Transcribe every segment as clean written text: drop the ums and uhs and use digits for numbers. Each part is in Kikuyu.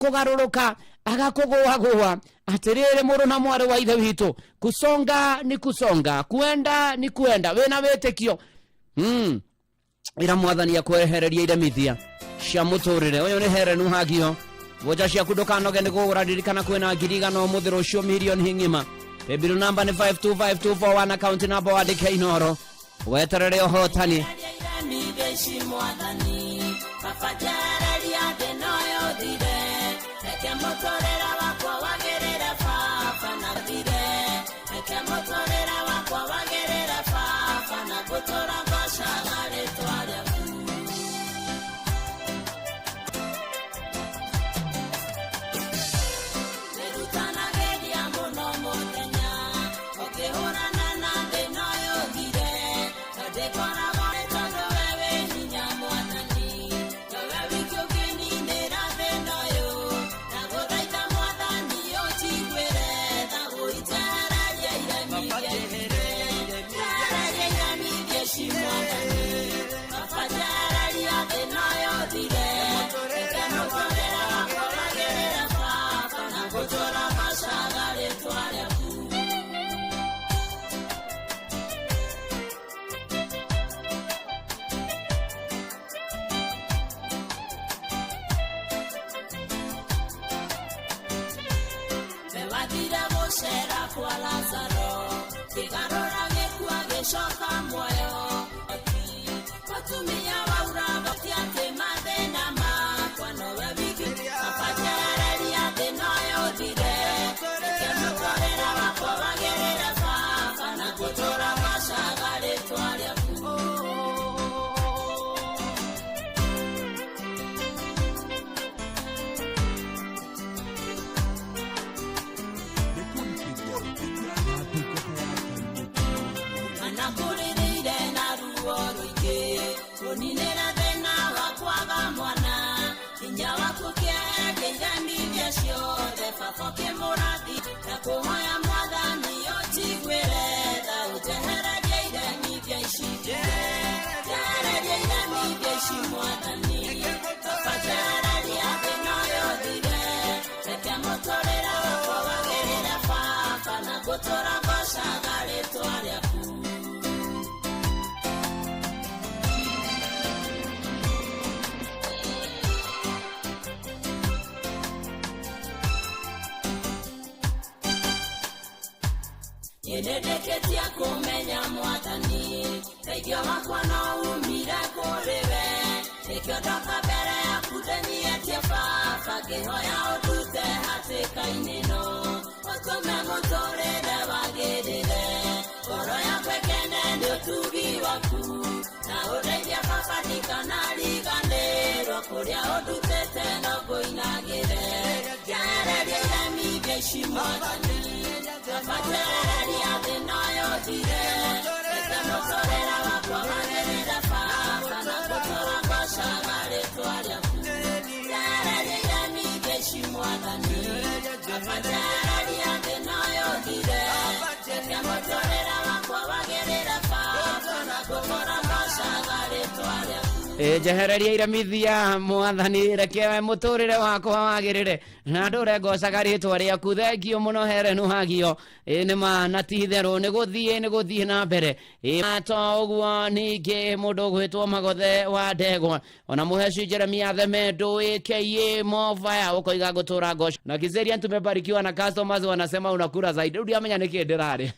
Kũgarũrũka agakũgũagũa. Atĩrĩrĩ mũrũ na mwarĩ wa ithe witũ, kusonga ni kusonga, kuenda ni kuenda. Wĩna wĩtĩkio, Ĩra Mwathani akwehereria iremithia cia mũtũrĩre ũyũ. Nĩ herenu hagio vocha ciaku, ndũkanoge nĩ kũgũra. Ririkana kwĩna 100,000 ũmũthĩ, rũciũ mirioni ng'ima. Paybill namba nĩ 525241, account namba wandĩke Inoro, weterere ũhotani. Iremithia ici Mwathani, Baba, njehereria thĩna ũyũ ũthire. Reke mũtũrĩre wakwa wagĩrĩre, Baba, na thire. Reke mũtũrĩre wakwa wagĩrĩre, Baba, na ngũtũra ngocaga rĩtwa rĩaku. Wĩrutanagĩria mũno mũthenya ũkĩhũrana na thĩna ũyũ ũthire, na ndĩkoragwo nĩ tondũ we wĩ hinya, Mwathani. Nowe wiki ũngĩninĩra thĩna ũyũ. Ndagũthaitha, Mwathani, ũnjiguĩre tha, ũnjehererie iremithia ithire. Njehereria iremithia ici, Mwathani. Baba, njehereria thĩna ũyũ ũthire. Reke mũtũrĩre wakwa wagĩrĩre, Baba, na ngũtũra ngocaga rĩtwa rĩaku. Wathire gũcera kwa Lazaro, kĩgarũra gĩkua gĩcoka muoyo. Mũtumia waura bati atĩ mathĩna makwa nowe wiki. Baba, njehereria thĩna ũyũ ũthire. Reke mũtũrĩre wakwa wagĩrĩre, Baba, na ngũtũra ngocaga rĩtwa rĩaku. Nĩkũrikĩria wĩtĩkia na ndungata ya Ngai mũtũmwo. Anakũrĩrĩire na ruo rũingĩ kũninĩra thĩna wa kwaga mwana. Hinya waku kĩeheria iremithia ciothe, Baba, ũkĩmũrathi. Na kũhoya, Mwathani, ũnjiguĩre tha, ũnjehererie iremithia ici. Njehereria iremithia ici, Mwathani. Baba, njehereria thĩna ũyũ ũthire. Reke mũtũrĩre wakwa wagĩrĩre, Baba, na ngũtũra ngocaga rĩtwa rĩaku. Nĩndĩkĩtie kũmenya, Mwathani, teithio wakwa no umire kũrĩ we. Nĩkĩo ndoka mbere yaku ndĩnyietie, Baba, ngĩhoya ũndute hatĩka-inĩ no ũtũme mũtũrĩre wagĩrĩre. Ngoro yakwa ĩkene nĩ ũtugi waku, na ũndeithie, Baba, ndikanariganĩrwo kũrĩa ũndutĩte no ngũinagĩre. Njehereria iremithia ici, Mwathani. Baba, njehereria thĩna ũyũ ũthire. Reke mũtũrĩre wakwa wagĩrĩre, Baba, na ngũtũra ngocaga rĩtwa rĩaku. Njehereria iremithia ici, Mwathani. Baba, njehereria thĩna ũyũ ũthire. Reke mũtũrĩre wakwa wagĩrĩre, Baba, na ngũtũra ngocaga rĩtwa rĩaku. Ĩ, njehereria iremithia, Mwathani, reke mũtũrĩre wakwa wagĩrĩre na ndũre ngocaga rĩtwa rĩaku. Thengio mũno herenu hagio. Ĩ nĩ ma na ti itherũ, nĩ gũthiĩ nĩ gũthiĩ na mbere. Ĩ to ũguo, ningĩ mũndũ ũgwĩtwo Magothe wa Ndegwa, ona Mũheci Jeremia Themendo aka Movaya, ũkoiga ngũtũra ngoca na Kiserian. Tumebarikiwa na customers wanasema unakula zaidi. Rĩu ndiamenya nĩkĩ ndĩrarĩa.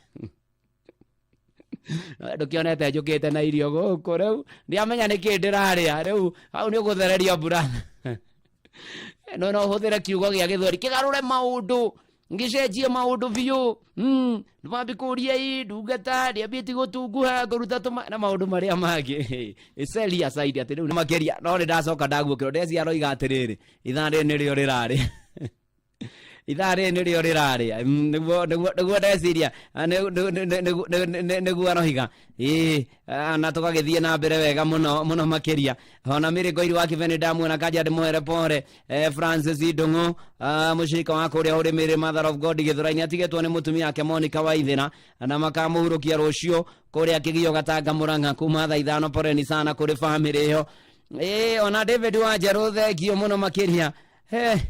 Ndũkĩonete njũkĩte na irio gũkũ, rĩu ndiamenya nĩkĩ ndĩrarĩa. Rĩu hau nĩ ũgũthereria mbura. No no hũthĩre kiugo gĩa Gĩthweri kĩgarũre maũndũ, ngĩcenjie maũndũ biũ. Ndwambi kũria ĩ ndungata ndĩambĩtie gũtunguha ngũruta tũma na maũndũ marĩa mangĩ ĩceria saidi atĩ rĩu makĩria. No nĩ ndacoka ndaguũkĩrwo ndeci aroiga atĩrĩrĩ, ithaa rĩrĩ nĩrĩo rĩrarĩ, ithaa rĩrĩ nĩrĩo rĩrarĩa. Nĩguo ndeciria, nĩguo aroiga. Ĩĩ, na tũgagĩthiĩ na mbere wega mũno mũno makĩria. Ona Mĩrĩ Ngoiri wa Kĩbene ndamuona, kanja ndĩmwere pore. Francis Ndung'u, mũcirika wa kũrĩa ũrĩ Mĩrĩ Mother of God Gĩthũrai-inĩ, atigĩtwo nĩ mũtumia wake Monica Waithĩra, na makamũhurũkia rũciũ kũrĩa Kĩgio Gatanga Mũrang'a kuma thaa 5. Poreni sana kũrĩ bamĩrĩ ĩyo. Ĩĩ, ona David wa Njerũ, thengio mũno makĩria. He.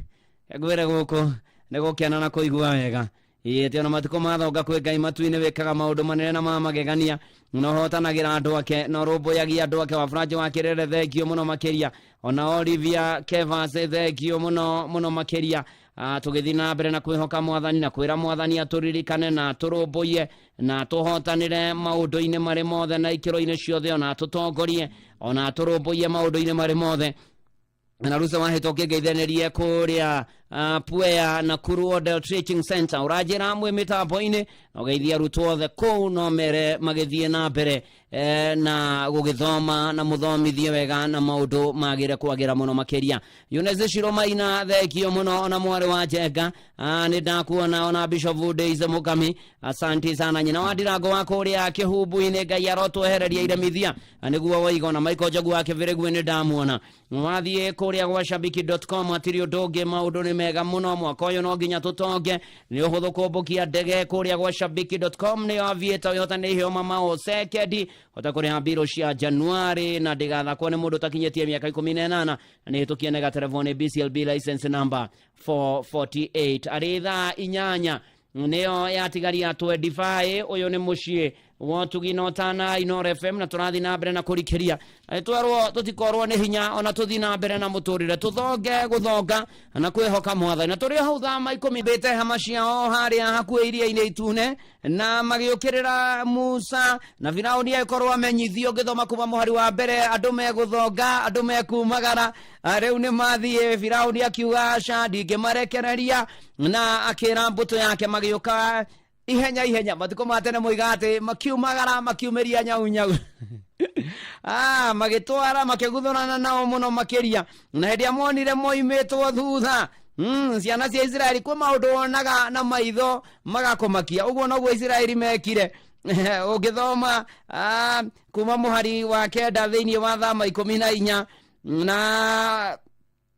Ngwĩre gũkũ nĩ gũkena na kũigua wega. Ĩĩ atĩ ona matukũ mathonga kwĩ Ngai matu-inĩ wĩkaga maũndũ manene na ma magegania, na ũhotanagĩra andũ ake na ũrũmbũyagia andũ ake. Wa Franjo wa Kĩrere, thengio mũno makĩria. Ona Olivia Kevas, thengio mũno mũno makĩria. Tũgĩthiĩ na mbere na kwĩhoka mwathani na kwĩra mwathani atũririkane na atũrũmbũiye na atũhotanĩre maũndũ-inĩ marĩ mothe na ikĩro-inĩ ciothe, ona atũtongorie ona atũrũmbũiye maũndũ-inĩ marĩ mothe. Na rusa wahĩtwo ũkĩngeithanĩrie kũrĩa Puea na Kuru Odell Teaching Center, ũranjĩra mwĩ mĩtambo-inĩ na ũgeithia arutwo othe kũu, no mere magĩthiĩ na mbere na gũgĩthoma na mũthomithie wega na maũndũ magĩre kwagĩra mũno makĩria. Eunice Shiromaina, thengio mũno. Ona mwarĩ wa Njenga, nĩ ndakuona. Ona Bishop Daisy Mukami, asanti sana. Nyina wa Ndirango wa kũrĩa Kĩhumbu-inĩ, Ngai arotwehereria iremithia. Nĩguo woiga. Ona Michael Njogu wa Kĩbĩrĩgu nĩ ndamuona. Wathiĩ kũrĩa gwa shabiki.com hatirĩ ũndũ ũngĩ, maũndũ nĩ mega mũno. Mwaka ũyũ no nginya tũtonge, nĩ ũhũthũ kũmbũkia ndege kũrĩa gwa shabiki.com, nĩyo aviator wĩhota iheo mama o sekendi hota kũrĩha mbirũ cia Januari, na ndĩgathakwo nĩ mũndũ ũtakinyĩtie mĩaka 18 na nĩ hĩtũkie negaterevwo nĩ BCLB license number 448. Arĩ thaa 8 nĩyo yatigaria 25. Ũyũ nĩ mũciĩ wotugi na ũtana Inoro FM, na tũrathiĩ na mbere na kũrikĩria. Twerwo tũtikorwo nĩ hinya ona tũthiĩ na mbere na mũtũrĩre, tũthonge gũthonga na kwĩhoka mwathani. Na tũrĩ o hau thaa ma 10 mbĩte hama ciao harĩa hakuhĩ iria-inĩ itune na magĩũkĩrĩra Musa na Firaũni agĩkorwo amenyithio. Ngĩthoma kuma mũhari wa mbere, andũ megũthonga, andũ mekumagara. Rĩu nĩ mathiĩ. Firaũni akiuga aca, ndingĩmarekereria, na akĩra mbũtũ yake, magĩũka ihenya ihenya. Matukũ ma tene moiga atĩ makiumagara makiumĩria nyau nyau, magĩtwara makĩguthũrana nao mũno makĩria. Na hĩndĩ ĩrĩa monire moimĩtwo thutha, ciana cia Isiraeli, kwĩ maũndũ wonaga na maitho magakũmakia. Ũguo noguo Isiraeli mekire. Ũngĩthoma kuma mũhari wa 9 thĩinĩ wa thama 14 na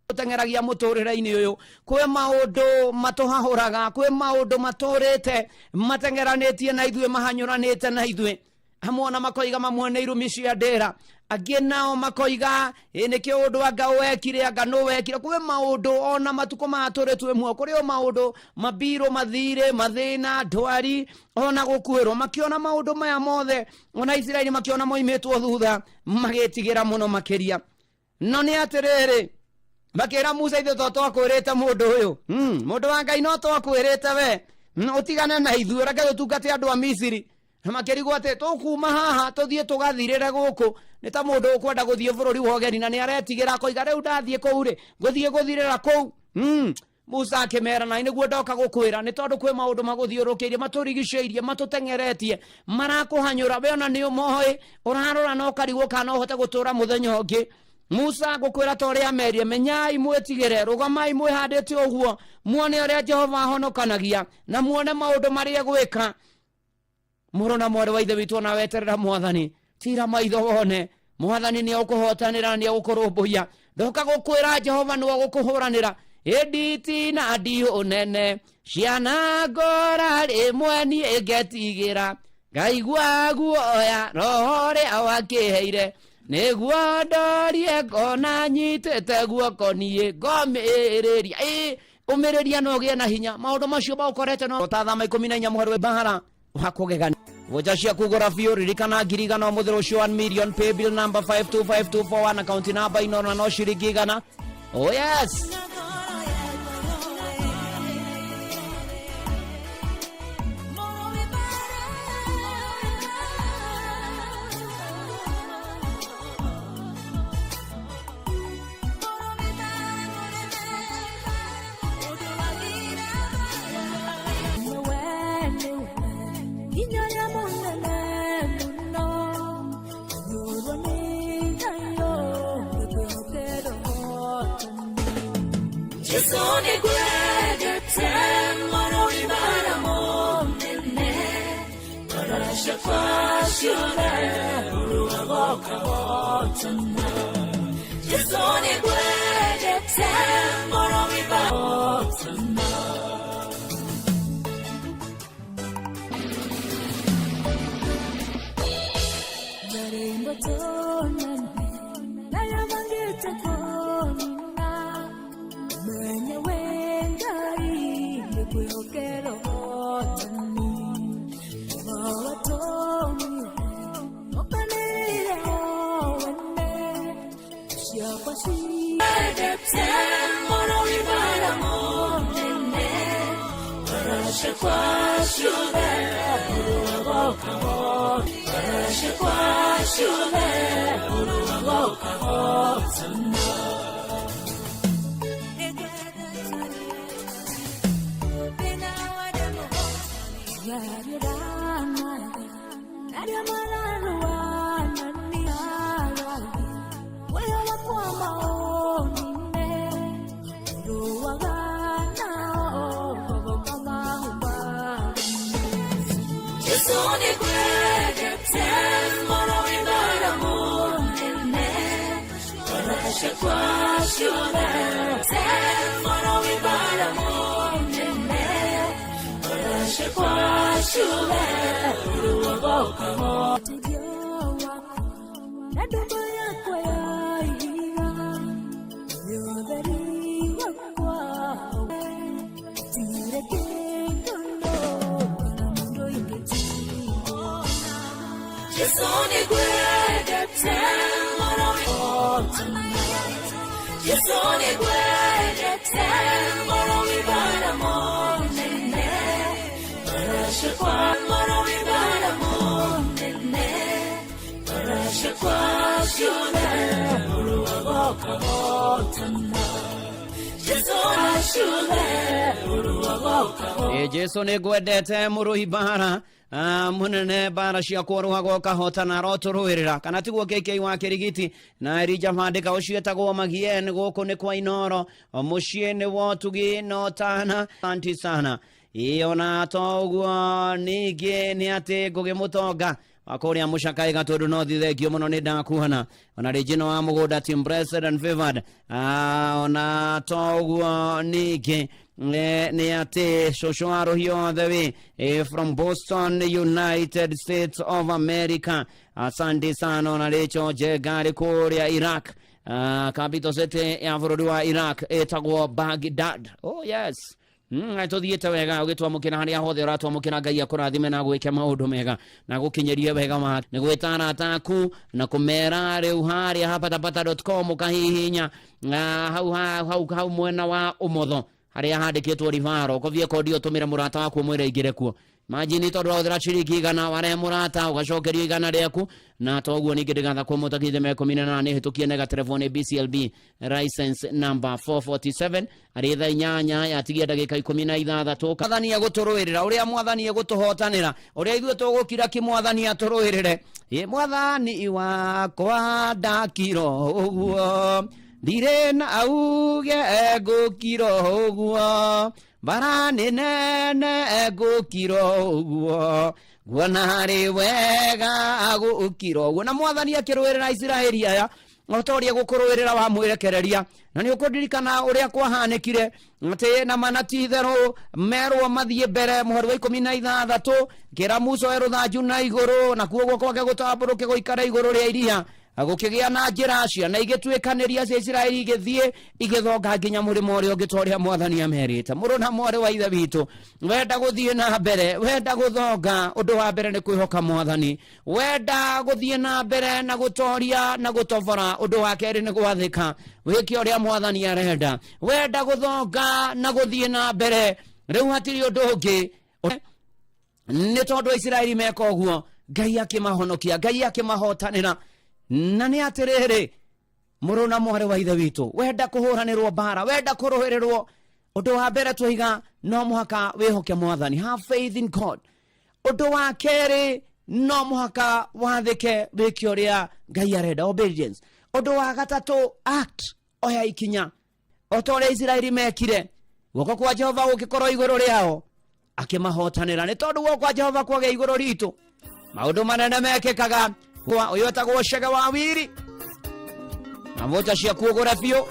tũteng'eragia mũtũrĩre-inĩ ũyũ, kwĩ maũndũ matũhahũraga, kwĩ maũndũ matũrĩte mateng'eranĩtie na ithuĩ, mahanyũranĩte na ithuĩ. Amwe ona makoiga mamwe nĩ irumi cia ndĩra, angĩ nao makoiga ĩ nĩkĩo ũndũ anga wekire, anga nũ wekire. Kwĩ maũndũ ona matukũ maya tũrĩ twĩ muoyo, kũrĩ o maũndũ mabirũ, mathirĩ, mathĩna, ndwari, ona gũkuĩrwo. Makĩona maũndũ maya mothe, ona Isiraeli makĩona moimĩtwo thutha, magĩtigĩra mũno makĩria. No nĩ atĩrĩrĩ, makĩra Musa, ithuĩ to twakwĩrĩte mũndũ ũyũ, mũndũ wa Ngai, no twakwĩrĩte we, ũtigane na ithuĩ, reke tũtungate andũ a Misiri. Makĩrigwo atĩ tũkuma haha tũthiĩ tũgathirĩre gũkũ. Nĩ ta mũndũ ũkwenda gũthiĩ bũrũri wa ũgeni na nĩ aretigĩra, akoiga rĩu ndathiĩ kũu rĩ, ngũthiĩ gũthirĩra kũu. Musa akĩmera, na nĩguo ndoka gũkwĩra, nĩ tondũ kwĩ maũndũ magũthiũrũkĩirie, matũrigicĩirie, matũteng'eretie, marakũhanyũra we ona nĩ ũmoĩ, ũrarora na ũkarigwo kana no ũhote gũtũra mũthenya ũngĩ. Musa ngũkwĩra ta ũrĩa amerie, menyai mwĩtigĩre, rũgamai mwĩhandĩte ũguo, muone ũrĩa Jehova ahonokanagia na muone maũndũ marĩa egwĩka. Mũrũ na mwarĩ wa ithe witũ, ona weterera mwathani, tira maitho wone mwathani nĩ egũkũhotanĩra, nĩ egũkũrũmbũiya. Ndoka gũkwĩra Jehova nĩ egũkũhũranĩra. Ĩnditi na ndihũ nene ciana ngora rĩmwe niĩ ngetigĩra, ngaigua guoya, roho ũrĩa wakĩheire nĩguo ndorie, ngona nyitĩte guoko niĩ ngomĩrĩria. Ĩ ũmĩrĩria na ũgĩe na hinya, maũndũ macio maũkorete no ta thama 14 mũhari wa bahara wa kũgegania. Vocha cia kũgũra biũ, ririkana 100,000 ũmũthĩ rũciũ, 1 million, pay bill number 525241, account number ino na no ciringi 100. Oh yes. Jesu nĩngwendete ngoro wĩmara mũnene, ngoro ciakwa ciothe ũrũagoka hotana. Jesu nĩngwendete ngoro wĩmara hotana. Marembo tonane nayabangĩte kũnina menye wĩ Ngwĩhokera ũhotani watũmire ũkanĩrĩre o wene ciakwa ciendete mũrũi bara mũnene barashekwa ciothe ũrũagokago barashekwa ciothe ũrũagokago Ĩ Jesu nĩ ngwendete mũrũi mbara mũnene mbara ciakwa ũrũaga ũkahotana arotũrũĩrĩra kana tiguo KK wa Kĩrigiti na Elija Bandĩka ũcio etagwo Magien gũkũ nĩ kwa Inoro mũciĩ nĩ wotugi no tana anti sana ĩ ona to ũguo ningĩ nĩ atĩ Ngũgĩ Mũtonga wakũrĩa mũcakaĩ gatũndũ no thithengio mũno nĩ ndakuona ona rĩngĩ wa mũgũnda team blessed and favored. Ona to ũguo ningĩ nĩ atĩ cũcũ wa rũhiũ othe wĩ from Boston, United States of America. Asante sana ona rĩcho njenga rĩ kũrĩa Iraq, capital city ya bũrũri wa Iraq ĩtagwo Baghdad. Oh yes. Tũthiĩte wega ũgĩtwamũkĩra harĩa hothe ũratwamũkĩra Ngai akũrathime na gwĩke maũndũ mega na gũkinyĩrie wega wa nĩ gwĩta arata aku na kũmera rĩu harĩa hapatapata.com ũkahihinya hau hau hau mwena wa ũmotho harĩa handĩkĩtwo ribaro ũkovie kodi ũtũmĩre mũrata waku ũmwĩre aingĩre kuo. Imagine tondũ wahũthĩra ciringi 100 warehe mũrata ũgacokerio 100 rĩaku na toguo ningĩ ndĩgathakwo mũtakithie me 18 hĩtũkie nega telefoni BCLB license number 447 arĩ thaa 8 yatigia ndagĩka 16. Mwathani egũtũrũĩrĩra ũrĩa mwathani egũtũhotanĩra ũrĩa ithuĩ tũgũkira kĩ mwathani atũrũĩrĩre. Ĩ mwathani wakwa ndakiro ũguo ndirĩ na auge ngũkiro ũguo mbara nĩ nene ngũkiro ũguo nguona harĩ wega gũkiro ũguo. Na mwathani akĩrũĩrĩra Isiraeli aya o ta ũrĩa gũkũrũĩrĩra wamwĩrekereria na nĩ ũkũririkana ũrĩa kwahanĩkire atĩ na mana ti itherũ merwo mathiĩ mbere mũhari wa 16 kĩra Musa oe rũthanju na igũrũ nakuo guoko gwake gũtambũrũke gũikare igũrũ rĩa iria gũkĩgĩa na njĩra ciana igĩtuĩkanĩria cia Isiraeli igĩthiĩ igĩthonga nginya mũrĩmo ũrĩa ũngĩ ta ũrĩa mwathani amerite. Mũrũ na mwarĩ wa ithe witũ wenda gũthiĩ na mbere wenda gũthonga ũndũ wa mbere nĩ kwĩhoka mwathani wenda gũthiĩ na mbere na gũtoria na gũtobora ũndũ wa kerĩ nĩ gwathĩka wĩke ũrĩa mwathani arenda wenda gũthonga na gũthiĩ na mbere rĩu hatirĩ ũndũ ũngĩ nĩ tondũ Isiraeli meka ũguo Ngai akĩmahonokia Ngai akĩmahotanĩra na nĩ atĩrĩrĩ mũrũ na mwarĩ wa ithe witũ wenda kũhũranĩrwo mbara wenda kũrũĩrĩrwo ũndũ wa mbere tũiga no mũhaka wĩhoke mwathani, have faith in God. Ũndũ wa kerĩ no mũhaka wathĩke wĩke ũrĩa Ngai arenda, obedience. Ũndũ wa gatatũ act, oya ikinya o ta ũrĩa Isiraeli mekire guoko kwa Jehova gũkĩkorwo igũrũ rĩao akĩmahotanĩra nĩ tondũ guoko kwa Jehova kwagĩa igũrũ ritũ maũndũ manene mekĩkaga. Ũyũ etagwo Cege wa Wiri na mũta ciaku ũgũre biũ.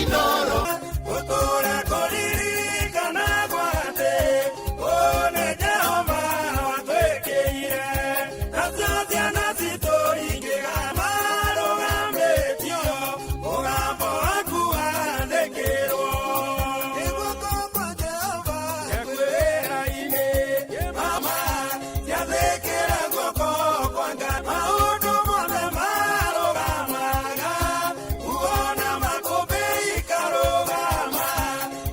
Inoro. Gũtũũra kũririkanagwo atĩ, ũũ nĩ Jehova watwĩkĩire. Nacio ciana citũ ingĩgamba rũgamĩtio, mũgambo waku wandĩkĩrwo. Guoko kwa Jehova kwĩ wĩra-inĩ, mama, ciathĩkĩra guoko kwa Ngai. Maũndũ mothe marũgamaga, kuona makũmbĩ ikarũgama,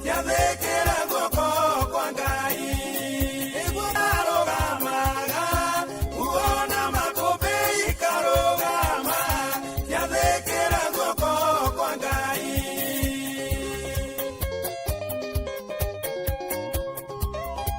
ciathĩkĩra guoko kwa Ngai. Marũgamaga, kuona makũmbĩ ikarũgama, ciathĩkĩra guoko kwa Ngai.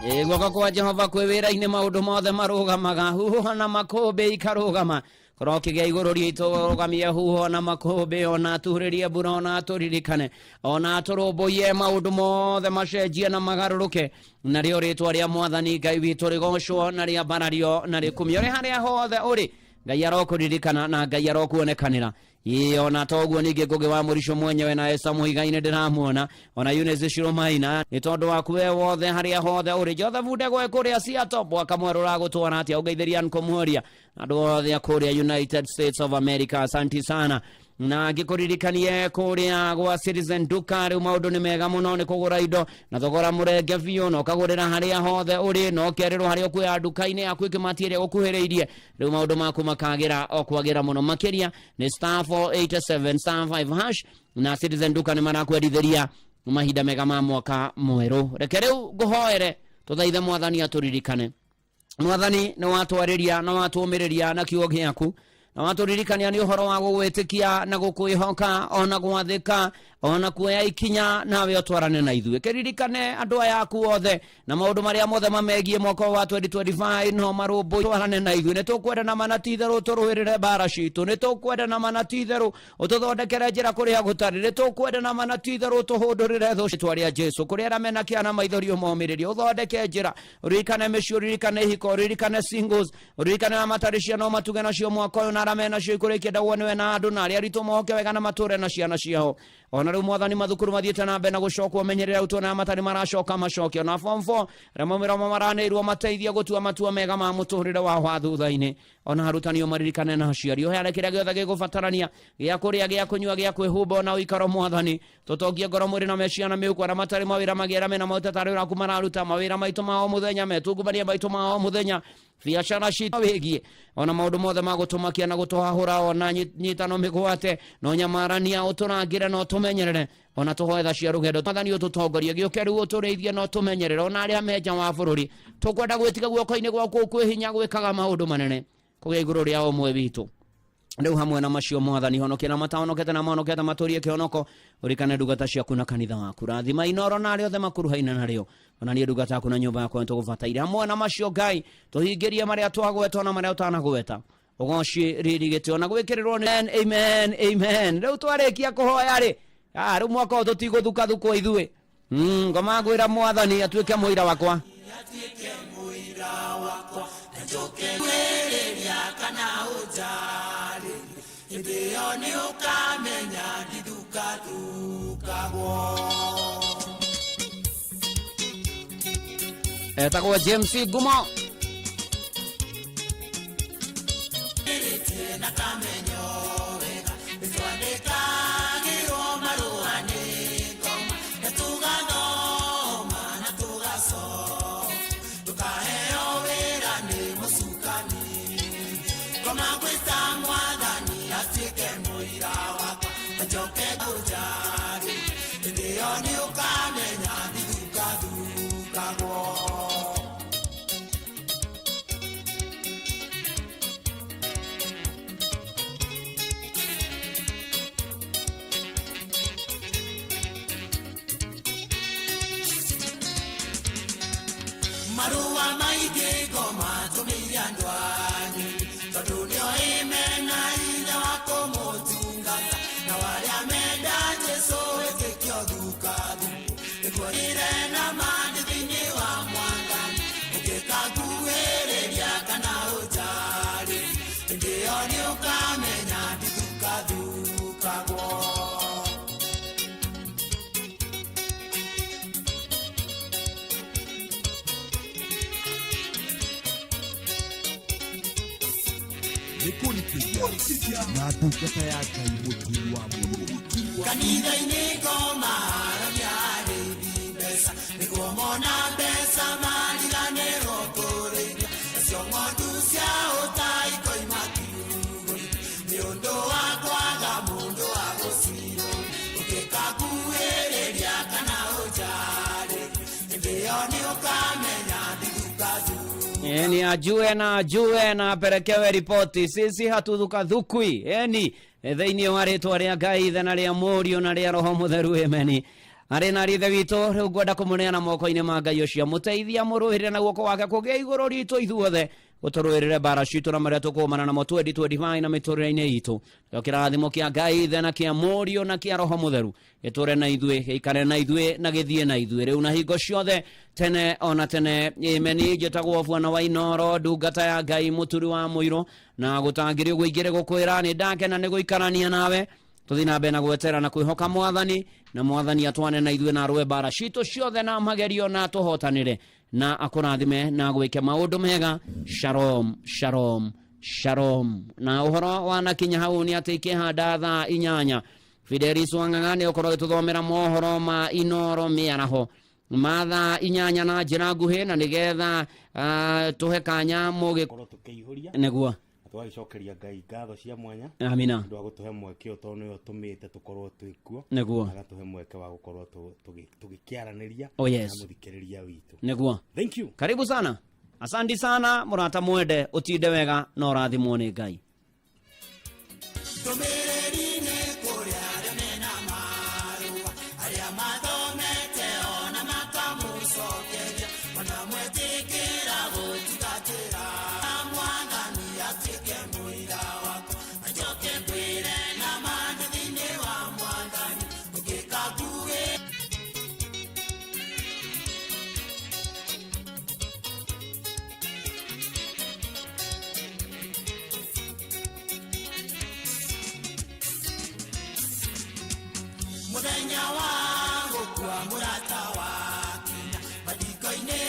Ĩ, guoko kwa Jehova kwĩ wĩra-inĩ, maũndũ mothe marũgamaga, huho na makũmbĩ ikarũgama. Korwo kĩgĩa igũrũ riitũ, rũgamie huho na makũmbĩ, ona aturĩrie mbura, ona atũririkane, ona atũrũmbũiye, maũndũ mothe macenjie na magarũrũke, narĩo rĩtwa rĩa Mwathani Ngai witũ rĩgocwo na rĩambarario na rĩkumio. Rĩ harĩa hothe ũrĩ, Ngai arokũririkana na Ngai arokuonekanĩra. Ĩ, ona toguo ningĩ Ngũgĩ wa Mũrico mwenyewe na Esa Mũigai nĩ ndĩramuona, ona Eunice Shiromaina, nĩ tondũ waku we wothe harĩa hothe ũrĩ. Joseph Ndegwe kũrĩa Seattle, mwaka mwerũ ũragũtwara atĩa? Ũngeithĩria nkũmuoria andũ othe a kũrĩa United States of America, asanti sana. Na ngĩkũririkanie kũrĩa gwa Citizen Duka, rĩu maũndũ nĩ mega mũno, nĩ kũgũra indo na thogora mũrenge biũ, na ũkagũrĩra harĩa hothe ũrĩ, na ũkerĩrwo harĩa ũkuoya nduka-inĩ yaku ĩkĩmati ĩrĩa gũkuhĩrĩirie. Rĩu maũndũ maku makagĩra o kwagĩra mũno makĩria. Nĩ *487 *5 hash, na Citizen Duka nĩ marakwendithĩria mahinda mega ma mwaka mwerũ. Reke rĩu ngũhoere, tũthaithe Mwathani atũririkane. Mwathani, nĩ watwarĩria na watũmĩrĩria na kiugo gĩaku, na watũririkania nĩ ũhoro wa gũgwĩtĩkia na gũkwĩhoka, ona gwathĩka, ona kuoya ikinya nawe ũtwarane na ithuĩ. Kĩririkane andũ aya aku othe na maũndũ marĩa mothe mamegiĩ mwaka wa 2025, no marũmbũ twarane na ithuĩ. Nĩ tũkwenda na mana ti itherũ tũrũĩrĩre mbara citũ, nĩ tũkwenda na mana ti itherũ ũtũthondekere njĩra kũrĩa gũtarĩ, nĩ tũkwenda na mana ti itherũ ũtũhũndũrĩre thũ citũ rĩa Jesu. Kũrĩa arĩa mena kĩana maithori ũmomĩrĩrie, ũthondeke njĩra, ũririkane mĩciĩ, ũririkane ihiko, ũririkane singles, ũririkane arĩa matarĩ ciana ũmatuge nacio mwaka ũyũ, na arĩa mena cio ikũrĩa ikĩendagwo nĩwe na andũ, na arĩa aritũ mohoke wega na matũre na ciana ciao. Ona rĩu Mwathani, mathukuru mathiĩte na mbere na gũcokwo, menyerera rĩu tuona arĩa matarĩ maracoka macoke, ona form 4 arĩa maumĩra maranĩirwo mateithie gũtua matua mega ma mũtũrĩre wao wa thutha-inĩ. Ona arutani ũmaririkane na aciari, ũheane kĩrĩa gĩothe gĩgũbatarania, gĩa kũrĩa, gĩa kũnyua, gĩa kwĩhumba, ona ũikaro. Mwathani, tũtongie ngoro, mwĩrĩ na meciria na mĩhuko. Arĩa matarĩ mawĩra magĩra mena maũteta ũraku mararuta mawĩra maitũ ma o mũthenya, metungumania maitũ ma o mũthenya, biacara citũ wĩgiĩ, ona maũndũ mothe ma gũtũmakia na gũtũhahũra, ona nyitano mĩgwate na ũnyamarania, ũtũrangĩre na ũtũmenyerere, ona tũhoe tha cia rũgendo. Mwathani, ũtũtongorie, gĩũke rĩu ũtũrĩithie na ũtũmenyerere, ona arĩa me nja wa bũrũri. Tũkwenda gwĩtiga guoko-inĩ gwaku kwĩ hinya gwĩkaga maũndũ manene kũgĩa igũrũ rĩa ũmwe witũ. Rĩu hamwe na macio, Mwathani, honokia na matahonokete na mahonokete matũrie kĩhonoko. Ũrikane ndungata ciaku na kanitha waku, rathima Inoro na arĩa othe makuruhaine narĩo, ona niĩ ndungata yaku na nyũmba yakwa nĩtũgũbataire. Hamwe na macio, Ngai, tũhingĩrie marĩa twagweta na marĩa ũtanagweta. Ũgoci, riri, gĩtĩo na gwĩkĩrĩrwo nĩ amen, amen. Rĩu twarĩkia kũhoya rĩ, rĩu mwaka ũyũ tũtigũthukathukwo ithuĩ. Ngoma ngwĩra Mwathani atuĩke mũira wakwa. Atuĩke mũira wakwa na njoke kwĩrĩria kana ũnjarĩrie, hĩndĩ ĩyo nĩ ũkamenya ndithukathukagwo. Etagwo James Ngumo. Na kamenyo wega nĩtwandĩkagĩrwo marũa nĩ ngoma, na tũgathoma na tũgasoma, tũkaheo wĩra nĩ mũcukani. Ngoma gwĩta Mwathani atuĩke mũira wakwa na njoke ngũnjarĩrie, hĩndĩ ĩyo nĩ ũkamenya ndithukathukagwo. Marũa maingĩ ngoma tũmĩire andũ anyu, tondũ nĩoĩ mena hinya wa kũmũtungata, na arĩa menda Jesũ wĩtĩkio thukathuku nĩguo ire na mandi thĩinĩ wa Mwathani. Ũngĩkaguhĩrĩria kana ũnjarĩrie, hĩndĩ ĩyo nĩ ũkamenya ndithukathukagwo. Nĩ kũrikĩria na ndungata ya Ngai Mũturi wa Mũirũ. Kanitha-inĩ ngoma aragia arĩithi mbeca nĩguo mona mbeca mariganĩrwo kũrĩithia nacio ng'ondu cia ũta ikoima kiugũ-inĩ nĩ ũndũ wa kwaga mũndũ wa gũcirwo ũngĩkakuhĩrĩria kana ũnjarĩrie hĩndĩ ĩyo nĩ ũkamenya ndithukathuka. Yani ajue na ajue na apelekewe ripoti. Sisi hatuthukadhukwi. Yani thĩinĩ wa rĩtwa rĩa Ngai Ithe na rĩa Mũriũ na rĩa Roho Mũtheru, ameni. Arĩ na rithe witũ rĩu ngwenda kũmũneana moko-inĩ ma Ngai ũcio mũteithia mũrũĩrĩre na guoko gwake kũgĩa igũrũ ritũ ithuothe gũtũrũĩrĩre mbara citũ na marĩa tũkũmana namo 2025 na mĩtũrĩre-inĩ itũ. Nĩkĩo kĩrathimo kĩa Ngai Ithe na kĩa Mũriũ na kĩa Roho Mũtheru gĩtũre na ithuĩ, gĩikare na ithuĩ na gĩthiĩ na ithuĩ rĩu na hingo ciothe tene ona tene, ameni. Njĩtagwo Bwana wa Inoro, ndungata ya Ngai Mũturi wa Mũirũ, na gũtangĩrĩ ũguo ingĩrĩ gũkwĩra nĩ ndakena nĩ gũikarania nawe. Tũthiĩ na mbere na gwetera na kwĩhoka Mwathani, na Mwathani atwane na ithuĩ na arũe mbara citũ ciothe na magerio na tũhotanĩre na akũrathime na gwĩke maũndũ mega. Shalom, shalom, shalom. Na ũhoro wanakinya hau nĩ atĩ ikĩhanda thaa 8 Fidelis Wang'ang'a nĩ ũkorwo agĩtũthomera mohoro ma Inoro mĩaraho ma thaa 8 na njĩra nguhĩ, na nĩgetha tũhe kanya mũgĩ Korwo tũkĩihũria nĩguo na tũgagĩcokeria Ngai ngatho cia mwanya amina nĩ ũndũ wa gũtũhe mweke ũyũ, tondũ nĩwe ũtũmĩte tũkorwo twĩ kuo nĩguo agatũhe mweke wa gũkorwo tũgĩkĩaranĩria Oh, yes. na mũthikĩrĩria witũ. Nĩguo. Thank you. Karibu sana, asante sana mũrata mwende, ũtinde wega na ũrathimwo nĩ Ngai. Ndũmĩrĩri-inĩ kũrĩ arĩa mena marũa, arĩa mathomete ona makamũcokeria, ona mwetĩkĩra gũtigatĩra Mwathani atuĩke mũira wakwa, na njoke ngwĩre na mandũ thĩinĩ wa Mwathani ũngĩkakuĩ. Mũthenya wa gũkua mũrata wakinya, mathiko-inĩ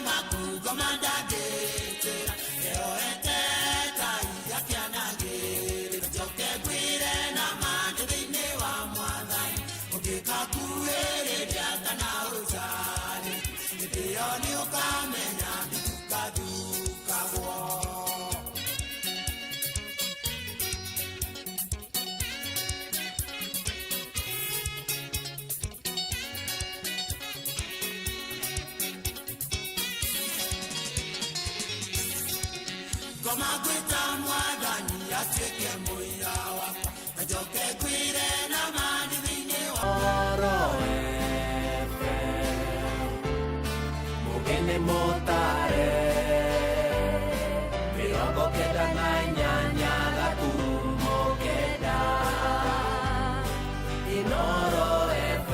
maku ngoma ndangĩtĩra, eoete tai akĩanagĩrĩra, njoke ngwĩre na mandũ thĩinĩ wa Mwathani ũngĩkakuhĩrĩria kana ũcarĩ, hĩndĩ ĩyo nĩ ũkamenya ndithukadhukagwo. Ngoma ngwĩta Mwathani atuĩke mũira wakwa, na njoke ngwĩre na mani thĩinĩ wa Mugene motare 98 gaturumo 9 Inoro FM.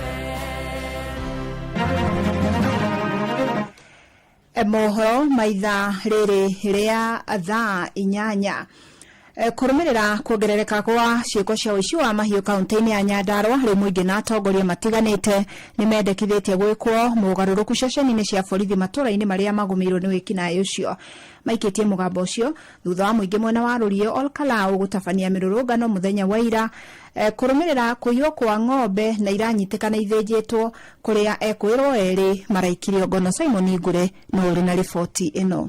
Mohoro maitha rĩrĩ rĩa thaa 8. Kũrũmĩrĩra kuongerereka kwa ciĩko cia ũici wa mahiũ kaunti-inĩ ya Nyandarua, rĩu mũingĩ na atongoria matiganĩte nĩ mendekithĩtie gwĩkwo mũgarũrũku ceceni-inĩ cia borithi matũũra-inĩ marĩa magũmĩirwo nĩ wĩkinaĩ ũcio. Maikĩtie mũgambo ũcio thutha wa mũingĩ mwena wa Rũriĩ Olkalau gũtabania mĩrũrũngano mũthenya wa ira, kũrũmĩrĩra kũiywo kwa ng'ombe na iranyitĩkana ithĩnjĩtwo kũrĩa ekwĩrwo erĩ maraikirio ngono. Simon Ngure nĩwe ũrĩ na riboti ĩno.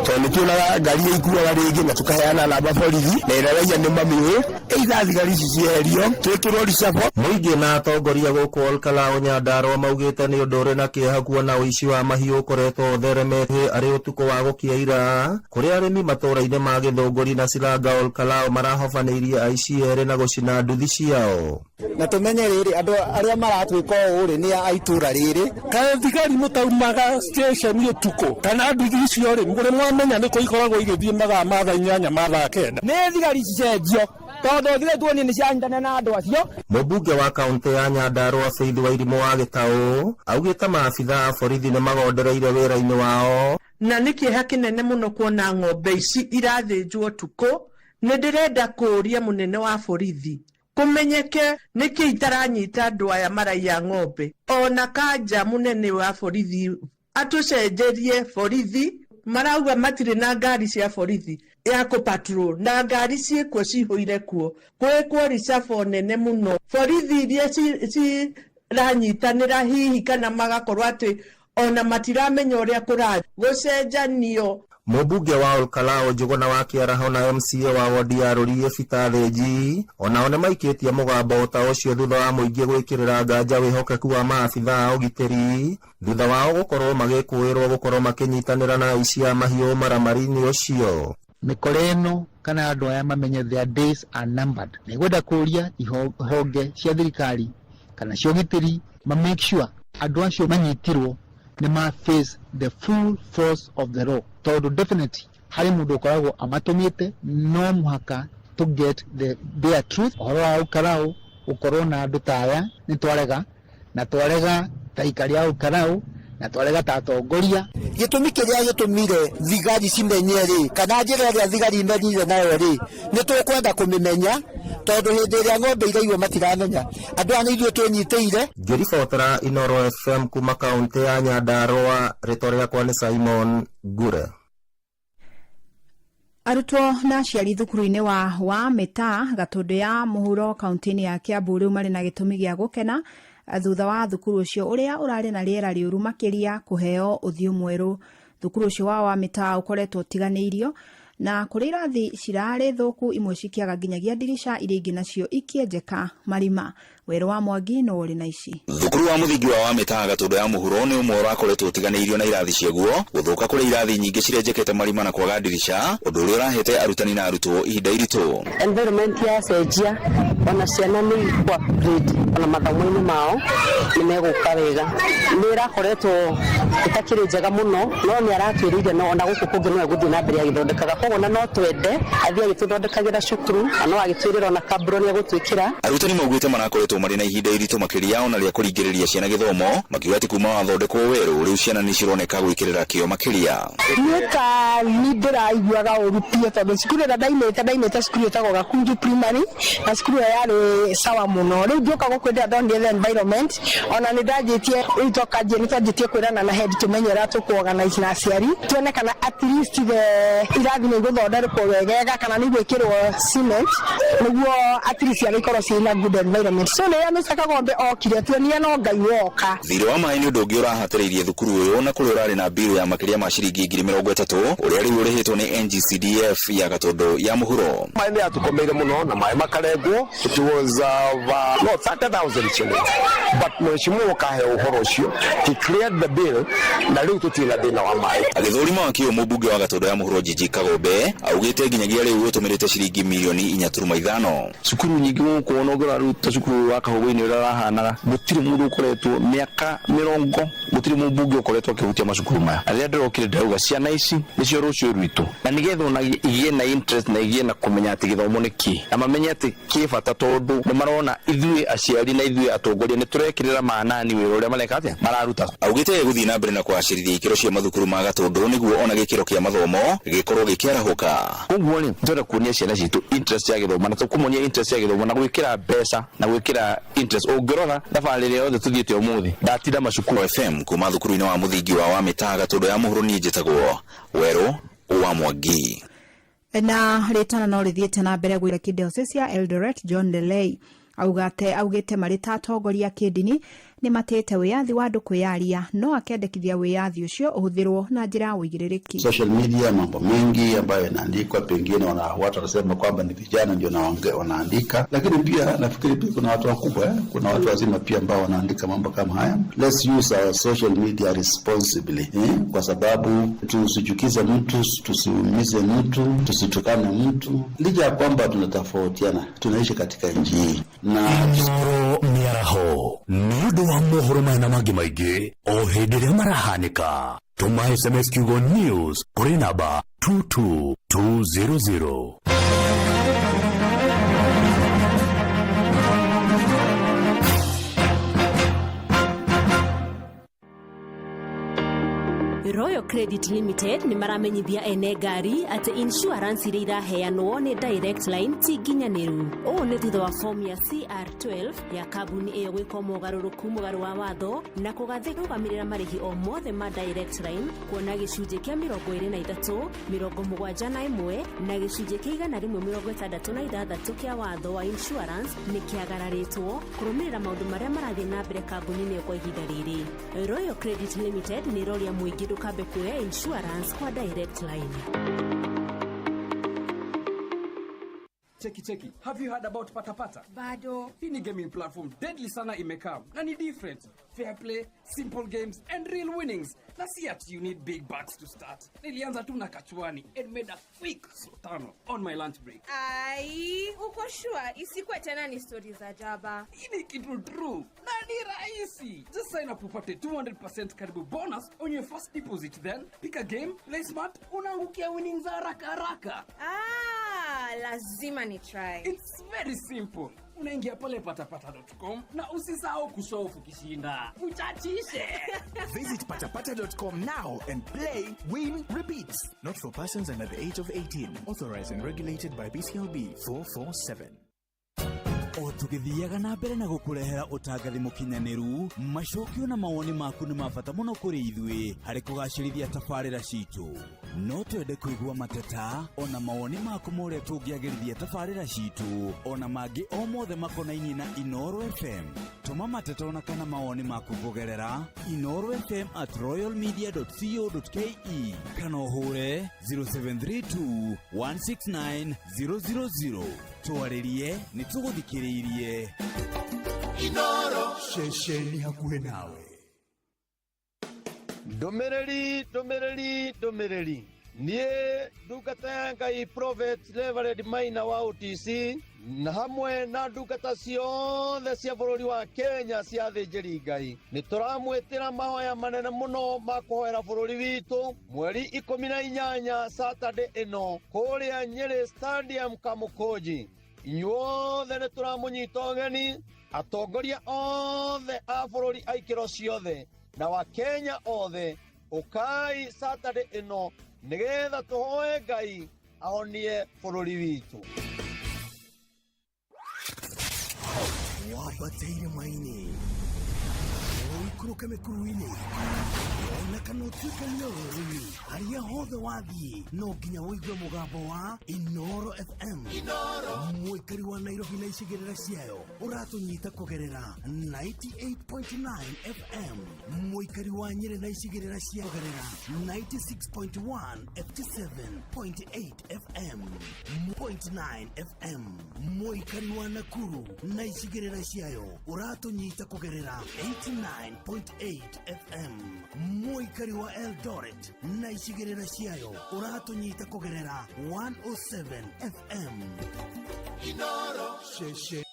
Tondũ nĩ tuonaga ngari iria ikuaga rĩngĩ na tũkaheana namba borithi na ĩrĩa raia nĩ mamĩũĩ, either thigari ici cieherio twĩkĩrwo ricabo. Mũingĩ na atongoria gũkũ Olkalau Nyandarua maugĩte nĩ ũndũ ũrĩ na kĩeha kuona ũici wa mahiũ ũkoretwo ũtheremete arĩ ũtukũ wa gũkia ira, kũrĩa arĩmi matũũra-inĩ ma Gĩthũngũri na Silanga Olkalau marahobanĩirie aici erĩ na gũcina nduthi ciao. Na tumenye rĩrĩ, andũ arĩa maratwĩka ũũ rĩ nĩ a itũra rĩrĩ. Kaĩ thigari mũtaumaga station ũtukũ kana nduthi icio rĩ mũrĩ mwamenya nĩ kũ ikoragwo igĩthiĩ mathaa ma thaa 8 ma thaa 9? Nĩ thigari cicenjio tondũ thigari tuonie nĩ cianyitanĩra na andũ acio. Mũmbunge wa kaunti ya Nyandarua Faith Wairimu wa Gĩtaũ augĩte maabitha a borithi nĩ magondereire wĩra-inĩ wao. Na nĩ kĩeha kĩnene mũno kuona ng'ombe ici irathĩnjwo ũtukũ. Nĩ ndĩrenda kũũria mũnene wa borithi kũmenyeke nĩkĩ itaranyita andũ aya maraiya ng'ombe, ona kanja mũnene wa borithi atũcenjerie borithi. Marauga matirĩ na ngari cia borithi ya kũ patrol na ngari ciĩkuo cihũire kuo gwĩkwo reshuffle nene mũno. Borithi iria ciranyitanĩra hihi kana magakorwo atĩ ona matiramenya ũrĩa kũrathiĩ gũcenjanio. Mũmbunge wa Olkalou Njuguna wa Kĩaraho na MCA wa wodi ya Rũriĩ Peter Thĩnji onao nĩmaikĩtie mũgambo ta ũcio thutha wa mũingĩ gwĩkĩrĩra nganja wĩhokeku wa maabitha a ũgitĩri thutha wao gũkorwo magĩkũĩrwo gũkorwo makĩnyitanĩra na aici a mahiũ maramari-inĩ ũcio. Mĩkora ĩno kana andũ aya mamenye their days are numbered. Nĩngwenda kũria honge cia thirikari kana cia ũgitĩri ma make sure andũ acio manyitirwo nĩ ma face the full force of the law, tondũ definitely harĩ mũndũ ũkoragwo amatũmĩte. No mũhaka to get the bare truth. Ũhoro wa Olkalou gũkorwo na andũ ta aya nĩ twarega, na twarega ta aikari a Olkalou, na twarega ta atongoria. Gĩtũmi kĩrĩa gĩtũmire thigari cimenye rĩ, kana njĩra ĩrĩa thigari imenyire nayo rĩ, nĩ tũkwenda kũmĩmenya, tondũ hĩndĩ ĩrĩa ng'ombe iraiywo matiramenya. Andũ aya nĩ ithuĩ twĩnyitĩire. Ngĩribotera Inoro FM kuma kaũntĩ ya Nyandarũa, rĩtwa rĩakwa nĩ Simon Ngure. Arutwo na aciari thukuru-inĩ wa Mĩtaa Gatũndũ ya Mũhuro kaunti-inĩ ya Kiambu rĩu marĩ na gĩtũmi gĩa gũkena thutha wa thukuru ũcio ũrĩa ũrarĩ na rĩera rĩũru makĩria kũheo ũthiũ mwerũ. Thukuru ũcio wa Mĩtaa ũkoretwo ũtiganĩirio na kũrĩ irathi cirarĩ thũku, imwe cikĩaga nginyagia ndirica, iria ingĩ nacio ikĩenjeka marima. Werũ wa Mwangi no ũrĩ na ici. Thukuru wa mũthingi wa Wamĩtaa Gatũndũ ya Mũhuro nĩ ũmwe ũrakoretwo ũtiganĩirio na irathi ciaguo gũthũka, kũrĩ irathi nyingĩ cirenjekete marima na kwaga ndirica, ũndũ ũrĩa ũrahete arutani na arutwo ihinda iritũ. Environment yacenjia, ona ciana nĩ ikũ upgrade, ona mathomo-inĩ mao nĩ megũka wega. Nĩ ĩrakoretwo ĩtakĩrĩ njega mũno, no nĩ aratwĩrĩire no ona gũkũ kũngĩ no egũthiĩ na mbere agĩthondekaga, koguo na no twende athiĩ agĩtũthondekagĩra cukuru, na no agĩtwĩrĩra ona kabro nĩ egũtwĩkĩra. Arutani maugĩte marakoretwo marĩ na ihinda iritũ makĩria ona rĩa kũringĩrĩria ciana gĩthomo, makiuga atĩ kuma wathondekwo werũ rĩu ciana nĩ cironeka gwĩkĩrĩra kĩo makĩria. Niĩ ta ni ndĩraiguaga ũru biũ, tondũ cukuru ĩrĩa ndaimĩte cukuru ĩtagwo Gakunju Primary, na cukuru ĩyo yarĩ sawa mũno. Rĩu ngĩũka gũkũ ndĩra ndonire the environment, ona nĩ ndanjĩtie rĩu twakanjia nĩ twanjĩtie kwĩrana na head tũmenye ũrĩa tũkũ-organize na aciari, tuone kana at least the irathi nĩ igũthondekwo wegega kana nĩ igwĩkĩrwo cement nĩguo at least ciana ikorwo ciĩ na good environment. So rĩrĩa Mr. Kagombe okire, tuonire no Ngai woka. Thirĩ wa maĩ nĩ ũndũ ũngĩ ũrahatĩrĩirie thukuru ũyũ, na kũrĩa ũrarĩ na mbirũ ya makĩria ma ciringi 30,000 ũrĩa rĩu ũrĩhĩtwo nĩ NGCDF ya Gatũndũ ya Mũhuro. Maĩ nĩ yatũkomeire mũno na maĩ makarengwo. It was no 30,000 shillings, but mheshimiwa kahe ũhoro ũcio, he cleared the bill na rĩu tũtirĩ na thĩna wa maĩ. Agĩthũrima wakio, mũmbunge wa Gatũndũ ya Mũhuro Jiji Kagombe augĩte nginyagia rĩu ũtũmĩrĩte ciringi mirioni 4.5. Cukuru nyingĩ gũkũ, ona ũngĩrora rĩu ta cukuru wa Kahũgũ-inĩ ũrĩa ũrahanaga, gũtirĩ mũndũ ũkoretwo mĩaka 40, gũtirĩ mũmbunge ũkoretwo akĩhutia macukuru maya. Na rĩrĩa ndĩrokire ndĩrauga ciana ici nĩcio rũciũ rwitũ, na nĩgetha ona igĩe na interest na igĩe na kũmenya atĩ gĩthomo nĩ kĩ, na mamenye atĩ kĩ bata, tondũ nĩ marona ithuĩ aciari na ithuĩ atongoria nĩ tũrekĩrĩra manani wĩra ũrĩa mareka atĩa mararuta. Augĩte gũthiĩ na mbere na kũgacĩrithia ikĩro cia mathukuru ma Gatũndũ nĩguo ona gĩkĩro kĩa mathomo gĩkorwo gĩkĩarahũka. Koguo rĩ, twenda kuonia ciana citũ interest ya gĩthomo, na tũkũmonia interest ya gĩthomo na gwĩkĩra mbeca na gwĩkĩra interest. Ũngĩrora thabarĩ ĩrĩa yothe tũthiĩte ũmũthĩ, ndatinda macukuru. FM kuma thukuru-inĩ wa mũthingi wa Wamĩtaa Gatũndũ ya Mũhuro, niĩ njĩtagwo Werũ wa Mwangi. Na rĩtana no rĩthiĩte na mbere gwĩra kĩdiocese ya Eldoret John Lelei augate augĩte marĩ ta atongoria a kĩndini nĩ matĩĩte wĩyathi wa andũ kwĩyaria, no akendekithia wĩyathi ũcio ũhũthĩrwo na njĩra ya ũigĩrĩrĩki. Social media, mambo mengi ambayo yanaandikwa, pengine watu wanasema kwamba ni vijana ndio wanaandika, lakini pia nafikiri pia kuna watu wakubwa, eh? Kuna watu wazima pia ambao wanaandika mambo kama haya. Let's use our social media responsibly, eh? Kwa sababu tusichukize mtu, tusiumize mtu, tusitukane mtu, licha ya kwamba tunatofautiana, tunaishi katika nchi hii na Inooro mĩaraho nĩ ũndũ wa mohoro maya na mangĩ maingĩ o hĩndĩ ĩrĩa marahanĩka, tũma SMS kiugo news kũrĩ namba 22200. Royal Royal Credit Limited nĩ maramenyithia ene ngari atĩ insurance iria iraheanwo nĩ Direct Line ti nginyanĩru. Ũũ nĩ thutha wa fomu ya CR12 ya kambuni ĩyo gwĩkwo mogarũrũku mũgarũ wa watho na kũgathĩrũgamĩrĩra marĩhi o mothe ma Direct Line, kuona gĩcunjĩ kĩa 23, 71 na gĩcunjĩ kĩa 166 kĩa watho wa insurance nĩ kĩagararĩtwo kũrũmĩrĩra maũndũ marĩa marathiĩ na mbere kambuni-inĩ ĩyo kwa ihinda rĩrĩ. Royal Credit Limited nĩ ĩroria mũingĩ ndũkambe kuoya insurance kwa Direct Line. Cheki cheki, have you heard about Patapata? Bado. Hii ni gaming platform deadly sana imekam na ni different. Fair play, simple games and real winnings. Na si ati you need big bucks to start. Nilianza tu na kachuani and made a quick tano on my lunch break. Ai, uko sure isikuwe tena ni stori za jaba? Hii ni kitu true na ni rahisi. Just sign up upate 200% karibu bonus on your first deposit, then pick a game, play smart, unaangukia winnings haraka haraka. Ah, lazima ni try. It's very simple. Unaingia pale patapata.com na usisahau kushow ukishinda. Uchachishe. Visit patapata.com now and play, win, repeat. Not for persons under the age of 18. Authorized and regulated by BCLB 447. O tũgĩthiaga na mbere na gũkũrehera ũtangathi mũkinyanĩru, macokio na mawoni maku nĩ ma bata mũno kũrĩ ithuĩ harĩ kũgacĩrithia tabarĩra citũ. No twende kũigua mateta ona mawoni maku ma ũrĩa tũngĩagĩrithia tabarĩra citũ, ona mangĩ o mothe makonainie na Inoro FM. Tũma mateta ona kana mawoni maku kũgerera inorofm@royalmedia.co.ke kana ũhũre 0732 169 000. Twarĩrie, nĩ tũgũthikĩrĩirie. Inoro ceceni hakuhĩ nawe. Ndũmĩrĩri, ndũmĩrĩri, ndũmĩrĩri. Niĩ ndungata ya Ngai Prophet Reverend Maina wa OTC na hamwe na ndungata ciothe cia bũrũri wa Kenya cia athĩnjĩri Ngai, nĩ tũramwĩtĩra mahoya manene mũno ma kũhoera bũrũri witũ mweri 18, Saturday ĩno, kũrĩa Nyĩrĩ Stadium, Kamũkũnji. Inyuothe nĩ tũramũnyita ũgeni, atongoria othe a bũrũri a ikĩro ciothe na Wakenya othe, ũkai Saturday ĩno nĩgetha tũhoe Ngai ahonie bũrũri witũ. Wambate irĩma-inĩ, ũikũrũke mĩkuru-inĩ, ona kana ũtuĩkanie werũ-inĩ, harĩa hothe wathiĩ no nginya ũigue mũgambo wa Inoro FM. Mũikari wa Nairobi na icigĩrĩra ciayo, ũratũnyita kũgerera 98.9 FM. Mũikari wa Nyĩrĩ na icigĩrĩra cia kũgerera 96.1, 57.8 FM, 0.9 FM. Mũikari wa Nakuru na icigĩrĩra ciayo, ũratũnyita kũgerera 89.8 FM. Mũikari wa Eldoret na icigĩrĩra ciayo, ũratũnyita kũgerera 107 FM. Inoro cece.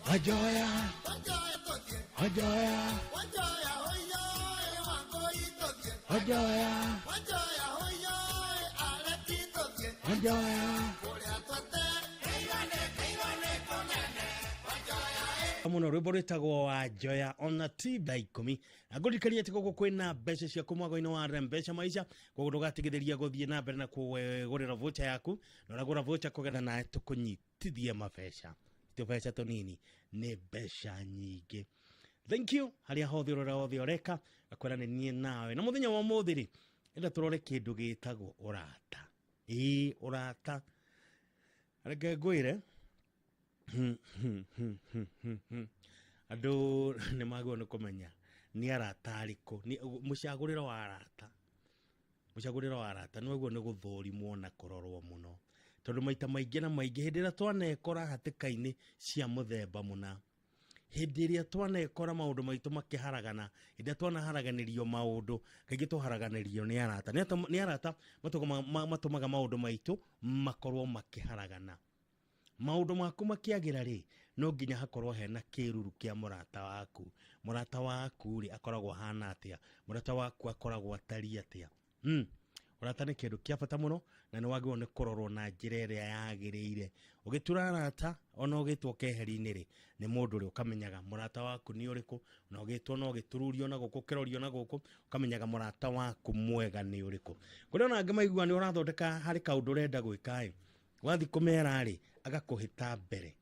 Wanjoya, Wanjoya, Wanjoya, Wanjoya. Muno rwimbo rwitagwo Wanjoya ona ti thaa 10 na ngũririkanie atĩ gũkũ kwĩna mbeca ciaku mwago-inĩ wa mbeca maisha, koguo ndũgatigithĩria gũthiĩ na mbere na kwĩgũrĩra voucher yaku, na ũragũra voucher kũgerera nawe tũkũnyitithie mabeca, ti tũbeca tũnini, nĩ mbeca nyingĩ. Thank you harĩa hothe ũrora hothe ũreka, ngakwĩra nĩ niĩ nawe. Na mũthenya wa ũmũthĩ rĩ, enda tũrore kĩndũ gĩtagwo ũrata. Ĩĩ, ũrata. Reke ngwĩre, andũ nĩ magĩrĩirwo nĩ kũmenya nĩ arata arĩkũ, mũcagũrĩre wa arata, mũcagũrĩre wa arata nĩ wagĩrĩirwo nĩ gũthũrimwo na kũrorwo mũno, tondũ maita maingĩ na maingĩ hĩndĩ ĩrĩa twanekora hatĩka-inĩ cia mũthemba mũna, hĩndĩ ĩrĩa twanekora maũndũ maitũ makĩharagana, hĩndĩ ĩrĩa twanaharaganĩrio maũndũ, kaingĩ tũharaganĩrio nĩ arata. Nĩ arata matũmaga maũndũ maitũ makorwo makĩharagana. Maũndũ maku makĩagĩra rĩ, no nginya hakorwo hena kĩruru kĩa mũrata waku. Mũrata waku rĩ, akoragwo ahana atĩa? Mũrata waku akoragwo atariĩ atĩa? Ũrata nĩ kĩndũ kĩa bata mũno, na nĩ wagĩrĩirwo nĩ kũrorwo na njĩra ĩrĩa yagĩrĩire. Ũgĩtura arata, ona ũgĩtwo keheri-inĩ rĩ, nĩ mũndũ ũrĩa ũkamenyaga mũrata waku nĩ ũrĩkũ, na ũgĩtwo no ũgĩtururio na gũkũ, ũkĩrorio na gũkũ, ũkamenyaga mũrata waku mwega nĩ ũrĩkũ. Kũrĩ ona angĩ maiguaga nĩ ũrathondeka harĩ kaũndũ ũrenda gwĩka ĩ, wathiĩ kũmera rĩ, agakũhĩta mbere.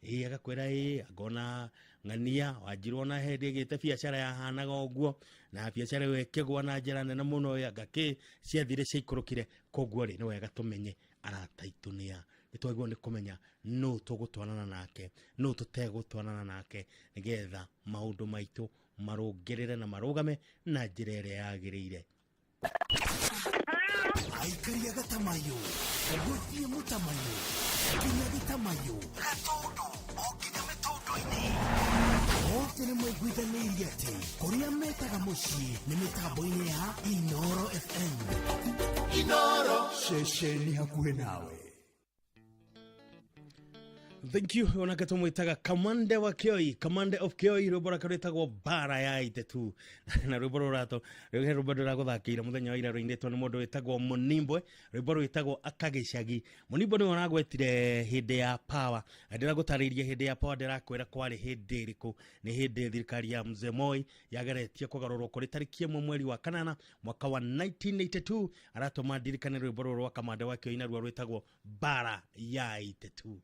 Ĩĩ, agakwĩra ĩĩ, ngona ng'ania wanjirwo na hĩndĩ ĩgĩte biacara yahanaga ũguo, na biacara ĩyo ĩkĩgwa na njĩra nene mũno, ĩ, anga kĩ ciathire ciaikũrũkire. Koguo rĩ, nĩ wega tũmenye arata aitũ nĩ a. Nĩ twagĩrĩirwo nĩ kũmenya nũ tũgũtwarana nake, nũ tũtegũtwarana nake, nĩgetha maũndũ maitũ marũngĩrĩre na marũgame na njĩra ĩrĩa yagĩrĩire. Aikaria gatamayo, gũthiĩ mũtamayo, nginya gĩtamayo, gatũndũ o nginya mĩtũndũ-inĩ. Othe nĩ maiguithanĩirie atĩ kũrĩa metaga mũciĩ nĩ mĩtambo-inĩ ya Inoro FM. Inoro, ceceni hakuhĩ nawe. Thank you. Onake tumwitaga Kamande wa Kioi, Kamande of Kioi, rwimbo rwake rwitagwo Bara ya Itetu. Na rwimbo rũrato, rwimbo rwimbo ndĩragũthakĩire mũthenya wa ira rũinĩtwo nĩ mũndũ wĩtagwo Mũnimbwe, rwimbo rwĩtagwo Akagĩcagi. Mũnimbwe nĩwe ũragwetire hĩndĩ ya power. Na ndĩragũtarĩirie hĩndĩ ya power, ndĩrakwĩra kwarĩ hĩndĩ ĩrĩkũ. Nĩ hĩndĩ thirikari ya Mzee Moi yageretie kũgarũrwo kũrĩ tarĩki 1 mweri wa 8 mwaka wa 1982. Aratũma ndirikane rwimbo rũrũ rwa Kamande wa Kioi, naruo rwĩtagwo Bara ya Itetu.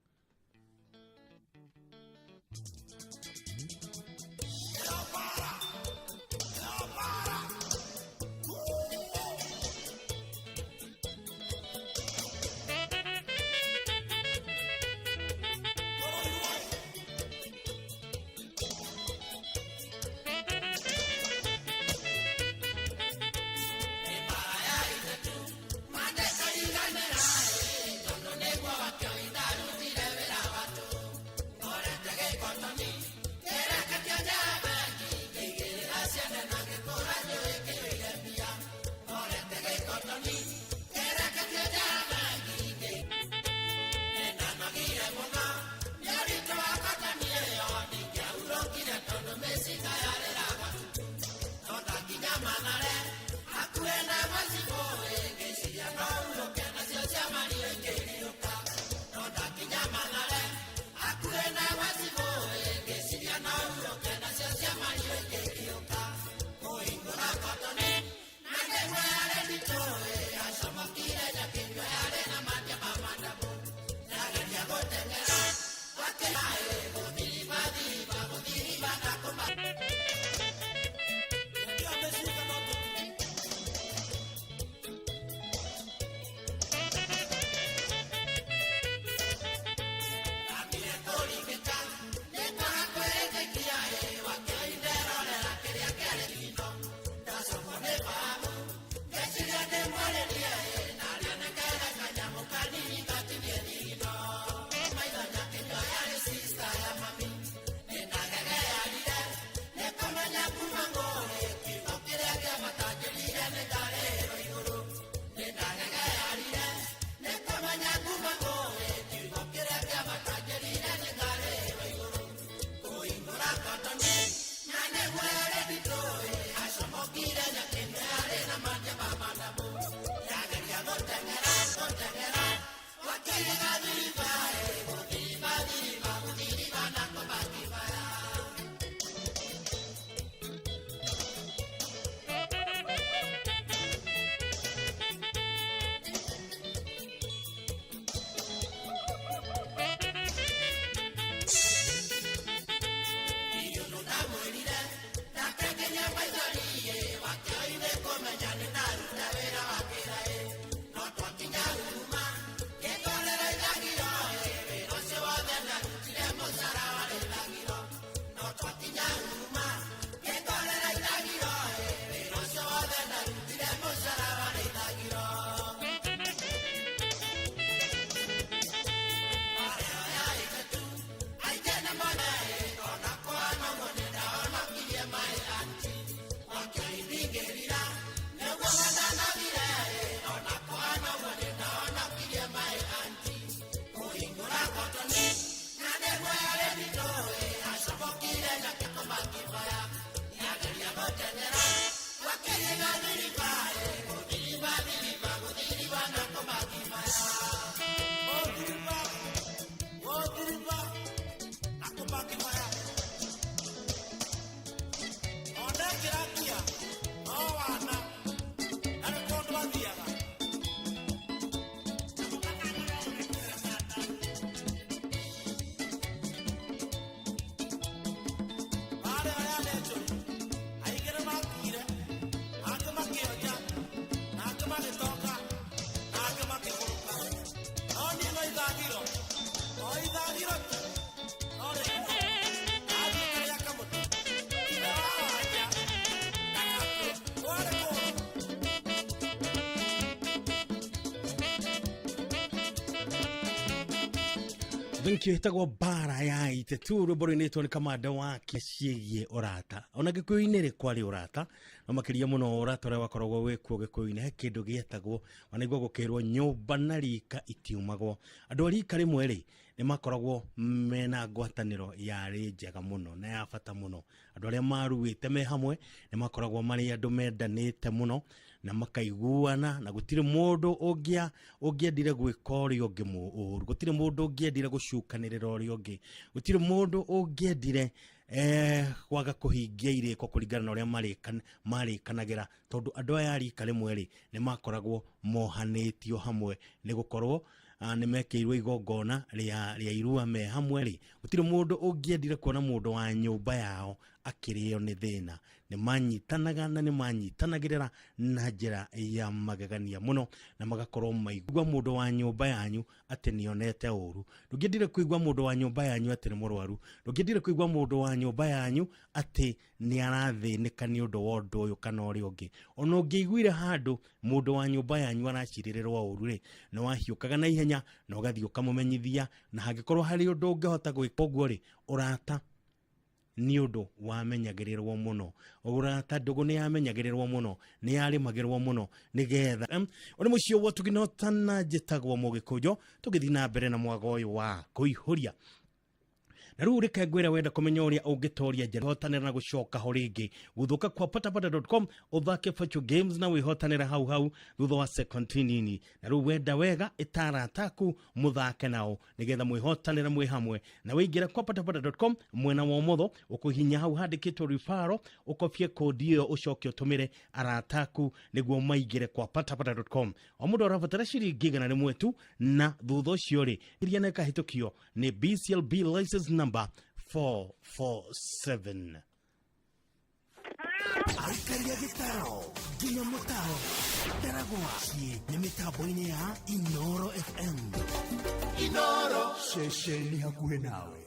Thank you. Ĩtagwo Mbara ya Itetu, rwĩmbo rũinĩtwo nĩ Kamanda wa ciĩgiĩ ũrata. Ona Gĩkũyũ-inĩ rĩ kwarĩ ũrata, no makĩria mũno ũrata ũrĩa wakoragwo wĩkuo Gĩkũyũ-inĩ, he kĩndũ gĩetagwo, wanaigua gũkĩrwo nyũmba na rika itiumagwo. Andũ a rika rĩmwe rĩ nĩ makoragwo mena ngwatanĩro yarĩ njega mũno na ya bata mũno. Andũ arĩa maruĩte me hamwe nĩ makoragwo marĩ andũ mendanĩte mũno na makaiguana, na gũtirĩ mũndũ ũngĩendire gwĩka ũrĩa ũngĩ ũru, gũtirĩ mũndũ ũngĩendire gũcukanĩrĩra ũrĩa ũngĩ, gũtirĩ mũndũ ũngĩendire kwaga kũhingia irĩko kũringana na ũrĩa marĩkanagĩra, tondũ andũ aya a rika rĩmwe rĩ nĩ makoragwo mohanĩtio hamwe nĩ gũkorwo nĩ mekĩirwo igongona rĩa irua me hamwe rĩ. Gũtirĩ mũndũ ũngĩendire kuona mũndũ wa nyũmba yao akĩrĩo nĩ thĩna. Nĩ manyitanaga na nĩ manyitanagĩrĩra na njĩra ya magegania mũno, na magakorwo maigua mũndũ wa nyũmba yanyu atĩ nĩonete ũru. Ndũngĩendire kũigua mũndũ wa nyũmba yanyu atĩ nĩ mũrwaru, ndũngĩendire kũigua mũndũ wa nyũmba yanyu atĩ nĩ arathĩnĩka nĩ ũndũ wa ũndũ ũyũ kana ũrĩa ũngĩ. Ona ũngĩiguire handũ mũndũ wa nyũmba yanyu aracirĩrĩrwo ũru rĩ, nĩ wahiũkaga na ihenya na ũgathiĩ ũkamũmenyithia, na hangĩkorwo harĩ ũndũ ũngĩhota gwĩka ũguo rĩ, ũrata nĩ ũndũ wamenyagĩrĩrwo mũno. Ũrata ndũgũ nĩ yamenyagĩrĩrwo mũno, nĩ yarĩmagĩrwo mũno nĩgetha ũrĩ mũciĩ wa tũginotana. Njĩtagwo Mũgĩkũnjũ, tũgĩthiĩ na mbere na mwago ũyũ wa kũihũria. Na rĩu reke ngwĩre, wenda kũmenya ũrĩa ũngĩtoria njĩra hotanĩra na gũcoka ho rĩngĩ, gũthũka kwa patapata.com ũthake virtual games na wĩhotanĩre hau hau thutha wa second nini. Na rĩu wenda wega ĩtara ataku mũthake nao nĩgetha mwĩhotanĩre mwĩ hamwe. Na wĩingĩre kwa patapata.com mwena wa ũmotho, ũkũhihinya hau handĩkĩtwo referral, ũkobie kodi ĩyo ũcoke ũtũmĩre arata aku nĩguo maingĩre kwa patapata.com. O mũndũ arabatara ciringi 100 tu, na thutha ũcio rĩ iria na ĩkahĩtũkio nĩ BCLB license number 447. Aikaria gĩtaro nginya mũtaro ndaragwa ciĩ nĩ mĩtambo-inĩ ya Inoro FM. Inoro ceceni hakuhĩ nawe.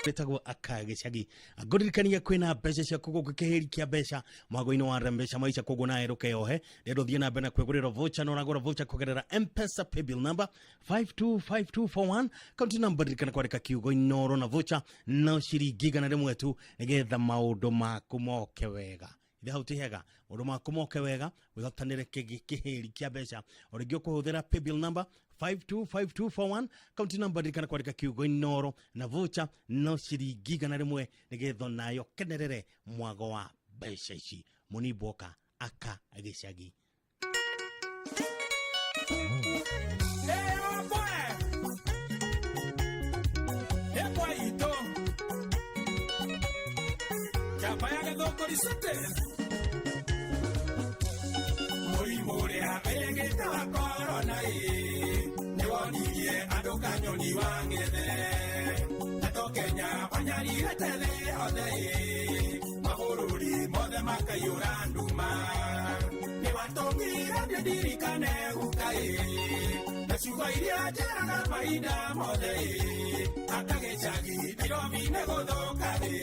Ĩtagwo akagĩcagi. Ngũririkania kwĩna mbeca ciaku gũkũ kĩhĩri kĩa mbeca mwago-inĩ wa mbeca maica, koguo nawe ndũkeyohe. Rĩrĩa ũthiĩ na mbere na kwĩgũrĩra voucher, na ũragũra voucher kũgerera M-Pesa paybill number 525241, kaunti number, ririkana kwandĩka kiugo Inoro na voucher no ciringi 100 tu, nĩgetha maũndũ maku moke wega. Ithe hau ti hega, maũndũ maku moke wega, wĩhotanĩre kĩhĩri kĩa mbeca. O rĩngĩ ũkũhũthĩra paybill number 525241, kaunti number, ririkana kwandĩka kiugo Inoro na voucher no ciringi 100, nĩgetha nayo kenerere mwago wa mbeca ici. Mũnimboka aka gĩcagi. Mũrimũ ũrĩa wĩgĩte wa korona ĩ nĩwonirie andũ kanyoni wa ng'ethe, na to Kenya wanyarirĩte thĩ yothe ĩ, mabũrũri mothe makaiyũra nduma. Nĩwatũmire ndĩndirikane guka ĩ, na ciugo iria njĩraga mahinda mothe ĩ, akagĩcagi Nairobi nĩ gũthũka thĩ,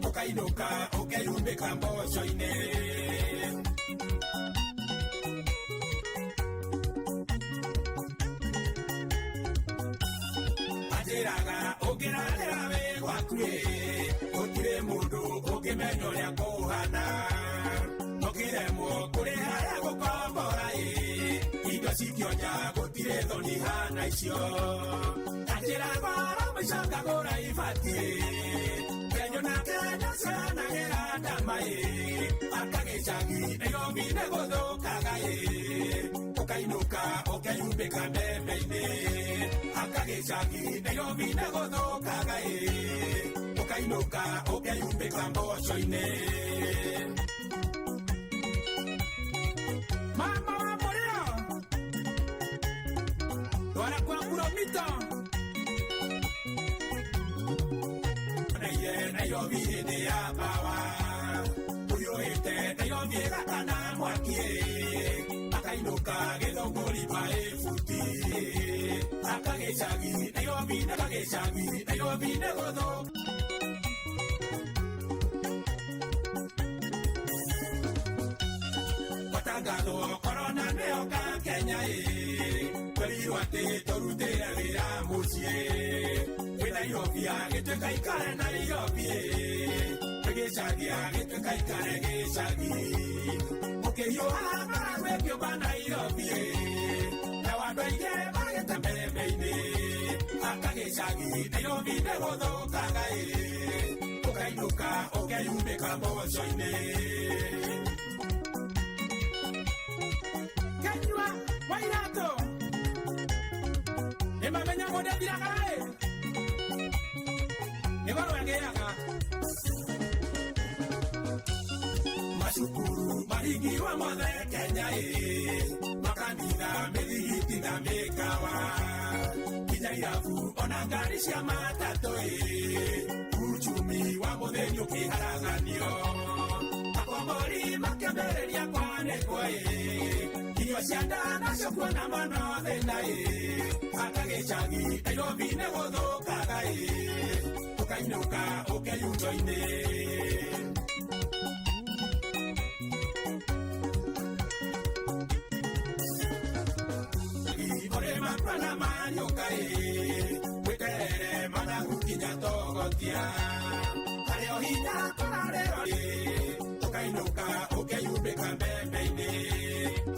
ũkainũka ũkeyumbĩka mboco-inĩ. Anjĩraga ũngĩrarĩra wĩ gwaku ĩ, gũtirĩ mũndũ ũngĩmenya ũrĩa kũhana, ũkĩremwo kũrĩha ya gũkombora ĩ, indo cikĩonja gũtirĩ thoni hana icio. Anjĩraga oro maica ngagũra ibati, Kenya na Kenya cianagĩra ndama ĩ, akagĩcagi Nairobi nĩ gũthũkaga ĩ, ũkainũka ũkeyumbĩka mbembe-inĩ. Akagĩcagi Nairobi nĩ gũthũkaga ĩ, ũkainũka ũkeyumbĩka mboco-inĩ. Mama wa mũrĩo twara kwa Puromito Naiye Nairobi hĩndĩ ya bawa ũhiũhĩte Nairobi ĩgakana mwaki akainũka gĩthũngũri maĩ buti akagĩcagi Nairobi na kagĩcagi Nairobi nĩ gũthũka. Gwatangathwo korona nĩyoka Kenya ĩ, twerirwo atĩ tũrutĩre wĩra. Nairobi agĩtuĩka ikare Nairobi gĩcagi agĩtuĩka ikare gĩcagi ũkĩhiũha ng'aragu ĩkĩũmba Nairobi na andũ aingĩ magĩte mbembe-inĩ akagĩcagi Nairobi nĩ gũthũkaga ĩ ũkainũka ũkeyumbĩka mboco-inĩ Kenyua Wairato nĩmamenya mũndũ athiraga ĩ nĩ goro agĩaga macukuru mahingirwo mothe Kenya ĩ makanitha mĩthigiti na mĩkawa nginya irabu ona ngari cia matatũ ĩ uchumi wa mũthĩni ũkĩharaganio akombori makĩambĩrĩria kwanĩkwo ĩ irio cia nda nacio kuona mũno thĩna ĩ akagĩcagi Nairobi nĩ gũthũkaga ĩ ũkainũka ũkeyundo-inĩ ũrĩma kwana mariũka ĩ wĩterere managu nginya togotia harĩ o hinya kũrarĩro ĩ ũkainũka ũkeyumbĩka mbembe-inĩ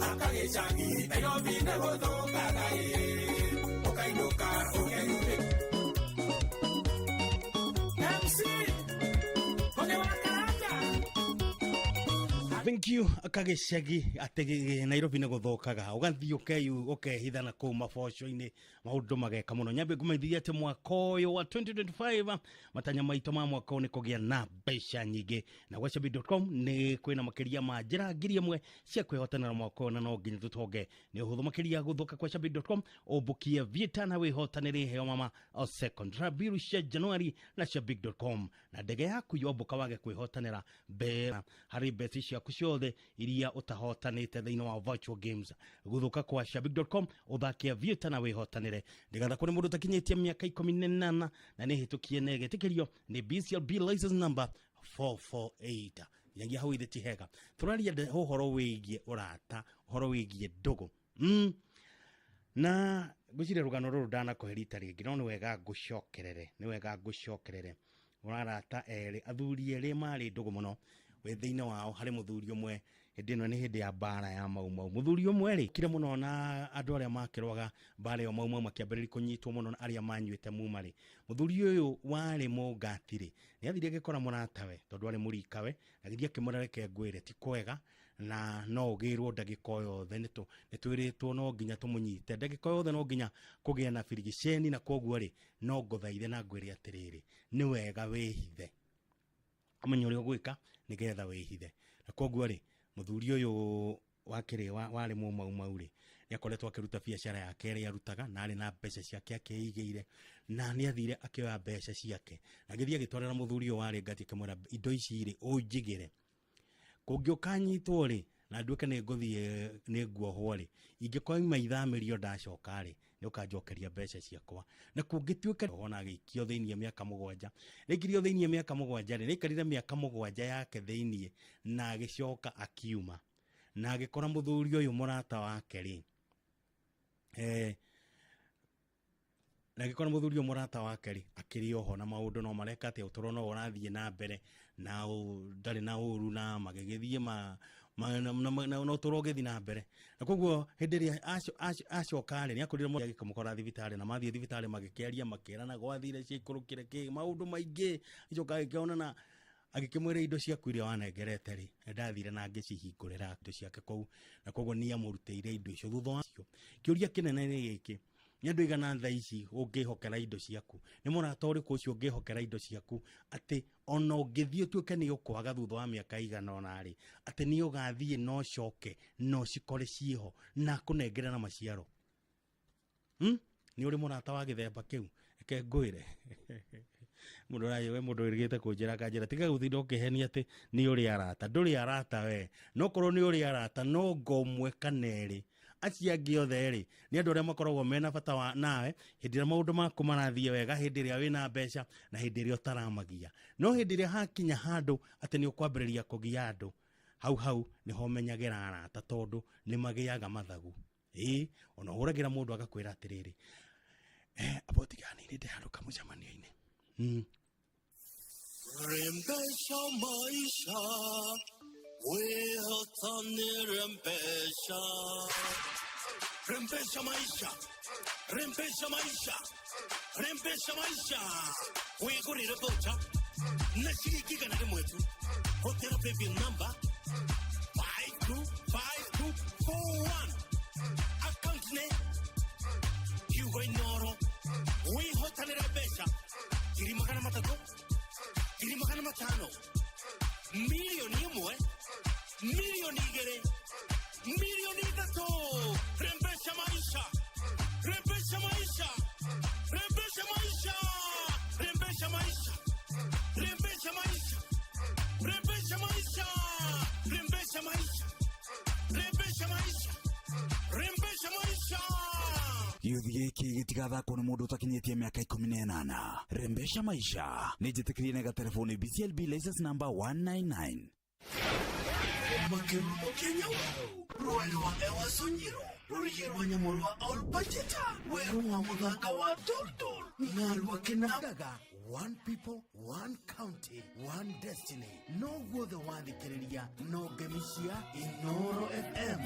akagĩcagi Nairobi nĩ gũthũkaga ĩ ũkainũka ũkeyumbĩka MC Koge wa Karanja. Thank you akagĩcagi atĩ Nairobi nĩ gũthũkaga ũgathiĩ ũkehitha na kũu maboco-inĩ maũndũ mageka mũno nyambe ngũmenyithie atĩ mwaka ũyũ wa 2025 matanya maitũ ma mwaka ũyũ nĩ kũgĩa na mbeca nyingĩ na gwacambi.com nĩ kwĩna makĩria ma njĩra 1000 cia kwĩhotanĩra mwaka ũyũ na no nginya tũtonge nĩ ũhũthũ makĩria gũthũka gwacambi.com ũmbũkie vieta na wĩhotanĩre iheo mama o second rabiru cia Januari na shabik.com na ndege yaku yombũka wage kwĩhotanĩra mbeca harĩ mbeca ciaku ciothe iria ũtahotanĩte thĩinĩ wa virtual games gũthũka kwa shabik.com ũthakia vieta na wĩhotanĩre ndĩgathakwo nĩ mũndũ ũtakinyĩtie mĩaka 18 na nĩ hĩtũkie na ĩgetĩkĩrio nĩ BCLB license number 448 nginyagia hau ithe ti hega tũraria ũhoro wĩgiĩ ũrata ũhoro wĩgiĩ ndũgũ na ngwĩciria rũgano rũrũ ndanakũhe rita rĩngĩ no nĩ wega ngũcokerere nĩ wega ngũcokerere ũrarata erĩ athuri erĩ marĩ ndũgũ mũno wĩ thĩinĩ wao harĩ mũthuri ũmwe hĩndĩ ĩno nĩ hĩndĩ ya mbara ya Mau Mau mũthuri ũmwe rĩ kire mũno na andũ arĩa makĩrwaga mbara ĩyo Mau Mau makĩambĩrĩria kũnyitwo mũno na arĩa manyuĩte muma rĩ mũthuri ũyũ warĩ mũngati rĩ nĩ athire agĩkora mũratawe tondũ arĩ mũrikawe agĩthiĩ akĩmwĩra reke ngwĩre ti kwega na no ũgĩrwo ndagĩka o yothe nĩ twĩrĩtwo no nginya tũmũnyite ndagĩka o yothe no nginya kũgĩa na birigiceni na koguo rĩ no ngũthaithe na ngwĩre atĩrĩrĩ nĩ wega wĩhithe ũmenye ũrĩa ũgwĩka nĩgetha wĩhithe na koguo rĩ mũthuri ũyũ wakĩrĩ warĩ mũmaumau rĩ nĩ akoretwo akĩruta biacara yake ĩrĩa arutaga na arĩ na mbeca ciake akĩigĩire na nĩ athire akĩoya mbeca ciake na agĩthiĩ agĩtwarĩra mũthuri ũyũ warĩ ngati akĩmwĩra indo ici rĩ ũnjigĩre kũngĩũka nyitwo rĩ na nduĩke nĩ ngũthiĩ nĩ nguohwo rĩ ingĩkorwo ima ithamĩrio ndacoka rĩ nĩ ũkanjokeria mbeca ciakwa na kũngĩtuĩka ona agĩikio thĩinĩ mĩaka 7 rĩikirio thĩinĩ mĩaka 7 rĩ nĩaikarire mĩaka 7 yake thĩinĩ na agĩcoka akiuma na agĩkora mũthuri ũyũ mũrata wake rĩ na agĩkora mũthuri ũyũ mũrata wake rĩ akĩrĩ oho na maũndũ no mareka atĩa ũtũro no ũrathiĩ na mbere na ndarĩ na ũru na magĩgĩthiĩ na ũtũro ũgĩthiĩ na mbere na koguo hĩndĩ ĩrĩa acoka rĩ nĩ akorire mũndũ agĩkamũkora thibitarĩ na mathiĩ thibitarĩ magĩkĩaria makĩrana gwathire ciaikũrũkire kĩ maũndũ maingĩ acoka agĩkĩona na agĩkĩmwĩra indo ciaku iria wanengerete rĩ ndathire na ngĩcihingũrĩra indo ciake kũu na koguo nĩ amũrutĩire indo icio thutha wacio kĩũria kĩnene nĩ gĩkĩ nĩ andũ aigana thaa ici ũngĩhokera indo ciaku nĩ mũrata ũrĩkũ ũcio ũngĩhokera indo ciaku atĩ ona ũngĩthiĩ ũtuĩke nĩ ũkwaga thutha wa mĩaka igana ũna rĩ atĩ nĩ ũgathiĩ na ũcoke na ũcikore ciĩho na akũnengere na maciaro nĩ ũrĩ mũrata wa gĩthemba kĩu reke ngwĩre mũndũ ũraĩ we mũndũ wĩrĩgĩte kũnjĩra akanjĩra tiga gũtinda ũkĩhenia atĩ nĩ ũrĩ arata ndũrĩ arata we no korwo nĩ ũrĩ arata no ngo ũmwe kana erĩ acio angĩ othe rĩ nĩ andũ arĩa makoragwo mena bata wa nawe hĩndĩ ĩrĩa maũndũ maku marathiĩ wega hĩndĩ ĩrĩa wĩna mbeca na hĩndĩ ĩrĩa ũtaramagia no hĩndĩ ĩrĩa hakinya handũ atĩ nĩ ũkwambĩrĩria kũgia andũ hau hau nĩho menyagĩra arata tondũ nĩ magĩaga mathagu ĩĩ ona ũhũragĩra mũndũ agakwĩra atĩrĩrĩ abo tiganĩire ndĩ handũ kamũcemanio-inĩ Rembesha maisha, wehotanirembesha. Rembesha maisha, rembesha maisha, rembesha maisha. Wigurire bocha na ciringi 100 tu. Hotera paybill number 525241. Account ne Hugo Inoro. Wihotanire mbeca 300,000, 500,000, 1,000,000, 2,000,000, 3,000,000. Rembesha maisha, rembesha maisha, rembesha maisha, rembesha maisha, rembesha maisha, rembesha maisha, rembesha maisha, rembesha maisha, rembesha maisha. Gĩũthi gĩkĩ gĩtigathakwo nĩ mũndũ ũtakinyĩtie mĩaka 18. Rembesha maisha nĩ njĩtĩkĩrie na gatelefoni BCLB license number 199. Makerumo Kenya rwai rwa Ewaso Nyiro rũrigi rwa nyamũ rwa Olpajeta werũ wa mũthanga wa Toldol na rwa Kĩnandaga. One people, one county, one destiny. No guothe wathikĩrĩria no ngemi cia Inoro FM.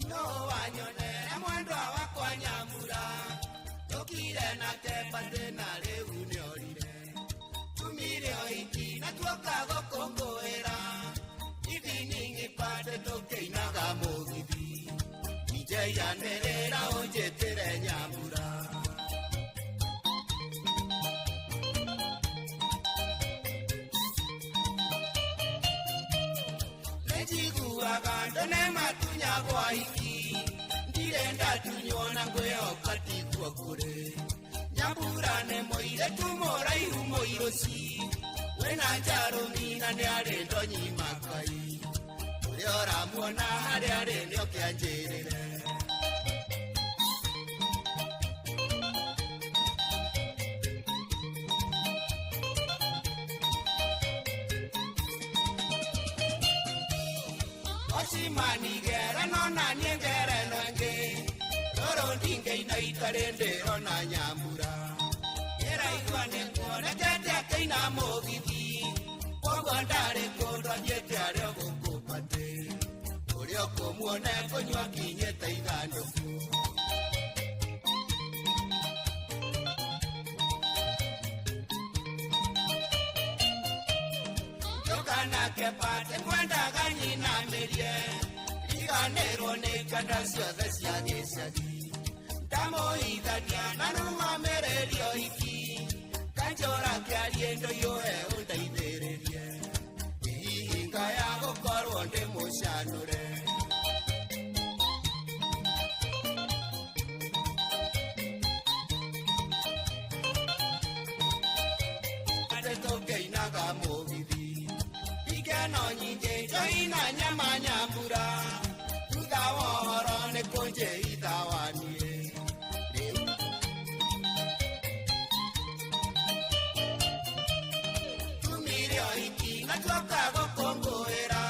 No wanyonera mwendwa wakwa nyamura tukire nake pate na rĩu nĩorire tumire oiki na tuoka gũkũngũĩra ithiningi pate tũkĩinaga mũgithi njeianĩrĩra ũnjĩtĩre nyamura. Nĩnjiguaga ndone matunyagwo aiki ndirenda tunywo na ngwĩhoka tiguo kũrĩ nyambura nĩ mũirĩtu mũraihu mũirũci wĩna njarũmi na nĩarĩ ndonyi makai ũrĩa ũramuona harĩa arĩ nĩoke anjĩrĩre. Ocimani ngereno na niĩ ngereno ĩngĩ rũrũ ndingĩina itarĩ ndĩrona nyambura ndĩraigua nĩkuonekete akĩina mũgithi koguo ndarĩ kũndũ athiĩte arĩ o gũkũ batĩ ũrĩa ũkũmuona ekũnyua akinyĩte ithandũkũ. Nake pate ngwendaga nyinamĩrie riganĩrwo nĩ kanda ciothe cia gĩcagi ndamũhithania na nũmamĩrĩrio hiki kanjũra kĩarie ndũiyũhe ũndeithĩrĩrie ihinga ya gũkorwo ndĩ mũcanũre. Andũ tũkĩinaga mũgithi ikeno nyingĩ njohi na nyama nyambura thutha wa ũhoro nĩ kũnjĩitha waniĩ. Tumire ũhiki na tuoka gũkũngũĩra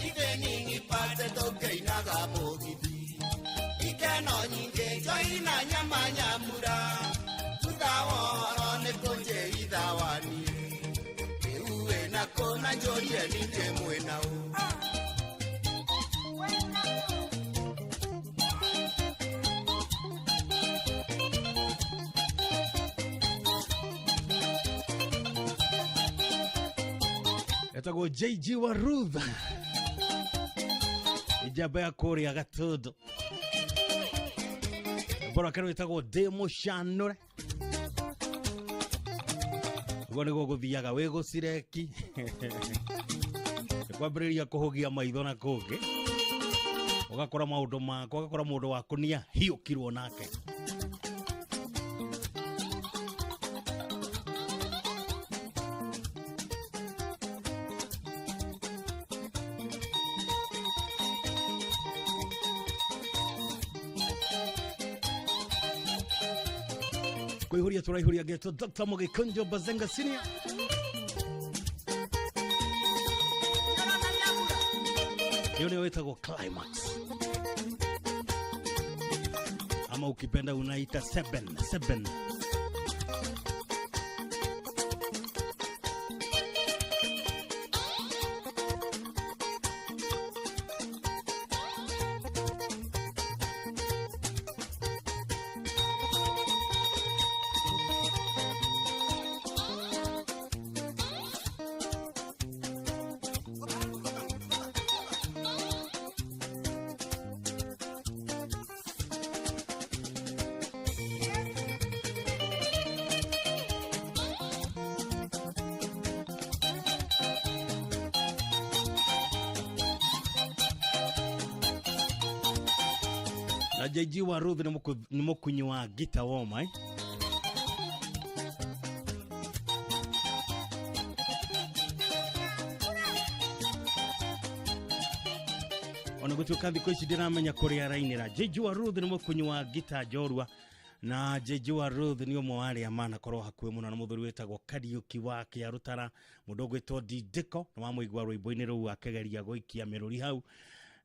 ithe nyingĩ pate tũkĩinaga mũgithi ikeno nyingĩ njohi na nyama nyambura thutha wa ũhoro nĩ kũnjĩitha waniĩ kona njorie ninde mwena u. Etagwo JG wa Ruth ijamba ya kũrĩa Gatũndũ mbora kerwo ĩtagwo ndĩ mũcanũre ũguo nĩguo gũthiaga wĩ gũcireki kwambĩrĩria kũhũgia maitho na kũngĩ ũgakora maũndũ makwa ũgakora mũndũ wa kũnia hiũkirwo nake. Kuihuria turaihuria getwo Dr. Mugikunjo Bazenga Senior. Hiyo ndio ĩtagwo climax ama ukipenda unaita 7 7. Na JG wa Ruth nĩ mũkunyi wa gita woma, eh? Ona gũtuĩka thikũ ici ndĩramenya kũrĩa arainĩra, JG wa Ruth nĩ mũkunyi wa gita njorua, na JG wa Ruth nĩ ũmwe wa arĩa manakorwo hakuhĩ mũno na mũthuri wĩtagwo Kariũki wa Kĩarũtara, mũndũ ũgwĩtwo Didiko. Nĩ wamũigua rwĩmbo-inĩ rũu akĩgeria gũikia mĩrũri hau,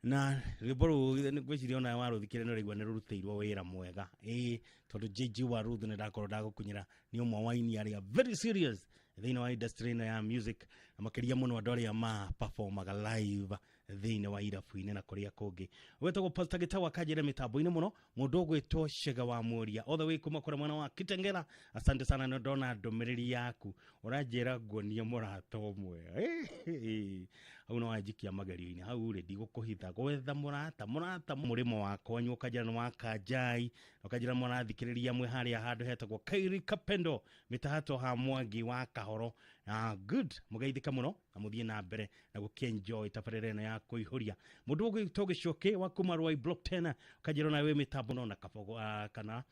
na rwĩmbo rũu ngwĩciria ona warũthikĩrĩria nĩ ũraigua nĩ rũrutĩirwo wĩra mwega, ĩĩ, tondũ JG wa Ruth nĩ ndakorwo ndagũkunyĩra nĩ ũmwe wa aini arĩa very serious thĩinĩ wa industry ĩno ya music, na makĩria mũno andũ arĩa ma performaga live thĩinĩ wa irabu-inĩ na kũrĩa kũngĩ. Wetagwo Pastor Gĩtaũ akanjĩra mĩtambo-inĩ mũno, mũndũ ũgwĩtwo Cega wa Mũria all the way kuma kũrĩa mwena wa Kitengela. Asante sana, nĩ ndona ndũmĩrĩri yaku, ũranjĩra nguonie mũrata ũmwe. Hau no wanjikia magerio-inĩ hau rĩ, ndigũkũhitha gwetha mũrata mũrata mũrĩmo wa kwanyu, ũkanjĩra nĩ wa Kanjai, na ũkanjĩra mũrathikĩrĩria mwĩ harĩa handũ hetagwo Kairi Kapendo mĩtahato ha Mwangi wa Kahoro. Ah, good, mũgeithĩka mũno na mũthiĩ na mbere na gũkĩenjoy tabarĩra ĩno ya kũihũria. Mũndũ ũgwĩtwo Gĩcoke wa kuma Rwai Block 10, ũkanjĩra ona wĩ mĩtambo no na kabogo, kana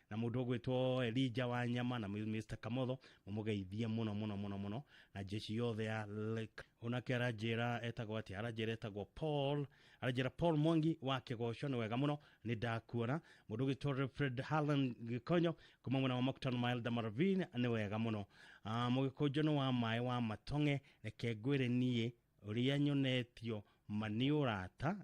na mũndũ ũgwĩtwo Elijah wa Nyama na Mr Kamotho, mũmũgeithie mũno mũno mũno mũno na jeshi yothe ya Lake. Onake aranjĩra etagwo atĩa? Aranjĩra etagwo Paul, aranjĩra Paul Mwangi wa Kĩgoco. Nĩ wega mũno, nĩ ndakuona. Mũndũ ũgwĩtwo Fred Harlan Gĩkonyo kuma mwena wa Mokton Mile Damaravine, nĩ wega mũno. Mũgĩkũnjo nĩ wa maĩ wa Matonge, reke ngwĩre niĩ ũrĩa nyonetio ma nĩ ũrata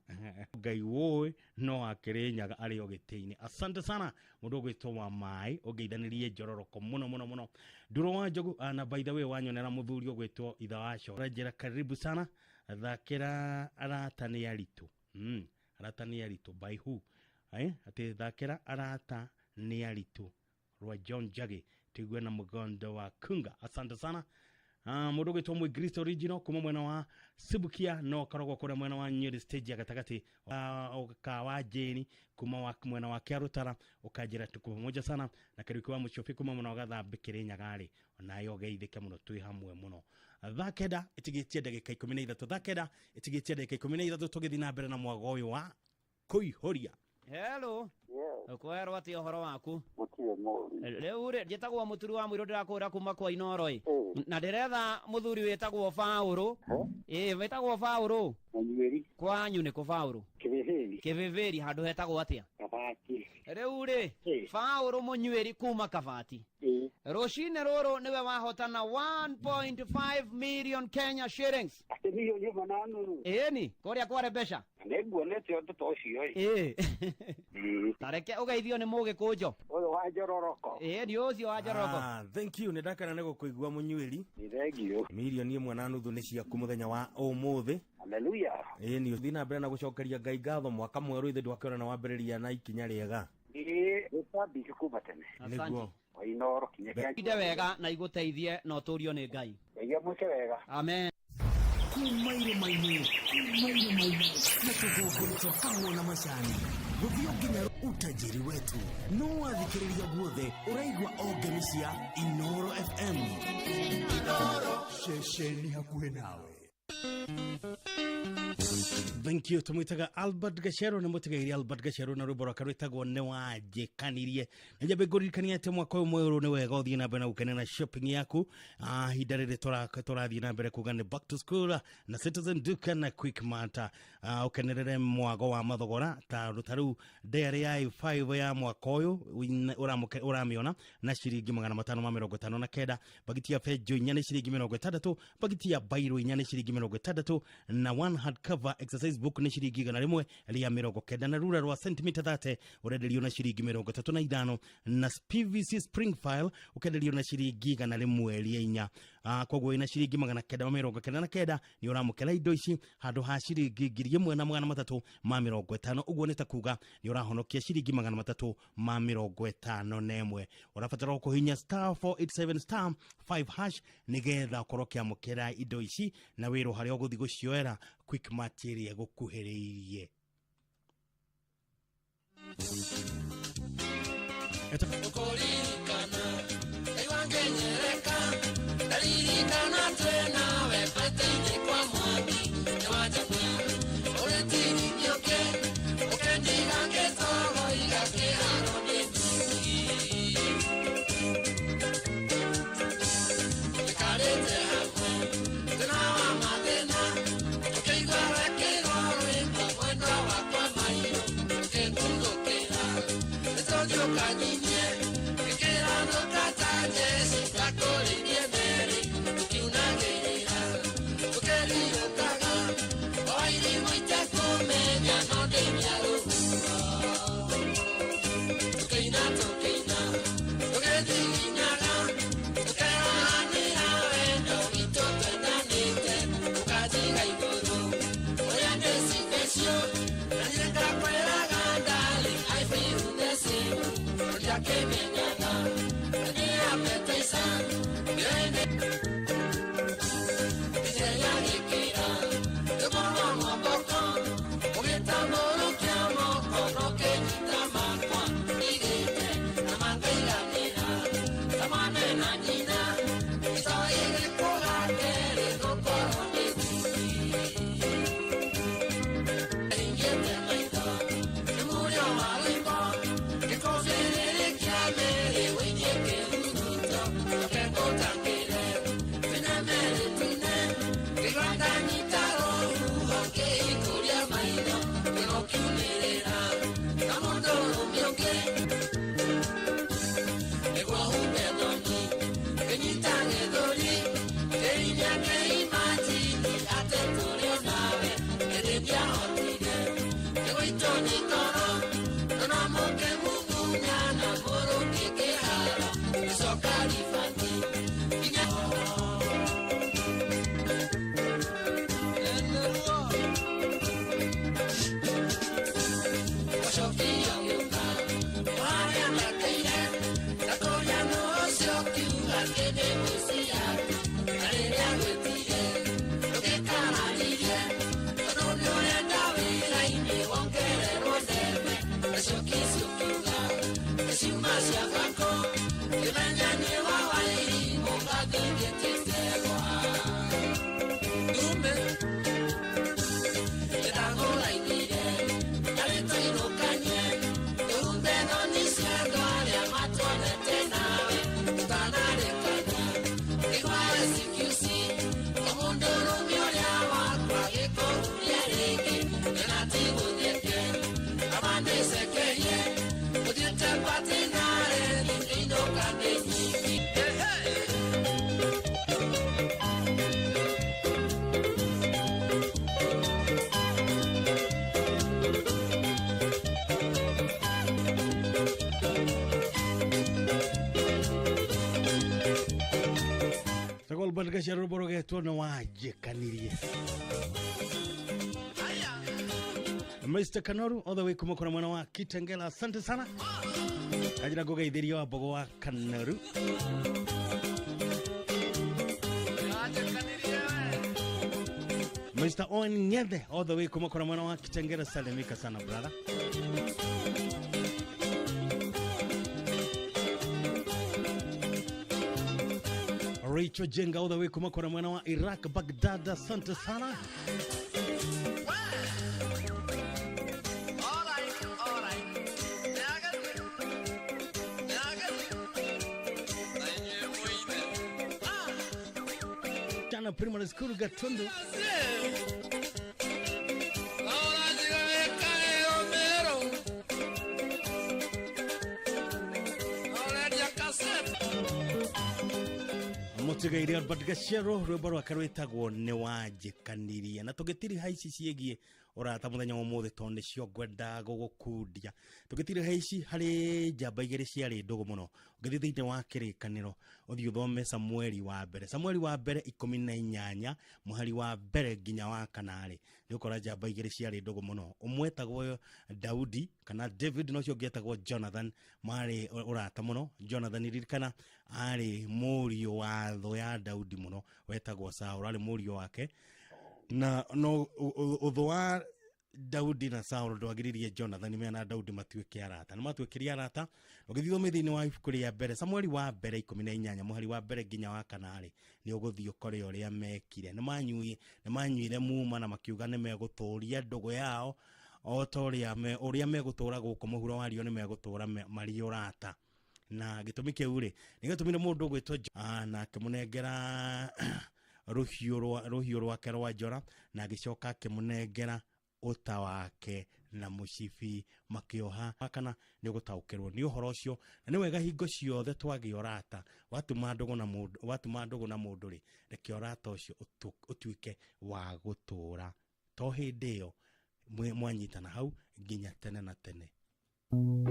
Ngai wũĩ no akĩrĩ nyaga arĩ o gĩtĩ-inĩ. Asante sana, mũndũ ũgwĩtwo wa maĩ, ũngeithanĩrie njororoko mũno mũno mũno. Nduro wa Njogu, na by the way wanyonera mũthuri ũgwĩtwo itha waco, ũranjĩra karibu sana, thakĩra arata nĩ aritũ. Arata nĩ aritũ by who, eh? Atĩ thakĩra arata nĩ aritũ rwa John Njagi, tuigue na mũgondo wa kunga. Asante sana. Mũndũ ũgwĩtwo Mwĩngristo original kuma mwena wa Sibukia, no koragwo kũrĩa mwena wa Nyeri stage ya gatagatĩ, ka wa Jane kuma wa mwena wa Kĩarũtara, ũkanjĩra tuko pamoja sana, na Kariũki wa Mũcobi kuma mwena wa Gathambĩ Kĩrĩnyaga-rĩ, onayo ũgeithĩke mũno, twĩ hamwe mũno. Thaa 9 ĩtigĩtie ndagĩka 13, thaa 9 ĩtigĩtie ndagĩka 13, tũgĩthiĩ na mbere na mwago ũyũ wa kũihũria. Hello. Ũkwerwo atĩa ũhoro waku? Gũtirĩ mũru. Rĩu rĩ, njĩtagwo Mũturi wa Mũirũ, ndĩrakũra kuma kwa Inoro ĩ, na ndĩretha mũthuri wĩtagwo Baũrũ. Ĩ, wĩtagwo Baũrũ? Mũnyuĩri. Kwanyu nĩ kũ, Baũrũ? Kĩbĩbĩri. Kĩbĩbĩri handũ hetagwo atĩa? Kabati. Rĩu rĩ, Baũrũ Mũnyuĩri kuma Kabati, rũcinĩ rũrũ nĩwe wahotana 1.5 million Kenya shillings. Atĩ milioni ĩmwe na nuthu? Ĩni, kũrĩa kware mbeca. Nĩ nguonete ũndũ ta ũcio ĩ. Ĩ, tareke ũgeithio nĩ Mũgĩkũnjo. Ũyũ wa njororoko. Ĩ, nĩ ũcio wa njororoko. Ah, thank you, nĩ ndakena nĩ gũkũigua Mũnyuĩri. Nĩ thengiũ. Milioni 1.5 nĩ ciaku mũthenya wa ũmũthĩ. Haleluya. Ĩ, nĩ ũthiĩ na mbere na gũcokeria Ngai ngatho. Mwaka mwerũ ithe ndwakĩona na wambĩrĩria na ikinya rĩega. Ĩ, gĩtambiki kuma tene. Nĩguo. Wa Inoro kinya kĩa. Inde wega na igũteithie na ũtũrio nĩ Ngai. Ngai amwĩke wega. Amen. Kuma irĩma-inĩ, kuma irĩma-inĩ na tũthũngũri twa kahũa na macani gũthiĩ nginya utajiri wetu, no wathikĩrĩria guothe ũraigua o ngemi cia Inoro FM. Inoro, ceceni hakuhĩ nawe. Thank you. Tumwitaga Albert Gachero na mutigairi Albert Gachero na rwimbo rwake rwitagwo nĩ wanjĩkanirie. Na njambe ngũririkania atĩ mwaka ũyũ mwerũ nĩ wega ũthiĩ na mbere na gũkenera shopping yaku. Ihinda rĩrĩ tũrathiĩ na mbere kuga nĩ back to school na Citizen Duka na Quickmart. Ũkenerere mwago wa mathogora ta rĩu Dairy ya i5 ya mwaka ũyũ ũramĩona na ciringi 559, bagiti ya benjo 4 nĩ ciringi 60, bagiti ya bairo 4 nĩ ciringi 60, na one hardcover exercise book nĩ ciringi 190, na rura rwa sentimita 30 ũrenderio na ciringi 35, na PVC spring file ũkenderio na ciringi 104. Koguo ina ciringi 999 nĩ ũramũkĩra indo ici handũ ha ciringi 1350, ũguo nĩ ta kuga nĩ ũrahonokia ciringi 351. Ũrabatara kũhinya star 487 star 5 hash nĩgetha ũkorwo ũkĩamũkĩra indo ici na wĩrwo harĩa ũgũthiĩ gũcioera Quickmart ĩrĩa ĩgũkuhĩrĩirie. Ũkũririkana Ngai wangenyereka ndaririkana twenawe bete-inĩ kwa mwaki nĩwanjamia ũrĩtirithioke ũkendiga ngĩtoro igakĩharo nĩ njuki tũikarĩte hamwe thĩna wa mathĩna tũkĩigua wekĩrwo rwĩmbo mwendwa wakwa mairũ tũkĩguthũkĩra nĩtũthiũkanyinie gĩkĩranũka ta Jesũ ndakũrĩirie Meri tũkiunagĩrĩra tũkĩriũkaga o irimũ itekũmenya no ndĩmia rũhuho tũkĩina tũkĩina tũgĩthiginaga tũkeranĩra wendo witũ twendanĩte ũkanjiga igũrũ ũrĩa ndĩcindĩcio na niĩ ngakwĩraga darling I feel the same tũtiakĩmenyaga na nĩambetaica nĩende ndĩyagĩkĩra rũgũrũ mwomboko ũgĩtambũrũkia moko nokĩnyita makwa igĩte na mangaiganĩra ta mwana na nyina itoĩ gĩkũga kerĩ gũkorwo nĩ thiki ingĩte maitho nĩ mũrĩo wa rwĩmbo gĩkũbĩrĩrĩ kĩa mĩrĩ wĩinie kĩhuruto ndũkegũtangĩre tũine merĩ tũine ngĩigua ndanyita rũhuho ngĩikũria maitho ngĩgũkiumĩrĩra na mũndũrũme ũngĩ nĩguo humbe thoni ngĩnyita gĩthũri ngĩinya ngĩimajini atĩ tũrĩ o nawe ĩndĩ ndiahotire ngĩgũitwo nĩ ngoro ndona mũkĩmumunya na mũrũngĩ kĩharo ngĩcoka ribati nginya ũcokio gĩũka harĩa ndakeire ndakũria nũ ũcio ũkiuga kĩndĩ mũci yaku na rĩrĩa gwĩtire ndũgĩkararirie tondũ nĩũrenda wĩra-inĩ wongererwo ndembe nacio kicio kiuga nĩciuma cia bako kĩmenya nĩ wa wairimũ ngathingĩtĩtegwa ndume ndĩragũraithire narĩ tũinũkanie tũhumbe thoni cia andũ arĩa matuonete nawe tũtanarĩkania ngĩgwa SQC o mũndũrũme ũrĩa wakwa gĩkũhuria rĩngĩ ndĩna tigũthiĩke amandĩcekerie ũthiĩte patĩ narĩ ngĩinũka ndĩ nyiki. Albert Gachero rwĩmbo rũgetwo nĩ wanjĩkanirie. Mr. Kanoru all the way kuma kuna mwana wa Kitengela, asante sana. Kajira ngũgeithĩria wa mbogo wa Kanoru. Mr. Owen Ngethe all the way kuma kuna mwana wa Kitengela, salimika sana brother. Rachel Jenga all the way kuma kuna mwana wa Iraq, Baghdad, asante sana. Primary School Gatundu. Mũtigaire Albert Gacero rwĩmbo rwake rwĩtagwo nĩ wanjĩkanirie. Na tũgĩtiriha ici ciĩgiĩ ũrata mũthenya wa ũmũthĩ tondũ nĩcio ngwenda gũgũkundia. Tũgĩtiriha ici harĩ njamba igĩrĩ ciarĩ ndũgũ mũno. Ũngĩthiĩ thĩinĩ wa kĩrĩkanĩro ũthiĩ ũthome Samueli wa mbere, Samueli wa mbere 18 mũhari wa mbere nginya wa kana-rĩ, nĩ ũkora njamba igĩrĩ ciarĩ ndũgũ mũno. Ũmwe etagwo Daudi kana David na ũcio ũngĩ etagwo Jonathan. Marĩ ũrata mũno. Jonathan ririkana arĩ mũriũ wa thũ ya Daudi mũno wetagwo Saul, arĩ mũriũ wake. Na no ũthũ wa Daudi na Saul ndwagiririe Jonathan mena Daudi matuĩke arata. Nĩ matuĩkire arata. Ũgĩthiĩ ũthome thĩinĩ wa ibuku rĩa mbere Samueli wa mbere 18 mũhari wa mbere nginya wa kana-rĩ, nĩ ũgũthiĩ ũkore ũrĩa mekire. Nĩ manyuire muma na makiuga nĩ megũtũria ndũgũ yao o ta ũrĩa megũtũra gũkũ mũhuro wa riũa, nĩ megũtũra marĩ ũrata. Na gĩtũmi kĩu rĩ, nĩ gĩtũmire mũndũ ũgwĩtwo na akĩmũnengera rũhiũ rwake rwa njora, na agĩcoka akĩmũnengera ũta wake na mũcibi, makĩoha kana nĩ ũgũtaũkĩrwo nĩ ũhoro ũcio. Na nĩ wega hingo ciothe twagĩa ũrata, watuma ndũgũ na mũndũ, watuma ndũgũ na mũndũ rĩ, reke ũrata ũcio ũtuĩke wa gũtũra to hĩndĩ ĩyo mwanyitana hau nginya tene na tene. Thank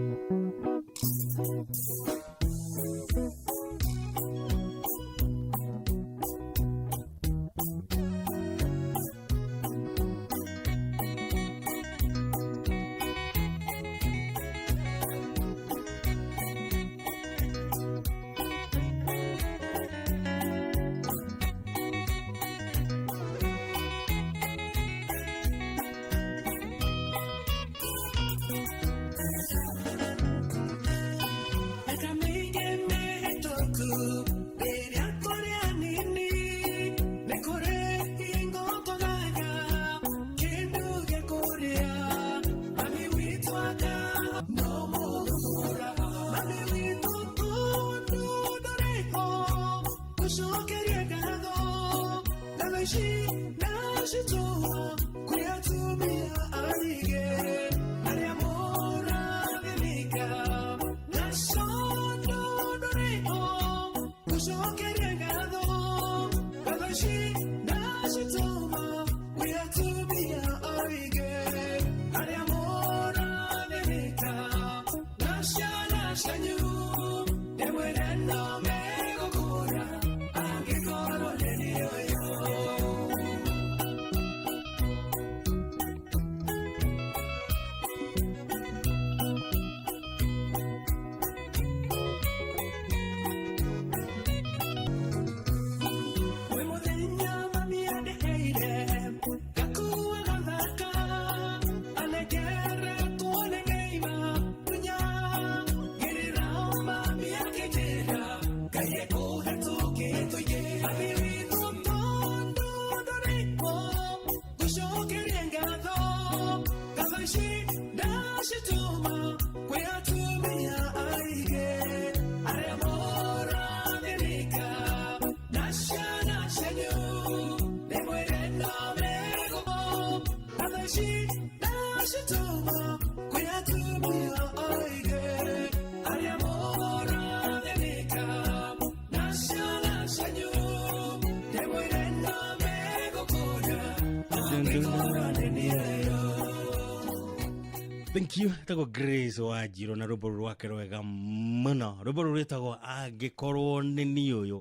you. Tagwo Grace Wanjiru na rwĩmbo rwake rwega mũno. Rwĩmbo rũrũ rwĩtagwo Angĩkorwo nĩ niĩ ũyũ.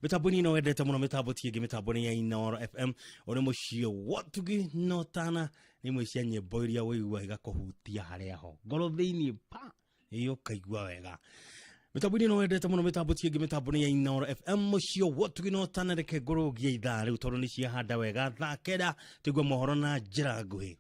Mĩtambo-inĩ ĩno wendete mũno, mĩtambo ti ĩngĩ, mĩtambo nĩ ya Inooro FM. Ũrĩ mũciĩ wotugi no tana nĩ imwe cia nyĩmbo iria ũigua igakũhutia harĩa ho ngoro thĩinĩ pa ũkaigua wega. Mĩtambo-inĩ ĩno wendete mũno, mĩtambo ti ĩngĩ, mĩtambo nĩ ya Inooro FM. Mũciĩ wotugi no tana, reke ngũrũgie ithaa rĩu tondũ nĩ ciahanda wega. Thaa 9 tũigue mohoro na njĩra nguhĩ.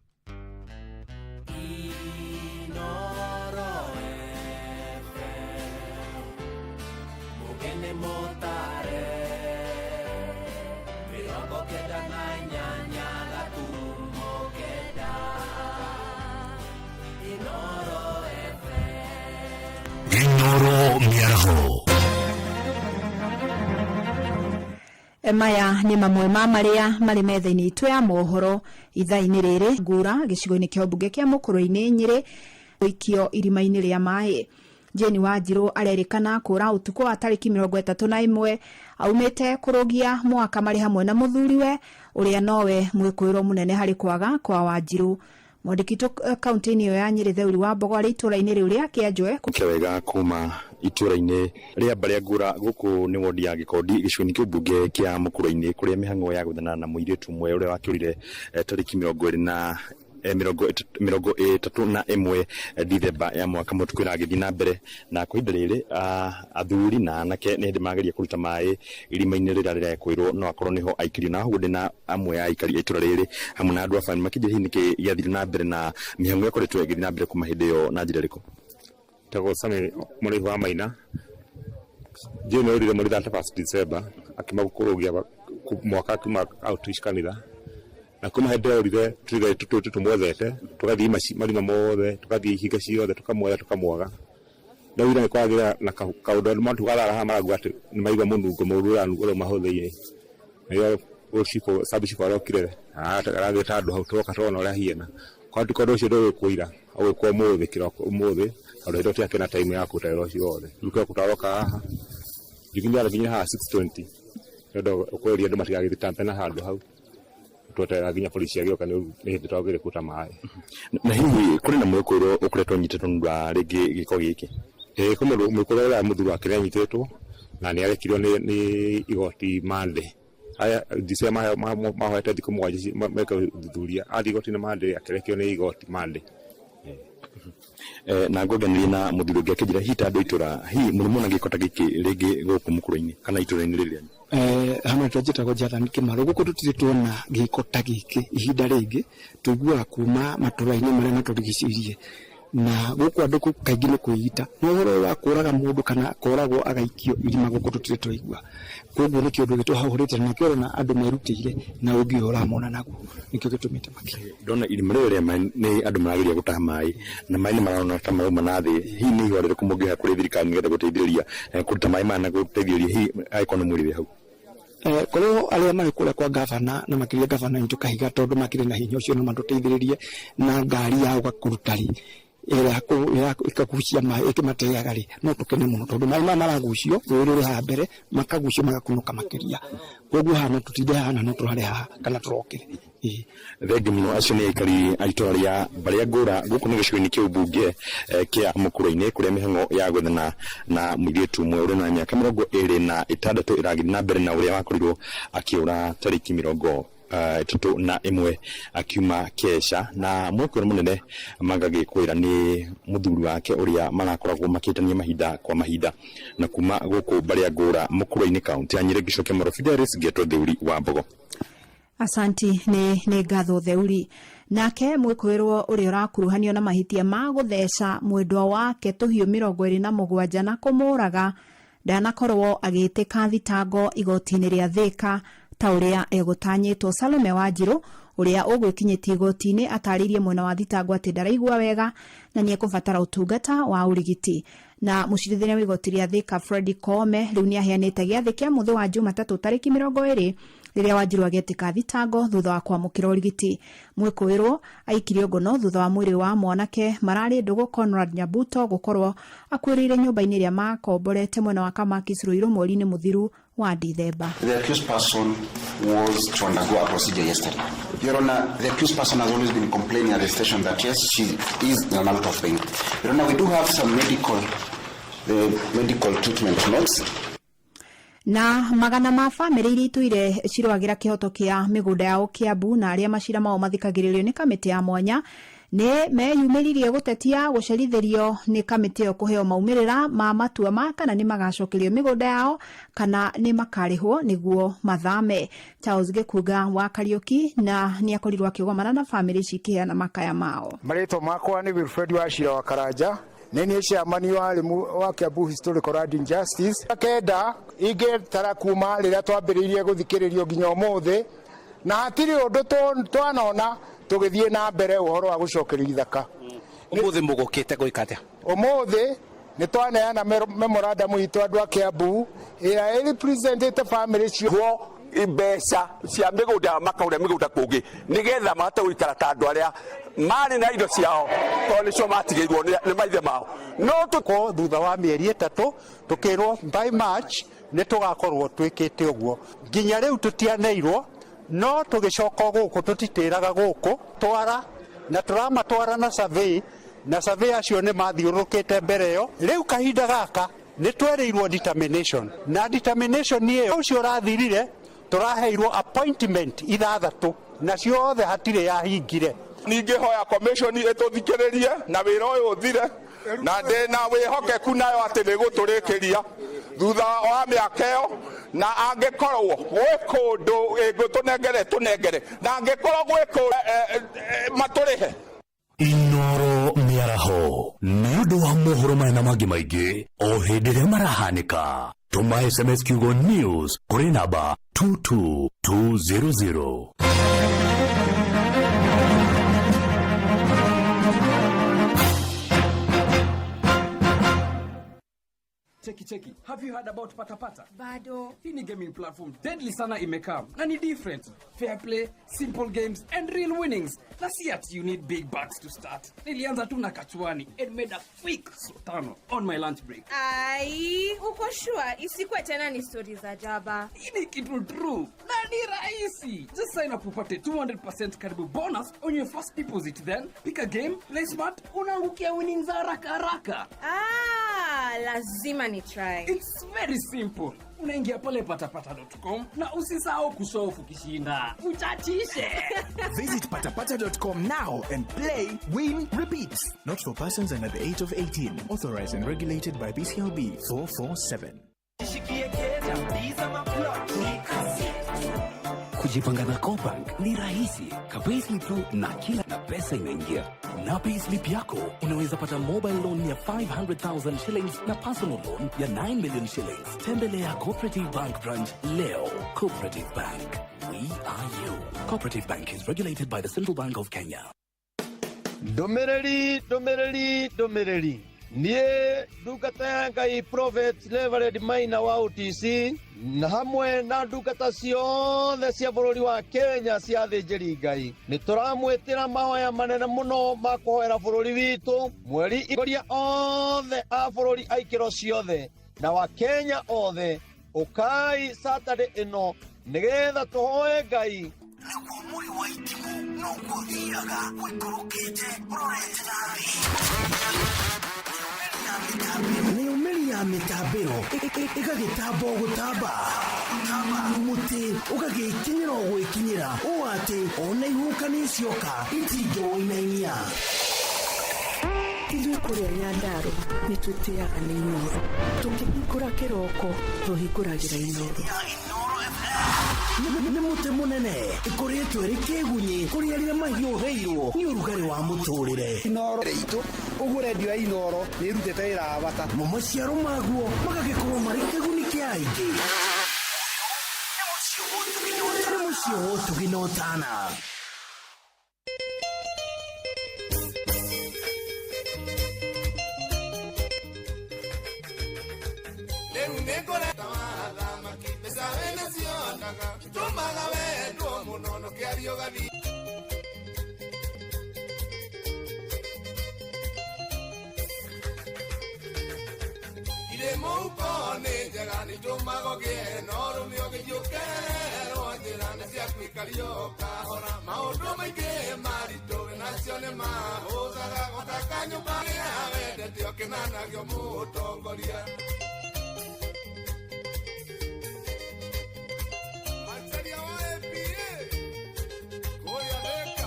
Inooro Mĩaraho. Maya nĩ mamwe ma marĩa marĩ metha-inĩ itũ ya mohoro ithaa-inĩ rĩrĩ. Ngura gĩcigo-inĩ kĩa ũmbunge kĩa Mũkũrwe-inĩ Nyĩrĩ gũikio irima-inĩ rĩa maĩ. Jane Wanjiru arerĩkana kũra ũtukũ wa tarĩki 31 aumĩte kũrũgia mwaka marĩ hamwe na mũthuriwe ũrĩa nowe mwĩkũĩrwo mũnene harĩ kwaga kwa Wanjiru. Mwandĩki witũ kaunti-inĩ ĩyo ya Nyĩrĩ Theuri wa Mbogo arĩ itũũra-inĩ rĩu rĩa Kĩanjwe. Kũkĩra wega kuma itũũra-inĩ rĩa Mbarĩa Ngũra gũkũ nĩ wondi ya Gĩkondi gĩcigo-inĩ kĩa ũmbunge kĩa Mũkũrwe-inĩ kũrĩa mĩhang'o ya gwethana na mũirĩtu ũmwe ũrĩa wakĩũrire tarĩki 21 Dithemba ya mwaka mũhĩtũku ĩragĩthiĩ na mbere na kwa ihinda rĩrĩ athuri na anake nĩ hĩndĩ marageria kũruta maĩ irima-inĩ rĩrĩa rĩrekwĩrwo no akorwo nĩho aikirio. Na ũguo ndĩna amwe a aikari a itũra rĩrĩ hamwe na andũ a bamĩrĩ makĩnjĩra hihi nĩkĩ gĩathire na mbere na mĩhang'o ĩkoretwo ĩgĩthiĩ na mbere kuma hĩndĩ ĩyo na njĩra ĩrĩkũ. Tagwo Samuel Mũraihu wa Maina. Jane orire mweri 31 December akĩma kũrũgia mwaka akiuma outreach kanitha na kuma hĩndĩ ĩyo orire tũrĩ tũmwethete tũgathiĩ marima mothe tũgathiĩ ihinga ciothe tũkamwetha tũkamwaga. Rĩu ira nĩ kwagĩra na kaũndũ andũ matugaga haha marauga atĩ nĩ maigua mũnungo mũũru ũrauma hau thĩinĩ. Nĩyo ũcibũ sabu cibũ arokire arathiĩte handũ hau twoka twona ũrĩa hiana. Kwa ũndũ ũcio ndũgĩkwo ira ũgĩkwo ũmũthĩ kĩroko ũmũthĩ tondũ hĩndĩ ĩyo tũtiakĩrĩ na time ya kũruta wĩra ũcio wothe. Rĩu kĩroko twaroka haha nginya nginya haha 6:20 nĩ ũndũ ũkũria andũ matigagĩthiĩ tampe na handũ hau tweterera nginya polisi agĩũka nĩ hĩndĩ twagĩrĩire kũruta maĩ. Na hihi kũrĩ na mwĩkũĩrwo ũkoretwo ũnyitĩtwo nĩ ũndũ wa rĩngĩ gĩko gĩkĩ? Ĩĩ kwĩ mũndũ mwĩkũĩrwo ũrĩa mũthuri wake nĩ anyitĩtwo na nĩ arekirio nĩ igoti Monday. Aya DCI mahoete thikũ 7 meke ũthuthuria athiĩ igoti-inĩ Monday akĩrekio nĩ igoti Monday. Na ngũnganĩrie na mũthuri ũngĩ akĩnjĩra hihi ta andũ a itũra hihi mũrĩ muona gĩko ta gĩkĩ rĩngĩ gũkũ Mũkũrwe-inĩ kana itũra-inĩ rĩrĩ rĩanyu? Hamwe njĩtagwo Jathan Kĩmarũ. Gũkũ tũtirĩ tuona gĩko ta gĩkĩ ihinda rĩngĩ, tũiguaga kuma matũra-inĩ marĩa matũrigicĩirie na gũkũ andũ kaingĩ nĩ kwĩita. No ũhoro ũyũ wa kũraga mũndũ kana kũragwo agaikio irima gũkũ tũtirĩ twaigua. Koguo nĩ kĩũndũ gĩtũhahũrĩte na nĩkĩo ũrona andũ merutĩire na ũngĩ ũyũ ũramona naguo nĩkĩo gĩtũmĩte makĩrie. Ndona irima rĩrĩ rĩa maĩ nĩ andũ marageria gũtaha maĩ na maĩ nĩ marona ta marauma na thĩ. Hihi nĩ ihũa rĩrĩkũ mũngĩoya kũrĩ thirikari nĩgetha gũteithĩrĩria kũruta maĩ maya na gũteithĩrĩria hihi angĩkorwo nĩ mwĩrĩ wĩ hau? Korwo arĩa marĩ kũrĩa kwa gavana na makĩria gavana witũ Kahiga tondũ makĩrĩ na hinya ũcio no matũteithĩrĩrie na ngari ya gũka kũruta rĩ ĩrĩa ĩkagucia maĩ ĩkĩmateaga rĩ no tũkene mũno tondũ maĩ maya maragucio rũĩ rũrĩ haha mbere makagucio magakunũka makĩria. Koguo haha no tũtinde haha na no tũrare haha kana tũrokere. Thengi mũno. Acio nĩ aikari a itũra rĩa Mbarĩa Ngũra gũkũ nĩ gĩcigo-inĩ kĩa ũmbunge kĩa Mũkũrwe-inĩ kũrĩa mĩhang'o ya gwethana na mũirĩtu ũmwe ũrĩ na mĩaka 26 ĩragĩthiĩ na mbere na ũrĩa wakorirwo akĩũra tarĩki 31 akiuma Kesha na mwĩkũĩro mũnene magagĩkwĩra nĩ mũthuri wake ũrĩa marakoragwo makĩtania mahinda kwa mahinda. Na kuma gũkũ Mbarĩa Ngũra Mũkũrwe-inĩ kaunti ya Nyĩrĩ ngĩcokia Moro Fidelis ngetwo Theuri wa Mbogo. Asanti nĩ ngatho Theuri. Nake mwĩkũĩrwo ũrĩa ũrakuruhanio na mahĩtia ma gũtheca mwendwa wake tũhiũ 27 na kũmũraga ndanakorwo agĩtĩka thitango igoti-inĩ rĩa Thĩka ta ũrĩa egũtanyĩtwo. Salome Wanjiru ũrĩa ũgwĩkinyĩtie igoti-inĩ atarĩirie mwena wa thitango atĩ ndaraigua wega na nĩ ekũbatara ũtungata wa ũrigiti. Na mũcirithania wa igoti rĩa Thĩka Fred Koome rĩu nĩ aheanĩte gĩathĩ kĩa mũthĩ wa Jumatatũ tarĩki 20 rĩrĩa Wanjiru agetĩka thitango thutha wa kwamũkĩra ũrigiti. Mwĩkũĩrwo aikirio ngono thutha wa mwĩrĩ wa mwanake mararĩ ndũgũ Conrad Nyabuto gũkorwo akuĩrĩire nyũmba-inĩ ĩrĩa makomborete mwena wa Kamakis Ruiru mweri-inĩ mũthiru wa Dithemba. The accused person was to undergo a procedure yesterday. Your Honor, the accused person has always been complaining at the station that yes, she is in a lot of pain. Your Honor, we do have some medical treatment notes. Na magana ma bamĩrĩ iria itũire cirũagĩra kĩhoto kĩa mĩgũnda yao Kiambu na arĩa macira mao mathikagĩrĩrio nĩ kamĩtĩ ya mwanya nĩ meyumĩririe gũtetia gũcerithĩrio nĩ kamĩtĩ ĩyo kũheo maumĩrĩra ma matua ma kana nĩ magacokerio mĩgũnda yao kana nĩ makarĩhwo nĩguo mathame. Charles Gĩkunga wa Kariũki na nĩ akorirwo akĩgomana na bamĩrĩ ici ikĩheana makaya mao. Marĩtwa makwa nĩ Wilfred Wachira wa Karanja. Nĩ niĩ chairman wa arĩmu wa Kiambu Historical Land Injustice. Kenda ingĩtara kuma rĩrĩa twambĩrĩirie gũthikĩrĩrio nginya ũmũthĩ na hatirĩ ũndũ twanona tũgĩthiĩ na mbere ũhoro wa gũcokerio ithaka. Ũmũthĩ mũgũkĩte gwĩka atĩa? Ũmũthĩ nĩ twaneana memorandum itũ andũ a Kiambu ĩrĩa ĩrepresentĩte family ciothe. Mbeca cia mĩgũnda makaũrĩa mĩgũnda kũngĩ nĩgetha mahote gũikara ta andũ arĩa marĩ na indo ciao tondũ nĩcio matigĩirwo nĩ maithe mao. No tuko thutha wa mĩeri 3 tukĩrwo by March nĩ tũgakorwo twĩkĩte ũguo. Nginya rĩu tũtianeirwo, no tũgĩcoka gũkũ tũtitĩraga gũkũ twara na tũramatwara na survey, na survey acio nĩ mathiũrũrũkĩte mbere ĩyo. Rĩu kahinda gaka nĩ twereirwo determination, na determination ĩyo ũcio ũrathirire tũraheirwo appointment 6 na ciothe hatirĩ yahingire. Ningĩ hoya commission ĩtũthikĩrĩrie na wĩra ũyũ ũthire, na ndĩ na wĩhokeku nayo atĩ nĩ gũtũrĩkĩria thutha wa mĩaka ĩyo, na angĩkorwo gwĩ kũndũ ĩngũtũnengere tũnengere, na angĩkorwo gwĩ kũndũ matũrĩhe. Inoro mĩaraho nĩ ũndũ wa mohoro maya na mangĩ maingĩ o hĩndĩ ĩrĩa marahanĩka. Tũma SMS kiugo news kũrĩ namba 22200. Cheki cheki, have you heard about Patapata? Bado. Hii ni gaming platform deadly sana imekam na ni different. Fair play, simple games and real winnings. Na si ati you need big bucks to start. Nilianza tu na kachuani and made a quick 5 on my lunch break. Ai, uko sure isikuwe tena ni stories za jaba? Hii ni kitu true na ni rahisi. Just sign up upate 200% karibu bonus on your first deposit, then pick a game, play smart, unaangukia winnings haraka haraka. Ah, lazima ni try. It's very simple. Unaingia pale patapata.com na usisahau kushofu ukishinda. Uchachishe. Visit patapata.com now and play, win, repeat. Not for persons under the age of 18. Authorized and regulated by BCLB 447. Kujipanga na CoBank ni rahisi. Ka payslip tu na kila na pesa inaingia. Na payslip yako unaweza pata mobile loan ya 500,000 shillings na personal loan ya 9 million shillings. Tembelea Cooperative Bank branch leo. Cooperative Bank. We are you. Cooperative Bank is regulated by the Central Bank of Kenya. Ndũmĩrĩri, ndũmĩrĩri, ndũmĩrĩri. Niĩ ndungata ya Ngai Prophet Reverend Maina wa OTC na hamwe na ndungata ciothe cia bũrũri wa Kenya cia athĩnjĩri Ngai nĩ tũramwĩtĩra mahoya manene mũno ma kũhoera bũrũri witũ mweri igoria othe a bũrũri aikĩro ciothe na wa Kenya othe ũkai Saturday ĩno nĩgetha tũhoe Ngai. Nĩguo mũri wa itimũ noguo thiaga ũikũrũkĩte ũrorete na thĩ. Mĩumĩri ya mĩtambĩro ĩgagĩtamba o gũtamba, mũtĩ ũgagĩkinyĩra o gwĩkinyĩra ũũ atĩ ona ihuhũkanio cioka itingĩwũinainia. Ithuĩ kũrĩa Nyandarũa nĩ twĩtĩaga nĩ Inooro. Tũkĩhingũra kĩroko tũhingũragĩra Inooro. Nĩ mũtĩ mũnene ĩkoretwo ĩrĩ kĩgunyĩ kũrĩ arĩa mahiũhĩirwo nĩ ũrugarĩ wa mũtũrĩre. Inooro itũ ũguo rendio ya Inooro nĩ ĩrutĩte wĩra wa bata. Mo maciaro maguo magagĩkorwo marĩ kĩguni kĩa aingĩ. Nĩ mũciĩ wa ũtugi na ũtana. Rĩu nĩngũreta wathamaki mbeca wĩna cionaga itũmaga wendwo mũno no kĩario gathi. Irĩ mũhuko nĩ njega nĩitũmaga ũgĩe na ũrũme ũgĩthiĩ ũkerwo njĩra nĩ cia kũikario kahora maũndũ maingĩ maritũ nacio nĩ mahũthaga gũtaka nyũmba ĩrĩa wendete ũkĩnanagio mũtongoria. Macharia wa APA kũrĩa Thika.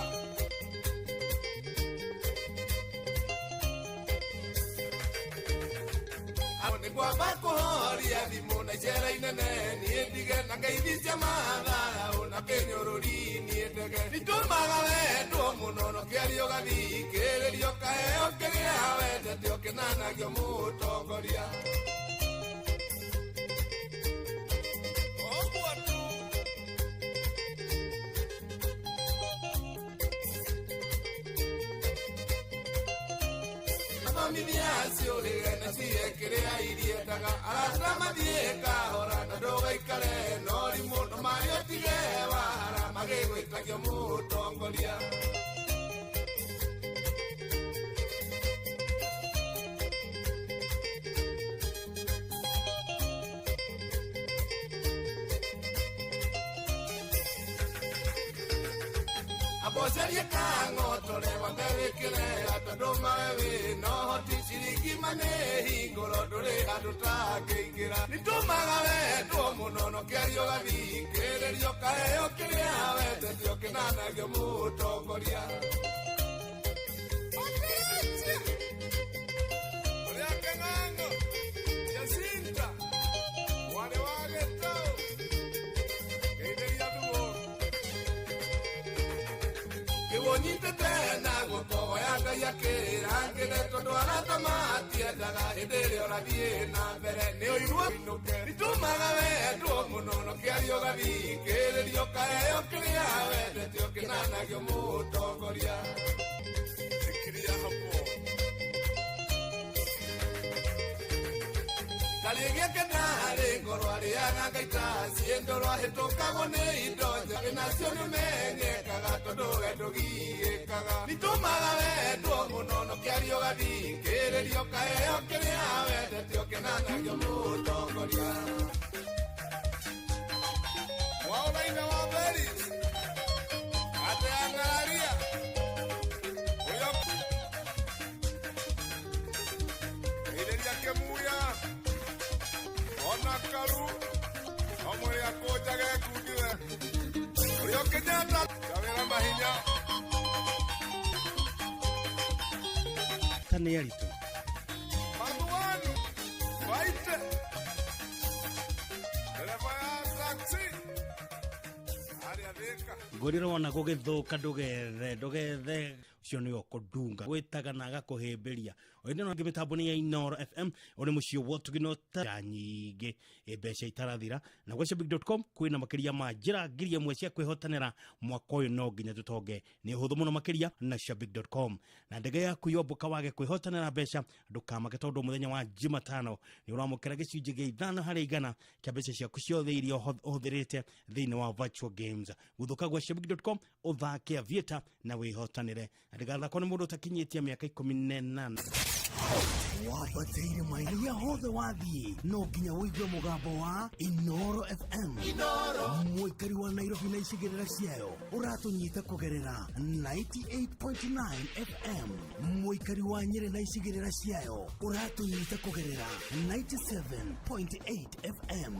Nĩ kwamba kũhoria thimũ na icera inene niĩ ndige na ngeithi cia matharau na kĩnyũrũri niĩ ndege nitũmaga wendwo mũno no kĩario gathikĩrĩrio kaheo kĩrĩa wendete ũkĩnanagio mũtongoria. Ũguo tu. Athomithia ciũrĩre na ciĩ kĩrĩa iriendaga arata mathiĩ kahora na ndũgaikare no rimũ no mario. ũkenanagio mũtongoria. Abocerie kang'otore wambe wĩkĩre tondũ mawe wĩna ũhoti ciringi mane hingũro ndũrĩ handũ tangĩingĩra. Nĩtũmaga wendwo mũno no kĩario gathikĩrĩrio kaheo kĩrĩa wendete ũkĩnanagio mũtongoria. Ũrĩa Kĩng'ang'o Jacinta mwarĩ wa Gĩtaũ geithĩria thuo kĩwũnyitĩte na guoko ya Ngai akĩrangĩre tondũ arata matiendaga hĩndĩ ĩrĩa ũrathiĩ na mbere nĩ ũirwo inũke. Nĩtũmaga wendwo mũno no kĩario gathikĩrĩrio kaheo kĩrĩa wendete ũkĩnanagio mũtongoria. Fikiria hapo. Karĩgĩke narĩ ngoro arĩaga ngaita ciendoro ahĩtũkagwo nĩ indo njagĩ nacio nĩmenyekaga tondũ we ndũgiĩkaga. Nĩtũmaga wendwo mũno no kĩario gathikĩrĩrio kaheo kĩrĩa wendete ũkenanagio mũtongoria. Waũraine wa Beris ateang'araria ũrĩa geithĩria Kĩmuya ona karu no mwĩrĩ akũnjage ngundi we ũrĩa ũkĩnyata ndawĩra mahinya ta nĩ aritũ Mathuanu waite ndereba ya taxi harĩa Thĩka ngũrĩra wona gũgĩthũka ndũgethe ndũgethe ũcio nĩwe ũkũndunga gwĩtaga na agakũhĩmbĩria o hĩndĩ ĩno ĩngĩ mĩtambo nĩ ya Inooro FM ũrĩ mũciĩ wa ũtugi ta nyingĩ mbeca itarathira na gwa shabik.com kwĩna makĩria ma njĩra 1000 cia kwĩhotanĩra mwaka ũyũ no nginya tũtonge nĩ ũhũthũ mũno makĩria na shabik.com na ndege yaku yombũka wage kwĩhotanĩra mbeca ndũkamake tondũ mũthenya wa Jumatano nĩ ũramũkĩra gĩcunjĩ gĩa 5 harĩ 100 kĩa mbeca ciaku ciothe iria ũhũthĩrĩte thĩinĩ wa virtual games gũthũka gwa shabik.com ũthake aviator na wĩhotanĩre na ndĩgathakwo nĩ mũndũ ũtakinyĩtie mĩaka 18. Wabataire maria hothe wathiĩ no nginya ũigue mũgambo wa Inooro FM. Inooro mũikari wa Nairobi na icigĩrĩra ciayo ũratũnyita kũgerera 98.9 FM. Mũikari wa Nyĩrĩ na icigĩrĩra ciayo ũratũnyita kũgerera 97.8 FM.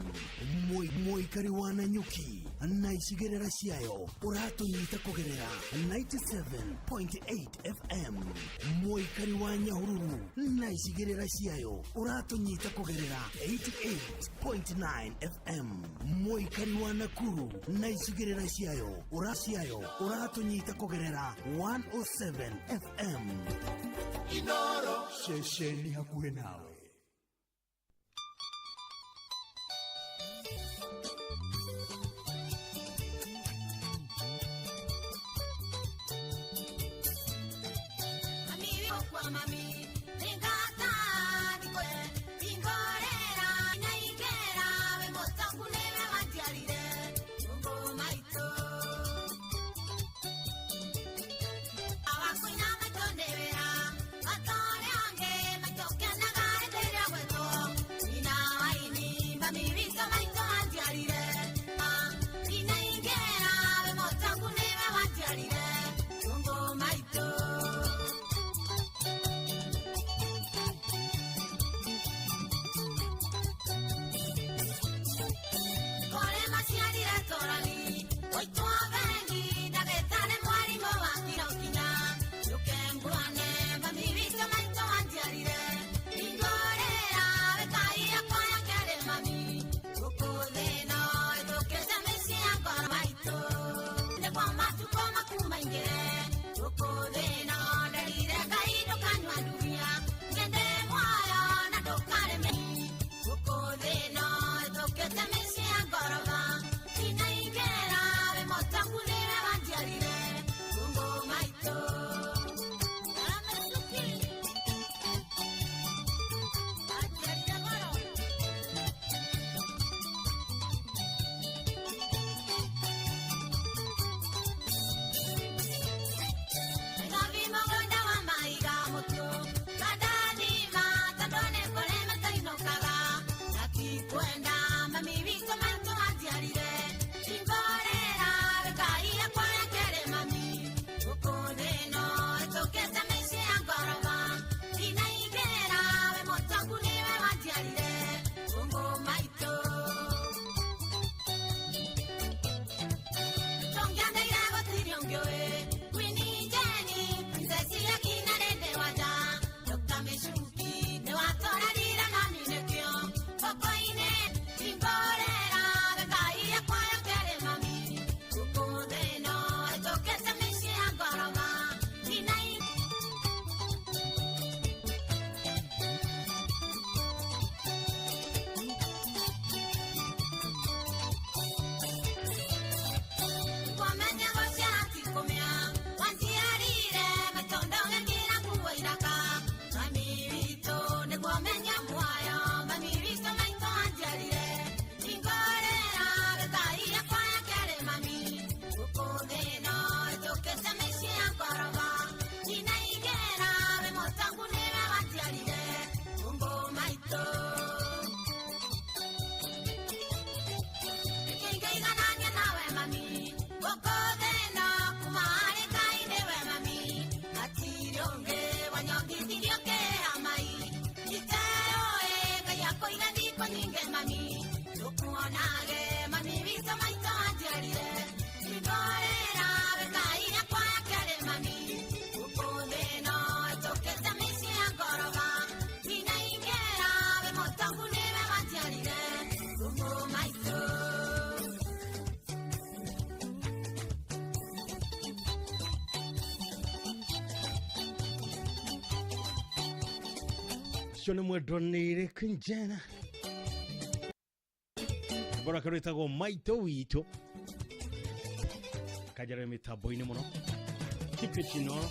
Mũikari wa Nanyuki na icigĩrĩra ciayo ũratũnyita kũgerera 97.8 FM. Mũikari wa Nyahururu na icigĩrĩra ciayo ũratũnyita kũgerera 88.9 FM. Mũikari wa Nakuru na icigĩrĩra ciayo ũratũnyita kũgerera 107 FM. Inooro ceceni hakuhĩ nawe. maitũ. Nĩkĩingĩiganania nawe mami, gũkũ thĩ ĩno kuma harĩ Ngai nĩwe mami. Hatirĩ ũngĩ wanyongithirie ũkĩha mai. Iteũĩ Ngai akũire thikũ nyingĩ mami. Tũkuonage mami witũ maitũ anjiarire. Ndingorĩra we Ngai yakwa ya kerĩ mami. Gũkũ thĩ ĩno ĩtũkĩte mĩciĩ ya ngoroba. Nginya ingĩra we mũtongu nĩwe wanjiarire. Gũkũ maitũ. Ũcio nĩ mwendwa nĩ Queen rwĩmbo rwake rwĩtagwo maitũ witũ kanjara mĩtambo-inĩ mũno. Keep it Inooro.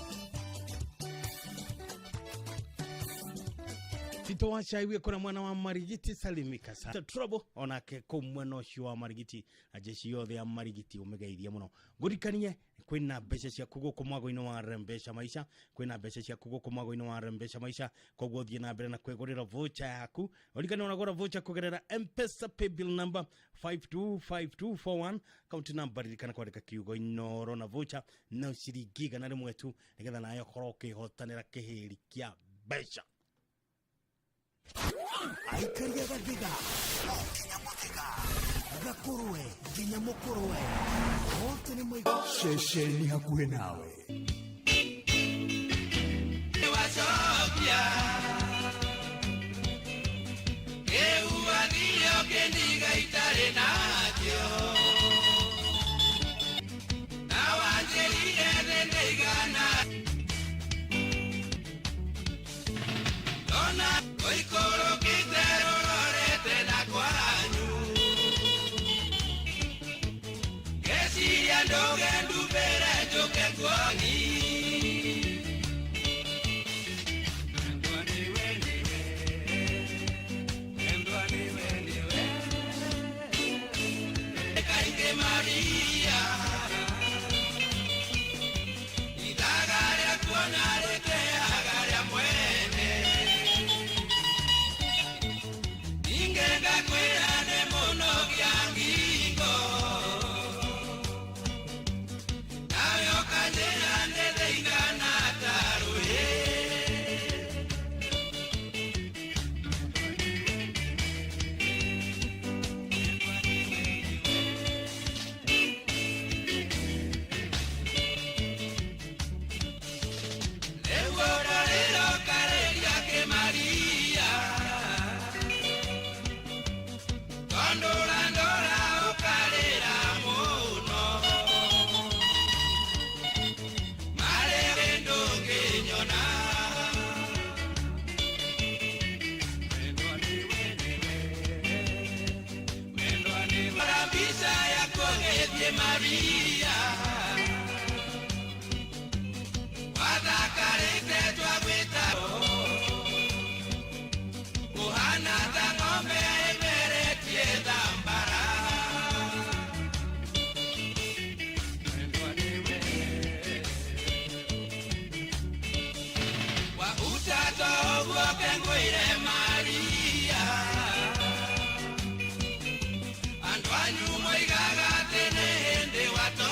Tito wa Chai wĩ kũrĩa mwena wa Marigiti salimika sana trouble onake kũu mwena ũcio wa Marigiti na jeshi yothe ya Marigiti ũmĩgeithie mũno. Ngũririkanie kwĩna mbeca ciaku gũkũ mwago-inĩ wa Rembesha Maisha, kwĩna mbeca ciaku gũkũ mwago-inĩ wa Rembesha Maisha, koguo thiĩ na mbere na kwĩgũrĩra voucher yaku. Ũririkane ũragũra voucher kũgerera M-Pesa paybill number 525241, account number ririkana kwandĩka kiugo Inooro na voucher no ciringi 100 tu, nĩgetha nawe ũkorwo ũkĩhotanĩra kĩhĩri kĩa mbeca. Aikaria gathiga nginya mũthĩga gakũrwe nginya mũkũrwe othe nĩ maigua ceceni hakuhĩ nawe. Wacokia rĩu wathire ũkĩndiga itarĩ nakĩo na wanjĩrire thĩ ndĩigana ndona ũikũrũkĩte rũrorete na kwanyu ngeciria ndũge ndumbĩre njũke kuoni. Kaingĩ Maria ithaga rĩa kuona rĩteaga rĩa mwene ningĩ ngakwĩra nĩ mũnogia ngingo nawe ũkanjĩra nĩ thĩigana ta rũhĩ. Rĩu ũrarĩra ũkarĩria kĩmaria tondũra ndora ũkarĩra mũno marĩ ndũngĩnyona. Rora mbica yaku ũgĩthiĩ Maria wathakarĩte twagwĩta ũhana ta ng'ombe ĩmeretie thambara. Wahuta to ũguo kengwĩre Maria andũ anyu moigaga atĩ nĩ hĩndĩ wato.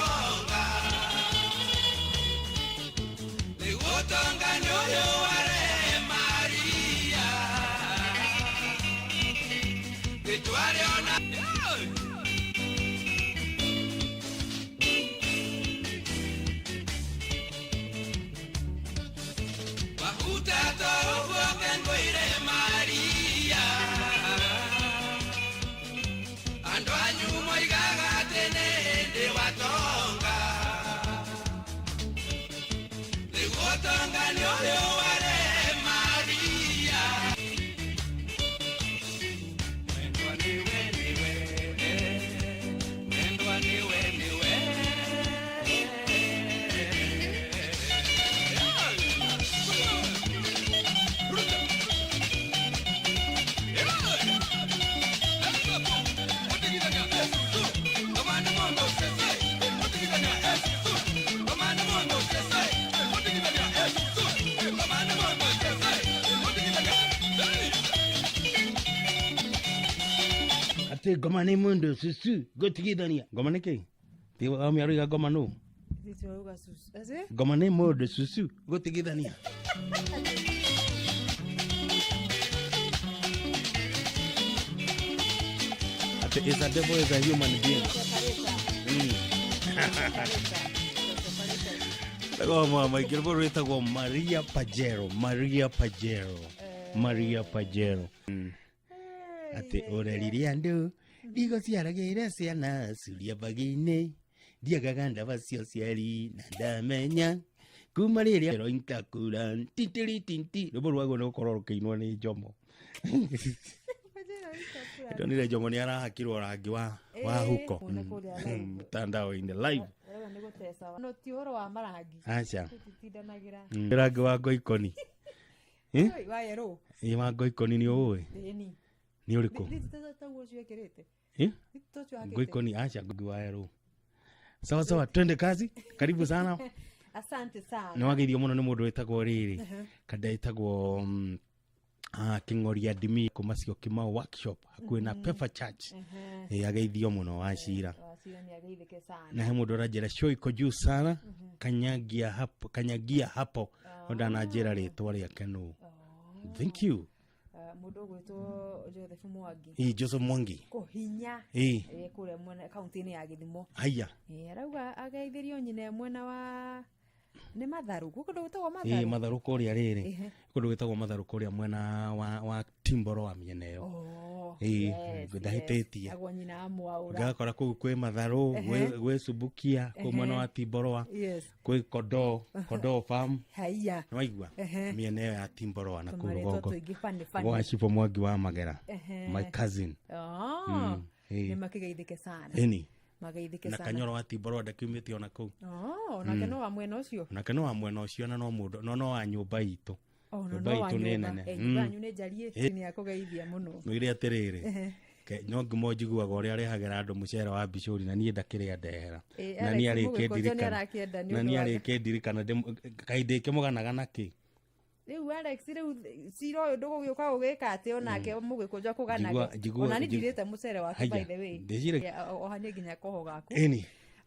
Atĩ ngoma nĩ mũndũ cucu ngũtigithania ngoma nĩ kĩ ti wamĩarũiga ngoma nũ Titũrauga cucu. Ati? Ngoma nĩ mũndũ cucu gũtigithania. Atĩ is a devil is a human being. Rĩgwo maingĩ rwĩmbo rwĩtagwo Maria Pajero, Maria Pajero, Maria Pajero. Atĩ ũrerire andũ ndigũciaragĩre ciana curia bagi-inĩ ndiagaga ndawa cia ũciari na ndamenya kuma rĩrĩa rointakura titiritinti rwĩmbo rwagwo nĩ gũkorwo rũkĩinwo nĩ Njomo. Ndonire Njomo nĩ arahakirwo rangi wa huko Kuona kũrĩa live. mtandao-inĩ live. Ũrauga nĩ gũteca. No ti ũhoro wa marangi. Aca. Tũtitindanagĩra. Rangi wa ngoikoni. Eh? Oi, wa yerũ. Ĩ, wa ngoikoni nĩ ũĩ Ĩni. nĩ ũrĩkũ? Nĩ taguo ũcio ekĩrĩte. Eh? Nĩ ta ũcio hakĩte. Ngoikoni aca rangi wa yerũ. Sawa sawa, twende kazi. Karibu sana. Asante sana. Nĩ wageithio mũno nĩ mũndũ wĩtagwo rĩrĩ kada ĩtagwo Kĩng'oria Ndimi kuma Syokimau workshop hakuhĩ na Pefa Church. Ĩ, ageithio mũno Wachira. Wachira nĩ ageithĩke sana. Na he mũndũ ũranjĩra show iko juu sana, kanyagia hapo, kanyagia hapo. Ndananjĩra rĩtwa rĩake nũ. Thank you. Mũndũ ũgwĩtwo Joseph Mwangi. Ĩ, Joseph Mwangi. Kũhinya. Ĩ. Ĩ, kũrĩa mwena kaunti-inĩ ya Gĩthumo. Haya. Ĩ, arauga ageithĩrio nyina e mwena wa nĩ Matharũ. Gwĩ kũndũ gwĩtagwo Ĩ, Matharũ. Matharũ kũrĩa rĩrĩ. Ehe. Kũndũ gwĩtagwo Matharũ kũrĩa mwena wa Timboro wa mĩena ĩyo. Oh, Ĩ, yes, ndahĩtĩtie. yes. Agwo nyina amwaũra. Ngakora kũu kwĩ Matharũ, gwĩ Subukia, kũu mwena wa Timboroa, Yes. kwĩ Kondoo, Kondoo farm. Haiya. Nĩwaigua? Ehe. Mĩena ĩyo ya Timboroa na kũu Tũmarĩtwa rũgongo. tũingĩ funny, funny. Gwa Cibũ Mwangi wa Magera. Ehe. My cousin. Oh. Ĩ. Nĩ makĩgeithĩke sana. Ĩni. Mageithĩke Na sana. Kanyoro wa Timboroa ndakiumĩte ona kũu. Oh, onake no wa mwena ũcio. Onake no wa mwena ũcio na no mũndũ no no wa nyũmba itũ. Oh, no, Nyũmba no wa itũ nĩ nyũmba. nene. Eh, nyũmba yanyu nĩ njariĩ. Ĩ. Nĩ akũgeithia mũno. Mwĩre atĩrĩrĩ. Ehe. No ngimo njiguaga ũrĩa arehagĩra andũ mũcere wa bicũri na niĩ ndakĩrĩa ndehera. Ĩ, Na niĩ Alex arĩkĩ Mũgĩkũnjo nĩ ndirikana. arakĩenda nĩ Na ũndũ niĩ wake. arĩkĩ ndirikana kaĩ ndĩkĩmũganaga nakĩ? Rĩu Alex rĩu cira ũyũ ndũgũgĩũka gũgĩka atĩ onake mũgĩkũnjo kũganage. Ona niĩ ndirĩte mũcere wake by Haya, the way. ndĩcire- Ohanie nginya koho gaku. Ĩni.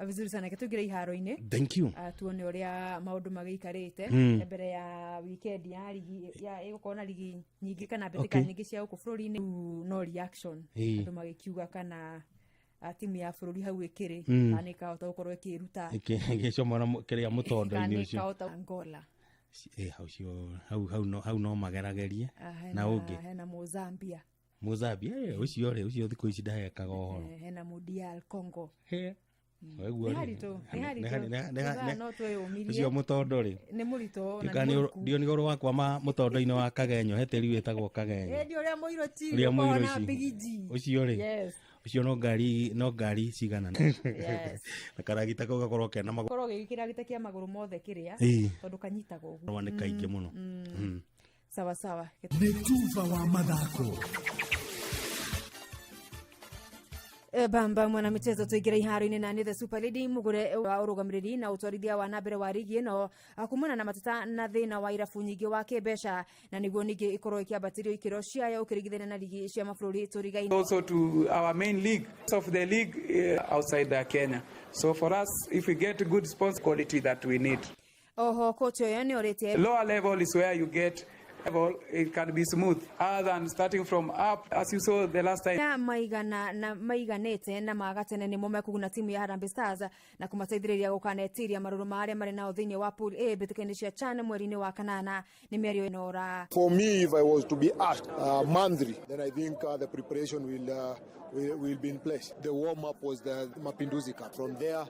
Vizuri sana tũingĩre iharo-inĩ. Thank you. Tuone ũrĩa maũndũ magĩikarĩte mbere ya weekend ya ligi ya ĩgũkorwo na ligi nyingĩ kana mbĩtĩka nyingĩ cia gũkũ bũrũri-inĩ. Rĩu no reaction Ĩ. andũ magĩkiuga kana timu ya bũrũri hau ĩkĩrĩ kana nĩ ĩkahota gũkorwo ĩkĩruta Ĩgĩcomora kĩrĩa kana mũtondo-inĩ nĩ ũcio. ĩkahota Angola. Ĩ, hau cio hau no mageragerie. Hena Na ũngĩ hena Mozambia. Mozambia, ũcio rĩ, ũcio thikũ ici ndahekaga ũhoro. Hena mu DR Congo. He. Waigua Nĩ rĩ? haritũ, nĩ haritũ. Nĩ Tũthaa no twĩyũmirie. Ũcio mũtondo rĩ. Nĩ mũritũ na Ndiũĩ nĩ mũriku. ndiũĩ nĩ ũhoro wakwa ma mũtondo-inĩ wa Kagenyo, he tĩri wĩtagwo Kagenyo. Ĩ, ndi ũrĩa mũirũ chi, Ũrĩa ũkoragwo mũirũ na ci. bigi G. Ũcio rĩ. Yes. Ũcio no ngari cigana. Yes. Na karagita kau gakorwo kena magũrũ. Korwo gĩgĩkĩra gĩtĩ kĩa magũrũ mothe kĩrĩa Ĩ. tondũ kanyitagwo ũguo. Nĩ kaingĩ mũno. Sawa sawa. Nĩ tuba wa mathako. Bamba mwana michezo tuingire iharo-inĩ na nĩ the super lady mugure wa ũrũgamĩrĩri na ũtwarithia wa na mbere wa rigi ĩno kumana na mateta na thĩna wa irabu nyingĩ wa kĩmbeca na nĩguo ningĩ ĩkorwo ĩkĩambatĩrio ikĩro ciayo ũkĩringithania na rigi cia mabũrũri tũrigaine. Also to our main league of the league outside Kenya. So for us, if we get good sponsor quality that we need. Oho kocha ũyũ nĩ orĩtie Lower level is where you get level, it can be smooth other than starting from up as you saw the last time. Na maigana na maiganĩte na magatene nĩmo mekũguna timu ya Harambee Stars na kũmateithĩrĩria gũkanetiria marũrũ ma arĩa marĩ nao thĩinĩ wa pool A mbĩtĩka-inĩ cia CHAN mweri-inĩ wa kanana nĩ mĩario ĩnora. For me, if I was to be asked monthly, then I think the preparation will be in place. The warm-up was the Mapinduzi Cup. From there,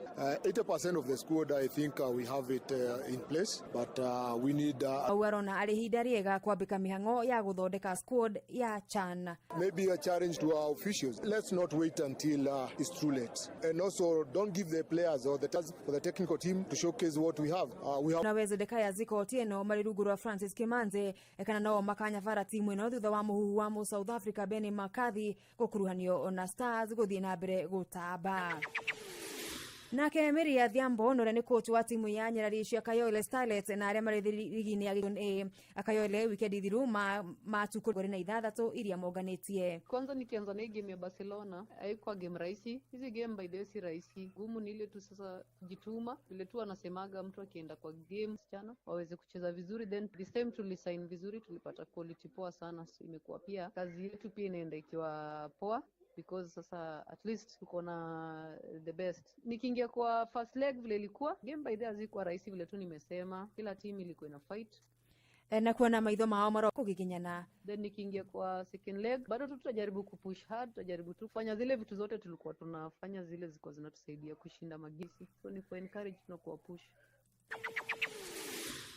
80% of the squad, I think we have it in place, but we need Au arona arĩ ihinda rĩega kwambĩka mĩhang'o ya gũthondeka squad ya CHAN. Maybe a challenge to our officials. Let's not wait until it's too late. And also, don't give the players or the task for the technical team to showcase what we have. We have Nawe Zedekaya Ziko Otieno marĩ rungu rwa Francis Kimanzi kana no makanyabara timu ĩno thutha wa mũhuhu wa mũ South Africa Benny McCarthy gũkuruhanio na Stars gũthiĩ na mbere gũtamba. Nake Mary Adhiambo na ũrĩa nĩ coach wa timu ya nyarari cia Kayole Starlets na arĩa marĩ rigi-inĩ ya Gĩkũyũ A Kayole wikendi thiru matukũ 26 iria monganĩtie. Kwanza nikianza na hii game ya Barcelona haikuwa game rahisi. Hizi game by the way si rahisi, gumu ni ile tu sasa kujituma, vile tu anasemaga mtu akienda kwa game msichana waweze kucheza vizuri, then this time tulisign vizuri, tulipata quality poa sana, so imekuwa pia kazi yetu pia inaenda ikiwa poa because sasa at least tuko na the best. Nikiingia kwa first leg vile ilikuwa game by the way hazikuwa rahisi vile tu nimesema, kila team ilikuwa ina fight Na kuona maitho mao maro kũgiginyana. Then nikiingia kwa second leg bado tu tutajaribu kupush hard, tutajaribu tu kufanya zile vitu zote tulikuwa tunafanya zile zilikuwa zinatusaidia kushinda magisi, so ni ku encourage na kuwa push.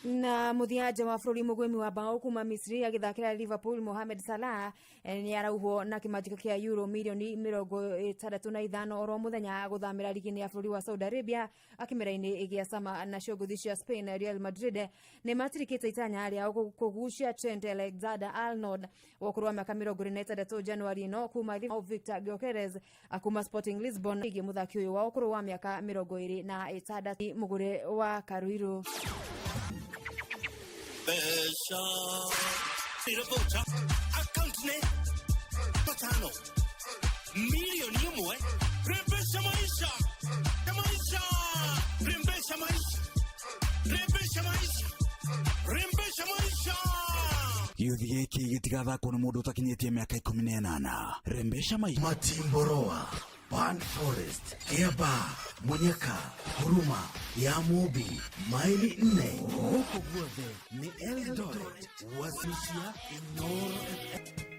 Na muthia nja wa bũrũri mũgwĩmi wa bao kuma Misri agĩthakĩra Liverpool Mohamed Salah nĩ arauhwo na kĩmanjĩka kĩa euro mirioni 65 oro mũthenya gũthamĩra rigi-inĩ ya bũrũri wa Saudi Arabia akĩmera-inĩ gĩa sama. Nacio ngũthi cia Spain Real Madrid nĩ matirikĩte itanya rĩao kũgucia Trent Alexander-Arnold wa ũkũrũ wa mĩaka 26 Januari ĩno kuma Victor Gyokeres kuma Sporting Lisbon ĩgiĩ mũthaki ũyũ wa ũkũrũ wa mĩaka 26 mũgũre wa Karuiru. Mbeca irabota account nĩ matano milioni 1. Rembesha maisha ya maisha, rembesha maisha, rembesha maisha, rembesha maisha. Gĩũthi gĩkĩ gĩtigathakwo nĩ mũndũ ũtakinyĩtie mĩaka 18. Rembesha maisha. Matimboroa, Ban Forest, Kiaba, Munyaka, Huruma, ya Mubi, maili 4. Gũkũ guothe nĩ Eldoret, wacisia Inooro FM.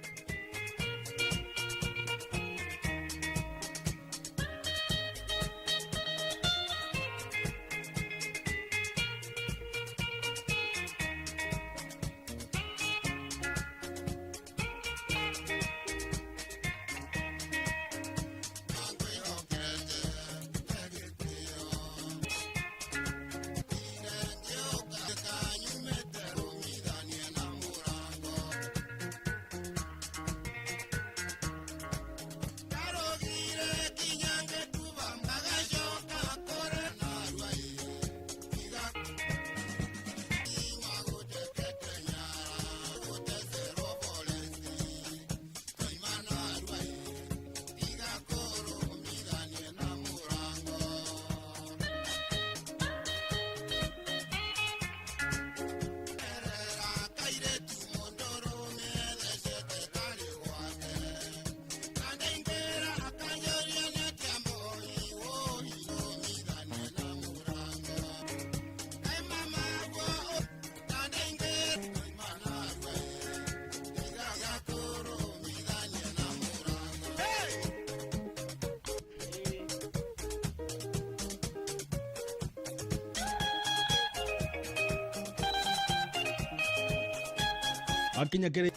Akinya kere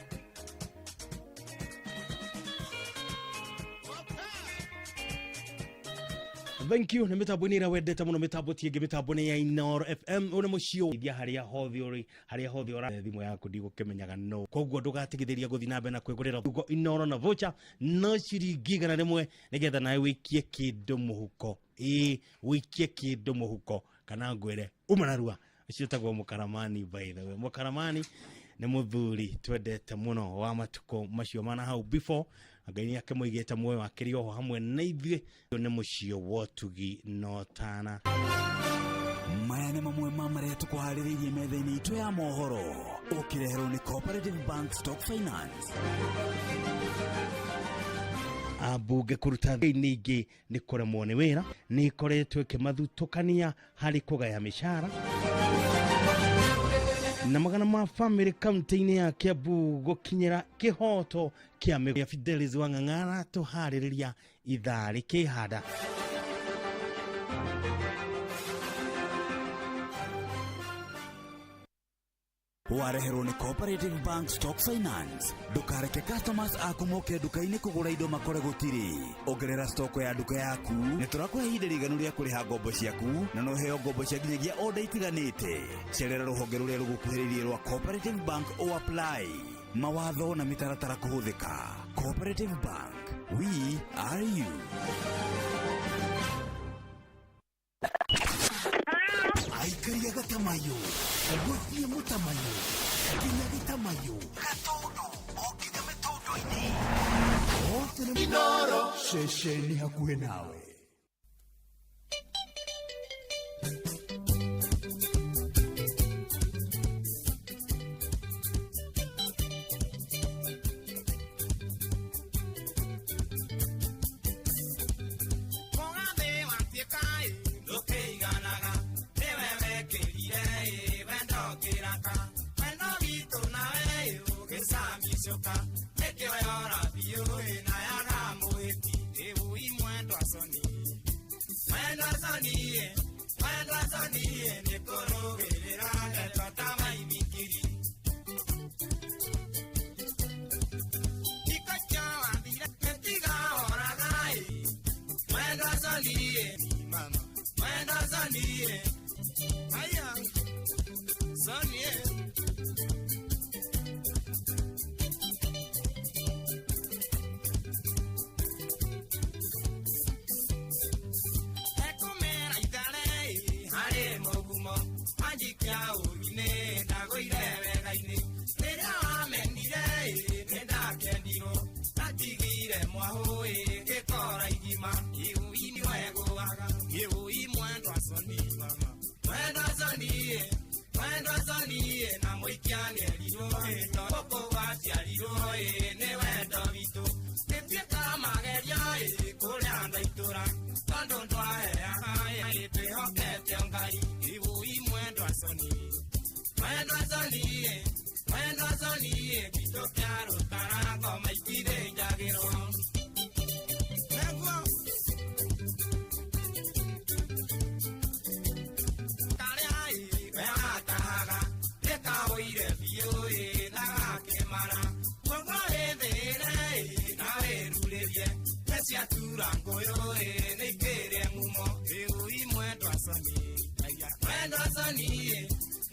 thank you nä mä tambo nä ä wendete må no mä tambo tiängä mä tambo nä ya Inooro FM å nä må ciå ithia harä a hothe å rä harä a hothe å thimå yaku ndigå kä menyaga no koguo ndå gatigithä ria gå thiä na mbere na kwä gå rä ra ugo Inooro na voucher no ciringi 100 nä getha nawe wä ikie kä ndå må huko ä wä ikie kä ndå må huko kana ngwä uma narua ũcio tagwo mũkaramani. By the way, mũkaramani nĩ mũthuri twendete mũno wa matukũ macio mana hau before Ngai nĩ akĩmũigĩte muoyo akĩrĩ oho hamwe na ithuĩ nĩ mũciĩ wotugi no tana. Maya nĩ mamwe ma marĩa tũkũharĩrĩirie metha-inĩ itũ ya mohoro ũkĩreherwo nĩ Cooperative Bank Stock Finance. Ambunge kũruta thĩinĩ ingĩ nĩ kũremwo nĩ wĩra nĩ ikoretwo ĩkĩmathutũkania harĩ kũgaya mĩcara na magana ma family kaunti-inĩ ya Kiambu gũkinyĩra kĩhoto kĩa mĩgũnda. Fidelis wa Ng'ang'ara tũharĩrĩria ithaa rĩkĩhanda. Wareherwo nĩ Cooperative Bank Stock Finance. Ndũkareke customers aku moke nduka-inĩ kũgũra indo makore gũtirĩ. Ongerera stock ya nduka yaku. Nĩ tũrakũhe ihinda rĩiganu rĩa kũrĩha ngombo ciaku na no ũheo ngombo cia nginyagia order itiganĩte. Cerera rũhonge rũrĩa rũgũkuhĩrĩirie rwa Cooperative Bank o apply. Mawatho na mĩtaratara kũhũthĩka. Cooperative Bank, we are you. Aikaria Gatamayo, gũthiĩ Mũtamayo, nginya Gĩtamayo, Gatũndũ, o nginya mĩtũndũ-inĩ. Othe nĩ Inoro, ceceni hakuhĩ nawe. Mũgathĩ watuĩka-ĩ, ndũkĩiganaga, nĩwe wekĩrire-ĩ, wendo kĩraka. Wendo witũ nawe-ĩ, ũgĩcamicũka, nĩkĩo yora biũ-ĩ, na yaga mũhĩti, ĩwui mwendwa Soni. Mwendwa Soni-ĩ, mwendwa Soni-ĩ, nĩkũrũgĩrĩra ndeto ta maithikiri. Gĩko wathire, mĩtiga woraga-ĩ, mwendwa Soni-ĩ, mama, mwendwa Soni-ĩ, aya, Soni-ĩ. Ekumera ithare-ĩ, harĩ mũgumo, wanjikia ũru-inĩ, ndagũire wega-inĩ. Rĩrĩa wamenire-ĩ, nĩndakendirwo, ndatigire mwahũ-ĩ, ngĩkora igima, iui nĩwegũaga, iui mwendwa Soni, mama. Mwendwa Soni-ĩ, mwendwa Soni-ĩ, na mũikia nĩerirwo-ĩ, tondũ gũkũ gwaciarirwo-ĩ, nĩ wendo witũ. Nĩtuĩka magerio-ĩ, kũrĩa ndaitũra, tondũ ndwaheaga-ĩ, twĩhokete Ngai, iui mwendwa Soni. Mwendwa Soni-ĩ, mwendwa Soni-ĩ, gĩtũ kĩa rũtara ngoma itithĩnjagĩrwo. Nĩguo. Karĩa-ĩ, we watahaga, nĩkaũire biũ-ĩ, na gakĩmara. Koguo wĩthĩre-ĩ, na wĩrurĩrie, nĩciatura ngũyũ-ĩ, nĩikĩrĩe ngumo, ĩui mwendwa Soni. Mwendwa Soni-ĩ,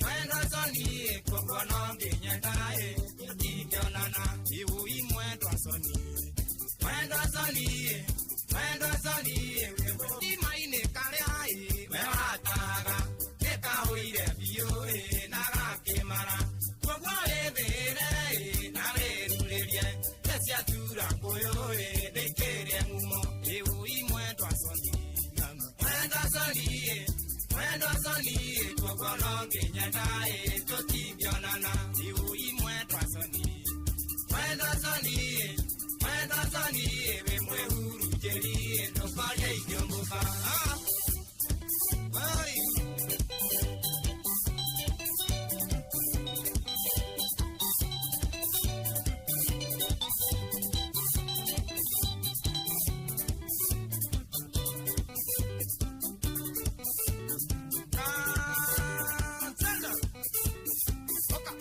mwendwa Soni-ĩ, koguo no nginyenda-ĩ, tũtingĩonana, ĩui mwendwa Soni. Mwendwa Soni-ĩ, mwendwa Soni-ĩ, wĩ-ima-inĩ karĩa-ĩ, we watahaga, nĩkaũire biũ-ĩ, na gakĩmara. Koguo wĩthĩre-ĩ, na wĩrurĩrie, nĩciatura ngũyũ-ĩ, nĩikĩrĩe ngumo, ĩui mwendwa Soni. Mwendwa Soni-ĩ, mwendwa Soni-ĩ, koguo no nginyenda-ĩ, tũtingĩonana, ĩui mwendwa Soni. Mwendwa Soni-ĩ, mwendwa Soni-ĩ, wĩ mwĩhurunjĩri-ĩ, ndũkarĩe ingĩũmbũka. Ah! Oi! Kansela! Oka!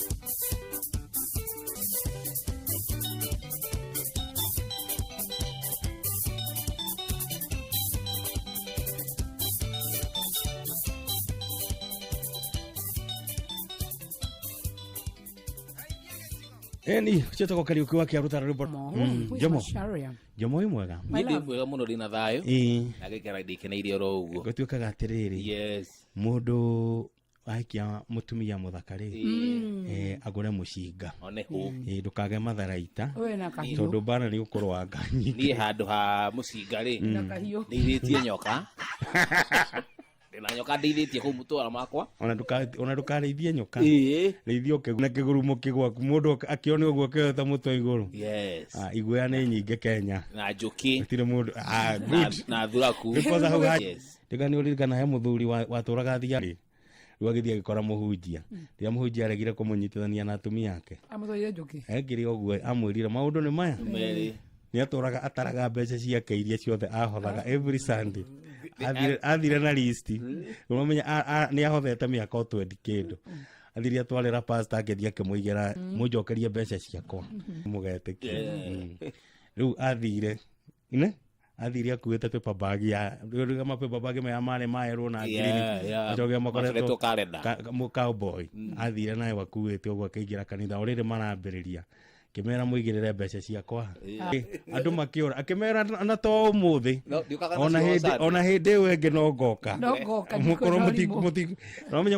Eni chetagwo Kariuki wa Kĩaruta rwĩmbo. Who is Jomo. Macharia? Jomo wĩ mwega. My Niĩ ndĩ love. mwega mũno ndĩna thayũ Ĩĩ. na ngaikara ndĩkeneire oro ũguo. Gũtuĩkaga atĩrĩrĩ, Yes. mũndũ ahikia mũtumia mũthaka rĩ, agũre mũcinga. One hũ. Ndũkage matharaita, Ũyũ na kahiũ. tondũ mbara nĩ gũkũrwanga nyingĩ. Niĩ handũ ha mũcinga rĩ, Na kahiũ. ndĩithĩtie nyoka. Ndĩna nyoka ndĩithĩtie kũu mũtũra makwa. Ona ndũkarĩithie nyoka. Ĩĩ. Rĩithia na kĩgurumo kĩgwaku, mũndũ akĩone ũguo akĩoete mũtwe igũrũ. Yes. Iguoya nĩ nyingĩ Kenya. Na njũkĩ. Gũtirĩ mũndũ. Good. Na thuraku. Rĩu kwanza hau Yes. Ndĩga nĩ ũririkana he mũthuri watũraga thiarĩ. Rĩu agĩthiĩ agĩkora mũhunjia. Rĩrĩa mũhunjia aregire kũmũnyitithania na atumia ake. Amũtwarire njũkĩ. Ekire ũguo amwĩrire maũndũ nĩ maya. Merĩ. Nĩ atũraga ataraga mbeca ciake iria ciothe ahothaga every Sunday. Athire na listi. Ũramenya nĩ ahothete mĩaka o 20 kĩndũ. Athire atwarĩra pastor akĩthiĩ akĩmũigĩra, mũnjokerie mbeca ciakwa. Mũgetĩkia. Rĩu athire, ne? Athire akuĩte paper bag ya, rĩu ma paper bag maya marĩ maerwo na green. Acoke makoretwo Macoretwo calendar. cowboy. Athire nayo akuĩte ũguo akĩingĩra kanitha o rĩrĩ marambĩrĩria. Akĩmera mũigĩrĩre mbeca ciakwa. Andũ makĩũra, akĩmera na to ũmũthĩ, No, ndiũkaga ona nacio hĩndĩ Sunday. ona hĩndĩ ĩyo ĩngĩ no ngoka. No ngoka, mũkorwo ndikwenda ũrimũ. nomenya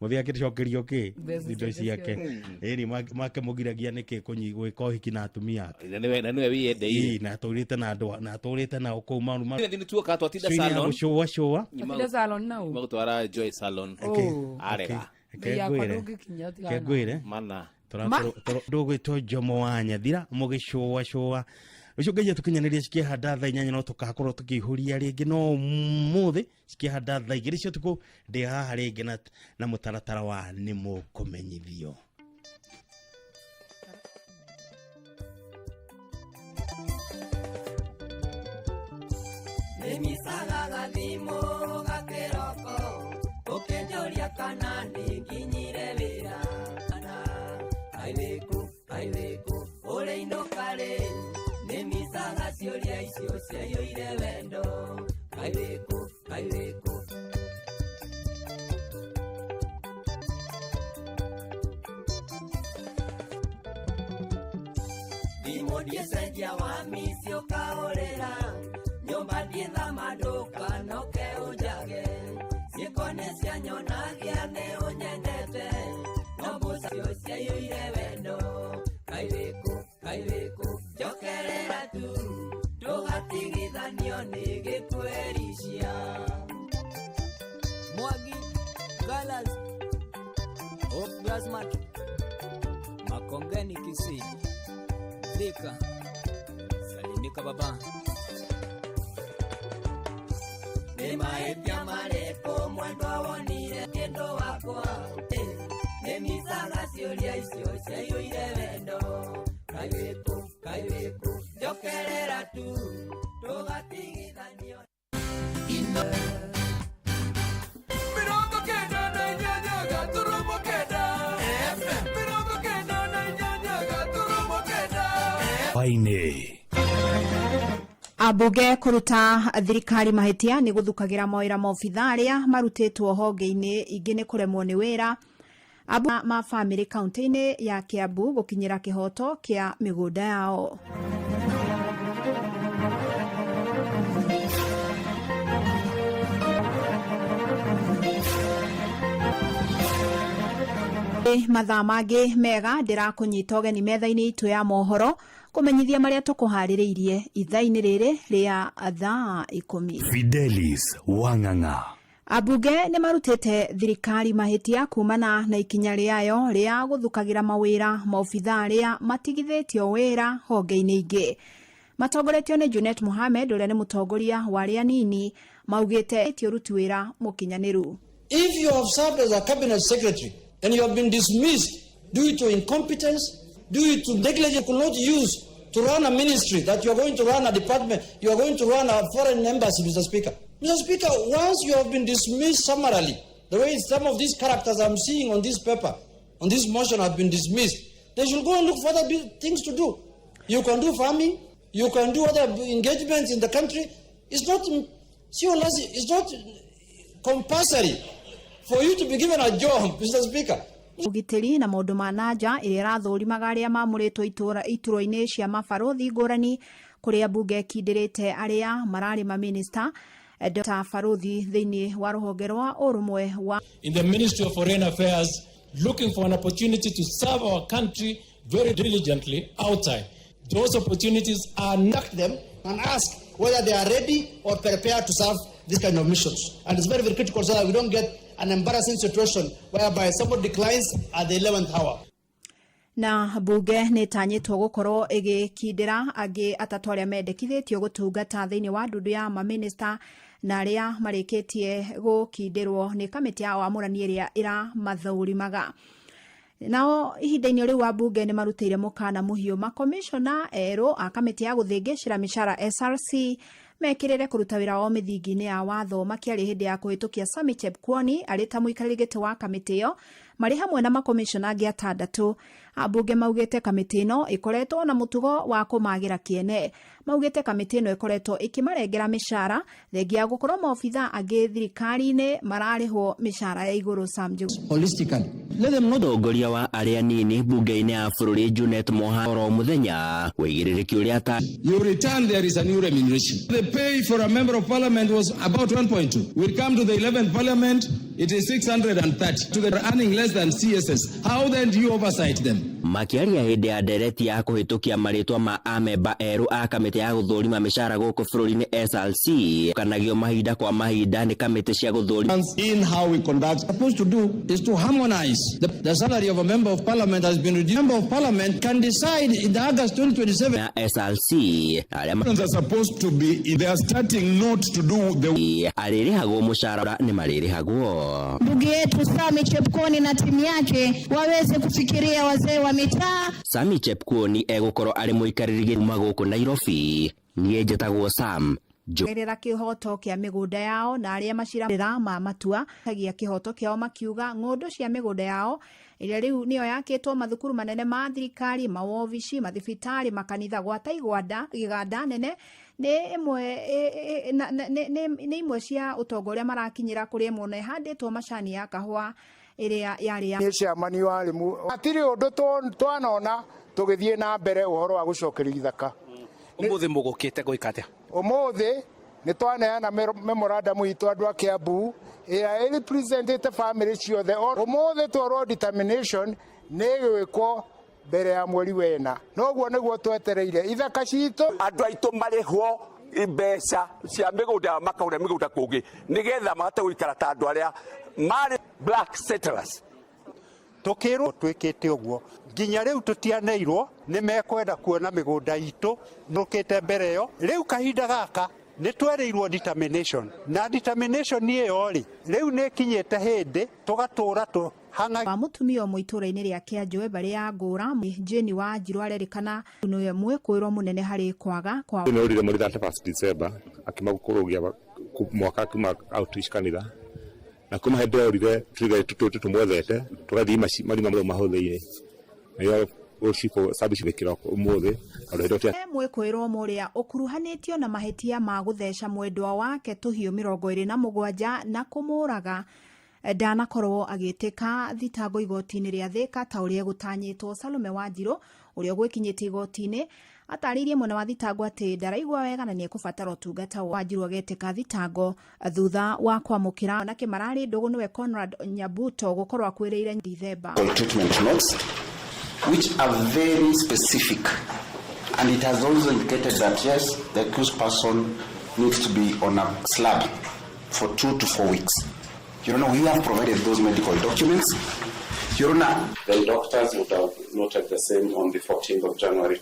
mũthĩ akĩcokerio kĩ Mbeca indo ciake ciake. ciothe. Ĩni makĩmũgiragia nĩkĩ gwĩka ũhiki na atumia ake. Na nĩwe wĩyendeire. Ĩ, na atũrĩte na andũ na atũrĩte nao kũu maru Thĩ nĩ tuoka twatinda salon. Gũcũa cũa. Twatinda salon nau. Magũtwara Joy salon. Oh. Arega. Bei yakwa ndũngĩkinya tigana. Ngwĩre Mana. Ndũgwĩtwo Jomo wa Nyathira mũgĩcũa cũa rũcio ngai atũkinyanĩria cikĩhanda thaa 8 no tũgakorwo tũkĩihũria rĩngĩ no mũthĩ cikĩhanda thaa 2 cia ũtukũ ndĩ haha rĩngĩ na mũtaratara wa nĩ mũkũmenyithio. Nĩmicaga gathimũ gakĩroko ũkĩnjũria kana nĩnginyire wĩra kana kaĩ wĩkũ kaĩ wĩkũ ũrĩ inũka rĩ nĩmicaga ciũria icio ciaiyũire wendo kaĩ wĩkũ kaĩ wĩkũ. Thimũ ndiĩcenjia wamici ũkahũrĩra nyũmba ndiĩthama ndũkanoke ũnjage ciĩko nĩ cianyonagia nĩ ũnyendete no mbucio ciaiyũire wendo kaĩ wĩkũ kaĩ wĩkũ njokerera tu ndũgatigithanio nĩ gĩkwericia. Mwagi Galas Hope Glassmat Makongeni Kisii Thika Salimika baba. Nĩ mahĩtia marĩkũ mwendwa wonire kĩndũ wakwa nĩ micaga ciũria icio ciaiyũire wendo kaĩ wĩkũ kaĩ wĩkũ njokerera tu ndũgatigithanio. 98.9 FM 98.9. Hwaĩ-inĩ. Ambunge kũruta thirikari mahĩtia nĩ gũthukagĩra mawĩra maobitha arĩa marutĩtwo honge-inĩ ingĩ nĩ kũremwo nĩ wĩra. Ambunge ma bamĩrĩ kaunti-inĩ ya Kiambu gũkinyĩra kĩhoto kĩa mĩgũnda yao. Mathaa mangĩ mega ndĩrakũnyita ũgeni metha-inĩ itũ ya mohoro kũmenyithia marĩa tũkũharĩrĩirie ithaa-inĩ rĩrĩ rĩa thaa 10. Fidelis Wang'ang'a. Ambunge nĩ marutĩte thirikari mahĩtia kumana na ikinya rĩayo rĩa gũthukagĩra mawĩra maobitha arĩa matigithĩtio wĩra honge-inĩ ingĩ. Matongoretio nĩ Junet Mohamed ũrĩa nĩ mũtongoria wa arĩa anini maugĩte ti ũruti wĩra mũkinyanĩru. If you have served as a cabinet secretary and you have been dismissed due to incompetence, due to negligence, could not use to run a ministry, that you are going to run a department, you are going to run a foreign embassy, Mr. Speaker. Mr. Speaker, once you have been dismissed summarily, the way some of these characters I'm seeing on this paper, on this motion have been dismissed, they should go and look for other things to do. You can do farming, you can do other engagements in the country. It's not, it's not compulsory for you to be given a job, Mr. Speaker. Ũgitĩri na maũndũ ma nanja ĩrĩa ĩrathũrimaga arĩa mamũrĩtwo iturwa-inĩ cia mabarũthi ngũrani kũrĩa mbunge ĩkindĩrĩte arĩa mararĩ mamĩnĩsta Dr. Barũthi thĩinĩ wa rũhonge rwa ũrũmwe wa in the Ministry of Foreign Affairs, looking for an opportunity to serve our country very diligently outside. Those opportunities are not them and ask whether they are ready or prepared to serve this kind of missions. And it's very, very critical so that we don't get an embarrassing situation whereby somebody declines at the 11th hour. Na mbunge nĩ ĩtanyĩtwo gũkorwo ĩgĩkindĩra angĩ atatũ arĩa mendekithĩtio gũtungata thĩinĩ wa ndundu ya mamĩnĩsta na arĩa marĩkĩtie gũkindĩrwo nĩ kamĩtĩ ya wamũrani ĩrĩa ĩramathũrimaga. Nao ihinda-inĩ rĩu ambunge nĩ marutĩire mũkana mũhiũ makomishona erũ a kamĩtĩ ya gũthĩngĩcĩra mĩcara SRC mekĩrĩre kũruta wĩra wao mĩthingi-inĩ ya watho makĩaria hĩndĩ ya kũhĩtũkia Sami Chepkwony arĩ ta mũikarĩri gĩtĩ wa kamĩtĩ ĩyo marĩ hamwe na makomishona angĩ atandatũ. Ambunge maugĩte kamĩtĩ ĩno ĩkoretwo na mũtugo wa kũmagĩra kĩene. Maugĩte kamĩtĩ ĩno ĩkoretwo ĩkĩmarengera mĩcara thengia ya gũkorwo maobitha angĩ thirikari-inĩ mararĩhwo mĩcara ya igũrũ. Sam Holistically. Mũtongoria wa arĩa nini mbunge-inĩ ya bũrũri Junet Moha oro mũthenya wĩigĩrĩrĩki ũrĩa ta You return, there is a new remuneration. The pay for a member of parliament was about 1.2. We come to the 11th parliament, it is 630. To the earning less than CSS. How then do you oversight them? Makĩaria hĩndĩ ya ndereti ya kũhĩtũkia marĩtwa ma amemba erũ a kamĩtĩ ya gũthũrima mĩcara gũkũ bũrũri-inĩ SRC kanagio mahinda kwa mahinda nĩ kamĩtĩ cia gũthũrima. In how we conduct, supposed to do is to harmonize. The salary of a member of parliament has been reduced. Member of parliament can decide in the August 2027. Na SRC arĩa are supposed to be, they are starting not to do the arĩrĩhagwo mũcara nĩ marĩrĩhagwo. Ndugu yetu Sami Chepkoni na timu yake waweze kufikiria wazee wa mitaa. Sami Chepkuoni egũkorwo arĩ mũikarĩri kuma gũkũ Nairobi. Niĩ njĩtagwo Sam Gerera kihoto kia migunda yao na aria macira ma matua tagia kihoto kiao makiuga ng'ũndũ cia migunda yao ĩrĩa rĩu nĩyo yakĩtwo mathukuru manene ma thirikari, mawobici, mathibitarĩ, makanitha gwata igwanda iganda nene nĩ ĩmwe nĩ imwe cia ũtonga ũrĩa marakinyĩra kũrĩ ĩmwe na ĩhandĩtwo macani ya kahũa ĩrĩa yarĩ ya Nĩ chairman wa arĩmu hatirĩ ũndũ twanona tũgĩthiĩ na mbere ũhoro wa gũcokeria ithaka. Ũmũthĩ mũgũkĩte gwĩka atĩa? Ũmũthĩ nĩ twaneana memorandum itũ andũ a Kiambu ĩrĩa ĩrepresentĩte family ciothe. Ũmũthĩ twerwo determination nĩ ĩgwĩkwo mbere ya mweri wena, noguo nĩguo twetereire ithaka citũ. Andũ aitũ marĩhwo mbeca cia mĩgũnda makagũra mĩgũnda kũngĩ nĩgetha mahote gũikara ta andũ arĩa marĩ black settlers. Tukirwo twikite uguo nginya riu tutianeirwo ni mekwenda kuona migunda itu nukite mbere yo riu kahinda gaka ni twereirwo determination na determination iyo ri riu ni kinyite hindi tugatura tu hanga wa mutumia ũmwe itũra-inĩ rĩa Kĩanjũe mbarĩ ya Ngũra Jane Wanjiru arerĩkana nĩwe mwĩkũĩrwo mũnene harĩ kwaga kwa nä orire mweri 31 December akima gũkũrũgia mwaka kuma outreach kanitha na kuma hĩndĩ orire tuge tũmwethete tũgathiĩ marima mothe mahũthĩ-inĩ nayo ũcikũ service gĩkĩro ũmũthĩ tondũ hĩndĩ ĩyo mwĩkũĩrwo mũrĩa ũkuruhanĩtio na mahĩtia ma gũtheca mwendwa wake tũhiũ 27 na kũmũraga ndanakorwo agĩtĩka thitango igoti-inĩ rĩa Thika ta ũrĩa gũtanyĩtwo. Salome Wanjiru ũrĩa ũgwĩkinyĩtie igoti-inĩ atarĩirie mwena wa thitango atĩ ndaraigua wega na nĩekũbatara ũtungata. Wanjiru agetĩka thitango thutha wa kwamũkĩra anake mararĩ ndũgũ nĩwe Conrad Nyabuto gũkorwo akuĩrĩire Dithemba. Treatment notes which are very specific, and it has also indicated that yes, the accused person needs to be on a slab for 2 to 4 weeks. Your Honor, we have provided those medical documents. Your Honor, then doctors would have noted the same on the 14th of January.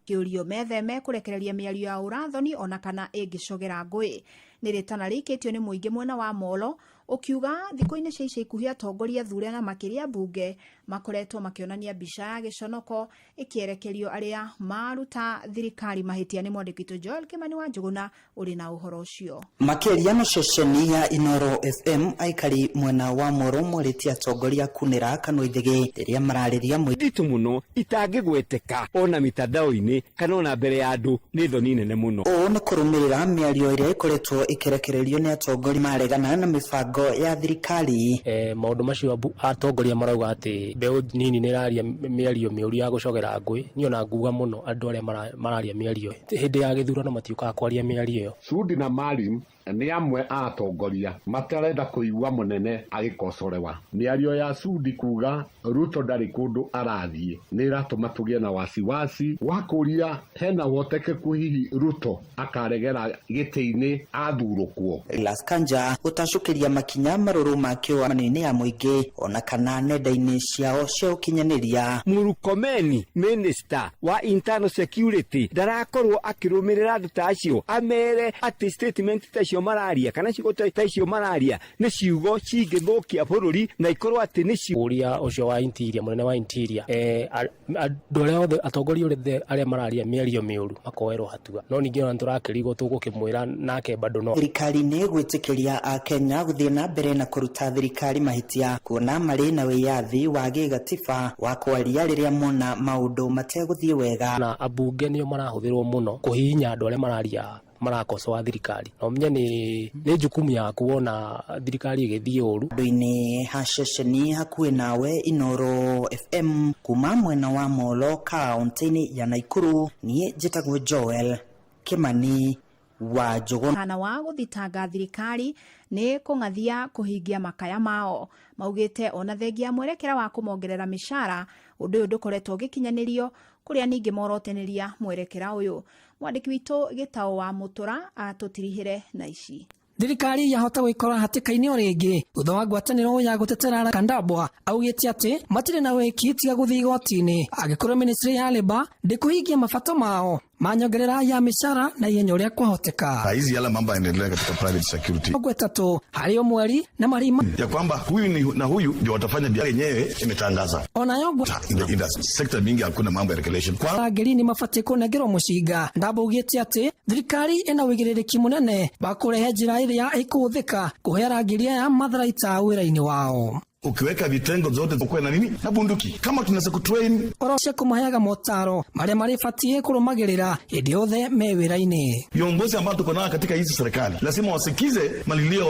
Kĩũrio metheme kũrekereria mĩario ya ũrathoni ona kana ĩngĩcogera ngũĩ. Nĩ rĩtana rĩikĩtio nĩ mũingĩ mwena wa Molo ũkiuga thikũ-inĩ cia ica ikuhĩ atongoria athure na makĩria mbunge makoretwo makĩonania mbica ya gĩconoko ĩkĩerekerio arĩa maruta thirikari mahĩtia. Nĩ mwandĩki witũ Joel Kimani wa Njũgũna ũrĩ na ũhoro ũcio. Makĩaria na ceceni ya Inoro FM aikari mwena wa Moro morĩtie atongoria kunĩra kanua ithĩgĩ rĩrĩa mararĩria nditũ mũno itangĩgweteka ona mitandao-inĩ kana ona mbere ya andũ nĩ thoni nene mũno. Ũũ nĩ kũrũmĩrĩra mĩario ĩrĩa ĩkoretwo ĩkĩrekererio nĩ atongoria maregana na mĩbango ya thirikari. Maũndũ macio atongoria marauga atĩ mbeũ nini nĩ ĩraria mĩario mĩũru ya gũcogera ngũĩ. Niĩ ona nguga mũno andũ arĩa mararia mĩario hĩndĩ ya gĩthurano matiũkaga kwaria mĩario ĩyo. Sudi na Maalim nĩ amwe a atongoria matarenda kũigua mũnene agĩkocorewa. Mĩario ya Sudi kuga Ruto ndarĩ kũndũ arathiĩ nĩ ĩratũma tũgĩe na wasiwasi wa kũria hena ũhotekeku hihi Ruto akaregera gĩtĩ-inĩ athurũkwo. Las Kanja gũtacũkĩria makinya marũrũ ma kĩũamano-inĩ ya mũingĩ ona kana nenda-inĩ ciao cia ũkinyanĩria. Murkomen minister wa internal security ndarakorwo akĩrũmĩrĩra andũ ta acio amere atĩ statement ta icio icio mararia kana ciugo ta icio mararia nĩ ciugo cingĩthũkia bũrũri na ikorwo atĩ nĩ ũria ũcio wa interior, mũnene wa interior, andũ arĩa othe atongoria othe arĩa mararia mĩario mĩũru makoerwo hatua, no ningĩ ona nĩtũrakĩrigwo tũgũkĩmwĩra nake bado no Thirikari nĩ gwĩtĩkĩria akenya gũthiĩ na mbere na kũruta thirikari mahĩtia kuona marĩ na wĩyathi wa gĩgatiba wa kwaria rĩrĩa mona maũndũ mategũthiĩ wega. Na ambunge nĩo marahũthĩrwo mũno kũhihinya andũ arĩa mararia marakosoa thirikari, na ũmenye nĩ jukumu yaku wona thirikari ĩgĩthiĩ ũru. Andũ-inĩ ha ceceni hakuhĩ nawe Inoro FM kuma mwena wa Molo kaunti-inĩ ya Nakuru, niĩ njĩtagwo Joel Kimani wa Njũgũna. Kana wa gũthitanga thirikari nĩ kũng'athia kũhingia makaya mao, maugĩte ona thengia mwerekera wa kũmongerera mĩcara ũndũ ũyũ ndũkoretwo ũgĩkinyanĩrio, kũrĩa ningĩ morotenĩria mwerekera ũyũ. Mwandĩki witũ Gĩtaũ wa Mũtũra atũtirihĩre na ici. Thirikari yahota gwikora hatika-inĩ o rĩngĩ thutha wa ngwatanĩro ya gũtetera Kandabwa augĩte atĩ matirĩ na wĩki tiga gũthiĩ igoti-inĩ angĩkorwo ministry ya Labour ndĩkũhingia mabato mao ma nyongerera ya mĩcara na ihenya ũrĩa kwahoteka. Hizi yale mambo yanaendelea katika private security 30 harĩ o mweri na marima ya kwamba huyu ni, na huyu ndio watafanya biashara yenyewe imetangaza onayo in the industry sector mingi hakuna mambo ya regulation kwa arangĩri nĩ mabatiĩ kũnengerwo mũcinga. Ndamba augĩte atĩ thirikari ĩna ũigĩrĩrĩki mũnene wa kũrehe njĩra ĩrĩa ĩkũhũthĩka kũhe arangĩri aya matharaita wĩra-inĩ wao. Ukiweka vitengo zote ukuwe na nini na bunduki kama tunaweza kutrain oro cia kũmaheaga motaro marĩa marĩbatiĩ kũrũmagĩrĩra hĩndĩ yothe me wĩra-inĩ. Viongozi ambao tuko nao katika hizi serikali lazima wasikize malilio ya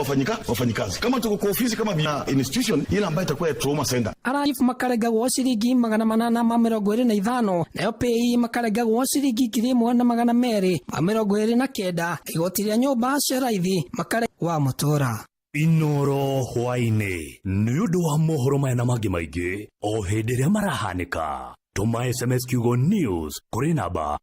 wafanyikazi. Kama tuko kwa ofisi kama vya institution ile ambayo itakuwa ya trauma center, Araif makarengagwo ciringi 825, nayo pei makarengagwo ciringi 1229. Igoti rĩa nyũmba cia raithi makare wa mũtũra. Inoro hwaĩ-inĩ nĩ ũndũ wa mohoro maya na mangĩ maingĩ o hĩndĩ ĩrĩa marahanĩka, tũma SMS kiugo news kũrĩ namba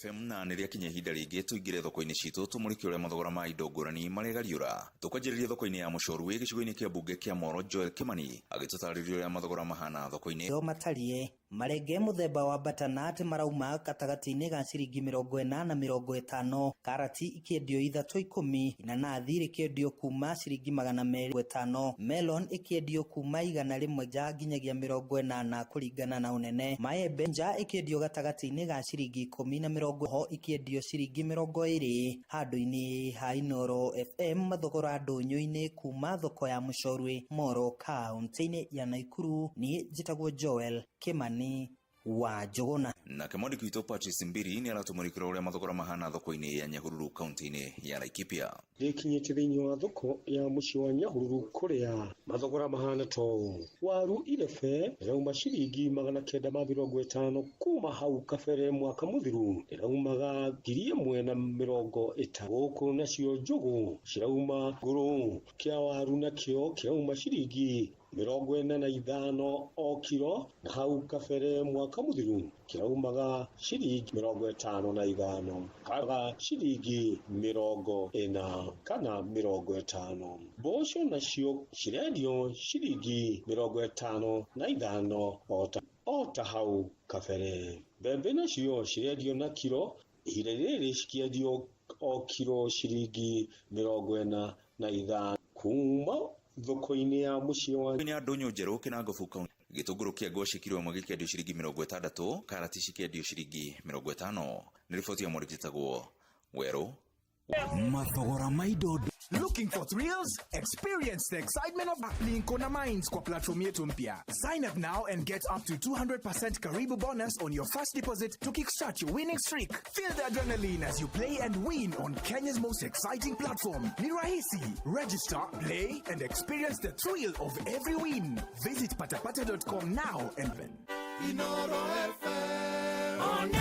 FM na nä rä akinya ihinda rĩngĩ tũingĩre thoko-inĩ citũ tũmũrĩke ũrĩa mathogora ma indo ngũrani marĩgariũra. Tũkwanjĩrĩria thoko-inĩ ya Mũcorwĩ gĩcigo-inĩ kĩa mbunge kĩa Moro, Joel Kimani agĩtũtarĩria ũrĩa mathogora mahana thoko-inĩ. Yo matariĩ marenge mũthemba wa butternut marauma gatagatĩ-inĩ ga ciringi 40 na 50, karati ikĩendio 3.10, inanathi rĩkĩendio kuma ciringi 250, melon ĩkĩendio kuma 100 nja nginyagia 80 kũringana na ũnene, maembe nja ĩkĩendio gatagatĩ-inĩ ga ciringi 10 na 20, ho ikĩendio ciringi 20. Handũ-inĩ ha Inoro FM mathogora ndũnyũ-inĩ kuma thoko ya Mũcorwĩ Moro kaunti-inĩ ya Nakuru, niĩ njĩtagwo Joel Kimani wa Njũgũna. Nake mwandĩki witũ Patrice Mbiri nĩ aratũmũrĩkĩra ũrĩa mathogora mahana thoko-inĩ ya Nyahururu kaunti-inĩ ya Laikipia. Rĩkinyĩte thĩinĩ wa thoko ya mũciĩ wa Nyahururu kũrĩa mathogora mahana ta ũũ: waru irebe ĩrauma ciringi 950 kuma hau kabere mwaka mũthiru ĩraumaga 1050. Gũkũ nacio njũgũ cirauma ngũrũ, kĩa waru nakĩo kĩrauma ciringi 45 o kiro, na hau kabere mwaka mũthiru kĩraumaga ciringi 55 kana ciringi 40 kana 50. Mboco nacio cirendio ciringi 55 o ta hau kabere. Mbembe nacio cirendio na kiro, ihinda rĩrĩ cikĩendio o kiro ciringi 45 kuma thoko-inĩ ya mũciĩ wa nĩ andũ njerũ Kinangofu kaunti. Gĩtũngũrũ kĩa ngwacĩ kiro ĩmwe gĩkĩendio ciringi 60, karati cikĩendio ciringi 50. Nĩ riboti ya mwandĩki wĩtagwo Werũ. Mathogora ma indo. Looking for thrills? Experience the excitement of Plinko na Mines kwa platform yetu mpya. Sign up now and get up to 200% Karibu bonus on your first deposit to kickstart your winning streak. Feel the adrenaline as you play and win on Kenya's most exciting platform. Ni rahisi. Register, play, and experience the thrill of every win. Visit patapata.com now and win. Inoro FM.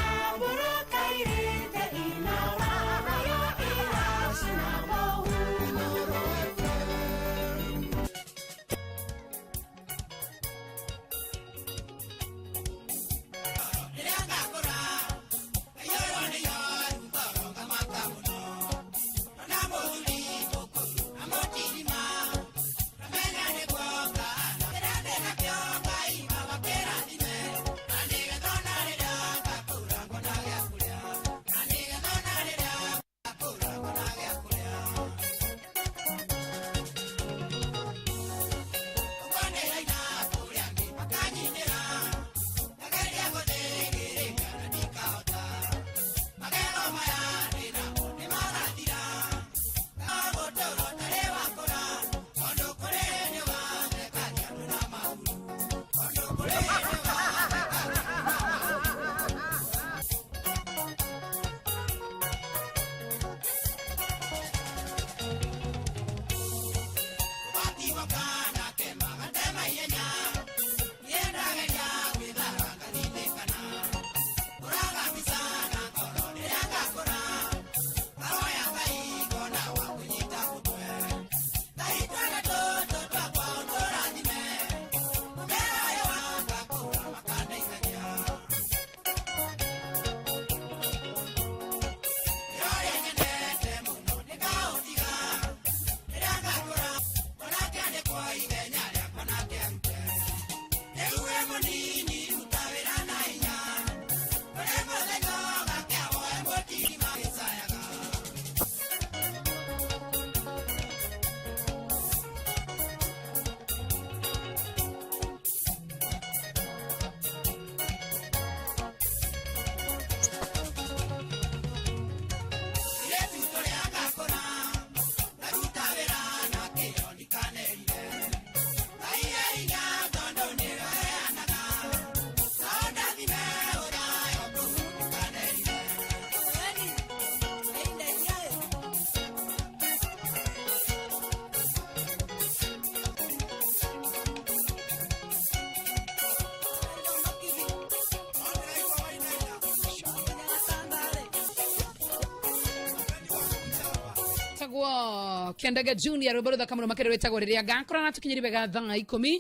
Wetagwo Kendaga Junior, rwĩmbo rũthaka mũno makĩria rwĩtagwo Rĩrĩa Ngakũra, na tũkinyĩri wega thaa 10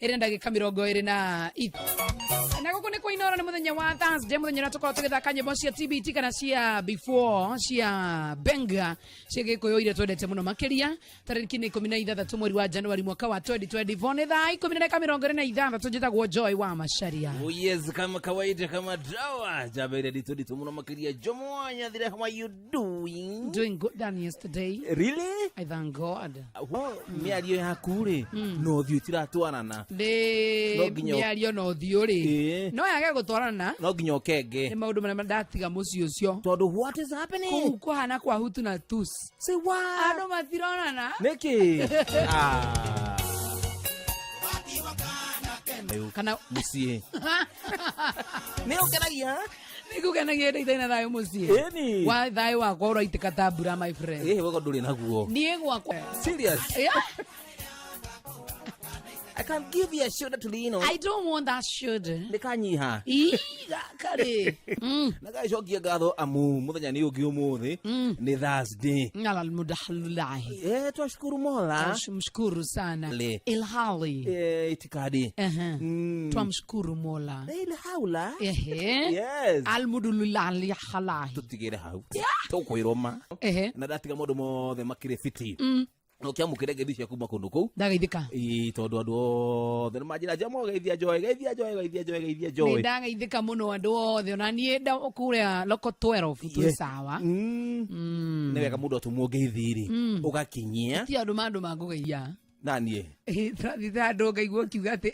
ĩrĩ ndagĩka 23. Na gũkũ nĩ kwa Inoro, nĩ mũthenya wa Thursday, mũthenya ũrĩa tũkoragwo tũgĩthaka nyĩmbo cia TBT kana cia before, cia benga cia Gĩkũyũ iria twendete mũno makĩria. Tarĩki nĩ 16 mweri wa Januari mwaka wa 2024, nĩ thaa 10 na ndagĩka 26. Njĩtagwo Joy wa Macharia. Oh yes, kama kawaida, kama dawa jabeire dito dito muno makiria. Jomo Wanyathire, how are you doing? Doing good than yesterday. Really? I thank God. Well, mĩario yaku rĩ no thiũ itiratwarana. Ndĩ No nginya- mĩario na ũthiũ rĩ Ĩĩ. no yage gũtwarana. No nginya ũkenge. Nĩ maũndũ marĩa ndatiga mũciĩ ũcio. Tondũ what is happening? Kũu kũhana kwa hutu na tus. Say what? Andũ matironana. Nĩkĩ? Ah. Kana mũciĩ nĩ ũkenagia? Nĩ ngũkenagia ndĩ itarĩ na thayũ mũciĩ. Ĩni. Wa thayũ wakwa ũraitĩka ta mbura, my friend. Ĩhĩ, wego ndũrĩ naguo. Niĩ gwakwa. Serious? Yeah. I can give you a shoulder to lean on. I don't want that shoulder. Nĩ kanyiha. Ii, gaka rĩ. Na gacokia ngatho amu muthenya nĩ ũngĩ, ũmũthĩ nĩ Thursday. Alhamdulillahi. Eh, twashukuru Mola. Mshukuru sana. Le. Ilhali. Eh, itikadi. Ehe. Twamshukuru Mola. Ilhaula. Ehe. Yes. Alhamdulillahi halahi. Tũtigĩre hau tũkwĩrwo ma. Ehe. Na ndatiga maũndũ mothe makĩrĩ fiti. No kĩamũkĩre ngeithi cia kuma kũndũ kũu. Ndagaithĩka. Ĩĩ, tondũ andũ othe nĩ manjĩra, Jomo geithia Joy, geithia Joy, geithia Joy, geithia Nĩ Joy. ndagaithĩka mũno andũ othe, ona niĩ kũrĩa Local 12 twĩ Yes. sawa. Nĩ wega mũndũ atũmwo ngeithi rĩ, ũgakinyia. Ti andũ ma andũ mangũgeithia. Naniĩ. Tũrathiĩte handũ ngaigua ũkiuga atĩ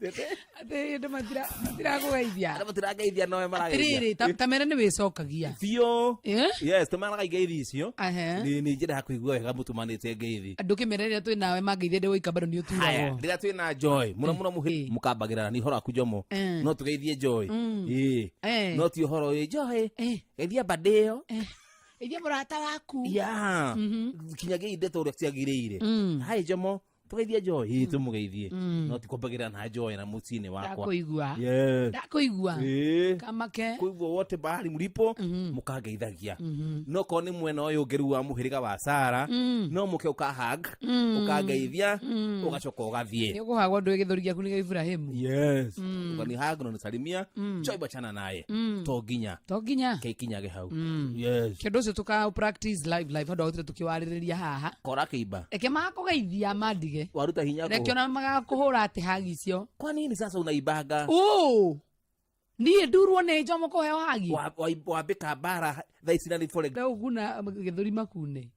andũ matirakũgeithia. Andũ matirangeithia, nowe marageithia. Atĩrĩrĩ, ta mere nĩ wĩcokagia. Biũ. Eh? Yes, tũmanaga ngeithi icio. Ehe. Nĩ njĩra ya kũigua wega mũtũmanĩte ngeithi. Andũ kĩmere rĩrĩa twĩ nawe mangeithia ndĩ woika bado nĩ Haya, ũturagwo. rĩrĩa twĩ na Joy mũno mũno mũkambagĩra nĩ ũhoro waku Jomo. Eh. No tũgeithie Joy. Ĩĩ. Eh. No ti ũhoro ĩ Joy geithia mbandĩ ĩyo. Geithia mũrata waku. Ya kinya ngeithi ndeto ũrĩa ciagĩrĩire. Hai Jomo, tũgeithie Joy. Ĩĩ, tũmũgeithie. No ti kwambagĩra na Joy na mũciĩ-inĩ wakwa. Ndakũigua. Yes. Ndakũigua. Ĩĩ. Kamake. Kũigua wote bahari mlipo mũkangeithagia. No korwo nĩ mwena ũyũ ũngĩ rĩu wa mũhĩrĩga wa Sara, no mũke ũkahag, ũkangeithia, ũgacoka ũgathiĩ. Nĩ ũkũhagwo ndũĩ gĩthũri gĩaku nĩ gĩa Ibrahimu. Yes. Ukanihag na unisalimia, Joy bachana naye. To nginya. To nginya. Keikinyage hau. Yes. Kĩndũ ũcio tũka practice live live handũ wa gũtinda tũkĩwarĩrĩria haha. Kora kĩimba. Reke magakũgeithia mandige. Waruta hinya Reke ona magakũhũra atĩ hagi icio. Kwa nini sasa unaibanga? Ũ! Niĩ ndurwo nĩ Jomo kũheo hagi. Wambĩka mbara thaa ici na nĩ for Ndaũguna gĩthũri makune.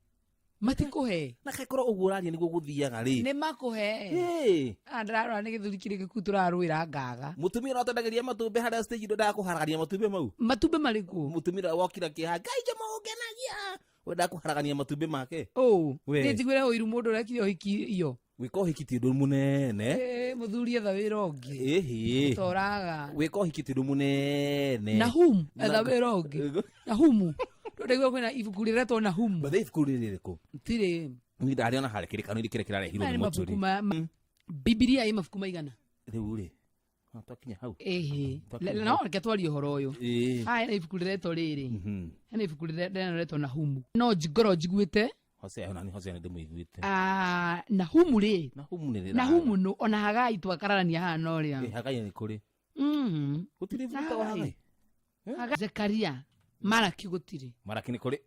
Matikũhe. Na kaĩkorwo ũguo ũraria nĩguo gũthiaga rĩ. Nĩ makũhe. Ĩĩ. Ah, ndĩrarora nĩ gĩthũri kĩrĩkũ kĩu tũrarũĩra ngaga. Mũtumia ũrĩa ũtendagĩria matumbĩ harĩa stage ndendaga kũharagania matumbĩ mau. Matumbĩ marĩkũ? Mũtumia ũrĩa wokira kĩeha, Ngai Jomo ũngenagia. Wendaga kũharagania matumbĩ make. Ũ. We. Niĩ njiguĩre ũiru mũndũ ũrekire ũhiki iyo. Gwĩka ũhiki ti ũndũ mũnene. Ĩ, mũthuri etha wĩra ũngĩ. Ĩhĩ. Toraga. Gwĩka ũhiki ti ũndũ mũnene. Nahum etha wĩra ũngĩ. Nahumu. Ndũraigua kwĩna ibuku rĩretwo Nahumu. Bathe ibuku rĩrĩ rĩrĩkũ? Tirĩ. Niĩ ndarĩona harĩa kĩrĩkanĩro kĩrĩa kĩrarehirwo Maya nĩ nĩ mabuku mũturi. ma Bibilia ĩ mabuku maigana? Rĩu rĩ. Ah, twakinya hau. Ĩhĩ. Twakinya No hau. reke twarie ũhoro ũyũ. Ĩĩ. Haha hena ibuku rĩretwo rĩrĩ. Hena ibuku rĩretwo Nahumu. No ngorwo njiguĩte. Hosea ona ni Hosea nĩ ndĩmũiguĩte. Ah, Nahumu rĩ. Nahumu nĩ rĩra. Nahumu nũ ona Hagai twakararania haha na ũrĩa. Ĩ, Hagai nĩ kũrĩ. Gũtirĩ ibuku ta wa Hagai. Hagai. Zekaria. Maraki gũtirĩ. Maraki nĩ kũrĩ.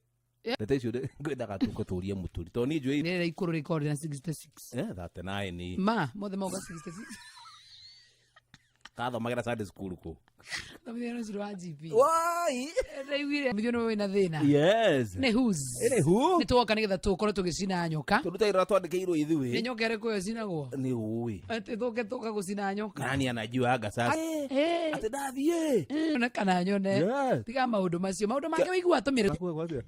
Ndeto icio ngwendaga tũkũtũrie mũturi tondũ niĩ njũĩ. Rĩrĩa ikũrũ rĩkorwo rĩna 66. Eh, 39. Ma, mothe mauga 66. Kathomagĩra Sunday school kũ. Thomithia rũciũ rwa GP. Wai! Ndaiguire mithio nĩ wĩna thĩna. Yes. Nĩ whose? Nĩ who? Nĩ twoka nĩgetha tũkorwo tũgĩcina nyoka. Tondũ ta ĩrĩa twandĩkĩirwo ithuĩ. Nĩ nyoka ĩrĩkũ ĩyo ĩcinagwo? Nĩ ũĩ. Atĩ tũke tũka gũcina nyoka. Nani anajuaga sasa? Atĩ ndathiĩ. One kana nyone. Yes. Tiga maũndũ macio. Maũndũ mangĩ wĩigua atũmĩre.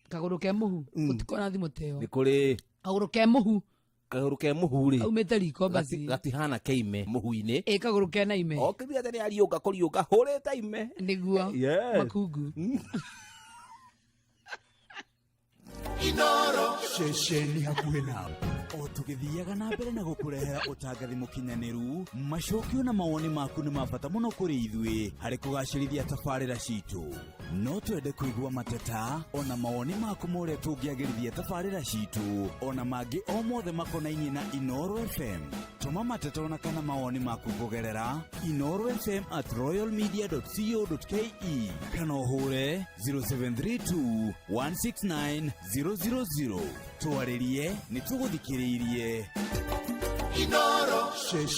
Kagũrũ ke mũhu. Gũtikona thimũ ta ĩyo. Nĩ kũrĩ. Kagũrũ ke mũhu. Kagũrũ ke mũhu rĩ. Aumĩte riko basi. Gatihana keime mũhu-inĩ. Ĩ kagũrũ kena ime. Okĩria atĩ nĩ ariũnga kũriũnga hũrĩte ime. Nĩguo. Yes. Makungu. Inoro ceceni hakuhĩ nawe o tũgĩthiaga na mbere na gũkũrehera ũtangathi mũkinyanĩru. Macokio na mawoni maku nĩ ma bata mũno kũrĩ ithuĩ harĩ kũgacĩrithia tabarĩra citũ. No twende kũigua mateta ona mawoni maku ma ũrĩa tũngĩagĩrithia tabarĩra citũ ona mangĩ o mothe makonainie na Inooro FM. Tũma mateta ona kana mawoni maku kũgerera inoorofm@royalmedia.co.ke kana ũhũre 0732 169 000. Twarĩrie nĩ tũgũthikĩrĩirie.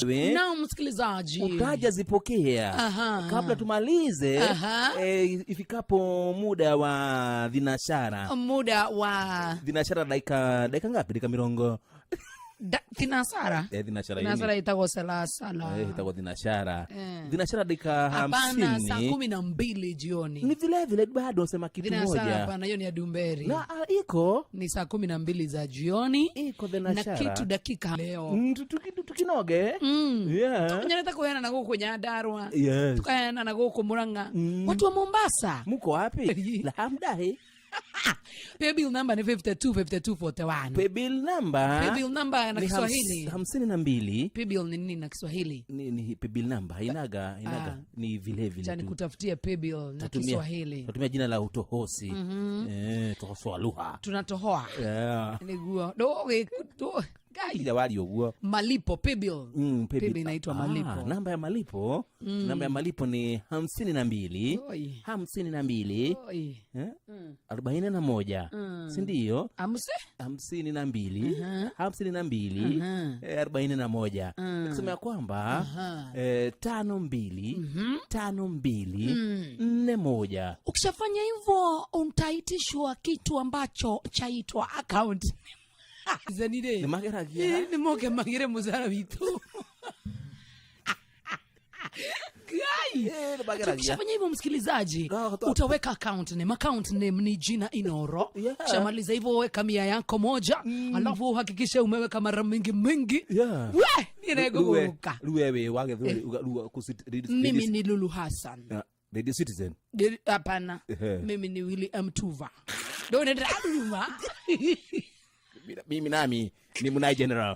We, Na msikilizaji utajazipokea Aha. kabla tumalize. Aha. Ifikapo muda wa dhinashara, muda wa dhinashara dakika ngapi? Dakika mirongo thinasara. Dhinashara Thinasara ini. itagwo salasala. Itagwo dhinashara. Eh. Dhinashara dakika Hapana, saa 50 12 jioni. Ni vile vile bado sema kitu Thinasara moja. hapana, hiyo ni ya Dumberi. Na iko ni saa 12 za jioni iko na thinashara kitu dakika leo. Tukinoge. Yeah. Tumenyerete kuheana na guku Nyandarua. Yes. Tukaheana na guku Murang'a. Watu wa Mombasa. Muko wapi? Lahamdahi. Paybill number ni 525241. Paybill number. Paybill number na Ni Kiswahili. 52. Paybill ni nini na Kiswahili? Ni paybill number inaga Ah. ni vile vile Acha tu. nikutafutie paybill na Kiswahili. Tatumia jina la utohosi. Tohosoa lugha. Tunatohoa. Yeah. Niguo. Do do Gai. Ila wali uguo. Malipo paybill. Paybill. Paybill inaitwa malipo. Namba ya malipo. Namba ya malipo ni 52. Oi. 52. Oi. 41. Si ndio? Amse? 52. 52. 41. Kusema ya kwamba, 52, 52, 41. Ukishafanya hivyo utaitishwa kitu ambacho chaitwa account. Zenire. Ni mageragia. Ni moke magire muzara witu. Gai. Mageragia. Ukishafanya hivyo msikilizaji, utaweka account name. Account name ni jina Inooro. Ukishamaliza hivyo weka 100 yako moja, alafu uhakikishe umeweka mara mingi mingi. We, ninaeguka. Ruwe wage ruwe Mimi ni Lulu Hassan. Radio Citizen. Hapana. Mimi ni Willy M Tuva. Ndio nenda Aduma. Mimi nami ni Munai General.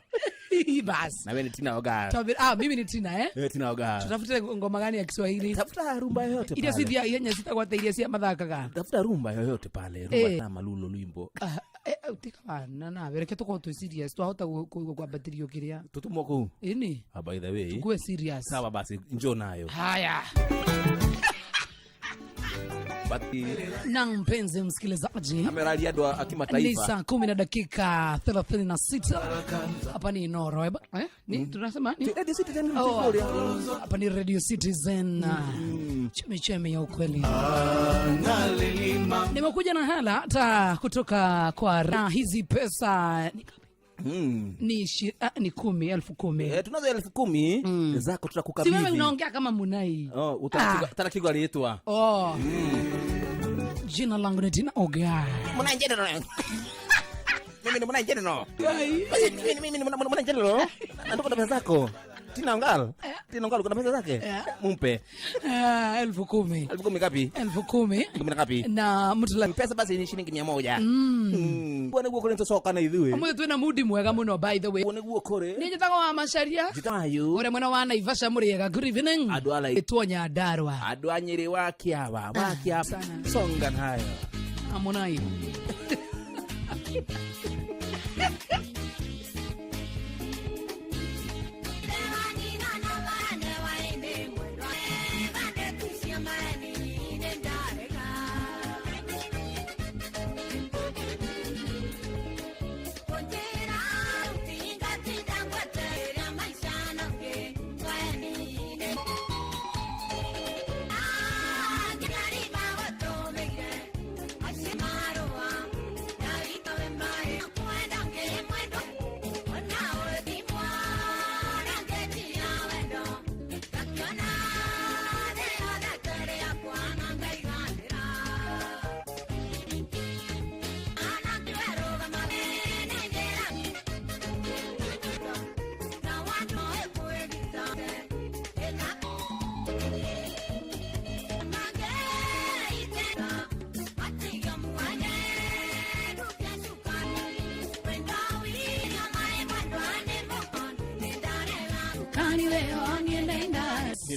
Bas. Na wewe ni Tina Oga. Mimi ni Tina, eh? Tina Oga. Tutafute ngoma gani ya Kiswahili? Tafuta rumba yoyote Ile pale. si ya yenye sitakwata ile si ya mathakaga. Tafuta rumba yoyote pale. Rumba kama Lulo Lwimbo. Utika bana na bereke tuko tu serious. Twahota kwambatirio kiria. Tutumwo kuu. Ini. By the way. Tukue serious. Sawa basi njoo nayo. Haya. Bati. Na mpenzi msikilizaji, Ameralia andũ a kimataifa. Ni saa 10:36. Hapa ni Inooro. Ni tunasema ni? Radio Citizen ni Oh, mtihani. hapa ni Radio Citizen. Chemichemi ya ukweli. Nimekuja na hela hata kutoka kwa hizi pesa ni ngapi? Ni 10,000, 10,000. Tunazo 10,000 zako tutakukabidhi. Si wewe unaongea kama Munai. Oh, utarakigwa aliitwa. Oh. Jina langu ni Tina Oga. Munai General. Mimi ni Munai General. Gai. Basi, mimi ni Munai General. Nataka pesa zako. Tina Ongal. Tina Ongal kuna pesa zake? Mumpe. 10,000. 10,000 ngapi? 10,000. Kumi na ngapi? Na mtu la pesa basi ni shilingi 100. Bwana guo kore ntosoka na ithuĩ. Ũmũthĩ twĩna mudi mwega mũno by the way. Bwana guo kore. Nĩ njĩtagwo wa Macharia. Njĩtayo. Ũrĩa mwena wa Naivasha mũrĩega. Good evening. Andũ a Ĩtwo Nyandarua. Andũ a Nyĩrĩ wa Kĩawa, wa Kĩawa. Sana. Songa nayo. Amonai.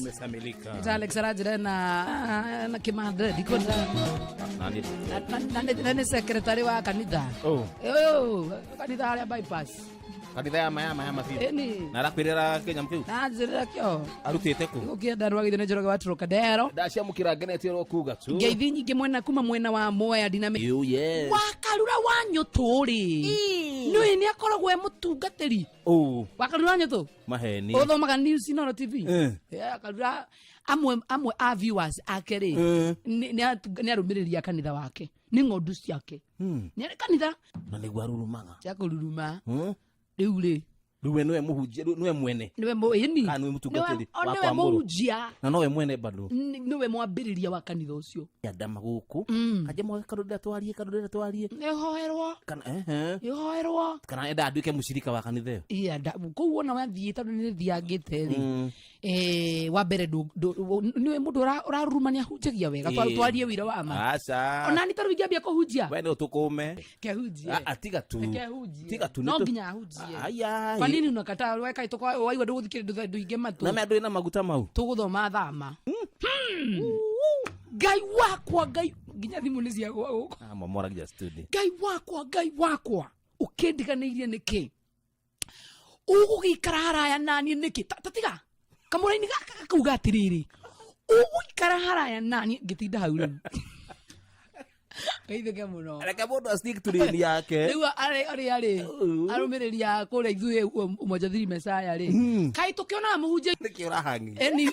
Nimesamilika. Nĩ ta Alex aranjĩra na na kĩmande ndikwenda Nani? na nĩ secretary wa kanitha. Oh. Oh, kanitha harĩa bypass. Kanitha ya maya maya mabiũ. Ĩni. Na arakwĩrĩra kĩnyamũ kĩu? Nanjĩrĩra kĩo. Arutĩte kũ? Gũkĩenda rwagithio nĩ Njoroge wa Trocadero. Ndaciamũkĩra ngenete oro kuga tu. Ngeithi nyingĩ mwena kuma mwena wa Mwea ndiname. You yes. Wakarura wa nyũtũ rĩ. Nĩũĩ nĩ akoragwo e mũtungatĩri. Oh. Wakarura wa nyũtũ? Maheni. Ũthomaga news Inooro TV? Eh. Yeah, Karura amwe amwe a viewers ake rĩ Eh. nĩ arũmĩrĩri a kanitha wake nĩ ng'ondu ciake nĩ arĩ kanitha Na nĩguo arurumaga. cia kũruruma Hmm? rĩu rĩ Rĩu we nĩwe mũhunjia, rĩu nĩwe mwene. nĩwe ĩni Kana nĩwe mũtungatĩri Nĩwe- o wa nĩwe kwamũrwo. mũhunjia Na nowe mwene bado. Nĩwe mwambĩrĩria wa kanitha ũcio Andama gũkũ. Kanje mwage karũndĩra twarie, karũndĩra twarie. nĩhoerwo Kana ehe. nĩhoerwo Kana enda anduĩke mũcirika wa kanitha ĩyo. Iya, kũu wona wathiĩ tondũ nĩ thiangĩte rĩ wa mbere nĩwe mũndũ ũraruruma nĩ ahunjagia wega twarie wĩra wa ma Aca. onani tarĩu ingĩambia kũhunjia We nĩ ũtũkũme. kehunjie Ah, ah, tiga tu. Reke ahunjie. Tiga tu. no nĩ tũ- nginya ahunjie Aya. kwa nini unakataa weka itoko waigua ndũgũthikĩrĩria ndũhinge matũ Na me andũ ĩna maguta mau. tũgũthoma thama Ngai wakwa ngai nginya thimũ nĩ ciagwa gũkũ Ah, momoragia studio. ngai wakwa ngai wakwa ũkĩndiganĩirie nĩkĩ ũgũgĩikara haraya naniĩ nĩkĩ Ta tiga kamũraini gaka gakauga atĩrĩrĩ ũgũikara haraya naniĩ ngĩtinda hau rĩu geithĩke mũno Reke mũndũ a stick to lane yake. rĩu arĩ arĩ arũmĩrĩri a kũrĩa ithuĩ umoja thiri mesaya rĩ kaĩ tũkĩonaga mũhunjia Nĩkĩ ũrahangi? Eni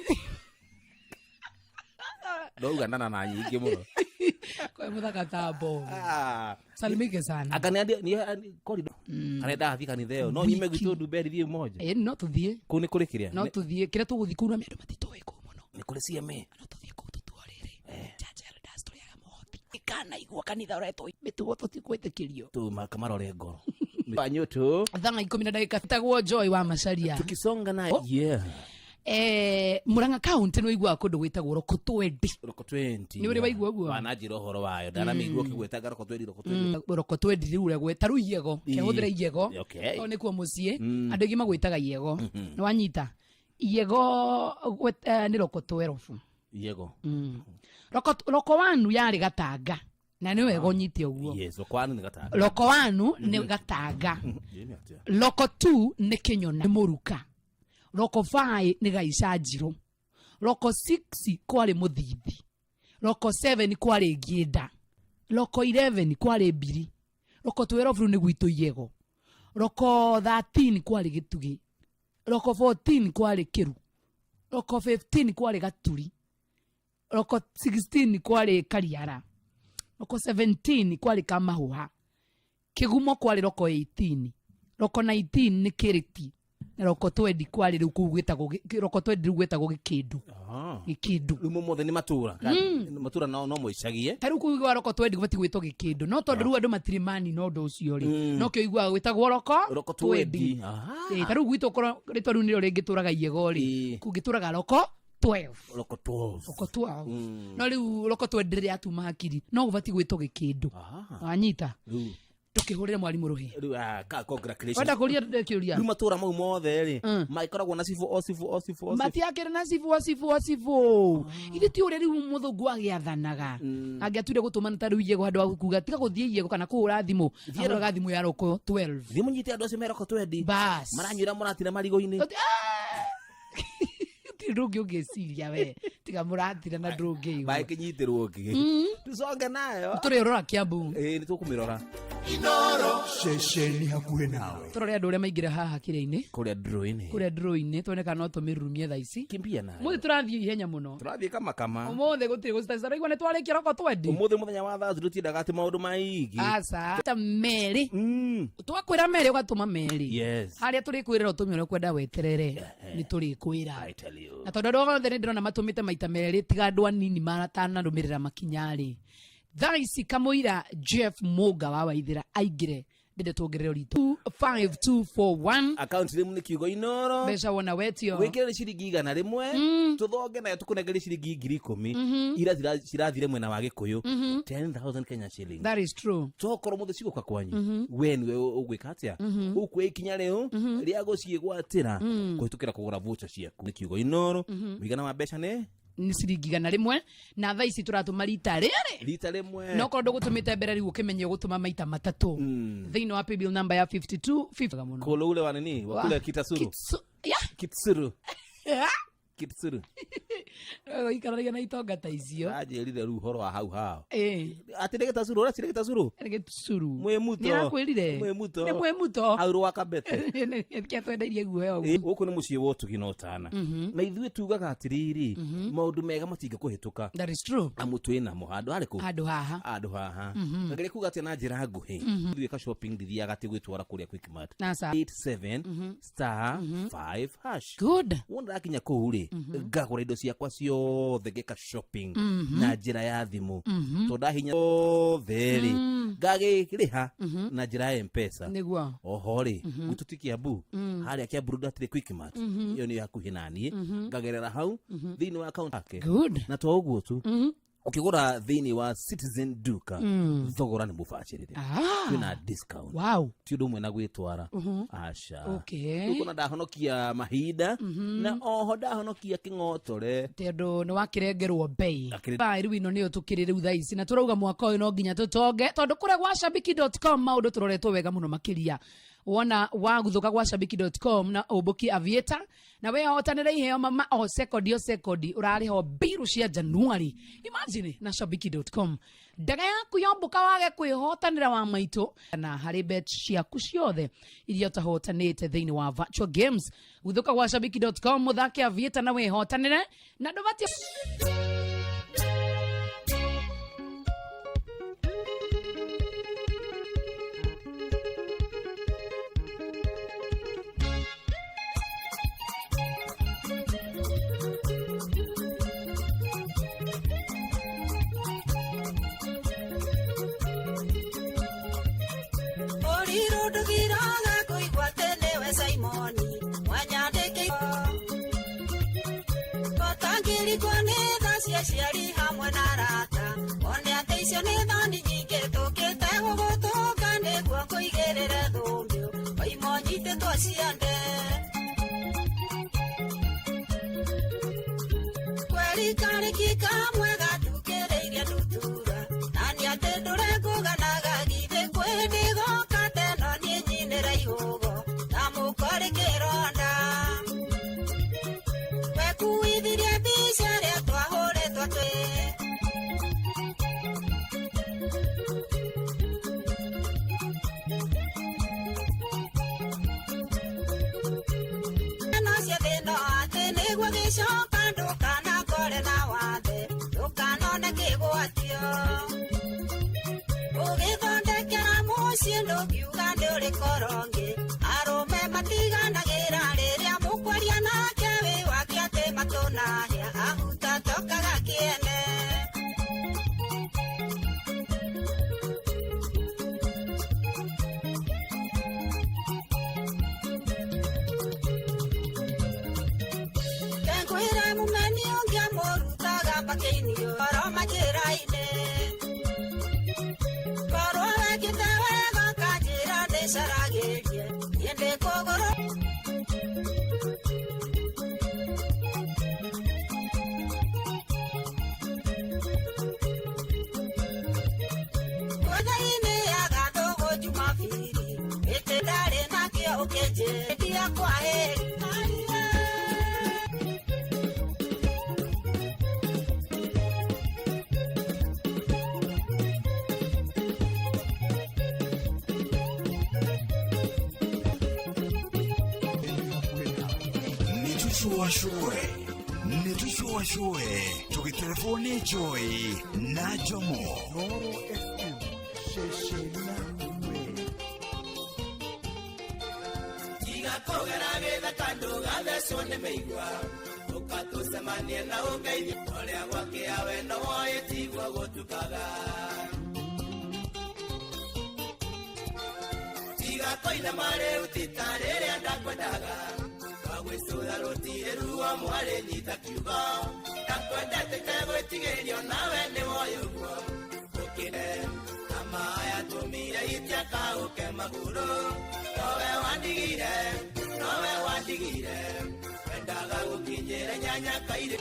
Ndauga nana na nyingĩ mũno. kwa mũthaka ta bomu Ah. salimike sana Anga nĩ nĩ corridor. Kana endaga athiĩ kanitha ĩyo. No nyime gwitũ Ndumberi thiĩ moja. Ĩ, no tũthiĩ Kũu nĩ kũrĩ kĩrĩa? no tũthiĩ kĩrĩa tũgũthiĩ kũu na andũ matitoĩ kũu mũno Nĩ kũrĩ CMA. no tũthiĩ kũu tũtuorĩre Church elders tũrĩaga mũhothi ikanaigua kanitha ũretwo mĩtugo tũtikwĩtĩkĩrio Tu kamarore ngoro. Wanyũtũ. thaa ikũmi na ndagĩka tagwo Joy wa Macharia Tukisonga na yeah. Murang'a county nĩ waiguaga kũndũ gwĩtagwo Rokotwendi Roko 20. Nĩ ũrĩ waigua ũguo? Wananjĩra ũhoro wayo. Ndanamĩigua ũkĩgwetaga Roko 20 Roko 20. Rokotwendi rĩu ũrĩa gweta rĩu Iego kehũthĩra Iego Okay. tondũ nĩkuo mũciĩ Mm. andũ aingĩ magwĩtaga Iego nĩ wanyita Iego nĩ Roko 12 Iego. Roko wanu yarĩ Gatanga na nĩ wega ũnyite ũguo Yes, Roko wanu nĩ Gatanga. Roko wanu nĩ Gatanga Ĩ, nĩ atĩa? Roko 2 nĩ Kĩnyona nĩ Mũruka Roko 5 nĩ Gaica Njirũ Roko 6 kwarĩ Mũthithi Roko 7 kwarĩ Ngĩnda Roko 11 kwarĩ Mbiri Roko 12 nĩ gwitũ Iego Roko 13 kwarĩ Gĩtugĩ Roko 14 kwarĩ Kĩru Roko 15 kwarĩ Gaturi Roko 16 kwarĩ Kariara Roko 17 kwarĩ Kamahũha Kĩgumo kwarĩ Roko 18 Roko 19 nĩ Kĩrĩti na Roko 20 kwarĩ rĩu kũu gwĩtagwo Roko 20 rĩu gwĩtagwo Gĩkĩndũ Ah. Gĩkĩndũ Rĩu mothe nĩ matũra. Matũra no mũicagie. ta rĩu kũu igwa Roko 20 gũbatiĩ gwĩtwo Gĩkĩndũ no tondũ rĩu andũ matirĩ manina ũndũ ũcio rĩ no kĩo iguaga gwĩtagwo Roko Roko 20 20. Aha. Ĩ, ta rĩu gwitũ korwo rĩtwa rĩu nĩrĩo rĩngĩtũraga Iego rĩ kũngĩtũraga Roko 12 Roko 12. Roko 12 no rĩu Roko 20 rĩrĩa yatuma hakiri no gũbatiĩ gwĩtwo Gĩkĩndũ wanyita Rĩu ndũkĩhũrĩre mwarimũ rũhĩ rĩu ah, congratulations. wenda kũria kĩũria Rĩu matũra mau mothe rĩ magĩkoragwo na cibũ o cibũ o cibũ o cibũ. matiakĩrĩ na cibũ o cibũ o cibũ ithe ti ũrĩa rĩu mũthũngũ agĩathanaga angĩatuire gũtũmana ta rĩu Iego handũ wa kuga tiga gũthiĩ Iego kana kũhũra thimũ ahũraga thimũ ya Roko 12 Thiĩ mũnyite andũ acio me Roko 20. Bas. Maranyuĩra mũratira marigũ-inĩ. Gũtirĩ ũndũ ũngĩ ũngĩciria we tiga mũratira na ndũngĩigua Magĩkĩnyitĩrwo ngĩ. Tuconge nayo. Tũrĩrora Kiambu. Ĩ nĩ tũkũmĩrora. Ceceni hakuhĩ nawe. Tũrore andũ arĩa maingĩra haha kĩrĩa-inĩ Kũrĩa draw-inĩ. kũrĩa draw-inĩ tuone kana no tũmĩrurumie thaa ici Kimbia nayo. Mũthĩ tũrathiĩ ihenya mũno Tũrathiĩ kamakama. Ũmũthĩ gũtirĩ gũcitacita raigua nĩ twarĩkia Roko 20 Ũmũthĩ mũthenya wa Thursday tũtiendaga atĩ maũndũ maingĩ. aca ta merĩ twakwĩra merĩ ũgatũma merĩ Yes. harĩa tũrĩkwĩrĩra ũtũme ũrĩa ũkwenda weterere nĩ tũrĩkwĩra I tell you. na tondũ andũ othe nĩ ndĩrona matũmĩte maita merĩ tiga andũ anini matanarũmĩrĩra makinya-rĩ thaa ici kamũira Jeff Mũnga wa Waithĩra aingĩre Ndende tuongerere ũritũ 5241. Account name nĩ kiugo Inoro. Mbeca wona wetio. Wĩkĩre ciringi 100, tũthonge nayo tũkũnengere ciringi 10,000 ira cirathire mwena wa Gĩkũyũ. 10,000 Kenya shillings. That is true. Tokorwo mũthĩ cigũka kwanyu, we nĩwe ũgwĩka atĩa? Ũkuoya ikinya rĩu rĩa gũciĩgwatĩra kũhĩtũkĩra kũgũra voucher ciaku. Nĩ kiugo Inoro. Mũigana wa mbeca nĩ Nĩ ciringi 100, na thaa ici tũratũma rita rĩrĩ. Rita rĩmwe. No korwo ndũgũtũmĩte mbere rĩu ũkĩmenye ũgũtũma maita matatũ thĩinĩ wa paybill number ya 52 50 mũno. Kolo ule wa nini wa kule Kitasuru. Yeah. Kitsuru. Kitsuru. Ũikaranagia na itonga ta icio. Anjĩrire rĩu ũhoro wa hau hao. Atĩ nĩ Gĩtacuru, ũracire Gĩtacuru? Nĩ Gĩtacuru. Mwĩ muto. Nĩarakwĩrire. Mwĩ muto. Nĩ mwĩ muto. Hau rwa Kabete. Kĩa twendeirie guoya ũguo. Gũkũ nĩ mũciĩ wa ũtugi na ũtana. Na ithuĩ tugaga atĩrĩrĩ, maũndũ mega matingĩkũhĩtũka. That is true. Amu twĩ namo handũ harĩkũ? Handũ haha. Handũ haha. Ngageria kuga atĩa na njĩra nguhĩ? Ithuĩ ka shopping ndithiaga atĩ gwĩtwara kũrĩa Quickmart. Aca. 87 star 5 hash. Good. Wona ndakinya kũu rĩ, ngagũra indo ciakwa ciothe, ngeka shopping na njĩra ya thimũ. Tondũ ndahinya othe rĩ, ngagĩrĩha na njĩra ya M-Pesa. Nĩguo. Oho rĩ, gwitũ ti Kiambu, harĩa Kiambu Road hatirĩ Quickmart, ĩyo nĩyo hakuhĩ naniĩ, ngagerera hau thĩinĩ wa account yake. Good. Na to ũguo tu, ũkĩgũra thĩinĩ wa Citizen Duka, thogora nĩ mũbacĩrĩre. Kwĩna discount. Wow. Ti ũndũ ũmwe na gwĩtwara. Aca. Okay. Rĩu kũna ndahonokia mahinda, na oho ndahonokia kĩng'otore. Tondũ nĩ wakĩrengerwo bei. Rĩu ĩno nĩyo tũkĩrĩ rĩu thaa ici, na tũrauga mwaka ũyũ no nginya tũtonge, tondũ kũrĩa gwa shabiki.com maũndũ tũroretwo wega mũno makĩria. Wona waguthũka gwa shabiki.com na ũmbũki aviator na wehotanĩre iheo mama o sekondi o sekondi, ũrarĩha mbiru cia January. Imagine na shabiki.com ndaga yaku yombũka wage kwĩhotanĩra wa maitũ na harĩ bet ciaku ciothe iria ũtahotanĩte thĩinĩ wa virtual games. Guthũka gwa shabiki.com mũthake aviator na wĩhotanĩre na ndũbatie. Ciari hamwe na arata one atĩ icio nĩ thoni nyingĩ tũkĩte gũgũtũnga nĩguo ngũigĩrĩre thũmbĩ oima ũnyitĩtwo ciande kweri karĩki kamwe gatukĩrĩirie ndutura nani atĩ ndũrengũganaga githĩ kwĩ ndĩgoka teno niĩ nyinĩre ihũgo na mũkorĩ kĩronda wekuithirie mbica rĩa twahũrĩtwo twĩ. No ciathĩ no atĩ nĩguo gĩcoka ndũkanakore na wathe ndũkanone kĩgwatio ũgĩthondekera mũciĩ ndũngiuga nĩ ũrĩ korongĩ arũme matiganagĩra rĩrĩa mũkwaria nake wĩ wake atĩ matũnahĩa ahuta tokaga kĩene. Kenkwĩre mũmeni ũngĩ amũrutaga mbakĩinĩ oro manjĩra-inĩ korwo wekĩte wega kanjĩra ndĩcaragĩrie niĩ ndĩ kũgũrũ. Kwetha-inĩ ya gathũgũ Jumabiri ĩtĩ ndarĩ nakĩo ũkĩnjĩtia kwaheri. Nĩtũcũacũe tũgĩterebwo nĩ Joy na Jomo. Noro FM ceceni yaku. Tiga kũgera gĩthaka ndũgathecwo nĩ mĩigua ũkatũcemanie na ũngeithie ũrĩa gwakĩa we no woĩ tiguo gũtukaga. Ndakoina marĩ utita rĩrĩa ndakwendaga Twagwĩcũra rũtirĩ ruo mwarĩ nyita kiugo Ndakwendete itegwĩtigĩrio nawe nĩ woĩ ũguo Ũkĩre ama yatũmire itiakaũke magũrũ Nowe wandigire, nowe wandigire Wendaga gũkinyĩra nyanya kairĩ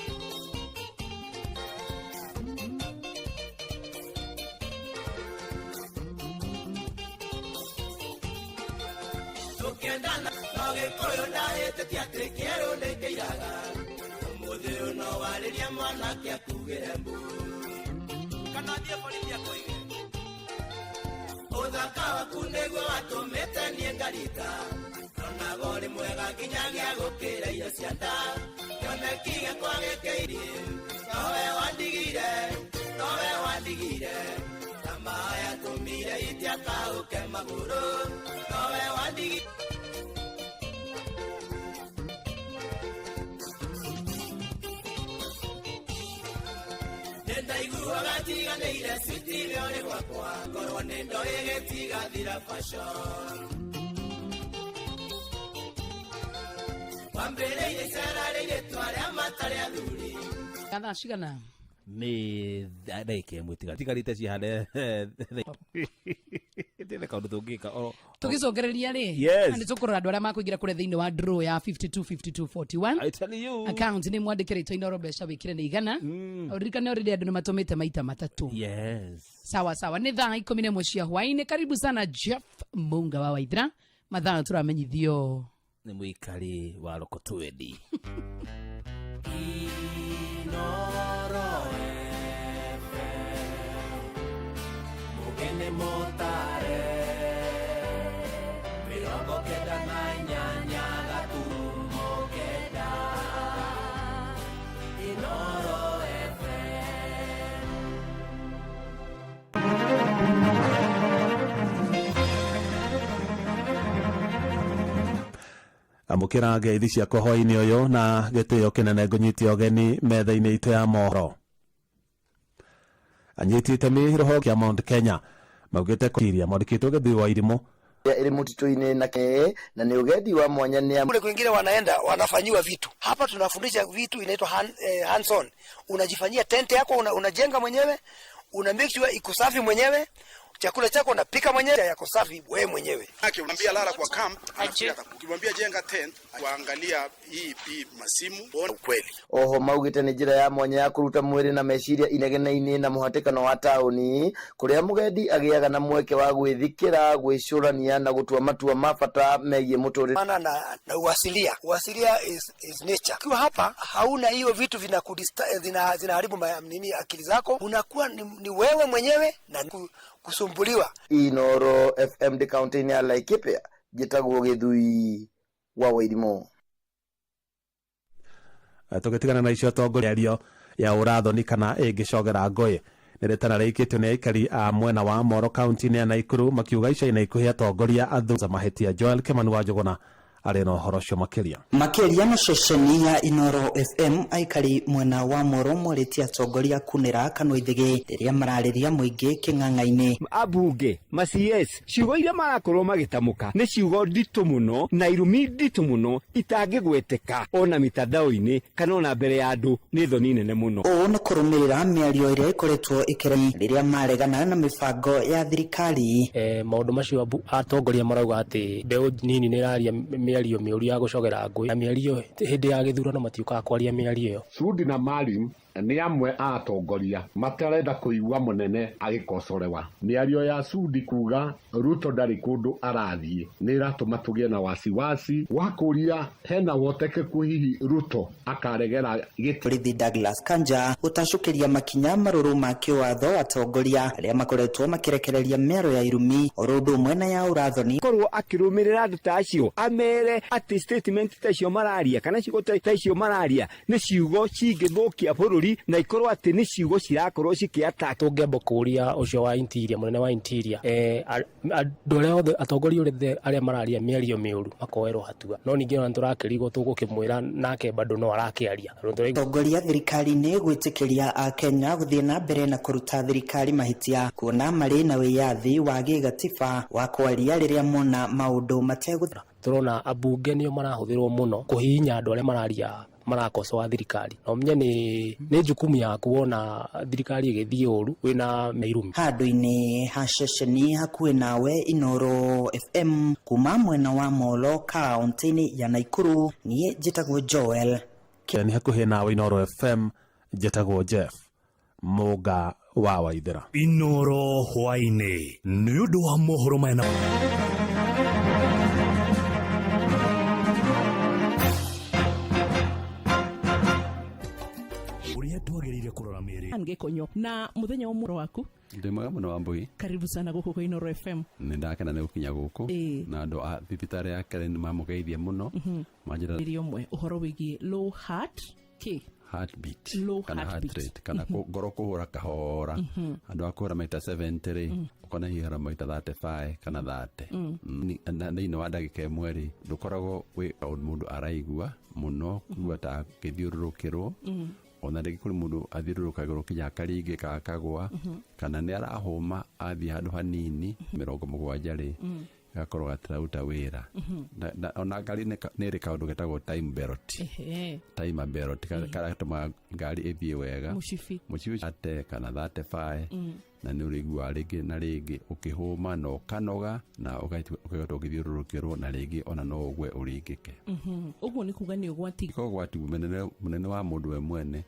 Tũkĩendana no gĩkũyũ ndahĩtĩtie atĩ kĩerũ nĩ kĩiraga Ũmũthĩ ũyũ no warĩrie mwanake akugĩre mbu Kana thiĩ borithi akũige Ũthaka waku nĩguo watũmĩte niĩ ngarita Ndonaga ũrĩ mwega nginyagia gũkĩra irio cia nda Kĩoneki gĩakwa gĩkĩirie Nowe wandigire, nowe wandigire Tamaa yatũmire itiakaũke magũrũ Nowe wandigire Nĩndaiguaga njiganĩire switi ũrĩ gwakwa Korwo nĩ ndoĩ gĩtigathira fashion Wambĩrĩirie icera rĩirĩtu arĩa matarĩ athuri Thaa cigana nä ndagä ĩmwe tigarä cihande ndä kaå ndå tå ngä ka tugicokereria ri Yes. nä tå kå rora andå arä a makåingä ra kå rä a thä inä wa draw ya 525241 I tell you. account nä mwandä kä rä ino mbeca wä kä re nä igana ririkane already andå nä matå mä te maita matatå yes sawa sawa nä thaa 11 cia hwainä karibu sana Jeff Munga wa Waithira mathaa tå ramenyithio nä må ikari wa rokotwendi Inoro FM Mugene motare 98 gaturumo kenda Inoro FM Amũkĩra ngeithi ciakwa hwainĩ ũyũ na gĩtĩo kĩnene ngũnyitie ũgeni metha-inĩ itũ ya mohoro. Anyiti itemi rũhonge kĩa Mount Kenya maugĩte kũiria mwandĩkĩtwo Gĩthui wa Irimũ ĩrĩ mũtitũ-inĩ na ke na nĩ ũgendi wa mwanya nĩ Kule kwingine wanaenda wanafanyiwa vitu, hapa tunafundisha vitu inaitwa hands on. Unajifanyia tente yako, unajenga mwenyewe, una make sure iko safi mwenyewe, chakula chako unapika mwenyewe, yako safi wewe mwenyewe. Ukimwambia lala kwa camp, anafikiria ukimwambia jenga tent, waangalia hii hii masimu ona ukweli. Oho maugĩte nĩ njĩra ya mwanya ya kũruta mwĩrĩ na meciria inegene-inĩ na mũhatĩkano wa taũni kũrĩa mũgendi agĩaga na mweke wa gwĩthikĩra gwĩcũrania na gũtua matua ma bata megiĩ mũtũrĩre. Maana na uasilia, uasilia is nature. Ukiwa hapa hauna hiyo vitu zinaharibu nini akili zako, unakuwa ni wewe mwenyewe na kusumbuliwa. Inoro FM ndĩ kaũntĩ-inĩ ya Laikipia njĩtagwo Gĩthui wa Wairimũ. Tũgĩtigana na icio atongoria ario ya ũrathoni kana ĩngĩcogera ngũĩ nĩ rĩtana rĩikĩtio nĩ aikari a mwena wa Moro kaunti-inĩ ya Naikuru makiuga ica-inĩ ikuhĩ atongoria athuza mahĩtia. Joel Kimani wa Njũgũna arĩ na ũhoro ũcio makĩria. Makĩria na ceceni ya Inoro FM aikari mwena wa Moro morĩtie atongoria kunĩra kanua ithĩgĩ rĩrĩa mararĩria mũingĩ kĩng'ang'a-inĩ. Ambunge ma CS ciugo iria marakorwo magĩtamũka nĩ ciugo nditũ mũno na irumi nditũ mũno itangĩgweteka ona mitandao-inĩ kana ona mbere ya andũ nĩ thoni nene mũno. Ũũ nĩ kũrũmĩrĩra mĩario ĩrĩa ĩkoretwo ĩkĩrĩ rĩrĩa maregana na mĩbango ya thirikari. Maũndũ macio atongoria marauga atĩ mbeũ nini nĩ ĩraria mĩario mĩũru ya gũcogera ngũĩ na mĩario hĩndĩ ya gĩthurano matiũkaga kwaria mĩario ĩyo. Sudi na Maalim nĩ amwe a atongoria matarenda kũigua mũnene agĩkocorewa. Mĩario ya Sudi kuga Ruto ndarĩ kũndũ arathiĩ nĩ ĩratũma tũgĩe na wasiwasi wa kũria hena wotekeku hihi Ruto akaregera gĩtĩ. Borithi Douglas Kanja gũtacũkĩria makinya marũrũ ma kĩwatho atongoria arĩa makoretwo makĩrekereria mĩario ya irumi oro ũndũ ũmwe na ya ũrathoni. Korwo akĩrũmĩrĩra andũ ta acio amere atĩ statement ta icio mararia kana ciugo ta icio mararia nĩ ciugo cingĩthũkia bũrũri. bũrũri na ikorwo atĩ nĩ ciugo cirakorwo cikĩata Tũngĩamba kũria ũcio wa interior, mũnene wa interior, andũ arĩa othe, atongoria othe arĩa mararia mĩario mĩũru makoerwo hatua. No ningĩ ona nĩtũrakĩrigwo tũgũkĩmwĩra nake bado no arakĩaria. Atongoria thirikari-inĩ gwĩtĩkĩria Akenya gũthiĩ na mbere na kũruta thirikari mahĩtia kuona marĩ na wĩyathi wa gĩgatiba wa kwaria rĩrĩa mona maũndũ mategũthiĩ. Tũrona ambunge nĩo marahũthĩrwo mũno kũhihinya andũ arĩa mararia marakosoa thirikari. Na ũmenye nĩ jukumu yaku wona thirikari ĩgĩthiĩ ũru wĩna irumi. Handũ-inĩ ha ceceni hakuhĩ nawe Inoro FM kuma mwena wa Molo kaunti-inĩ ya Naikuru, niĩ njĩtagwo Joel. Nĩ hakuhĩ nawe Inoro FM, njĩtagwo Jeff Mũnga wa Waithera. Inoro hwaĩ-inĩ nĩ ũndũ wa mohoro maya na ũrĩa twagĩrĩire kũrora mĩĩrĩ. Ann Gĩkonyo na mũthenya ũmwe waku. Ndĩ mwega mũno Wambui. Karibu sana gũkũ kwa Inoro FM. Nĩ ndakena nĩ gũkinya gũkũ. Na andũ a thibitarĩ ya Karen nĩ mamũgeithia mũno. Manjĩra Ĩrĩ ũmwe ũhoro wĩgiĩ low heart kĩ? Heartbeat. Low kana heart heartbeat. rate kana ngoro kũhũra kahora. Andũ a kũhũra maita 70 rĩ, ũkona hihi maita 35 kana 30. Na thĩinĩ wa ndagĩka ĩmwe rĩ, ndũkoragwo wĩ ũndũ mũndũ araigua mũno kũigua ta akĩthiũrũrũkĩrwo. Ona rĩngĩ kũrĩ mũndũ athiũrũrũkagĩrwo kinya akaringĩka akagwa, kana nĩ arahũma athiĩ handũ hanini 70 rĩ, gakorwo gatiraruta wĩra. Ona ngari nĩ ĩrĩ kaũndũ getagwo time belt. Time belt karatũma ngari ĩthiĩ wega. Mũcibi. Mũcibi ate kana 35. Na nĩ ũrĩiguaga rĩngĩ na rĩngĩ ũkĩhũma na ũkanoga na ũkaigua ta ũgĩthiũrũrũkĩrwo na rĩngĩ ona no ũgwe ũringĩke. Ũguo nĩ kuga nĩ ũgwati. Nĩ ũgwati mũnene wa mũndũ we mwene.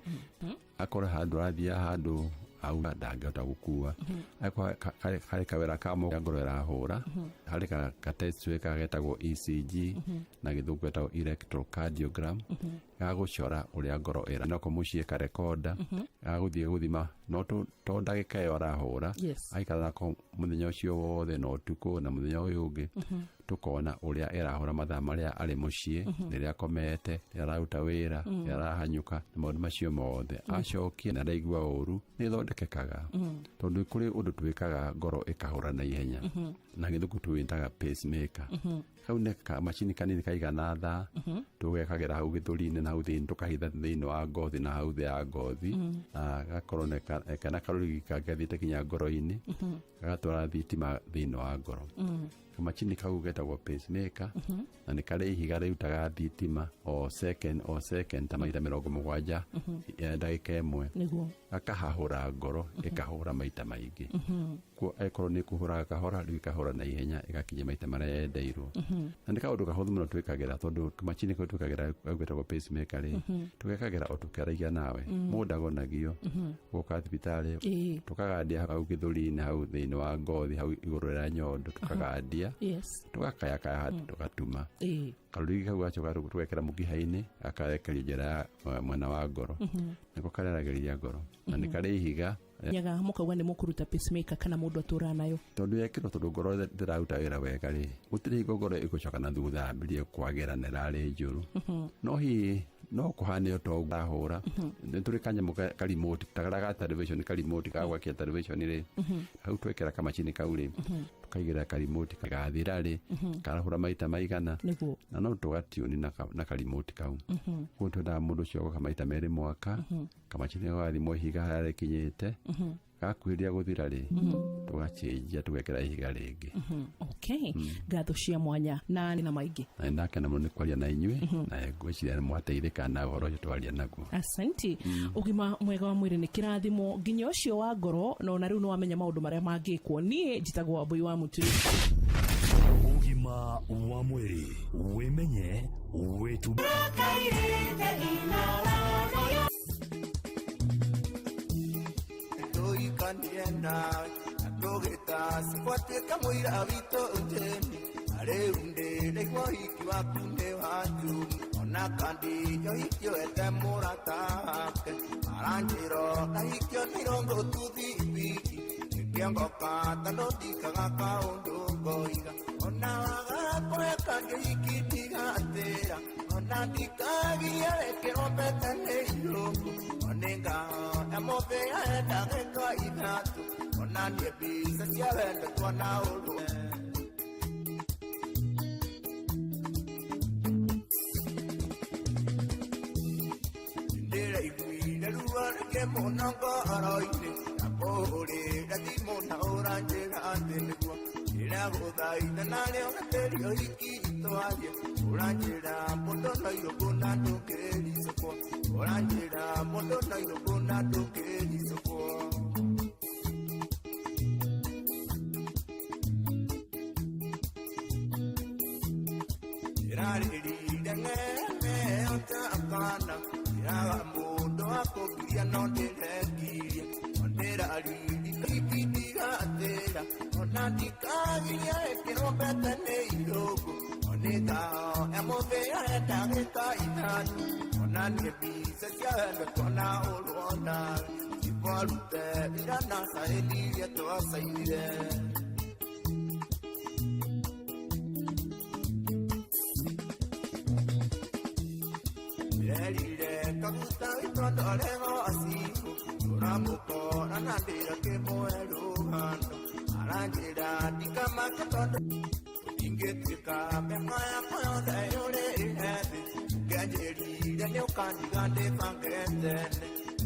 Akorwo handũ arathiaga handũ auga ndangĩhota gũkua. Akorwo harĩ kawĩra ka moko ngoro ĩrahũra, harĩ ka test twĩkaga getagwo ECG, na gĩthũngũ getagwo electrocardiogram, ga gũcora ũrĩa ngoro ĩra. Nako mũciĩ karekonda, ga gũthiĩ gũthima, no to ndagĩka ĩyo arahũra, aikara nako mũthenya ũcio wothe na ũtukũ na mũthenya ũyũ ũngĩ, tũkona ũrĩa ĩrahũra mathaa marĩa arĩ mũciĩ, rĩrĩa akomete, rĩrĩa araruta wĩra, rĩrĩa arahanyũka, na maũndũ macio mothe. Acokia na araigua ũru, nĩ ĩthondekekaga. Tondũ kũrĩ ũndũ twĩkaga ngoro ĩkahũra na ihenya. Na gĩthũngũ tũwĩtaga pacemaker. Kau nĩ kamacini kanini kaigana thaa, tũgekagĩra hau gĩthũri-inĩ na hau thĩinĩ, tũkahitha thĩinĩ wa ngothi na hau thĩ ya ngothi. Na gakorwo nĩ kana karũrigi kangĩthiĩte kinya ngoro-inĩ, gagatwara thitima thĩinĩ wa ngoro. Kamacini kau getagwo pacemaker, na nĩ karĩ ihiga rĩrutaga thitima o second, o second ta maita 70 ya ndagĩka ĩmwe. Gakahahũra ngoro, ĩkahũra maita maingĩ. Kuo angĩkorwo nĩ kũhũraga kahora, rĩu ĩkahũra na ihenya, ĩgakinya maita marĩa yendeirwo. Na nĩ kaũndũ kahũthũ mũno twĩkagĩra, tondũ kamacini kau twĩkagĩra kau getagwo pacemaker rĩ, tũgekagĩra o tũkĩaragia nawe. Mũndũ ndagonagio. Gũka thibitarĩ, tũkagandia hau gĩthũri-inĩ, hau thĩinĩ wa ngothi, hau igũrũ rĩa nyondo, tũkagandia. Tũgakayakaya, tũgatuma. Karũrigi kau gacoka tũgekĩra mũkiha-inĩ, gakarekeria njĩra ya mwena wa ngoro. Nĩko kareragĩria ngoro. Na nĩ karĩ ihiga. Nyaga mũkauga nĩ mũkũruta pacemaker kana mũndũ atũraga nayo. Tondũ yekĩrwo, tondũ ngoro ndĩraruta wĩra wega rĩ, gũtirĩ hingo ngoro ĩgũcoka na thutha yambĩrĩrie kwagĩra na ĩrarĩ njũru. No hihi no kũhane o ta ũguo ahũra. Nĩ tũrĩ kanyamũ ka remote, ta karĩa ga television, ka remote ga gwakia television rĩ, hau twekĩra kamacini kau rĩ, tũkaigĩrĩra ka remote gathira rĩ, karahũra maita maigana. Na no tũgatiuni na ka remote kau. Koguo twendaga mũndũ ũcio agoka maita merĩ mwaka, kamacini kau gathimwo ihiga harĩa rĩkinyĩte, gakuhĩrĩria gũthira rĩ, tũgacenjia tũgekĩra ihiga rĩngĩ. Okay. Ngatho cia mwanya na nĩ na maingĩ. Na nĩ ndakena mũno nĩ kwaria na inyuĩ, na ngwĩciria nĩ mwateithĩka na ũhoro ũcio twaria naguo. Asanti. Ũgima mwega wa mwĩrĩ nĩ kĩrathimo nginya ũcio wa ngoro, na ona rĩu nĩ wamenya maũndũ marĩa mangĩkwo. Niĩ njĩtagwo Wambui wa Mũturi. Ũgima wa mwĩrĩ, wĩmenye, wĩtu- Tũikanie nawe, na tũgĩta cikwatuĩka mũira witũ ũtemi. Na rĩu ndĩraigua ũhiki waku nĩ wa njumu. Ona kandi ũhiki ũhete mũrata wake. Aranjĩra ndahikio nĩ irũngũ tuthibiki. Nĩkĩongoka tondũ ndikaga kaũndũ ngoiga. Ona waga kũhe kandi ũhiki ndigatĩra. Ona ndikagiria wekĩrwo pete nĩ irũngũ. Nĩngahoya mũthenya ndagĩka ithatũ onanie mbica cia wendo twanahũrwo. Ndĩraiguire ruo rũingĩ mũno ngoro-inĩ ndakũhũrĩra thimũ na ũranjĩra atĩ nĩguo ndĩragũthaitha narĩo gatĩri ũhiki twarie ũranjĩra mũndũ no irũngũ na ndũngĩricũkwo ũranjĩra mũndũ no irũngũ na ndũngĩricũkwo. Ndĩrarĩrire ng'eme ota akana ndĩraga mũndũ wa kũngiria no ndĩrekirie ndĩraririkitigatĩra ona ndikagiria ĩkĩrwo mbete nĩ irũngũ onĩngahoya mũthenya ndagĩka ithatũ onanie mbica cia wendo twanahũrwo nawe cibarute ira na caĩni iria twacainire. Ndĩrerire kaguta witũ ndorego acibũ tũramũkora na ndĩra kĩmwe rũgano aranjĩra ndikamake tondũ ingĩtuĩka mĩaka yakwa yothe yũrĩire thĩ ũngĩanjĩrire nĩũkandiga ndĩbange tene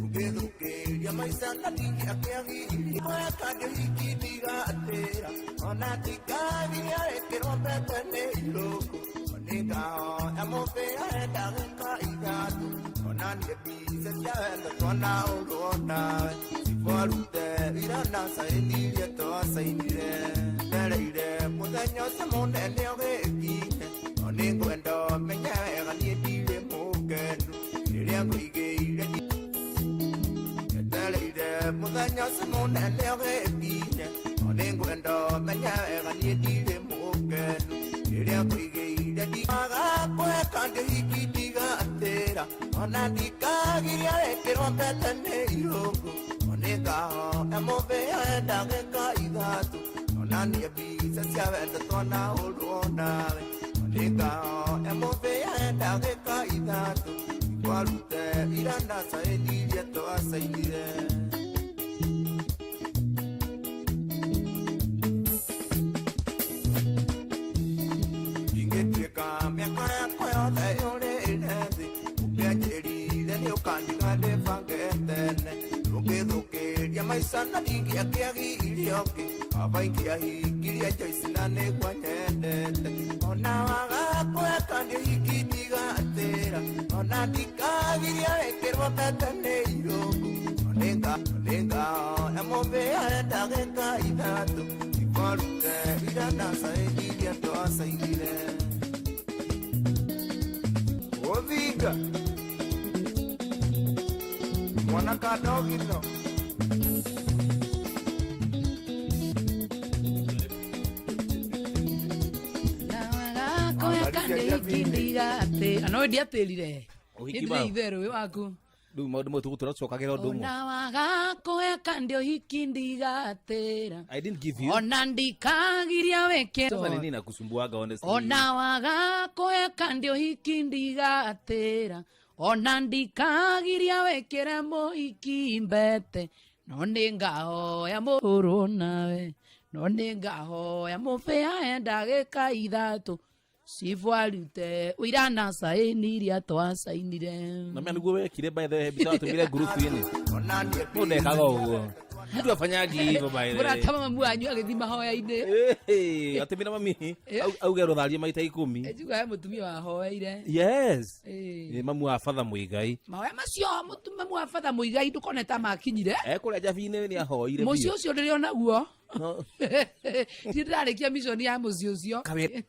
ũngĩthũkĩria maica na ndingĩakĩagirie mweka ndĩhiki ndigatĩra ona ndikagiria ĩkĩrwo mbete nĩ irũngũ nĩngahoya mũthenya ndagĩka ithatũ onanie mbica cia wendo twanahũrwo nawe cibarute ira na caĩni iria twacainire ndereire mũthenya ũcio mũnene ũgĩkinye no nĩngwenda ũmenye wega niĩ ndirĩ mũkenu rĩrĩa ngũigĩire ndereire mũthenya ũcio mũnene ũgĩkinye no nĩngwenda ũmenye wega niĩ ndirĩ mũkenu rĩrĩa ngũigĩire ndiaga kũheka ndĩhiki ndigatĩra ona ndikagiria ĩkĩrwo mbete nĩ irũngũ nĩngahoya mũthenya ndagĩka ithatũ onanie mbica cia wendo twanahũrwo nawe nĩngahoya mũthenya ndagĩka ithatũ twarute ira na caĩni iria twacainire. Ingĩtuĩka mĩaka yakwa yothe yũrĩire thĩ ũngĩanjĩrire nĩũkandiga ndĩbange tene ũngĩthũkĩria maica na ndingĩakĩagirie ũngĩ baba ingĩahingirie Joyce na nĩguo nyendete ona waga kũheka ndĩhiki ndigatĩra ona ndikagiria ĩkĩrwo mbete nĩ irũngũ nĩngahoya mũthenya ndagĩka ithatũ cibarute ira na caĩni iria twacainire. Ũthinga mwana kadogino. Ano ndiatĩrire Ũhiki nĩ waũ? itherũ wĩ waku Rĩu maũndũ mau tũgũtũra tũcokagĩra ũndũ ũmwe. Ona waga kũheka ndĩ ũhiki ndigatĩra I didn't give you. ona ndikagiria wĩke Sasa nini nakusumbuaga honestly? Ona waga kũheka ndĩ ũhiki ndigatĩra ona ndikagiria wĩkĩre mũhiki mbete no nĩngahoya mũhũrwo nawe no nĩngahoya mũbĩa ndagĩka ithatũ cibu arute ũira na caĩni iria twacainire. Na mimi niguo wekire by the way mbica watũmire ngurubu-inĩ. Mũndũ ndekaga ũguo. Mtu afanyagi hivyo by the way. Mũrata mamamu wanyu agĩthiĩ mahoya-inĩ. Hey, atũmire mami auge rũtharie maita 10. Njuga he mũtumia wahoeire. Yes. Ĩĩ. Nĩ mamu wa batha Mũigai. Mahoya macio mamu wa batha Mũigai ndũkone ta makinyire. Ekũrĩa njabi-inĩ nĩ ahoire Mũciĩ biũ. ũcio ndĩrĩ onaguo. No. Ndirĩ ndĩrarĩkia mission ya mũciĩ ũcio. Kawĩra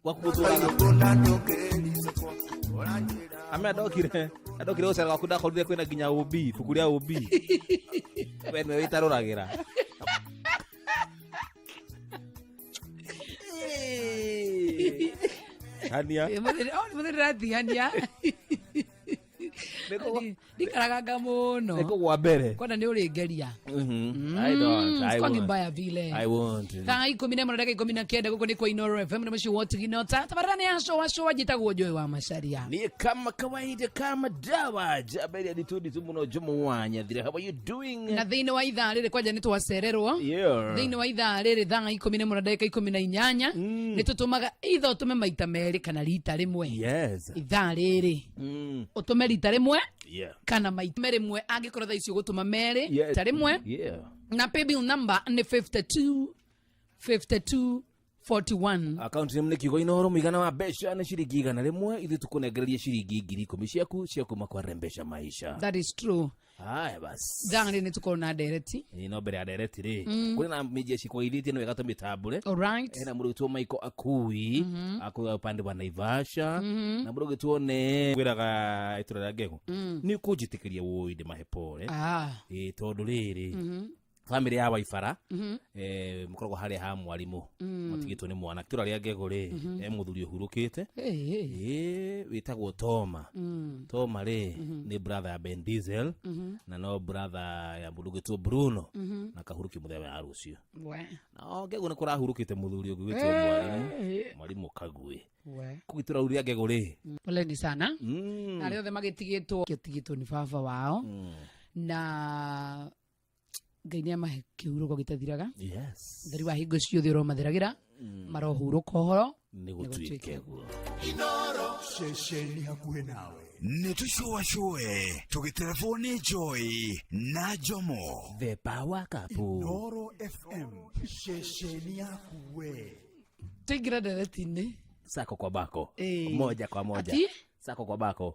gwaku gũtũraga. Ame andokire gũcera gwaku ndakorire kwĩna nginya OB, ibuku rĩa OB. We nĩwe wĩtarũragĩra. Hania. Ĩ, mũthĩ ndĩratihania. Ndikaraganga mũno. Nĩ kũgwa mbere. Kwenda nĩ ũrĩngeria. I don't, I Sikwangi won't. mbaya vile. I won't. Thaa 11 na dakika 19 gũkũ nĩ kwa Inoro FM na mũciĩ wa Ũtiginota. Tabarĩra nĩ ya Shoa Shoa, njĩtagwo Joy wa Macharia. Ni kama kawaida, kama dawa jaberi aditundi tu muno Jomo wa Nyathire. How are you doing? Na thĩinĩ wa ithaa rĩrĩ kwanja nĩ twacererwo. Thĩinĩ wa ithaa rĩrĩ thaa 11 na ndagĩka 18 nĩ tũtũmaga itha ũtũme maita merĩ kana rita rĩmwe. Ithaa rĩrĩ ũtũme rita rĩmwe kana maita rĩmwe angĩkorwo thaa ici ũgũtũma merĩ rita rĩmwe. Na paybill number nĩ 52 52 41. Akaunti nĩ kiugo Inoro, mũigana wa mbeca nĩ ciringi 100, ithuĩ tũkũnengereria ciringi 10,000 ciaku cia kuma kwa Rembesha Maisha. That is true. Haya basi. Thaa rĩrĩ nĩ tũkorwo na ndereti. Ĩ, no mbere ya ndereti rĩ, kũrĩ na mĩnjia cikwaithĩtie, nĩ wega tũmĩtambũre. Alright. Hena mũndũ ũgĩtwo Michael Akui akũga upande wa Naivasha, na mũndũ ũgĩtwo ne gwĩraga itũra rĩa Ngegũ nĩ ũkũnjĩtĩkĩria wũi ndĩmahe pore. Ĩ, tondũ rĩrĩ, bamĩrĩ ya Waibara mũkoragwo harĩa ha mwarimũ matigĩtwo nĩ mwana itũra rĩa Ngegũ rĩ, e mũthuri ũhurũkĩte. Hey, hey. Ĩ, wĩtagwo Toma. Toma rĩ, nĩ brother ya Ben Diesel na no brother ya mũndũ ũgĩtwo Bruno na kahurũki mũthenya wa rũciũ. We. Na Ngegũ nĩ kũrahurũkĩte mũthuri ũngĩ wĩtwo mwarimũ mwarimũ Kagwe. We. Kũu itũra rĩu rĩa Ngegũ rĩ, Poleni sana. Na arĩa othe magĩtigĩtwo gĩtigĩtwo nĩ baba wao na Ngai nĩ amahe kĩhurũko gĩtathiraga. Theri wa hingo ciothe ũromathiragĩra, marohurũka ũhoro nĩ gũtuĩke guo. Inoro ceceni hakuhĩ nawe. Nĩ tũcũacũe tũgĩterebwo nĩ Joy na Jomo The Power Couple. Inoro FM, ceceni yaku we. Tũingĩra ndereti-inĩ. Sako kwa bako. Eh. Moja kwa moja. Ati? Sako kwa bako.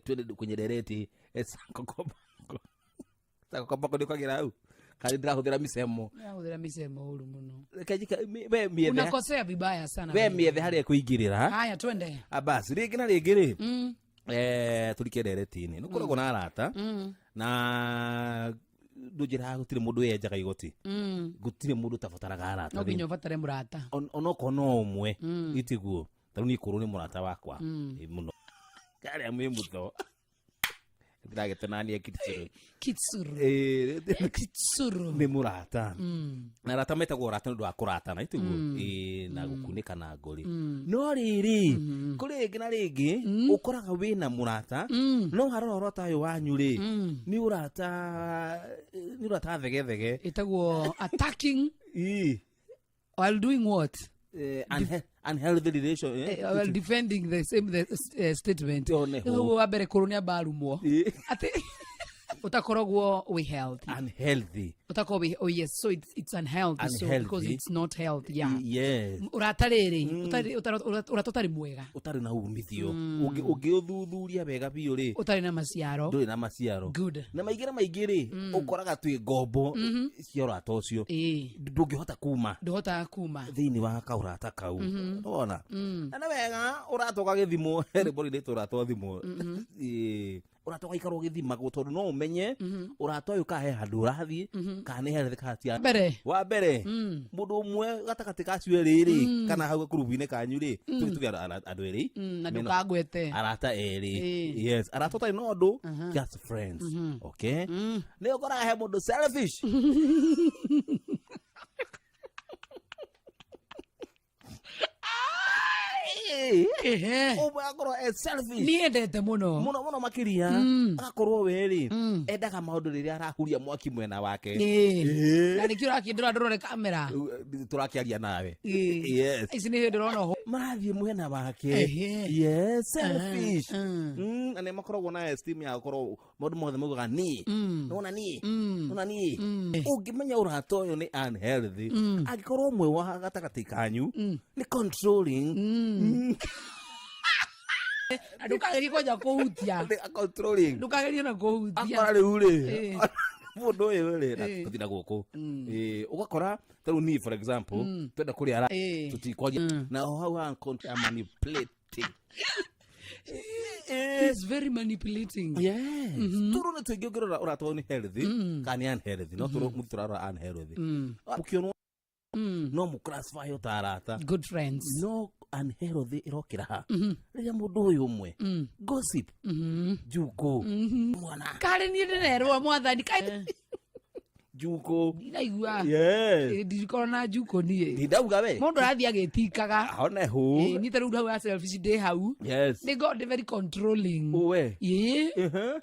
Twende kwenye dereti. Sako kwa bako. Sako kwa bako nĩ kwagira hau kana ndĩrahũthĩra mĩcemo? Nĩrahũthĩra mĩcemo ũru mũno. Reke we mĩethe. Unakosea vibaya sana. We mĩethe harĩa ĩkũingĩrĩra. Haya, twende. Basi rĩngĩ na rĩngĩ rĩ, tũrike ndereti-inĩ, nĩ ũkoragwo na arata na ndũnjĩraga gũtirĩ mũndũ wĩyenjaga igoti, gũtirĩ mũndũ ũtabataraga arata. No nginya ũbatare mũrata. Onokorwo no ũmwe. Itiguo ta rĩu niĩ kũrũ nĩ mũrata wakwa. Ĩ, mũno karĩa mwĩ mũtho ndĩragĩtenania Kitsuru. Kitsuru. Kitsuru nĩ mũrata. Na arata metagwo ũrata nĩ ũndũ wa kũratana, itiguo. Ĩ, na gũkunĩka na ngũri. No rĩrĩ, kũrĩ rĩngĩ na rĩngĩ ũkoraga wĩna mũrata, no harora ũrata ũyũ wanyu rĩ, nĩ ũrata, nĩ ũrata thegethege. Ĩtagwo attacking Ĩ. while doing what? Unhealthy relation, While defending the same statement. One ho. Ũguo wa mbere kũrũ nĩ ambarumwo. Atĩ ũtakoragwo wĩ healthy. Unhealthy. Ũtakoragwo wĩ, oh yes, so it's unhealthy, so because Unhealthy. it's not healthy, yeah. Yes. Ũrata rĩrĩ, ũrata ũtarĩ mwega. Ũtarĩ na umithio. Ũngĩũthuthuria wega biũ rĩ, Ũtarĩ na maciaro. Ndũrĩ na maciaro. Good. Na maingĩ na maingĩ rĩ, ũkoraga twĩ ngombo cia ũrata ũcio. Ndũngĩhota kuma. Ndũhotaga kuma. Thĩinĩ wa kaũrata kau. Wona? Na nĩ wega ũrata ũgagĩthimwo, rwĩmbo rũinĩtwo ũrata ũthimwo. Ĩĩ. Ũrata ũgaikara ũgĩthimagwo tondũ no ũmenye ũrata ũyũ kana he handũ ũrathiĩ, kana nĩ healthy kana ti. Mbere. Wa mbere, mũndũ ũmwe gatagatĩ ka acio erĩ rĩ, kana hau gakurubu-inĩ kanyu rĩ, tuge andũ erĩ, Na mena ndũkangwete. arata erĩ. Yes, arata ũtarĩ na ũndũ, just friends. Okay? Nĩ ũkoraga he mũndũ selfish. Ũmwe akorwo e selfish. Niĩ endete mũno. Mũno mũno makĩria. Agakorwo we rĩ, endaga maũndũ rĩrĩa arahuria mwaki mwena wake. Na nĩkĩo ũrakĩndora ndũrore kamera. Tũrakĩaria nawe. Yes. Ici nĩ hĩndĩ ũrona ũhoro. Marathiĩ mwena wake. Yes, selfish. Na nĩ makoragwo na esteem ya gũkorwo maũndũ mothe maugaga niĩ. Nĩwona niĩ? Nĩwona niĩ? Ũngĩmenya ũrata ũyũ nĩ unhealthy, angĩkorwo ũmwe wa gatagatĩ kanyu nĩ controlling. Na ndũkagerie kwanja kũhutia. Nĩ controlling. Ndũkagerie na kũhutia. Akora rĩu rĩ, mũndũ ũyũ rĩ, na tũthiĩ na gũkũ. Ũgakora ta rĩu niĩ for example, twenda kũrĩa ra, tũtikwaria. Na ho hau ha manipulating. It's very manipulating. Yes. Tũrũ nĩ tũingĩ ũngĩrora ũrata ũyũ nĩ healthy, kana nĩ unhealthy. No tũrũ mũndũ tũrarora unhealthy. Mũkĩonwo no mũclassify ta arata. Good friends. No Unhealthy ĩrokĩra ha rĩrĩa mũndũ ũyũ ũmwe gossip njukũ mwana Karĩ niĩ ndĩrerwo mwathani kaĩ njukũ. Ndinaigua. Yes. Ndikorwo na njukũ niĩ. Ndindauga we. Mũndũ arathiĩ agĩtikaga. One hu. Niĩ ta rĩu hau ya selfish ndĩ hau. Yes. Nĩ ngoragwo ndĩ very controlling. Uwe. Ĩĩ.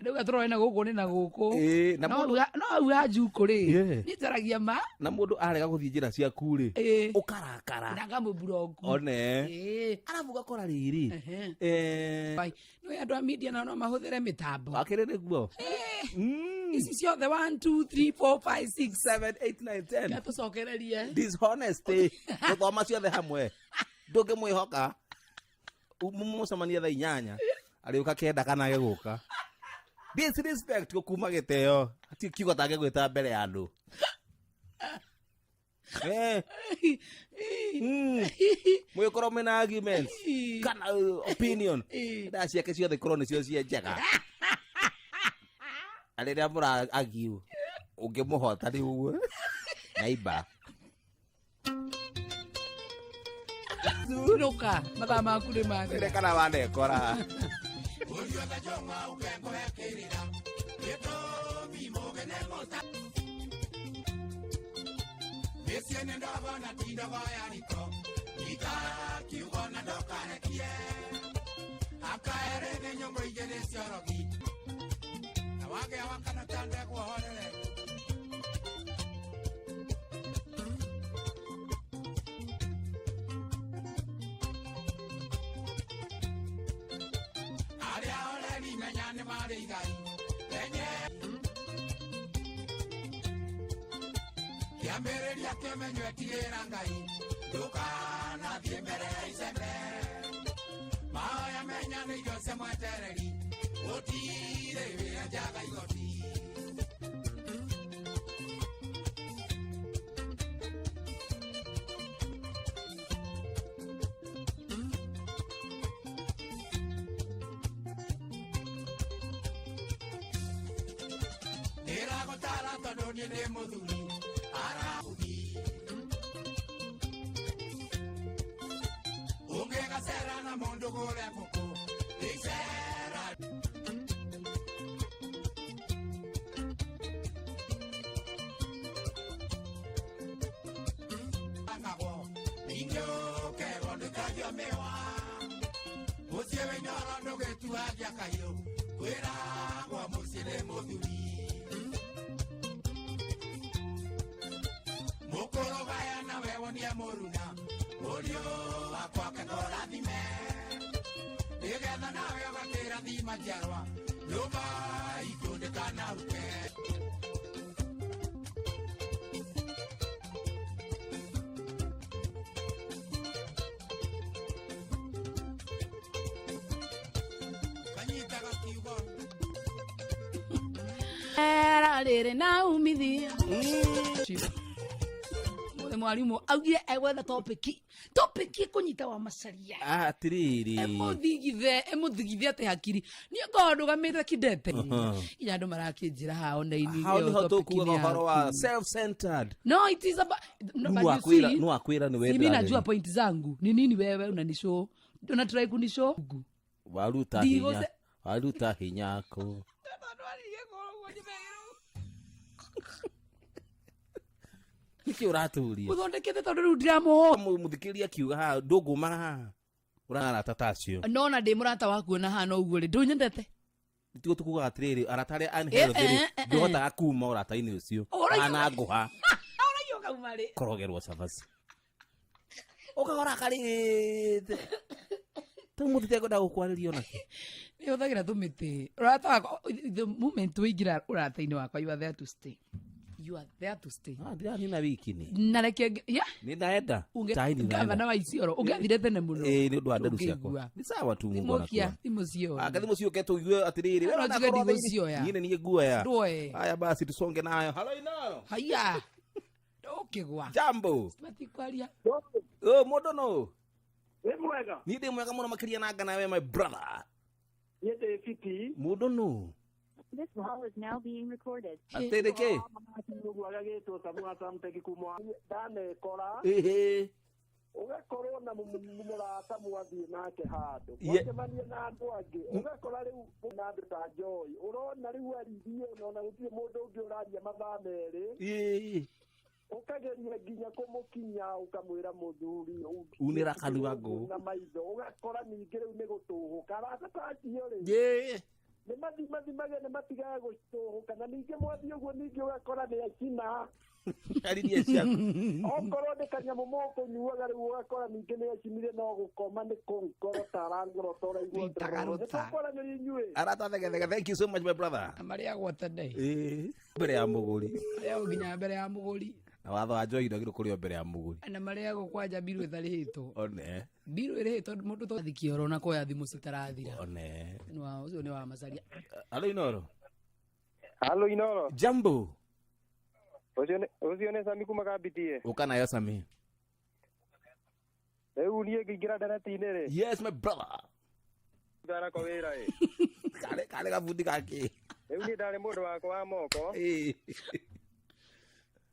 Rĩu atũrore na gũkũ nĩ na gũkũ. Ĩĩ, na No mũndũ- no hau ya njukũ rĩ. Yeah. Niĩ njaragia ma. Na mũndũ arega gũthiĩ njĩra ciaku rĩ, Ĩĩ. ũkarakara. Na ngamũburoku. One. Ĩĩ. Arabu ũgakora rĩrĩ. Ehe. Eh, Bai, nĩ andũ a media nao no mahũthĩre mĩtambo. Akĩrĩ nĩguo. Ici ciothe 1 2 3 4 5 6 7 8 9 10. Tũcokererie. Dishonesty. Gũthoma ciothe hamwe. Ndũngĩmwĩhoka. Mũcemanie thaa 8. Arĩũka 9 kana age gũka. Disrespect gũkuma gĩtĩo. Hatirĩ kiugo atangĩgwĩta mbere ya andũ. Eh. Mwĩkorwo mwĩna arguments kana opinion. Ndaa ciake ciothe ikorwo nĩcio cie njega. Na rĩrĩa mũra argue ũngĩmũhota rĩu ũguo naiba. Tinũka mathaa maku nĩ mathira. Rĩrĩa kana wanekora. Kĩambĩrĩria kĩmenywo ĩtigĩra Ngai ndũkanathiĩ mbere ya icembe mahoya menya nĩ irio cia mwetereri gũtirĩ wĩra njaga igoti. Ndĩragũtara tondũ niĩ ndĩ mũthuri arabuthi ũngĩgacera na mũndũ gũre ngũkũ icera. Ngagwo ningĩ ũkerwo ndũkagio mĩwa mũciĩ wĩnyoro ndũgĩtuagia kahiũ kwĩragwo mũciĩ nĩ mũthuri mũkũrũgaya nawe wonie mũruna mũriũ wakwa kekũrathime nĩgetha nawe ũgakĩrathima njiarwa nyũmba itũ ndĩkanahuke. Kanyitaga kiugo. Era rĩrĩ na umithio. Mũthĩ mwarimũ augire egwetha topic topic ĩkũnyita wa macaria. Atĩrĩrĩ. Ĩmũthigithe ĩmũthigithe atĩ hakiri niĩ ngoragwo ndũgamĩte kidete. Nginya andũ marakĩnjĩra haha online-inĩ Hau ĩyo nĩho topic tũkugaga nĩ ũhoro wa yaku. self-centered. No, it is about no, but you see, Nũ akwĩra nĩ si wendane. mimi najua point zangu ni nini. Wewe unanishow unatry kunishow. Waruta Ndigo hinya. Waruta hinya kũ. Nĩkĩ ũratũria? Mũthondekete tondũ rĩu ndiramũhota. Mũthikĩrĩria akiuga haha ndũngũmaga haha. Ũrarata ta acio. No na ndĩ mũrata waku ona hana ũguo rĩ ndũnyendete. Tiguo tũkugaga atĩrĩrĩ arata arĩa unhealthy rĩ Eh, eh, eh, ndũhotaga kuma ũrata-inĩ ũcio. Ũraigua- Kana ngũha Ũraigua ũkauma rĩ. korogerwo cabaci. Ũkagora karĩte. Tau mũthite ngwenda gũkwarĩria onake. Nĩ hũthagĩra tũmĩtĩ. Ũrata wakwa the moment waingĩra ũrata-inĩ wakwa you are there to stay. You are there to stay. Ah, ndiranina wiki ni. Na reke ya Nĩ ndaenda. unge Chai nĩ ndaenda. gavana wa Isiolo ũngĩathire tene mũno. Ĩĩ nĩ ũndũ wa nderu ciakwa. Ũngĩigua. Nĩ sawa tu Mungu Thimũ anakuwa. thimũ cio. Ah, thimũ ciũke tũigue atĩrĩrĩ. No njuge ndigũcioya. Niĩ nĩ niĩ nguoya. Ndũoe. Haya basi tusonge nayo. Halo Inoro. Haya. Ndũkĩgwa. Jambo. Matikwaria. Oh, mũndũ no. Wĩ mwega. Niĩ ndĩ mwega mũno makĩria na ngana we my brother. Niĩ ndĩ Fiti. Mũndũ no. This call is now being recorded. Atĩrĩ kĩ? Ũguo agagĩtwo Samu wa Samtech kuma ndanekora Ĩhĩ. Ũgakorwo na mũrata mwathiĩ nake handũ Ye- mwacemania na andũ angĩ, ũgakora rĩu na andũ ta Joy, ũrona rĩu aririe ona gũtirĩ mũndũ ũngĩ ũraria mathaa 2. Ĩĩ. Ũkageria nginya kũmũkinya ũkamwĩra mũthuri Unĩra kanua ngũ. Na maitho ũgakora ningĩ rĩu nĩ gũtũhũka arata ta acio rĩ, Ĩĩ. nĩ mathimathimage nĩ matigaga gũtũhũka, na ningĩ mwathiĩ ũguo ningĩ ũgakora nĩ acina. Aririe ciaku. Okorwo nĩ kanyamũ mũkũnyuaga rĩu ũgakora ningĩ nĩ acinire, no gũkoma nĩ kũngorota arangorota ũraigua. Nĩtũkwaranĩria inyuĩ. Arata thegethege, thank you so much, my brother. Marĩagwo tene. Ĩĩ. Mbere ya mũgũri. Marĩagwo nginya mbere ya mũgũri. Na watho wa Joy ndwagĩrĩirwo kũrĩo mbere ya mũgũri. Na marĩagwo kwanja mbirũ ĩtarĩhĩtwo. One. Mbirũ ĩrĩhĩtwo mũndũ to thikioro na kuoya thimũ citarathira. One. Nĩ wa ũcio nĩ wa Macharia. Halo Inoro. Halo Inoro. Jambo. Ũcio nĩ Sami kuma Kambitie. Ũka nayo Sami. Rĩu niĩ ngĩingĩra ndereti-inĩ rĩ. Yes, my brother. Ndarako wĩra ĩ. Karĩ gabundi gakĩ. Rĩu niĩ ndarĩ mũndũ wakwa wa moko. Ĩĩ.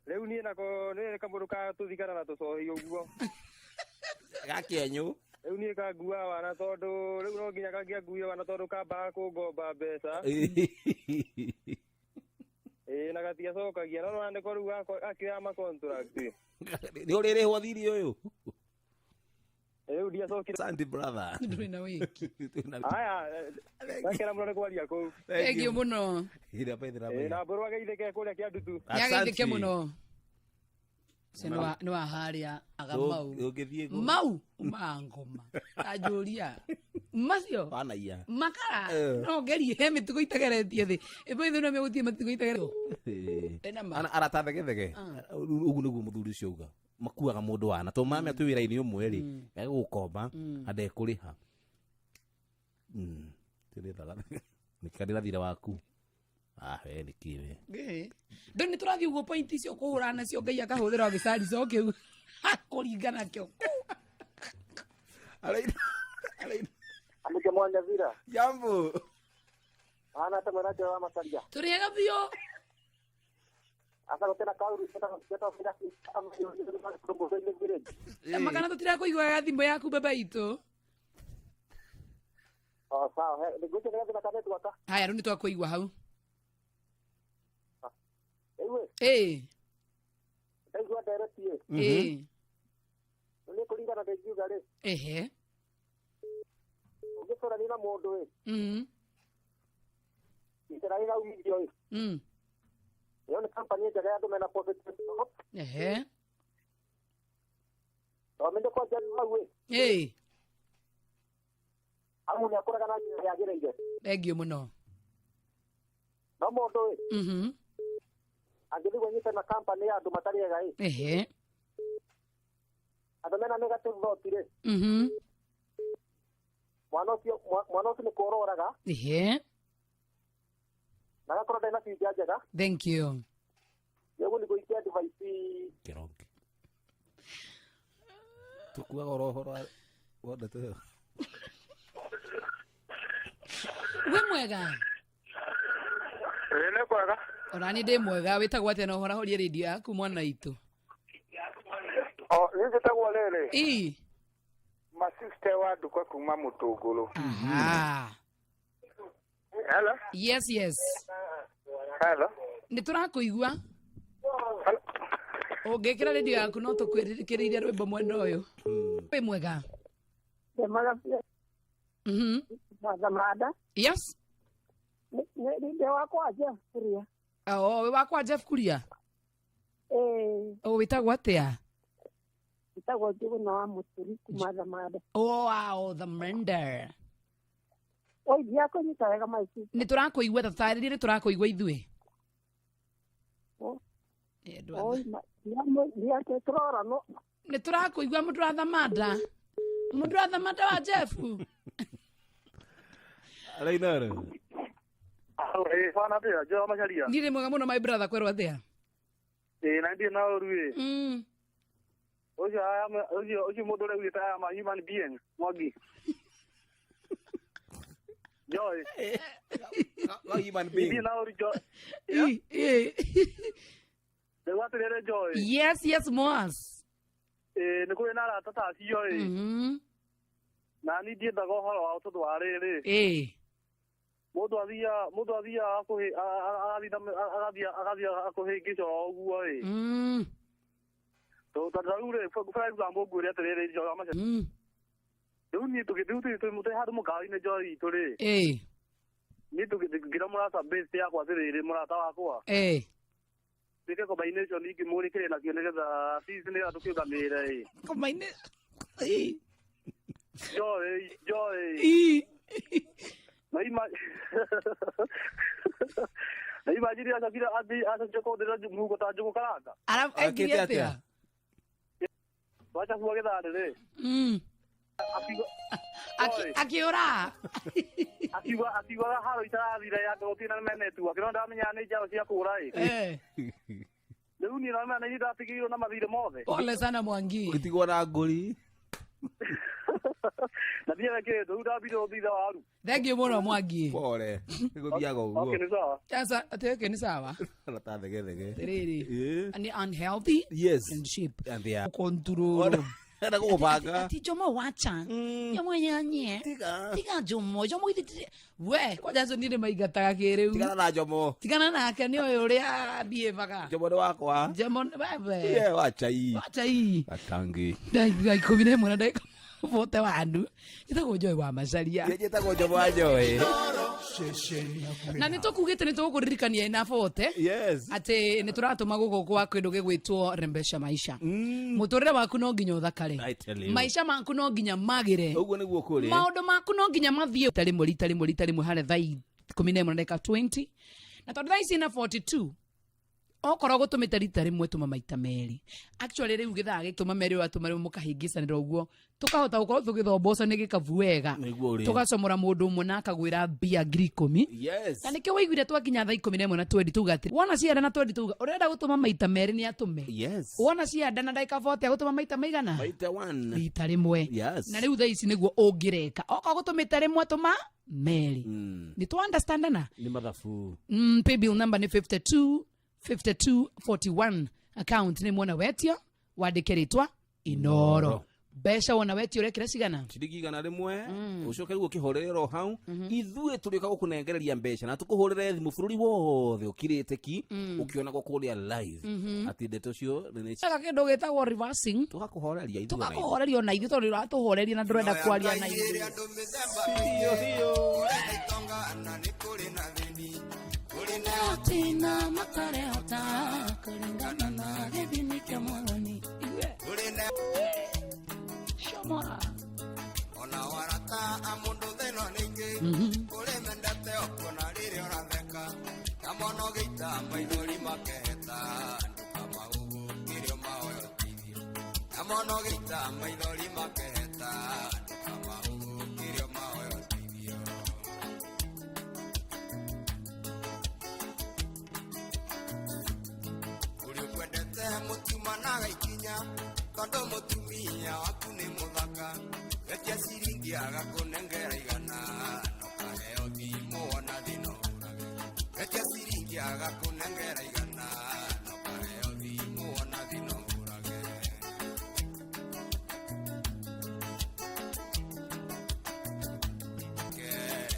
Rĩu niĩ nako nĩ kamũndũ ka tũthigara na tũcohi ũguo. Gakĩenyũ. Rĩu niĩ kanguaga wana tondũ rĩu no nginya kangĩanguire wana tondũ kambaga kũngomba mbeca. Ĩĩ na gatiacokagia no nĩko rĩu akĩoya ma contract. Nĩ ũrĩrĩhwo thiri ũyũ. Rĩu ndiacokire. Asante brother. Ndũrĩ na wĩki. Aya, ndakena mũno nĩ kwaria kũu. Thank you mũno. Ira baithira. Ĩĩ na mbũrũ ageithĩke kũrĩa Kĩandutu. Nĩageithĩke mũno. Ũcio nĩ wa harĩa aga mau. Ũngĩthiĩ kũ? Mau umaga ngoma. Tanjũria. Macio. Wanaiya. Makara. Eh. No ngerie he mĩtugo itageretie thĩ. Ĩbo ithuĩ no megũthiĩ mĩtugo itageretie. Ĩĩ. Ĩna ma. Arata thegethege. Ah. Ũguo nĩguo mũthuri ũcio auga. Makuaga mũndũ wana tondũ mamenya twĩ wĩra-inĩ ũmwe rĩ, egũgũkomba na ndekũrĩha. Nĩkĩrĩra thirĩ waku. Ah, we nĩkĩ we. Ĩĩ. Ndũ nĩ tũrathiĩ ũguo point icio kũhũra nacio Ngai akahũthĩra o gĩcarico kĩu kũringana kĩo. Andĩke mwanya thira. Jambo. Ana ta mwana wa Macharia. Tũrĩega biũ. Asa gũtena kauru Makana tũtirakũigua wega thimũ yaku baba itũ. Oh, sawa. Nĩngwĩciria nĩgathĩna ka network. Haya rĩu nĩtwakũigua hau. Rĩu Ĩĩ. ndaigua ndereti ĩ. Ĩĩ. Nĩ kũringana na ingiuga rĩ. Ehe. Ũngĩcũrania na mũndũ ĩ. Itera rĩraumithio ĩ. Ĩyo nĩ company njega ya andũ mena positive thought. Ehe. Tondũ nĩ kwanja hau ĩ. Ĩĩ. Amu nĩ akũraga na njĩra yagĩrĩire. Thengiũ mũno. No mũndũ ĩ. Angĩthiĩ anyite na company ya andũ matarĩ ega ĩ. Ehe. Andũ mena negative thought rĩ. Mwana ũcio nĩ kũroraga. Ehe. Na agakorwo ndarĩ na future njega. Thank you. Nĩguo nĩ gũikia advice. Kĩrongi. Tũkuaga oro ũhoro wa ndeto ĩyo. Wĩ mwega. Ĩĩ nĩ kwega. Ona niĩ ndĩ mwega. Wĩtagwo atĩa na ũhorahorie rĩndio yaku mwana itũ? O, niĩ njĩtagwo rĩrĩ. Ĩ. Masiste wa nduka kuma Mũtũngũrũ. Aha. Hello. Yes, yes. Hello. Nĩ tũrakũigua. Ũngĩkĩra rĩndio yaku no tũkwĩrĩkĩrĩire rwĩmbo mwena ũyũ. Wĩ mwega. Ndĩ mwega biũ. Mathamada. Yes. Nĩ wakwa Jeff Kuria. Oh, wĩ wakwa Jeff Kuria. Ĩĩ. Oh, wĩtagwo atĩa? Njĩtagwo Njũgũna wa Mũturi kuma Thamada. Oh, wow, the mender. Oi, ndiakũnyita wega maici. Nĩ tũrakũigua, tũtarĩrie nĩ tũrakũigua ithuĩ. Oi, ndiakĩtũrora no. Nĩ tũrakũigua mũndũ wa Thamada. Mũndũ wa Thamada wa Jeff. Alainaro. Ĩĩ bana atĩa, Joe wa Macharia. Niĩ ndĩ mwega mũno my brother, kwerwo atĩa? Ĩĩ na ndirĩ na ũru ĩ. Ũcio ũcio mũndũ ũrĩa ugĩte I am a human being, Mwangi. Joy. No human being. Ndirĩ na ũru Joy. Ĩ. Rĩu atĩrĩrĩ Joy. Yes, yes, Moas. Ĩĩ nĩ kũrĩ na arata ta acio ĩ. Na niĩ ndiendaga ũhoro wao tondũ wa rĩrĩ. Mũndũ athiaga agathiĩ akũhĩngĩca o ũguo ĩ. Tondũ ta rĩu rĩ, for example ngwĩre atĩrĩrĩ Joy wa Macharia. Rĩu niĩ tũgĩ handũ mũkawa-inĩ Joy itũ rĩ. Niĩ ngĩra mũrata base yakwa atĩrĩrĩ mũrata wakwa. Twĩke combination ingĩmũrĩkĩre nakĩo nĩgetha fees nĩgetha tũkĩũgamĩrĩre ĩ. Combination. Joy, Joy. Na imagine acokire acokire kũndĩra mũhuko ta njũgũ karanga. Ekire atĩa? Twacabua gĩthandĩ rĩ. Akiũra. Akiugaga haro itarathira ya ngoro na menetwork no ndamenya nĩ njaro cia kũra ĩ. Rĩu niĩ no mena ndatigĩirwo na mathirĩ mothe. Pole sana Mwangi. Ũgĩtigwo na ngũri. Na thiĩ kĩndũ rĩu ndambire ũthitha waru. Thank you mũno Mwangi. Pole. Nĩgũthiaga ũguo. Okay, nĩ sawa. Sasa atĩ okay, nĩ sawa. Na ta thegethege. Rĩrĩ. Ni unhealthy. Yes. And cheap. And they are. Control. Na gũgũbanga. Ati Jomo wacha. Jomo nyanye. Tiga Jomo. Jomo ithi we kwanja acio niĩ nĩmaingataga kĩrĩu. Tigana na Jomo. Tigana nake nĩ ũyũ ũrĩa behavaga. Jomo nĩ wakwa. Jomo wewe. Yeah, wacha hii. Wacha hii. Atangi. Ndagĩka 11 na ndagĩka 41. Njĩtagwo Joy wa Macharia. Njĩtagwo Jomo wa Joy. Na nĩ tũkugĩte nĩ tũgũkũririkania ina bote. Yes. Atĩ nĩ tũratũma gũkũ kwa kĩndũ gĩgwĩtwo rembesha maisha. Mũtũrĩre waku no nginya ũthakare. I tell you. Maica maku no nginya magĩre. Ũguo nĩguo kũrĩ. Maũndũ maku no nginya mathiĩ rita rĩmwe harĩa thaa 11 na ndagĩka 20. Na tondũ thaa ici na 42 okorwo gũtũmĩte rita rĩmwe tũma maita merĩ. Actually rĩu gĩthaa gĩtũma merĩ watũma rĩu mũkahĩngĩcanĩra ũguo tũkahota gũkorwo tũgĩthomboco nĩ gĩkabu wega. Tũgacomora mũndũ ũmwe na akagwĩra mbia 10,000. Yes. Na nĩkĩo waiguire twakinya thaa 11 na 20 tuga atĩ wona cianda na 20 tuga ũrenda gũtũma maita merĩ nĩ atũme. Yes. Wona cianda na ndagĩka 40 agũtũma maita maigana? Maita 1. Rita rĩmwe. Yes. Na rĩu thaa ici nĩguo ũngĩreka. Okorwo gũtũmĩte rĩmwe tũma merĩ. Nĩ tũ understandana? Nĩ mathabu. Paybill number nĩ 52 5241. Account nĩ mwona wetio wandĩke rĩtwa Inoro. Mbeca wona wetio ũrekĩra cigana? Ciringi 100. Ũcoke rĩu ũkĩhorere o hau. Ithuĩ tũrĩũka gũkũnengereria mbeca na tũkũhũrĩre thimũ bũrũri wothe ũkirĩte ki ũkĩonagwo kũrĩa live. Atĩ ndeto cio nĩ Eka kĩndũ gĩtagwo reversing. Tũgakũhoreria ithuĩ. Tũgakũhoreria ona ithuĩ tondũ ũratũhoreria na ndũrenda kwaria na ithuĩ. Tina matarehota kulingana na gĩthimi kĩa Mwathani. Shomora. Ona warata a mũndũ thĩna nĩingĩ kũrĩ mendete ũkuona rĩrĩa ũratheka na mono gĩita maithori makeheta ndũkamagũgũkĩrio mahoya ũteithio na mono gĩita maithori makeheta ndũkamagũgũkĩrio mahoya ũteithio. Ũrĩa ũkwendete mũtiumanaga ikinya tondũ mũtumia waku nĩ mũthaka wetia ciringi agakũnengera igana no kaheo thimũ wona thĩna ũrage wetia ciringi agakũnengera igana no kaheo thimũ wona thĩna ũrage.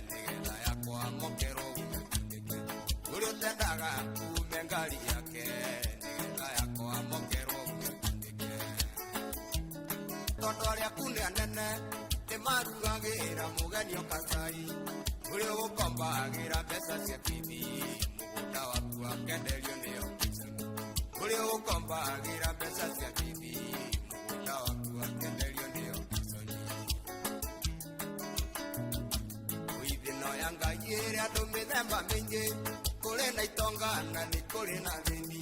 Nĩgetha yakwa mokerwo ume ũrĩa ũtendaga ume ngari yake nĩgetha yakwa mokerwo ume tondũ arĩa aku nĩ anene nĩmarugagĩra mũgeni okacai ũrĩa ũgũkombagĩra mbeca cia bibi mũgũnda waku akenderio nĩ okican ũrĩa ũgũkombagĩra mbeca cia bibi mũgũnda waku akenderio nĩ okican. Ũithino ya Ngai ĩrĩ andũ mĩthemba mĩingĩ kũrĩ na itonga na nĩ kũrĩ na thĩni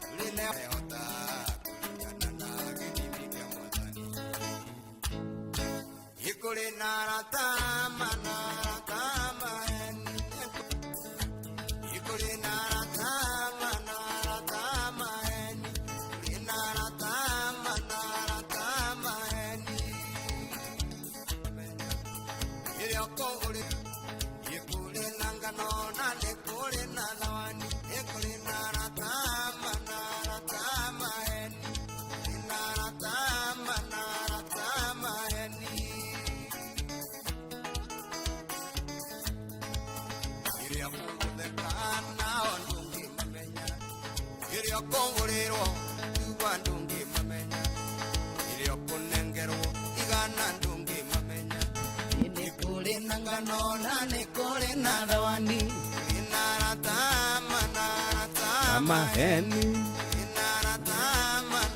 kũrĩ na ehota kũringana na gĩthimi kĩa Mwathani. Kũrĩ na arata mana arata maheni kũrĩ na arata mana arata maheni kũrĩ na arata mana arata maheni ĩrĩa kũrĩ kũrĩ na ngano na nĩ kũrĩ na thawani kũrĩ na arata mana arata maheni kũrĩ na arata Rĩrĩa mũgũtheka nao ndũngĩmamenya. Rĩrĩa ũkũgũrĩrwo cuba ndũngĩmamenya. Rĩrĩa ũkũnengerwo igana ndũngĩmamenya. Nĩ kũrĩ na ng'ano na nĩ kũrĩ na thawani. Na arata na arata Maheni.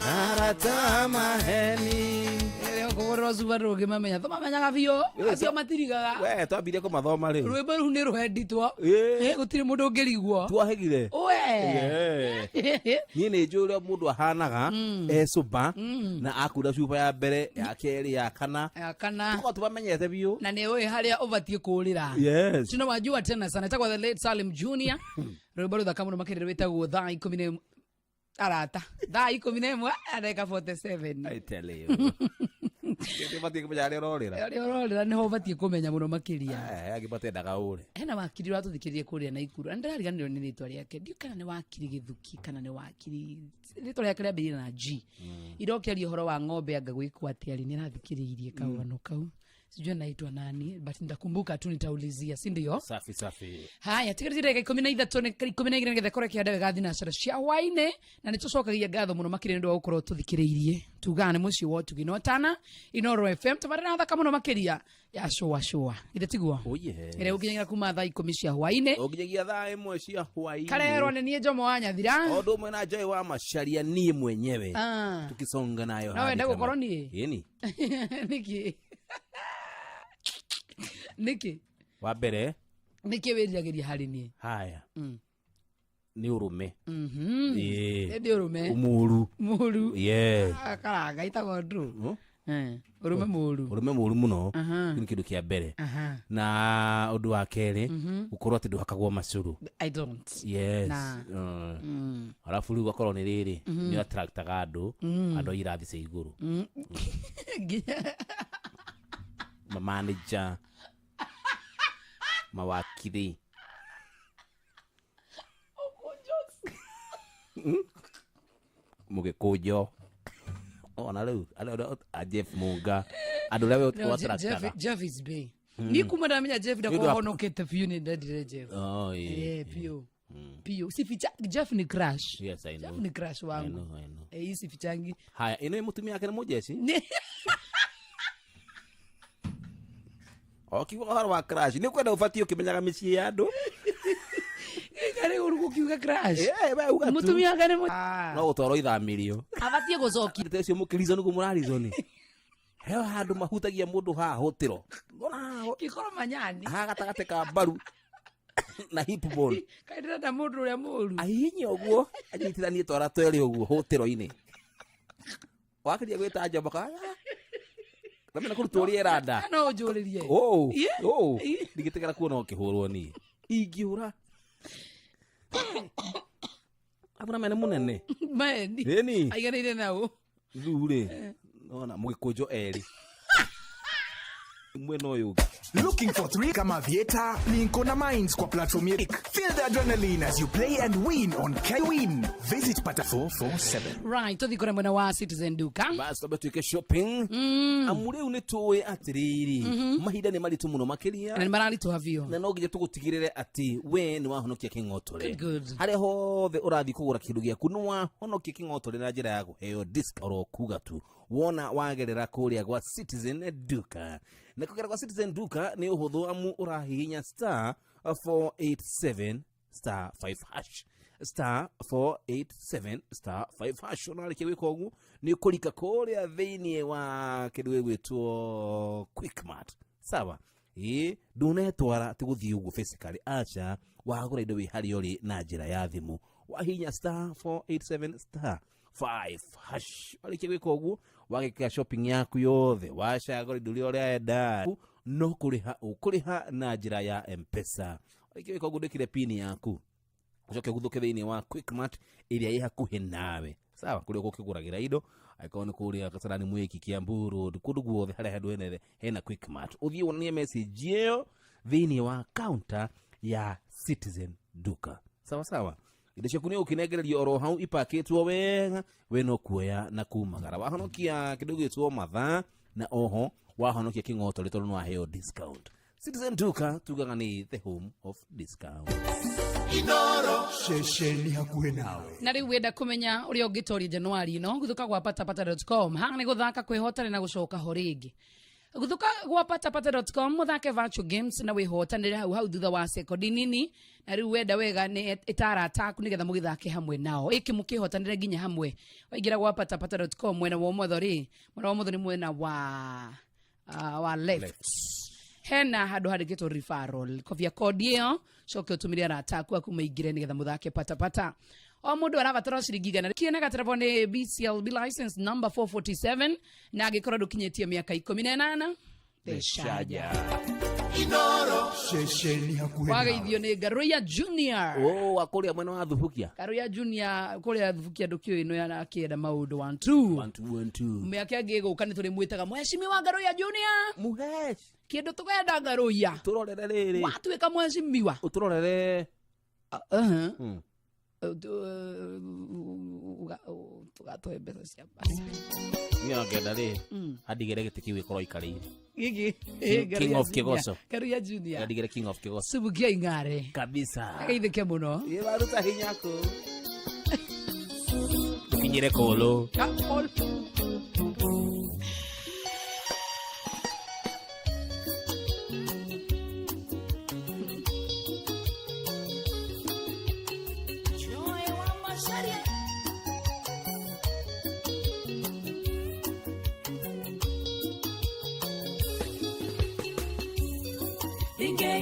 Arata maheni. Rĩrĩa ũkũgũrĩrwo cuba ndũngĩmamenya tũmamenyaga biũ acio matirigaga We twambire kũmathoma rĩu. Rwĩmbo rũu nĩ rũhenditwo. Ĩĩ. Gũtirĩ mũndũ ũngĩrigwo. Twahĩgire. We. Yeah. Niĩ nĩ njũĩ ũrĩa mũndũ ahanaga e cuba na akura cuba ya mbere, ya kerĩ, ya kana. Ya kana. Tũkoragwo tũmamenyete biũ. Na nĩ ũĩ harĩa ũbatiĩ kũũrĩra. Yes. Tunawajua tena sana. Ĩtagwo The Late Salim Junior. Rwĩmbo rũthaka mũno makĩria rwĩtagwo thaa ikũmi na ĩmwe arata thaa 11 na ndagĩka 47. I tell you. Ũbatiĩ kũmenya harĩa ũrorĩra. Harĩa ũrorĩra nĩho ũbatiĩ kũmenya mũno makĩria. Angĩ matendaga ũre. Hena wakiri ũratũthikĩrĩria kũrĩa Naikuru na ndĩrariganĩrwo nĩ rĩtwa rĩake, ndiũ kana nĩ wakiri Gĩthuki kana nĩ wakiri, rĩtwa rĩake rĩambĩrĩria na G. Ira ũkĩaria ũhoro wa ng'ombe anga gwĩkwo atĩa rĩ, nĩ arathikĩrĩirie kaũgano kau, sijui anaitwa nani, but nitakumbuka tu, nitaulizia, si ndio? Safi safi. Haya, tigĩrĩra ndagĩka 13 nĩ 12 nĩgetha ĩkorwo ĩkĩhanda wega thinacara cia hwaĩ-inĩ, na nĩ tũcokagia ngatho mũno makĩria nĩ ũndũ wa gũkorwo tũthikĩrĩirie. Tugaga nĩ mũciĩ wa ũtugi no tana Inoro FM, tabarĩra thaka mũno makĩria ya cũa cũa, githĩ tiguo? Oh, yes. Ĩrĩa ũkinyagira kuma thaa 10 cia hwaĩ-inĩ. Ũkinyagia thaa 1 cia hwaĩ-inĩ. Karerwo nĩ niĩ Njomo wa Nyathira. O ũndũ ũmwe na Joy wa Macharia, niĩ mwenyewe. Tukisonga nayo No hadi wende kama- gũkorwo niĩ? Ĩni. Nĩkĩ? Nĩkĩ? Wa mbere. Nĩkĩ wĩriragĩria harĩ niĩ? Haya. Nĩ ũrũme. Ĩĩ. Ĩndĩ ũrũme. Mũũru. Mũũru. Yes. Karanga ĩtagwo ndũ. Ũrũme mũũru. Ũrũme mũũru mũno. Kĩu nĩ kĩndũ kĩa mbere. Na ũndũ wa kerĩ, gũkorwo atĩ ndũhakagwo macũrũ. I don't. Yes. Na. Arabu rĩu ũgakorwo nĩ rĩrĩ, nĩ attractaga andũ, andũ a irathi cia igũrũ. Nginya. Mamanager, mawakiri. Mũgĩkũnjo. Ona rĩu, andũ a Jeff Munga, andũ arĩa we No, attractaga. Jeff is big. Ni kuma ndamenya Jeff Nĩ ũndũ wa- ndakorwo honokete biũ, nĩ ndendire Jeff. Oh, yeah. Eh, biũ. Biũ. Sificha Jeff ni crush. Yes, I know. Jeff ni crush wangu. I know, I know. Hii sifichangi. Haya, ĩno ĩ mũtumia wake nĩ mũjeshi? O kiuga ũhoro wa crush, nĩ ũkwenda ũbatiĩ ũkĩmenyaga mĩciĩ ya andũ. Karĩ ũru gũkiuga crush. Eh, we uga tu. Mũtumia wake nĩ mũ- No gũtwarwo ithamĩrio. Abatiĩ gũcokia. Ndeto icio mũkĩrizoni nĩguo mũrarizoni. Heo handũ mahutagia mũndũ haha hũtĩro. Kĩkoro manyani. Haha gatagatĩ ka mbaru na hip bone. Kaĩ ndĩrenda mũndũ ũrĩa mũũru. Ahihinye ũguo, anyitithanie twara twerĩ ũguo hũtĩro-inĩ. Wakiria gwĩta njamba ka. Namena kũrutwo rĩera nda. No ũnjũrĩrie. Ũũ, Ie. ũũ. Ndingĩtigara kuona ũkĩhũrwo niĩ. Ingĩũra. Abuna mene mũnene. Meni. Ĩni. Aiganĩire na ũ. Rĩu rĩ, nona mũgĩkũnjo erĩ. Mwena ũyũ ũngĩ. Looking for 3 kama Vieta, Linko na Mines kwa platform yetu. Feel the adrenaline as you play and win on Kwin. Visit pata 447. Right, tũthiĩ kũrĩa mwena wa Citizen Duka. Basi twambe twĩke shopping. Amu rĩu nĩ tũĩ atĩrĩrĩ, mahinda nĩ maritũ mũno makĩria. Na nĩ mararitũha biũ. Na no nginya tũgũtigĩrĩre atĩ we nĩ wahonokia kĩng'otore. Good, good. Harĩa hothe ũrathiĩ kũgũra kĩndũ gĩaku nĩ wahonokia kĩng'otore na njĩra ya kũheo discount oro kuga tu. Wona wagerera kũrĩa gwa Citizen Duka. Na kũgera gwa Citizen Duka nĩ ũhũthũ amu ũrahihinya star 487 star 5 hash. Star 487 star 5 hash. Ũnarĩkia gwĩka ũguo nĩ ũkũrika kũrĩa thĩiniĩ wa kĩndũ gĩgwĩtwo Quickmart. Sawa? Ĩĩ, ndũnetwara atĩ gũthiĩ ũguo physically, aca, wagũra indo wĩ harĩa ũrĩ na njĩra ya thimũ. Wahihinya star 487 star 5 hash. Warĩkia gwĩka ũguo, wagĩka shopping yaku yothe, wacagũra indo iria ũrenda, no kũrĩha ũkũrĩha na njĩra ya M-Pesa. Warĩkia gwĩka ũguo, ndĩkĩre pin yaku, ũcoke ũguthũke thĩinĩ wa Quickmart ĩrĩa ĩ hakuhĩ nawe. Sawa, kũrĩa ũgũkĩgũragĩra indo, angĩkorwo nĩ kũrĩa Kasarani Mwiki, Kiambu Road, kũndũ guothe harĩa handũ hena Quickmart. Ũthiĩ wonanie message ĩyo thĩinĩ wa counter ya Citizen Duka. Sawa sawa. Indo ciaku nĩ ũkĩnengererio oro hau ipakĩtwo wega, we no kuoya na kumagara. Wahonokia kĩndũ gĩgwĩtwo mathaa, na oho wahonokia kĩng'otorĩ tondũ nĩ waheo discount. Citizen Duka tugaga nĩ the home of discount. Inoro ceceni hakuhĩ nawe. Na rĩu wenda kũmenya ũrĩa ũngĩtoria Januari ĩno, guthuka gwa patapata.com. Haha nĩ gũthaka kwĩhotane na gũcoka ho rĩngĩ. Guthuka gwa patapata.com mũthake virtual games na wĩhotanĩre hau hau thutha wa sekondi nini. Na rĩu wenda wega nĩ ĩtara ataku nĩgetha mũgĩthake hamwe nao, ĩkĩ mũkĩhotanĩre nginya hamwe. Waingĩra gwa patapata.com mwena wa ũmotho rĩ, mwena wa ũmotho nĩ mwena wa left. Hena handũ handĩkĩtwo referral, kobia kodi ĩyo coke ũtũmĩre arata aku aku maingĩre nĩgetha mũthake patapata. O mũndũ arabatara ciringi 100. Kiena gaterebo nĩ BCLB license number 447, na angĩkorwo ndũkinyĩtie mĩaka 18 thecaja. Inoro ceceni hakuhĩ nawe. Wageithio nĩ Ngaruiya Junior. Oh, wa kũrĩa mwena wa Thubukia. Ngaruiya Junior kũrĩa Thubukia ndũkĩũĩ nĩ akĩenda maũndũ 1 2. 1 2 1 2. Mĩaka ĩngĩ ĩgũka nĩ tũrĩmwĩtaga mheshimiwa Ngaruiya Junior. Muhesh. Kĩndũ tũkenda Ngaruiya. Tũrorere rĩrĩ. Watuĩka mheshimiwa. Ũtũrorere. Tũgatũhe mbeca cia basi. Niĩ ngenda rĩ, andigĩre gĩtĩ kĩu gĩkorwo aikarĩire. Gĩkĩ, King of Kigoso. Ngaruiya Junior. Andigĩre King of Kigoso. Subukia ing'are. Kabisa. Ageithĩke mũno. Ĩ waruta hinya kũ? Tũkinyĩre kũlũ. Ka-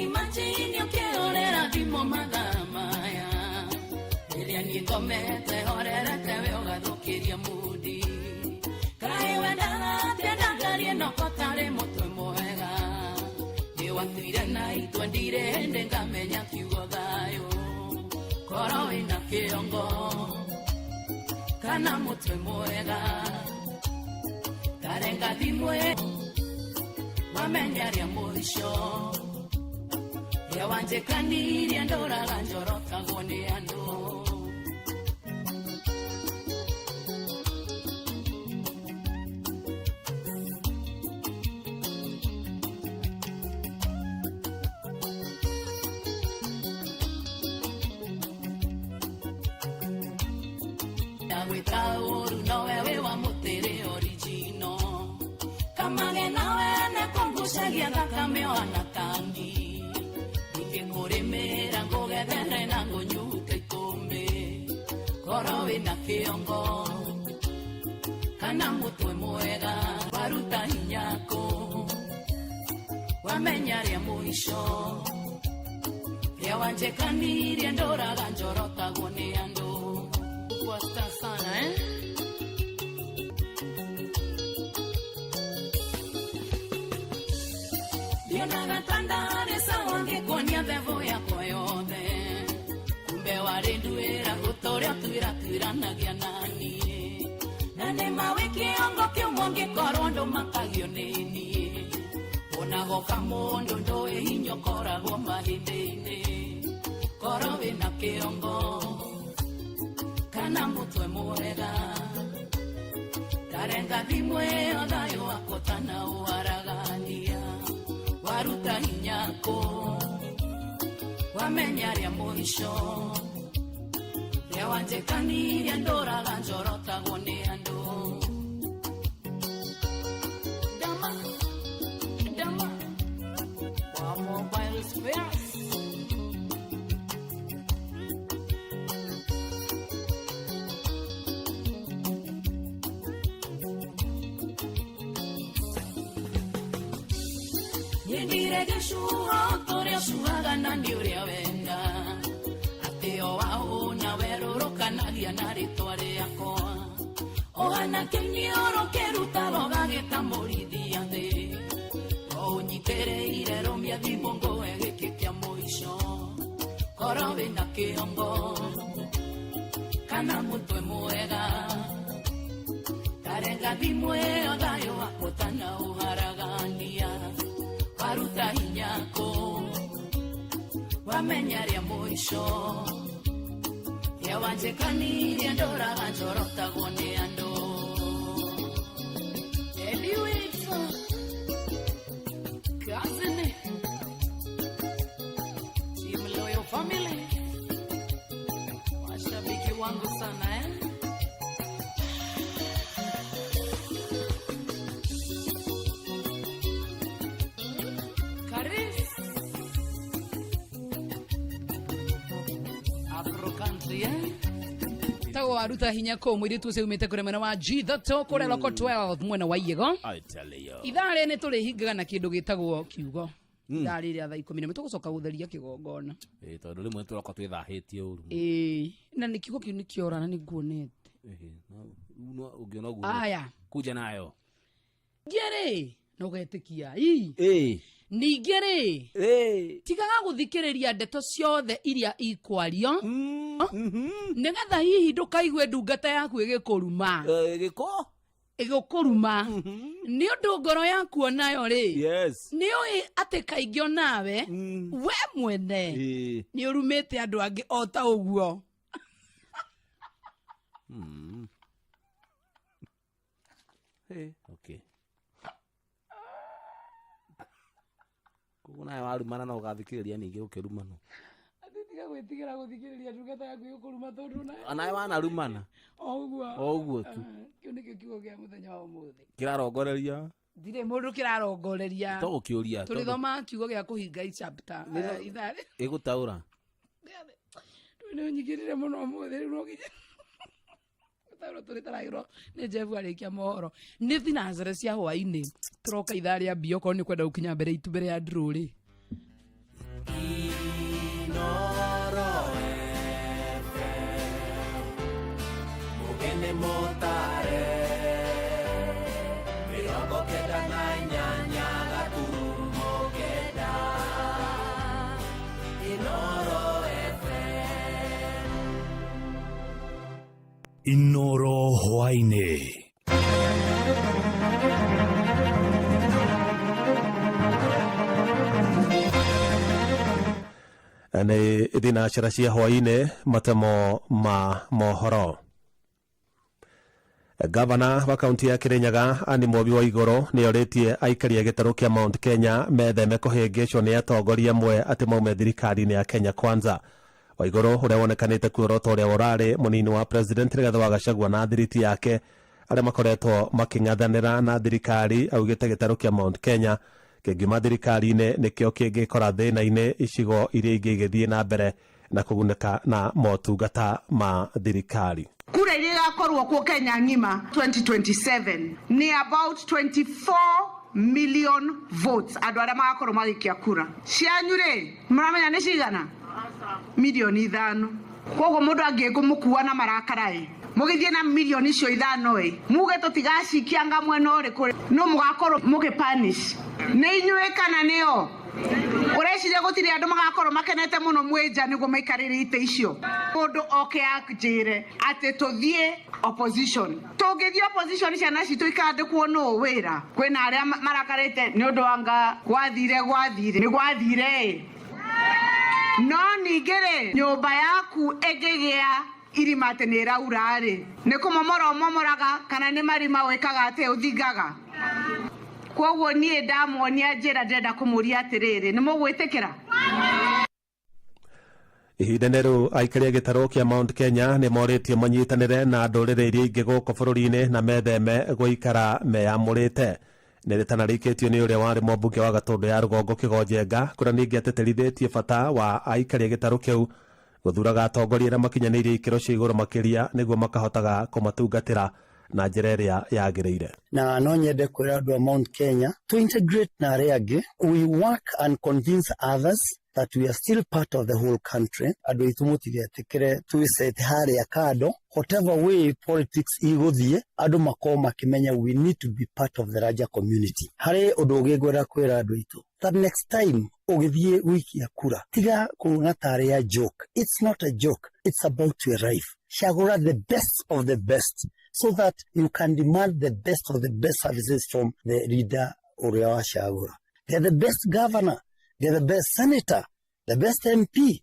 Imagine ũkĩhũrĩra thimũ mathaa maya, rĩrĩa niĩ ngomete horerete we ũgathũkĩria mudi. Kaĩ wendaga atĩa ndangari ĩno ko tarĩ mũtwe mwega? Nĩ watuire na itua ndirĩ hĩndĩ ngamenya kiugo thayũ. Korwo wĩna kĩongo kana mũtwe mwega, tarenga thimũ ĩyo wamenya rĩa mũico. Rĩa wanjĩkanirie ndũraga njorotagwo nĩ andũ. Ndagwĩta ũru nowe wĩ wa mũtĩrĩ original. Kamage nawe nĩkũngucagia thakame ona tangi. Ingĩkũrĩmĩra ngũgethere na ngũnyute ikũmbĩ. Korwo wĩna kĩongo kana mũtwe mwega, waruta hinya kũ? Wamenya rĩa mũico rĩa wanjĩkanirie ndũraga njorotagwo nĩ andũ. Kwa star sana, eh? Ndionaga ta ndarĩ sawa ngĩkuonia thebũ yakwa yothe. Kumbe warĩ nduĩra gũtũrĩa twĩra twĩranagia na niĩ. Na nĩ ma wĩ kĩongo kĩũmũ ngĩkorwo ndũmakagio nĩ niĩ. Ona goka mũndũ ndũĩ hinya ũkoragwo mahĩndĩ-inĩ. Korwo wĩna kĩongo kana mũtwe mwega, tarenga thimũ ĩyo thayũ wakwa ũtanaũharagania. Waruta hinya kũ? Wamenya rĩa mũico rĩa wanjĩkanirie ndũraga njorotagwo nĩ andũ. Dama, dama, wa mobile space. Nyendire gĩcuho tũrĩa ũcuhaga na nĩ ũrĩa wenda. Atĩ o waũna werũrũkanagia na rĩtwa rĩakwa. Ũhana kĩniũrũ kĩrutaga ũgagĩtamũrithia thĩ. O ũnyitĩrĩire rũmia thimũ ngũhe gĩkĩ kĩa mũico. Korwo wĩna kĩongo kana mũtwe mwega, tarenga thimũ ĩyo thayũ wakwa ũtanaũharagania. Waruta hinya kũ? Wamenya rĩa mũico rĩa wanjĩkanirie ndũraga njorotagwo nĩ andũ. Eddie Witz, cousin. Wangu sana eh? Karis Afro country eh? Tagwo waruta hinya kå må irä tu å cio umä te kå rä mwena wa G3 kå rä loko 12 mwena wa Iego. I tell you. Ithaa rä nä tå rä hingaga na kä ndå gä tagwo kiugo. Ithaa rä rä thaa 10 nä tå gå coka gå theria kä gongona. Ĩ, tondũ rĩmwe tũroka twĩthahĩtie ũru. Ĩĩ, na nä kiugo kä u nä kä ora na nä nguonete. Ĩhĩ, no ũngĩona ũguo Aya. Kuja nayo. Ningĩ rĩ na ũgetĩkia ii. Ĩ. Ningĩ rĩ tigaga gũthikĩrĩria ndeto ciothe iria ikwario nĩgetha hihi ndũkaigue ndungata yaku ĩgĩkũruma. Ĩgĩkũ? Ĩgĩkũruma nĩ ũndũ ngoro yaku onayo rĩ. Yes. Nĩ ũĩ atĩ kaingĩ onawe we mwene nĩ ũrumĩte andũ angĩ o ta ũguo. Okay. Koguo nawe warumana no ũgathikĩrĩria ningĩ ũkĩrumanwo. Atĩ tiga gwĩtigĩra gũthikĩrĩria ndungata yaku ĩgĩkũruma tondũ nawe Nawe wanarumana. O ũguo. O ũguo tu. Kĩu nĩkĩo kiugo kĩa mũthenya wa ũmũthĩ. Kĩrarongoreria. Ndirĩ mũndũ kĩrarongoreria. To gũkĩũria. Tũrĩthoma kiugo gĩa kũhinga i chapter. Ithaa rĩ. Ĩgũtaũra. Ndũĩ nĩ ũnyingĩrire mũno ũmũthĩ rĩu no nginya. Gũtaũrwo tũrĩtaragĩrwo nĩ Jeff arĩkia mohoro. Nĩ thinacere cia hwaĩ-inĩ. Tũroka ithaa rĩa mbia okorwo nĩ ũkwenda gũkinya mbere itu mbere ya ndũrũ rĩ. Inoro FM Mugene motare 98 gaturumo kenda Inoro FM. Inoro hwaĩ-inĩ. Nĩ thinacera cia hwaĩ-inĩ matemo ma mohoro. Gavana wa kaunti ya Kirinyaga Anne Mwobi wa Igũrũ nĩ orĩtie aikari a gĩtarũ kĩa Mount Kenya metheme kũhĩngĩcwo nĩ atongoria amwe atĩ maume thirikari-inĩ ya Kenya Kwanza. Waigũrũ ũrĩa wonekanĩte kuorota ũrĩa ũrarĩ mũnini wa president Rigathĩ wa Gachagua na thiriti yake arĩa makoretwo makĩng'athanĩra na thirikari augĩte gĩtarũ kĩa Mount Kenya kĩngiuma thirikari-inĩ nĩkĩo kĩngĩkora thĩna-inĩ icigo iria ingĩ igĩthiĩ na mbere na kũgunĩka na motungata ma thirikari. Kura iria igakorwo kuo Kenya ng'ima 2027 ni about 24 million votes andũ arĩa magakorwo magĩikia kura cianyu rĩ mũramenya nĩ cigana milioni 5. Koguo mũndũ angĩkũmũkua na marakara ĩ mũgĩthiĩ na milioni icio 5 ĩ muge tũtigacikia nga mwena ũrĩkũ no mũgakorwo mũgĩ punish nĩ inyuĩ kana nĩo. Ũreciria gũtirĩ andũ magakorwo makenete mũno mwĩ nja nĩguo maikarĩre itĩ icio. Mũndũ oke anjĩre atĩ tũthiĩ opposition. Tũngĩthiĩ opposition ciana citũ ikandĩkwo nũ wĩra. Kwĩna arĩa marakarĩte nĩ ũndũ wa nga gwathire gwathire nĩ gwathire ĩ. No ningĩ rĩ nyũmba yaku ĩngĩgĩa irima atĩ nĩ ĩraura rĩ nĩ kũmomora ũmomoraga kana nĩ marima wĩkaga atĩ ũthingaga. Koguo niĩ ndamuonia njĩra ndĩrenda kũmũria atĩrĩrĩ nĩ mũgwĩtĩkĩra. Ihinda-inĩ rĩu aikari a gĩtarũ kĩa Mount Kenya nĩ morĩtio manyitanĩre na ndũrĩrĩ iria ingĩ gũkũ bũrũri-inĩ na metheme gũikara meyamũrĩte. Nĩ rĩtana rĩikĩtio nĩ ũrĩa warĩ mũmbunge wa Gatũndũ ya rũgongo Kĩgonjenga kũrĩa ningĩ atĩtĩrithĩtie bata wa aikari a gĩtarũ kĩu gũthuraga atongoria arĩa makinyanĩirie ikĩro cia igũrũ makĩria nĩguo makahotaga kũmatungatĩra na njĩra ĩrĩa yagĩrĩire. Na no nyende kwĩra andũ a Mount Kenya to integrate na arĩa angĩ. We work and convince others that we are still part of the whole country. Andũ aitũ mũtigetĩkĩre twĩcete harĩa kando. Whatever way politics igũthiĩ, andũ makorwo makĩmenya we need to be part of the larger community. Harĩ ũndũ ũngĩ ngwenda kwĩra andũ aitũ, that next time ũgĩthiĩ gũikia kura, tiga kuona tarĩ a joke. It's not a joke. It's about your life. Cagũra the best of the best so that you can demand the best of the best services from the leader ũrĩa wacagũra. They're the best governor, they're the best senator, the best MP,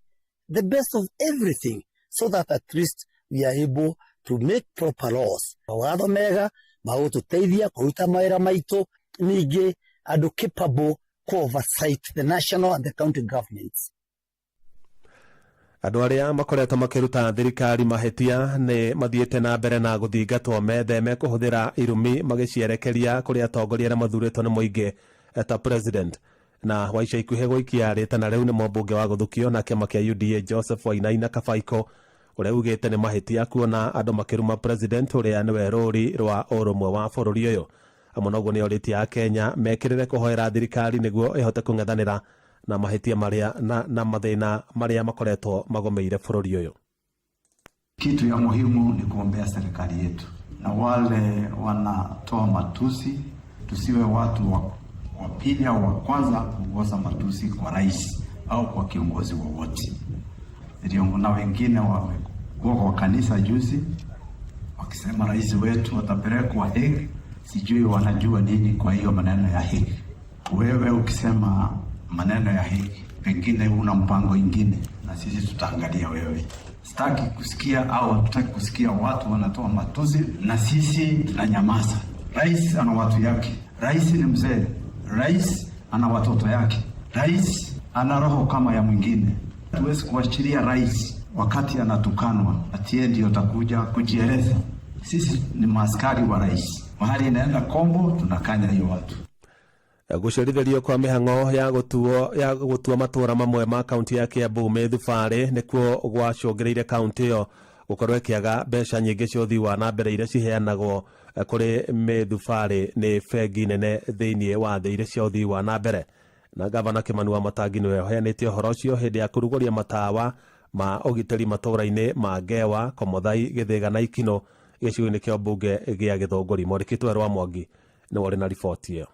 the best of everything, so that at least we are able to make proper laws. Mawatho mega magũtũteithia kũruta mawĩra maitũ, ningĩ andũ capable ku oversight the national and the county governments. Andũ arĩa makoretwo makĩruta thirikari mahĩtia nĩ mathiĩte na mbere na gũthingatwo metheme kũhũthĩra irumi magĩcierekeria kũrĩ atongoria arĩa mathurĩtwo nĩ mũingĩ ta president. Na wa ica ikuhĩ gũikia rĩtana rĩu nĩ mũmbunge wa gũthukio na kĩama kĩa UDA Joseph Wainaina Kabaiko, ũrĩa ugĩte nĩ mahĩtia kuona andũ makĩruma president ũrĩa nĩwe rũri rwa ũrũmwe wa bũrũri ũyũ. Hamwe na ũguo nĩ orĩtie Akenya mekĩrĩre kũhoera thirikari nĩguo ĩhote kũng'ethanĩra na mahĩtia marĩa na mathĩna marĩa makoretwo magũmĩire bũrũri ũyũ. Kitu ya muhimu ni kuombea serikali yetu, na wale wanatoa matusi, tusiwe watu wa pili au wa kwanza kuongoza matusi kwa rais au kwa kiongozi wowote. Na wengine wamekuwa kwa kanisa juzi wakisema rais wetu atapelekwa Hague, sijui wanajua nini kwa hiyo maneno ya Hague. Wewe ukisema maneno ya Hague, pengine una mpango ingine, na sisi tutaangalia wewe. Sitaki kusikia au hatutaki kusikia watu wanatoa matusi na sisi tunanyamaza. Rais ana watu yake, rais ni mzee, rais ana watoto yake, rais ana roho kama ya mwingine. Tuwezi kuachilia rais wakati anatukanwa ati ndio takuja kujieleza. Sisi ni maaskari wa rais, mahali inaenda kombo tunakanya hiyo watu. Gũcerithĩrio kwa mĩhang'o ya gũtua matũra mamwe ma kaunti ya Kiambu mĩthubarĩ nĩkuo gwacũngĩrĩirie kaunti ĩyo gũkorwo ĩkĩaga mbeca nyingĩ cia ũthii wa na mbere iria ciheanagwo kũrĩ mĩthubarĩ nĩ bengi nene thĩinĩ wa thĩ iria cia ũthii wa na mbere. Na gavana Kimani Wamatangi nĩwe ũheanĩte ũhoro ũcio hĩndĩ ya kũrugũria matawa ma ũgitĩri matũra-inĩ ma Ngewa, Komothai, Gĩthĩga na Ikino gĩcigo-inĩ kĩa mbunge gĩa Gĩthũngũri. Mwandĩki Werũ wa Mwangi nĩwe ũrĩ na riboti ĩyo.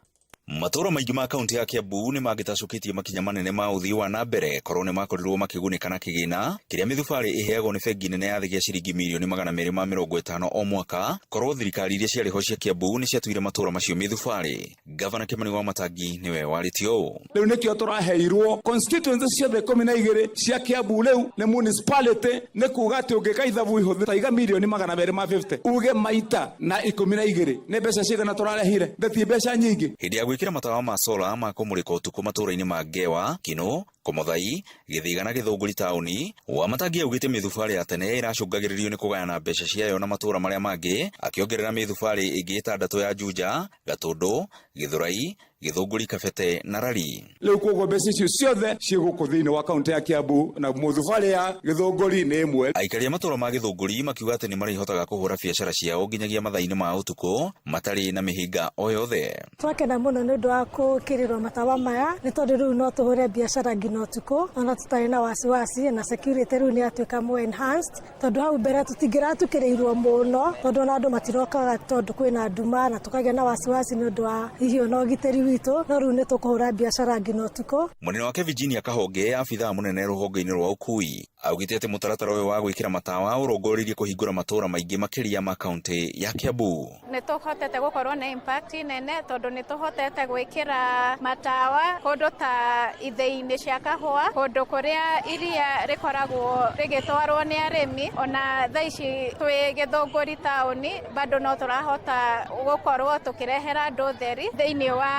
Matũra maingĩ ma kaunti ya Kiambu nĩ mangĩtacũkĩtie makinya manene ma ũthii wa na mbere korwo nĩ makorirwo makĩgunĩka na kĩgĩna kĩrĩa mĩthubarĩ ĩheagwo nĩ bengi nene ya thĩ gĩa ciringi mirioni 250 o mwaka, korwo thirikari iria ciarĩ ho cia Kiambu nĩ ciatuire matũra macio mĩthubarĩ. Gavana Kimani Wamatangi nĩwe warĩtie ũũ. Rĩu nĩkĩo tũraheirwo constituency ciothe 12 cia Kiambu rĩu nĩ municipality, nĩ kuga atĩ ũngĩka ithabu ihũthũ ta iga mirioni 250 uge maita na 12 nĩ mbeca cigana tũrarehire, ndĩti mbeca nyingĩ. Hĩndĩ ya gwĩkĩra matawa ma sola ma kũmũrĩka ũtukũ matũra-inĩ ma Ngewa, Kinũ, Komothai, Gĩthĩga na Gĩthũngũri taũni, Wamatangi augĩte mĩthubarĩ ya tene ĩracũngagĩrĩrio nĩ kũgayana mbeca ciayo na matũra marĩa mangĩ, akĩongerera mĩthubarĩ ĩngĩ 6 ya Juja, Gatũndũ, Gĩthũrai, Gĩthũngũri, Kabete na Rari. Rĩu koguo mbeca icio ciothe ciĩ gũkũ thĩinĩ wa kaunti ya Kiambu na mũthubarĩ ya Gĩthũngũri nĩ ĩmwe. Aikari a matũra ma Gĩthũngũri makiuga atĩ nĩ marĩhotaga kũhũra biacara ciao nginyagia mathaa-inĩ ma ũtukũ matarĩ na mĩhĩnga o yothe. Twakena mũno nĩ ũndũ wa gũkĩrĩrwo matawa maya nĩ tondũ rĩu no tũhũre biacara nginya ũtukũ ona tũtarĩ na wasiwasi, na security rĩu nĩ yatuĩka more enhanced tondũ hau mbere tũtingĩratukĩrĩirwo mũno tondũ ona andũ matirokaga tondũ kwĩna nduma na tũkagĩa na wasiwasi nĩ ũndũ wa hihi ona ũgitĩri witũ, no rĩu nĩ tũkũhũra biacara nginya ũtukũ. Mũnene wake Virginia Kahonge, abithaa mũnene rũhonge-inĩ rwa ũkui, augĩte atĩ mũtaratara ũyũ wa gwĩkĩra matawa ũrongoreirie kũhingũra matũra maingĩ makĩria ma kaunti ya Kiambu. Nĩ tũhotete gũkorwo na impact nene tondũ nĩ tũhotete gwĩkĩra matawa kũndũ ta ithĩi-inĩ cia kahũa, kũndũ kũrĩa iria rĩkoragwo rĩgĩtwarwo nĩ arĩmi. Ona thaa ici twĩ Gĩthũngũri taũni bado no tũrahota gũkorwo tũkĩrehera andũ ũtheri thĩinĩ wa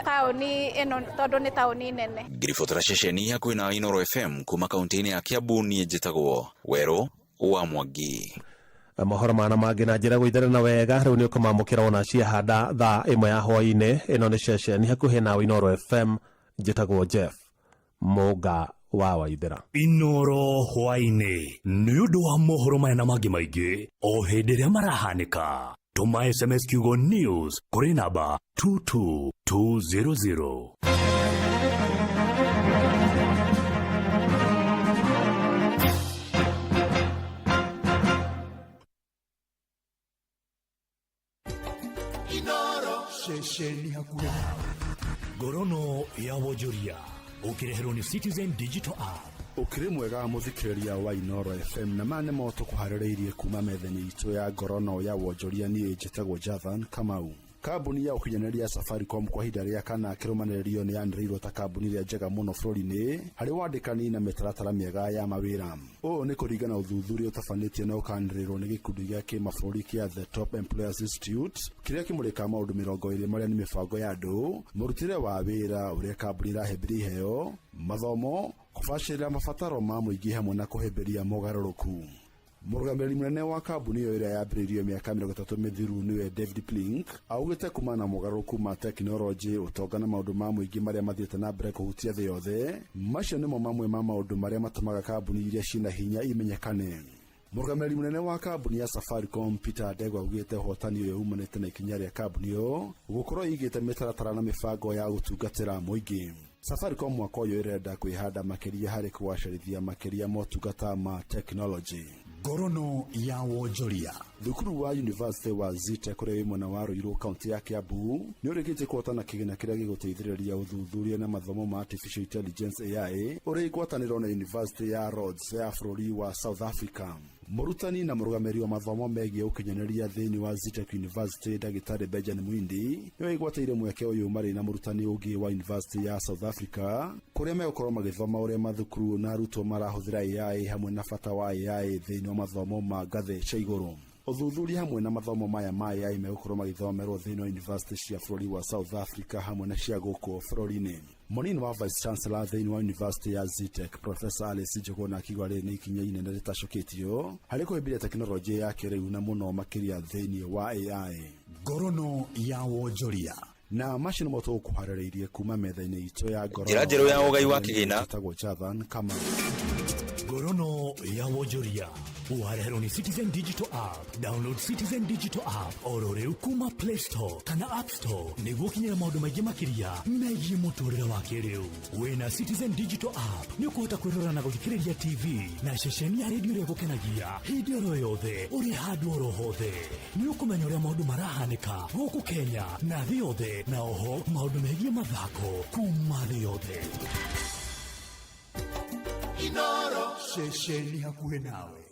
taũni ĩno tondũ nĩ taũni nene. Ngiribotera ceceni hakuhĩ na Inooro FM kuma kaunti-inĩ ya Kiambu, niĩ njĩtagwo Werũ wa Mwangi. Mohoro mana mangĩ na njĩra gũitherana wega rĩu nĩ ũkũmamũkĩra ona ciahanda thaa 1 ya hwaĩ-inĩ. Ĩno nĩ ceceni hakuhĩ na Inooro FM, njĩtagwo Jeff Mũnga wa Waithera. Inooro hwaĩ-inĩ nĩ ũndũ wa mohoro maya na mangĩ maingĩ o hĩndĩ ĩrĩa marahanĩka. Tũma SMS kiugo news kũrĩ namba 22200. Ceceni hakuhĩ Ngorono ya wonjoria ũkĩreherwo nĩ Citizen Digital App. Ũkĩrĩ mwega mũthikĩrĩria wa Inooro FM, na maya nĩmo tũkũharĩrĩirie kuma metha-inĩ itũ ya ngorono ya wonjoria. Niĩ njĩtagwo Jathan Kamau. Kambuni ya ũkinyanĩria Safaricom kwa ihinda rĩa kana kĩrũmanĩrĩrio nĩ yanĩrĩirwo ta kambuni ĩrĩa njega mũno bũrũri-inĩ harĩ wandĩkani na mĩtaratara mĩega ya mawĩra. Ũũ nĩ kũringana na ũthuthuria ũtabanĩtio na ũkanĩrĩrwo nĩ gĩkundi gĩa kĩmabũrũri kĩa The Top Employers Institute kĩrĩa kĩmũrĩkaga maũndũ 20 marĩa nĩ mĩbango ya andũ, mũrutĩre wa wĩra, ũrĩa kambuni ĩrahĩmbĩria iheo, mathomo, Kũbacĩrĩra mabataro ma mũingĩ hamwe na kũhĩmbĩria mogarũrũku. Mũrũgamĩrĩri mũnene wa kambuni ĩyo ĩrĩa yambĩrĩirio mĩaka 30 mĩthiru nĩwe David Plink augĩte kumana na mogarũrũku ma tekinoronjĩ, ũtonga na maũndũ ma mũingĩ marĩa mathiĩte na mbere kũhutia thĩ yothe, macio nĩmo mamwe ma maũndũ marĩa matũmaga kambuni iria ciĩna hinya imenyekane. Mũrũgamĩrĩri mũnene wa kambuni ya Safaricom Peter Ndegwa augĩte ũhotani ũyũ umanĩte na ikinya rĩa kambuni ĩyo gũkorwo ĩigĩte mĩtaratara na mĩbango ya gũtungatĩra mũingĩ. Safaricom mwaka ũyũ ĩrenda kwĩhanda makĩria harĩ kũgacĩrithia makĩria motungata ma tekinoronjĩ. Ngorono ya wonjoria. Thukuru wa University wa Zetech ũrĩa wĩ mwena wa Ruiru kaunti ya Kiambu nĩ ũrĩkĩtie kũhotana kĩgĩna kĩrĩa gĩgũteithĩrĩria ũthuthuria na mathomo ma Artificial Intelligence AI ũrĩ ngwatanĩro na University ya Rhodes ya bũrũri wa South Africa. Mũrutani na mũrũgamĩrĩri wa mathomo megiĩ ũkinyanĩria thĩinĩ wa Zetech University Ndagĩtarĩ Benjamin Mwindi nĩwe ĩgwatĩire mweke ũyũ marĩ na mũrutani ũngĩ wa University ya South Africa kũrĩa megũkorwo magĩthoma ũrĩa mathukuru na arutwo marahũthĩra AI hamwe na bata wa AI thĩinĩ wa mathomo ma ngathĩ cia igũrũ. Ũthuthuria hamwe na mathomo maya ma AI megũkorwo magĩthomerwo thĩinĩ wa university cia bũrũri wa South Africa hamwe na cia gũkũ bũrũri-inĩ. Mũnini wa Vice Chancellor thĩinĩ wa University ya Zetech Professor Alice Njuguna akiuga rĩrĩ nĩ ikinya inene rĩtacũkĩtio harĩ kũhĩmbĩria tekinoronjĩ ya kĩrĩu na mũno makĩria thĩinĩ wa AI. Ngorono ya wonjoria. Na macio nĩmo tũgũkũharĩrĩirie kuma metha-inĩ itũ ya ngorono. Njĩra njerũ ya ũgai wa kĩgĩna. Njĩtagwo Jathan Kamau. Ngorono ya wonjoria wareherwo ni Citizen Digital App. Download Citizen Digital App oro rĩu kuma Play Store kana App Store nĩguo ũkinyĩre maũndũ maingĩ makĩria megiĩ mũtũrĩre wa kĩrĩu. Wĩna Citizen Digital App nĩ ũkũhota kwĩrora na gũthikĩrĩria TV na ceceni ya redio ĩrĩa ĩgũkenagia hĩndĩ oro yothe ũrĩ handũ oro hothe. Nĩ ũkũmenya ũrĩa maũndũ marahanĩka gũkũ Kenya na thĩ yothe, na oho maũndũ megiĩ mathako kuma thĩ yothe. Inoro ceceni hakuhĩ nawe.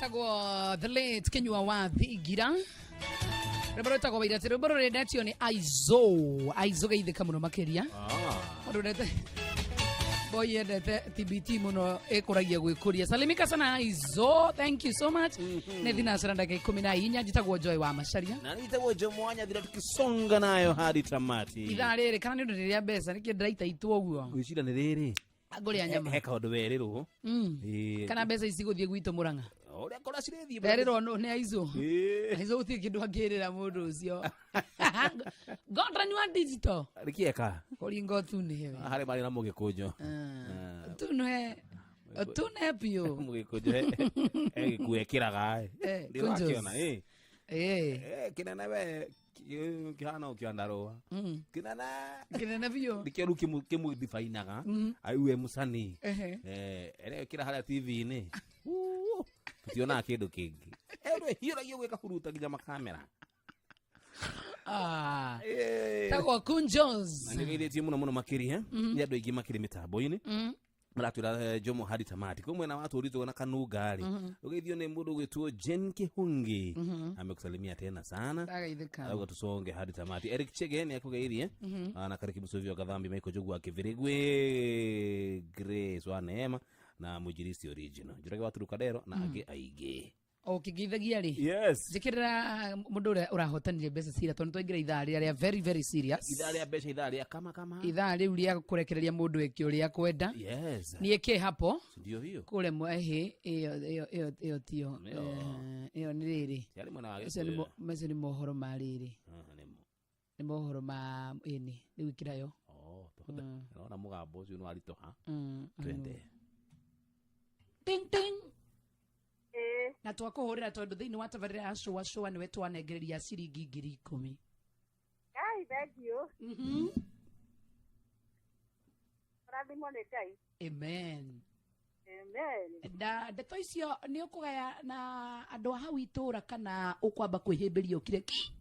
Etagwo the late Kinyua wa Thingira. Rwĩmbo rwĩtagwo Wairati. Rwĩmbo rũrendetio nĩ Aizo. Aizo geithĩka mũno makĩria. Mũndũ wendete boy yendete TBT mũno ĩkũragia gwĩkũria. Salimika sana Aizo. Thank you so much. Nĩ thinacara ndagĩka 14. Njĩtagwo Joy wa Macharia. Na nitagwo Joe Mwanya thira tukisonga nayo hadi tamati. Ithaa rĩrĩ kana nĩ ũndũ rĩrĩa mbeca nĩkĩ ndĩraita itwo ũguo. Gwĩciria nĩ rĩrĩ. Ngũrĩa nyama. He kaũndũ werĩrwo. Kana mbeca ici gũthiĩ gwitũ Mũrang'a. Ũrĩa kora cirĩthiĩ. Nderĩrwo nĩ Aizo. Aizo gũtirĩ kĩndũ angĩrĩra mũndũ ũcio. Gondranyua digital. Rĩkĩeka. Kũringa ũtunĩhe we. Harĩ marĩ na mũgĩkũnjo. Ũtunĩhe. Ũtunĩhe biũ. Mũgĩkũnjo he gĩkuo ekĩraga. Kunjos. Ndĩrakĩona. Kĩnene we kĩhana o kĩandarũa. Kĩnene. Kĩnene biũ. Nĩkĩo rĩu kĩmũdifainaga. Aiwe mũcani. Ĩrekĩra harĩa TV-inĩ. Tutionaga kĩndũ kĩngĩ. Rĩu hiũragia gwĩka huruta nginya makamera. Tagwo Kunjos. Na nĩgeithĩtie mũno mũno makĩria nĩ andũ aingĩ makĩrĩ mĩtambo-inĩ. Maratwĩra Jomo hadi tamati. Kwa mwena wa tũritũ na Kanunga rĩ. Ũgeithio nĩ mũndũ ũgwĩtwo Jane Kihungi. Amekusalimia tena sana. Ndagaithĩka. Auga tusonge hadi tamati. Eric Chege nĩ akũgeithie. Na Kariki Musuvio Gathambi Michael Njogu wa Kĩbĩrĩgwe Grace wa Neema na Mũinjilisti Original. Njũrage wa Turukadero na angĩ aingĩ. Ũkĩngeithagia rĩ. Yes. Njĩkĩrĩra mũndũ ũrĩa ũrahotanire mbeca cira tondũ twaingĩra ithaa rĩrĩa rĩa very very serious. Ithaa rĩa mbeca, ithaa rĩa kama kama. Ithaa rĩu rĩa kũrekereria mũndũ eke ũrĩa akwenda. Yes. Niĩ kĩ hapo. Ndio hiyo. Kũrĩa ehe, ĩyo ĩyo ĩyo ĩyo tiyo. Ĩyo nĩ rĩrĩ. Yarĩ mwena wa Macio nĩ Gĩkũyũ. macio nĩ mohoro ma rĩrĩ. Nĩmo. Nĩ mohoro ma ĩni, rĩu ĩkĩra yo. Ndĩrona mũgambo ũcio nĩ waritũha. Twende. Ting ting. Na twakũhũrĩra tondũ thĩinĩ wa tabarĩra ya cũa cũa nĩwe twanengereria ciringi 10,000. Ngai, thank you. Ũrathimwo nĩ Ngai. Amen. Amen. Na ndeto icio nĩ ũkũgaya na andũ a hau itũra kana ũkwamba kwĩhĩmbĩria ũkire ki?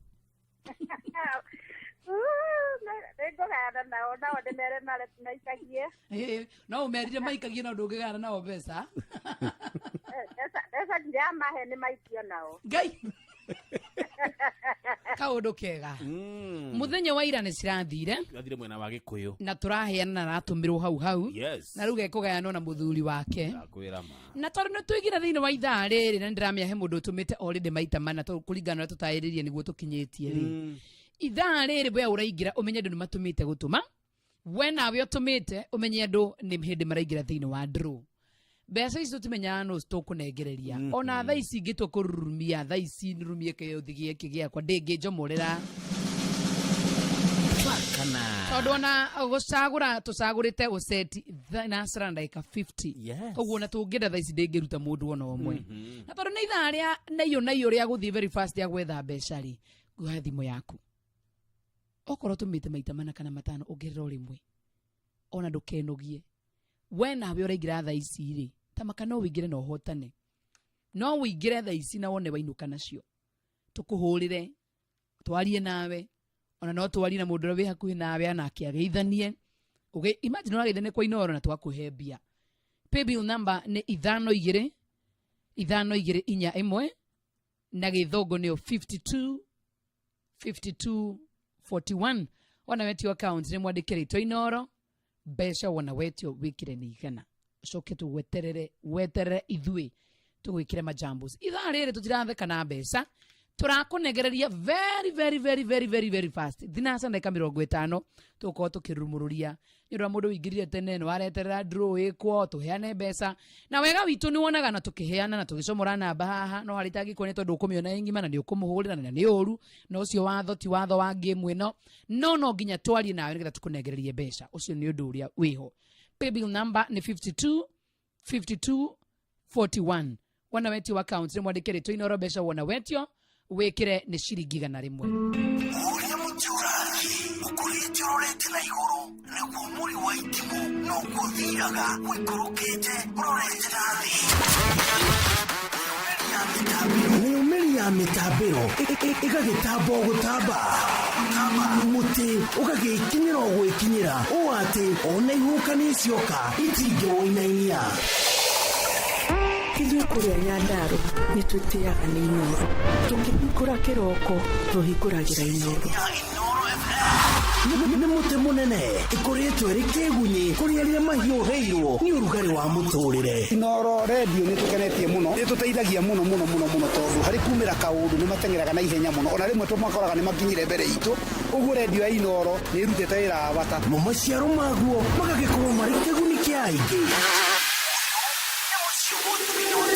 Nĩngũgayana nao, nao ndĩmere maikagie. No ũmerire maikagie no ndũngĩgayana nao mbeca. Mbeca ndiramahe nĩ maikio nao. Ngai. Kaũndũ kega. Mũthenya wa ira nĩ cirathire. Cirathire mwena wa Gĩkũyũ. Na tũraheana na aratũmĩrwo hau hau. Yes. Na rĩu gekũgayanwo na mũthuri wake. Ndakwĩra ma. Na tondũ nĩ tũigire thĩinĩ wa ithaa rĩrĩ na nĩndĩramĩahe mũndũ ũtũmĩte already maita mana tondũ kũringana na ũrĩa tũtarĩrĩirie nĩguo tũkinyĩtie rĩ. Ithaa rĩrĩ we ũraingĩra ũmenye andũ nĩ matũmĩte gũtũma. We nawe ũtũmĩte ũmenye andũ nĩ hĩndĩ maraingĩra thĩinĩ wa draw. Mbeca ici tũtimenyaga nũ tũkũnengereria. Ona thaa ici ingĩtua kũrurumia, thaa ici nĩrumie kĩũthi gĩkĩ gĩakwa, ndĩngĩnjomorera. Tondũ ona gũcagũra tũcagũrĩte gũceti na cara ndagĩka 50. Koguo ona tũngĩenda thaa ici ndĩngĩruta mũndũ ona ũmwe. Na tondũ nĩ ithaa rĩa naiyũ naiyũ rĩa gũthiĩ very fast rĩa gwetha mbeca rĩ, nguoya thimũ yaku. Okorwo ũtũmĩte maita mana kana matano ongerera o rĩmwe. Ona ndũkenogie. We nawe ũraingĩra thaa ici rĩ, ta maka no ũingĩre na ũhotane. No ũingĩre thaa ici na wone wainũka nacio. Tũkũhũrĩre, twarie nawe, ona no twarie na mũndũ ũrĩa wĩ hakuhĩ nawe anake ageithanie. Imagine ũrageithania kwa Inooro na twakũhe mbia. Paybill number nĩ 5 2 5 2 4 1 na gĩthũngũ nĩyo 52 52 41. Wona wetio account nĩ mwandĩke rĩtwa Inooro, mbeca wona wetio wĩkĩre nĩ igana. Ũcoke tũgweterere, weterere ithuĩ tũgwĩkĩre majambos. Ithaa rĩrĩ tũtiratheka na mbeca, tũrakũnegereria very very very very very very fast. Thinaca ndagĩka 50 tũgũkorwo tũkĩrurumũrũria. Nĩ ũndũ wa mũndũ ũingĩrire tene nĩ wareterera draw ĩkwo tũheane mbeca. Na wega witũ nĩ wonaga na tũkĩheana na tũgĩcomora namba haha, no harĩa itangĩkuonia tondũ ũkũmĩona ĩ ng'ima na nĩ ũkũmũhũrĩra na nĩ ũru, na ũcio watho ti watho wa game ĩno. No no nginya twarie nawe nĩgetha tũkũnengererie mbeca. Ũcio nĩ ũndũ ũrĩa wĩho. Paybill number nĩ 52 52 41. Wona wetio account nĩ mwandĩke rĩtwa Inooro mbeca wona wetio wĩkĩre nĩ ciringi 100. Ũrĩa mũtĩ ũrathiĩ ũkũrĩte ũrorete na igũrũ nĩguo mũri wa itimũ noguo ũthiraga ũikũrũkĩte ũrorete na thĩ. Mĩumĩri ya mĩtambĩro ĩgagĩtamba o gũtamba. Mũtĩ ũgagĩkinyĩra o gwĩkinyĩra ũũ atĩ ona ihuhũkanio cioka itingĩwũinainia. Ithuĩ Ithuĩ kũrĩa Nyandarũa nĩ twĩtĩaga nĩ Inooro. Tũkĩhingũra kĩroko tũhingũragĩra Inooro. Nĩ mũtĩ mũnene ĩkoretwo ĩrĩ kĩgunyĩ kũrĩ arĩa mahiũhĩirwo nĩ ũrugarĩ wa mũtũrĩre. Inooro redio nĩ tũkenetie mũno, nĩ tũteithagia mũno mũno mũno mũno tondũ harĩ kumĩra kaũndũ nĩ mateng'eraga na ihenya mũno, ona rĩmwe tũmakoraga nĩ makinyire mbere itũ, ũguo redio ya Inooro nĩ ĩrutĩte wĩra wa bata. Mo maciaro maguo magagĩkorwo marĩ kĩguni kĩa aingĩ.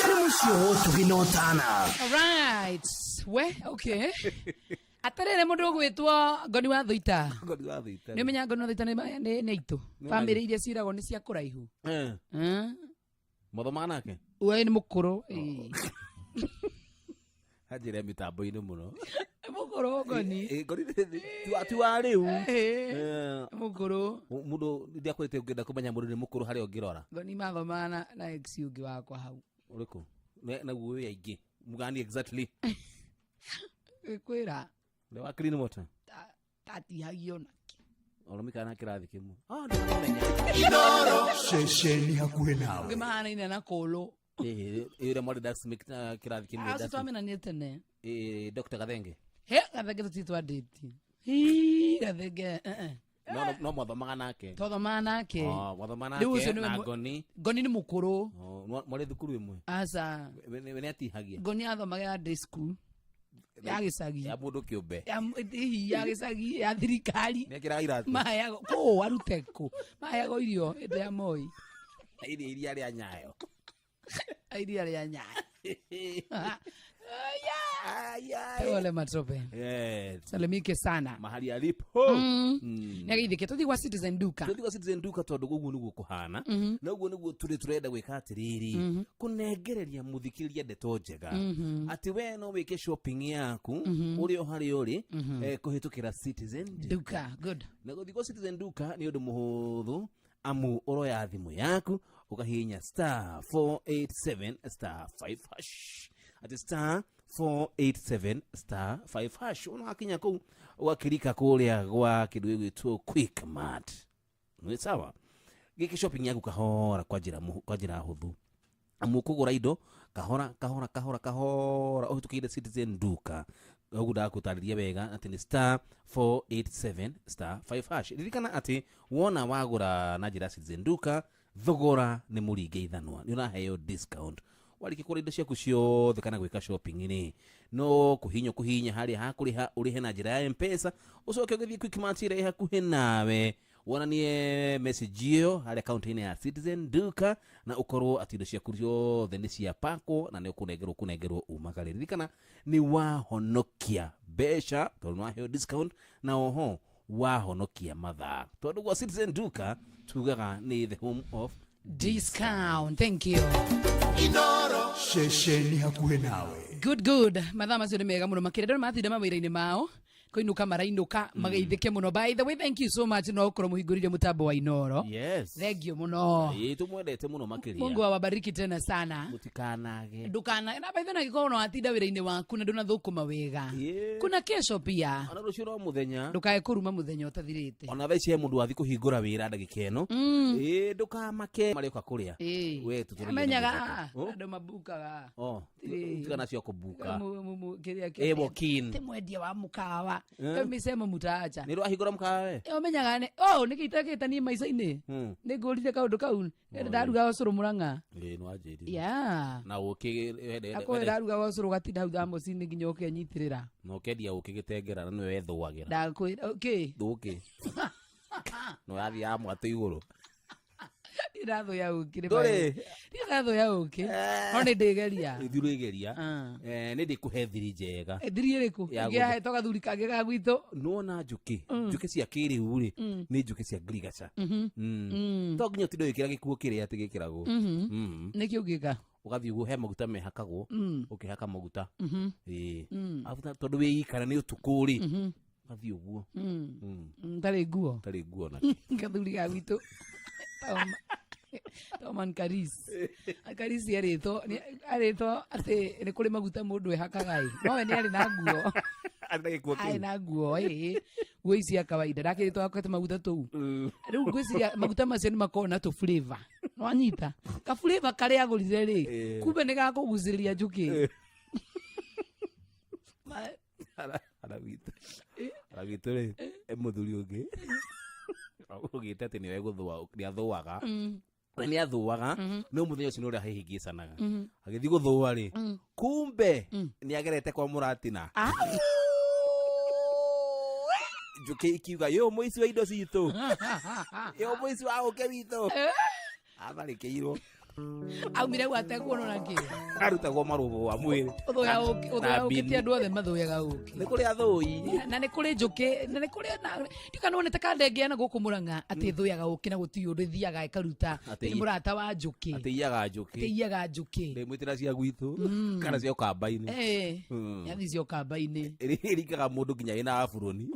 Nĩ mũciĩ wa ũtugi na ũtana. Alright. We, okay. Atĩrĩrĩ mũndũ ũgwĩtwo Ngoni wa Thũita. Ngoni wa Thũita. Nĩ ũmenya Ngoni wa Thũita nĩ aitũ. Nĩ Bamĩrĩ iria ciĩragwo nĩ cia kũraihu. Eh. Eh? Mũthoma nake? We nĩ mũkũrũ. Ĩĩ. Anjĩre mĩtambo-inĩ mũno. Nĩ mũkũrũ Ngoni. Ĩ, Ngoni ti wa rĩu. Ĩĩ. Eh. Nĩ mũkũrũ. Mũndũ ndiakwĩrĩte ũngĩenda kũmenya mũndũ nĩ mũkũrũ harĩa ũngĩrora. Ngoni mathomaga na ex ũngĩ wakwa hau. Ũrĩkũ? Naguo wĩ aingĩ. Mugani exactly. Kwĩra Ũrĩa wa clean water. tatihagio na. Ona mikana na kĩrathi kĩmwe. Ah, ndĩramenya. Ceceni hakuhĩ nawe. Ũngĩ mahanaine na kũlũ. Ĩ, ĩ, ũrĩa mwarĩ kĩrathi kĩmwe. Acio twamenanire tene. Ĩ, Dr. Gathenge. He, Gathenge tũtirĩ twandĩtie. Hii, Gathenge. Eh, eh. No mwathomaga nake. Twathomaga nake. Oh, mwathomaga Rĩu ũcio nake nĩwe na Ngoni. Ngoni nĩ mũkũrũ. Oh, mwarĩ thukuru ĩmwe. Aca. We nĩ atihagia. Ngoni athomaga ya day school. Ya gĩcagi. Ya mũndũ kĩũmbe. Ya hihi ya gĩcagi ya thirikari. Nĩ ekĩraga iratũ. Maheagwo kũ arute kũ. Maheagwo irio hĩndĩ ya Moi. Iria iria rĩa Nyayo. Iria rĩa Nyayo. Ole matope. Yes. Salimike sana. Mahali alipo. Nĩ ageithĩke tũthiĩ gwa Citizen Duka. Tũthiĩ gwa Citizen Duka tondũ ũguo nĩguo kũhana. Na ũguo nĩguo tũrĩ tũrenda gwĩka atĩrĩrĩ. Kũnengereria mũthikĩrĩria ndeto njega. Atĩ we no wĩke shopping yaku ũrĩ o harĩa ũrĩ kũhĩtũkĩra Citizen Duka. Good. Na gũthiĩ gwa Citizen Duka nĩ ũndũ mũhũthũ amu ũroya thimũ yaku ũkahihinya star 487 star 5 hash atĩ star 487 star 5 hash ona wakinya kũu ũgakirika kũrĩa gwa kĩndũ gĩgwĩtwo Quick Mart. Nĩ sawa gĩkĩ shopping yaku kahora kwa njĩra kwa njĩra hũthũ amu ũkũgũra indo kahora kahora kahora kahora ũhĩtũkĩire Citizen Duka. Ũguo ndakũtarĩria wega atĩ nĩ star 487 star 5 hash. Ririkana atĩ wona wagũra na njĩra ya Citizen Duka thogora nĩ mũringe ithanwa, nĩ ũraheo discount. Warĩkia kũgũra indo ciaku ciothe kana gwĩka shopping rĩ, no kũhihinya kũhihinya harĩa hakũrĩha ũrĩhe na njĩra ya M-Pesa, ũcoke ũgĩthiĩ Quick Mart ĩrĩa ĩ hakuhĩ nawe wonanie message ĩyo harĩa akaunti-inĩ ya Citizen Duka na ũkorwo atĩ indo ciaku ciothe nĩ ciapakwo na nĩ ũkũnengerwo kũnengerwo umagare. Ririkana nĩ wahonokia mbeca tondũ nĩ waheo discount na oho wahonokia mathaa tondũ gwa Citizen Duka tugaga nĩ the home of discount. Thank you. Inoro. Ceceni hakuhĩ nawe. Good, good. Mathaa macio nĩ mega mũno makĩria andũ nĩ matinda mawĩra-inĩ mao kũinũka marainũka mageithĩke mũno. By the way, thank you so much no ũkorwo mũhingũrire mũtambo wa Inoro. Yes. Thank you mũno. Ĩĩ, tũmwendete mũno makĩria. Mungu awabariki tena sana. Mũtikanage. Ndukana na by the way angĩkorwo no watinda wĩra-inĩ waku na ndũnathũkũma wega. Kuna kesho pia. Ona rũciũ no mũthenya. Ndũkae kũruma mũthenya ũtathirĩte. Ona thaa ici he mũndũ wathiĩ kũhingũra wĩra ndagĩka ĩno. Ĩĩ, ndũkamake marĩũka kũrĩa. Ĩĩ. We tũtũrĩire Amenyaga, na mĩthako. Oh? andũ mabukaga. Oh, Ĩĩ. tigana cio kũbuka. Kĩrĩa Ĩĩ, walk-in. Ti mwendia wa mũkawa. Eh? Ĩyo mĩcemo mũtaacha. Nĩ ũrahingũra mũkawa we? Ĩyo ũmenyaga nĩ, oh, nĩkĩ itekĩte niĩ maica-inĩ? Nĩ ngũrire kaũndũ kau. Nĩ ndarugaga ũcũrũ Mũrang'a. Ĩĩ, nĩ wanjĩrire. Yeah. Na ũkĩ, Akorwo ndarugaga ũcũrũ gatinda hau thamoci-inĩ nginya ũkenyitĩrĩra. Na ũkendia ũkĩ gĩtengera na nĩwe wethũagĩra. Ndakwĩra, ũkĩ? Ũkĩ. Na ũrathiaga mwatũ igũrũ. Ndirathũya ũkĩ nĩ Ndũrĩ? maĩ. Ndirathũya ũkĩ. No nĩ ndĩgeria. Ithuĩ ũrĩgeria. Nĩ ndĩkũhe thiri njega. Thiri ĩrĩkũ? Ya Ĩngĩ yahetwo gathuri kangĩ ga gwitũ. Nĩwona njũkĩ? Njũkĩ cia kĩrĩu rĩ, nĩ njũkĩ cia ngirigaca. To nginya ũtinde ũgĩkĩra gĩkuo kĩrĩa atĩ gĩkĩragwo. Nĩkĩ ũngĩka? Ũgathiĩ ũguo he maguta mehakagwo, ũkĩhaka maguta. Ĩĩ. Arabu tondũ wĩ ikara nĩ ũtukũ rĩ, ũgathiĩ ũguo. Ndarĩ nguo. Ndarĩ nguo na. Gathuri ga gwitũ. Toman Karis. Karis arĩtwo atĩ nĩ kũrĩ maguta mũndũ ehakaga ĩ. No we nĩ arĩ na nguo. Arĩ na gĩkuo kĩu. Arĩ na nguo ĩ. Nguo ici cia kawaida. Ndakĩrĩtwo akĩte maguta tũu. Rĩu ngwĩciria maguta macio nĩ makoragwo na tũ flavor. Wanyita kafurĩva karĩa agũrire rĩ, kumbe nĩ gakũgucĩrĩria njũkĩ. Aragwitũ rĩ, e mũthuri ũngĩ ũgĩte atĩ nĩwe gũthũa, nĩathũaga. We nĩathũaga, no mũthenya ũcio nĩ ũrĩa ahĩhĩngĩcanaga. Agĩthiĩ gũthũa rĩ, kumbe nĩagerete kwa mũratina. Njũkĩ ikiuga, yo mũici wa indo citũ, yo mũici wa ũkĩ witũ. Atharĩkĩirwo. Aumire hau atekuonwo na kĩ. Arutagwo marũbũ wa mwĩrĩ. Ũthũya ũkĩ, Na ũthũya ũkĩ mbini. ti andũ othe mathũyaga ũkĩ. Nĩ kũrĩ athũi. Na nĩ kũrĩ njũkĩ, na nĩ kũrĩ na ndika nĩ ta kandenge na gũkũ Mũrang'a atĩ ĩthũyaga ũkĩ na gũtirĩ ũndũ ĩthiaga ĩkaruta. Atĩ Nĩ mũrata wa njũkĩ. Atĩ iyaga njũkĩ. Atĩ iyaga njũkĩ. Ndĩmwĩtĩra cia gwitũ kana cia ũkamba-inĩ. Yathi cia ũkamba-inĩ. Ĩringaga mũndũ nginya ĩna aburoni.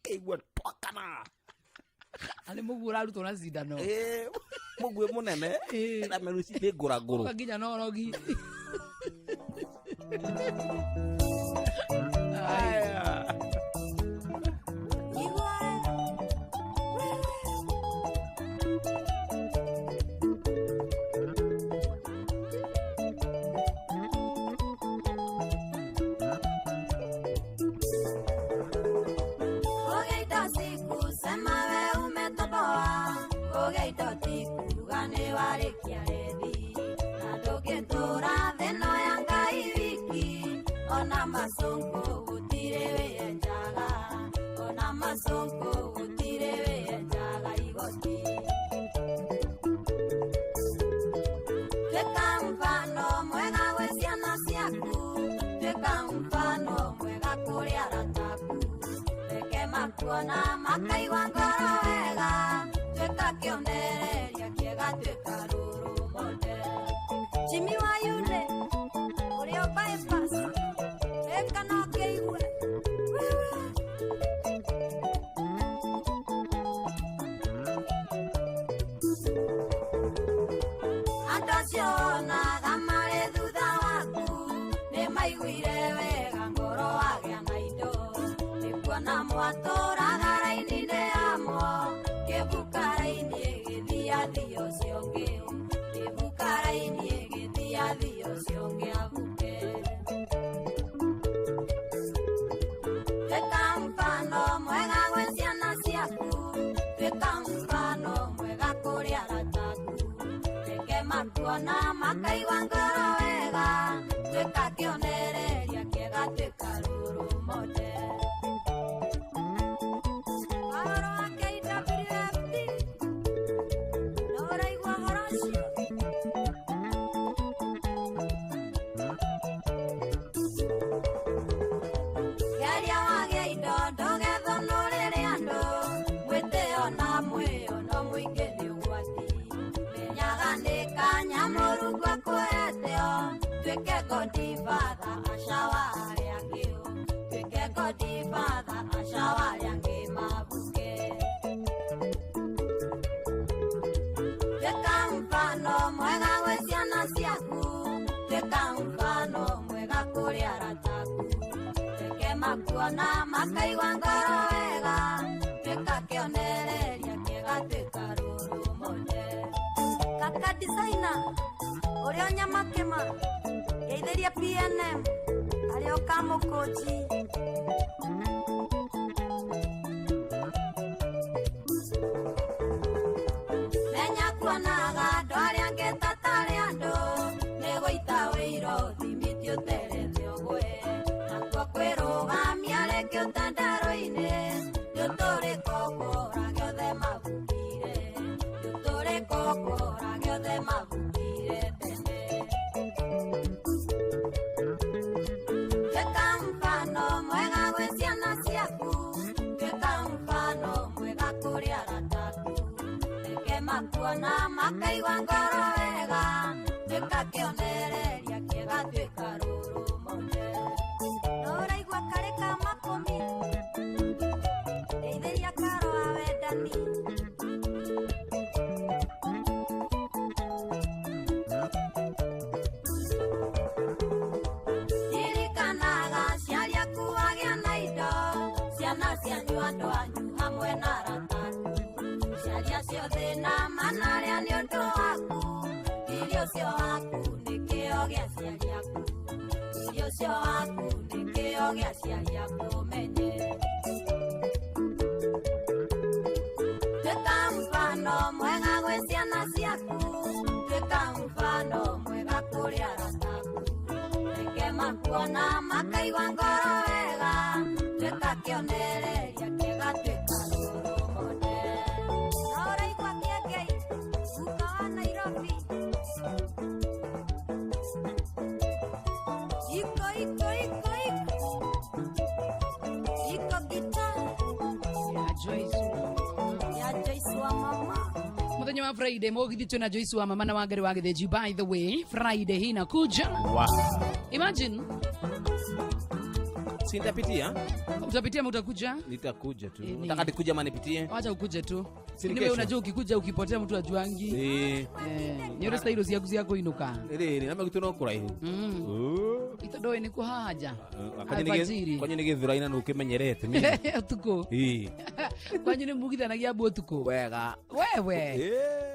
Ĩigua twakana. Arĩ mũguo ũrarutwo na cindano. Mũguĩ mũnene. Na meruci nĩ ngũrangũrũ. Ũka nginya na ũrogi. Aya. Kuona makaigua ngoro wega, tuĩka kĩonereria kĩega, tuĩka rũrũ model. Jimmy wa Yule, ũrĩa bypass, ĩka no kĩigue. Andũ acio wonaga marĩ thutha waku, nĩ maiguire wega ngoro wagĩa na indo. Nĩ kuona mwatũraga raini-inĩ yamo, kĩbuka raini ĩgĩthiathia ũcio ũngĩ, kĩbuka raini ĩgĩthiathia ũcio ũngĩ abuke. Tuĩka mfano mwega gwĩ ciana ciaku, tuĩka mfano mwega kũrĩ arata aku, reke makuona makaigua ngoro wega, tuĩka kĩonereria kĩega, tuĩka rũrũ model. Ũhoro wa KWFT, no ũraigua ũhoro ũcio? Geria wagĩe indo ndũgethũnũrĩre andũ, mwĩtĩo na mwĩo no mũingĩ nĩ ũgwati. Menyaga nĩ kanya Mũrungu akũheteo, tuĩke godfather aca wa arĩa angĩ, tuĩke godfather aca wa arĩa angĩ mabuke. Tuĩka mfano mwega gwĩ ciana ciaku, tuĩka mfano mwega kũrĩ arata aku, reke makuona makaigua ngoro wega, tuĩka kĩonereria kĩega, tuĩka rũrũ model. Kaka designer, ũrĩa ũnyamakĩma, ngeithĩria PNM, arĩa ũkamũkũnji. Menya kuonaga andũ arĩa angĩ ta tarĩ andũ, nĩ gũita wĩiro thimiti ũterete ũgwe, nakuo kwĩrũgamia rĩngĩ ũtandarũ-inĩ, nĩũtũrĩkokora gĩothe mabukire, nĩũtũrĩkokora gĩothe mabukire tene. Tuĩka mfano mwega gwĩ ciana ciaku, tuĩka mfano mwega kũrĩ arata aku, reke makuona makaigua ngoro wega, tuĩka kĩonereria kĩega, tuĩka rũrũ model. No ũraigua karĩ ka makũmi, ngeithĩria karo wa wendani. Ririkanaga aciari aku wagĩa na indo, ciana cianyu andũ anyu hamwe na arata aku, ciaria ciothe na mana arĩa nĩ ũndũ Ũcio waku nĩ kĩo gĩa aciari aku. Riri ũcio waku nĩ kĩo gĩa aciari aku ũmenye. Tuĩka mfano mwega gwĩ ciana ciaku. Tuĩka mfano mwega kũrĩ arata aku. Reke makuona makaigua ngoro wega. Tuĩka kĩonereria kĩega, tuĩka role model. Na ũraigua kĩengei, guka wa Nairobi. Iko, iko, iko, iko. Iko guitar. Ya Joyce. Ya Joyce wa mama. Muthenya wa Friday mugithi twina Joyce wa mama na Wangari wa Githinji. By the way, Friday hii inakuja. Wow. Imagine. Si nitapitia? Utapitia ama utakuja? Nitakuja tu. Ni- Nataka nikuja ama nipitie? Wacha ukuje tu. Si ni Ni wewe kesho? unajua ukikuja ukipotea mtu ajuangi. Eh. Ni uri style ciaku cia kuinuka. Rĩrĩ, na magito no kũraihu. Itondo ni kuhaja. Kwanyu Alfajiri. nĩ gĩthuraina nĩ ũkĩmenyerete mimi. Utuku. Ĩĩ. Kwanyu nĩ mugithanagia mbu utuku. Wega. Wewe.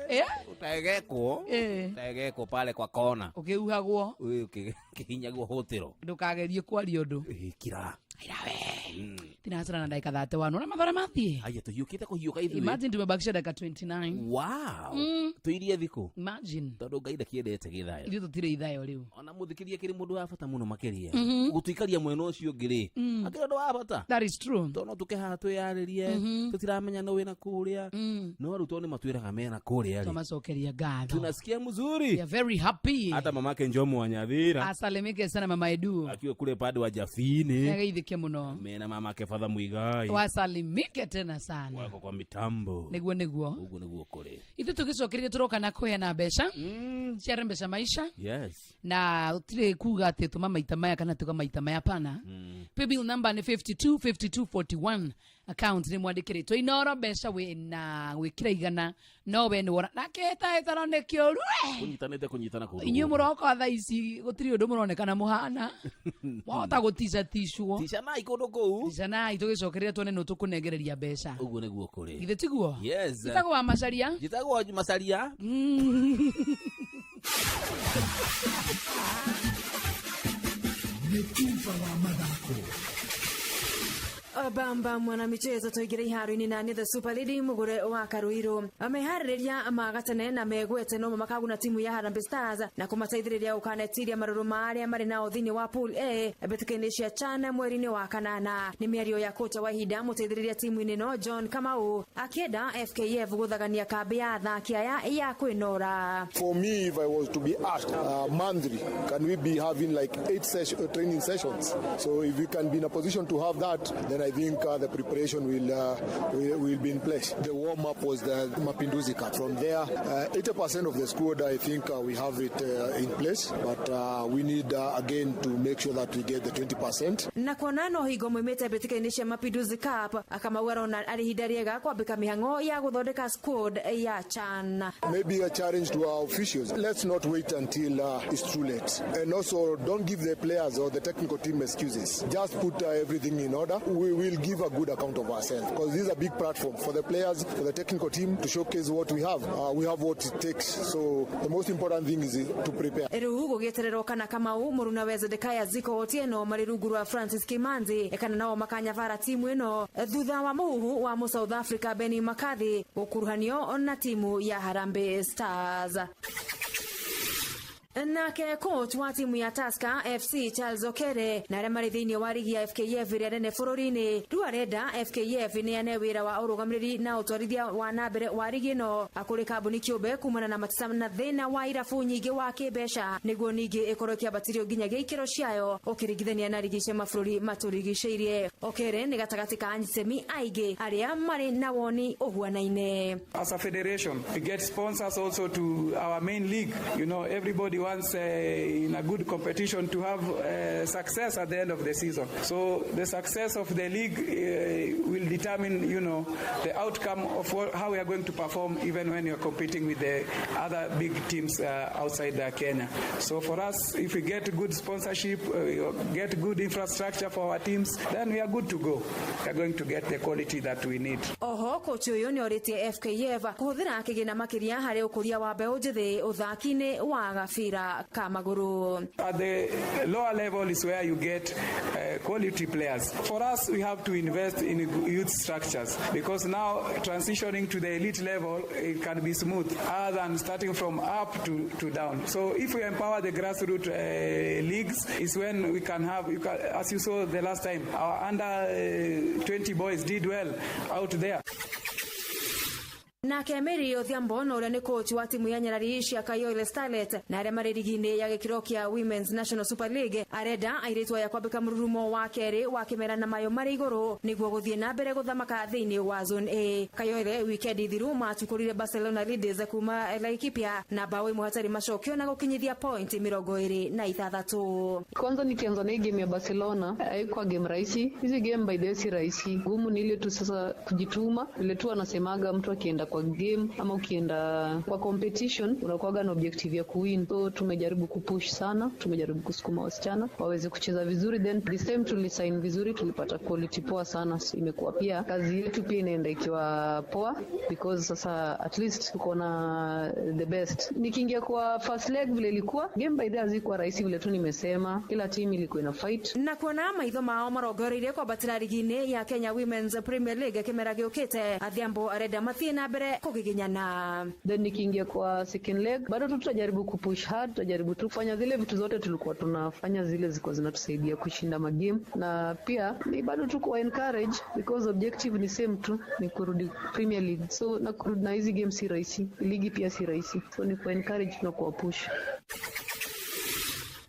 Eh. Utegekwo. Eh. Utegekwo pale kwa kona. Ukiuhagwo. Ũkĩhinyagwo hũtĩro. Ndukagerie kwaria ũndũ. Kira. Tinacera na ndagĩka 31 na mathore mathiĩ. Haya tũhiũkĩte kũhiũka ithuĩ. Imagine tumebakisha dakika 29. Wow. Tũirie thikũ. Imagine. Tondũ Ngai ndakĩendete gĩthayo. Ithuĩ tũtirĩ ithayo rĩu. Ona mũthikĩria kĩrĩ mũndũ wa bata mũno makĩria. Mhm. Gũtũikaria mwena ũcio ũngĩ rĩ. Akĩrĩ ũndũ wa bata. That is true. Tondũ no tũke haha twĩyarĩrie. Tũtiramenya no wĩna kũrĩa. No arutwo nĩ matwĩraga mena kũrĩa rĩ. Twamacokeria ngatho. Tunasikia mzuri. We are very happy. Hata mamake Njomo wa Nyathira Asalimike sana mama Edu. akiwa kule pande wa Jafini Nĩageithĩke mũno. mena mamake Father Muigai Wasalimike tena sana. wako kwa mitambo. Nĩguo nĩguo. Ũguo nĩguo kũrĩ. Ithuĩ tũgĩcokereria tũroka na kũheana mbeca. Cia mbeca maisha. Yes. Na ũtirĩ kuga atĩ tũma maita maya kana tuga maita maya pana. Paybill number nĩ 52 52 41. Account nĩ mwandĩkĩrĩtwo Inoro mbeca wĩna gwĩkĩra igana no we nĩ wona na kĩhĩtahĩtano nĩ kĩũru Kũnyitanĩte kũnyitana kũndũ. Inyuĩ mũroka thaa ici gũtirĩ ũndũ mũronekana mũhana wahota gũticaticwo. Ticanai kũndũ kũu. Ticanai tũgĩcokereria tuone nũ tũkũnengereria mbeca. Ũguo nĩguo kũrĩ. Githĩ tiguo? Yes. Njĩtagwo wa Macaria. Njĩtagwo Macaria. Nĩ tuba wa mathako. Bamba mwanamichezo tũingĩre iharo-inĩ na nĩ the super lady mũgũre wa Karuiru meharĩrĩria ma gatene na megwete no makaguna timu ya Harambee Stars na kũmateithĩrĩria gũkanetiria marũrũ ma arĩa marĩ nao thĩinĩ wa pool A mbĩtĩka-inĩ cia CHAN mweri-inĩ wa kanana. Nĩ mĩario ya kocha wa ihinda mũteithĩrĩria timu-inĩ no John Kamau akĩenda FKF gũthagania kambĩ ya athaki aya ya kwĩnora. For me, if I was to be asked monthly, can we be having like 8 training sessions? So if we can be in a position to have that, then I think the preparation will be in place. The warm-up was the Mapinduzi Cup. From there, 80% of the squad, I think we have it in place, but we need again to make sure that we get the 20%. Na kuona no hingo moimĩte mbĩtĩka-inĩ cia Mapinduzi Cup Kamau arona arĩ ihinda rĩega kwambĩka mĩhang'o ya gũthondeka squad ya CHAN. Maybe a challenge to our officials. Let's not wait until it's too late. And also, don't give the players or the technical team excuses. Just put everything in order. We will give a good account of ourselves because this is a big platform for the players, for the technical team to showcase what we have. We have what it takes. So the most important thing is to prepare. Rĩu gũgĩetererwo kana Kamau mũruna we Zedekiah Ziko Otieno marĩ rungu rwa Francis Kimanzi kana nao makanyabara timu ĩno thutha wa mũhuhu wa mũ South Africa Benny McCarthy gũkuruhanio na timu ya Harambee Stars. Nake coach wa timu ya Tusker FC Charles Okere na arĩa marĩ thĩinĩ wa rigi ya FKF ĩrĩa nene bũrũri-inĩ rĩu arenda FKF ĩneane wĩra wa ũrũgamĩrĩri na ũtwarithia wa na mbere wa rigi ĩno kũrĩ kambuni kĩũmbe kumana na mateta na thĩna wa irabu nyingĩ wa kĩmbeca nĩguo ningĩ ĩkorwo ĩkĩambatĩrio nginyagia ikĩro ciayo ũkĩringithania na rigi cia mabũrũri matũrigicĩirie. Okere nĩ gatagatĩ ka anyitemi aingĩ arĩa marĩ na woni ũhuanaine. As a federation, we get sponsors also to our main league. You know, everybody wants in a good competition to have success at the end of the season. So the success of the league will determine, you know, the outcome of how we are going to perform even when you're competing with the other big teams outside Kenya. So for us, if we get good sponsorship, get good infrastructure for our teams, then we are good to go. We are going to get the quality that we need. Oho Oho kochi ũyũ nĩ orĩtie FKF kũhũthĩra kĩgĩna makĩria harĩ ũkũria wa mbeũ njĩthĩ ũthaki-inĩ wa gabira ka magũrũ. At the lower level is where you get quality players. For us, we have to invest in youth structures because now transitioning to the elite level, it can be smooth other than starting from up to down. So if we empower the grassroots leagues, is when we can have, as you saw the last time, our under 20 boys did well out there. Nake Mary Odhiambo na ũrĩa nĩ coach wa timu ya nyarari cia Kayole Starlet na arĩa marĩ rigi-inĩ ya gĩkĩro kĩa Women's National Super League arenda airĩtu aya kwambĩka mũrurumo wa kerĩ wa kĩmera na mayo marĩ igũrũ nĩguo gũthiĩ na mbere gũthamaka thĩinĩ wa Zone A. Kayole wikendi thiru matukũrire Barcelona Ladies kuma Laikipia na bao ĩmwe hatarĩ macokio na gũkinyithia point 26. Kwanza nikianza na hii game ya Barcelona haikuwa game rahisi. Hizi game by the way si rahisi. Gumu ni ile tu sasa kujituma. Ile tu anasemaga mtu akienda kwa game ama ukienda kwa competition unakuwaga na objective ya kuwin. So tumejaribu kupush sana, tumejaribu kusukuma wasichana waweze kucheza vizuri, then this time tulisign vizuri, tulipata quality poa sana. So imekuwa pia kazi yetu pia inaenda ikiwa poa because sasa at least tuko na the best. Nikiingia kwa first leg vile ilikuwa game by the hazikuwa rahisi vile tu nimesema, kila team ilikuwa ina fight. Na kuona maitho mao marongoreirie kwambatĩra rigi-inĩ ya Kenya Women's Premier League kĩmera gĩũkĩte, Adhiambo arenda mathiĩ na mbere kugiginyana. Then nikiingia kwa second leg bado tu tutajaribu kupush hard, tutajaribu tu kufanya zile vitu zote tulikuwa tunafanya zile zilikuwa zinatusaidia kushinda magame, na pia ni bado tu kuwa encourage because objective ni same tu, ni kurudi Premier League. So na kurudi na hizi game si rahisi, ligi pia si rahisi, so ni kuwa encourage na kuwa push.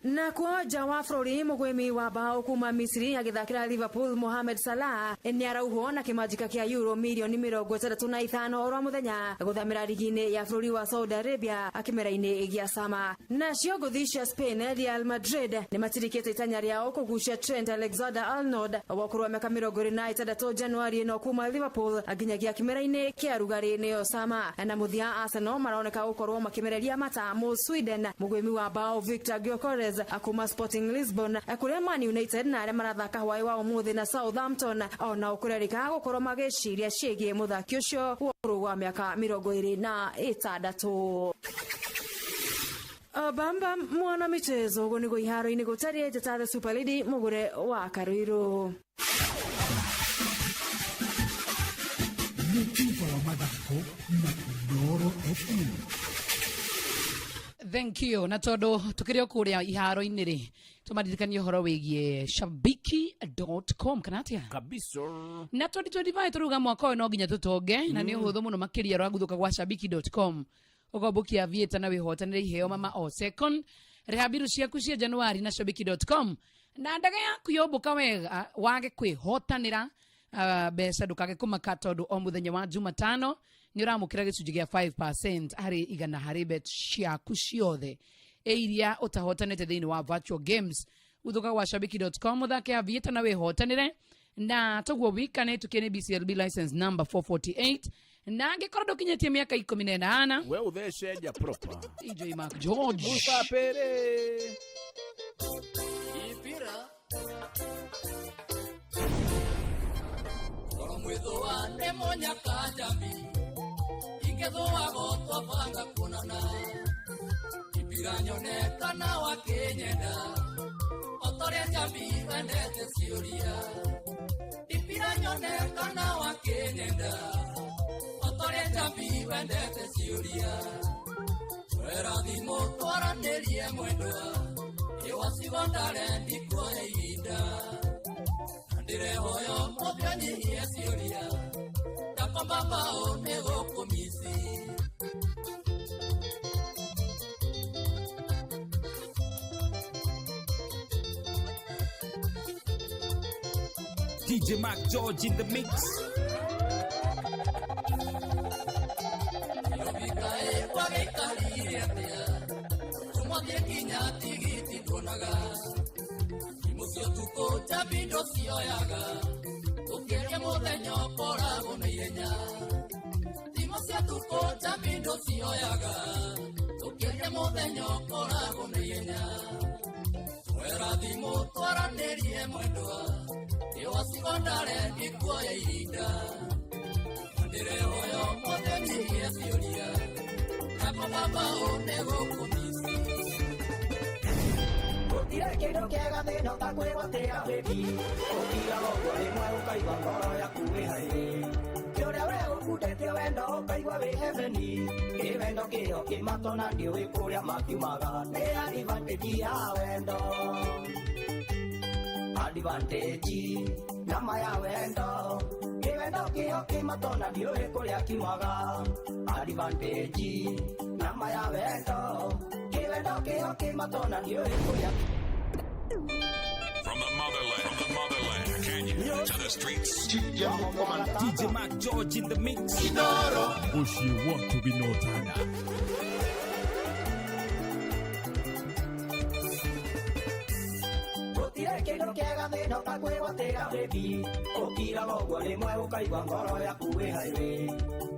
Na kuoja wa bũrũri mũgwĩmi wa bao kuma Misri agĩthakĩra Liverpool Mohamed Salah nĩ arauhwo na kĩmanjĩka kĩa euro mirioni 65 oro mũthenya gũthamĩra rigi-inĩ ya bũrũri wa Saudi Arabia kĩmera-inĩ gĩa sama. Nacio ngũthi cia Spain Real Madrid nĩ matirikĩte itanya rĩao kũgucia Trent Alexander-Arnold wa ũkũrũ wa mĩaka 26 Januari ĩno kuma Liverpool nginyagia kĩmera-inĩ kĩa rugarĩ nĩyo sama. Na mũthia Arsenal maroneka gũkorwo makĩmereria mata mũ Sweden mũgwĩmi wa bao Victor Gyökeres akuma Sporting Lisbon kuria Man United na aria marathaka hwaĩ wa ũmũthĩ na Southampton ona ũkũrerĩka gũkorwo magĩciria ciĩgiĩ mũthaki ũcio wa ũkũrũ wa mĩaka 26. Bamba mwana michezo ũguo nĩguo iharo-inĩ gũtariĩ. Njĩta the Super Lady mũgũre wa Karuirũ. Mũtugo wa mathako na Inooro FM. Thank you. Na tondu tukiri o kuria iharo-inĩ rĩ, tũmaririkanie ũhoro wĩgiĩ shabiki.com kana atia kabisa. Na 2025 tũruga mwaka ũyũ no nginya tũtonge na nĩ ũhũthũ mũno makĩria rwaguthuka gwa shabiki.com ũkombokia aviator na wĩhotanĩre iheo mama o second rĩha mbiru ciaku cia Januari na shabiki.com na ndaga yaku yombũka wega wage kwĩhotanĩra mbeca ndũkage kũmaka tondũ o mũthenya wa Jumatano nĩ ũramũkĩra gĩcunjĩ gĩa 5% harĩ igana harĩ bet ciaku ciothe iria ũtahotanĩte thĩinĩ wa virtual games. Guthuka gwa shabiki.com ũthake aviator na wĩhotanĩre na toguo wika nĩ tukie nĩ BCLB license number 448 na angĩkorwo ndũkinyĩtie mĩaka 18 we ũtheceja proper DJ Mark George Musapere Ipira Koro mwithuwa nĩ mũnyaka njambi ingĩthũa gotwa banga kuonana Ipira nyone kana wakĩnyenda otorĩa njambi wendete ciũria Ipira nyone kana wakĩnyenda otorĩa njambi wendete ciũria Twĩra thimũ twaranĩrie mwendwa ĩwacigo ndare ndikuoya ihinda na ndĩrehoyo mũthĩ ũnyihie ciũria ndakomba mbaũ nĩgũkũmici. DJ Mark George in the mix. Kwagĩikarire atĩa ũmũthĩ kinya tigiti nduonaga thimũ cia ũtukũ njambi ndũcioyaga ũkĩria mũthenya ũkoragwo na ihenya thimũ cia ũtukũ njambi ndũcioyaga ũkĩria mũthenya ũkoragwo na ihenya twĩra thimũ twaranĩrie mwendwa ĩwacigo ndare ndikuoya ihinda na Ndĩrehoya ũmũthĩ njigie ciũria nako baba ũnĩgũkũmisi. Gũtirĩ kĩndũ kĩega thĩ-ĩno ta kwĩgwatĩra baby. Ũkiraga ũguo rĩmwe ũkaigua ngoro yaku ĩ hairĩ. Ti ũrĩa we ũkundĩtie wendo ũkaigua wĩ heaven. Kĩ wendo kĩo kĩmatona ndiũĩ kũrĩa makiumaga. Nĩ advantage ya wendo. Advantage nama ya wendo. Kĩ wendo kĩo kĩmatona ndiũĩ kũrĩa kiumaga. Advantage nama ya wendo. Kĩ wendo kĩo kĩmatona ndiũĩ kũrĩa. From the motherland, Kenya, to the streets. DJ Mark George in the mix. Muciĩ watu binotana. Gũtirĩ kĩndũ kĩega thĩ-ĩno ta kwĩgwatĩra baby. Ũkiraga ũguo rĩmwe ũkaigua ngoro yaku ĩ hairĩ.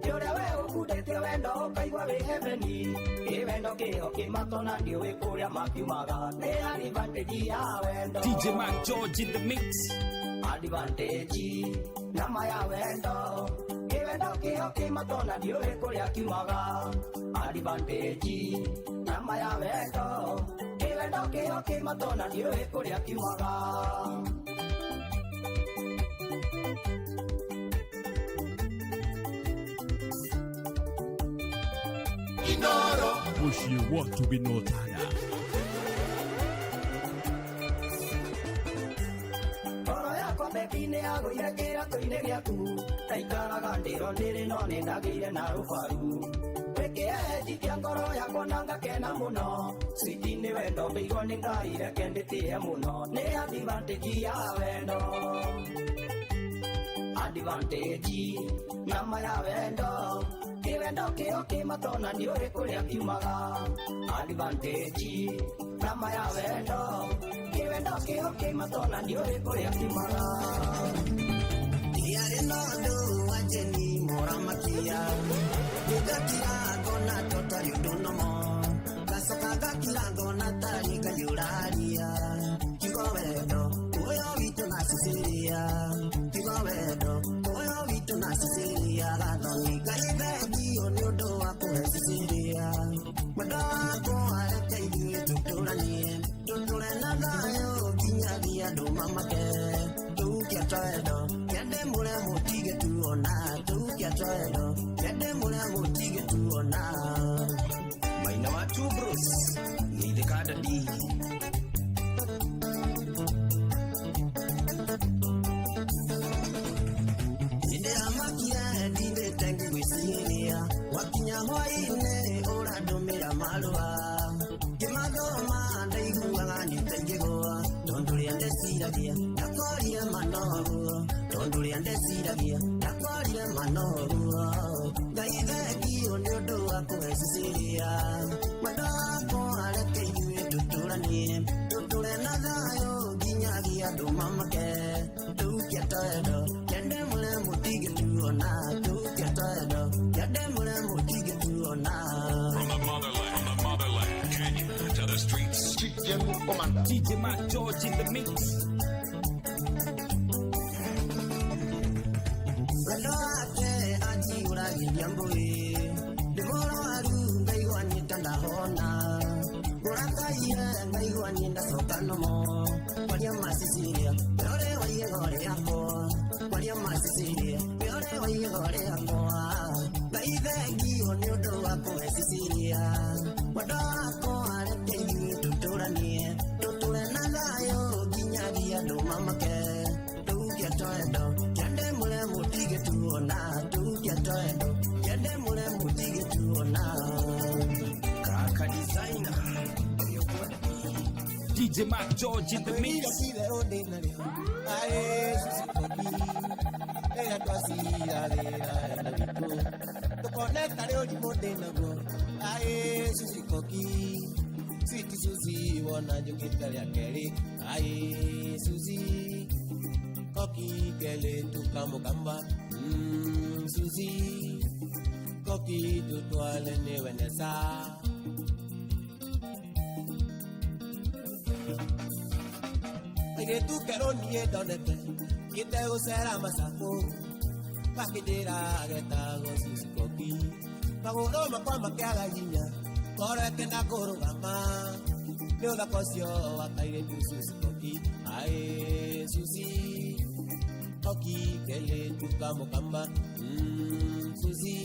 Ti ũrĩa we ũkundĩtie wendo ũkaigua wĩ heaven. Kĩ wendo kĩo kĩmatona ndiũĩ kũrĩa makiumaga. Nĩ advantage ya wendo. DJ Mark George in the mix. Advantage nama ya wendo. Kĩ wendo kĩo kĩmatona ndiũĩ kũrĩa kiumaga. Advantage nama ya wendo. Kĩ wendo kĩo kĩmatona ndiũĩ kũrĩa kiumaga. Muciĩ watu binotana. Ngoro yakwa baby nĩ yagũire kĩratũ-inĩ gĩaku. Ndaikaraga ndĩro ndĩrĩ no nĩ ndagĩire na rũbaru. Wĩkĩe ngoro yakwa na ngakena mũno. Switi nĩ wendo mbĩirwo nĩ Ngai reke ndĩtĩe mũno. Nĩ advantage ya wendo. Advantage nama ya wendo. Kĩ wendo kĩo kĩmatona ndiũĩ kũrĩa kiumaga. Advantage nama ya wendo. Kĩ wendo kĩo kĩmatona ndiũĩ kũrĩa kiumaga. Ndiarĩ na ũndũ wa njeni mũramakia. Ngakira ngona tũtarĩ ũndũ nomo. Ngacoka ngakira ngona tarĩ Ngai ũraria. Kiugo wendo ũyũ witũ na Cecilia. Kiugo wendo ũyũ witũ na Cecilia. Gathoni Ngai thengio nĩ ũndũ wa kũhe Cecilia. Mwendo wakwa reke ithuĩ tũtũranie. Tũtũre na thayũ nginyagia andũ mamake. Tũkia twendo kĩende mũrĩa mũtige tuona. Tũkia twendo kĩende mũrĩa mũtige tuona. Maina wa Two Bros geithĩka dadi. Nĩndĩramakire ndindĩte ngĩgwĩciria. Wakinya hwaĩ-inĩ ũrandũmĩra marũa. Ngĩmathoma ndaiguaga nĩ ta ingĩgũa. Tondũ ũrĩa ndeciragia ndakorire manoguo. Tondũ ũrĩa ndeciragia ndakorire manoguo. Ngai thengio nĩ ũndũ wa kũhe Cecilia. Mwendo wakwa reke ithuĩ tũtũranie. Tũtũre na thayũ nginyagia andũ mamake. Tũkia twendo kĩende mũrĩa mũtige tuona. Tũkia twendo kĩende mũrĩa mũtige tuona. From the motherland, Kenya, to the streets. DJ Mark George in the mix. Wendo wake anjihũragĩria mbũĩ. Ndĩ mũrwaru ngaigua nĩ ta ndahona. Ngũrakaire ngaigua nĩ ndacoka nomo. Kwaria ma Cecilia, we ũrĩ wa igego rĩakwa. Kwaria ma Cecilia, we ũrĩ wa igego rĩakwa. Ngai thengio nĩ ũndũ wa kũhe Cecilia. Mwendo wakwa reke ithuĩ tũtũranie. Tũtũre na thayũ nginyagia andũ mamake. Tũkia twendo kĩende mũrĩa mũtige tuona. Tũkia twendo kĩende mũrĩa mũtige tuona. Kaka designer DJ Mark George in the mix. Sweet Susie, wona njũkĩte rĩa kerĩ. Aĩ Susie, koki kele tukamukamba. Susie, koki tutwale nĩ wenesa. Airĩtu kerũ niĩ ndonete gĩtegũcera macakũ. Makĩndĩra getagwo Suzy Koki magũrũ makwa makĩaga hinya ngoro ĩkĩenda kũrũgama nĩ ũthaka ũcio wa kairĩtu Suzy Koki aĩ Suzy Koki kelĩtu kamũkamba Suzy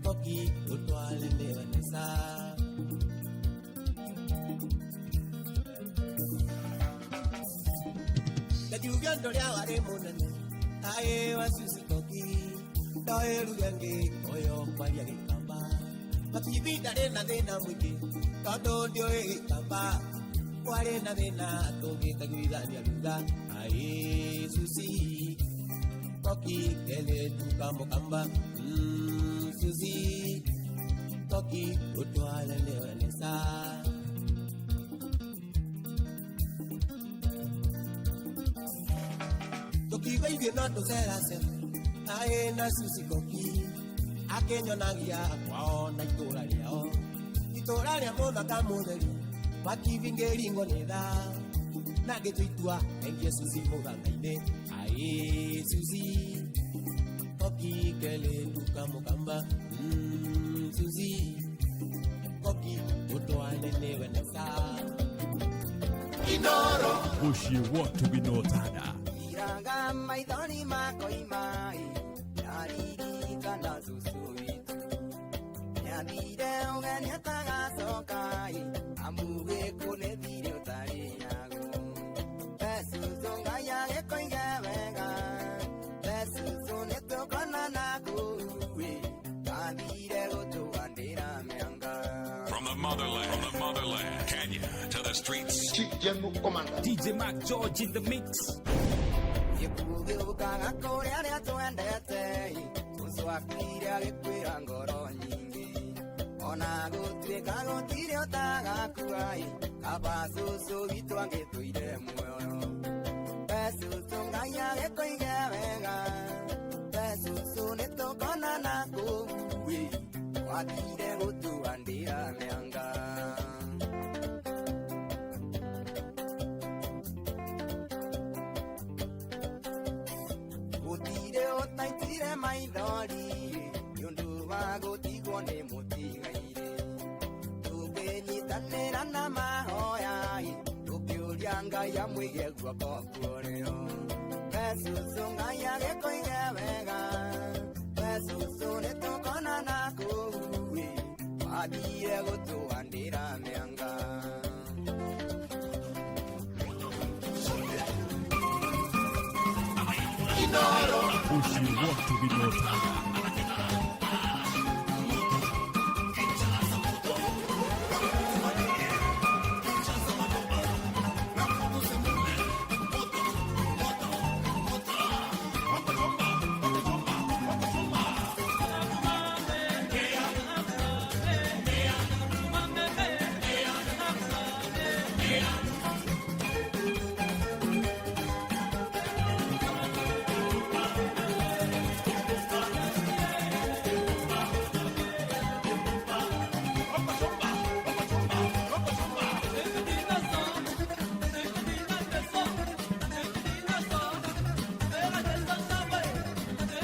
Koki ũtwale nĩ Vanessa. Ndakiuga ndũrĩa warĩ mũnene aĩ wa Suzy Koki ndoĩruge ngĩkoyo kwaria gĩkamba makibi ndarĩ na thĩna mũingĩ tondũ ndiũĩ gĩkamba kwarĩ na thĩna tũngĩkaiguithania ruga aĩ Suzy Koki kelĩtu kamũkamba Suzy Koki ũtware nĩ Vanessa. Tũkiuga ithuĩ no tũceracere aĩ na Suzy Koki akĩnyonagia kwao na itũra rĩao itũra rĩa mũthaka mũtheri makibi ngĩringwo nĩ tha na ngĩtua itua engie Suzy mũthanga-inĩ aĩ Suzy Koki kelĩtu kamũkamba Suzy Koki ũtwane nĩ Vanessa. Inoro Mũciĩ watu gĩnotana Iranga maithori makoima ndaririkana cũcũ witũ nĩathire ũgeni atagacoka amu gĩkuũ nĩ thirĩ ũtarĩ naguo we cũcũ Ngai agĩkũige wega we cũcũ nĩtũkonana kũu ndathire gũtũgandĩra mĩanga. From the motherland, Kenya to the streets. Chief General Commander DJ Mark George in the mix. Gĩkuũ gĩũkaga kũrĩ arĩa twendete cũcũ akuire agĩkuĩra ngoro nyingĩ ona gũtuĩka gũtirĩ ũtagakua kaba cũcũ witũ angĩtũire muoyo we cũcũ Ngai agĩkũige wega we cũcũ nĩtũkonana kũu wathire gũtuandĩra mĩanga. Gũtirĩ ũtaitire maithori nĩ ũndũ wa gũtigwo nĩ mũtigairĩ tũkĩnyitanĩra na mahoya tũkĩũria Ngai amũige guoko kũrĩo we cũcũ Ngai agĩkũige wega we cũcũ nĩtũkonana kũu wathire gũtũandĩra mĩanga. Mũciĩ watu gĩnotana.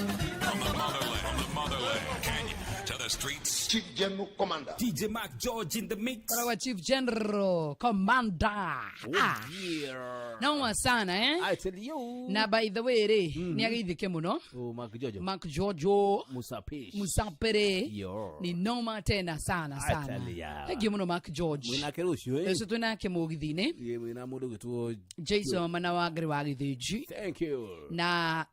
From the motherland, Kenya to the streets. Chief General Commander DJ Mark George in the mix. Koragwa Chief General Commander. Oh, yeah. Noma sana eh? I tell you. Na by the way rĩ nĩ ageithĩke mũno Oh, Mark Jojo. Mark Jojo Musapish. Musapere Yo. ni noma tena sana I sana. tell ya. Thank you mũno Mark George. Mwĩnake rũciũ ĩ. Ũcio twĩnake mũgithi-inĩ Ĩ, mwĩna mũndũ ũgĩtwo Jason mana wa Ngarĩ wa Gĩthĩnji. Thank you. Na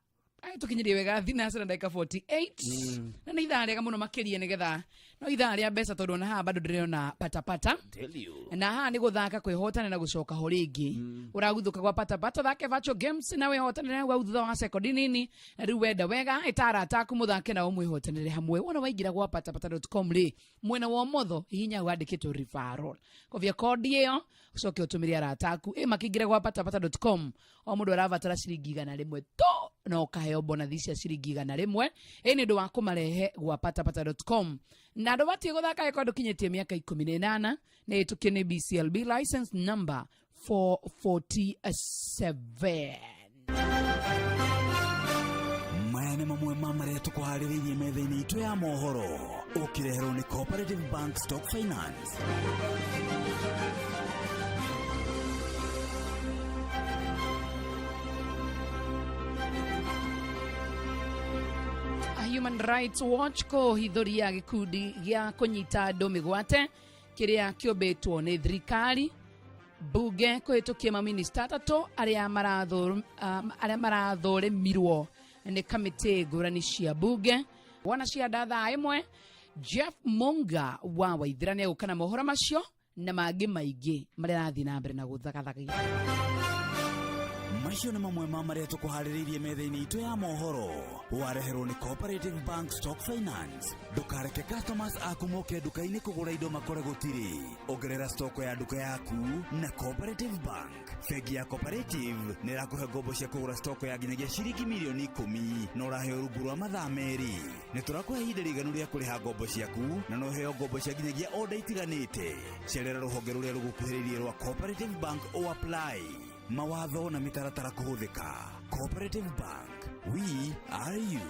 tukinyirie wega thinacara ndagĩka 48 na nĩ ithaa rĩega mũno makĩria nĩgetha no ithaa rĩa mbeca tondũ ona haha bado ndĩrona patapata Tell you. na haha nĩ gũthaka kwĩhotana na gũcoka ho rĩngĩ ũraguthũka gwa patapata thake virtual games na wĩhotanĩre hau thutha wa sekondi nini na rĩu wenda wega ĩtara ataku mũthake nao mwĩhotanĩre hamwe wona waingĩra gwa patapata.com rĩ mwena wa ũmotho hihinya hau handĩkĩtwo referral kobia kodi ĩyo ũcoke ũtũmĩre arata aku ĩ makĩingĩra gwa patapata.com o mũndũ arabatara ciringi 100 tu na ũkaheo bonathi cia ciringi 100 ĩ nĩ ũndũ wa kũmarehe gwa patapata.com na andũ batiĩ gũthaka ĩkorwo ndũkinyĩtie mĩaka 18 nĩ ĩtũkie nĩ BCLB license number 447. Maya Macio nĩ mamwe ma marĩa tũkũharĩrĩirie metha-inĩ itũ ya mohoro, ũkĩreherwo nĩ Cooperative Bank Stock Finance. Human Rights Watch kũhithũria gĩkundi gĩa kũnyita andũ mĩgwate kĩrĩa kĩũmbĩtwo nĩ thirikari. Bunge kũhĩtũkia maminista atatũ arĩa marathũrĩmirwo nĩ kamĩtĩ ngũrani cia bunge. Wona cia thaa 1 Jeff Munga wa Waithira nĩ egũka na mohoro macio na mangĩ maingĩ marĩa arathiĩ na mbere na gũthagathagia. Macio nĩ mamwe ma marĩa tũkũharĩrĩirie metha-inĩ itũ ya mohoro, wareherwo nĩ Cooperative Bank Stock Finance. Ndũkareke customers aku moke nduka-inĩ kũgũra indo makore gũtirĩ. Ongerera stoko ya nduka yaku na Cooperative Bank. Bengi ya Cooperative nĩ ĩrakũhe ngombo cia kũgũra stoko ya nginyagia ciringi milioni 10 na ũraheo rungu rwa mathaa 2. Nĩ tũrakũhe ihinda rĩiganu rĩa kũrĩha ngombo ciaku na no ũheo ngombo cia nginyagia oda itiganĩte. Cerera rũhonge rũrĩa rũgũkuhĩrĩirie rwa Cooperative Bank o apply. Mawatho na mĩtaratara kũhũthĩka. Cooperative Bank, we are you.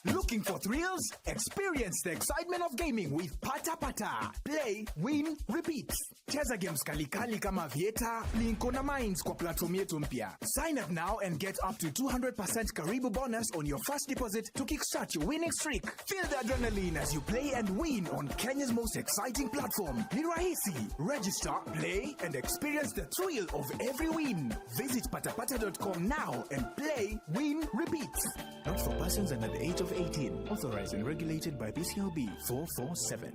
Looking for thrills? Experience the excitement of gaming with Pata Pata. Play, win, repeat. Cheza games kalikali kama Vieta, Plinko na Mines kwa platform yetu mpya. Sign up now and get up to 200% Karibu bonus on your first deposit to kickstart your winning streak. Feel the adrenaline as you play and win on Kenya's most exciting platform. Ni rahisi. Register, play, and experience the thrill of every win. Visit patapata.com now and play, win, repeat. Not for persons under the age of 18. Authorized and regulated by BCLB 447.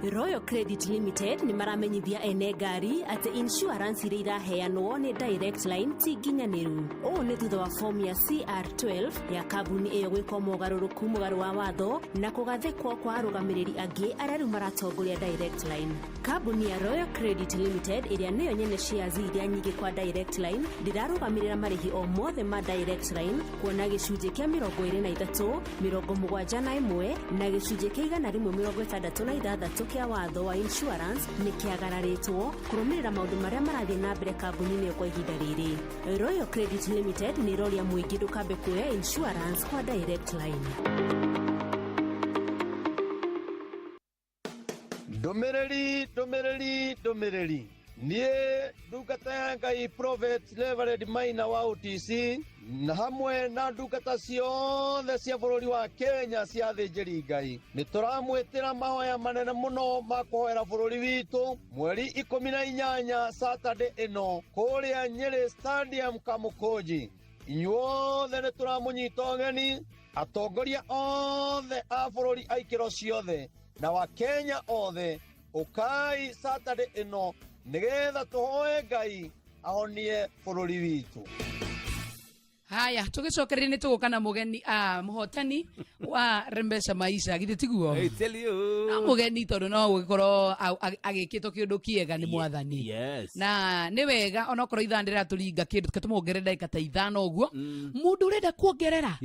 Royal Credit Limited nĩ maramenyithia ene ngari atĩ insurance iria iraheanwo nĩ Direct Line ti nginyanĩru. Ũũ nĩ thutha wa fomu ya CR12 ya kambuni ĩyo gwĩkwo mogarũrũku mũgarũ wa watho na kũgathĩkwo kwa arũgamĩrĩri angĩ arĩa rĩu maratongoria Direct Line. Kambuni ya Royal Credit Limited ĩrĩa nĩyo nyene shares iria nyingĩ kwa Direct Line ndĩrarũgamĩrĩra marĩhi o mothe ma Direct Line, kuona gĩcunjĩ kĩa 23, 71 na gĩcunjĩ kĩa 166 kĩa watho wa insurance nĩ kĩagararĩtwo kũrũmĩrĩra maũndũ marĩa marathiĩ na mbere kambuni-inĩ ĩyo kwa ihinda rĩrĩ. Royal Credit Limited nĩ ĩroria mũingĩ ndũkambe kuoya insurance kwa Direct Line. Ndũmĩrĩri, ndũmĩrĩri, ndũmĩrĩri. Niĩ ndungata ya Ngai Prophet Reverend Maina wa OTC na hamwe na ndungata ciothe cia bũrũri wa Kenya cia athĩnjĩri Ngai nĩ tũramwĩtĩra mahoya manene mũno ma kũhoera bũrũri witũ mweri 18 Saturday ĩno kũrĩa Nyeri Stadium Kamũkũnji. Inyuothe nĩ tũramũnyita ũgeni, atongoria othe a bũrũri a ikĩro ciothe na Wakenya othe, ũkai Saturday ĩno nĩgetha tũhoe Ngai ahonie bũrũri witũ. Haya, tũgĩcokereria nĩ tũgũka na mũgeni mũhotani wa Rembesha Maisha, githĩ tiguo? I tell you. No mũgeni tondũ no gũgĩkorwo agĩkĩtwo kĩũndũ kĩega nĩ mwathani. Yes. Na nĩ wega onokorwo ithaa ndĩratũringa kĩndũ tũmuongerere ndagĩka ta 5 ũguo. Mũndũ ũrenda kuongerera,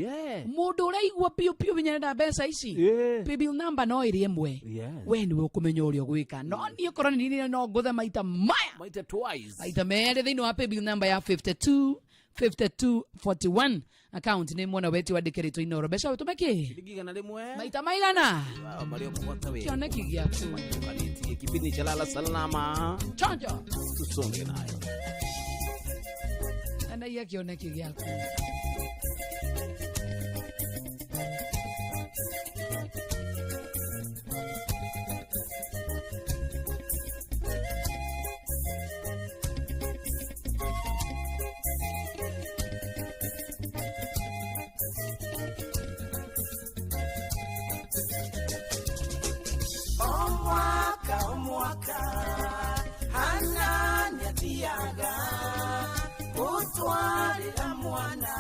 mũndũ ũraigua piũ piũ binya nenda mbeca ici, paybill number no ĩrĩ ĩmwe. We nĩwe ũkũmenya ũrĩa ũgwĩka. No niĩ okorwo nĩ niĩ no ngũthe maita maya, maita twice, maita merĩ thĩinĩ wa paybill number ya 52 52 41. Account nĩ mwena wetu wandĩkĩrĩtwo Inoro. Mbeca ũtũme kĩ? Ciringi 100. Maita maigana? Marĩa ũkũhota wega. Kĩoneki gĩaku. Kanitie kipindi cha Lala Salama. Chonjo. Tusonge nayo. Anaiya kĩoneki gĩaku. Omwaka hana nyathiaga gũtwarĩra mwana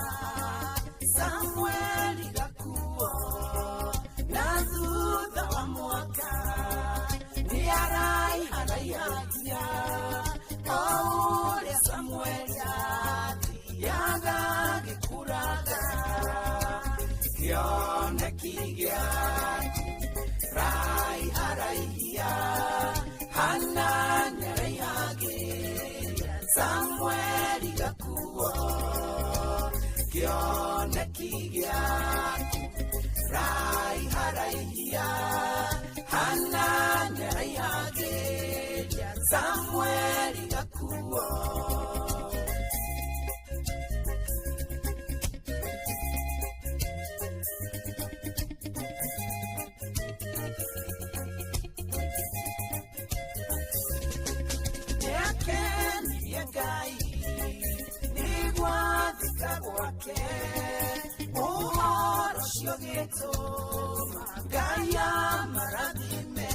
Gĩtũma Ngai amarathime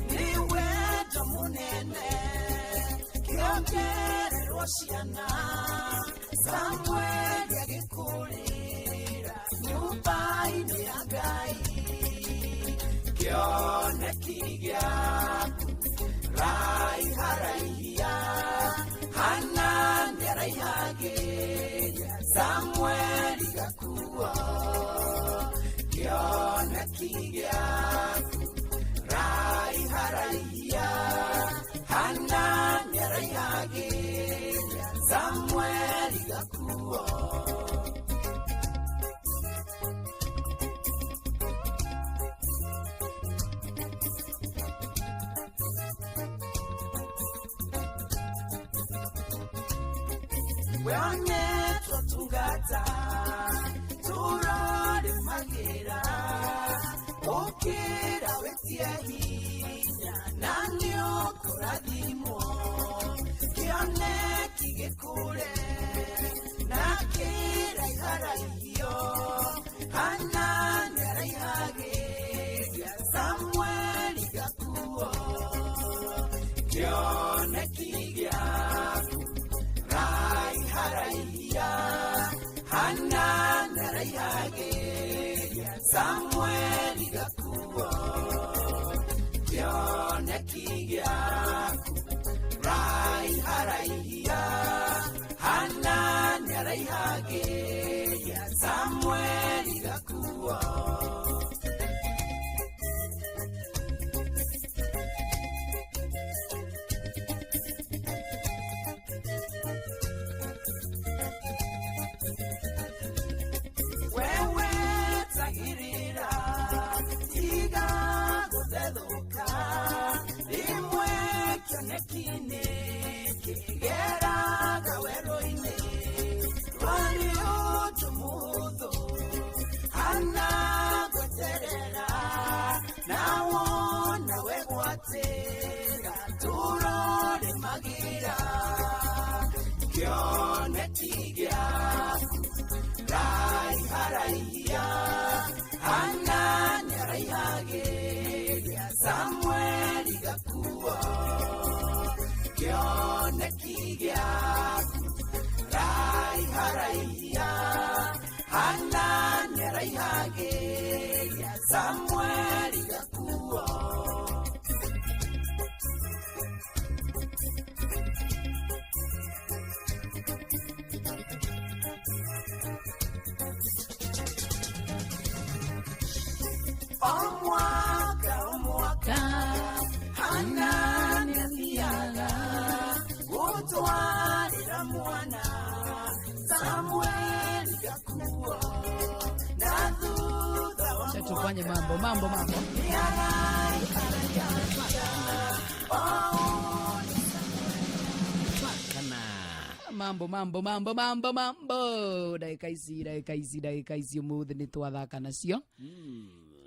nĩ wendo mũnene kĩongererwo ciana Samueli agĩkũrĩra nyũmba-inĩ ya Ngai kĩoneki gĩaku raiharaihia Hana nĩaraihagĩria Samueli gakuo kĩoneki gĩaku raiharaihia Hana nĩaraihagĩria Samueli gakuo. Weonetwo tungata turore magĩra ũkĩra wĩtie hinya na nĩũkũrathimwo kĩoneki gĩkũre na kĩraiharaihio Hana nĩaraihagĩria Samueli gakuo kĩoneki gĩaku raiharaihia Hana nĩaraihagĩria Samueli gakuo kĩoneki gĩaku raiharaihia Hana nĩaraihagĩria Samueli gakuo. Wewe tagirira tiga gũthethũka rĩmwe kĩoneki-inĩ kĩgeraga werũ-inĩ rwarĩ ũndũ mũhũthũ Hana gweterera na wona wegwatĩra tũrore magĩra kĩoneki gĩaku raiharaihia Hana nĩaraihagĩria Samueli gakuo kĩoneki gĩaku raiharaihia Hana nĩaraihagĩria Samueli gakuo. O mwaka Hana nĩathiaga gũtwarĩra mwana Samueli gakuo na thutha wa Acha tufanye mambo mambo mambo. Mambo mambo mambo mambo mambo ndagĩka ici ndagĩka ici ndagĩka ici ũmũthĩ nĩ twathaka nacio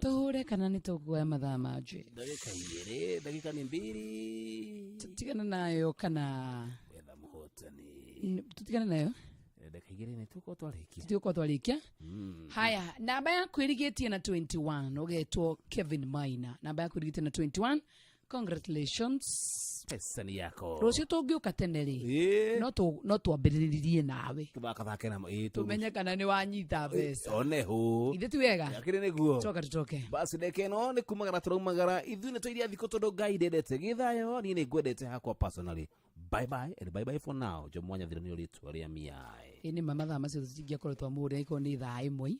tũhũre kana nĩ tũkuoya mathaa mangĩ. Ndagĩka igĩrĩ, ndagĩka nĩ mbiri. Tũtigane nayo kana wetha mũhotani. Tũtigane nayo. Ndagĩka igĩrĩ nĩ tũkorwo twarĩkia. Tũtigũkorwo twarĩkia. Haya, namba yaku ĩrigĩtie na 21, ũgetwo Kevin Maina, namba yaku ĩrigĩtie na 21, congratulations. Pesa ni yako. Rũciũ tũngĩũka tene rĩ, no twambĩrĩrie nawe. Tũthakathake na tũmenye kana nĩ wanyita mbeca. One hũ. Ithe ti wega. Akĩrĩ nĩguo. Coka tũcoke. Basi ndeke ĩno nĩ kumagara tũraumagara ithuĩ nĩ tũiria thikũ tondũ Ngai ndendete gĩthayo niĩ nĩ ngwendete hakwa personally. Bye bye and bye bye for now. Jomo Nyathira nĩ rĩtwa rĩa miae. Ĩ nĩ ma mathaa macio tũtingĩakorwo twamũrĩa ikorwo nĩ thaa 1.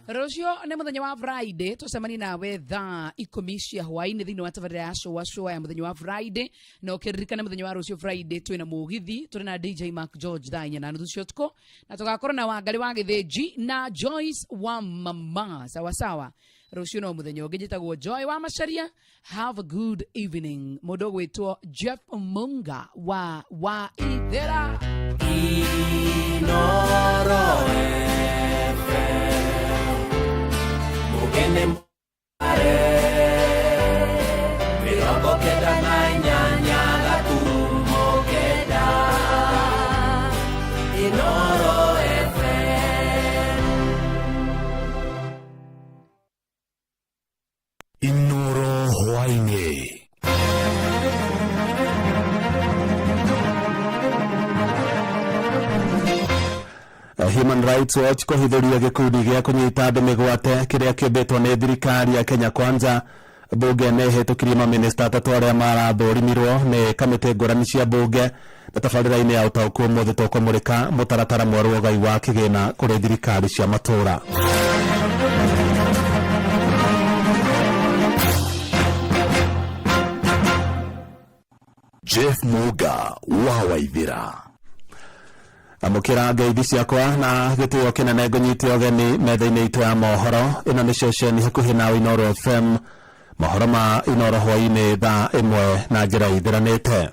Rũciũ nĩ mũthenya wa Friday, tũcemanie nawe thaa 10 cia hwaĩ-inĩ thĩinĩ wa tabarĩra ya Shũa Shũa ya mũthenya wa Friday, na ũkĩririkane mũthenya wa rũciũ Friday twĩna mũgithi, tũrĩ na DJ Mark George thaa 4:30 cia ũtukũ, na tũgakorwo na Wangarĩ wa Gĩthĩnji na Joyce wa Mama. Sawa sawa. Rũciũ no mũthenya ũngĩ, njĩtagwo Joy wa Macharia. Have a good evening. Mũndũ ũgwĩtwo Jeff Munga wa Ithera. Inoro FM Mugene Mare 98 gaturumo 9 Inoro FM. Hwaĩ-inĩ. Human Rights Watch kũhithũria gĩkundi gĩa kũnyita andũ mĩgwate kĩrĩa kĩũmbĩtwo nĩ thirikari ya Kenya Kwanza. Bunge nĩ ĩhĩtũkirie mamĩnĩsta atatũ arĩa marathũrimirwo nĩ kamĩtĩ ngũrani cia bunge. Na tabarĩra-inĩ ya ũtaũku ũmũthĩ tũkũmũrĩka mũtaratara mwerũ wa ũgai wa kĩgĩna kũrĩ thirikari cia matũũra. Jeff Muga wa Waithira. Amũkĩra ngeithi ciakwa na gĩtĩo kĩnene ngũnyite ũgeni metha-inĩ itũ ya mohoro. Ĩno nĩ ceceni hakuhĩ na Inooro FM, mohoro ma Inooro hwaĩ-inĩ thaa 1 na njĩra ithiranĩte.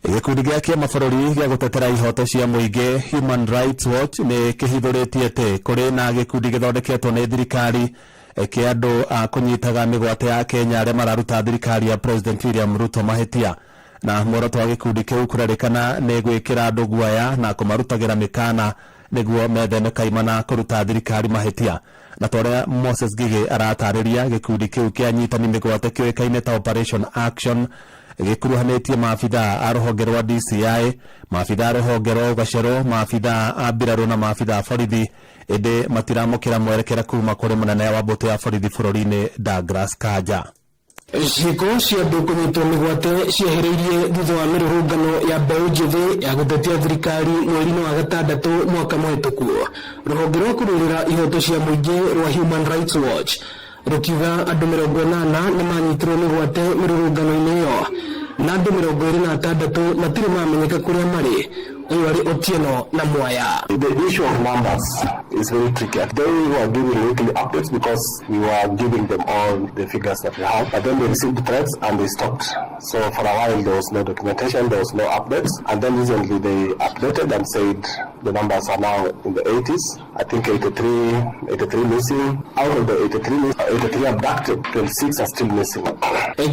Gĩkundi gĩa kĩmabũrũri gĩa gũtetera ihoto cia mũingĩ Human Rights Watch nĩ kĩhithũrĩtie atĩ kũrĩ na gĩkundi gĩthondeketwo nĩ thirikari kĩa andũ a kũnyitaga mĩgwate ya Kenya arĩa mararuta thirikari ya President William Ruto mahĩtia. Na muoroto wa gĩkundi kĩu kũrerĩkana nĩ gwĩkĩra andũ guoya na kũmarutagĩra mĩkana nĩguo metheme kaimana kũruta thirikari mahĩtia. Na ta ũrĩa Moses Ngigĩ aratarĩria, gĩkundi kĩu kĩa anyitani mĩgwate kĩũĩkaine ta Operation Action gĩkuruhanĩtie maabithaa a rũhonge rwa DCI, maabithaa a rũhonge rwa ũgacerũ, maabithaa a mbirarũ na maabithaa a borithi, ĩndĩ matiramũkĩra mwerekera kuma kũrĩ mũnene wa mbũtũ ya borithi bũrũri-inĩ Douglas Kanja. Ciĩko cia andũ kũnyitwo mĩgwate ciehereirie thutha wa mĩrũrũngano ya mbeũ njĩthĩ ya gũtetia thirikari mweri-inĩ wa gatandatũ mwaka mũhĩtũku. Rũhonge rwa kũrũĩrĩra ihoto cia mũingĩ rwa Human Rights Watch rũkiuga andũ 80 nĩ manyitirwo mĩgwate mĩrũrũngano-inĩ ĩyo na andũ 26 matirĩ mamenyeka kũrĩa marĩ. Ũyũ arĩ Otieno na Mwaya. The issue of numbers is very tricky. They were giving weekly updates because we were giving them all the figures that we have, but then they received threats and they stopped. So for a while there was no documentation, there was no updates, and then recently they updated and said the numbers are now in the 80s. I think 83 missing. Out of the 83 abducted, 26 are still missing.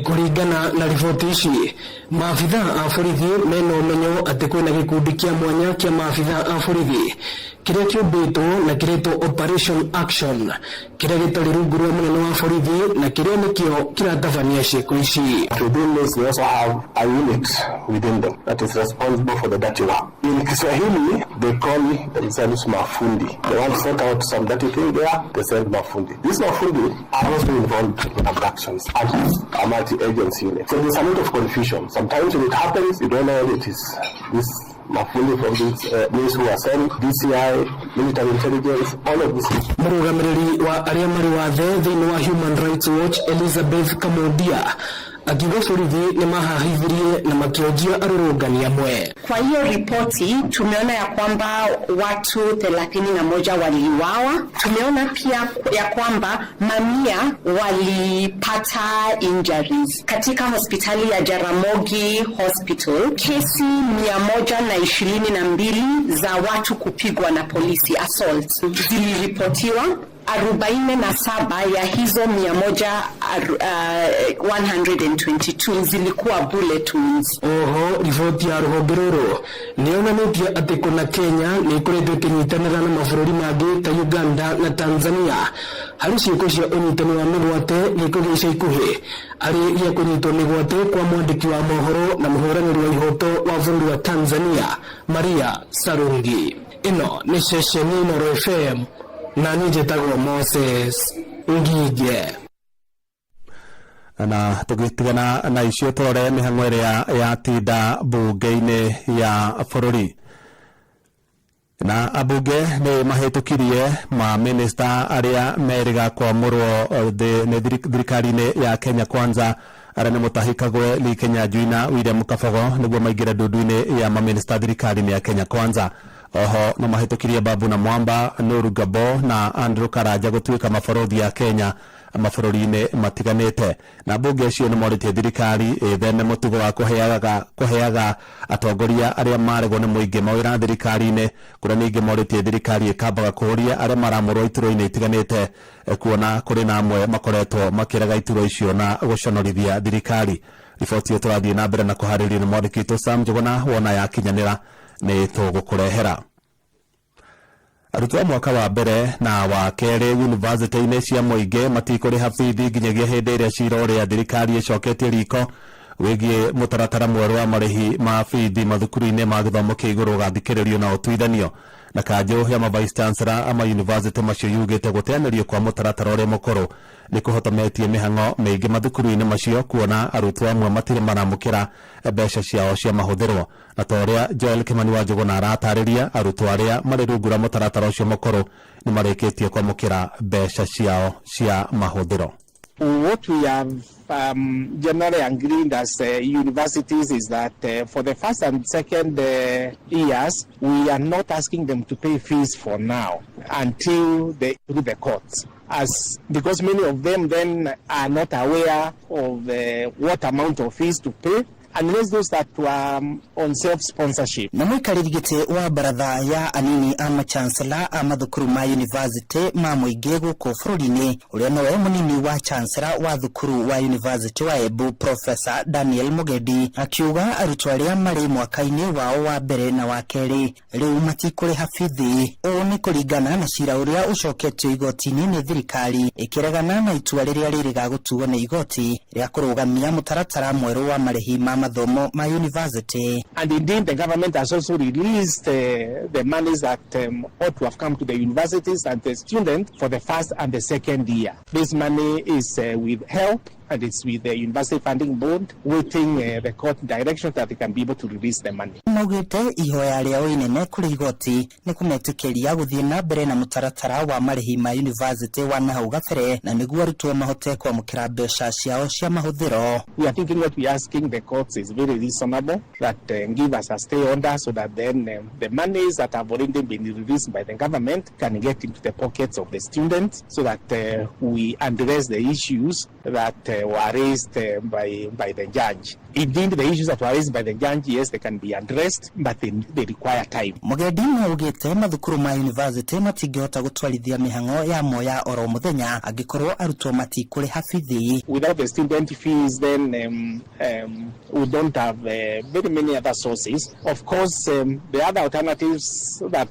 Kũringana na riboti ici, maabithaa a borithi mena ũmenyo atĩ kwĩna gĩkundi kĩa mwanya kĩa maabithaa a borithi kĩrĩa kĩũmbĩtwo na kĩretwo Operation Action, kĩrĩa gĩtarĩ rungu rwa mũnene wa borithi na kĩrĩa nĩkĩo kĩratabania ciĩko ici. Within this, we also have a unit within them that is responsible for the dirty work. In Kiswahili, they call themselves mafundi. They want to sort out some dirty thing there, they send mafundi. These mafundi are also involved in abductions and a multi-agency unit. So there's a lot of confusion. Sometimes when it happens, you don't know what it is. This mafundi from these who are sent, DCI, military intelligence, all of this. Mũrũgamĩrĩri wa arĩa marĩ wathe thĩinĩ wa Human Rights Watch Elizabeth Kamondia akiuga borithi nĩ mahahithirie na makĩonjia arũrũngani amwe. Kwa hiyo ripoti tumeona ya kwamba watu 31 waliuawa. Tumeona pia ya kwamba mamia walipata injuries. Katika hospitali ya Jaramogi Hospital, kesi 122 za watu kupigwa na polisi, assault, ziliripotiwa. 47 ya hizo 122 zilikuwa bullet wounds. Oho, riboti ya rũhonge rũrũ nĩ yonanĩtie atĩ kũna Kenya nĩ ĩkoretwo ĩkĩnyitanĩra na mabũrũri mangĩ ta Uganda na Tanzania harĩ ciĩko cia ũnyitani wa mĩgwate gĩko gĩa ica ikuhĩ arĩ gĩa kũnyitwo mĩgwate kwa mwandĩki wa mohoro na mũhũranĩri wa ihoto wa bũrũri wa Tanzania Maria Sarungi. Ĩno nĩ ceceni Inooro FM na niĩ njĩtagwo Moses Ngige. Na tũgĩtigana na icio tũrore mĩhang'o ĩrĩa yatinda bunge-inĩ ya bũrũri. Na ambunge nĩ mahĩtũkirie mamĩnĩsta arĩa merĩga kwamũrwo nĩ thirikari-inĩ ya Kenya Kwanza, arĩa nĩ Mutahi Kagwe, Lee Kinyanjui na William Kabogo nĩguo maingĩre ndundu-inĩ ya mamĩnĩsta thirikari-inĩ ya Kenya Kwanza. Oho no mahĩtũkirie Babu na Mwamba, Nuru Gabo na Andrew Karanja gũtuĩka mabũrũri ya Kenya mabũrũri-inĩ matiganĩte. Na mbunge acio nĩ morĩtie thirikari ĩtheme mũtugo wa kũheaga atongoria arĩa maregwo nĩ mũingĩ mawĩra thirikari-inĩ, kũrĩa ningĩ morĩtie thirikari ĩkambaga kũũria arĩa maramũrwo iturwa-inĩ itiganĩte, kuona kũrĩ na amwe makoretwo makĩrega iturwa icio na gũconorithia thirikari. Riboti ĩyo tũrathiĩ na mbere na kũharĩrio nĩ mwandĩki witũ Sam Njuguna, wona yakinyanĩra nĩ tũgũkũrehera. Arutwo a mwaka wa mbere na wa kerĩ yunivasĩtĩ-inĩ cia mũingĩ matikũrĩha bithi nginyagia hĩndĩ ĩrĩa cira ũrĩa thirikari ĩcoketie riko wĩgiĩ mũtaratara mwerũ wa marĩhi ma bithi mathukuru-inĩ ma gĩthomo kĩa igũrũ ũgathikĩrĩrio na ũtuithanio. Na kanjũ ya ma vice chancellor ama yunivasĩtĩ macio yugĩte gũteanĩrio kwa mũtaratara ũrĩa mũkũrũ nĩ kũhotometie mĩhang'o mĩingĩ mathukuru-inĩ macio, kuona arutwo amwe matirĩ maramũkĩra mbeca ciao cia mahũthĩrwo. Na ta ũrĩa Joel Kimani wa Njũgũna aratarĩria, arutwo arĩa marĩ rungu rwa mũtaratara ũcio mũkũrũ nĩ marĩkĩtie kwamũkĩra mbeca ciao cia mahũthĩro. What we have generally agreed as universities is that for the first and second years, we are not asking them to pay fees for now until they through the courts, as because many of them then are not aware of what amount of fees to pay, unless those that were on self-sponsorship. Na mũikarĩri gĩtĩ wa baratha ya anini a machancellor a mathukuru ma yunivasĩtĩ ma mũingĩ gũkũ bũrũri-inĩ, ũrĩa nowe mũnini wa chancellor wa thukuru wa yunivasĩtĩ wa Embu, Professor Daniel Mugendi, akiuga arutwo arĩa marĩ mwaka-inĩ wao wa mbere na wa kerĩ rĩu matikũrĩha bithi. Ũũ nĩ kũringana na cira ũrĩa ũcoketio igoti-inĩ nĩ thirikari ĩkĩregana na itua rĩrĩa rĩrĩga gũtuo nĩ igoti rĩa kũrũgamia mũtaratara mwerũ wa marĩhi ma mathomo ma university. And indeed, the government has also released the monies that ought to have come to the universities and the students for the first and the second year. This money is with HELB, and it's with the University Funding Board, waiting the court direction that they can be able to release the money. Maugĩte ihoya rĩao inene kũrĩ igoti nĩ kũmetĩkĩria gũthiĩ na mbere na mũtaratara wa marĩhi ma university wa nahau gabere, na nĩguo arutwo mahote kwamũkĩra mbeca ciao cia mahũthĩro. We are thinking what we are asking the courts is very reasonable, that give us a stay order so that then the monies that have already been released by the government can get into the pockets of the students, so that we address the issues that were raised by the judge. Indeed, the issues that were raised by the judge, yes, they can be addressed, but they require time. Mugendi nĩ augĩte mathukuru ma university matingĩhota gũtwarithia mĩhang'o yamo ya oro mũthenya angĩkorwo arutwo matikũrĩha bithi. Without the student fees, then we don't have very many other sources. Of course, the other alternatives that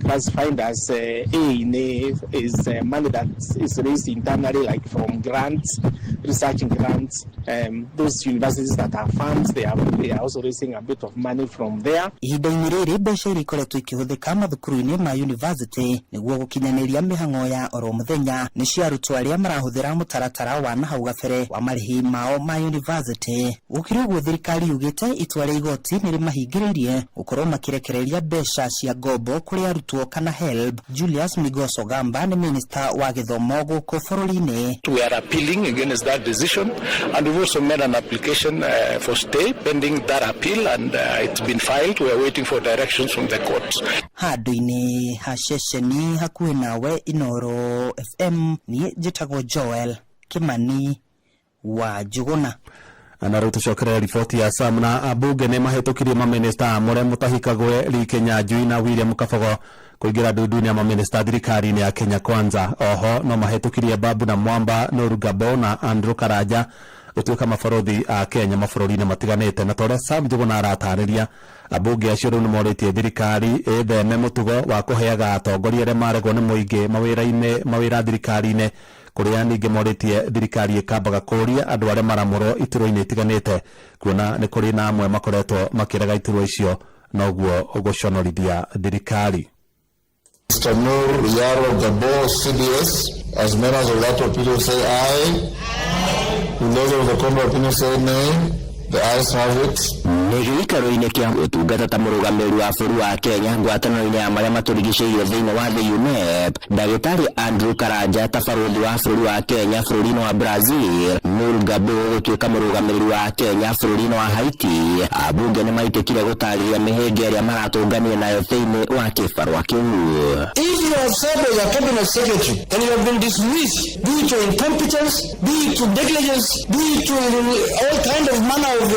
classified as A in A is money that is raised internally, like from grants, research grants. Those universities that are farms, they are also raising a bit of money from there. Ihinda-inĩ rĩrĩ, mbeca iria ikoretwo ikĩhũthĩka mathukuru-inĩ ma university nĩguo gũkinyanĩria mĩhang'o ya oro mũthenya nĩ cia arutwo arĩa marahũthĩra mũtaratara wa nahau gabere wa marĩhi mao ma university. Gũkĩrĩ ũguo, thirikari yugĩte itua rĩa igoti nĩ rĩmahingĩrĩirie gũkorwo makĩrekereria mbeca cia ngombo kũrĩ arutwo kana HELB. Julius Migos Ogamba nĩ minista wa gĩthomo gũkũ bũrũri-inĩ. We are appealing against that decision, and we've also made an application for stay pending that appeal, and it's been filed. We are waiting for directions from the courts. Handũ-inĩ ha ceceni hakuhĩ nawe, Inoro FM, niĩ njĩtagwo Joel Kimani wa Njũgũna. Na rĩu tũcokerere riboti ya Sam. Na ambunge nĩ mahĩtũkirie mamĩnĩsta amũre Mutahi Kagwe, Lee Kinyanjui na William Kabogo kũingĩra ndundu-inĩ ya mamĩnĩsta thirikari-inĩ ya Kenya Kwanza. Oho no mahĩtũkirie Babu na Mwamba, Nuru Gabo na Andrew Karanja gũtuĩka mabarũthi a Kenya mabũrũri-inĩ matiganĩte. Na torĩa Sam Njũgũna aratarĩria, ambunge acio rĩu nĩ morĩtie thirikari ĩtheme mũtugo wa kũheaga atongoria arĩa maregwo nĩ mũingĩ mawĩra-inĩ mawĩra thirikari-inĩ, kũrĩa ningĩ morĩtie thirikari ĩkambaga kũũria andũ arĩa maramũrwo iturwa-inĩ itiganĩte, kuona nĩ kũrĩ na amwe makoretwo makĩrega iturwa icio noguo gũconorithia thirikari. Mr. Nur Yaro Gabo, CDS, as members of that opinion say aye. Will those of the contrary opinion say nay? The ayes have it. Nĩ gĩikaro-inĩ kĩa ũtungata ta mũrũgamĩrĩri wa bũrũri wa Kenya ngwatanĩro-inĩ ya marĩa matũrigicĩirie thĩinĩ wa thĩ UNEP, ndagĩtarĩ Andrew Karanja ta barũthi wa bũrũri wa Kenya bũrũri-inĩ wa Brazil, Nur Gabo gũtuĩka mũrũgamĩrĩri wa Kenya bũrũri-inĩ wa Haiti, ambunge nĩ maitĩkire gũtarĩria mĩhĩnga ĩrĩa maratũnganire nayo thĩinĩ wa kĩbarũa kĩu. If you have served as a cabinet secretary and you have been dismissed due to incompetence, due to negligence, due to all kind of manner of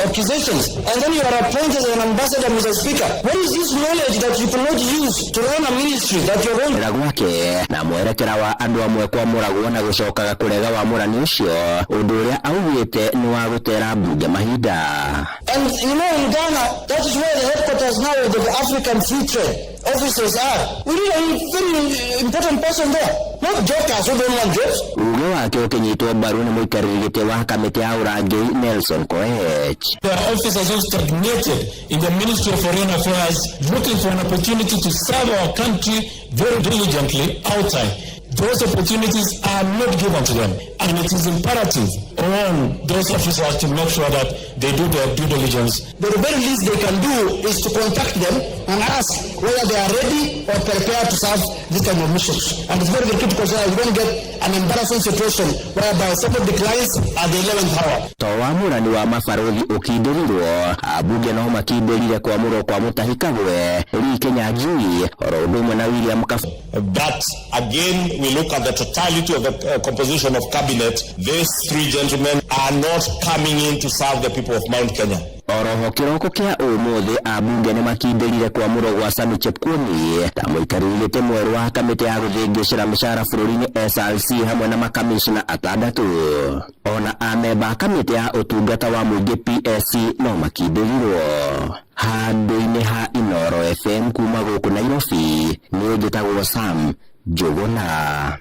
accusations, And then you are appointed as an ambassador, Mr. Speaker. What is this knowledge that you cannot use to run a ministry that you're going Ra gwake na mwerekera wa andũ amwe kwamũragwo na gũcokaga kũrega wamũrani ũcio, ũndũ ũrĩa augĩte nĩ wa gũtera mbunge mahinda. And you know, in Ghana, that is where the headquarters now of the African Free Trade officers are. We need a very important person there, not jokers who don't want jobs. Uge wake ũkĩnyitwo mbaru nĩ mũikarĩri gĩtĩ wa kamĩtĩ ya ũrangĩri Nelson Koech. There are officers who stagnated in the Ministry of Foreign Affairs looking for an opportunity to serve our country very diligently outside. Those opportunities are not given to them, and it is imperative on those officers to make sure that they do their due diligence. The very least they can do is to contact them and ask whether they are ready or prepared to serve this kind of missions. And it's very, very critical so that we don't get an embarrassing situation whereby someone declines at the 11th hour. To wamũrani wa mabarũthi ũkindĩrirwo, ambunge no makindĩrire kwamũrwo kwa Mutahi Kagwe, Lee Kinyanjui oro ũndũ ũmwe na William Kaf. But again, we look at the totality of the composition of cabinet. These three gentlemen are not coming in to serve the people of Mount Kenya. Oroho kĩroko kĩa ũmũthĩ ambunge nĩ makindĩrire kwamũrwo gwa Sami Chepkwony ta mũikarĩri gĩtĩ mwerũ wa kamĩtĩ ya gũthĩngĩcĩra mĩcara bũrũri-inĩ SRC hamwe na makamishna atandatũ. Ona amemba a kamĩtĩ ya ũtungata wa mũingĩ PSC no makindĩrirwo. Handũ-inĩ ha Inoro FM kuma gũkũ Nairobi, niĩ njĩtagwo Sam Njũgũna.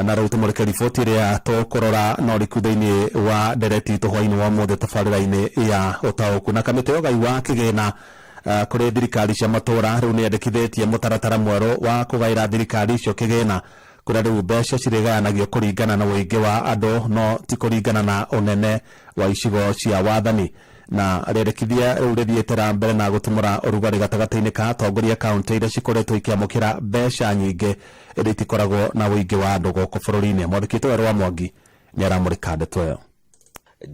Na rĩu tũmũrĩke riboti ĩrĩa tũkũrora na ũriku thĩinĩ wa ndereti itũ hwainĩ wa ũmũthĩ tabarĩra-inĩ ya ũtaũku. Na kamĩtĩ ya ũgai wa kĩgĩna kũrĩ thirikari cia matũra rĩu nĩ yandĩkithĩtie mũtaratara mwerũ wa kũgaĩra thirikari icio kĩgĩna, kũrĩa rĩu mbeca cirĩgayanagio kũringana na ũingĩ wa andũ no ti kũringana na ũnene wa icigo cia wathani. Na rĩendekithia rĩu rĩthiĩte na mbere na gũtumũra ũrugarĩ gatagatĩ-inĩ ka atongoria kaunti iria cikoretwo ikĩamũkĩra mbeca nyingĩ ĩndĩ itikoragwo na ũingĩ wa andũ gũkũ bũrũri-inĩ. Mwandĩki witũ Werũ wa Mwangi nĩ aramũrĩka ndeto ĩyo.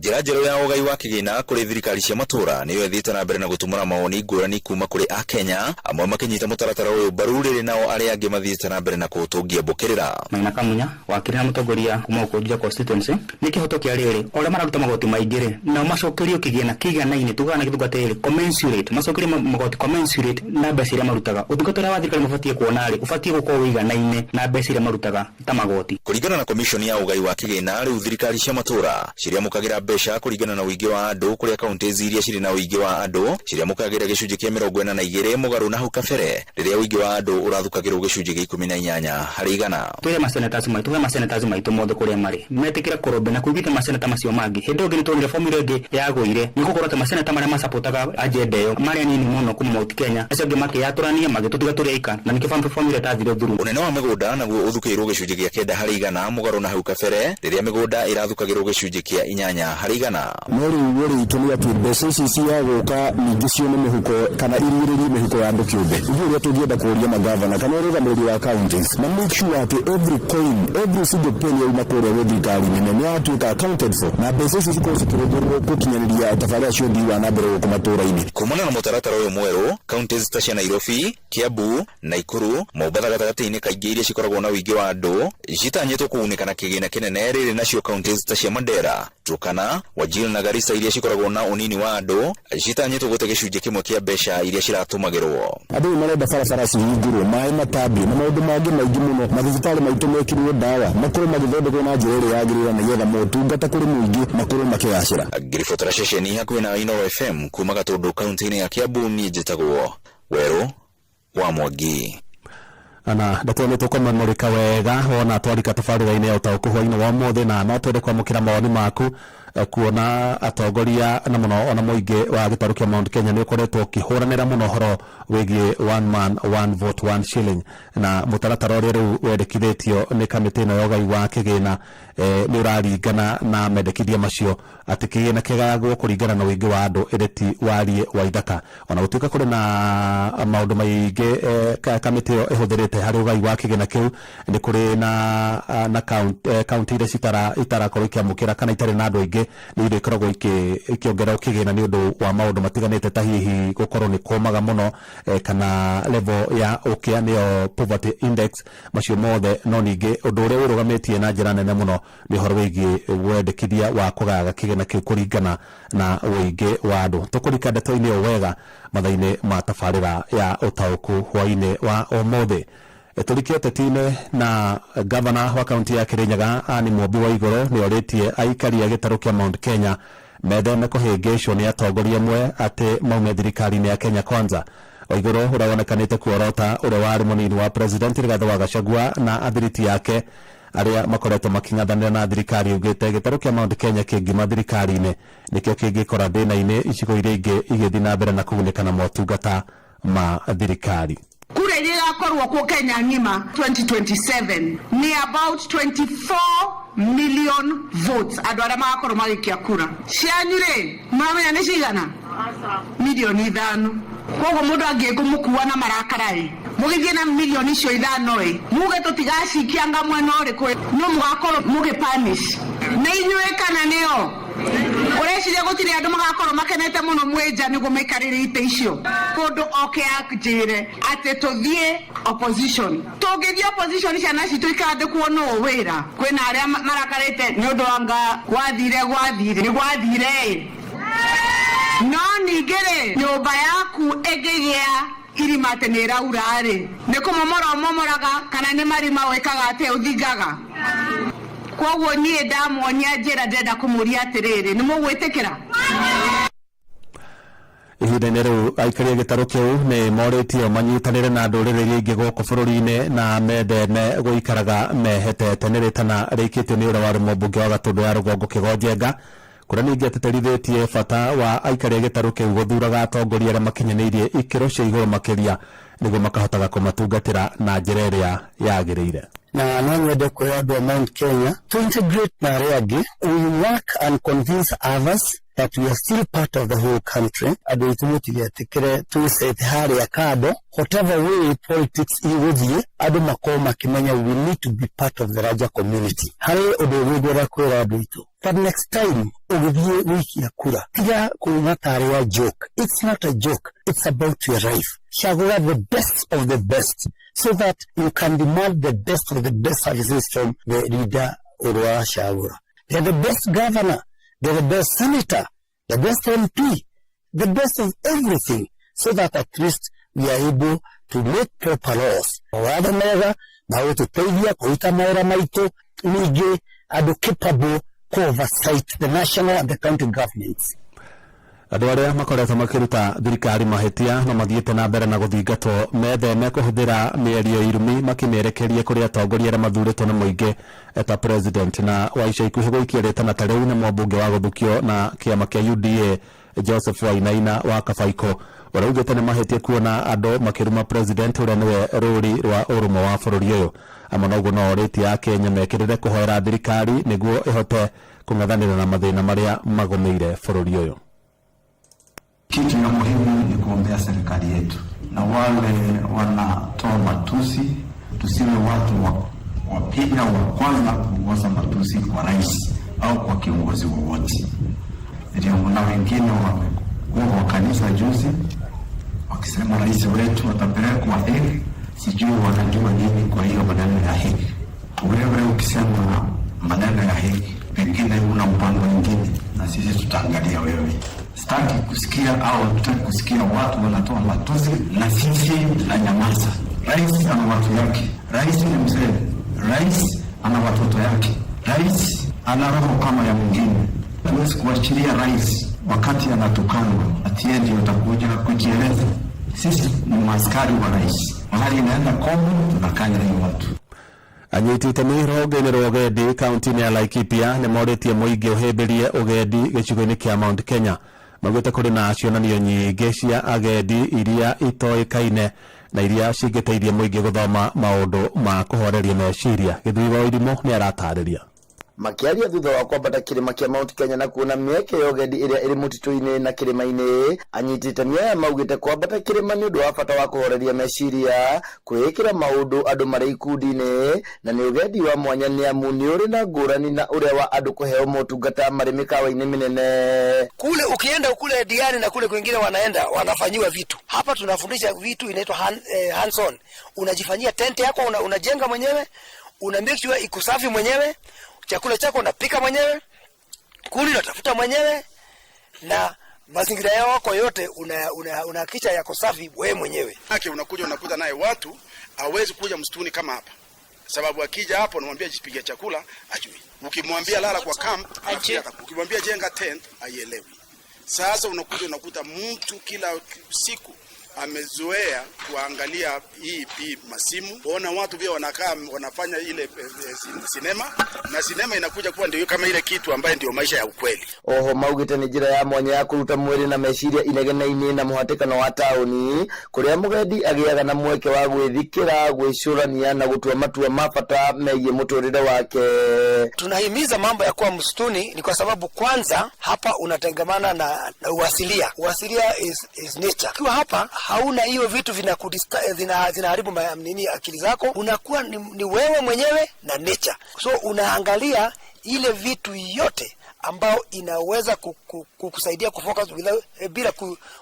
Njĩra njerũ ya ũgai wa kĩgĩna kũrĩ thirikari cia matũra nĩyo ĩthiĩte na mbere na gũtumũra mawoni ngũrani kuma kũrĩ akenya, amwe makĩnyita mũtaratara ũyũ mbaru rĩrĩ nao arĩa angĩ mathiĩte na mbere na kũũtũngia mbũkĩrĩra. Maina Kamunya wakiri na mũtongoria kuma gũkũ Juja constituency nĩ kĩhoto kĩa rĩrĩ o ũrĩa mararuta magoti maingĩ rĩ nao macokerio kĩgĩna kĩiganaine, tugaga na gĩthũngũ atĩrĩrĩ commensurate, macokerio magoti commensurate na mbeca iria marutaga. Ũtungata ũrĩa wa thirikari mabatiĩ kuona rĩ ũbatiĩ gũkorwo ũiganaine na mbeca iria marutaga ta magoti. Kũringana na komishoni ya ũgai wa kĩgĩna, rĩu thirikari cia matũra cirĩamũkagĩra mbeca kũringana na ũingĩ wa andũ, kũrĩa kaunti iria cirĩ na ũingĩ wa andũ cirĩamũkagĩra gĩcunjĩ kĩa 42 mũgarũ na hau kabere rĩrĩa ũingĩ wa andũ ũrathukagĩrwo gĩcunjĩ gĩa 18 harĩ igana. Twĩre masenators maitũ, twĩre masenators maitũ mothe kũrĩa marĩ metĩkĩra kũrũmbe na kũiguithia masenata macio mangĩ. Hĩndĩ ĩyo ĩngĩ nĩtuonire formula ĩngĩ yagũire nĩ gũkorwo atĩ masenata marĩa macapotaga agenda ĩyo marĩ anini mũno kuma Mount Kenya, acio angĩ makĩyatũrania magĩtũtiga tũrĩ aika, na nĩkĩo formula ĩtathire through. Ũnene wa mĩgũnda naguo ũthukĩirwo gĩcunjĩ gĩa 9 harĩ igana mũgarũ na hau kabere rĩrĩa mĩgũnda ĩrathukagĩrwo gĩcunjĩ kĩa 8 harĩ igana. No rĩu ũrĩa itũ nĩ atĩ mbeca ici cia gũka ningĩ cione mĩhuko kana irigĩrĩrie mĩhuko ya andũ kĩũmbe. Ithuĩ ũrĩa tũngĩenda kũũria magavana kana ũrũgamĩrĩri wa counties na make sure atĩ every coin, every single penny yauma kũrĩa gwĩ thirikari nene nĩ yatuĩka accounted for, na mbeca ici cikorwo cikĩhũthĩrwo gũkinyanĩria tabarĩra cia ũthii wa na mbere gũkũ matũra-inĩ. Kumana na mũtaratara ũyũ mwerũ, counties ta cia Nairobi, Kiambu, Naikuru, Mombatha gatagatĩ-inĩ kaingĩ iria cikoragwo na ũingĩ wa andũ citanyĩtwo kũgunĩka na kĩgĩna kĩnene, rĩrĩ nacio counties ta cia Mandera, Turkana, Wajir na Garissa iria cikoragwo na ũnini wa andũ citanyĩtwo gũte gĩcunjĩ kĩmwe kĩa mbeca iria ciratũmagĩrwo. Andũ rĩu marenda barabara cihingũrwo, maĩ matambio na maũndũ mangĩ maingĩ mũno, mathibitarĩ maitũ mekĩrwo ndawa, makorwo magĩthondekwo na njĩra ĩrĩa yagĩrĩire nĩgetha motungata kũrĩ mũingĩ makorwo makĩgacĩra. Ngĩribotera ceceni hakuhĩ na Inooro FM kuma Gatũndũ kaunti-inĩ ya Kiambu, niĩ njĩtagwo Werũ wa Mwangi. Na ndeto nĩ tũkũmamũrĩka wega wona twarika tabarĩra-inĩ ya ũtaũku hwainĩ wa ũmũthĩ, na no twende kwamũkĩra mawoni maku kuona atongoria na mũno ona mũingĩ wa gĩtarũ kĩa Mount Kenya nĩ ũkoretwo ũkĩhũranĩra mũno ũhoro wĩgiĩ one man one vote one shilling, na mũtaratara ũrĩa rĩu wendekithĩtio nĩ kamĩtĩ ĩno ya ũgai wa kĩgĩna nĩ ũraringana na mendekithia macio atĩ kĩgĩna kĩgayagwo kũringana na ũingĩ wa andũ ĩndĩ ti wariĩ wa ithaka. Ona gũtuĩka kũrĩ na maũndũ maingĩ kamĩtĩ ĩyo ĩhũthĩrĩte harĩ ũgai wa kĩgĩna kĩu, nĩ kũrĩ na kaunti iria itarakorwo ikĩamũkĩra kana itarĩ na andũ aingĩ ningĩ nĩ indo ikoragwo ikĩongerera kĩgĩna nĩ ũndũ wa maũndũ matiganĩte ta hihi gũkorwo nĩ kũmaga mũno kana level ya ũkĩa nĩyo poverty index macio mothe. No ningĩ ũndũ ũrĩa wĩrũgamĩtie na njĩra nene mũno nĩ ũhoro wĩgiĩ wendekithia wa kũgayaga kĩgĩna kĩu kũringana na ũingĩ wa andũ. Tũkũrika ndeto-inĩ ĩyo wega mathaa-inĩ ma tabarĩra ya ũtaũku hwaĩ-inĩ wa ũmũthĩ. Tũrike ũteti-inĩ na gavana wa kaunti ya Kirinyaga Anne Mumbi wa Igũrũ nĩ orĩtie aikari a gĩtarũ kĩa Mount Kenya metheme kũhĩngĩcwo nĩ atongoria amwe atĩ maume thirikari-inĩ ya Kenya Kwanza. Waigũrũ ũrĩa wonekanĩte kuorota ũrĩa warĩ mũnini wa president Rigathĩ wa Gachagua na athiriti yake arĩa makoretwo makĩng'athanĩra na thirikari augĩte gĩtarũ kĩa Mount Kenya kĩngiuma thirikari-inĩ nĩkĩo kĩngĩkora thĩna-inĩ icigo iria ingĩ igĩthiĩ na mbere na kũgunĩka na motungata ma thirikari. Kura iria igakorwo kuo Kenya ng'ima 2027 ni about 24 million votes andu aria magakorwo magikia kura cianyu ri muramenya ni cigana milioni 5. Koguo mundu angĩkũmũkua na marakara ĩ mũgĩthiĩ na milioni icio 5 ĩ muge tũtigacikia nga mwena ũrĩkũ no mũgakorwo mũgĩ punish nĩ inyuĩ kana nĩo. Ũreciria gũtirĩ andũ magakorwo makenete mũno mwĩ nja nĩguo maikarĩre itĩ icio. Kũndũ oke anjĩre atĩ tũthiĩ opposition, tũngĩthiĩ opposition ciana citũ ikandĩkwo nũ wĩra. Kwĩna arĩa marakarĩte nĩ ũndũ wa nga gwathire gwathire nĩ gwathire ĩ. No ningĩ rĩ nyũmba yaku ĩngĩgĩa irima atĩ nĩ ĩraura rĩ nĩ kũmomora ũmomoraga kana nĩ marima wĩkaga atĩ ũthingaga. Koguo niĩ ndamuonia njĩra ndĩrenda kũmũria atĩrĩrĩ nĩ mũgwĩtĩkĩra. Ihinda-inĩ rĩu aikari a gĩtarũ kĩu nĩ morĩtio manyitanĩre na ndũrĩrĩ iria ingĩ gũkũ bũrũri-inĩ na metheme gũikaraga mehetete. Nĩ rĩtana rĩikĩtio nĩ ũrĩa warĩ mũmbunge wa Gatũndũ ya Rũgongo Kĩgonjenga kũrĩa ningĩ atĩtĩrithĩtie bata wa aikari a gĩtarũ kĩu gũthuraga atongoria arĩa makinyanĩirie ikĩro cia igũrũ makĩria nĩguo makahotaga kũmatungatĩra na njĩra ĩrĩa yagĩrĩire. Na no nyende kwĩra andũ a Mount Kenya to integrate na arĩa angĩ. We work and convince others that we are still part of the whole country. Andũ aitũ mũtigetĩkĩre twĩcete harĩa kando. Whatever way politics igũthiĩ, andũ makorwo makĩmenya we need to be part of the larger community. Harĩ ũndũ ũngĩ ngwenda kwĩra andũ aitũ, that next time ũgĩthiĩ gũikia kura, tiga kuona tarĩ a joke. It's not a joke, it's about your life. Cagũra the best of the best so that you can demand the best of the best services from the leader ũrĩa wacagũra. They are the best governor, they are the best senator, the best MP, the best of everything, so that at least we are able to make proper laws. Mawatho mega magũtũteithia kũruta mawĩra maitũ, ningĩ andũ capable to oversight the national and the county governments. Andũ arĩa makoretwo makĩruta thirikari mahĩtia no mathiĩte na mbere na gũthingatwo metheme kũhũthĩra mĩario irumi makĩmĩerekeria kũrĩ atongoria arĩa mathurĩtwo nĩ mũingĩ ta president. Na wa ica ikuhĩ gũikia rĩtana ta rĩu nĩ mũmbunge wa gũthukio na kĩama kĩa UDA Joseph Wainaina wa Kabaiko ũrĩa augĩte nĩ mahĩtia kuona andũ makĩruma president ũrĩa nĩwe rũri rwa ũrũmwe wa bũrũri ũyũ. Amwe noguo no orĩtie Akenya mekĩrĩre kũhoera thirikari nĩguo ĩhote kũng'ethanĩra na mathĩna marĩa magũmĩire bũrũri ũyũ. Kitu ya muhimu ni kuombea serikali yetu, na wale wanatoa matusi, tusiwe watu wapiga wa kwanza kuongoza matusi kwa rais au kwa kiongozi wowote. Niliona wengine wamekuwa kwa kanisa juzi wakisema rais wetu atapelekwa Hague, sijui wanajua nini kwa hiyo maneno ya Hague. Wewe ukisema maneno ya Hague, pengine una mpango mwingine, na sisi tutaangalia wewe. Sitaki kusikia au hatutaki kusikia watu wanatoa matusi na sisi tunanyamaza. Rais ana watu yake, rais ni mzee, rais ana watoto yake, rais ana roho kama ya mwingine. Hatuwezi kuachilia rais wakati anatukanwa ati yeye ndio atakuja kujieleza. Sisi ni maaskari wa rais, mahali inaenda kombo tunakanya hiyo watu. Anyiti itemi rũhonge-inĩ rwa ũgendi kaunti-inĩ ya Laikipia nĩ morĩtie mũingĩ ũhĩmbĩrie ũgendi gĩcigo-inĩ kĩa Mount Kenya. Maugĩte kũrĩ na cionanio nyingĩ cia agendi iria itoĩkaine na iria cingĩteithia mũingĩ gũthoma maũndũ ma kũhoreria meciria. Gĩthui wa Irimũ nĩ aratarĩria. Makĩaria thutha wa kwambata kĩrĩma kĩa Mount Kenya na kuona mĩeke ya ũgendi ĩrĩa ĩrĩ mũtitũ-inĩ na kĩrĩma-inĩ, anyiti itemi aya maugĩte kwambata kĩrĩma nĩ ũndũ wa bata wa kũhoreria meciria, kwĩĩkĩra maũndũ andũ marĩ ikundi-inĩ, na nĩ ũgendi wa mwanya nĩ amu nĩ ũrĩ na ngũrani na ũrĩa wa andũ kũheo motungata marĩ mĩkawa-inĩ mĩnene. Kule ukienda kule Diani na kule kwingine wanaenda wanafanyiwa vitu. Hapa tunafundisha vitu inaitwa hands on. Unajifanyia tent yako, unajenga mwenyewe, una make sure iko safi mwenyewe, chakula chako unapika mwenyewe, kuni unatafuta mwenyewe, na mazingira yako yote unahakikisha yako safi wewe mwenyewe. Yake unakuja unakuta naye watu hawezi kuja msituni kama hapa, sababu akija hapo unamwambia jipigia chakula ajui. Ukimwambia lala kwa camp anafikiria, ukimwambia jenga tent haielewi. Sasa unakuja unakuta mtu kila siku amezoea kuangalia hii masimu, ona watu pia wanakaa wanafanya ile sinema, na sinema inakuja kuwa ndio kama ile kitu ambaye ndio maisha ya ukweli. Oho maugĩte nĩ njĩra ya mwanya ya kũruta mwĩrĩ na meciria inegene-inĩ na mũhatĩkano wa taũni, kũrĩa mũgendi agĩaga na mweke wa gwĩthikĩra, gwĩcũrania na gũtua matua ma bata megiĩ mũtũrĩre wake. Tunahimiza mambo ya kuwa msituni ni kwa sababu kwanza hapa unatengamana na uasilia. Uasilia is nature. Ukiwa hapa hauna hiyo vitu zinaharibu nini akili zako, unakuwa ni wewe mwenyewe na nature. So unaangalia ile vitu yote ambao inaweza kukusaidia kufocus bila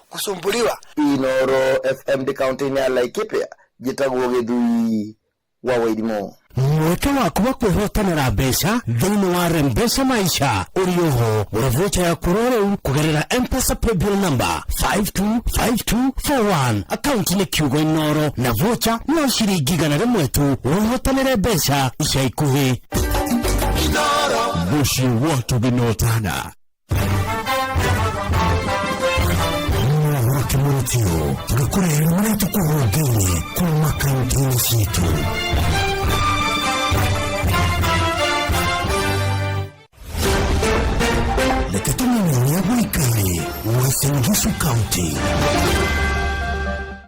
kusumbuliwa. Inoro FM ndi kaunti-inĩ ya Laikipia, njĩtagwo Gĩthui wa Wairimu. Mweke waku wa kwĩhotanĩra mbeca thĩinĩ wa Rembesha Maisha ũrĩ oho. Gũra vocha yaku oro rĩu kũgerera M-Pesa paybill number 525241, akaunti nĩ kiugo Inoro, na vocha no ciringi 100 tu. Wĩhotanĩre mbeca ica ikuhĩ. Mũciĩ wa tũgĩnotana. Mohoro kĩmũrutio tũgĩkũrehera marĩa tũkũhũngĩire kuma kaunti-inĩ citũ. Reke tũmenye ũrĩa gũikaire Uasin Gishu County.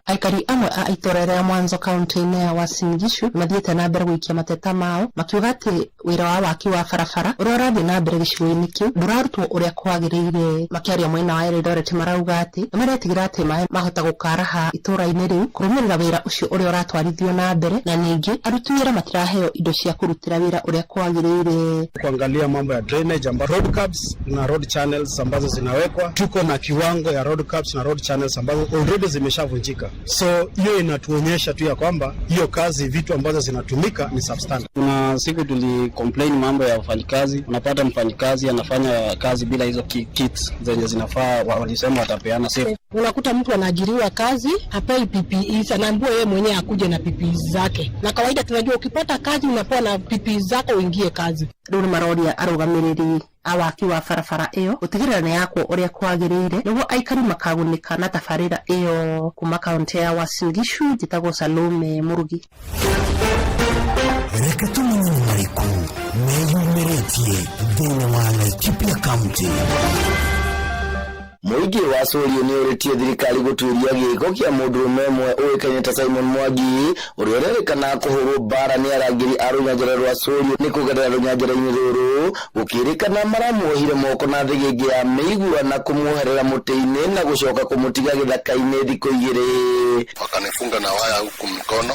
Aikari amwe a itũra rĩa Mwanzo kaunti-inĩ ya Uasin Gishu mathiĩte na mbere gũikia mateta mao makiuga atĩ wĩra wa waki wa barabara ũrĩa ũrathiĩ na mbere gĩcigo-inĩ kĩu ndũrarutwo ũrĩa kwagĩrĩire. Makĩaria mwena wa Eldoret marauga atĩ nĩmaretigĩra atĩ maĩ mahota gũkaraha itũra-inĩ rĩu kũrũmĩrĩra wĩra ũcio ũrĩa ũratwarithio na mbere, na ningĩ aruti wĩra matiraheo indo cia kũrutĩra wĩra ũrĩa kwagĩrĩire. Kuangalia mambo ya drainage ambazo road curbs na road channels ambazo zinawekwa, tuko na kiwango ya road curbs na road channels ambazo already zimeshavunjika. So hiyo inatuonyesha tu ya kwamba hiyo kazi, vitu ambazo zinatumika ni substandard. Kuna siku tuli complain mambo ya wafanyikazi, unapata mfanyikazi anafanya kazi bila hizo kits zenye zinafaa, walisema watapeana safe. Unakuta mtu anaajiriwa kazi, hapewi PPEs, anaambiwa yeye mwenyewe akuje na PPEs zake. Na kawaida tunajua ukipata kazi unapewa na PPEs zako uingie kazi. Rĩu nĩ maroria arũgamĩrĩri a waki wa barabara ĩyo gũtigĩrĩra nĩ yakwo ũrĩa kwagĩrĩire nĩguo aikari makagunĩka na tabarĩra ĩyo. Kuma kaunti ya Uasin Gishu, njĩtagwo Salome Mũrugi. Reke tũmenye nĩ marĩkũ meyumĩrĩtie thĩinĩ wa Laikipia County. Mũingĩ wa Sũriũ nĩ ũrĩtie thirikari gũtuĩria gĩko kĩa mũndũrũme ũmwe ũĩkaine ta Simon Mwangi, ũrĩa ũrerĩkana kũhũrwo mbara nĩ arangĩri a rũnyanjara rwa Sũriũ nĩ kũgerera rũnyanjara-inĩ rũrũ, gũkĩrĩkana maramuohire moko na thĩgĩngĩ ya mĩigua na kũmuoherera mũtĩ-inĩ na gũcoka kũmũtiga gĩthaka-inĩ thikũ igĩrĩ. Wakanifunga na waya huku mkono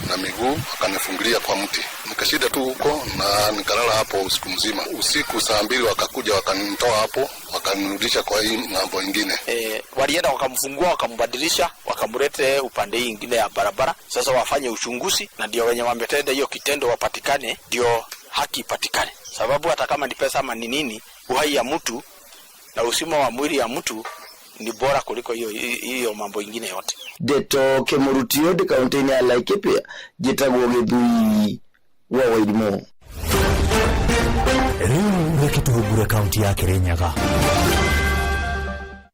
na miguu, wakanifungilia kwa mti. Nikashinda tu huko na nikalala hapo usiku mzima. Usiku saa 2 wakakuja wakanitoa hapo, wakanirudisha kwa hii ng'ambo ingine. Walienda wakamfungua, wakambadilisha, wakamlete upande hii ingine ya barabara. Sasa wafanye uchunguzi na ndio wenye wametenda hiyo kitendo wapatikane, ndio haki ipatikane. Sababu hata kama ni pesa ama ni nini, uhai ya mtu na uzima wa mwili ya mtu ni bora kuliko hiyo mambo ingine yote. Ndeto Kĩmũrutio ndĩ kaunti-inĩ ya Laikipia, njĩtagwo Gĩthui wa Wairimu. Rĩu reke tũhungure kaunti ya Kirinyaga.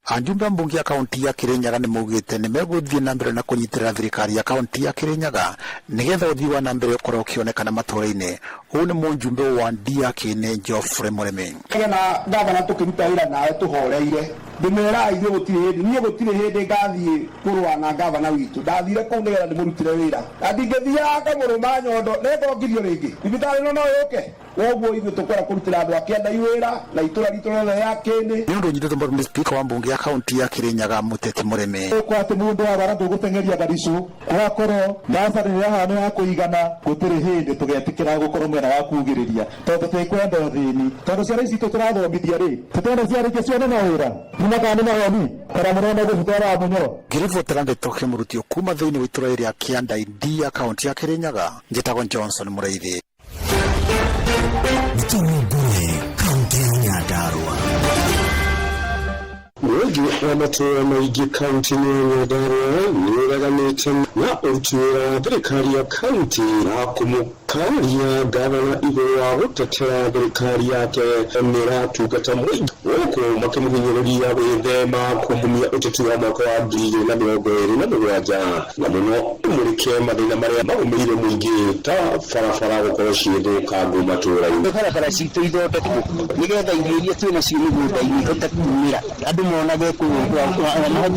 Ajumbe a mbunge ya kaunti ya Kirinyaga nĩ maugĩte nĩ megũthiĩ na mbere na kũnyitĩrĩra thirikari ya kaunti ya Kirinyaga nĩgetha ũthii wa na mbere ũkorwo ũkĩonekana matũũra-inĩ. Ũyũ nĩ mũjumbe wa Ndiakĩnĩ Geoffrey Mũrĩmi. Kenya na gavana tũkĩruta wĩra nawe tũhoreire, ndĩmeraga ithuĩ gũtirĩ hĩndĩ, niĩ gũtirĩ hĩndĩ ngathiĩ kũrũa na gavana witũ. Ndathire kũu nĩgetha ndĩmũrutĩre wĩra, na ndingĩthiaga ngamũrũma nyondo, nĩngongirio rĩngĩ thibitarĩ ĩno no yũke. Koguo ithuĩ tũkwenda kũrutĩra andũ a Kĩandai wĩra na itũra ritũ rĩothe rĩa Kĩĩnĩ. Nĩ ũndũ ũnyitĩtwo mbaru nĩ Spika wa mbunge ya kaunti ya Kirinyaga Mũteti Mũrĩmi. Ũkwa atĩ mũndũ arwara ndũgũteng'eria Garicũ gwakorwo ndacari nĩ ĩrahana ya kũigana gũtirĩ hĩndĩ tũgetĩkĩra gũkorwo mwena wa kugĩrĩria tondũ tũtikwenda ũthĩni tondũ ciana ici citũ tũrathomithia rĩ tũtenda ciarĩkia cione mawĩra nĩ kana nĩ maheni kana mũrenda gũcitwara mũnyoro. Ngĩribotera ndeto kĩmũrutio kuma thĩinĩ wa itũra rĩa Kĩandai Ndia kaunti ya Kirinyaga, njĩtagwo Johnson Mũrĩithi. Nĩtũrũngũre kaunti ya Nyandarua. Mũingĩ wa matũũra maingĩ kaunti-inĩ ya Nyandarua nĩ ũreganĩte na ũruti wĩra wa thirikari ya kaunti na kũmũkararia ngavana igũrũ wa gũtetera thirikari yake nĩĩratungata mũingĩ gũkũ makĩmũhinyĩrĩria gwĩthema kungumia ũteti wa mwaka wa 2027 na mũno ũmũrĩke mathĩna marĩa magũmĩire mũingĩ ta barabara gũkorwo ciĩ thũkangu matũũra-inĩ. Barabara citũ ithondekwo nĩgetha irio iria twĩ nacio mĩgũnda-inĩ ihote kumĩra andũ monage mahote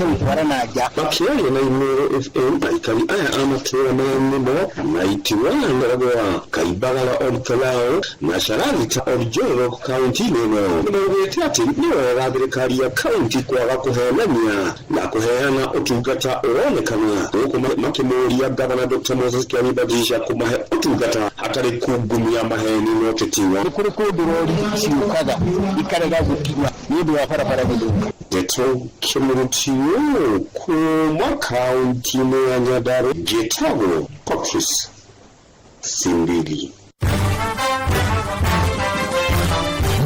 gũtwara na nja. Makĩaria na Inooro FM, aikari aya a matũũra maya nĩmo Naitiwa Ndaragwa, Kaibagala Olkalau na Shararita Oljoro kaunti-inĩ ĩno nĩmaugĩte atĩ nĩ wega thirikari ya kaunti kwaga kũhenania na kũheana ũtungata ũronekana gũkũ makĩmũria ngavana Dr. Moses Kĩani Bandisha kũmahe ũtungata hatarĩ kungumia maheni na ũteti wa Nĩ kũrĩ kũndũ rori ciũkaga ikarega gũkinya nĩ ũndũ wa barabara gũthũka. Ndeto kĩmũrutio kuma kaunti-inĩ ya Nyandarua njĩtagwo Patrice Simbili.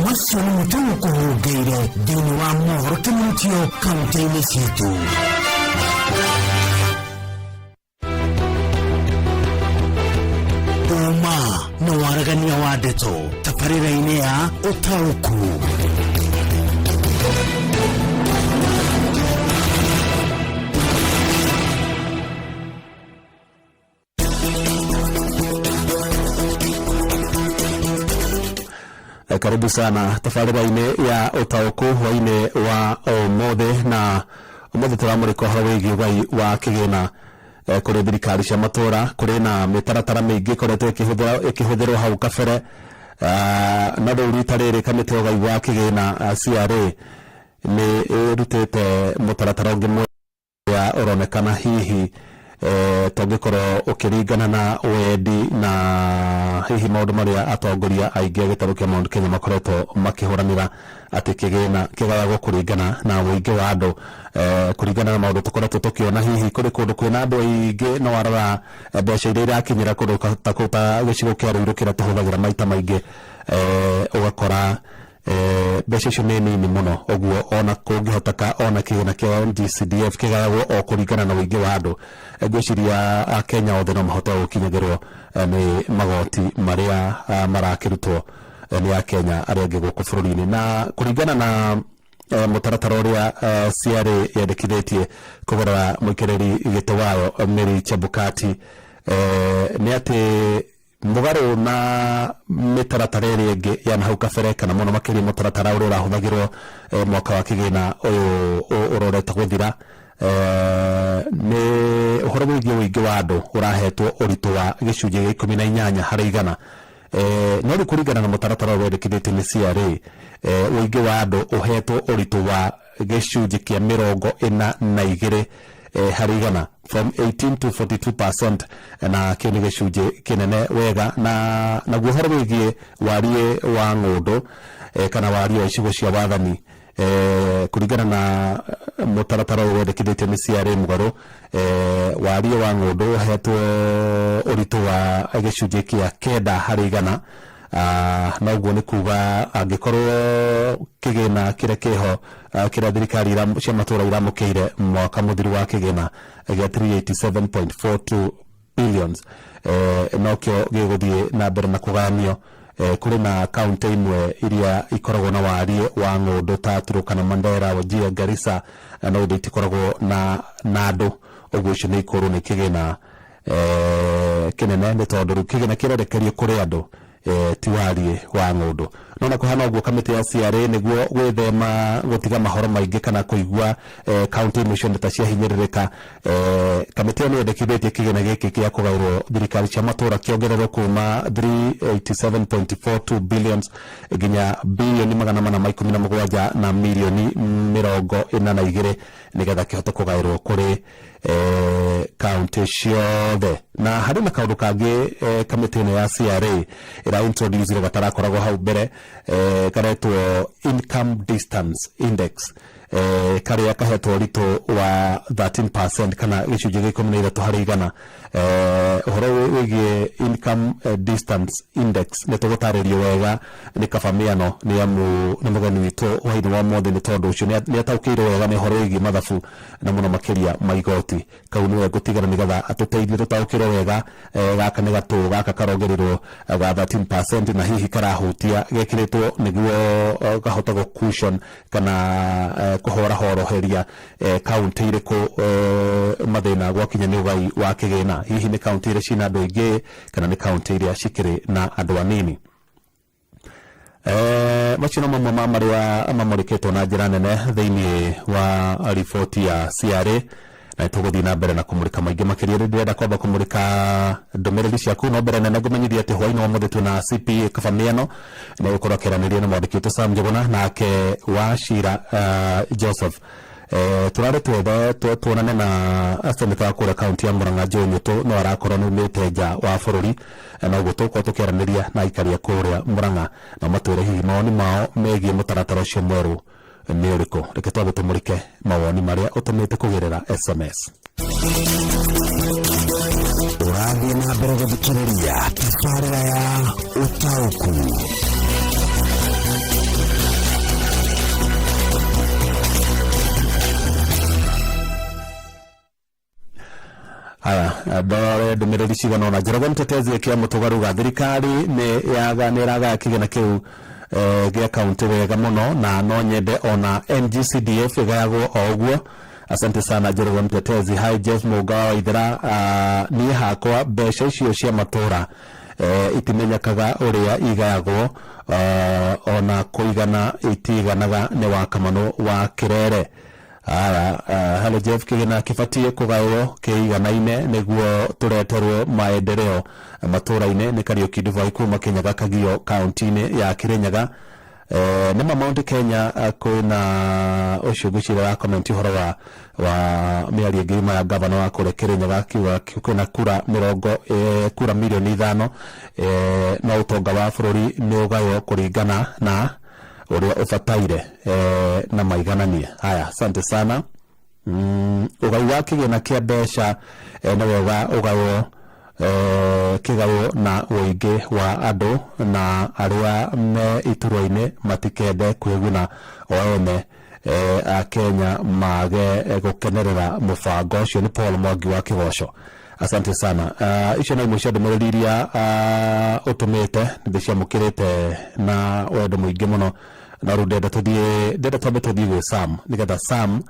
Macio nĩ mũtego kũhũngĩire thĩinĩ wa mohoro kĩmũrutio kaunti-inĩ citũ. Ũma na waragania wa ndeto tabarĩra-inĩ ya ũtaũku. Karibu sana tabarĩra-inĩ ya ũtaũku hwainĩ wa ũmũthĩ na ũmũthĩ tũramũrĩka ũhoro wĩgiĩ ũgai wa kĩgĩna kũrĩ thirikari cia matũra. Kũrĩ na mĩtaratara mĩingĩ ĩkoretwo ĩkĩhũthĩrwo hau kabere, no rĩu rita rĩrĩ kamĩtĩ ya ũgai wa kĩgĩna, CRA, nĩ ĩrutĩte mũtaratara ũngĩ mwerũ ũronekana hihi tũngĩkorwo ũkĩringana na wendi na hihi maũndũ marĩa atongoria aingĩ a gĩtarũ kĩa Mount Kenya makoretwo makĩhũranĩra atĩ kĩgĩna kĩgayagwo kũringana na ũingĩ wa andũ, kũringana na maũndũ tũkoretwo tũkĩona hihi kũrĩ kũndũ kwĩna andũ aingĩ no warora mbeca iria irakinyĩra kũndũ ta kũu ta gĩcigo kĩa Ruiru kĩrĩa tũhũthagĩra maita maingĩ, ũgakora mbeca icio nĩ nini mũno. Ũguo ona kũngĩhoteka ona kĩgĩna kĩa NGCDF kĩgayagwo o kũringana na ũingĩ wa andũ, ngwĩciria Akenya othe no mahote gũkinyagĩrwo nĩ magoti marĩa marakĩrutwo nĩ Akenya arĩa angĩ gũkũ bũrũri-inĩ. Na kũringana na mũtaratara ũrĩa CRA yendekithĩtie kũgerera mũikarĩri gĩtĩ wayo Mary Chebukati, nĩ atĩ mũgarũ na mĩtaratara ĩrĩa ĩngĩ ya nahau kabere kana mũno makĩria mũtaratara ũrĩa ũrahũthagĩrwo mwaka wa kĩgĩna ũyũ ũrorete gũthira, nĩ ũhoro wĩgiĩ ũingĩ wa andũ ũrahetwo ũritũ wa gĩcunjĩ gĩa 18 harĩ igana, no rĩu kũringana na mũtaratara ũrĩa wendekithĩtio nĩ CRA, ũingĩ wa andũ ũhetwo ũritũ wa gĩcunjĩ kĩa 42 harĩ igana, from 18 to 42%, na kĩu nĩ gĩcunjĩ kĩnene wega. Na naguo ũhoro wĩgiĩ wariĩ wa ng'ũndũ, kana wariĩ wa icigo cia wathani, kũringana na mũtaratara ũyũ wendekithĩtio nĩ CRA mũgarũ, wariĩ wa ng'ũndũ ũhetwo ũritũ wa gĩcunjĩ kĩa 9 harĩ igana. Na ũguo nĩ kuga angĩkorwo kĩgĩna kĩrĩa kĩho, kĩrĩa thirikari cia matũra iramũkĩire mwaka mũthiru wa kĩgĩna gĩa 387.42 billions, nokĩo gĩgũthiĩ na mbere na kũgayanio. Kũrĩ na kaunti imwe iria ikoragwo na wariĩ wa ng'ũndũ ta Turkana, Mandera, Wajir, Garissa, no ithĩ itikoragwo na andũ, ũguo icio nĩ ikũrwo nĩ kĩgĩna kĩnene nĩ tondũ rĩu kĩgĩna kĩrerekerio kũrĩ andũ. Ti wariĩ wa ng'ũndũ. No na kũhana ũguo, kamĩtĩ ya CRA nĩguo gwĩthema gũtiga mahoro maingĩ kana kũigua kaunti imwe cione ta ciahinyĩrĩrĩka, kamĩtĩ ĩyo nĩ yendekithĩtie kĩgĩna gĩkĩ gĩa kũgaĩrwo thirikari cia matũra kĩongererwo kuma 387.42 billions nginya bilioni 417 na mirioni 42 nĩgetha kĩhote kũgaĩrwo kũrĩ kaunti ciothe. Na harĩ na kaũndũ kangĩ kamĩtĩ ĩno ya CRA ĩra introduce gatarakoragwo hau mbere, karetwo income distance index, karĩa kahetwo ũritũ wa 13% kana gĩcunjĩ gĩa 13 harĩ igana. Ũhoro wĩgiĩ income distance index nĩ tũgũtarĩrio wega nĩ Kaba Mĩano, nĩ amu nĩ mũgeni witũ hwainĩ wa ũmũthĩ. Nĩ tondũ ũcio nĩ ataũkĩirwo wega nĩ ũhoro wĩgiĩ mathabu na mũno makĩria maigoti. Kau nĩwe ngũtigana nĩgetha atũteithie tũtaũkĩrwo wega. Gaka nĩ gatũ gaka karongererwo ga 13% na hihi karahutia gekĩrĩtwo nĩguo gahota gũ cushion kana kũhorahoroheria kaunti irĩkũ mathĩna gwakinya nĩ ũgai wa kĩgĩna, hihi nĩ kaunti iria cina andũ aingĩ kana nĩ kaunti iria cikĩrĩ na andũ anini. Macio no mamwe ma marĩa mamũrĩkĩtwo na njĩra nene thĩinĩ wa riboti ya CRA, na nĩtũgũthiĩ na mbere na kũmũrĩka maingĩ makĩria. Rĩu ndĩrenda kwamba kũmũrĩka ndũmĩrĩri ciaku, no mbere nene ngũmenyithia atĩ hwainĩ wa ũmũthĩ twĩna CPA Kaba Mĩano, nĩ gũkorwo akĩaranĩria na mwandĩki witũ Sam Njũgũna nake Wachira Joseph. Tũrarĩ twethe tuonane na seneta wa kũrĩa kaunti ya Murang'a Joe Nyũtũ, no arakorwo nĩ umĩte nja wa bũrũri, na ũguo tũgũkorwo tũkĩaranĩria na aikari a kũrĩa Murang'a na matwĩre hihi mawoni mao megiĩ mũtaratara ũcio mwerũ nĩ ũrĩkũ. Reke twambe tũmũrĩke mawoni marĩa ũtũmĩte kũgerera SMS. Ũrathiĩ na mbere gũthikĩrĩria tabarĩra ya Ũtaũku. Haya, ndore ndũmĩrĩri cigana ũna. Njoroge Mtetezi ĩkĩa mũtũgaruga thirikari nĩ yaga nĩ ĩragaya kĩgĩna kĩu gĩa kaunti wega mũno, na no nyende ona NGCDF ĩgayagwo o ũguo. Asante sana, Njoroge Mtetezi. Hi Jeff Mũnga wa Waithera, niĩ hakwa mbeca icio cia matũra itimenyekaga ũrĩa igayagwo, ona kũigana itiganaga. Nĩ wa Kamanũ wa Kĩrere. Aya, hello Jeff, kĩgĩna kĩbatiĩ kũgaywo kĩiganaine nĩguo tũreterwo maendeleo matũra-inĩ. Nĩ Kariũki Nduvai kuma Kĩnyaga Kagio, kaunti-inĩ ya Kĩrĩnyaga. Nĩma Mount Kenya kwĩna ũcio ngwĩciria wa comment ũhoro wa mĩario ĩngĩ yuma ya gavana wa kũrĩa Kĩrĩnyaga, akiuga kwĩna kura mĩrongo kura mirioni 5, no ũtonga wa bũrũri nĩ ũgaywo kũringana na ũrĩa ũbataire na maigananie. Haya, asante sana. Ũgai wa kĩgĩna kĩa mbeca nĩ wega ũgaywo kĩgaywo na ũingĩ wa andũ, na arĩa me iturwa-inĩ matikende kwĩguna o ene, Akenya mage gũkenerera mũbango ũcio. Nĩ Paul Mwangi wa Kĩgoco. Asante sana. Icio no imwe cia ndũmĩrĩri iria ũtũmĩte, ndĩciamũkĩrĩte na wendo mũingĩ mũno. Na rĩu ndenda tũthiĩ, ndenda twambe tũthiĩ gwĩ Sam nĩgetha Sam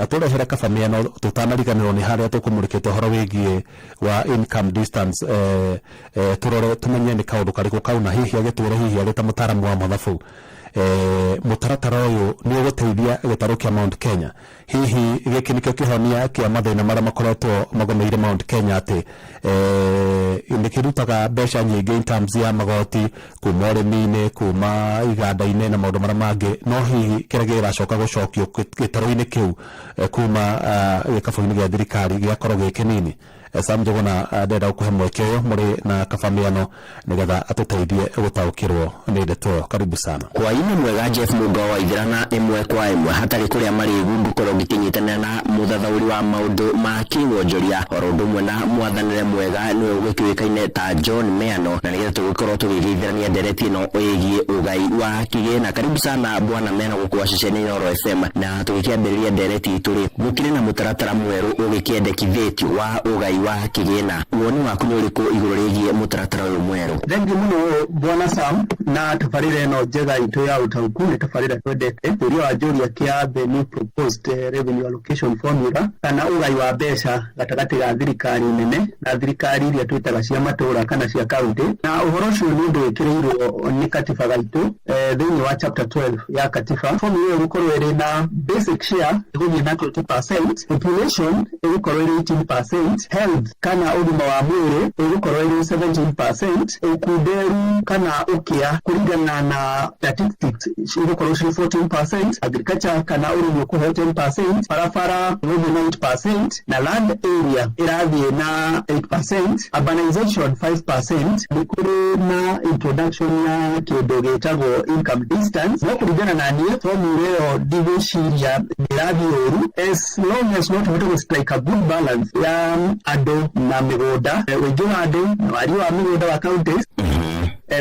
atũrehere kaba mĩano tũtanariganĩrwo nĩ harĩa tũkũmũrĩkĩte ũhoro wĩgiĩ wa income distance, tũrore tũmenye nĩ kaũndũ karĩkũ kau, na hihi agĩtwĩre hihi arĩ ta mũtaaramu wa mathabu, mũtaratara ũyũ nĩ ũgũteithia gĩtarũ kĩa Mount Kenya. Hihi gĩkĩ nĩkĩo kĩhonia kĩa mathĩna marĩa makoretwo magomeire Mount Kenya, atĩ nĩ kĩrutaga mbeca nyingĩ in terms ya magoti kuma ũrĩmi-inĩ, kuma iganda-inĩ na maũndũ marĩa mangĩ, no hihi kĩrĩa kĩracoka gũcokio gĩtarũ-inĩ kĩu kuma gĩkabũ-inĩ gĩa thirikari gĩgakorwo gĩ kĩnini? Sam Njũgũna, ndĩrenda gũkũhe mweke ũyũ mũrĩ na kaba mĩano nĩgetha atũteithie gũtaũkĩrwo nĩ ndeto ĩyo. Karibu sana. Hwaĩ-inĩ mwega Jeff Mũnga wa Waithera, na ĩmwe kwa ĩmwe hatarĩ kũrĩa marĩgu ngũkorwo ngĩkĩnyitanĩra na mũthathaũri wa maũndũ ma kĩwonjoria oro ũndũ ũmwe na mwathanĩre mwega, nĩwe ũgĩkĩũĩkaine ta John Meano, na nĩgetha tũgĩkorwo tũgĩgeithania ndereti ĩno ĩgiĩ ũgai wa kĩgĩna. Karibu sana bwana Meano gũkũ wa ceceni Inooro FM, na tũgĩkĩambĩrĩria ndereti itũ rĩ, gũkĩrĩ na mũtaratara mwerũ ũgĩkĩendekithĩtio wa ũgai wa kĩgĩna. Woni waku nĩ ũrĩkũ igũrũ rĩgiĩ mũtaratara ũyũ mwerũ? Thengiũ mũno Bwana Sam na tabarĩra ĩno njega itũ ya ũtaũku. Nĩ tabarĩra twendete. Kĩũria wa njũria kĩa the new proposed revenue allocation formula, kana ũgai wa mbeca gatagatĩ ga thirikari nene na thirikari iria twĩtaga cia matũra kana cia kaunti. Na ũhoro ũcio nĩ ũndũ wĩkĩrĩirwo nĩ katiba gaitũ thĩinĩ wa chapter 12 ya katiba. Formula ĩyo ĩgũkorwo ĩrĩ na basic share ĩgũthiĩ na 20%, population ĩgũkorwo ĩrĩ 18%, health kana ũgima wa mwĩrĩ ĩgũkorwo ĩrĩ 17%, ũkunderu kana ũkĩa kũringana na statistics ĩgũkorwo cirĩ 14%, agriculture kana ũrĩmi ũkũheo 10%, barabara ĩgũthiĩ na 8%, na land area ĩrathiĩ na 8%, urbanization 5%. Nĩ kũrĩ na introduction ya kĩndũ gĩtagwo income distance. No kũringana na niĩ, formula ĩyo ndigwĩciria ĩrathiĩ ũru, as long as no tũhote gũ strike a good balance ya andũ na mĩgũnda, ũingĩ wa andũ na wariĩ wa mĩgũnda wa counties.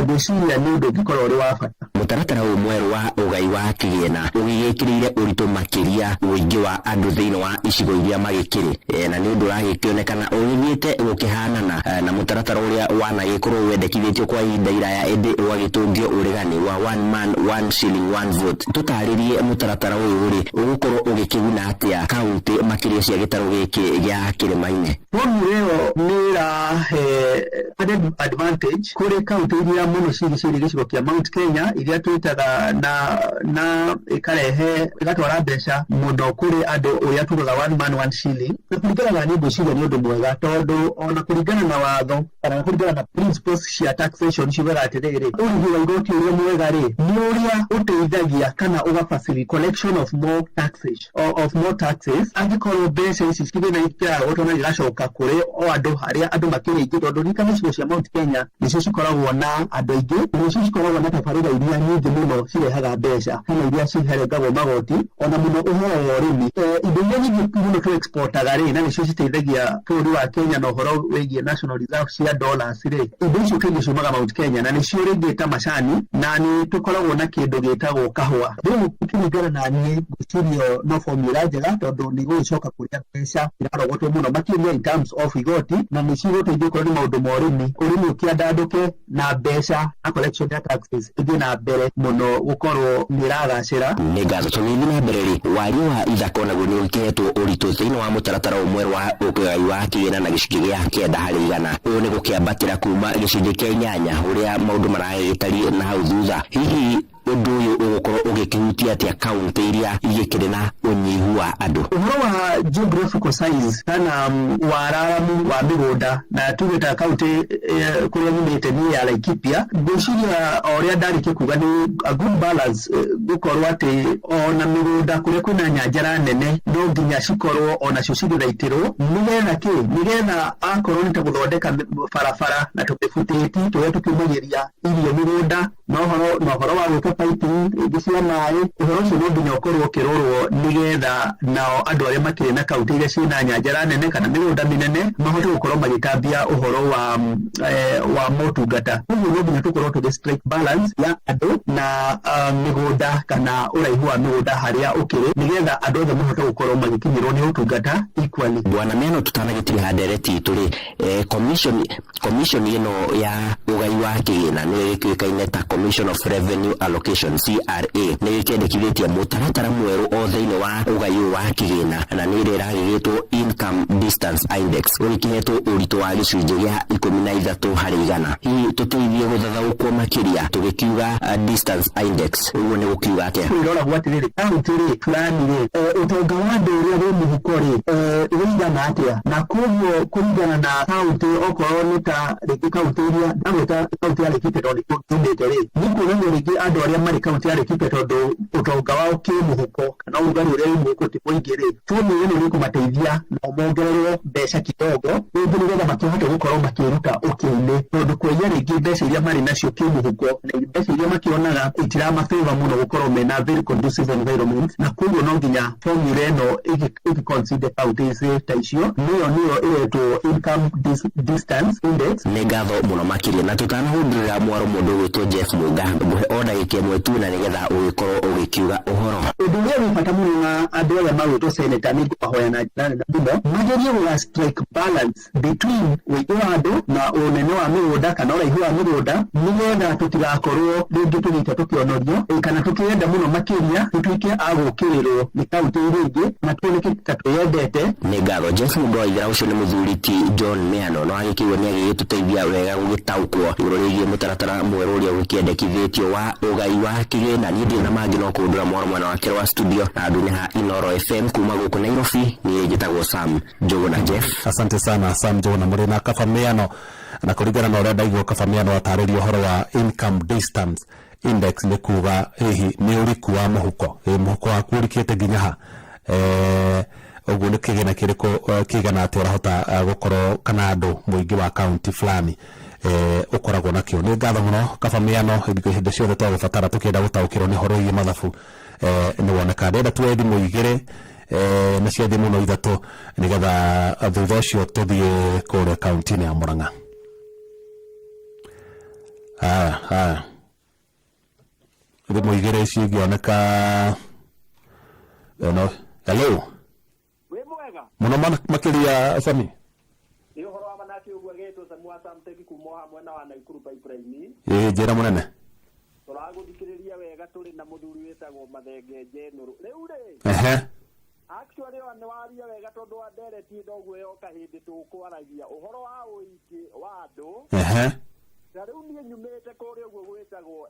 Ngwĩciria nĩ ũndũ ũngĩkorwo ũrĩ wa bata. Mũtaratara ũyũ mwerũ wa ũgai wa kĩgĩna ũgĩgĩkĩrĩire ũritũ makĩria ũingĩ wa andũ thĩinĩ wa icigo iria magĩkĩrĩ, na nĩ ũndũ ũragĩkĩonekana ũgĩthiĩte gũkĩhanana na mũtaratara ũrĩa wanagĩkorwo wendekithĩtio kwa ihinda iraya ĩndĩ ũgagĩtũngio ũregani wa one man, one shilling, one vote. Tũtarĩrie mũtaratara ũyũ rĩ ũgũkorwo ũgĩkĩguna atĩa kaunti makĩria cia gĩtarũ gĩkĩ gĩa kĩrĩma-inĩ? Formula ĩyo nĩ ĩrahe added advantage kũrĩ kaunti iria mũno cigicĩirie gĩcigo kĩa Mount Kenya iria twĩtaga na ĩkarehe ĩgatwara mbeca mũno kũrĩ andũ ũrĩa tugaga one man, one shilling. Na kũringana na niĩ, ngwĩciria nĩ ũndũ mwega, tondũ ona kũringana na watho kana kũringana na principles cia taxation ciugaga atĩrĩrĩ, ũrĩhi wa igoti ũrĩa mwega rĩ nĩ ũrĩa ũteithagia kana ũga facilitate collection of more taxes of more taxes. Angĩkorwo mbeca ici kĩgĩna kĩrarogotwo na gĩgacoka kũrĩ o andũ harĩa andũ makĩrĩ aingĩ, tondũ ririkana icigo cia Mount Kenya nĩcio cikoragwo na andũ aingĩ, nĩcio cikoragwo na tabarĩra iria nyingĩ mũno cirehaga mbeca kana iria ciherengagwo magoti, ona mũno ũhoro wa ũrĩmi. Indo iria nyingĩ mũno tũ exportaga rĩ na nĩcio citeithagia bũrũri wa Kenya na ũhoro wĩgiĩ national reserve cia dollars rĩ, indo icio kaingĩ ciumaga Mount Kenya, na nĩcio rĩngĩ ta macani, na nĩ tũkoragwo na kĩndũ gĩtagwo kahũa. Rĩu kũringana na niĩ, ngwĩciria no formula njega, tondũ nĩ gũgĩcoka kũrĩa mbeca irarogotwo mũno makĩria in terms of igoti, na nĩ cigũteithia okorwo nĩ maũndũ ma ũrĩmi, ũrĩmi ũkĩandandũke na mbeca na collection ya taxes ĩthiĩ na mbere mũno gũkorwo nĩ ĩragacĩra. Nĩ ngatho. Tũgĩthiĩ na mbere rĩ, wariĩ wa ithaka onaguo nĩ ũkĩhetwo ũritũ thĩinĩ wa mũtaratara ũyũ mwerũ wa ũgai wa kĩgĩna na 9%. Ũũ nĩ gũkĩambatĩra kuma 8% ũrĩa maũndũ maragĩtariĩ na hau thutha. Hihi ũndũ ũyũ ũgũkorwo ũgĩkĩhutia atĩa kaunti iria igĩkĩrĩ na ũnyihu wa andũ? Ũhoro wa geographical size kana wararamu wa mĩgũnda, na tuge ta kaunti kũrĩa nyumĩte niĩ ya Laikipia, ngwĩciria o ũrĩa ndarĩkia kuga nĩ a good balance, gũkorwo atĩ ona mĩgũnda kũrĩa kwĩna nyanjara nene no nginya cikorwo onacio cigĩthaitĩrwo. Nĩgetha kĩ? Nĩgetha akorwo nĩ ta gũthondeka barabara na tũmĩbutĩti tũrĩa tũkiumagĩria irio mĩgũnda, na ũhoro wa gwĩka piping rĩngĩ cia maĩ. Ũhoro ũcio no nginya ũkorwo ũkĩrorwo, nĩgetha nao andũ arĩa makĩrĩ na kaunti iria ciĩna nyanjara nene kana mĩgũnda mĩnene mahote gũkorwo magĩtambia ũhoro wa motungata. Koguo no nginya tũkorwo tũgĩ strike balance ya andũ na mĩgũnda kana ũraihu wa mĩgũnda harĩa ũkĩrĩ, nĩgetha andũ othe mahote gũkorwo magĩkinyĩrwo nĩ ũtungata equally. Bwana Miano, tutanagĩtiriha ndereti itũ rĩ, commission ĩno ya ũgai wa kĩgĩna nĩyo ĩgĩtuĩkaine ta Commission of Revenue Allocation, CRA, nĩ ĩkĩendekithĩtie mũtaratara mwerũ o thĩinĩ wa ũgai ũyũ wa kĩgĩna, na nĩ ĩrĩa ĩragĩgĩtwo income distance index, ũgĩkĩhetwo ũritũ wa 13%. Hihi tũteithie gũthathaũkwo makĩria, tũgĩkiuga distance index, ũguo nĩ gũkiuga atĩa? Ĩroragwo atĩrĩrĩ, kaunti rĩ fulani rĩ, ũtonga wa andũ ũrĩa wĩ mũhuko rĩ, ũigana atĩa? Na koguo kũringana na kaunti, okorwo nĩ ta rĩngĩ kaunti iria ndagwĩta kaunti ya Laikipia tondũ nĩkuo nyumĩte rĩ, nĩ kuonania rĩngĩ andũ arĩa marĩ kaunti ya Laikipia, tondũ ũtonga wao kĩmũhuko kana ũrugarĩ ũrĩa wĩ mũhuko ti mũingĩ rĩ, formula ĩno nĩ ĩkũmateithia nao mongererwo mbeca kidogo rĩngĩ, nĩgetha makĩhote gũkorwo makĩruta ũkĩa-inĩ, tondũ kwendia rĩngĩ mbeca iria marĩ nacio kĩmũhuko na mbeca iria makĩonaga itiramafavor mũno gũkorwo mena very conducive environment. Na koguo no nginya formula ĩno ĩgĩ consider kaunti ta icio, nĩyo ĩretwo income distance index. Nĩ ngatho mũno makĩria. Na tũtanahũndũrĩra mwaro mũndũ ũgwĩtwo Jeff Mũnga, ngũhe o ndagĩka 1 tu na nĩgetha ũgĩkorwo ũgũkorwo ũgĩkiuga ũhoro. Ũndũ ũrĩa wĩ bata mũno na andũ aya magwĩtwo senator nĩ ngũmahoya na njĩra nene mũno magerie gũga strike balance between ũingĩ wa andũ na ũnene wa mĩgũnda kana ũraihu wa mĩgũnda nĩgetha tũtigakorwo rĩngĩ tũgĩte tũkĩonorio kana tũkĩenda mũno makĩria tũtuĩke a gũkĩrĩrwo nĩ kaũntĩ iria ingĩ na tuoneke ta twĩyendete. Nĩ ngatho Jeff Mũndũ wa Waithera ũcio nĩ mũthuri ti John Mĩano no agĩkĩigua nĩ agĩgĩtũteithia wega gũgĩtaũkwo igũrũ rĩgiĩ mũtaratara mwerũ ũrĩa ũgĩkĩendekithĩtio wa ũgai wa kĩgĩna. Niĩ ndirĩ na mangĩ no kũndũra mwaro mwena wake wa studio na andũ-inĩ ha Inoro FM kuma gũkũ Nairobi. Niĩ njĩtagwo Sam Njũgũna Jeff. Asante sana Sam Njũgũna mũrĩ na Kaba Mĩano na kũringana na ũrĩa ndaigua Kaba Mĩano atarĩria ũhoro wa income distance index nĩ kuga hihi nĩ ũriku wa mũhuko, ĩ mũhuko waku ũrikĩte nginya ha, ũguo nĩ kĩgĩna kĩrĩkũ kĩigana atĩa ũrahota gũkorwo kana andũ mũingĩ wa kaunti fulani ũkoragwo nakĩo. Nĩ ngatho mũno Kaba Mĩano, hĩndĩ ciothe twagũbatara tũkĩenda gũtaũkĩrwo nĩ ũhoro wĩgiĩ mathabu nĩ woneka. Ndĩrenda tuoye thimũ igĩrĩ na cia thimũ no ithatũ nĩgetha thutha ũcio tũthiĩ kũrĩa kaunti-inĩ ya Murang'a. Haya, haya, thimũ igĩrĩ ici ingĩoneka no. Hello. Wĩ mwega? Mũno makĩria Sami. Nĩ ũhoro wa manake ũguo agĩtwo Samu wa Samtech kuma o hamwe na wa Naikuru Pipeline. Ĩĩ, njĩra mũnene. Tũragũthikĩrĩria wega tũrĩ na mũthuri wĩtagwo Mathenge Njenũrũ. Rĩu rĩ, actually wa nĩ waria wega tondũ wa ndereti ĩno ũguo yoka hĩndĩ tũkwaragia ũhoro wa ũingĩ wa andũ. Na rĩu niĩ nyumĩte kũrĩa ũguo gwĩtagwo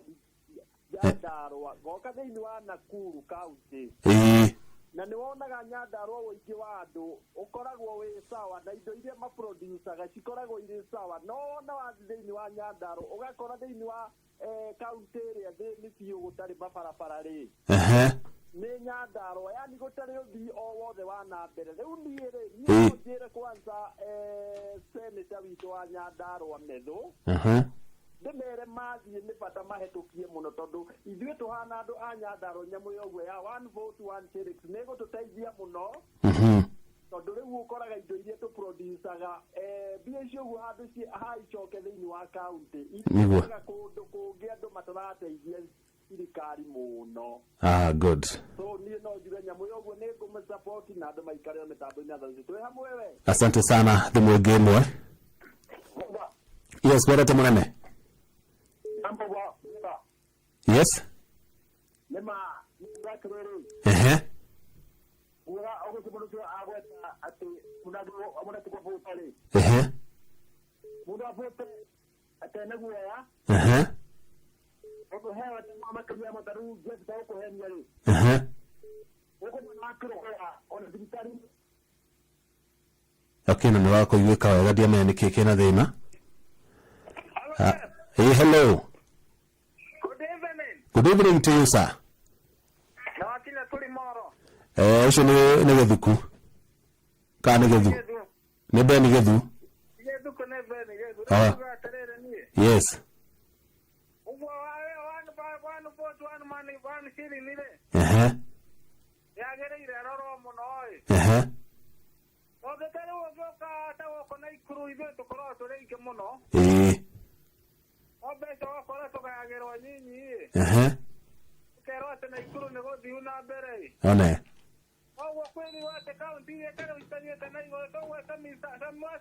Nyandarũa ngoka thĩinĩ wa Nakuru County. Na nĩ wonaga Nyandarũa ũingĩ wa andũ ũkoragwo wĩ sawa na indo iria maproducaga cikoragwo irĩ sawa, no wona wathiĩ thĩinĩ wa Nyandarũa ũgakora thĩinĩ wa kaunti ĩrĩa thĩni biũ gũtarĩ mabarabara rĩ, nĩ Nyandarũa, yani gũtarĩ ũthii o wothe wa na mbere. Rĩu niĩ rĩ, niĩ no njĩre kwanza senator witũ wa Nyandarũa Methu, ndĩmere mathiĩ nĩ bata mahĩtũkie mũno tondũ ithuĩ tũhana andũ a Nyandarũa nyamũ ya ũguo ya one vote one shillings nĩ ĩgũtũteithia mũno tondũ rĩu ũkoraga indo iria tũproducaga mbia icio ũguo handũ haicoke thĩinĩ wa kaunti ithiaga kũndũ kũngĩ andũ matarateithia thirikari mũno. Ah, good. So niĩ no njuge nyamũ ya ũguo nĩ ngũmĩsupport na andũ maikare o mĩtambo-inĩ ya thauti. Twĩ hamwe we. Asante sana. Thimũ ĩngĩ ĩmwe. Yes, werete mũnene. Yes. Okay, na nĩ wakũiguĩka wega ndiamenya nĩkĩ kĩna thĩna. Hey, hello. Good evening. Good evening to you, sir. Na wakinya tũrĩ moro. Ũcio nĩ Gĩthuku. Kana nĩ Gĩthu? Nĩ Ben Gĩthu. Gĩthuku nĩ Ben Gĩthu. Ah. Atĩrĩrĩ niĩ. Yes. Ũguo one one vote one money one shilling rĩ. Yagĩrĩire rorwo mũno ĩ. Tondũ ta rĩu ũngĩũka ta gũkũ Naikuru ithuĩ tũkoragwo tũrĩ aingĩ mũno. No mbeca ũgakora tũgayagĩrwo nyinyi ĩ. Ũkerwo atĩ Naikuru nĩ gũthiu na mbere ĩ. One. Koguo kwĩrirwo atĩ kaunti iria ta rĩu itathiĩte na igũrũ toguo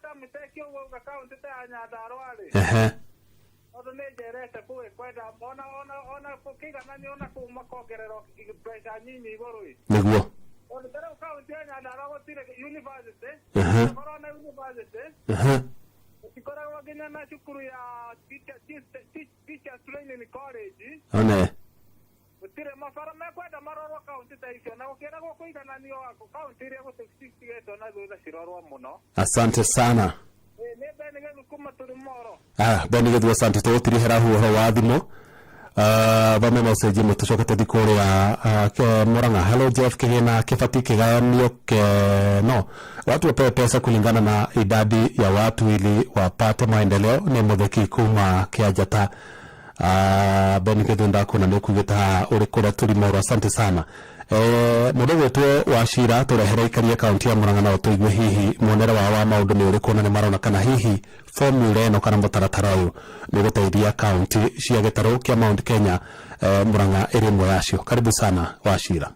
Samtech ũguo auga kaunti ta ya Nyandarũa rĩ. Tondũ nĩ njerete kũu ĩkwenda ona ona ona kũkĩigananio ona kũu makongererwo mbeca nyinyi igũrũ ĩ. Nĩguo. Tondũ ta rĩu kaunti ya Nyandarũa gũtirĩ university. Gũkorwo na university. Gũtikoragwo nginya na cukuru ya teacher training college. One. Gũtirĩ mabara mekwenda marorwo kaunti ta icio na gũkĩragwo kũigananio kaunti iria gũtigĩtwo na thutha cirorwo mũno. Asante sana. Nĩ Ben Gĩthu kuma tũrĩ moro. Ah, Ben Gĩthu, asante. Tũgũtirihĩra ũhoro wa thimũ. Thome na ũcenjie mũtĩ tũcoke tũthiĩ kũrĩa Murang'a. Hello Jeff, kĩgĩna kĩbatiĩ kĩgayanio no watu wapewe pesa kulingana na idadi ya watu ili wapate maendeleo. Nĩ Mũtheki kuma Kĩanjata. Ben Githu ndakuona nĩ ũkugĩte haha ũrĩ kũrĩa tũrimoro, asante sana. Mũndũ ũgwĩtwo Wachira, tũrehere ikaria kaunti ya Murang'a no tũigue hihi muonere wao wa maũndũ nĩ ũrĩkũ, na nĩ marona kana hihi formula ĩno kana mũtaratara ũyũ nĩ ũgũteithia kaunti cia gĩtarũ kĩa Mount Kenya, Murang'a ĩrĩ ĩmwe yacio. Karibu sana Wachira.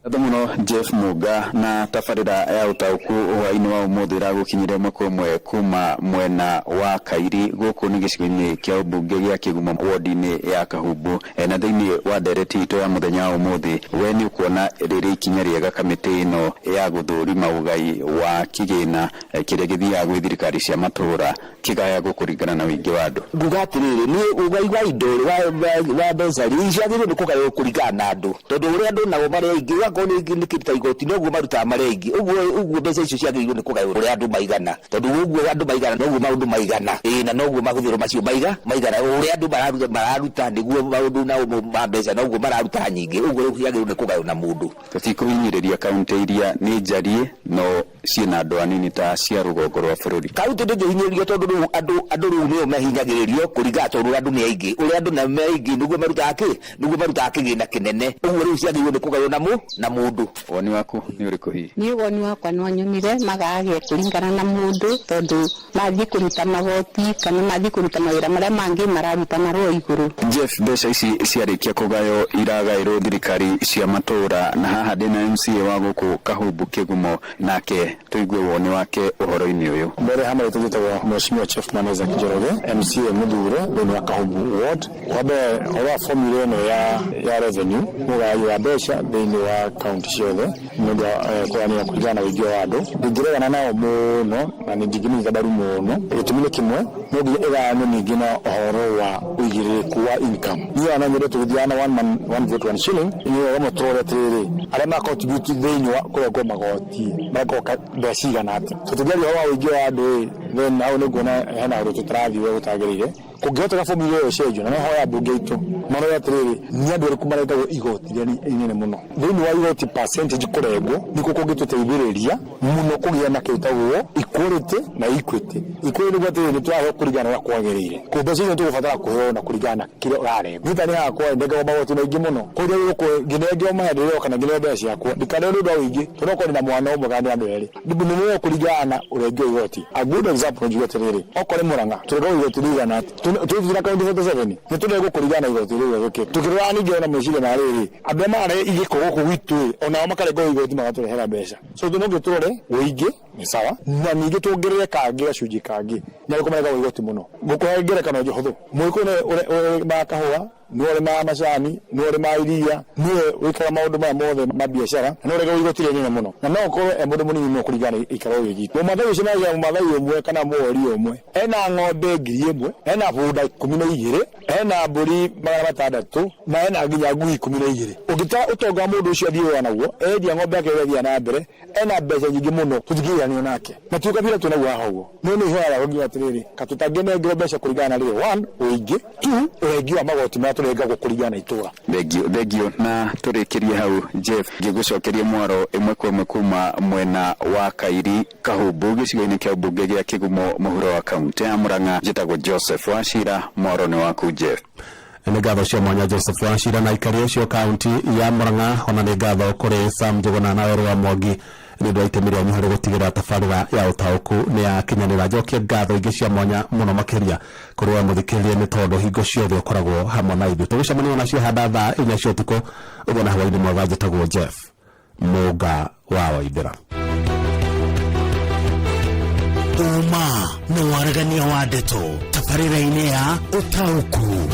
Ngatho muno Jeff Muga na tabarĩra ya ũtaũku hwaĩ-inĩ wa ũmũthĩ ĩragũkinyĩra ĩmwe kwa ĩmwe kuma mwena wa Kairi gũkũ nĩ gĩcigo-inĩ kĩa ũmbunge gĩa Kĩgumo wodi-inĩ ya Kahumbu. Na thĩinĩ wa ndereti itũ ya mũthenya wa ũmũthĩ, we nĩ ũkuona rĩrĩ ikinya rĩega kamĩtĩ ĩno ya gũthũrima ũgai wa kĩgĩna kĩrĩa gĩthiaga gwĩ thirikari cia matũra kĩgayagwo kũringana na ũingĩ wa andũ? Nguga atĩrĩrĩ, niĩ ũgai wa indo wa mbeca rĩ, ciagĩrĩirwo nĩ kũgaywo kũringana na andũ, tondũ ũrĩa andũ nao marĩ aingĩ, akorwo nĩ kĩndũ ta igoti, noguo marutaga marĩ aingĩ, ũguo mbeca icio ciagĩrĩirwo nĩ kũgaywo ũrĩa andũ maigana, tondũ ũguo andũ maigana noguo maũndũ maigana, ĩĩ, na noguo mahũthĩro macio maigana, ũrĩa andũ mararuta nĩguo maũndũ nao ma mbeca noguo mararuta nyingĩ, ũguo rĩu ciagĩrĩirwo nĩ kũgaywo na mũndũ. Tũtikũhinyĩrĩria kaunti iria nĩ njariĩ no ciĩna andũ anini ta cia rũgongo rwa bũrũri. Kaunti ndĩngĩhinyĩrĩrio tondũ rĩu andũ rĩu nĩo mahinyagĩrĩrio kũringana tondũ andũ nĩ aingĩ, ũrĩa andũ nao me aingĩ nĩguo marutaga kĩ, nĩguo marutaga kĩgĩna kĩnene, ũguo rĩu ciagĩrĩirwo nĩ kũgaywo na mũndũ. Woni waku nĩ ũrĩkũ hihi? Niĩ woni wakwa no nyonire magayage kũringana na mũndũ, tondũ mathiĩ kũruta magoti kana mathiĩ kũruta mawĩra marĩa mangĩ mararuta marũa igũrũ. Jeff, mbeca ici ciarĩkia kũgaywo iragaĩrwo thirikari cia matũra, na haha ndĩna MCA wa gũkũ Kahumbu Kĩgumo, nake tũigue woni wake ũhoro-inĩ ũyũ. Mbere hamwe tũgĩtagwo Mheshimiwa Chief Manager Njoroge, MCA mũthure thĩinĩ wa Kahumbu Ward. Wa mbere ũhoro wa formula ĩno ya revenue, mũgayi wa mbeca thĩinĩ wa kaunti ciothe nĩ ũndũ wa kũgayania kũringana na ũingĩ wa andũ. Ndingĩregana nao mũno na nĩ ndingĩmĩnyita mbaru mũno. Gĩtũmi nĩ kĩmwe, no nginya ĩgayanio ningĩ na ũhoro wa ũigĩrĩrĩku wa income. Niĩ ona nyende tũgĩthiaga na one man, one vote, one shilling, nĩ wega mũno tũrore atĩrĩrĩ, arĩa ma contribute thĩinĩ wa kũrengwo magoti marekoka mbeca cigana atĩa. So tũngĩaria ũhoro wa ũingĩ wa andũ ĩ, then hau nĩ nguona hena ũndũ tũtarathiĩ ũrĩa gũtagĩrĩire. Kũngĩhoteka formula ĩyo ĩcenjio, na no hoya mbunge itũ marore atĩrĩrĩ, nĩ andũ arĩkũ marengagwo igoti rĩrĩa inene mũno thĩinĩ wa igoti percentage kũrengwo, nĩkuo kũngĩtũteithĩrĩria mũno kũgĩa na kĩtagwo equality na equity. Equality nĩguo atĩrĩrĩ, nĩ tũraheo kũringana na ũrĩa kwagĩrĩire, kũu mbeca icio tũgũbatara kũheo na kũringana na kĩrĩa ũrarengwo. Niĩ ta niĩ hakwa ndengagwo magoti maingĩ mũno, koguo gũkũ ngĩnengeo mahĩndĩ rĩo kana ngĩneo mbeca ciakwa, ndikaneo nĩ ũndũ wa ũingĩ, tondũ no korwo ndĩna mwana ũmwe kana ndĩna andũ erĩ, nĩneo kũringana na ũrengi wa igoti. A good example njuge atĩrĩrĩ, okorwo nĩ Murang'a tũrengagwo igoti rĩigana atĩa? Tũrutĩra kaunti 47 nĩ tũrengwo kũringana na igoti rĩu gĩkĩ. Tũkĩrora ningĩ ona meciria ma rĩrĩ, andũ arĩa mararehe igĩko gũkũ gwitũ ĩ, onao makarengwo igoti magatũrehera mbeca. So no nginya tũrore ũingĩ nĩ sawa, na ningĩ tuongerere kangĩ gacunjĩ kangĩ nĩ arĩkũ marengagwo igoti mũno. Ngũkũhe ngerekano hũthũ, Mũgĩkũyũ nĩwe ũrĩmaga kahũa, nĩwe ũrĩmaga macani, nĩwe ũrĩmaga iria, nĩwe wĩkaga maũndũ maya mothe ma biacara, na nĩwe ũrengagwo igoti rĩrĩa inene mũno, na no ũkorwo e mũndũ mũnini mũno kũringana na gĩikaro gĩkĩ gitũ. Mũmathai ũcio nĩagĩa mũmathai ũmwe kana mũwori ũmwe, ena ng'ombe 1000, ena bunda 12, ena mbũri 600, na ena nginya ngui 12. Ũngĩtara ũtonga wa mũndũ ũcio athiĩ wĩra naguo, endia ng'ombe yake ĩrĩa ĩthiaga na mbere, ena mbeca nyingĩ mũno, tũtingĩiganio nake. Na ti ũkabira twĩnaguo haha ũguo. No nĩ ihoya ngiuga atĩrĩrĩ, katũtangĩnengerwo mbeca kũringana na rĩrĩ, one, ũingĩ, two, ũrengi wa magoti marĩa tũrengagwo kũringana na itũra. Thengio, thengio, na tũrĩkĩrie hau Jeff, ngĩgũcokeria mwaro ĩmwe kwa ĩmwe kuma mwena wa Kairi Kahumbu gĩcigo-inĩ kĩa ũmbunge gĩa Kĩgumo mũhuro wa kaunti ya Murang'a. Njĩtagwo Joseph Wachira, mwaro nĩ waku Jeff. Nĩ ngatho cia mwanya Joseph Wachira na aikari acio kaunti ya Murang'a, ona nĩ ngatho kũrĩ Sam Njuguna na Werũ wa Mwangi nĩ ũndũ wa itemi rĩanyu harĩ gũtigĩrĩra tabarĩra ya ũtaũku nĩ yakinyanĩra. Njokie ngatho ingĩ cia mwanya mũno makĩria kũrĩ we mũthikĩrĩria, nĩ tondũ hingo ciothe ũkoragwo hamwe na ithuĩ. Tũgũcemania ona ciahanda thaa 4 cia ũtukũ ũguo, na hwaĩ-inĩ mwega. Njĩtagwo Jeff Mũnga wa Waithĩra. Ũma na waragania wa ndeto tabarĩra-inĩ ya ũtaũku.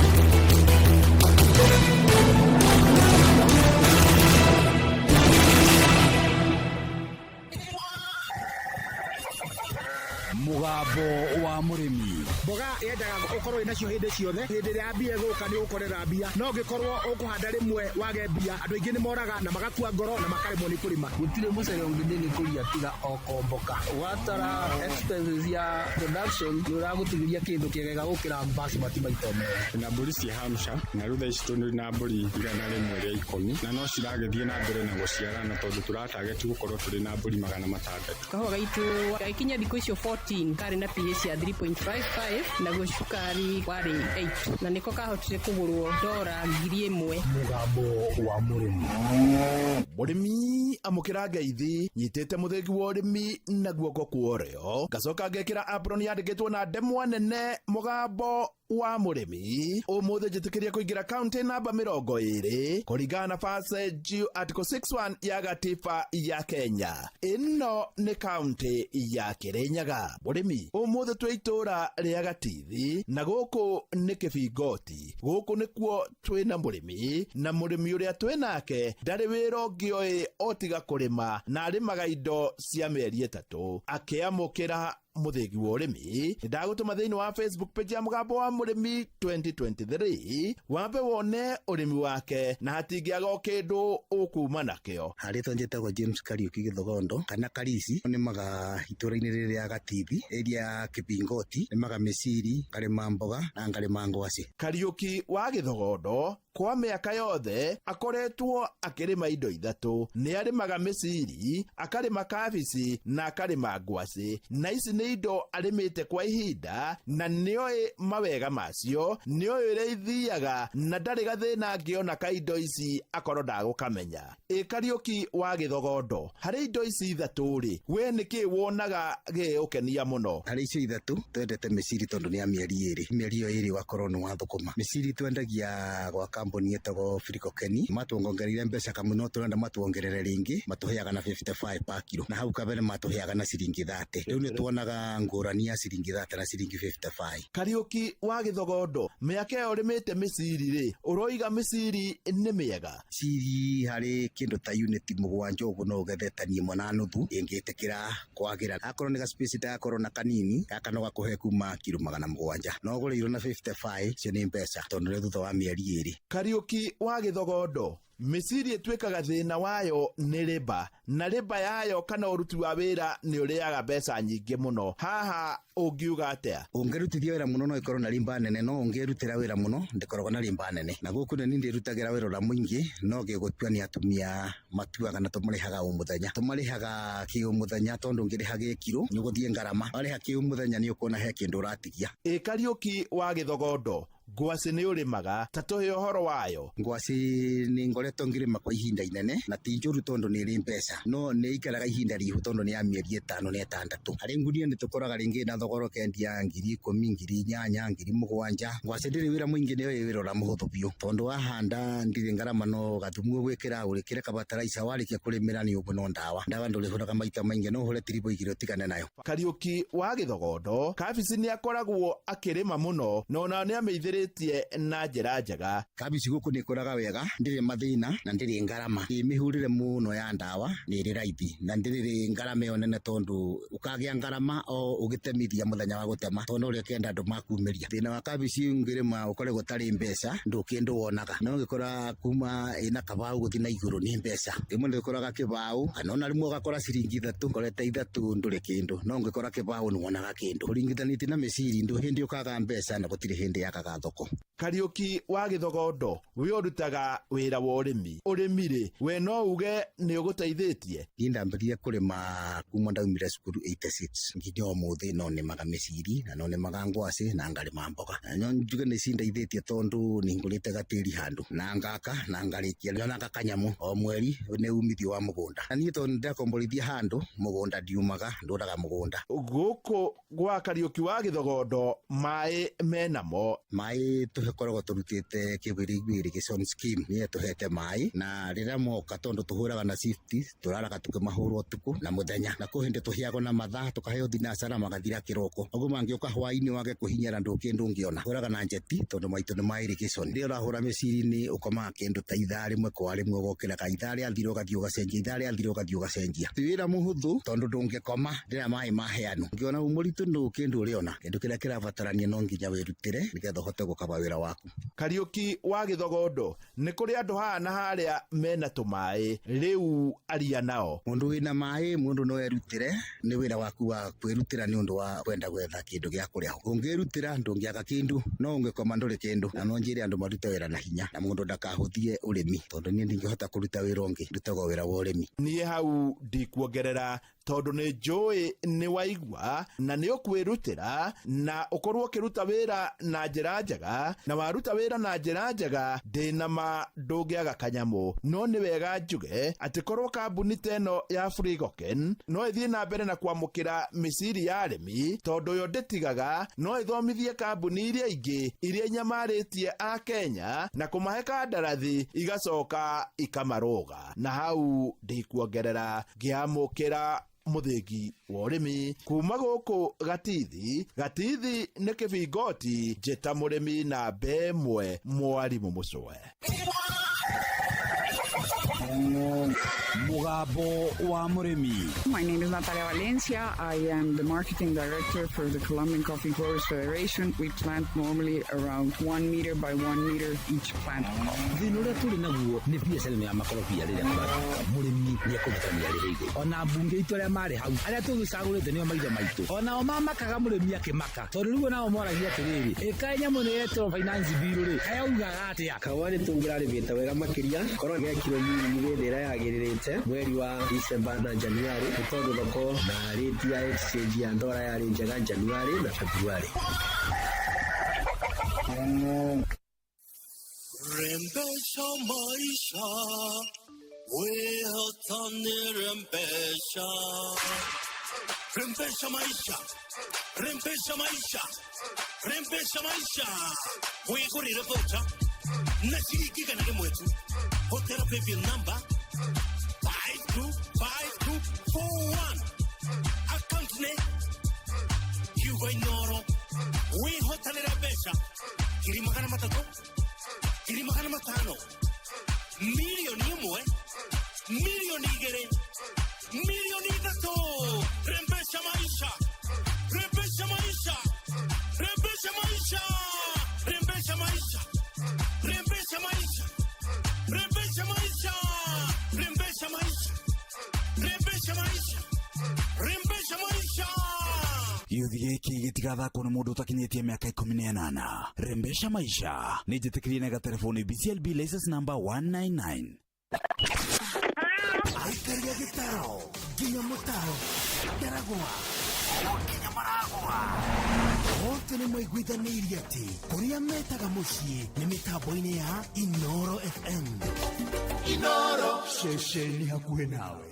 Mũgambo Mũgambo wa Mũrĩmi. Mboga yendaga ũkorwo wĩnacio hĩndĩ ciothe, hĩndĩ ĩrĩa mbia ĩgũka nĩ ũgũkorera mbia, no ũngĩkorwo ũkũhanda rĩmwe wage mbia, andũ aingĩ nĩ moraga na magakua ngoro na makaremwo nĩ kũrĩma. Gũtirĩ mũcere ũngĩ ndĩngĩkũria tiga o komboka. Watara expenses ya production nĩ ũragũtigĩria kĩndũ kĩega gũkĩra basmati maita merĩ. Na mbũri ciĩ Hampshire na rĩu thaa ici tũrĩ na mbũri 110 na no ciragĩthiĩ na mbere na gũciarana tondũ tũratageti gũkorwo tũrĩ na mbũri 600. Kahũa gaitũ gagĩkinya thikũ icio 14 karĩ na pH ya 3.55 naguo cukari warĩ 8 na nĩko kahotire kũgũrwo dora 1000. Mũgambo wa Mũrĩmi. Mũrĩmi amũkĩra ngeithi nyitĩte mũthĩgi wa ũrĩmi na guoko kwa ũrĩo ngacoka ngekĩra apron yandĩkĩtwo na ndemwa nene mũgambo wa mũrĩmi. Ũmũthĩ njĩtĩkĩria kũingĩra kaunti namba 20 kũringana na Passage Article 61 ya gatiba ya Kenya. Ĩno nĩ kaunti ya Kĩrĩnyaga. Mũrĩmi, ũmũthĩ twĩ itũũra rĩa Gatithi na gũkũ nĩ Kĩbingoti. Gũkũ nĩkuo twĩna mũrĩmi, na mũrĩmi ũrĩa twĩnake ndarĩ wĩra ũngĩ oĩ o tiga kũrĩma, na arĩmaga indo cia mĩeri 3. Akĩamũkĩra mũthĩgi wa ũrĩmi, ndagũtũma thĩinĩ wa Facebook page ya mũgambo wa mũrĩmi 2023 wambe wone ũrĩmi wake na hatingĩaga o kĩndũ ũkuma nakĩo. Harĩtwa njĩtagwo James Kariuki Gĩthogondo kana Karisi, nĩmaga itũũra-inĩ rĩrĩ rĩa Gatithi, area ya Kĩbingoti, nĩmaga mĩciri, ngarĩma mboga na ngarĩma ngwacĩ. Kariuki wa Gĩthogondo kwa mĩaka yothe akoretwo akĩrĩma indo ithatũ. Nĩ arĩmaga mĩciri, akarĩma kabici na akarĩma ngwacĩ, na ici nĩ indo arĩmĩte kwa ihinda na nĩoĩ mawega macio, nĩoĩ ũrĩa ithiaga na ndarĩ gathĩna angĩona ka indo ici akorwo ndagũkamenya. Ĩ Kariũki wa Gĩthogondo, harĩ indo ici ithatũ rĩ, we nĩkĩ wonaga gĩgũkenia mũno? Harĩ icio ithatũ twendete mĩciri tondũ nĩ ya mĩeri ĩrĩ, mĩeri ĩyo ĩrĩ ũgakorwo nĩ wathũkũma. Mĩciri twendagia gwa kambuni ĩtagwo Friko Keni, matuongongereire mbeca kamwe no tũrenda matuongerere rĩngĩ, matũheaga na 55 per kilo, na hau kabere matũheaga na ciringi 30. Rĩu nĩ tuonaga ngũrani ya ciringi 30 na ciringi 55. Kariũki wa Gĩthogondo, mĩaka ĩyo ũrĩmĩte mĩciri rĩ, ũroiga mĩciri nĩ mĩega? Mĩciri harĩ kĩndũ ta unit 7 ũguo no ũgethe tani 1 na nuthu ĩngĩtĩkĩra kwagĩra. Akorwo nĩ ga space ndagakorwo na kanini, gaka no gakũhe kuma kiro 700. No ũgũrĩirwo na 55, icio nĩ mbeca tondũ nĩ thutha wa mĩeri 2. Kariũki wa Gĩthogondo, mĩciri ĩtuĩkaga thĩna wayo nĩ rĩba, na rĩba yayo kana ũruti wa wĩra nĩ ũrĩaga mbeca nyingĩ mũno. Haha ũngiuga atĩa? Ũngĩrutithia wĩra mũno no ĩkorwo na rimba nene, no ũngĩrutĩra wĩra mũno ndĩkoragwo na rimba nene. Na gũkũ nĩ ndĩrutagĩra wĩra ũrĩa mũingĩ, no ngĩgũtua nĩ atumia matuaga na tũmarĩhaga o mũthenya. Tũmarĩhaga kĩ o mũthenya tondũ ũngĩrĩha gĩkiro nĩ ũgũthiĩ ngarama. Warĩha kĩ o mũthenya nĩ ũkuona he kĩndũ ũratigia. Ĩ Kariũki wa Gĩthogondo, ngwacĩ nĩ ũrĩmaga, ta tũhe ũhoro wayo. Ngwacĩ nĩ ngoretwo ngĩrĩma kwa ihinda inene na ti njũru tondũ nĩ ĩrĩ mbeca, no nĩ ikaraga ihinda rĩihu tondũ nĩ ya mĩeri 5 na 6. Harĩ ngunia nĩ tũkoraga rĩngĩ na thogora ũkendia 10,000, 8,000, 7,000. Ngwacĩ ndĩrĩ wĩra mũingĩ, nĩyo ĩ wĩra ũrĩa mũhũthũ biũ tondũ wahanda ndirĩ ngarama, no gathumu ũgwĩkĩra, ũrĩkĩre kabataraica, warĩkia kũrĩmĩra nĩ ũguo, no ndawa. Ndawa ndũrĩhũraga maita maingĩ, no ũhũre tiribo 2 ũtigane nayo. Kariũki wa Gĩthogondo, kabici nĩ akoragwo akĩrĩma mũno na ona nĩ amĩithĩrĩtie na njĩra njega. Kabici gũkũ nĩ ĩkũraga wega, ndĩrĩ mathĩna na ndĩrĩ ngarama. Ĩ mĩhũrĩre mũno ya ndawa nĩ ĩrĩ raithi na ndĩrĩ ngarama ĩyo nene tondũ ũkagĩa ngarama o ũgĩtemithia mũthenya wa gũtema tondũ ũrĩa ũkĩenda andũ makumĩria. Thĩna wa kabici ũngĩrĩma ũkoragwo ũtarĩ mbeca, ndũkĩndũ wonaga. No ũngĩkora kuma ĩna kabaũ gũthiĩ na igũrũ nĩ mbeca. Rĩmwe nĩ ũkoraga kĩbaũ kana ona rĩmwe ũgakora ciringi 3, ũkorete 3 ndũrĩ kĩndũ, no ũngĩkora kĩbaũ nĩ wonaga kĩndũ. Ũringithanĩtie na mĩciri ndũ hĩndĩ ũkaga mbeca na gũtirĩ hĩndĩ yakaga thoko. Kariũki wa Gĩthogondo, we ũrutaga wĩra wa ũrĩmi. Ũrĩmi rĩ, we no uge nĩ ũgũteithĩtie? Niĩ ndambĩrĩria kũrĩma kuma ndaumire cukuru 86 nginya ũmũthĩ, no nĩmaga mĩciri na no nĩmaga ngwacĩ na ngarĩma mboga. Na no njuge nĩ cindeithĩtie tondũ nĩ ngũrĩte gatĩri handũ na ngaka na ngarĩkia nyonaga kanyamũ o mweri nĩ umithio wa mũgũnda. Na niĩ tondũ nĩndakomborithia handũ mũgũnda ndiumaga, ndũraga mũgũnda. Gũkũ gwa Kariũki wa Gĩthogondo maĩ menamo. Maĩ Maĩ tũkoragwo tũrutĩte Kĩbĩrĩgu irrigation scheme nĩyo tũhete maĩ, na rĩrĩa moka tondũ tũhũraga na shift, tũraraga tũkĩmahũra ũtukũ na mũthenya, na kwĩ hĩndĩ tũheagwo na mathaa tũkaheo thinacara magathira kĩroko, ũguo mangĩũka hwaĩ-inĩ wage kũhinyara ndũkĩndũ ũngĩona. Hũraga na njeti tondũ maitũ nĩ ma irrigation. Rĩrĩa ũrahũra mĩciri-inĩ ũkomaga kĩndũ ta ithaa rĩmwe kwa rĩmwe, ũgokĩraga ithaa rĩathira ũgathiĩ ũgacenjia, ithaa rĩathira ũgathiĩ ũgacenjia. Ti wĩra mũhũthũ tondũ ndũngĩkoma rĩrĩa maĩ maheanwo. Ũngĩona wĩ mũritũ ndũ kĩndũ ũrĩona, kĩndũ kĩrĩa kĩrabatarania no nginya wĩrutĩre nĩgetha ũhote gũkaba wĩra waku. Kariũki wa Gĩthogondo, nĩ kũrĩ andũ haha na harĩa mena tũmaĩ, rĩu aria nao. Mũndũ wĩna maĩ, mũndũ no erutĩre, nĩ wĩra waku wa kwĩrutĩra nĩ ũndũ wa kwenda gwetha kĩndũ gĩa kũrĩa. Ũngĩrutĩra ndũngĩaga kĩndũ, no ũngĩkoma ndũrĩ kĩndũ. Na no njĩre andũ marute wĩra na hinya, na mũndũ ndakahũthie ũrĩmi, tondũ niĩ ndingĩhota kũruta wĩra ũngĩ, ndutaga wĩra wa ũrĩmi. Niĩ hau ndikuongerera tondũ nĩ njũĩ nĩ waigua na nĩ ũkwĩrutĩra na ũkorwo ũkĩruta wĩra na njĩra njega, na waruta wĩra na njĩra njega ndĩna ma ndũngĩaga kanyamũ. No nĩ wega njuge atĩ korwo kambuni ta ĩno ya Frigoken no ĩthiĩ na mbere na kwamũkĩra mĩciri ya arĩmi, tondũ yo ndĩtigaga, no ĩthomithie kambuni iria ingĩ iria inyamarĩtie a Kenya na kũmahe kandarathi igacoka ikamarũga. Na hau ndikuongerera, ngĩamũkĩra mũthĩgi wa ũrĩmi kuma gũkũ Gatithi. Gatithi nĩ kĩbingoti, njĩta mũrĩmi na 1 mwarimũ mũcwe. Mugambo wa Mũrĩmi. My name is Natalia Valencia. I am the marketing director for the Colombian Coffee Growers Federation. We plant normally around 1 meter by 1 meter each plant. Thĩna ũrĩa tũrĩ naguo nĩ biacara ĩno ya makorobia rĩrĩa kũratuĩka mũrĩmi nĩ ekũbatarania arĩhe igũrũ. Ona mbunge itũ arĩa marĩ hau, arĩa tũgĩcagũrĩte nĩo maithe maitũ, onao mamakaga mũrĩmi akĩmaka, tondũ rĩu onao moragia atĩrĩrĩ, ĩkaĩ nyamũ ĩno yetwo finance bill rĩ, kaĩ augaga atĩa? Kahũa nĩ tũngĩrarĩmĩte wega makĩria korwo gekirwo miri hĩndĩ ĩrĩa yagĩrĩrĩte mweri wa December na January, nĩ tondũ thoko na rate ya exchange ya ndora yarĩ njega January na February. Rembesha maisha, wehotani rembesha. Rembesha maisha, rembesha maisha, rembesha maisha. Wigurire voucher na ciringi 100 tu. Hotera paybill number 525241. Account ne Hugo Inoro. Wihotanire mbeca 300,000, 500,000, 1,000,000, 2,000,000, 3,000,000. Rembesha maisha, rembesha maisha, rembesha maisha, rembesha maisha, rembesha maisha, rembesha maisha, rembesha maisha, rembesha maisha, rembesha maisha. Gĩũthi gĩkĩ gĩtigathakwo nĩ mũndũ ũtakinyĩtie mĩaka 18. Rembesha maisha nĩ njĩtĩkĩrie na gatelefoni BCLB license number 199. Aikaria gĩtaro nginya mũtaro ndaragwa nginya maragwa othe nĩ maiguithanĩirie atĩ kũrĩa metaga mũciĩ nĩ mĩtambo-inĩ ya Inoro FM. Inoro ceceni hakuhĩ nawe.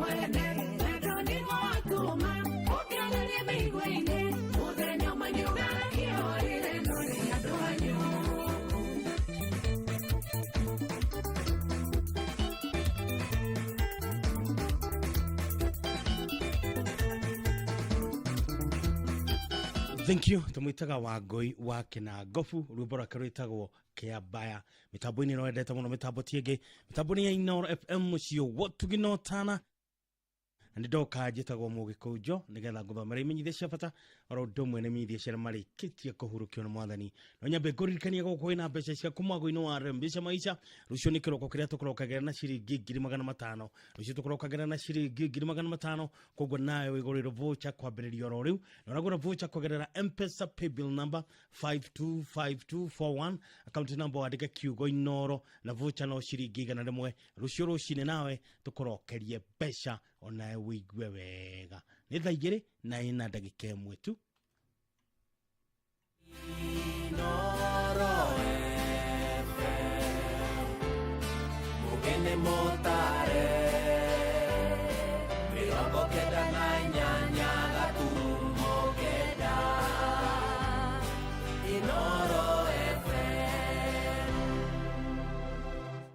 Mwene wendo nĩguo watũma ũkĩarĩrie mĩigua-inĩ mũthenya ũmwe nĩũgakĩorĩre nũrĩ andũ anyu. Thank you. Tumwitaga Wangui wa Kinangobu, rwimbo rwake rwitagwo Kiambaya. Mitambo-inĩ ĩno wendete mũno, mĩtambo ti ĩngĩ, mĩtambo nĩ ya Inooro FM, mũciĩ wotugino tana na nĩ ndoka njĩtagwo Mũgĩkũnjo nĩgetha ngũthomera imenyithia cia bata oro ũndũ ũmwe na imenyithia cia arĩa marĩkĩtie kũhurũkio nĩ mwathani. No nyambe ngũririkanie gũkũ wĩna mbeca ciaku mwago-inĩ wa Rembesha Maisha. Rũciũ nĩ kĩroko kĩrĩa tũkũrokagĩra na ciringi 500,000. Rũciũ tũkũrokagĩra na ciringi 500,000, koguo nawe wĩgũrĩrwo voucher kwambĩrĩria oro rĩu, na ũragũra voucher kũgerera M-Pesa paybill number 525241, account number wandĩke kiugo Inooro, na voucher no ciringi 100. Rũciũ rũcinĩ nawe tũkũrokerie mbeca onawe wĩigue wega. Nĩ thaa igĩrĩ na ĩna ndagĩka ĩmwe tu. Inooro FM, mugene motare, 98.9. Inooro FM.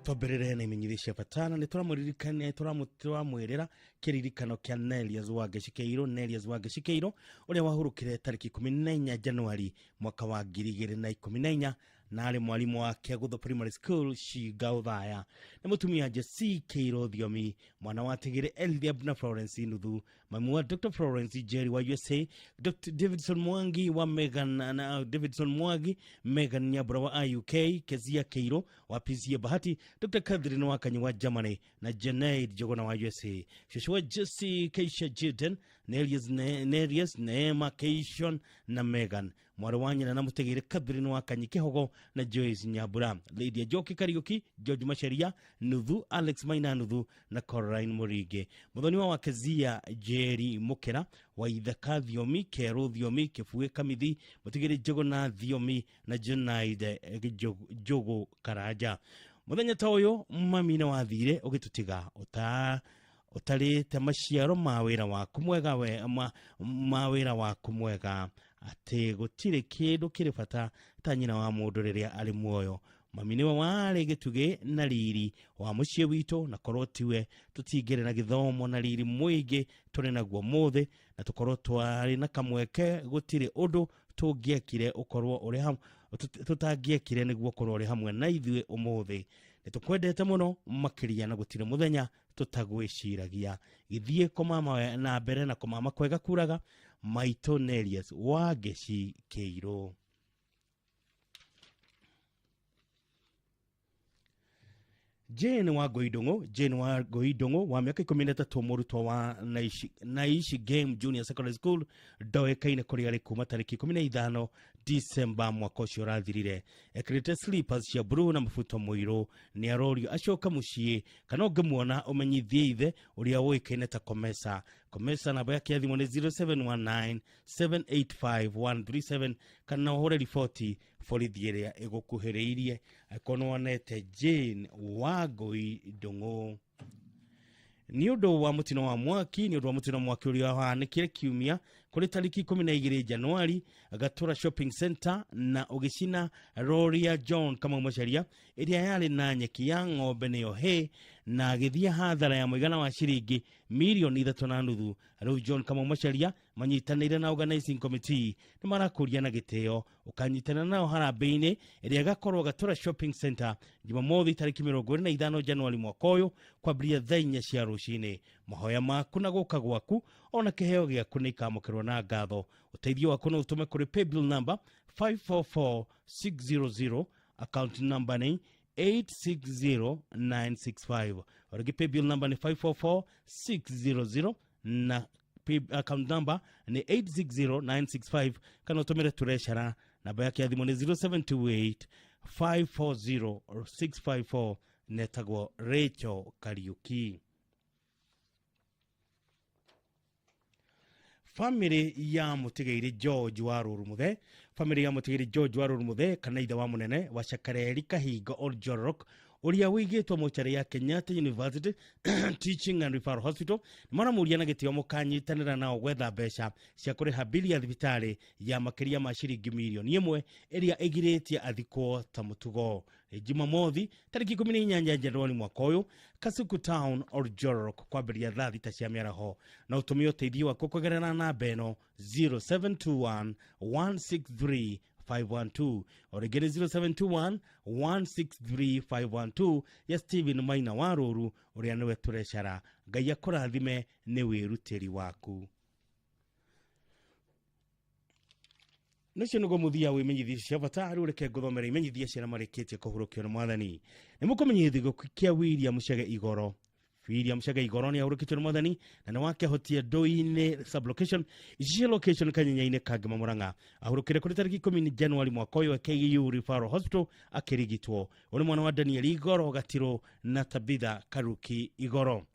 Twambĩrĩre na imenyithia cia bata, na nĩ tũramũririkania, tũramwĩrĩra kĩririkano kĩa Nelius Wangeci Kĩirũ. Nelius Wangeci Kĩirũ ũrĩa wahurũkire tarĩki 14 Januari mwaka wa 2014, na arĩ mwarimũ wa Kĩagutho Primary School Shinga Ũthaya, nĩ mũtumia Jesse Kĩirũ Thiomi, mwana wa Tigĩrĩ Eliab na Florence Nuthu, mami wa Dr Florence Jerry wa USA, Dr Davidson Mwangi wa Megan na Davidson Mwangi, Megan Nyabura wa IUK, Kezia Kĩirũ wa PCA Bahati, Dr Catherine wa Kanyi wa Germany na Junaid Jogona wa USA, Shoshu wa Jesse Keisha Jiden, Nelius Nelius Neema Keishon na Megan, mwarĩ wa nyina na mũtegĩre Catherine wa Kanyi Kĩhogo na Joyce Nyambura, Lydia Njoki Kariuki, George Macharia Nuthu, Alex Maina Nuthu na Coraline Mũringe, mũthoni wa Kezia Jerry Mũkĩra wa Ithaka Thiomi, Kerũ Thiomi, Kĩbuĩ Kamithi, mũtigĩre Njũgũ Thiomi na Junaid Njũgũ Karanja. Mũthenya ta ũyũ mami nĩ wathire ũgĩtũtiga ũtarĩte maciaro ma wĩra waku mwega, we, ma wĩra waku mwega, atĩ gũtirĩ kĩndũ kĩrĩ bata ta nyina wa mũndũ rĩrĩa arĩ muoyo. Mami nĩwe warĩ gĩtugĩ na riri wa mũciĩ witũ, na korwo tiwe tũtingĩrĩ na gĩthomo na riri mũingĩ tũrĩ naguo mũthĩ, na tũkorwo twarĩ na kamweke gũtirĩ ũndũ tũngĩekire ũkorwo ũrĩ hamwe tũtangĩekire nĩguo ũkorwo ũrĩ hamwe na ithuĩ ũmũthĩ. Nĩ tũkwendete mũno makĩria na gũtirĩ mũthenya tũtagwĩciragia. Gĩthiĩ kũmama na mbere na kũmama kwega kuraga. Maitũ Nelius Wangeci Kĩirũ. Jane Wangui Ndung'u, Jane Wangui Ndung'u wa mĩaka 13, mũrutwo wa Naishi Game Junior Secondary School ndoĩkaine kũrĩa arĩ kuma tarĩki 15 December mwaka ũcio ũrathirire. Ekĩrĩte slippers cia blue na mũbuto mũirũ. Nĩ arorio acoka mũciĩ kana ũngĩmuona ũmenyithie ithe ũrĩa ũĩkaine ta Komesa. Komesa namba yake ya thimũ nĩ 0719 785 137, kana ũhũre riboti borithi ĩrĩa ĩgũkuhĩrĩirie angĩkorwo nĩwonete Jane Wangui Ndung'u. Nĩ ũndũ wa mũtino wa mwaki, nĩ ũndũ wa mũtino wa mwaki ũrĩa wahanĩkire kiumia kũrĩ tarĩki 12 Januari Gatura Shopping Center na ũgĩcina rori ya John Kamau Macharia ĩrĩa yarĩ na nyeki ya ng'ombe nĩyo hay, na agĩthiĩ hathara ya mũigana wa ciringi 3.5 mirioni. Rĩu John Kamau Macharia manyitanĩire na organizing committee nĩ marakũria na gĩtĩo ũkanyitanĩra nao harambĩ-inĩ ĩrĩa ĩgakorwo Gatura Shopping Center Jumamothi tarĩki 25 Januari mwaka ũyũ kwambĩrĩria thaa 4 cia rũcinĩ. Mahoya maku na gũka gwaku ona kĩheo gĩaku nĩ ikamũkĩrwo na ngatho. Ũteithio waku no ũtũme kũrĩ paybill number 544600, account number nĩ 860965. Orĩngĩ paybill number nĩ 544600 na account number nĩ 860965, kana ũtũmĩre Treasurer, namba yake ya thimũ nĩ 0728 540 654, netagwo Rachel Kariuki. Family ya mũtigairĩ George wa Rũru Mũthe, family ya mũtigairĩ George wa Rũru Mũthe kana ithe wa mũnene wa Chakareri Kahingo Oljorok Ũrĩa wĩigĩtwo mocarĩ ya Kenyatta University Teaching and Referral Hospital nĩ maramũria na gĩtĩo mũkanyitanĩra nao gwetha mbeca cia kũrĩha bili ya thibitarĩ ya makĩria ma ciringi mirioni 1 ĩrĩa ĩgirĩtie athikwo ta mũtugo. Jumamothi tarĩki 18 Januari mwaka ũyũ, Kasuku Town Oljorok, kwambĩrĩria thaa 6 cia mĩaraho, na ũtũmie ũteithio waku kũgerera namba ĩno 0721 163 512, o rĩngĩ nĩ 0721 163 512 ya Stephen Maina wa Rũru ũrĩa nĩwe tũrecara. Ngai akũrathime nĩ wĩrutĩri waku. Nĩcio nĩguo mũthia wa imenyithia cia bata. Rĩu reke ngũthomere imenyithia ciana marĩkĩtie kũhurũkio nĩ mwathani. Nĩ mũkũmenyithia gĩkuũ kĩa William Chege Igoro. William Chege Igoro nĩ ahurũkĩtio nĩ mwathani na nĩ wakehotie Ndũi-inĩ sublocation icicio location Kanyenya-inĩ Kangema Murang'a. Ahurũkire kũrĩ tarĩki 10 Januari mwaka ũyũ KU Referral Hospital akĩrigitwo. Ũyũ nĩ mwana wa Daniel Igoro Gatirũ na Tabitha Karuki Igoro.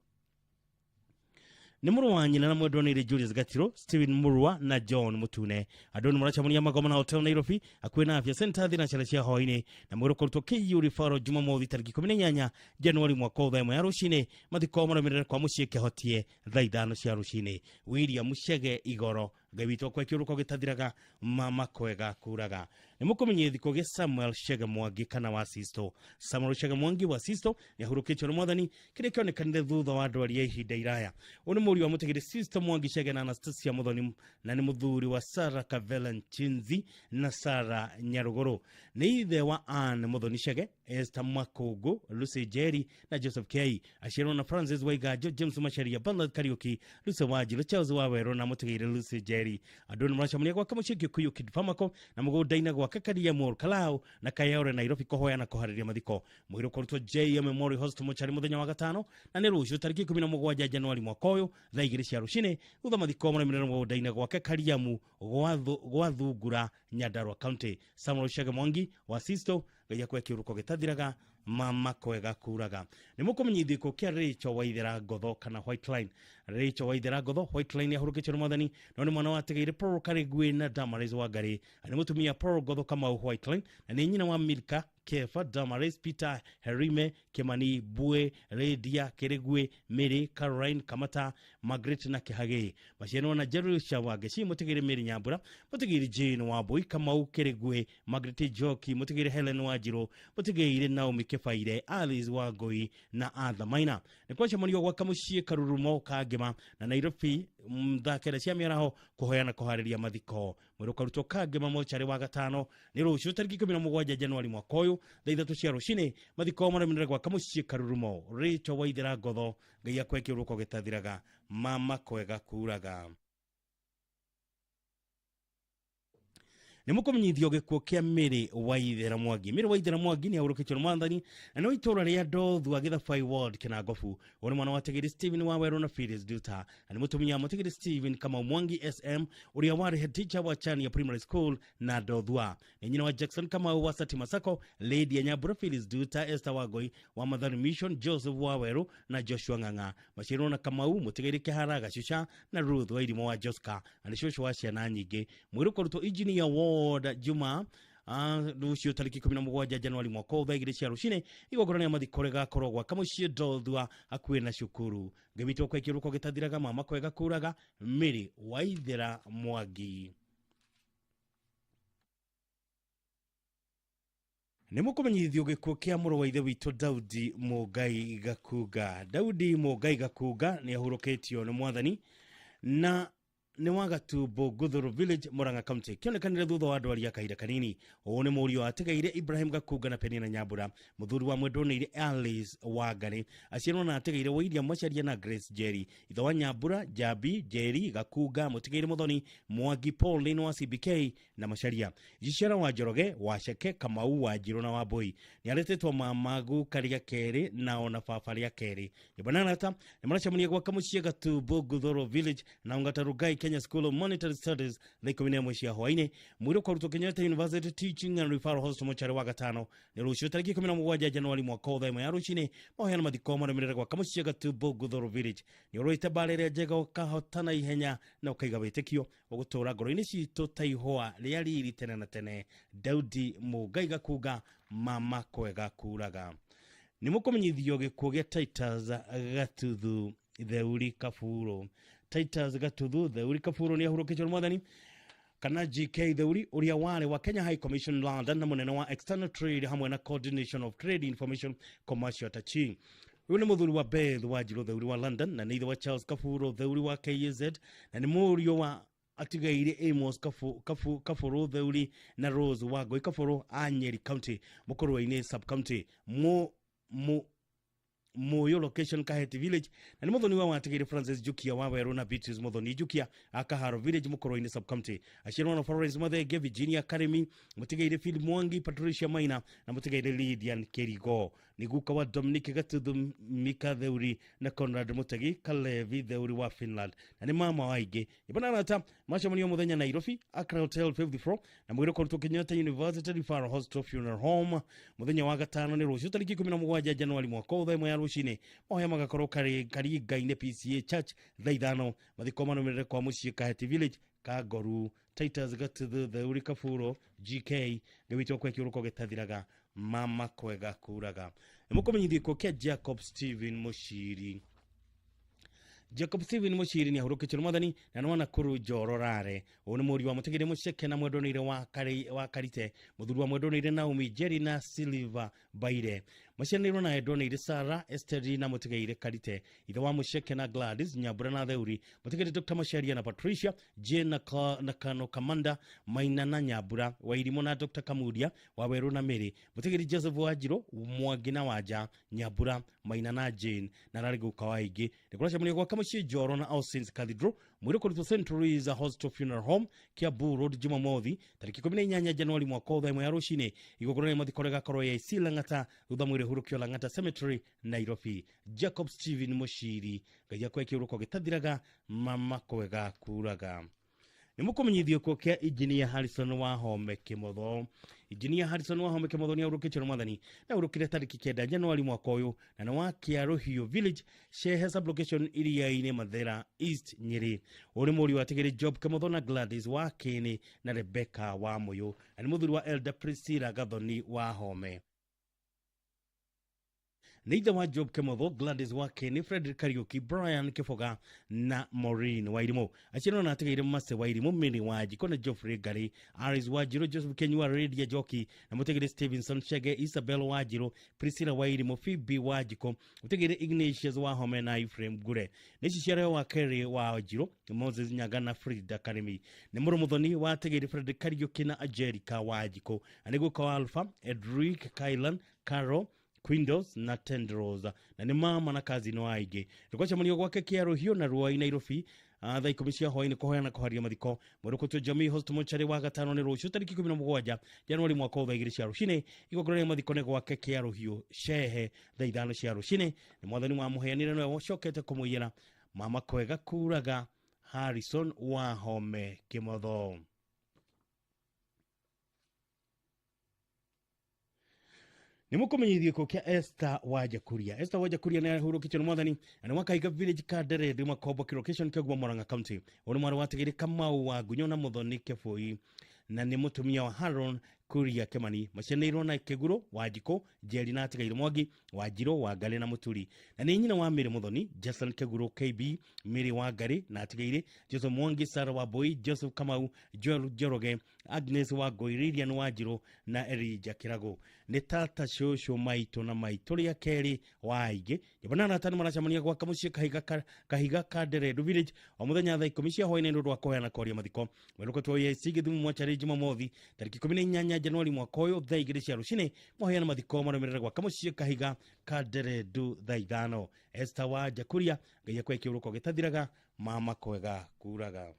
Nĩ mũrũ wa nyina na mwendwa nĩ Julius Gatirũ, Steven Murua na John Mutune. Andũ nĩ maracemania Magomana Hotel Nairobi hakuhĩ na Afya Center thinacara cia hwaĩ-inĩ, na mwĩrĩ ũkũrutwo KU Referral Jumamothi tarĩki 18 Januari mwaka ũyũ thaa 1 ya rũcinĩ. Mathiko marũmĩrĩre kwa mũciĩ Kĩhotie thaa 5 cia rũcinĩ. William Chege Igoro, Ngai witũ akwa kĩũrũko gĩtathiraga, mama kwega kuraga. Nĩ mũkũmenyithia gĩkuũ gĩa Samuel Chege Mwangi kana wa Sisto. Samuel Chege Mwangi wa Sisto nĩ ahurũkĩtio nĩ mwathani, kĩrĩa kĩonekanire thutha wa ndwari ya ihinda iraya. Ũyũ nĩ mũriũ wa mũtigĩrĩ Sisto Mwangi Chege na Anastasia Muthoni, na nĩ mũthuri wa Sarah Kavela Nchinzi na Sarah Nyaruguru. Nĩ ithe wa Anne Muthoni Chege, Esther Makungu, Lucy Jerry na Joseph K. Aciarwo na Francis Waiganjo, James Macharia, Bernard Kariuki, Lucy Wanjiru, Charles Waweru na mũtigĩrĩ Lucy Jerry. Andũ nĩ maracemania gwake mũciĩ Gĩkuyu Kid Pharmaco na mũgũnda-inĩ gwake Karia Mall Kalau na Kayore Nairobi kũhoya na kũharĩria mathiko. Mwĩrĩ ũkũrutwo JM Memorial Hospital mocarĩ mũthenya wa gatano na nĩ rũciũ tarĩki 17 Januari mwaka ũyũ thaa 2 cia rũcinĩ, thutha mathiko marũmĩrĩre mũgũnda-inĩ gwake Kariamu gwa Thungura, Nyandarua County. Samuel Chege Mwangi wa Sisto, Ngai akwe kĩũrũko gĩtathiraga, mama kwega kuraga. Nĩ mũkũmenyithio gĩkuũ kĩa Rachel Waithera Ngotho kana White Line. Rachel Waithera Ngotho White Line ahurũkĩtio nĩ mwathani, no nĩ mwana watigĩire Paul Karĩgwĩ na Damaris Wangari. Nĩ mũtumia Paul Ngotho Kamau White Line, na nĩ nyina wa Milka Kefa, Damaris, Peter, Herime, Kimani, Bue, Lydia, Kirigwe, Mary, Caroline, Kamata, Margaret na Kihage. Maciarwo na Jerusha Wangeci, mũtigĩre Mary Nyambura, mũtigĩre Jane Wambui, Kamau Kirigwe, Margaret Njoki, mũtigĩre Helen Wanjiru, mũtigĩre Naomi Kĩbaire, Alice Wangui na Arthur Maina. Nĩ kwacemanio gwaka mũciĩ Karurumo Kangema na Nairobi thaa 9 cia mĩaraho kũhoya na kũharĩria mathiko. Mwĩrĩ ũkarutwo Kangema mocarĩ wa gatano nĩ rũciũ tarĩki 17 Januari mwaka ũyũ thaa 3 cia rũcinĩ. Mathiko marũmĩrĩre gwaka mũciĩ Karurumo. Rachel Waithera Ngotho, Ngai akwe kĩũrũko gĩtathiraga, mama kwega kuraga. Nĩ mũkũmenyithio gĩkuũ kĩa Mary Waithera Mwangi. Mary Waithera Mwangi nĩ ahurũkĩtio nĩ mwathani na nĩ wa itũũra rĩa Ndothua Gĩthabai Ward Kĩnangobu. Ũyũ nĩ mwana wa Tegeri Stephen Wawerũ na Phyllis Duta, na nĩ mũtumia wa Mũtigĩrĩ Stephen Kamau Mwangi SM ũrĩa warĩ head teacher wa Chania Primary School na Ndothua. Nĩ nyina wa Jackson Kamau wa Sati Masako, Lady Nyambura, Phyllis Duta, Esther Wangoi wa Mathari Mission, Joseph Wawerũ na Joshua Ng'ang'a. Maciarwo na Kamau Mũtigĩrĩ Kĩhara Gacuca na Ruth Wairimũ wa Joska, na nĩ cũcũ wa ciana nyingĩ. Mwĩrĩ ũkũrutwo Engineer Ward Juma rũciũ tarĩki 17 Januari mwaka ũyũ thaa 2 cia rũcinĩ. Igongona rĩa mathiko rĩgakorwo gwaka mũciĩ Ndothua hakuhĩ na cukuru. Ngai witũ akwe kĩũrũko gĩtathiraga, mama kwega kuraga. Mary Waithera Mwangi. Nĩ mũkũmenyithio gĩkuũ kĩa mũrũ wa ithe witũ Daudi Mũngai Gakunga. Daudi Mũngai Gakunga nĩ ahurũkĩtio nĩ mwathani na nĩ wa Gatumbo Nguthuru Village, Murang'a County. Kĩonekanire thutha wa ndwari ya kahinda kanini. Ũũ nĩ mũriũ ategeire Ibrahim Gakunga na Penina Nyambura, mũthuri wa mwendwa-nĩire Alice Wangari. Aciarwo na ategeire William Macharia na Grace Jerry. Ithe wa Nyambura, Jambi, Jerry, Gakunga, mũtigĩire Muthoni, Mwangi, Pauline wa CBK na Macharia. Njicara wa Njoroge, wa Ceke, Kamau wa Njirũ na Wambui. Nĩ aretĩtwo mama guka rĩa kerĩ na ona baba rĩa kerĩ. Nyũmba na arata nĩ maracemania gwaka mũciĩ Gatumbo Nguthuru Village na Ongata Rugai Kenya School of Monetary Studies thaa 11 cia hwaĩ-inĩ. Mwĩrĩ ũkarutwo Kenyatta University Teaching and Referral Hospital mocarĩ wa gatano nĩ rũciũ tarĩki 17 Januari mwaka ũyũ thaa 1 ya rũcinĩ. Mahoya mathiko marũmĩrĩre gwaka mũciĩ Gatumbo Nguthuru Village. Nĩ ũrũĩte mbara ĩrĩa njega ũkahotana ihenya na ũkaiga wĩtĩkio ũgũtũũra ngoro-inĩ citũ ta ihũa rĩa riri tene na tene. Daudi Mũngai Gakunga, mama kwega kuraga. Nĩ mũkũmenyithio gĩkuũ gĩa Titus Gatuthu Theuri Kaburo. Titus Gatuthu Theuri Kaburo nĩ ahurũkĩtio nĩ mwathani kana GK Theuri ũrĩa warĩ wa Kenya High Commission London na mũnene wa External Trade hamwe na Coordination of Trade Information Commercial Attaché. Ũyũ nĩ mũthuri wa Beth Wanjiru Theuri wa London na nĩ ithe wa Charles Kaburo Theuri wa KAZ na nĩ mũriũ wa atigaire Amos Kaburu Theuri na Rose Wangui Kaburu a Nyeri County Mukurwe-inĩ sub county mu Moyo location Kaheti village na nĩ mũthoni wa watigire Francis Jukia wa Weru na Beatrice Muthoni Jukia Akaharo village Mukurwe-inĩ sub county. Aciarwo na Florence Mathenge, Virginia Karimi, mũtigaire Phil Mwangi, Patricia Maina na mũtigaire Lydian Kerigo. Nĩ guka wa Dominic Gatuthu, Mika Theuri na Conrad Mutegi Kalevi Theuri wa Finland na nĩ mama wa aingĩ. Ibana macemanio mũthenya Nairobi Accra Hotel 54 na mwĩrĩ kũrutwo Kenyatta University Referral Hospital Funeral Home mũthenya wa gatano nĩ rũciũ tarĩki 17 Januari mwaka ũyũ thaa ĩmwe ya rũcinĩ. Mahoya magakorwo Karinga-inĩ PCA Church thaa 5. Mathiko marũmĩrĩre kwa mũciĩ Kaheti village Kangoru. Titus Gatuthu Theuri Kaburo GK ngĩwitwo kwa kĩũrũko gĩtathiraga mama kwega kuraga. Nĩ mũkũmenyithio gĩkuũ kĩa Jacob Steven Mushiri. Jacob Steven Mushiri nĩ ahurũkĩtio nĩ mwathani na nĩ wa Nakuru Njororare. Ũyũ nĩ mũriũ wa mũtigĩrĩ Mũceke na mwendonĩire wa Karite, mũthuri wa mwendonĩire Naomi Jerry na Silver Baire. Maciaranĩirwo na endonĩire Sarah Esteri na mũtigĩire Karite, ithe wa Mũceke na Gladys Nyambura na Theuri, mũtigĩire Dr. Macharia na Patricia Jane na Kano Kamanda Maina na Nyambura, Wairimũ na Dr. Kamuria wa Weru na Mary, mũtigĩire Joseph Wanjiru Mwangi na Wanja Nyambura Maina na Jane na ararĩ guka wa aingĩ. Nĩ kũracemanio gwake mũciĩ Njoro na All Saints Cathedral mwĩrĩ kũrutwo St. Louis Hospital Funeral Home Kiambu Road Jumamothi tarĩki 18 Januari mwaka ũyũ thaa 1 ya rũcinĩ. Igongona rĩa mathiko rĩgakorwo AIC Lang'ata thutha mwĩrĩ ũhurũkio Lang'ata Cemetery Nairobi. Jacob Steven Mushiri Ngai akwe kĩũrũko gĩtathiraga mama kwega kuraga. Nĩ mũkũmenyithio gĩkuũ kĩa Engineer Harrison Wahome Kĩmotho. Engineer Harrison Wahome Kĩmotho nĩ ahurũkĩtio nĩ mwathani na ahurũkire tarĩki 9 Januari mwaka ũyũ na nĩ wa Kĩarũhiũ village Shehe sublocation Iria-inĩ Mathera East Nyeri. Ũyũ nĩ mũriũ wa Tigĩrĩ Job Kĩmotho na Gladys wa Kĩnĩ na Rebecca wa Mũyũ na nĩ mũthuri wa Elder Priscilla Gathoni Wahome. Nĩ ithe wa Job Kĩmotho, Gladys wa Kĩnĩ, Frederick Kariuki, Brian Kĩboga na Maureen Wairimũ. Aciarwo na atigaire Mase Wairimũ, Mary Wanjikũ na Geoffrey Ngari, Aris Wanjiru, Joseph Kenyua, Lydia Njoki na mũtigĩre Stevenson Chege, Isabel Wanjiru, Priscilla Wairimũ, Phoebe Wanjikũ, mũtigĩre Ignatius Wahome na Ephraim Ngure. Nĩ ciciarwo wa Kerry Wanjiru, Moses Nyaga na Frida Karimi. Nĩ mũrũ mũthoni wa atigĩire Frederick Kariuki na Angelica Wanjikũ. Na nĩ guka wa Alpha, Edric, Kylan, Carol, Quindos na Tendros na nĩ mama na kazino aingĩ. Rũgwacemanio gwake Kĩarũhiũ na Ruai Nairobi thaa 10 cia hwaĩ-inĩ kũhoya na kũharia mathiko. Mwĩrĩ kũrutwo Jamii Hospital Mortuary wa gatano nĩ rũciũ tarĩki 17 Januari mwaka ũyũ thaa 2 cia rũcinĩ. Igongona rĩa mathiko nĩ gwake Kĩarũhiũ Shehe thaa 5 cia rũcinĩ. Nĩ mwathani wamũheanire nĩwe ũcokete kũmũiyĩra mama kwega kuraga Harrison Wahome Kĩmotho. Nĩ mũkũmenyithio gĩkuũ kĩa Esther Wanjakuria. Esther Wanjakuria nĩ ahurũkĩtio nĩ mwathani na nĩ wa Kahiga village Kandere Makombo location Kĩgumo Murang'a County. Ũyũ nĩ mwarĩ wa Tigĩrĩ Kamau wa Ngunyo na Muthoni Kĩbũi na nĩ mũtumia wa Haron Kuria Kĩmani. Macianĩirwo na Kĩguro Wanjikũ Njeri na atigaire Mwangi Wanjiru Wangari na Mũturi na nĩ nyina wa Mary Muthoni, Jason Kĩguro KB, Mary Wangari na atigaire Joseph Mwangi, Sarah Wambui, Joseph Kamau, Joel Njoroge, Agnes Wangui, Lilian Wanjiru na Elijah Kĩrago. Nĩ tata cũcũ maitũ na maitũ rĩa kerĩ wa aingĩ. Nyũmba na atano maracemania gwaka mũciĩ Kahiga Kanderendu village o mũthenya thaa 10 cia hwaĩ-inĩ nĩ ũndũ wa kũheana koria mathiko. Mwĩrĩ ũkũtwo AIC Gĩthumo Mortuary Jumamothi tarĩki 18 Januari mwaka ũyũ thaa 2 cia rũcinĩ. Mahoya na mathiko marũmĩrĩre gwaka mũciĩ Kahiga Kanderendu thaa 5. Esther Wanjakuria Ngai akwe kĩũrũko gĩtathiraga mama kwega kuraga.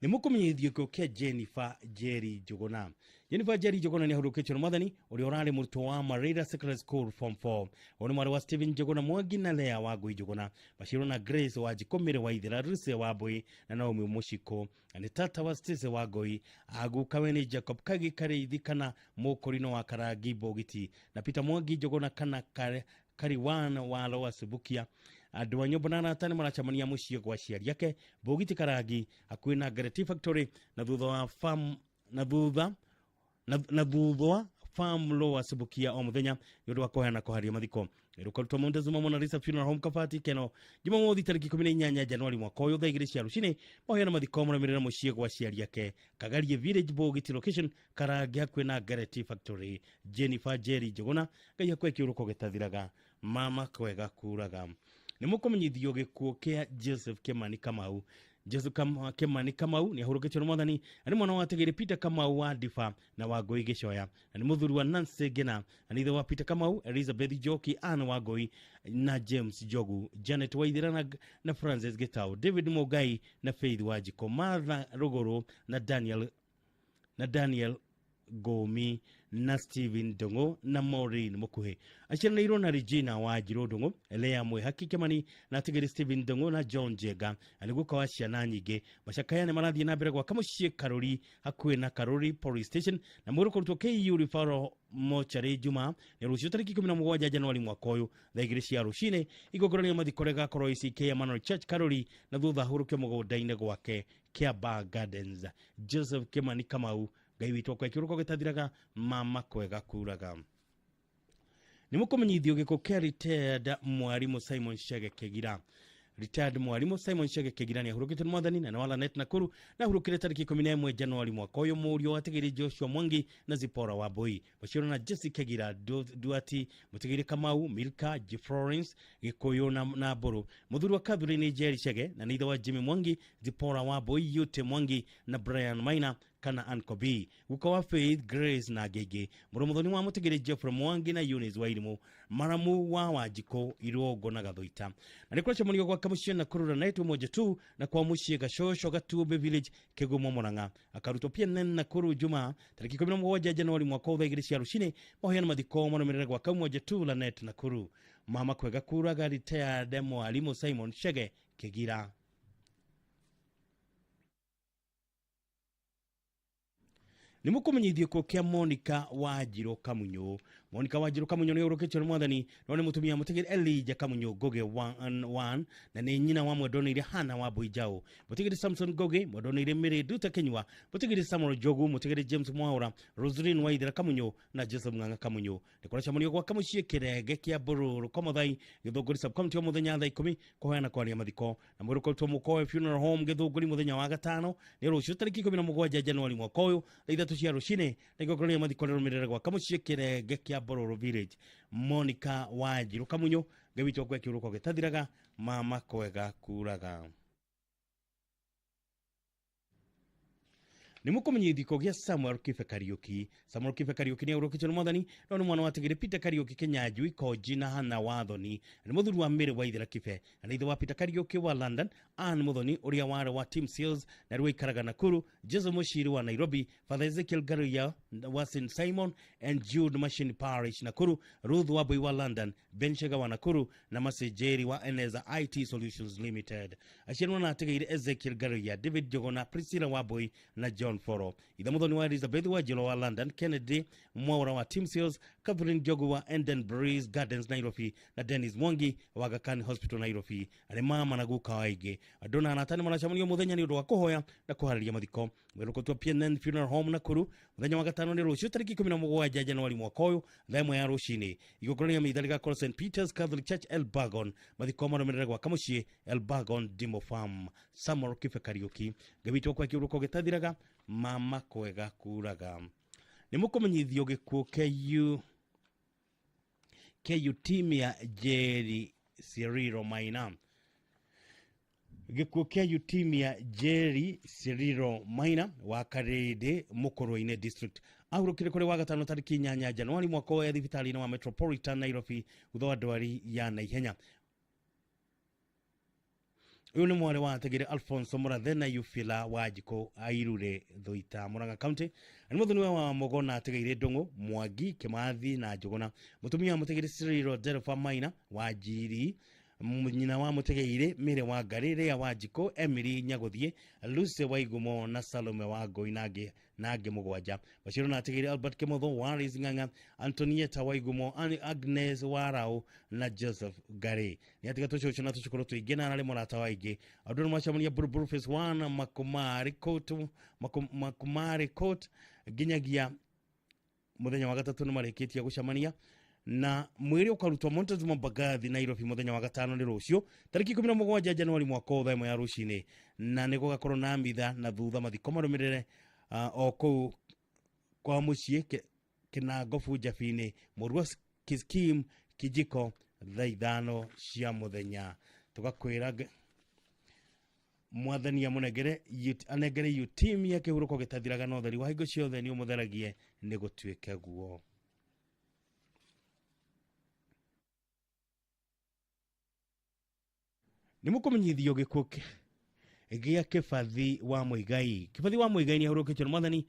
Nĩ mũkũmenyithio gĩkuũ kĩa Jennifer Jerry Njuguna. Jennifer Jerry Njuguna nĩ ahurũkĩtio nĩ mwathani ũrĩa ũrarĩ mũrutwo wa Mareira Secondary School Form 4. Ũyũ nĩ mwarĩ wa Stephen Njuguna Mwangi na Lea Wangui Njuguna. Maciarwo na Grace Wanjikũ, Mary Waithera, Lucy Wambui na Naomi Mũcikũ. Na nĩ tata wa Stacy Wangui. Agukawe nĩ Jacob Kagi Karĩithi kana Mũkũrinũ wa Karangi Mbũgiti na Peter Mwangi Njuguna kana Kariwan wa Lower Subukia. Andũ a nyũmba na arata nĩ maracemania mũciĩ gwa aciari ake Bũgiti Karangi hakuhĩ na Ngareti Factory, na thutha wa farm na thutha na thutha farm lower Subukia o muthenya nĩ ũndũ wa kũheana kũharia mathiko. Rũkarutwo Montezuma Mona Lisa Funeral Home Kabati Keno Jumamothi tarĩki 18 Januari mwaka ũyũ thaa 2 cia rũcinĩ. Mahoya na mathiko marũmĩrĩra mũciĩ gwa aciari ake Kagarie Village, Bũgiti location, Karangi hakuhĩ na Ngareti Factory. Jennifer Jerry Njũgũna, Ngai akwe kĩũrũko gĩtathiraga, mama kwega kuraga. Nĩ mũkũmenyithio gĩkuũ kĩa Joseph Kimani Kamau. Joseph Kimani Kamau nĩ ahurũkĩtio nĩ Mwathani, na nĩ mwana wa Tegere Peter Kamau wa Ndiba na wa Ngũi Gĩcoya, na nĩ mũthuri wa Nancy Ngina, na nĩ ithe wa Peter Kamau, Elizabeth Njoki, Anne wa Ngũi na James Njogu, Janet Waithera na Francis Gitau, David Mugai na Faith Wanjikũ, Martha Rũgũrũ na Daniel Gomi na Steven Ndung'u na Maureen Mukuhi. Aciaranĩirwo na Regina Wanjirũ Ndung'u, Lea Mwĩhaki Kimani na Tigiri Steven Ndung'u na John Njenga, na nĩ guka wa ciana nyingĩ. Macakaya nĩ marathiĩ na mbere gwaka mũciĩ Karuri hakuhĩ na Karuri Police Station, na mwĩrĩ kũrutwo KU Referral Mochari Juma nĩ rũciũ tarĩki 17 Januari mwaka ũyũ thaa 2 cia rũcinĩ. Igongona rĩa mathiko rĩgakorwo ACK Emmanuel Church Karuri, na thutha ahurũkio mũgũnda-inĩ gwake Kiambaa Gardens. Joseph Kimani Kamau, Ngai witũ akwe kĩũrũko gĩtathiraga, mama kwega kuraga. Nĩ mũkũmenyithio gĩkuũ kĩa retired mwarimũ Simon Chege Kĩgira. Retired mwarimũ Simon Chege Kĩgira nĩ ahurũkĩtio nĩ Mwathani, na nĩ wa Lanet Nakuru, na ahurũkire tarĩki 11 Januari mwaka ũyũ. Mũriũ wa Tigiri Joshua Mwangi na Zipora wa Mbui, Mũciaro na Jesse Kĩgira Duati, Mũtigiri Kamau, Milka G Florence Gĩkũyũ na Mbũrũ. Mũthuri wa Catherine Jerry Chege, na nĩ ithe wa Jimmy Mwangi, Zipora wa Mbui, Yute Mwangi na Brian Maina kana Uncle B, guka wa Faith Grace na Ngenge. Mũrũ mũthoni wa Mũtigiri Geoffrey Mwangi na Eunice Wairimu, maramu wa Wanjikũ Irongo na Gathuita. Na nĩ kũracemanio gwa Kamũciĩ na Kurura na moja tu na kwa mũciĩ Gacoco Gatumbe Village Kĩgumo Murang'a. Akarutwo PNN Nakuru Juma tarĩki 17 Januari mwaka ũyũ thaa 2 cia rũcinĩ. Mahoya na mathiko marũmĩrĩre gwa Kamũmoja tu Lanet Nakuru. Mama kwega kuraga, retired mwarimũ Simon Chege Kĩgira. Nĩ mũkũmenyithio gĩkuũ kĩa Monica Wanjirũ Kamunyũ. Monica Wanjirũ Kamunyũ nĩ ũrũkĩtio nĩ Mwathani, no nĩ mũtumia Mũtigiri Elijah Kamunyũ Ngũgĩ 1 na nĩ nyina wa mwendonĩire Hana wa Mbui Njaũ, Mũtigiri Samson Ngũgĩ, mwendonĩire Mary Nduta Kĩnyua, Mũtigiri Samuel Njogu, Mũtigiri James Mwaũra, Roseline Waithera Kamunyũ na Joseph Ng'ang'a Kamunyũ. Nĩ kũracemanio gwa Kamũciĩ Kĩrenge kĩa Mbũrũrũ Komothai Gĩthũngũri sub-county o mũthenya thaa 10 kũheana kwaria mathiko, na mwĩrĩ ũkarutwo Mũkoe Funeral Home Gĩthũngũri mũthenya wa gatano nĩ rũciũ tarĩki 17 Januari mwaka ũyũ thaa 3 cia rũcinĩ, na igongona rĩa mathiko rĩrũmĩrĩre gwa Kamũciĩ Kĩrenge kĩa Mbũrũrũ Village. Monica Wanjirũ Kamunyũ, Ngai witũ akwe kĩũrũko gĩtathiraga, mama kwega kuraga. Nĩ mũkũmenyithio gĩkuũ gĩa Samuel Kibe Kariũki. Samuel Kibe Kariũki nĩ ahurũkĩtio nĩ Mwathani, no nĩ mwana wa Tigiri Peter Kariũki Kĩnyanjui Konji na Hana Wathoni, na nĩ mũthuri wa Mary Waithera Kibe, na nĩ ithe wa Peter Kariũki wa London, Ann Muthoni ũrĩa warĩ wa Team Sales na rĩu aikaraga Nakuru, Joseph Mushiri wa Nairobi, Father Ezekiel Garuya wa St Simon and Jude Machine Parish Nakuru, Ruth Wambui wa London, Ben Chega wa Nakuru na Mercy Jerry wa Eneza IT Solutions Limited. Aciaranwo na atigĩire Ezekiel Garuya, David Jogona, Priscilla Wambui na John Foro. Ithe mũthoni wa Elizabeth Wanjirũ wa London, Kennedy Mwaura wa Team Sales, Catherine Njogu wa Enden Breeze Gardens Nairobi na Dennis Mwangi wa Aga Khan Hospital Nairobi. Arĩ mama na guka wa aingĩ. Andũ na arata nĩ maracemanio mũthenya nĩ ũndũ wa kũhoya na kũharĩria mathiko. Mwĩrĩ ũkũrutwo PNN Funeral Home Nakuru mũthenya wa gatano nĩ rũciũ tarĩki 17 Januari mwaka ũyũ thaa 1 ya rũcinĩ. Igongona rĩa maitha rĩgakorwo St Peters Catholic Church Elbagon. Mathiko marũmĩrĩre gwa Kamũciĩ Elbagon Dimo Farm. Samuel Kibe Kariũki, Ngai witũ akwe kĩũrũko gĩtathiraga, mama kwega kuraga. Nĩ mũkũmenyithio gĩkuũ kĩa Jerry Cirilo Maina. Gĩkuũ kĩa Eutimia Jerry Cirilo Maina wa Karĩndĩ Mũkũrwe-inĩ District ahurũkire kũrĩ wa gatano tarĩki 8 Januari mwaka ũyũ thibitarĩ-inĩ wa Metropolitan Nairobi thutha wa ndwari ya naihenya. Ũyũ nĩ mwarĩ wa Ategere Alfonso Mũrathe na Yufila Wanjikũ Airure Thuita Murang'a County. Nĩ mũthoni wa Mũgona ategeire Ndung'u, Mwangi, Kĩmathi na Njũgũna. Mũtumia wa Mũtegere Cirilo Jennifer Maina wa Njiri Nyina wa Mutegeire, Mire wa Ngari, Rea wa Njiko, Emily Nyaguthie, Lucy wa Igumo na Salome wa Ngoi na angĩ mũgwanja. Maciaro na atigĩire Albert Kimotho, Waris Ng'ang'a, Antonieta wa Igumo, Agnes wa Rau na Joseph Ngari. Nĩ atiga tũcũcũ na tũcũkũrũ tũingĩ na ararĩ mũrata wa aingĩ. Andũ nĩ macemania Buruburu Phase 1 Makumari Court, Makumari Court nginyagia muthenya wa gatatu nĩ marĩkĩtie gũcemania na mwĩrĩ ũkarutwo Montezuma Mbagathi Nairobi muthenya wa gatano nĩ rũciũ tarĩki 17 Januari mwaka ũyũ thaa ĩmwe ya rũcinĩ, na nĩ gũgakorwo na mitha na thutha mathiko marũmĩrĩre o kũu kwa mũciĩ Kĩnango Bunjabi-inĩ Mũrua Kiskim Kijiko thaa 5 cia mũthenya. Tũgakwĩra mwathani amũnengere anengere yutim ya kĩhurũko gĩtathiraga na ũtheri wa hingo ciothe nĩ ũmũtheragie nĩ gũtuĩke guo. Nĩ mũkũmenyithio gĩkuũ gĩa Kĩbathi wa Muigai. Kĩbathi wa Muigai nĩ ahurũkĩtio nĩ mwathani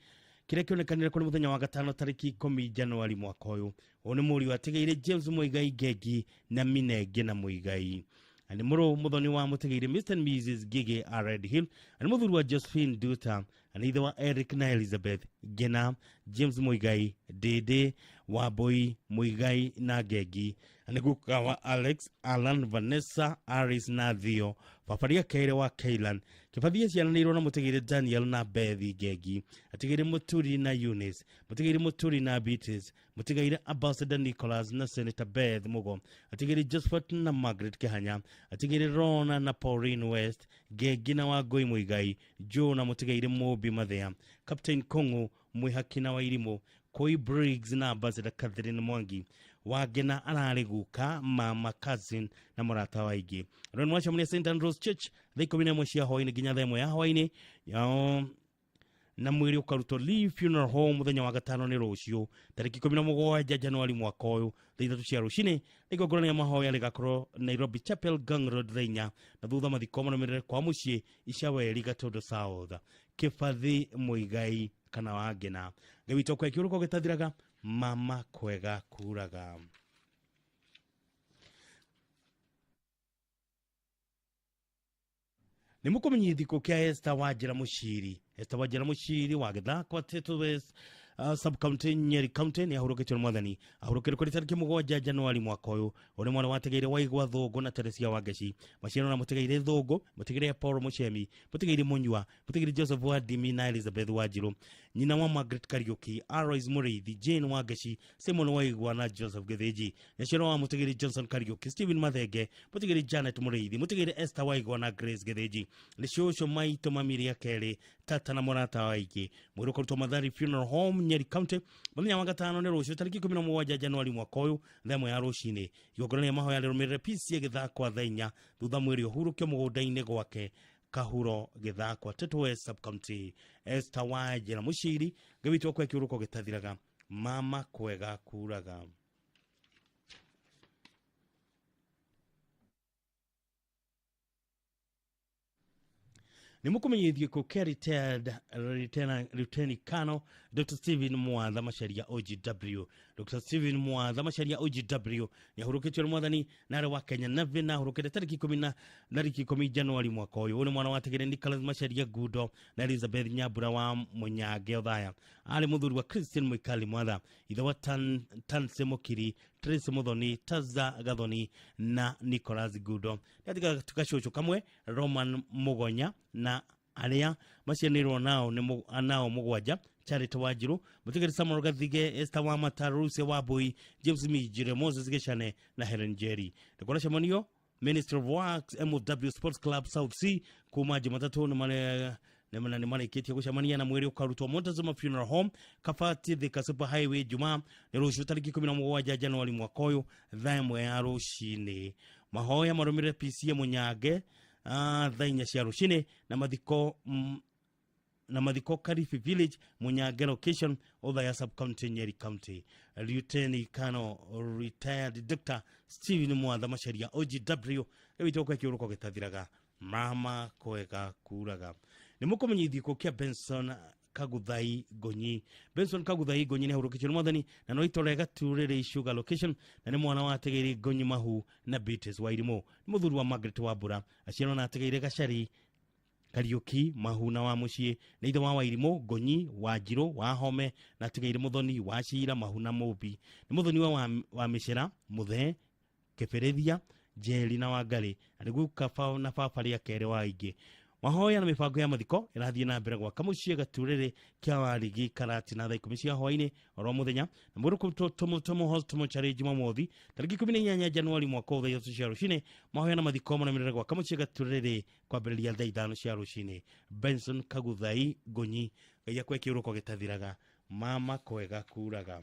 kĩrĩa kĩonekanire kũrĩ mũthenya wa gatano tarĩki 10 Januari mwaka ũyũ. Ũyũ nĩ mũriũ atigĩire James Muigai Ngengi na Minenge na Muigai. Nĩ mũrũ mũthoni wa Mũtegeire Mr and Mrs Gige a Red Hill, nĩ mũthuri wa Josephine Duta, nĩ ithe wa Eric na Elizabeth Ngena, James Muigai, Dede Wambui Muigai na Ngengi, nĩ guka wa Alex, Alan, Vanessa, Aris na Theo, babaria Keire wa Kailan. Kĩbathi aciaranĩirwo na Mũtegeire Daniel na Beth Ngengi, atigĩire Mũturi na Eunice, Mũtegeire Mũturi na Beatrice, Mũtegeire Ambassador Nicholas na Senator Beth Mugo, atigĩire Josephat na Margaret Kĩhanya, atigĩire Rona na Pauline West, Ngengi na Wangũi Muigai, Joe na Mũtegeire Mũmbi Mathea, Captain Kong'u Mwihaki na Wairimũ, Koi Briggs na Ambassador Catherine Mwangi. Wagena ararĩ guka, mama, cousin na mũrata wa aingĩ. Andũ nĩ macemania St Andrews Church thaa 11 cia hwaĩ-inĩ nginya thaa 1 ya hwaĩ-inĩ na mwĩrĩ ũkarutwo Lee Funeral Home mũthenya wa gatano nĩ rũciũ tarĩki 17 Januari mwaka ũyũ thaa 3 cia rũcinĩ. Igongona rĩa mahoya rĩgakorwo Nairobi Chapel Gang Road thaa 4 na thutha mathiko marũmĩrĩre kwa mũciĩ Icaweri Gatondo South. Kĩbathi Muigai kana Wangena. Ngai witũ akũhe kĩhurũko gĩtathiraga, mama kwega kuraga. Nĩ mũkũmenyithio gĩkuũ kĩa Esther Wanjĩra Mũciri. Esther Wanjĩra Mũciri wa Gĩthakwa Tetu West Sub-County Nyeri County nĩ ahurũkĩtio nĩ mwathani. Ahurũkire kũrĩ tarĩki 7 Januari mwaka ũyũ. Ũyũ nĩ mwana wategeire Waigwa Thũngũ na Teresia Wangeci. Maciaro na Mũtegeire Thũngũ, Mũtegeire Paul Mũcemi, Mũtegeire Mũnyua, Mũtegeire Joseph Wadimi na Elizabeth Wanjirũ, nyina wa Margaret Kariuki, Alois Mũrĩithi, Jane Wangeci, Simon Waigwa na Joseph Gĩthĩnji. Nyaciaro wa Mũtegeire Johnson Kariuki, Stephen Mathenge, Mũtegeire Janet Mũrĩithi, Mũtegeire Esther Waigwa na Grace Gĩthĩnji. Nĩ cũcũ maitũ mami rĩa kerĩ, tata na mũrata wa aingĩ. Mwĩrĩ ũkarutwo Mathari Funeral Home Nyeri County mũthenya wa gatano nĩ rũciũ tarĩki 17 Januari mwaka ũyũ thaa 1 ya rũcinĩ. Igongona rĩa mahoya rĩrũmĩrĩre PCA Gĩthakwa thaa 4 thutha mwĩrĩ ũhurũkio mũgũnda-inĩ gwake Kahuro Gĩthakwa Tetu West Sub-County. Esther Wanjĩra Mũciri, Ngai witũ akũhe kĩhurũko gĩtathiraga, mama kwega kuraga. Nĩ mũkũmenyithio gĩkuũ kĩa retired Lieutenant Colonel Dr. Stephen Mwatha Macharia OGW. Dr. Stephen Mwatha Macharia OGW nĩ ahurũkĩtio nĩ mwathani na arĩ wa Kenya Navy na ahurũkĩte tarĩki 10 Januari mwaka ũyũ. Ũyũ nĩ mwana watigĩre Nicholas Macharia Gundo na Elizabeth Nyambura wa Mũnyange Othaya. Arĩ mũthuri wa Christian Mwikali Mwatha, ithe wa Tanse Mukiri, Tracy Muthoni, Taza Gathoni na Nicholas Gundo. Nĩ gacũcũ kamwe Roman Mugonya na arĩa macianĩirwo nao nĩ nao mũgwanja Charity Wanjiru, Mũtigĩri Samuel Gathige, Esther Wamata, Rusia Wambui, James Mijire, Moses Gĩcane na Helen Njeri. Ndĩkona cemanio Ministry of Works MW Sports Club South C kuma Jumatatũ nĩ marĩkĩtie gũcemania na mwĩrĩ ũkarutwo Montezuma Funeral Home Kabati Thika Super Highway Jumaa nĩ rũciũ tarĩki 17 Januari mwaka ũyũ thaa 1 ya rũcinĩ. Mahoya marũmĩrĩre PCA Mũnyange thaa 4 cia rũcinĩ na mathiko Karifi Village Munyange location Othaya Sub-County Nyeri County. Lieutenant Colonel retired Dr. Stephen Mwatha Macharia OGW rĩu kwa kĩhurũko gĩtathiraga, mama kwega kuraga. Nĩ mũkũmenyithio gĩkuũ kĩa Benson Kaguthai Gonyi. Benson Kaguthai Gonyi nĩ ahurũkĩtio nĩ mwathani na no itũra Gaturĩrĩ Sugar location, na nĩ mwana wa Ategeire Gonyi Mahu na Beatrice Wairimu. Nĩ mũthuri wa Margaret Wambura, aciarwo na Ategeire Gacari Kariuki Mahu na wa mũciĩ, nĩ ithe wa Wairimu Gonyi wa Njirũ wa Home na Ategeire Muthoni wa Cira Mahu na Mũmbi. Nĩ mũthoni wa Mĩcera Mũthee Kĩbĩrĩthia Njeri na Wangari, na nĩ guka na baba rĩa kerĩ wa aingĩ. Mahoya na mĩbango ya mathiko ĩrathiĩ na mbere gwaka mũciĩ Gaturĩrĩ kĩa Warigi Karati na thaa 10 cia hwaĩ-inĩ oro mũthenya, na mwĩrĩ tũmũcarĩ Jumamothi tarĩki 18 Januari mwaka wa thaa 3 cia rũcinĩ. Mahoya na mathiko marũmĩrĩre gwaka mũciĩ Gaturĩrĩ kwambĩrĩria thaa 5 cia rũcinĩ. Benson Kaguthai Gonyi, Ngai akwe kĩũrũko gĩtathiraga, mama kwega kuraga.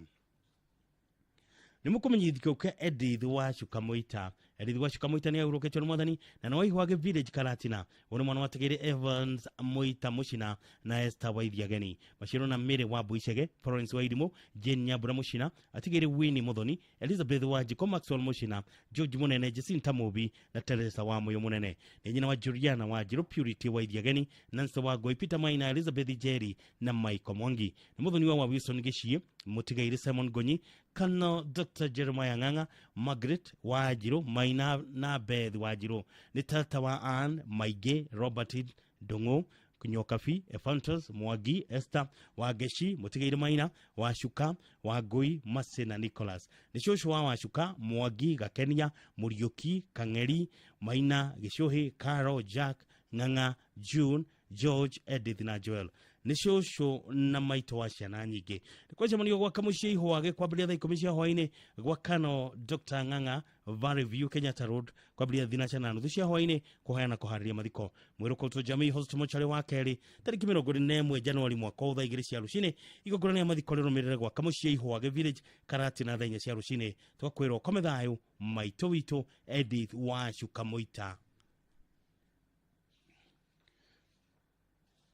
Nĩ mũkũmenyithio kĩa Edith wa Cuka Mũita. Edith wa Cuka Mũita nĩ ahurũkĩtio nĩ mwathani na nĩ waihwage village Karatina. Ũyũ nĩ mwana wa Tegere Evans Mũita Mũcina na Esther Waithiageni. Maciaro na Mary wa Mbuicege, Florence Wairimu, Jane Nyambura Mũcina, Atigĩrĩ Winnie Muthoni, Elizabeth wa Njiko, Maxwell Mũcina, George Mũnene, Jacinta Mũmbi na Teresa wa Mũyũ Mũnene. Nĩ nyina wa Juliana wa Njirũ, Purity Waithiageni, Nancy wa Ngoi, Peter Maina, Elizabeth Njeri na Michael Mwangi. Nĩ mũthoni wa Wilson Gĩciĩ, Mũtigairĩ Simon Gonyi, Colonel Dr. Jeremiah Ng'ang'a, Margaret wa Njirũ, Maina na Beth wa Njirũ. Nĩ tata wa Ann Maingĩ, Robert Ndung'u, Nyokabi, Ephantus Mwangi, Esther wa Ngeci, Mũtigairĩ Maina wa Cuka wa Ngui, Mase na Nicholas. Nĩ cũcũ wa Wacuka, Mwangi, Gakenia, Mũriũki, Kang'eri, Maina, Gĩcũhĩ, Caro, Jack, Ng'ang'a, June, George, Edith na Joel. Nĩ cũcũ na maitũ wa ciana nyingĩ. Nĩ kwacemanio gwaka mũciĩ Ihwage kwambĩrĩria thaa 10 cia hwaĩ-inĩ gwa Kano Dr. Ng'ang'a, Valley View, Kenyatta Road, kwambĩrĩria 4:30 cia hwaĩ-inĩ kũheana kũharĩria mathiko. Mwĩrĩ ũkoretwo Jamii Hospital mocarĩ wa kerĩ tarĩki 21 Januari mwaka wa thaa 2 cia rũcinĩ. Igongona rĩa mathiko rĩrũmĩrĩre gwaka mũciĩ Ihwage village Karati na thaa 4 cia rũcinĩ. Tũgakwĩrwo kome thayũ maitũ witũ Edith wa Cuka Mũita.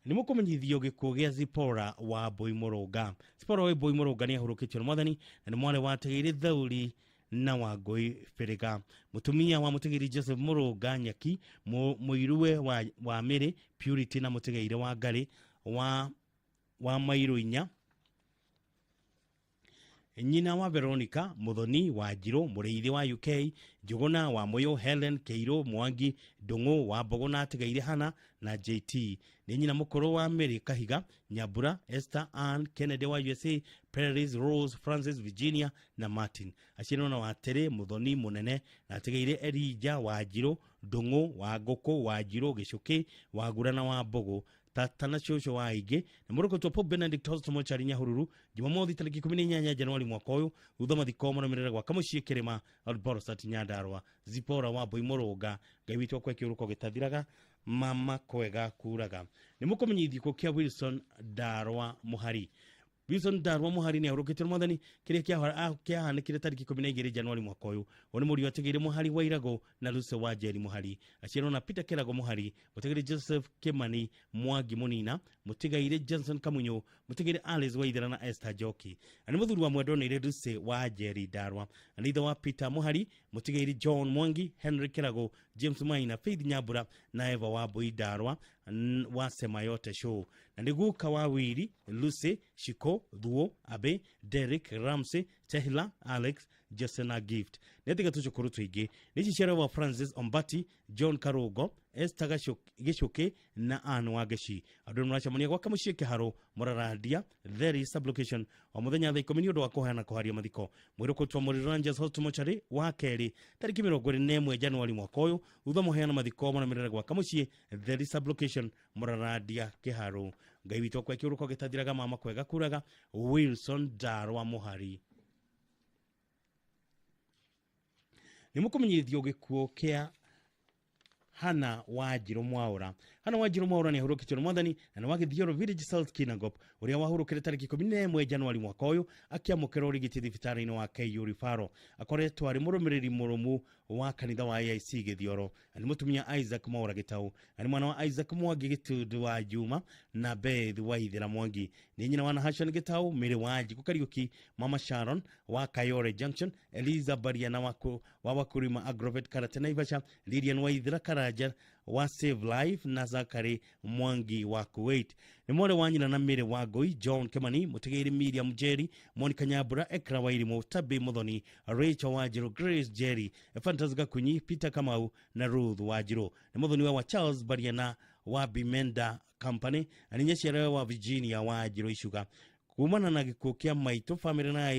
Nĩ mũkũmenyithio gĩkuũ gĩa Zipora wa Mbui Mũrũnga. Zipora wa Mbui Mũrũnga nĩ ahurũkĩtio nĩ mwathani na nĩ mwarĩ wa Tegĩrĩ Thauri na wa Ngui Bĩrĩga. Mũtumia wa Mũtigĩri Joseph Mũrũnga Nyaki, mũiruwe wa Mĩrĩ Purity na Mũtigĩire wa Ngarĩ wa Mairũ inya. Nyina wa Veronica Muthoni wa Njirũ, mũrĩithi wa UK, Njũgũna wa Mũyũ, Helen Kĩirũ, Mwangi Ndung'u wa Mbogo na Atigaire Hana na JT. Nĩ nyina mũkũrũ wa Mary Kahiga, Nyambura, Esther Ann Kennedy wa USA, Paris, Rose, Francis, Virginia na Martin. Aciarĩrwo na Waterĩ Muthoni Mũnene na Atigaire Elijah wa Njirũ, Ndung'u wa Ngũkũ wa Njirũ, Gĩcũkĩ wa Ngura na wa Mbogo, tata na cũcũ wa aingĩ. Na mũrũkũtwo Pope Benedict Hospital mochari Nyahururu Jumamothi tarĩki 18 Januari mwaka ũyũ, thutha mathiko marũmĩrĩre gwaka mũciĩ Kĩrĩma Borosat Nyandarua. Zipora wa Mbui Mũrũnga, Ngai witũ akwe kĩũrũko gĩtathiraga, mama kwega kuraga. Nĩ mũkũmenyithio gĩkuũ kĩa Wilson Ndarwa Mũhari. Wilson Ndarwa Mũhari nĩ ahurũkĩtio nĩ mwathani kĩrĩa kĩahanĩkire tarĩki 12 Januari mwaka ũyũ. Ũyũ nĩ mũriũ atigĩire Mũhari wa Irago na Lucy wa Njeri Mũhari. Aciarwo na Peter Kĩrago Mũhari, mũtigĩire Joseph Kimani Mwangi Mũnina, mũtigaire Johnson Kamunyũ, mũtigĩire Alice Waithera na Esther Njoki. Na nĩ mũthuri wa mwendwa nĩire Lucy wa Njeri Ndarwa. Na nĩ ithe wa Peter Mũhari, mũtigĩire John Mwangi, Henry Kĩrago, James Maina, Faith Nyambura na Eva wa Mbui Ndarwa wa Semayote Show. Na nĩ guka wa Wiri, Lucy, Shiko, Thuo, Abe, Derek, Ramsey, Tehila, Alex, Josena Gift. Nĩ tiga tũcũkũrũ tũingĩ. Nĩ ciciaro wa Francis Ombati, John Karugo, Esther Gĩcũkĩ na Ann Wangeci. Andũ nĩmaracemania gwaka mũciĩ Kĩharũ, Mũrarandia, Theri sublocation o mũthenya thaa 10 nĩ ũndũ wa kũheana kũharia mathiko. Mwĩrĩ ũkũrutwo Mũrĩrĩ Rangers Hospital mocarĩ wa kerĩ tarĩki 21 Januari mwaka ũyũ, thutha mũheana mathiko marũmĩrĩre gwaka mũciĩ Theri sublocation Mũrarandia Kĩharũ. Ngai witũ akwe kĩũrũko gĩtathiraga, mama kwega kuraga, Wilson Ndarwa Mũhari. Nĩ mũkũmenyithio gĩkuũ kĩa Hana wa Njirũ Mwaũra. Hana wa Njirũ Mwaũra nĩ ahurũkĩtio nĩ mwathani na nĩ wa Gĩthioro Village South Kinangop, ũrĩa wahurũkire tarĩki 11 Januari mwaka ũyũ akĩamũkĩra ũrigiti thibitarĩ-inĩ wa KU Referral. Akoretwo arĩ mũrũmĩrĩri mũrũmu wa kanitha wa AIC Gĩthioro. Na nĩ mũtumia Isaac Mwaũra Gĩtaũ. Na nĩ mwana wa Isaac Mwangi Gĩtundu wa Juma na Beth Waithera Mwangi. Nĩ nyina wa Nahashon Gĩtaũ, Mary wa Njikũ Kariũki, Mama Sharon wa Kayore Junction, Eliza Baria na wa Wakurima Agrovet Karate Naivasha, Lilian Waithera Karanja wa Save Life na Zakari Mwangi wa Kuwait. Nĩ mwarĩ wa nyina na Mary wa Ngoi, John Kimani, Mũtigĩri Miriam Jerry, Monica Nyambura, Ekra Wairimu, Tabi Muthoni, Rachel Wanjiru, Grace Jerry, Fantas Gakunyi, Peter Kamau na Ruth Wanjiru. Nĩ mũthoni wa Charles Bariana wa Bimenda Company na nĩ nyaciarawe wa Virginia Wanjiru Icuga. Kumana na gĩkuũ kĩa maitũ, famĩlĩ na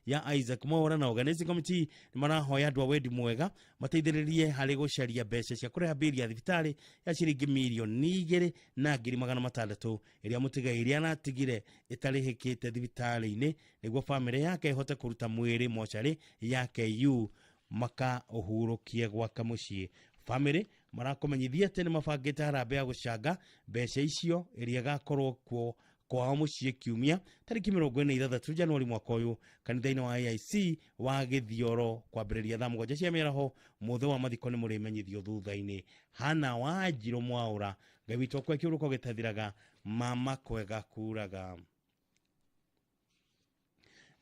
ya Isaac Mwaura na organizing committee nĩ marahoya andũ a wendi mwega mateithĩrĩrie harĩ gũcaria mbeca cia kũrĩha mbili ya thibitarĩ ya ciringi 2,600,000 ĩrĩa mũtigairĩ aratigire ĩtarĩhĩkĩte thibitarĩ-inĩ nĩguo famĩlĩ yake ĩhote kũruta mwĩrĩ mocarĩ ya KU maka ũhurũkie gwaka mũciĩ. Famĩlĩ marakũmenyithia atĩ nĩ mabangĩte harambee ya gũcanga mbeca icio ĩrĩa ĩgakorwo kuo kwao mũciĩ kiumia tarĩki 46 Januari mwaka ũyũ kanitha-inĩ wa AIC wa Gĩthioro kwambĩrĩria thaa 7 cia mĩaraho. Mũthĩ wa mathiko nĩ mũrĩmenyithio thutha-inĩ. Hana Wanjiru Mwaura, Ngai witũ akue kĩũrũko gĩtathiraga, mama kwega kuraga.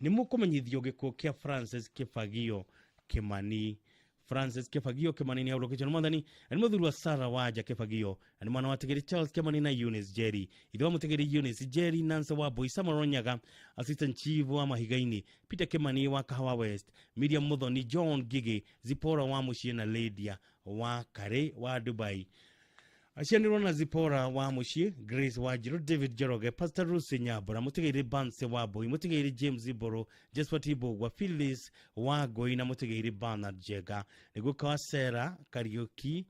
Nĩ mũkũmenyithio gĩkuũ kĩa Francis Kĩbagio Kimani. Francis Kĩbagio Kimani nĩ ahurũkĩtio nĩ mwathani, na nĩ mũthuri wa Sarah Wanja Kĩbagio, na nĩ mwana wa Tigiri Charles Kimani na Eunice Jerry. Ithe wa Mũtigiri Eunice Jerry, Nancy wa Boy, Samuel Nyaga, Assistant Chief wa Mahiga-inĩ, Peter Kimani wa Kahawa West, Miriam Muthoni, John Gigi, Zipora wa Mũciĩ na Lydia wa Kare wa Dubai. Acianirwo na Zipora wa Mũciĩ, Grace Wanjiru, David Njoroge, Pastor Lucy Nyambura, Mũtigĩri Banse wa Mbui, Mũtigĩri James Mburu, Josephat Mbugua, Phyllis wa Ngoi na Mũtigĩri Bernard Njenga. Nĩguo kwa Sarah Kariuki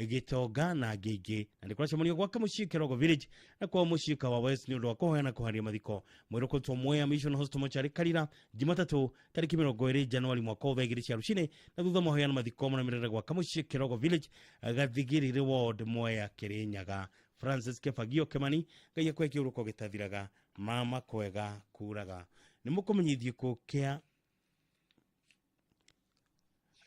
Gĩtonga na angĩ aingĩ. Na nĩ kũracemanio gwake mũciĩ Kĩrogo Village na kwa mũciĩ Kahawa West nĩ ũndũ wa kũhoya na kũharia mathiko. Mwĩrĩ ũkũrutwo Mwea Mission Hospital Mortuary Karira Jumatatũ tarĩki 20 Januari mwaka ũyũ thaa 2 cia rũcinĩ, na thutha mahoya na mathiko marũmĩrĩre gwaka mũciĩ Kĩrogo Village Gathigiriri Ward Mwea Kĩrĩnyaga. Francis Kĩbagio Kimani, Ngai akue kĩũrũko gĩtathiraga, mama kwega kuraga. Nĩ mũkũmenyithio gĩkuũ kĩa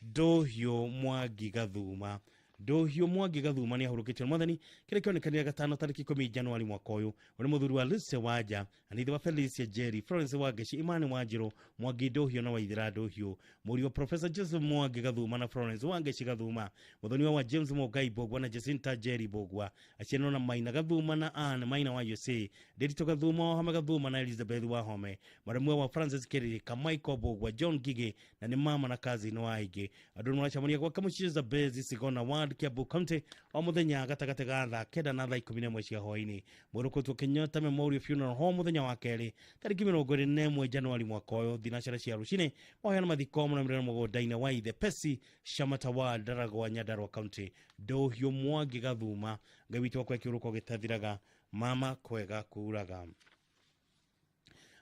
Ndũhiũ Mwangi Gathuma. Ndũhiũ Mwangi Gathuma nĩ ahurũkĩtio nĩ mwathani kĩrĩa kĩonekanire gatano tarĩki 10 Januari mwaka ũyũ. Ũrĩ mũthuri wa Lucy Wanja, na nĩ ithe wa Felicia Jerry, Florence Wangeci, Imani Wanjiru, Mwangi Ndũhiũ na Waithera Ndũhiũ. Mũriũ wa Professor Joseph Mwangi Gathuma na Florence Wangeci Gathuma. Mũthoni wa James Mũngai Mbũgua na Jacinta Jerry Mbũgua. Aciarirwo na Maina Gathuma na Anne Maina wa USA, Ndiritu Gathuma wa Home Gathuma na Elizabeth wa Home. Maremwe wa Francis Kĩrĩrĩka, Michael Mbũgua, John Ngigĩ na nĩ mama na cousin wa aingĩ. Andũ nĩ maracemania gwake mũciĩ Zambezi Sigona Ward Kiambu County o mũthenya gatagatĩ ga thaa 9 na thaa 11 cia hwaĩ-inĩ. Mwĩrĩ ũkũrutwo Kenyatta Memorial Funeral Home mũthenya wa kerĩ tarĩki 21 Januari mwaka ũyũ thinacara cia rũcinĩ. Mahoya na mathiko marũmĩrĩre mũgũnda-inĩ wa ithe Pesi Shamata wa Ndaragwa Nyandarua County. Ndũhiũ Mwangi Gathuma, Ngai witũ akue kĩũrũko gĩtathiraga, mama kwega kuraga.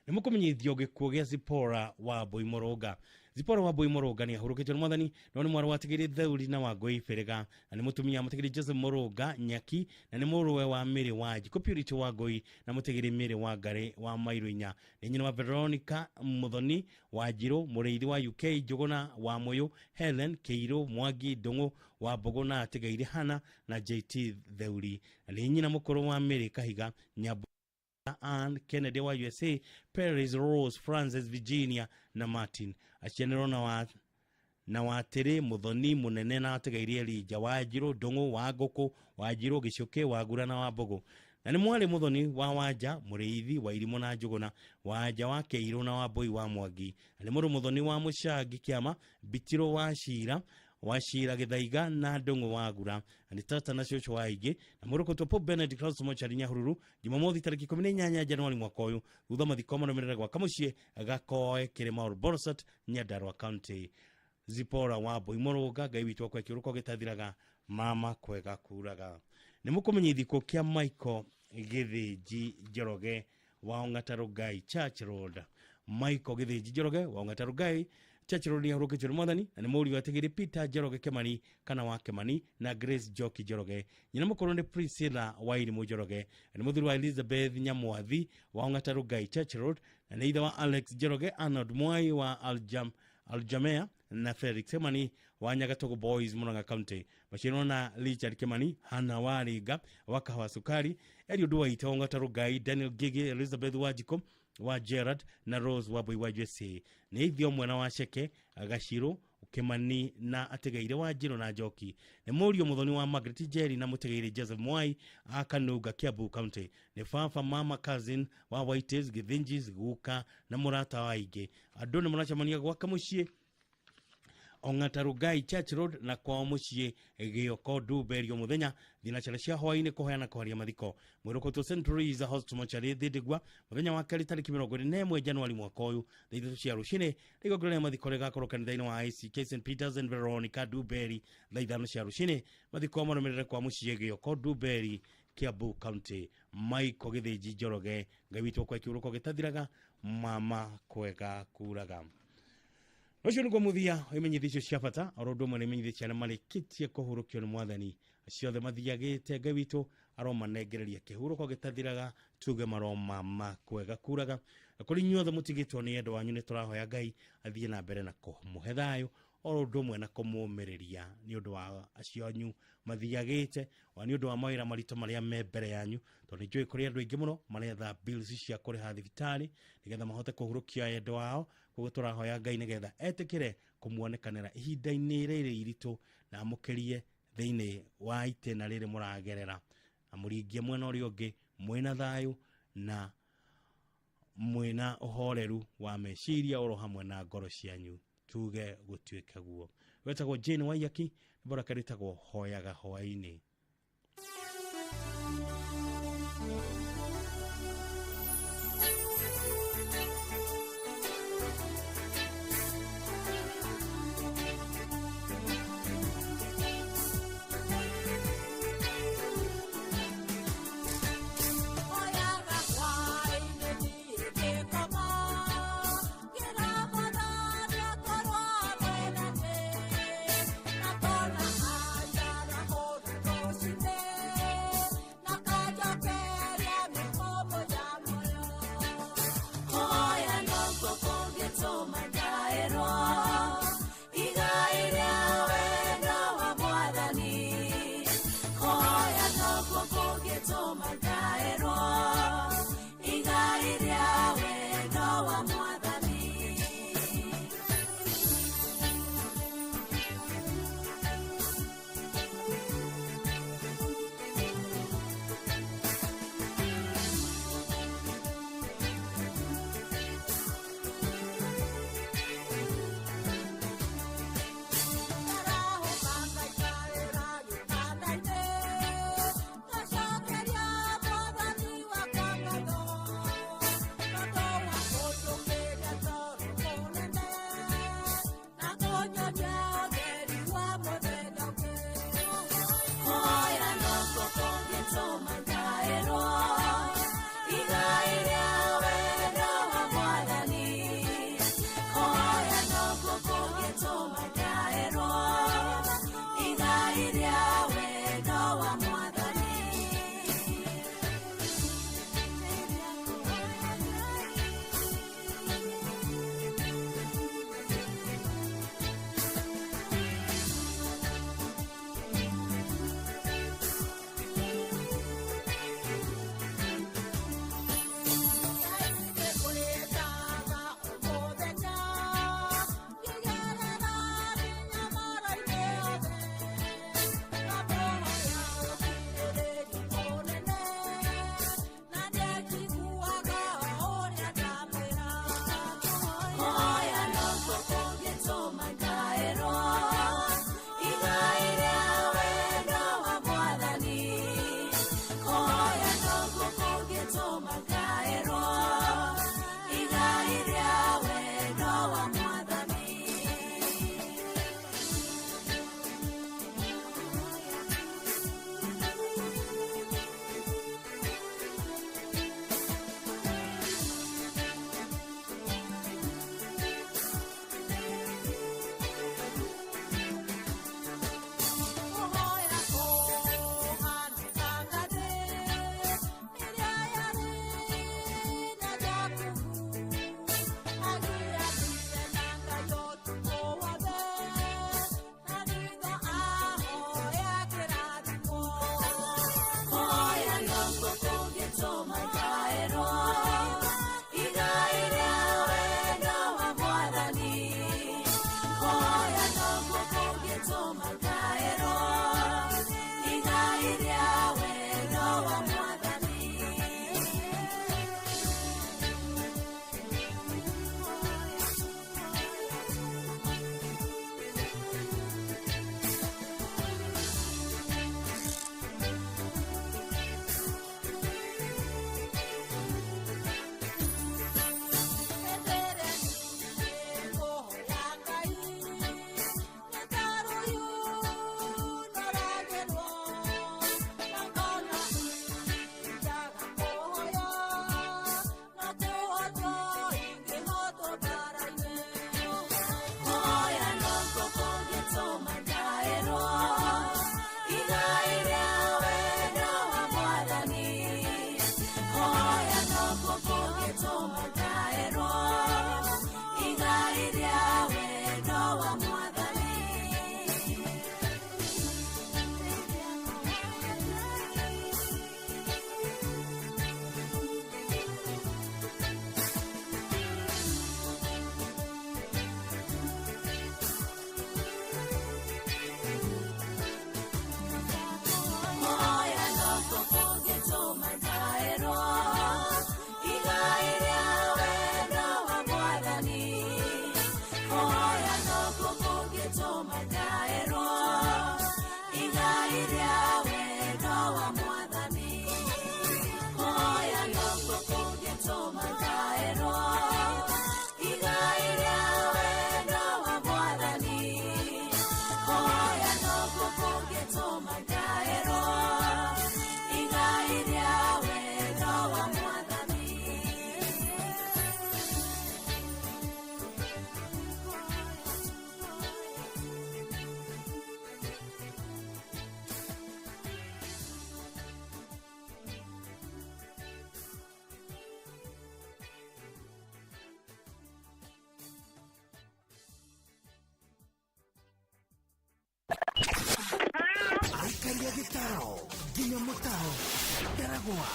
Nĩ mũkũmenyithio gĩkuũ gĩa Zipora wa Mbui Mũrũnga. Zipora wa Mbui Mũrũnga nĩ ahurũkĩtio nĩ mwathani, no nĩ mwarĩ wa Tigiri Theuri na wa Ngoi Bĩrĩga, na nĩ mũtumia wa Mũtigiri Joseph Mũrũnga Nyaki, na nĩ mũrũwe wa Mary wa Njikũ Purity wa Ngoi na Mũtigiri Mary wa Ngarĩ wa Mairũ inya. Nĩ nyina wa Veronica Muthoni wa Njirũ, Mũrĩithi wa UK, Njũgũna wa Mũyũ, Helen Kĩirũ, Mwangi Ndũng'ũ wa Mbũgũ na Atigaire Hana na JT Theuri. Na nĩ nyina mũkũrũ wa Mary Kahiga Nyambu, Ann Kennedy wa USA, Paris Rose, Francis Virginia na Martin. Acianĩrwo na watĩrĩ Muthoni Mũnene na Atigaire Elijah wa Njirũ, Ndũng'ũ wa Ngũkũ, wa Njirũ Gĩcũkĩ, wa Ngura na wa Mbũgũ. Na nĩ mwarĩ Muthoni wa Wanja, Mũrĩithi wa Irimũ na Njũgũna, Wanja wa Kĩirũ na wa Mbũi wa Mwangi. Na nĩ mũrũ Muthoni wa Mũcangi Kĩama, Mbitirũ wa Cira, wa Cira Gĩthaiga na Ndũng'ũ wa Ngura. Na nĩ tata na cũcũ wa aingĩ. Na mũrũkũtwo Pope Benedict House Mochari Nyahururu Jumamothi tarĩki 18 Januari mwaka ũyũ thutha mathiko marũmĩrĩre gwaka mũciĩ Gakoe Kĩrĩma Olbolosat Nyandarua County. Zipora wa Mbui Mũrũnga, Ngai witũ akue kĩũrũko gĩtathiraga, mama kwega kuraga. Nĩ mũkũmenyithio gĩkuũ kĩa Michael Gĩthĩnji Njoroge wa Ong'ata Rongai Church Road. Michael Gĩthĩnji Njoroge wa Ong'ata Rongai Church Road nĩ ahurũkĩtio nĩ mwathani, na nĩ mũriũ wa Tigiri Peter Njoroge Kimani kana wa Kimani na Grace Njoki Njoroge. Nyina mũkũrũ nĩ Priscilla Wairimũ Njoroge, na nĩ mũthuri wa Elizabeth Nyamwathi wa Ong'ata Rongai Church Road, na nĩ ithe wa Alex Njoroge, Arnold Mwai wa Aljamea na Felix Kimani wa Nyagatogo Boys Murang'a County. Maciarwo na Richard Kimani, Hannah Waringa wa Kahawa Sukari, Eliud Waita wa Ong'ata Rongai, Daniel Gigi, Elizabeth Wanjikũ wa Gerard na Rose wa Mbui wa USA. Nĩ ithe ũmwe na wa Ceke Gacirũ Kimani na ategeire wa Njiro na Njoki. Nĩ mũriũ mũthoni wa Margaret Njeri na mũtegeire Joseph Mwai a Kanuga, Kiambu County. Nĩ baba, mama, cousin wa Whites, Githinjis, guka na mũrata wa aingĩ. Andũ nĩ maracemania gwake mũciĩ Ong'ata Rugai Church Road na kwao mũciĩ Gĩoko Ndumberi o mũthenya thinacara cia hwaĩ-inĩ kũheana kũharia mathiko. Mwĩrĩ ũkũrutwo St. Louis Hospital Mortuary Thindigua mũthenya wa kerĩ tarĩki 21 Januari mwaka ũyũ thaa 3 cia rũcinĩ. Igongona rĩa mathiko rĩgakorwo kanitha-inĩ wa ICK St. Peters and Veronica Ndumberi thaa 5 cia rũcinĩ. Mathiko marũmĩrĩre kwa mũciĩ Gĩoko Ndumberi, Kiambu County. Michael Gĩthĩnji Njoroge, Ngai witũ kwa kĩhurũko gĩtathiraga, mama kwega kuraga. Ũcio nĩguo mũthia wa imenyithia icio cia bata oro ũndũ ũmwe na imenyithia cia arĩa marĩkĩtie kũhurũkio nĩ mwathani ciothe mathiagĩte. Ngai witũ aromanengereria kĩhurũko gĩtathiraga, tuge maromama kwega kuraga. Na kũrĩ inyuothe mũtigĩtwo nĩ endwa wanyu, nĩ tũrahoya Ngai athiĩ na mbere na kũmũhe thayũ oro ũndũ ũmwe na kũmũmĩrĩria nĩ ũndũ wa acio anyu mathiagĩte, o nĩ ũndũ wa mawĩra maritũ marĩa me mbere yanyu, tondũ nĩ njũĩ kũrĩ andũ aingĩ mũno maretha bills cia kũrĩha thibitarĩ nĩgetha mahote kũhurũkia endwa ao. Koguo tũrahoya Ngai nĩgetha etĩkĩre kũmuonekanĩra ihinda-inĩ rĩrĩ iritũ na amũkĩrie thĩinĩ wa itĩna rĩrĩ mũragerera, amũringie mwena ũrĩa ũngĩ mwĩna thayũ na mwĩna ũhoreru wa meciria oro hamwe na ngoro cianyu. Tuge gũtuĩke guo. Wetagwo Jane Waiyaki, rwĩmbo rwake rwĩtagwo Hoyaga Hwaĩ-inĩ. Hoyaga hwaĩ-inĩ ndingĩkoma, ngĩra Mwathani akorwo hamwe na niĩ, na ngona anjarahũra. Kumanagia gĩtaro nginya mũtaro, Ndaragwa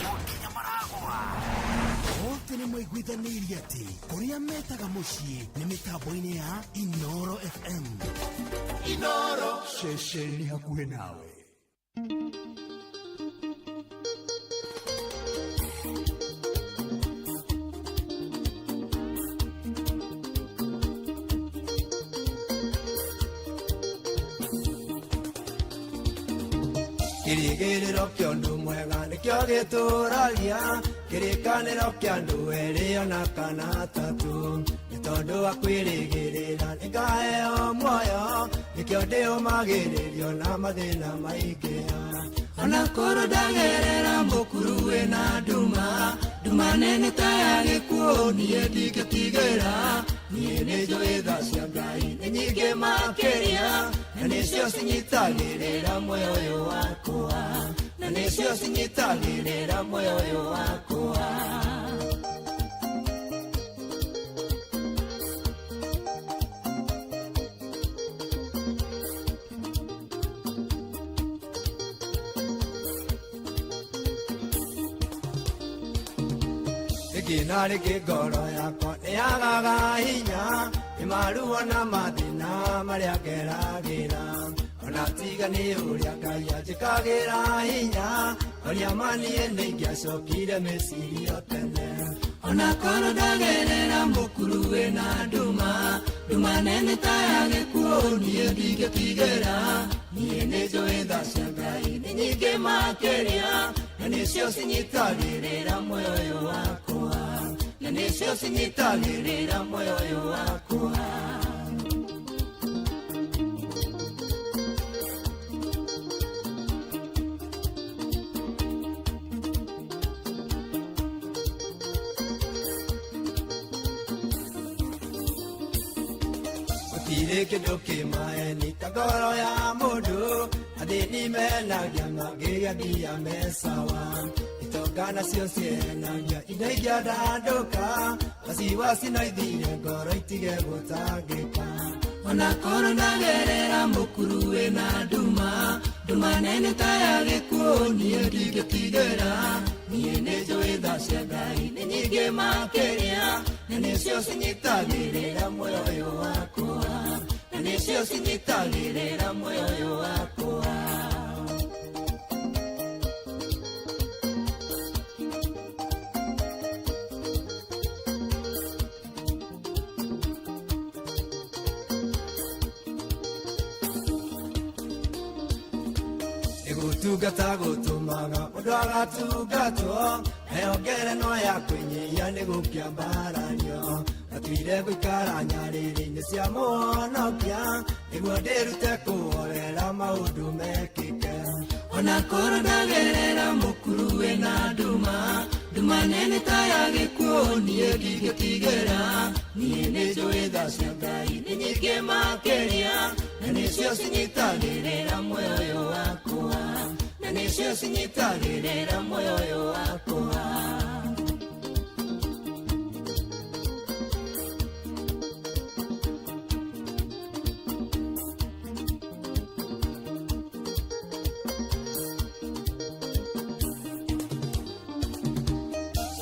o nginya Maragwa, othe nĩ maiguithanĩirie atĩ kũrĩa metaga mũciĩ nĩ mĩtambo-inĩ ya Inoro FM. Inoro, ceceni hakuhĩ nawe. Kĩrĩgĩrĩro kĩa ũndũ mwega nĩkĩo gĩtũragia, kĩrĩkanĩro kĩa andũ erĩ ona kana atatũ, nĩ tondũ wa kwĩrĩgĩrĩra nĩngaheo muoyo, nĩkĩo ndĩũmagĩrĩrio na mathĩna maingĩha. Ona korwo ndagerera mũkuru wĩna nduma, nduma nene ta ya gĩkuũ, niĩ ndingĩtigĩra. Niĩ nĩnjũĩ tha cia Ngai nĩ nyingĩ makĩria, na nĩcio cinyitagĩrĩra muoyo ũyũ wakwa, na nĩcio cinyitagĩrĩra muoyo ũyũ wakwa. Rĩngĩ na rĩngĩ ngoro yakwa nĩyagaga hinya, nĩ maruo na mathĩna marĩa ngeragĩra, ona tiga nĩ ũrĩa Ngai anjĩkagĩra hinya, ũrĩa ma niĩ nĩingĩacokire meciria tene. Ona korwo ndagerera mũkuru wĩna nduma, nduma nene ta ya gĩkuũ, niĩ ndingĩtigĩra. Niĩ nĩnjũĩ tha cia Ngai nĩ nyingĩ makĩria, na nĩcio cinyitagĩrĩra muoyo ũyũ wakwa, na nĩcio cinyitagĩrĩra muoyo ũyũ wakwa. Gũtirĩ kĩndũ kĩmaeni ta ngoro ya mũndũ, athĩni menagia magĩgĩa mbia me sawa, itonga nacio cienagia indo ingĩandandũka, waciwaci no ithire ngoro itige gũtangĩka. Ona korwo ndagerera mũkuru wĩna nduma, nduma nene ta ya gĩkuũ, niĩ ndingĩtigĩra. Niĩ nĩnjũĩ tha cia Ngai nĩ nyingĩ makĩria, na nĩcio cinyitagĩrĩra muoyo ũyũ wakwa, na nĩcio cinyitagĩrĩra muoyo ũyũ wakwa. Gũtungata gũtũmaga mũndũ agatungatwo, nayo ngerenwa ya kwĩnyihia nĩ gũkĩambarario. Natuire gũikara nyarĩrĩ-inĩ cia mũhonokia, nĩguo ndĩrute kũhorera maũndũ mekĩke. Ona korwo ndagerera mũkuru wĩna nduma, nduma nene ta ya gĩkuũ, niĩ ndingĩtigĩra. Niĩ nĩnjũĩ tha cia Ngai nĩ nyingĩ makĩria, na nĩcio cinyitagĩrĩra muoyo ũyũ wakwa, na nĩcio cinyitagĩrĩra muoyo ũyũ wakwa.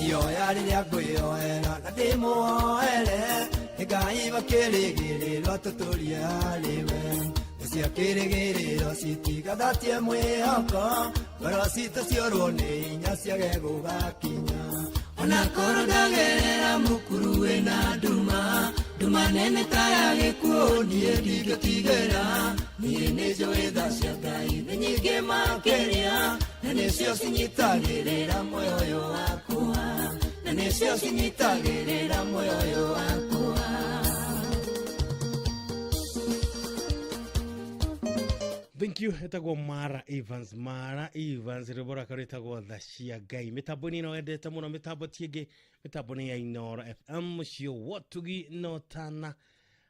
Ioya rĩrĩa ngwĩyoera na ndĩmuoere, nĩ Ngai makĩrĩgĩrĩrwo tũtũrie harĩ we. Cia kĩrĩgĩrĩro citigathatie mwĩhoko, ngoro citũ ciorwo nĩ hinya ciage gũgakinya. Ona korwo ndagerera mũkuru wĩna nduma, nduma nene ta ya gĩkuũ, niĩ ndingĩtigĩra. Niĩ nĩnjũĩ tha cia Ngai nĩ nyingĩ makĩria, na nĩcio cinyitagĩrĩra muoyo ũyũ wakwa, na nĩcio cinyitagĩrĩra muoyo ũyũ wakwa. Thank you. Etagwo Mara Evans, Mara Evans, rwĩmbo rwake rwĩtagwo tha cia Ngai. Mĩtambo-inĩ ĩno wendete mũno, mĩtambo ti ĩngĩ, mĩtambo nĩ ya Inoro FM, mũciĩ wotugi no tana.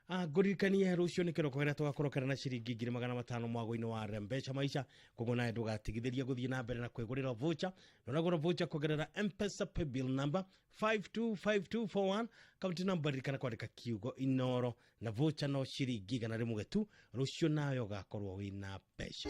Ngũririkanie rũciũ nĩ kĩroko kĩrĩa tũgakorwo na ciringi 500,000 mwago-inĩ wa Rembeca Maisha. Koguo nawe ndũgatigithĩrie gũthiĩ na mbere na kwĩgũrĩra voucher, na ũragũra voucher kũgerera M-Pesa paybill number 525241, kaunti namba, ririkana kwandĩka kiugo Inoro, na voucher no ciringi 100 tu. Rũciũ nawe ũgakorwo wĩna mbeca.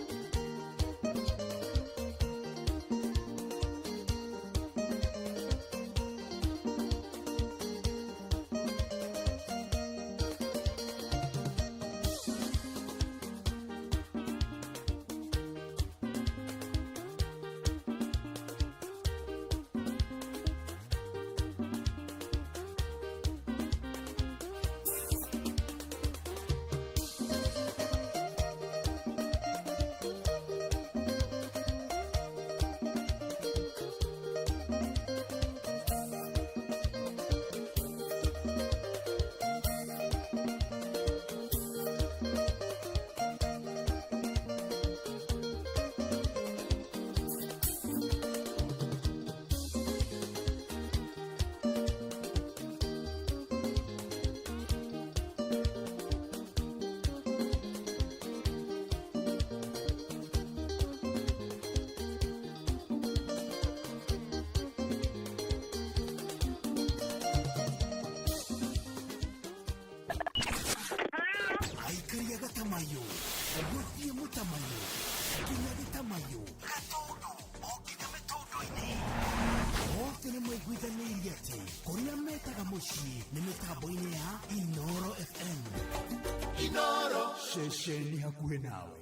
Gĩtamaiyũ, gũthiĩ mũtamaiyũ nginya gĩtamaiyũ, gatũndũ o nginya mĩtũndũ-inĩ, othe nĩ maiguithanĩirie atĩ kũrĩa metaga mũciĩ nĩ mĩtambo-inĩ ya Inoro FM. Inoro, ceceni hakuhĩ nawe.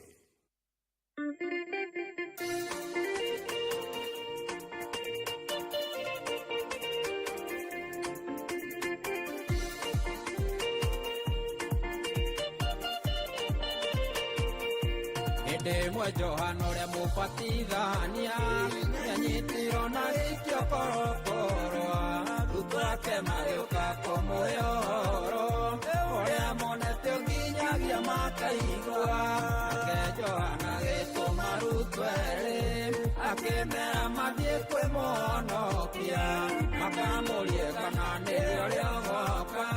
Hĩndĩ ĩmwe Johana ũrĩa mũbatithania nĩanyitirwo na gĩikio korokoro, arutwo ake magĩũka kũmũhe ũhoro ũrĩa monete nginyagia makaigua. Nake Johana agĩtũma arutwo erĩ, akĩmera mathiĩ kwĩ mũhonokia, makamũrie kana nĩwe ũrĩa ũgoka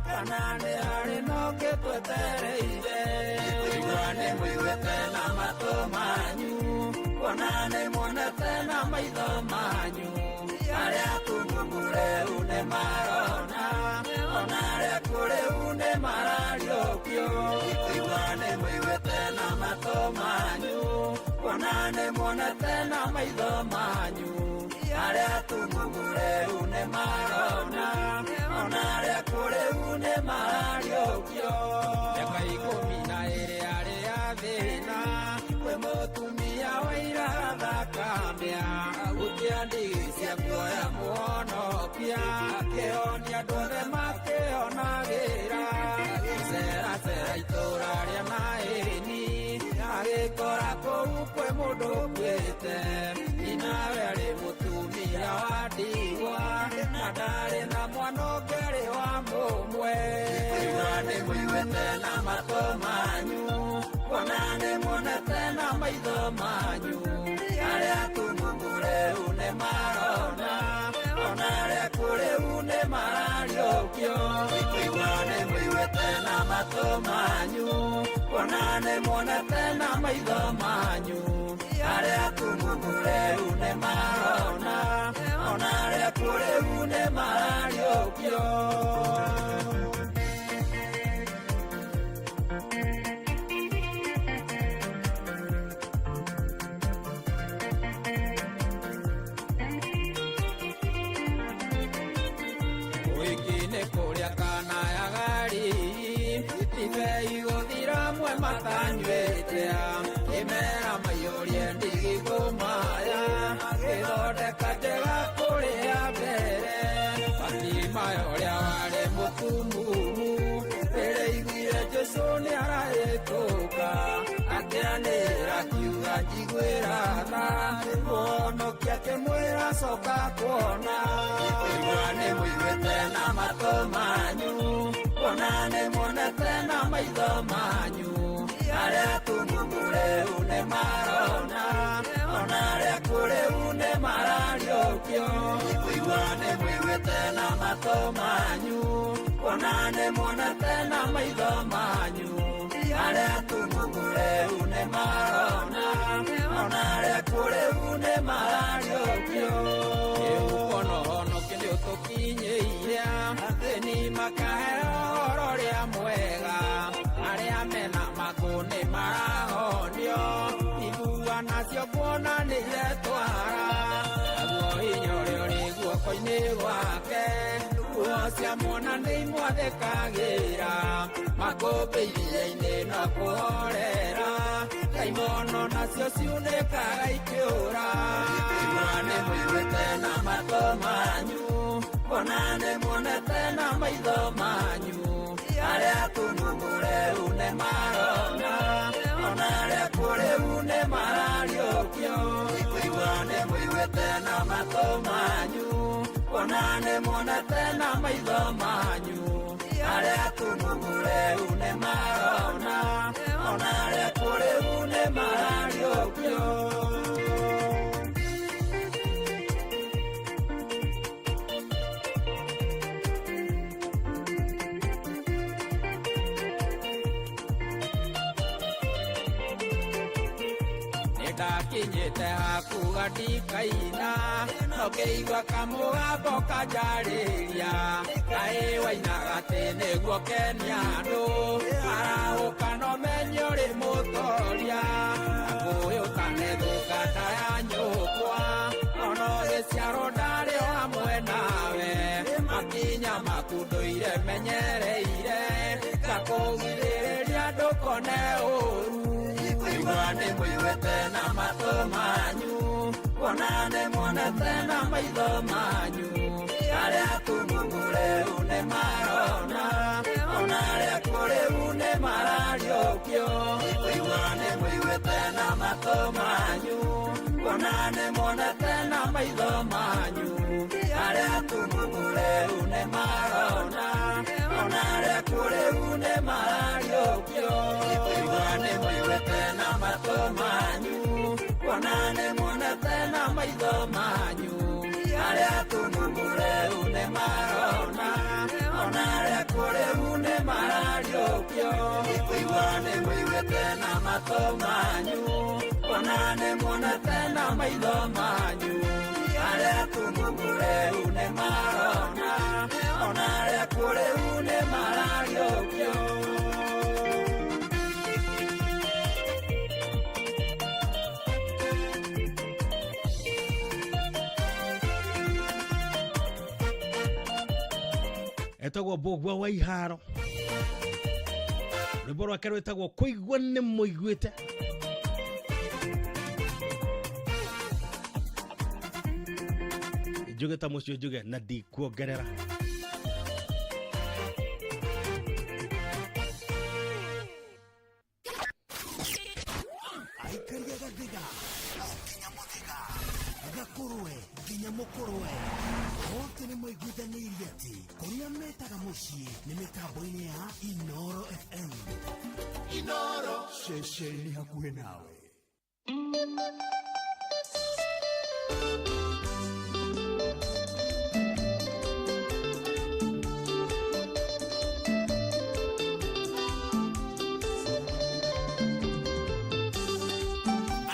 kana nĩ harĩ na ũngĩ twetereire. Kũigua nĩ mũiguĩte na matũ manyu, kuona nĩ muonete na maitho manyu, arĩa atumumu rĩu nĩ marona, ona arĩa akuũ rĩu nĩ marariũkio. Kũigua nĩ mũiguĩte na matũ manyu, kuona nĩ muonete na maitho manyu, arĩa atumumu rĩu nĩ marona, ona arĩa akuũ rĩu nĩ marariũkio. Mĩaka 12 arĩ athĩna, kwĩ mũtumia wairaga thakamĩa, ahutia ndigi cia nguo ya mũhonokia, akĩhonia andũ othe makĩonagĩra. Agĩceracera itũũra rĩa Naĩni, agĩkora kũu kwĩ mũndũ ũkuĩte, nyinawe arĩ mũtumia wa ndigwa, na ndarĩ na mwana ũngĩ arĩ wa mũmwe. Kũigua nĩ mũiguĩte na matũ manyu, kuona nĩ muonete na maitho manyu, arĩa atumumu rĩu nĩ marona, ona arĩa akuũ rĩu nĩ marariũkio. Kũigua nĩ mũiguĩte na matũ manyu, kuona nĩ muonete na maitho manyu, arĩa atumumu rĩu nĩ marona, ona arĩa akuũ rĩu nĩ marariũkio. Ũhiki-inĩ kũrĩa kana ya Galili, ndibei gũthira amwe matanyuĩte, kĩmera maiyũrie ndigithũ maya, gĩthondeka njega kũrĩa mbere. Bartimayo ũrĩa warĩ mũtumumu, rĩrĩa aiguire Jesũ nĩarahĩtũka, akĩanĩrĩra akiuga njiguĩra tha, mũhonokia akĩmwĩra coka kuona. Kũigua nĩ mũiguĩte na matũ manyu, kuona nĩ muonete na maitho manyu, arĩa atumumu rĩu nĩ marona, ona arĩa akuũ rĩu nĩ marariũkio. Kũigua nĩ mũiguĩte na matũ manyu, kuona nĩ muonete na maitho manyu, arĩa atumumu rĩu nĩ marona, ona arĩa akuũ rĩu nĩ marariũkio. Rĩu kuona ũhonokio nĩ ũtũkinyĩire, athĩni makaheo ũhoro ũrĩa mwega, arĩa mena mangũ nĩ marahonio, ithua nacio kuona nĩ iretwara, naguo hinya ũrĩa ũrĩ guoko-inĩ gwake, nguo cia mwana nĩ imwathĩkagĩra, makũmbĩ iria-inĩ no kũhorera, ndaimono nacio ciunĩkaga ikĩũra. Kũigua nĩ mũiguĩte na matũ manyu, kuona nĩ muonete na maitho manyu, arĩa atumumu rĩu nĩ marona, ona arĩa akuũ rĩu nĩ marariũkio. Kũigua nĩ mũiguĩte na matũ manyu, kuona nĩ muonete na maitho manyu, arĩa atumumu rĩu nĩ marona, ona arĩa akuũ rĩu nĩ marariũkio. Nĩndakinyĩte hakuga ndikaina, no ngĩigua kamũgambo kanjarĩria, kaĩ wainaga atĩ nĩguo kenia andũ, arahũka no menye Makinya maku ndũire menyereire ngakũgirĩrĩria ndũkone ũru. Kũigua nĩ mũiguĩte na matũ manyu, kuona nĩ muonete na maitho manyu. Arĩa atumumu rĩu nĩ marona, ona arĩa akuũ rĩu nĩ marariũkio. Kũigua nĩ mũiguĩte na matũ manyu, kuona nĩ muonete na maitho manyu. Arĩa atumumu rĩu nĩ marona, ona arĩa akuũ rĩu nĩ marariũkio. Kũigua nĩ mũiguĩte na matũ manyu, kuona nĩ muonete na maitho manyu. Arĩa atumumu rĩu nĩ marona, ona arĩa akuũ rĩu nĩ marariũkio. Kũigua nĩ mũiguĩte na matũ manyu, kuona nĩ muonete na maitho manyu. Arĩa atumumu rĩu nĩ marona, ona arĩa akuũ rĩu nĩ marariũkio. Etagwo Mbũgua wa Iharo, rwĩmbo rwake rwĩtagwo Kũigua nĩ mũiguĩte. Njuge ta mũcio njuge na ndikuongerera. Aikaria gathiga nginya mũthĩga, gakũrwe nginya mũkũrwe, othe nĩ maiguithanĩirie atĩ kũrĩa metaga mũciĩ nĩ mĩtambo-inĩ ya Inoro FM. Inoro ceceni hakuhĩ nawe.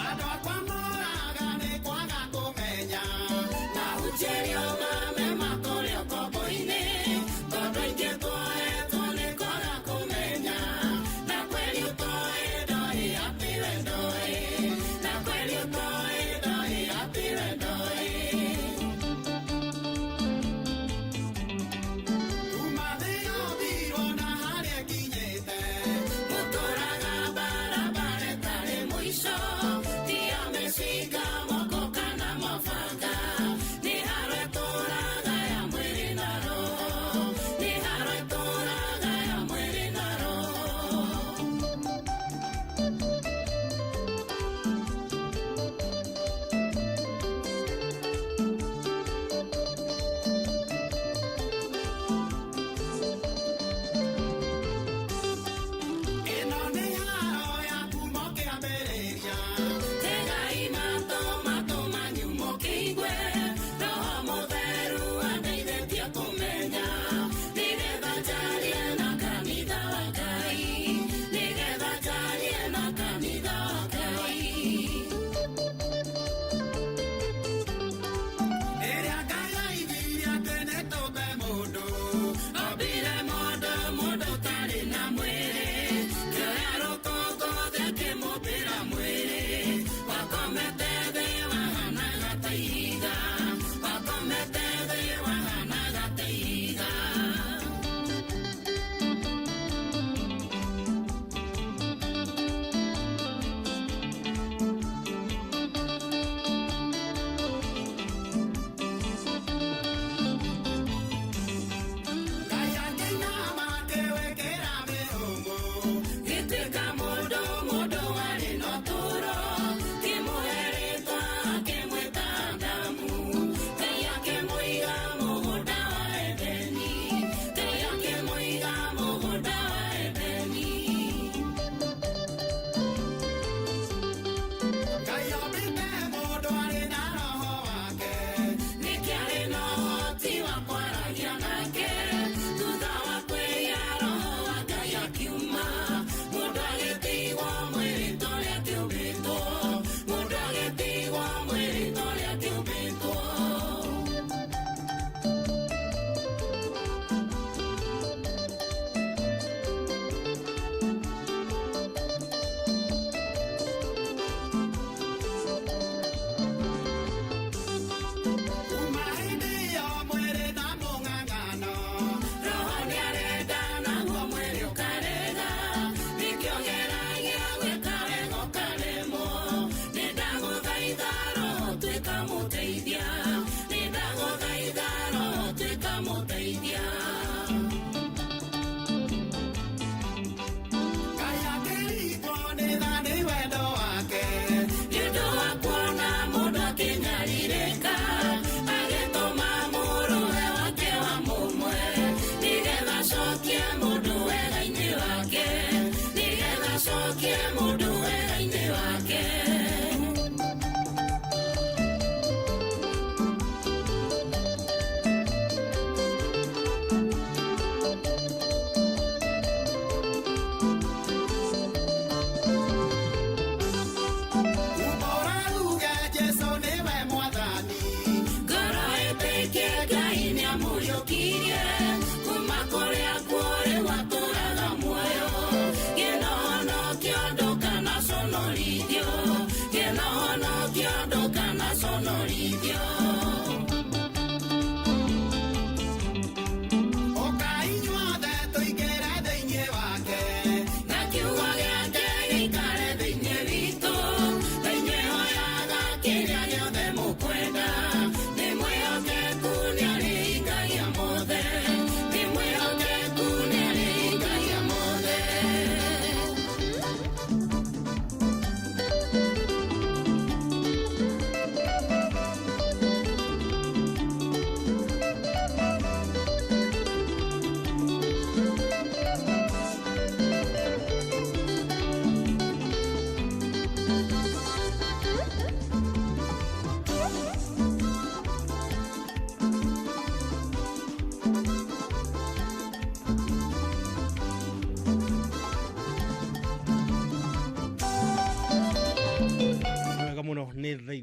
Andũ akwa moraga nĩ kwaga kũmenya, na hunjĩrio mame makũrĩ ũkombo-inĩ, tondũ aingĩ tuohetwo nĩ kwaga kũmenya. Na kweli ũtoĩ ndoĩ, apire ndoĩ. Na kweli ũtoĩ ndoĩ, apire ndoĩ.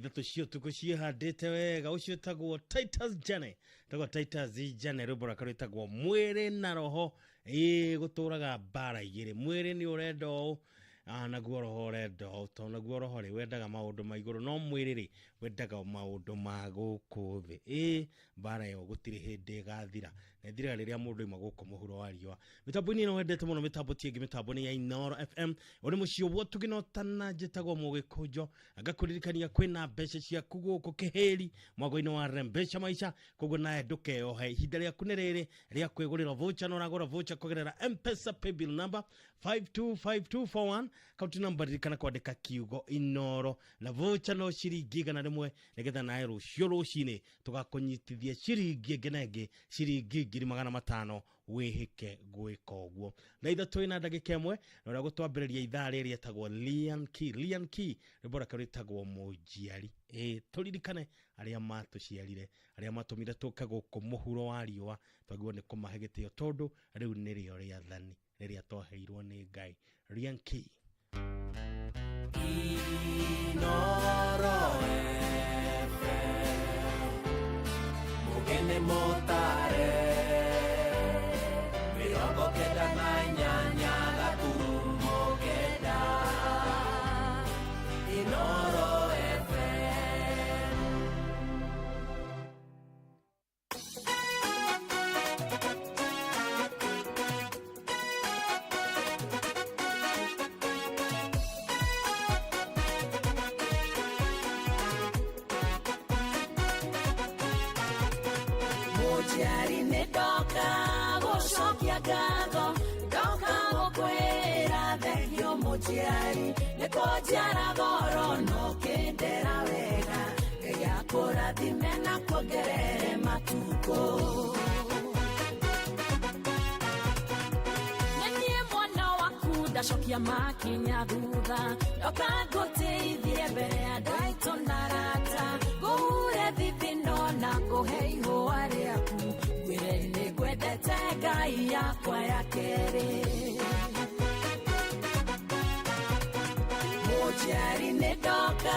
Thaa 3 cia ũtukũ ciĩhandĩte wega. Ũcio ũtagwo Titus Jane, tagwo Titus Jane, rwĩmbo rwake rwĩtagwo Mwĩrĩ na Roho. Ĩĩ, gũtũraga mbara igĩrĩ, mwĩrĩ nĩ ũrenda ũũ, naguo roho ũrenda ũũ, tondũ naguo roho rĩ wendaga maũndũ ma igũrũ, no mwĩrĩ rĩ wendaga maũndũ ma gũkũ thĩ. Ĩĩ, mbara ĩyo gũtirĩ hĩndĩ ĩgathira, na ĩthiraga rĩrĩa mũndũ aima gũkũ mũhuro wa riũa. Mĩtambo-inĩ ĩno wendete mũno, mĩtambo ti ĩngĩ, mĩtambo nĩ ya Inooro FM. Ũrĩ mũciĩ ũguo tũgĩnotana, njĩtagwo Mũgĩkũnjo. Ngakũririkania kwĩna mbeca ciaku gũkũ kĩhĩri mwago-inĩ wa Rembesha Maisha, koguo nawe ndũkeyohe, ihinda rĩaku nĩ rĩrĩ rĩa kwĩgũrĩra voucher, na ũragũra voucher kũgerera M-Pesa paybill number 525241, kaunti number, ririkana kwandĩka kiugo Inoro, na voucher no ciringi 100, nĩgetha nawe rũciũ rũcinĩ tũgakũnyitithia ciringi ĩngĩ na ĩngĩ, ciringi 500,000, wĩhĩke gwĩka ũguo. Thaa 3 na ndagĩka 1, na ũrĩa gũtwambĩrĩria ithaa rĩrĩ etagwo Lian Key. Lian Key, rwĩmbo rwake rwĩtagwo Mũnjiari. Ĩĩ, tũririkane arĩa matũciarire, arĩa matũmire tũke gũkũ mũhuro wa riũa, twagĩrĩirwo nĩ kũmahe gĩtĩo tondũ rĩu nĩrĩo rĩathani rĩrĩa twaheirwo nĩ Ngai. Lian Key. Inooro FM, mugene mutare, 98.9 Inooro FM. Mũciari, nĩ ndoka gũcokia ngatho, ndoka gũkwĩra thengio mũciari, nĩ kũnjiara goro no kĩndera wega. Ngai akũrathime na kuongerere matukũ. Nĩ mwana waku ndacokia makinya thutha, ndoka ngũteithie mbere ya andũ aitũ na arata, ngũhure thithino na ngũhe ihũa rĩaku, ngwĩre nĩ ngwendete Ngai yakwa ya kerĩ. Mũciari, nĩ ndoka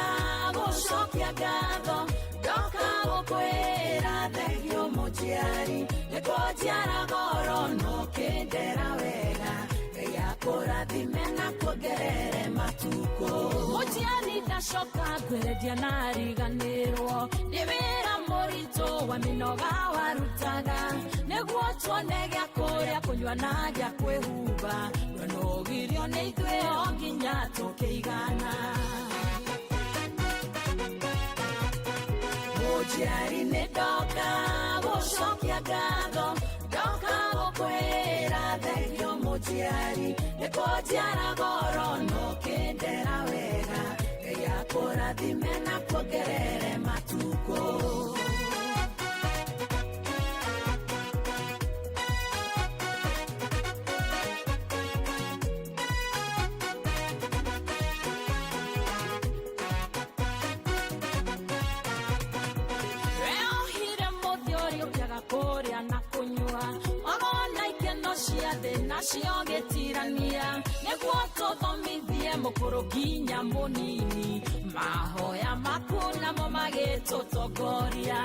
gũcokia ngatho, ndoka gũkwĩra thengio mũciari, nĩ kũnjiara goro no kĩndera wega. Ngai akũrathime na kuongerere matukũ. Mũciari, ndacoka ngwerendia na riganĩrwo nĩ wĩra mũritũ wa mĩnoga warutaga, nĩguo tuone gĩa kũrĩa, kũnyua na gĩa kwĩhumba. Ndwanogirio nĩ ithuĩ o nginya tũkĩigana. Mũciari, nĩ ndoka gũcokia ngatho, ndoka gũkwĩra thengio mũciari, nĩ kũnjiara goro no kĩndera wega. Ngai akũrathime na kuongerere matukũ. Weohire mũthiori ũkĩaga kũrĩa na kũnyua, wagona ikeno cia thĩ nacio gĩtirania, nĩguo tũthomithie mũkũrũ nginya mũnini, mahoya maku namo magĩtũtongoria.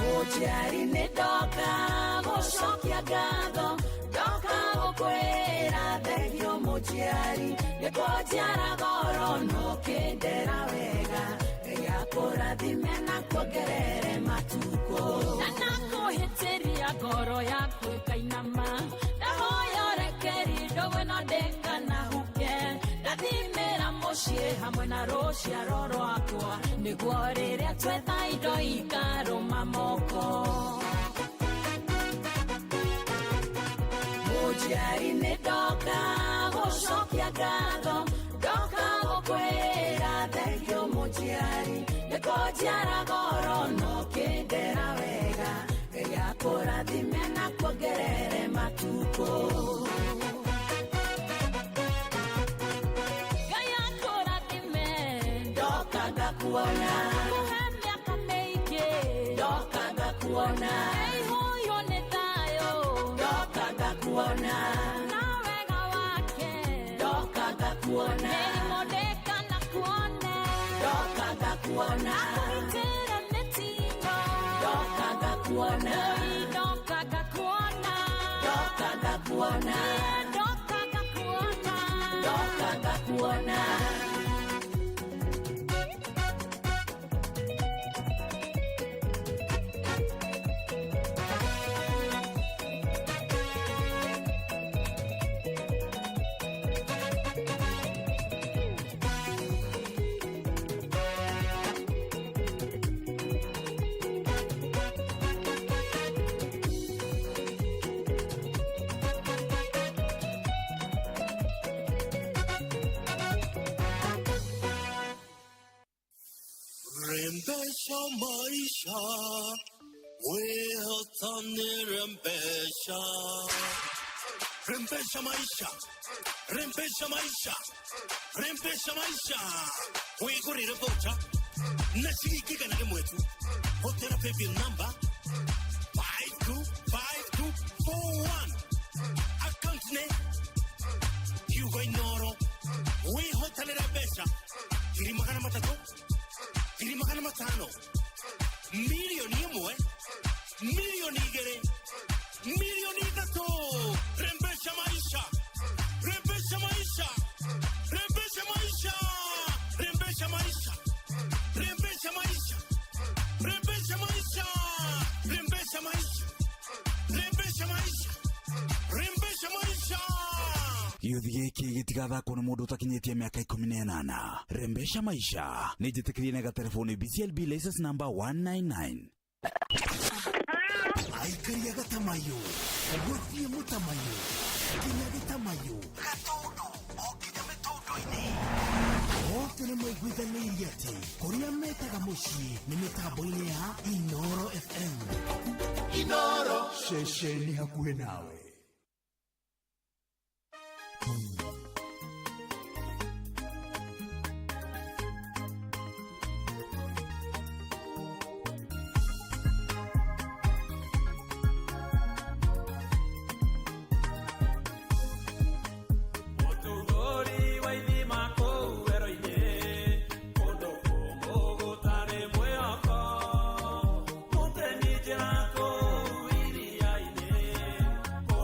Mũciari, nĩ ndoka gũcokia ngatho, ndoka gũkwĩra thengio mũciari, nĩ kũnjiara goro no kĩndera wega. Ngai akũrathime na kuongerere matukũ. Na nakũhĩtĩria ngoro yaku ĩkainama, ndahoya ũrekeri ndũgũ ĩno ndĩkanahuke, ndathimĩra mũciĩ hamwe na rũciaro rwakwa, nĩguo rĩrĩa twetha indo ikarũma moko. Mũciari, nĩ ndoka gũcokia ngatho, ndoka gũkwĩra thengio mũciari, nĩ kũnjiara goro no kĩndera wega. Ngai akũrathime na kuongerere matukũ. Ngai akũrathime, ndoka ngakuona, kũhe mĩaka mĩingĩ, ndoka ngakuona, ĩihũirwo nĩ thayũ, ndoka ngakuona, na wega wake, ndoka ngakuona, mĩrimũ ndĩ ngakuona ndoka ngakuona ndoka ngakuona ndoka ngakuona ndoka ngakuona. Rembesha maisha, wehatane rembesha. Rembesha maisha, rembesha maisha, rembesha maisha. Wigurire vocha na ciringi igana rĩmwe tu. Hũthĩra paybill number 525241. Account nĩ Hugo Inoro. Wĩhotanĩre mbeca 300,000, 500,000, 1,000,000, 2,000,000, 3,000,000. Rembesha maisha, rembesha maisha, rembesha maisha, rembesha maisha, rembesha maisha, rembesha maisha, rembesha maisha, rembesha maisha, rembesha maisha. Gĩũthi gĩkĩ gĩtigathakwo nĩ mũndũ ũtakinyĩtie mĩaka 18. Rembesha maisha nĩ njĩtĩkĩrie na gatelefoni BCLB license number 199. Aikaria gatamayo gũthiĩ mũtamayo nginya gĩtamayo gatũndũ o nginya mĩtũndũ-inĩ othe nĩ maiguithanĩirie atĩ kũrĩa metaga mũciĩ nĩ mĩtambo-inĩ ya Inoro FM. Inoro ceceni hakuhĩ nawe. Mũtugũri wa ithima kũu werũ-inĩ, kũndũ kũmũ gũtarĩ mwĩhoko. Mũtemi njĩra kũu iria-inĩ, kũndũ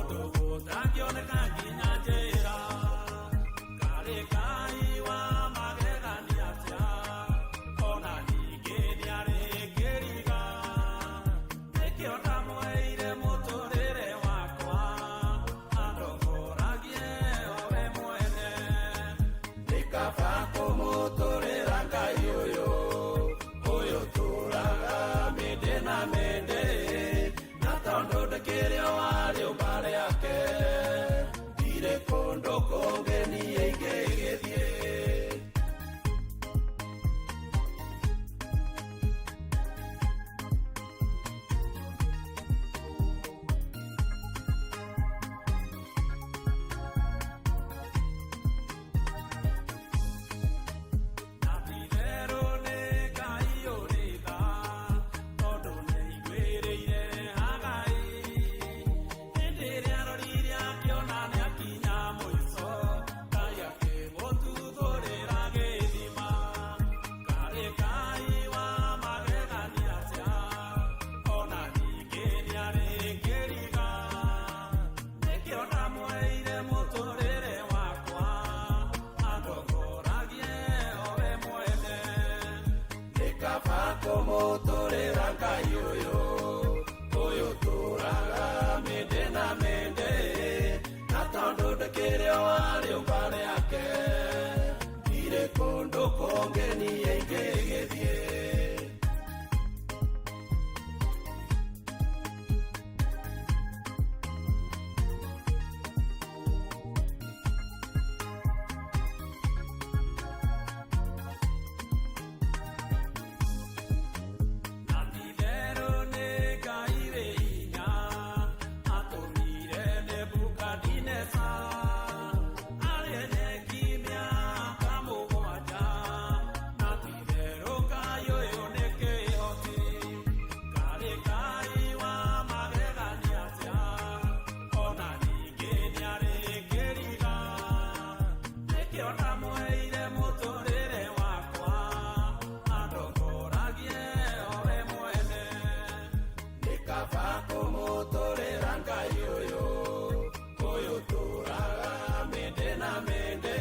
kũmũtũrĩra Ngai ũyũ ũyũ tũraga mĩndĩ na mĩndĩ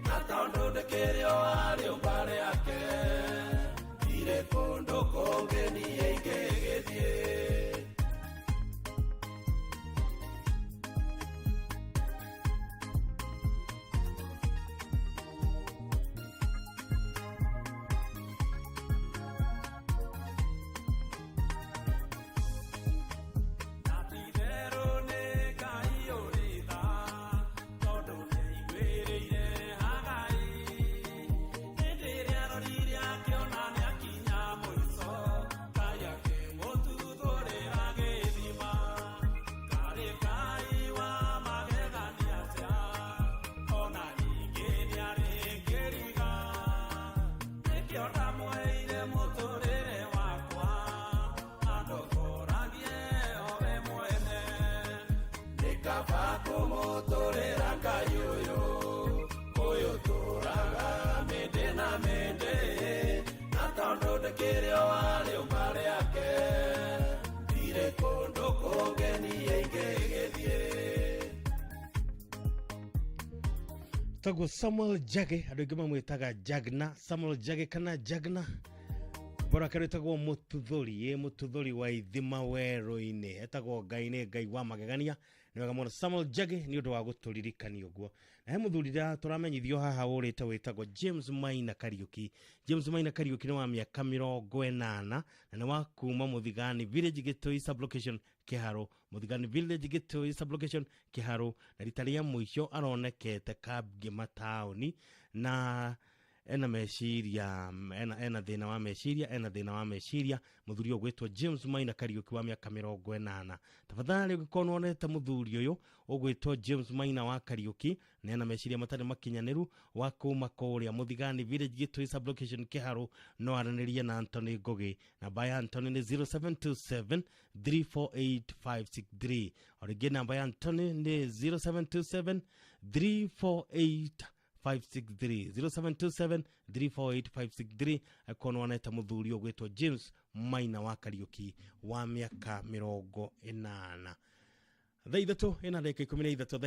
na tondũ ndĩkĩrĩ o arĩũmba rĩake ndirĩ kũndũ kũngĩ niĩ ingĩgĩthiĩ. Itherũ nĩ Ngai ũrĩ tha, tondũ nĩaiguĩrĩire Hagai. Hĩndĩ ĩrĩa arorire akĩona nĩakinya mũico, Ngai akĩmũtuthũrĩra gĩthima. Ngarĩ Ngai wa magegania atĩa, ona ningĩ nĩarĩ kĩriga. Nĩkĩo ndamũheire mũtũrĩre wakwa, andogoragie o we mwene. Nĩ kaba kũmũtũrĩra Ngai ũyũ ũyũ tũraga mĩndĩ na mĩndĩ na tondũ ndĩkĩrĩ o arĩũmba rĩake ndirĩ kũndũ kũngĩ niĩ ingĩgĩthiĩ. Tagwo Samuel Jage, andũ aingĩ mamwĩtaga Jagna, Samuel Jage kana Jagna. Bora wake wĩtagwo Mũtuthũri, ĩ Mũtuthũri wa ithima werũ-inĩ, etagwo Ngai nĩ Ngai wa magegania. Nĩ wega mũno Samuel Jage nĩ ũndũ wa gũtũririkania ũguo. Na he mũthuri tũramenyithio haha ũrĩte wĩtagwo James Maina Kariuki. James Maina Kariuki nĩ wa mĩaka 80 na nĩ wa kuma Mũthigani Village, Gĩtũi sublocation Kĩharũ, Mũthigani Village, Gĩtũi sublocation Kĩharũ, na rita rĩa mũico aronekete Kangema taũni na ena meciria ena thĩna wa meciria, ena thĩna wa meciria. Mũthuri ũyũ ũgwĩtwo James Maina Kariuki wa mĩaka 80. Tafadhali ũngĩkorwo nĩwonete mũthuri ũyũ ũgwĩtwo James Maina wa Kariuki na ena meciria matarĩ makinyanĩru wa kuma kũrĩa Mũthigani Village, Gĩtũi sublocation Kĩharũ, no aranĩrie na Anthony Ngũgĩ. Namba ya Anthony nĩ 0727 348563. O rĩngĩ namba ya Anthony nĩ 0727 348 563, 0727 348563. Akorwo nĩwonete mũthuri ũgwĩtwo James Maina wa Kariuki wa mĩaka 80. Thaa 3:13, thaa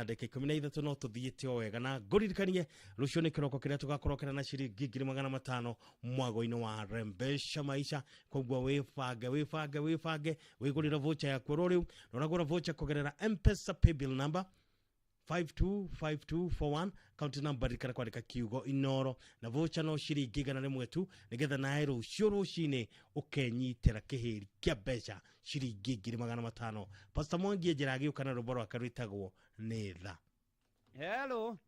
3:13, no tũthiĩte o wega na ngũririkanie rũciũ nĩ kĩroko kĩrĩa tũgakorokera na ciringi 500,000 mwago-inĩ wa Rembesha Maisha. Koguo wĩbange wĩbange wĩbange wĩgũrĩre voucher yaku oro rĩu, na ũragũra voucher kũgerera M-Pesa paybill number 525241, kaunti namba ririkana kwandĩka kiugo Inoro, na voucher no ciringi 100 tu, nĩgetha nawe rũciũ rũcinĩ ũkenyitĩra kĩhĩri kĩa mbeca ciringi 500,000. Pastor Mwangi njĩra agĩũka na rwĩmbo rwake rwĩtagwo nĩ tha. Hello.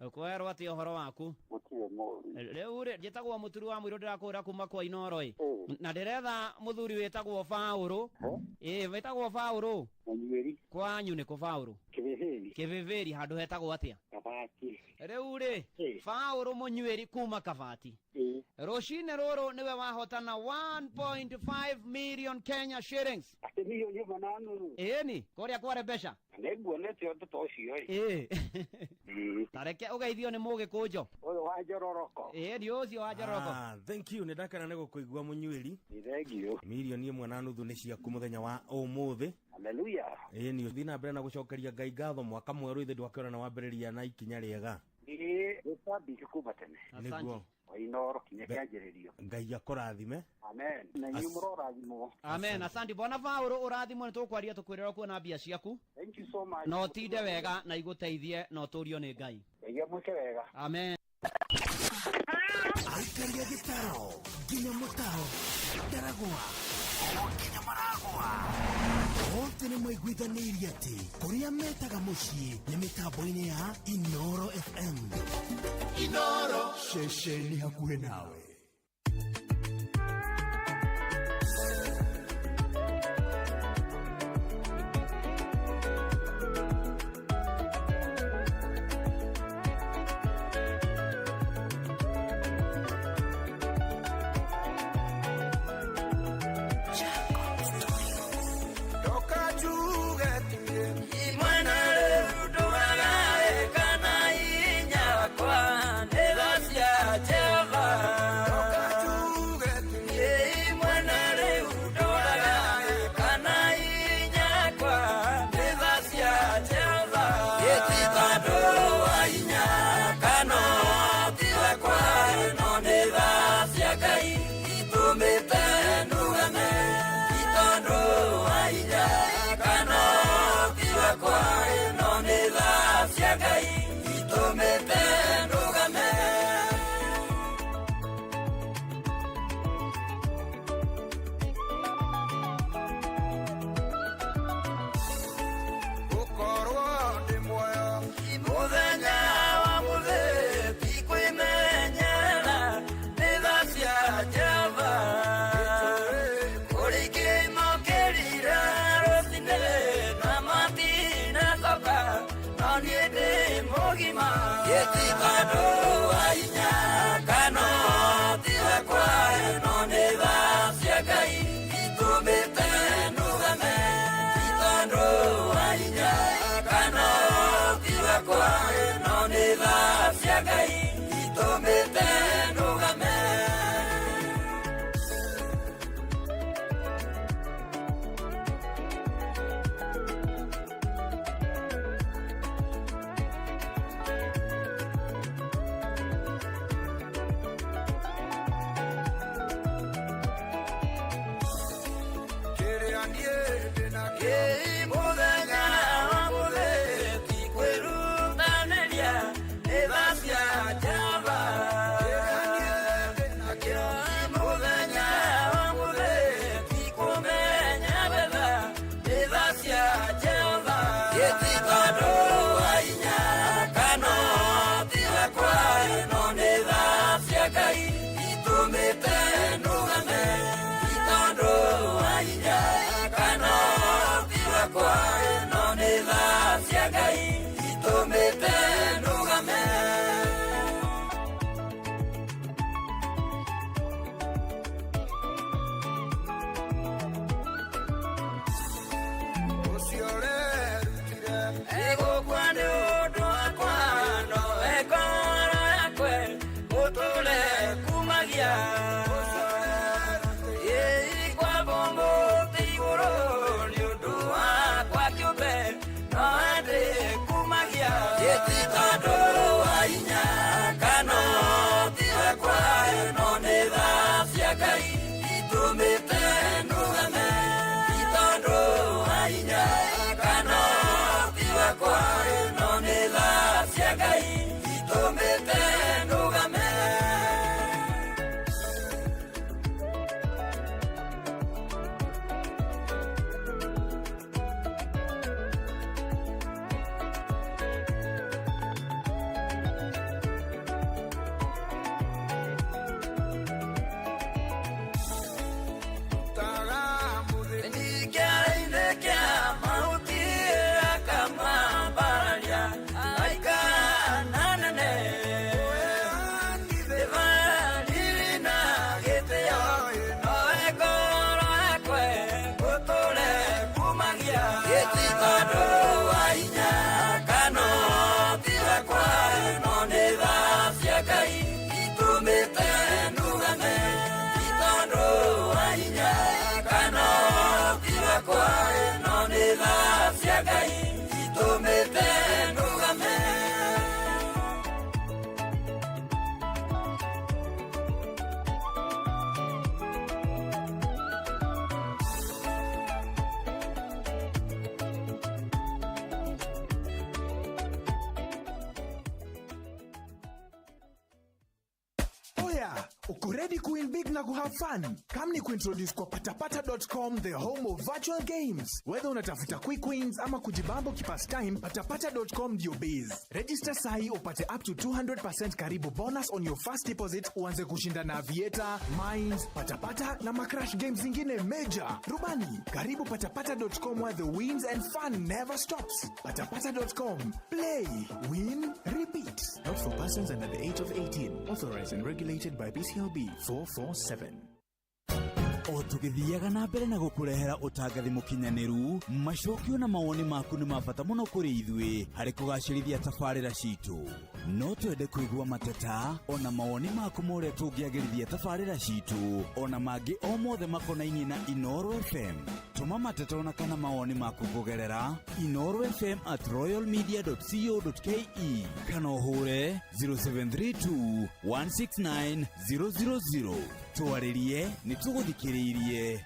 Ũkwerwo atĩa ũhoro waku? Gũtirĩ mũru. Rĩu rĩ, njĩtagwo Mũturi wa Mũirũ, ndĩrakũra kuma kwa Inoro ĩ. Na ndĩretha mũthuri wĩtagwo Baũrũ. Ĩ, wĩtagwo Baũrũ. Mũnyuĩri. Kwanyu nĩ kũ Baũrũ? Kĩbĩbĩri. Kĩbĩbĩri handũ hetagwo atĩa? Kabati. Rĩu rĩ, Baũrũ Mũnyuĩri kuma Kabati. Rũcinĩ rũrũ nĩwe wahotana 1.5 million Kenya shillings. Atĩ milioni ĩmwe na nuthu. Ĩni, kũrĩa kware mbeca. Nĩnguonete ũndũ ta ũcio ĩ. Ĩ. Tareke ũgeithio nĩ mũgĩkũnjo. Ũyũ wa njororoko. Ĩ, ni ũcio wa njororoko. Ah, thank you, nĩ ndakena nĩ gũkũigua Mũnyuĩri. Nĩ thengiũ. 1.5 milioni nĩ ciaku mũthenya wa ũmũthĩ. Haleluya. Ĩ ni ũthiĩ na mbere na gũcokeria Ngai ngatho, mwaka mwerũ ithe ndwakĩona na wambĩrĩria na ikinya rĩega. Ĩ, nĩtwambĩtie kuma tene. Nĩguo. Wa Inoro kinya kĩanjĩrĩrio. Ngai akũrathime. Amen. Na inyuĩ mũrorathimwo. Amen. Asante bwana Baũrũ, ũrathimwo, nĩ tũkwaria tũkwĩrĩra kuona mbia ciaku. Thank you so much. Na ũtinde wega na igũteithie na ũtũrio nĩ Ngai. Ngai amwĩke wega. Amen. Aikaria gĩtaro nginya mũtaro Ndaragwa o nginya maragwa othe nĩ maiguithanĩirie atĩ kũrĩa metaga mũciĩ nĩ mĩtambo-inĩ ya Inoro FM. Inoro ceceni hakuhĩ nawe. Ndokajuge mwena rĩu ndũgagae kana hinya wakwa nĩ tha cia Jehova. Ti tondũ wa hinya kana ũhoti wakwa, no nĩ tha cia Ngai itũmĩte nũgame. Ti tondũ wa hinya kana ũhoti wakwa, no nĩ tha cia Ngai itũmĩte nũgame. Kĩrĩa niĩ ndĩnakĩo mũthenya wa mũthĩ ti kwĩrutanĩria, nĩ tha cia Jehova. Kĩrĩa niĩ ndĩnakĩo mũthenya wa mũthĩ ti kũmenya wega, nĩ tha cia Jehova. Ti tondũ wa hinya kana ũhoti wakwa, no nĩ tha cia Ngai itũmĩte nũgame. Ti tondũ wa hinya kana ũhoti wakwa, no nĩ tha cia Ngai itũmĩte nũgame. Ũcio ũrerutire egũkua nĩ ũndũ wakwa, no ngoro yakwe ũtũre kumagia. Ĩĩ kwambwo mũtĩ igũrũ nĩ ũndũ wakwa kĩũmbe, no ndĩ kumagia. Ti tondũ wa hinya kana ũhoti wakwa, no nĩ tha cia Ngai itũmĩte nũgame. Ti tondũ wa hinya kana ũhoti wakwa, no nĩ tha cia Ngai itũmĩte nũgame. Kĩara-inĩ kĩa mahuti akamambararia, aikana nene. Riri na gĩtĩo, nowe ngoro yakwe ũtũre kumagia. Ti tondũ wa hinya kana ũhoti wakwa, no nĩ tha cia Ngai itũmĩte nũgame. Ti tondũ wa hinya kana ũhoti wakwa, no nĩ tha cia Ngai itũmĩte nũgame. Oya, uko ready kuwin big na kuhave fun? Come ni kuintroduce kwa patapata.com, the home of virtual games. Whether unatafuta quick wins ama kujibamba ukipastime, patapata.com ndio base. Register sahi upate up to 200% karibu bonus on your first deposit, uanze kushinda na Aviator, Mines, Patapata na macrash games zingine major. Rubani, karibu patapata.com where the wins and fun never stops. Patapata.com. Play, win, repeat. Not for persons under the age of 18. Authorized and regulated by BCLB 447. O tũgĩthiaga na mbere na gũkũrehera ũtangathi mũkinyanĩru, macokio na mawoni maku nĩ ma bata mũno kũrĩ ithuĩ harĩ kũgacĩrithia tabarĩra citũ. No twende kũigua mateta ona mawoni maku ma ũrĩa tũngĩagĩrithia tabarĩra citũ ona mangĩ o mothe makonainie na Inooro FM. Tũma mateta ona kana mawoni maku kũgerera Inooro FM at royalmedia.co.ke kana ũhũre 0732 169 000. Twarĩrie nĩ tũgũthikĩrĩirie.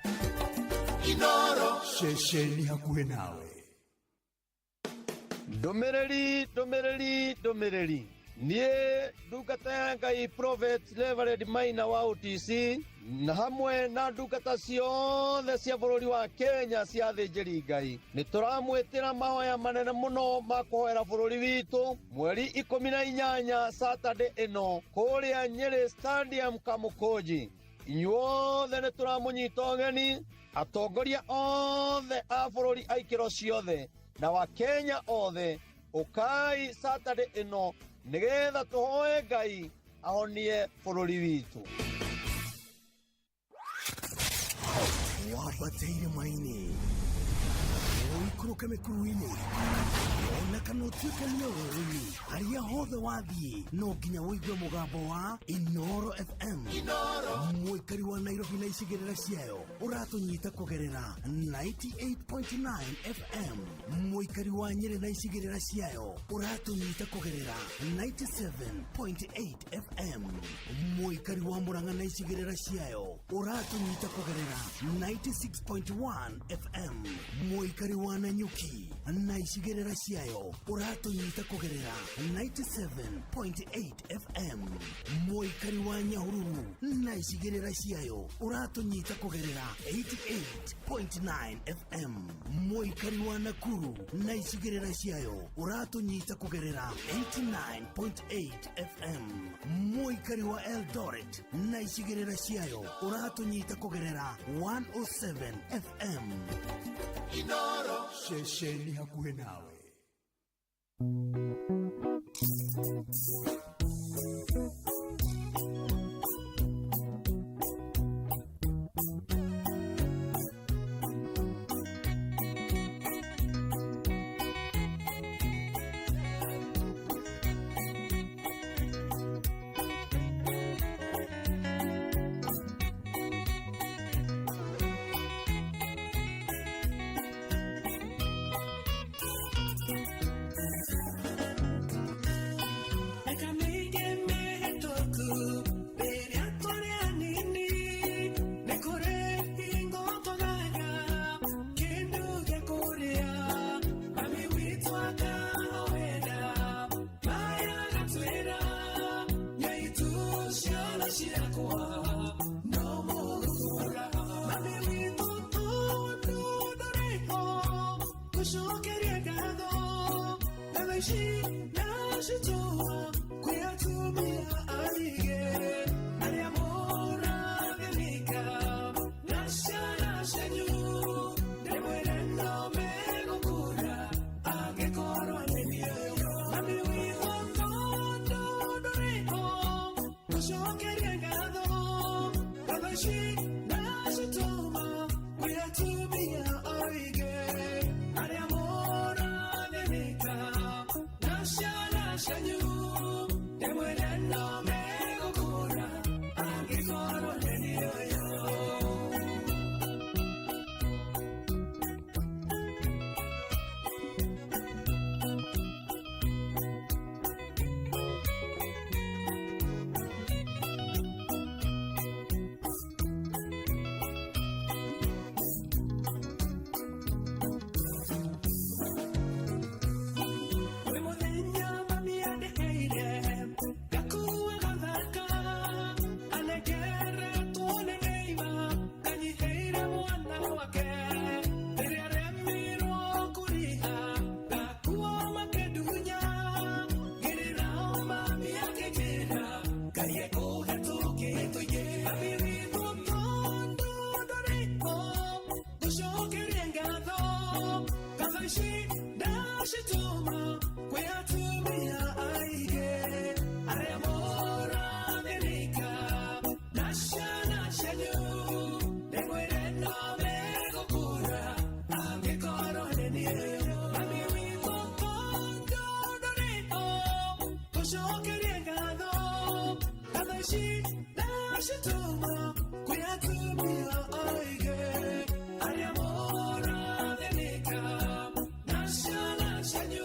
Inoro ceceni hakuhĩ nawe. Ndũmĩrĩri, ndũmĩrĩri, ndũmĩrĩri. Niĩ ndungata ya Ngai Prophet Reverend Maina wa OTC na hamwe na ndungata ciothe cia bũrũri wa Kenya cia athĩnjĩri Ngai nĩ tũramwĩtĩra mahoya manene mũno ma kũhoera bũrũri witũ mweri 18 Saturday ĩno kũrĩa Nyĩrĩ Stadium Kamũkũnji. Inyuothe nĩ tũramũnyita ũgeni, atongoria othe a bũrũri a ikĩro ciothe na Wakenya othe, ũkai Saturday ĩno. Nĩgetha tũhoe Ngai ahonie bũrũri witũ. Wambate irĩma-inĩ, ũikũrũke mĩkuru-inĩ, ona kana ũtuĩkanie werũ-inĩ, harĩa hothe wathiĩ no nginya ũigue mũgambo wa Inoro FM. Mũikari wa Nairobi na icigĩrĩra ciayo ũratũnyita kũgerera 98.9 FM. Mũikari wa Nyĩrĩ na icigĩrĩra ciayo ũratũnyita kũgerera 97.8 FM. Mũikari wa Murang'a na icigĩrĩra ciayo ũratũnyita kũgerera 96.1 FM. Mũikari wa Nanyuki na icigĩrĩra ciayo ũratũnyita kũgerera 97.8 FM. Mũikari wa Nyahururu na icigĩrĩra ciayo ũratũnyita kũgerera 88.9 FM. Mũikari wa Nakuru na icigĩrĩra ciayo ũratũnyita kũgerera 89.8 FM. Mũikari wa Eldoret na icigĩrĩra ciayo ũratũnyita kũgerera 107 FM. Inoro ceceni hakuhĩ nawe. Arĩa morathĩnĩka na ciana cianyu.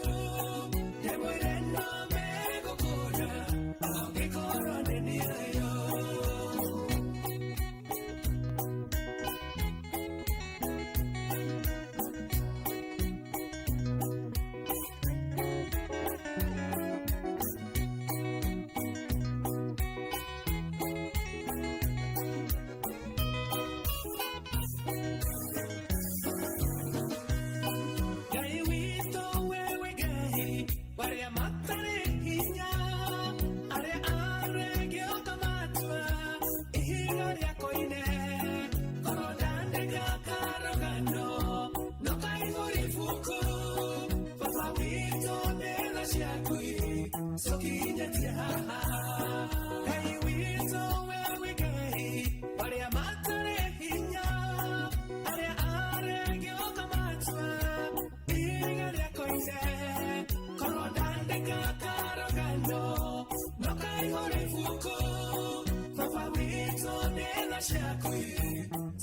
ciaku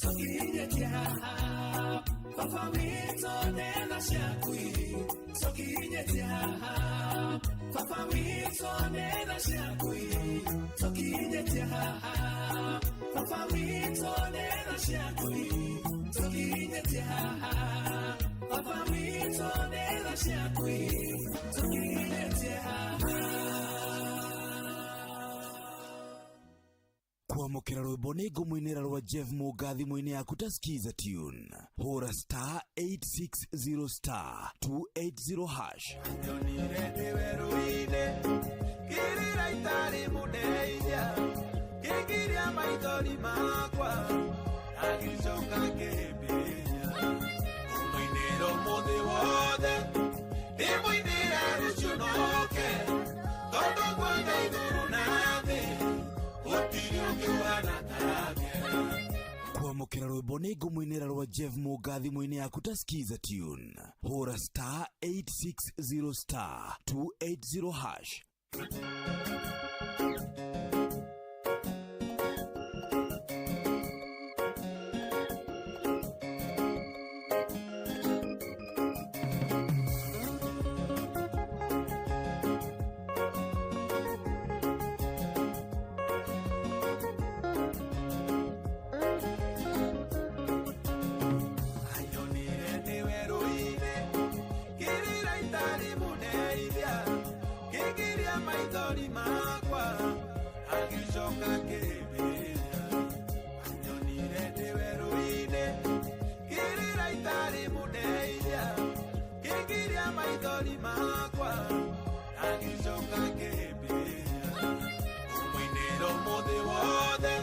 tũkinyĩtie haha. Baba witũ nĩ tha ciaku tũkinyĩtie haha. Baba witũ nĩ tha ciaku tũkinyĩtie haha. Baba witũ nĩ tha ciaku tũkinyĩtie haha. Baba witũ nĩ tha ciaku tũkinyĩtie haha. Kwamũkĩra rwĩmbo nĩ ngũmũinĩra rwa Jeff Mũnga thimũ-inĩ yaku ta Skiza tune. Hũra star 860 star 280 hash. Nyonire ndĩ werũ-inĩ kĩrĩra itarĩ mũndeithia kĩngiria maithori makwa agĩcoka kĩhĩmbĩria. Ngũmũinĩra ũmũthĩ wothe ndĩmũinĩre rũciũ noke tondũ guothe igũrũ na thĩ gũtirĩ ũngĩ ũhana take. Kwamũkĩra rwĩmbo nĩ ngũmũinĩra rwa Jeff Mũnga thimũ-inĩ yaku ta Skiza tune. Hũra star 860 star 280 hash. Anyonire ndĩ werũ-inĩ kĩrĩra itarĩ mũndeithia kĩngiria maithori makwa agĩcoka kĩhĩmbĩria. Anyonire ndĩ werũ-inĩ kĩrĩra itarĩ mũndeithia kĩngiria maithori makwa agĩcoka kĩhĩmbĩria. Ngũmũinĩra ũmũthĩ wothe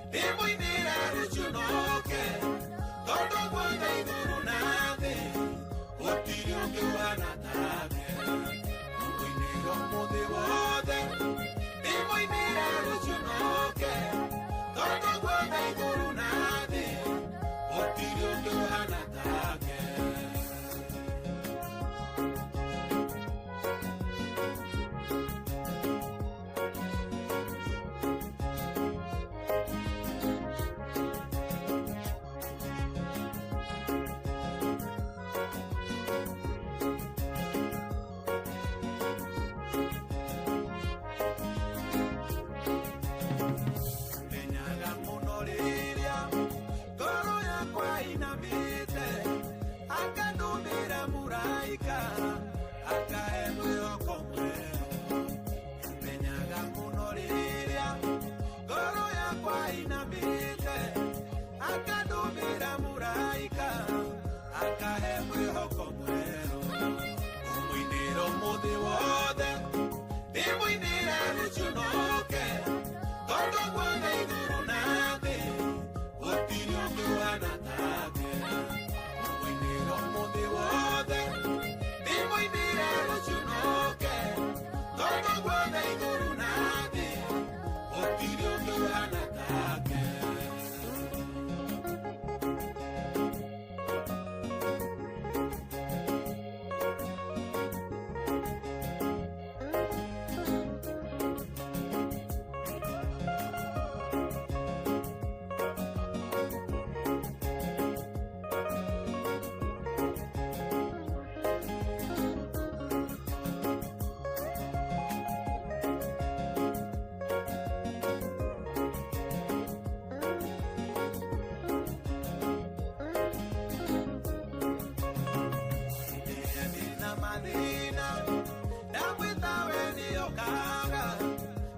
ndĩmũinĩre rũciũ noke tondũ guothe igũrũ na thĩ gũtirĩ ũngĩ ũhana take. Ngũmũinĩra ũmũthĩ wothe ndĩmũinĩre rũciũ noke tondũ guothe igũrũ na thĩ gũtirĩ ũngĩ ũhana take. Menyaga mũno rĩrĩa ngoro yakwa inamĩte akandũmĩra mũraika akahe mwĩhoko mwerũ. Menyaga mũno rĩrĩa ngoro yakwa inamĩte akandũmĩra mũraika akahe mwĩhoko mwerũ. Ngũmũinĩra ũmũthĩ wothe ndĩmũinĩre rũciũ noke tondũ guothe igũrũ na thĩ gũtirĩ ũngĩ ũhana take. Ngũmũinĩra ũmũthĩ wothe ndĩmũinĩre rũciũ noke tondũ guothe igũrũ na thĩ gũtirĩ ũngĩ ũhana take. Ndĩna mathĩna ndamwĩta we nĩokaga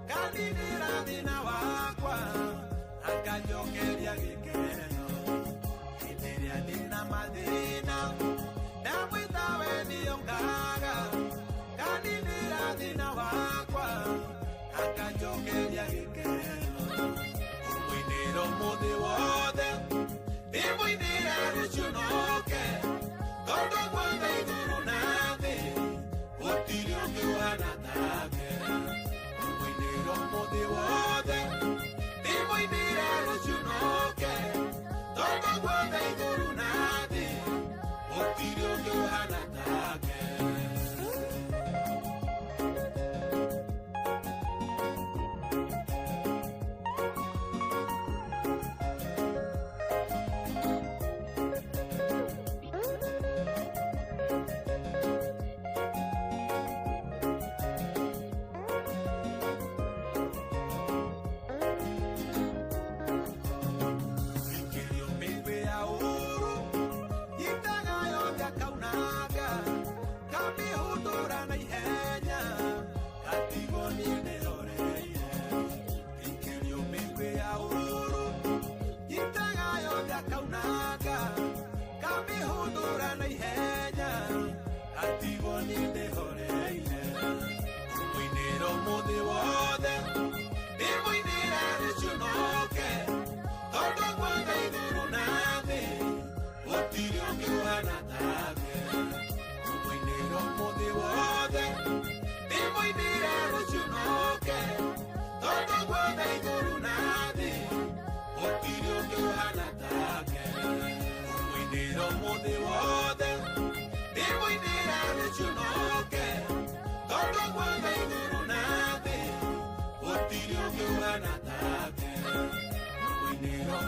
kaninĩra thĩna wakwa akanjokeria gĩkeno. Hĩndĩ ĩrĩa ndĩna mathĩna ndamwĩta we nĩokaga kaninĩra thĩna wakwa akanjokeria gĩkeno. Ngũmũinĩra ũmũthĩ wothe ndĩmũinĩre rũciũ noke tondũ guothe igũrũ na thĩ gũtirĩ ũngĩ ũhana take. Ngũmũinĩra ũmũthĩ wothe ndĩmũinĩre rũciũ noke tondũ guothe igũrũ na thĩ.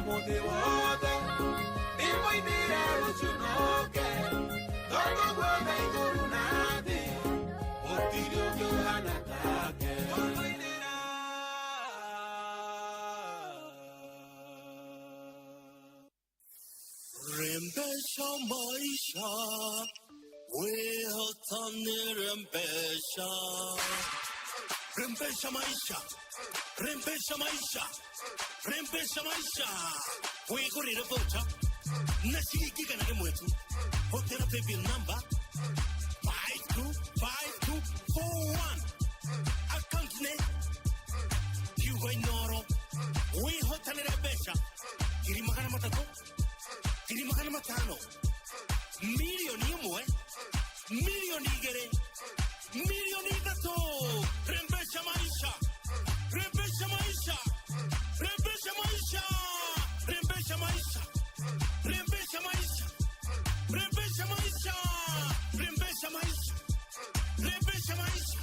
Ũmũthĩ wothe ndĩmũinĩre rũciũ noke, tondũ guothe igũrũ na thĩ gũtirĩ ũngĩ ũhana take. Tũmũinĩra. Rembesha maisha, wehotane rembesha. Rembesha maisha, rembesha maisha, rembesha maisha. Wigurire voucher na ciringi igana rĩmwe tu. Hũthĩra paybill number 525241. Account nĩ Kiugo Inooro. Wĩhotanĩre mbeca 300,000, 500,000, 1,000,000, 2,000,000, 3,000,000. Rembesha maisha, rembesha maisha, rembesha maisha, rembesha maisha, rembesha maisha, rembesha maisha, rembesha maisha, rembesha maisha,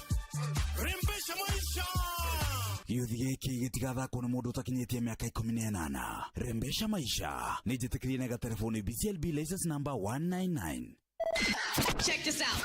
rembesha maisha. Gĩũthi gĩkĩ gĩtigathakwo nĩ mũndũ ũtakinyĩtie mĩaka 18. Rembesha maisha nĩ njĩtĩkĩrie na gatelefoni BCLB license number 199. Check this out.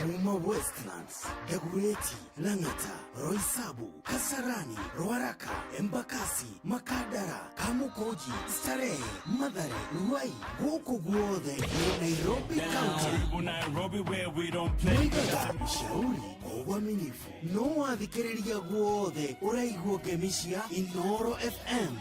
Kuma Westlands, Dagoretti, Lang'ata, Roysambu, Kasarani, Ruaraka, Embakasi, Makadara, Kamukunji, Starehe, Mathare, Ruai, gũkũ guothe nĩ Nairobi County. Karibu Nairobi where we don't play. Moigaga ushauri kwa uaminifu no wathikĩrĩria guothe ũraigua ngemi cia Inooro FM.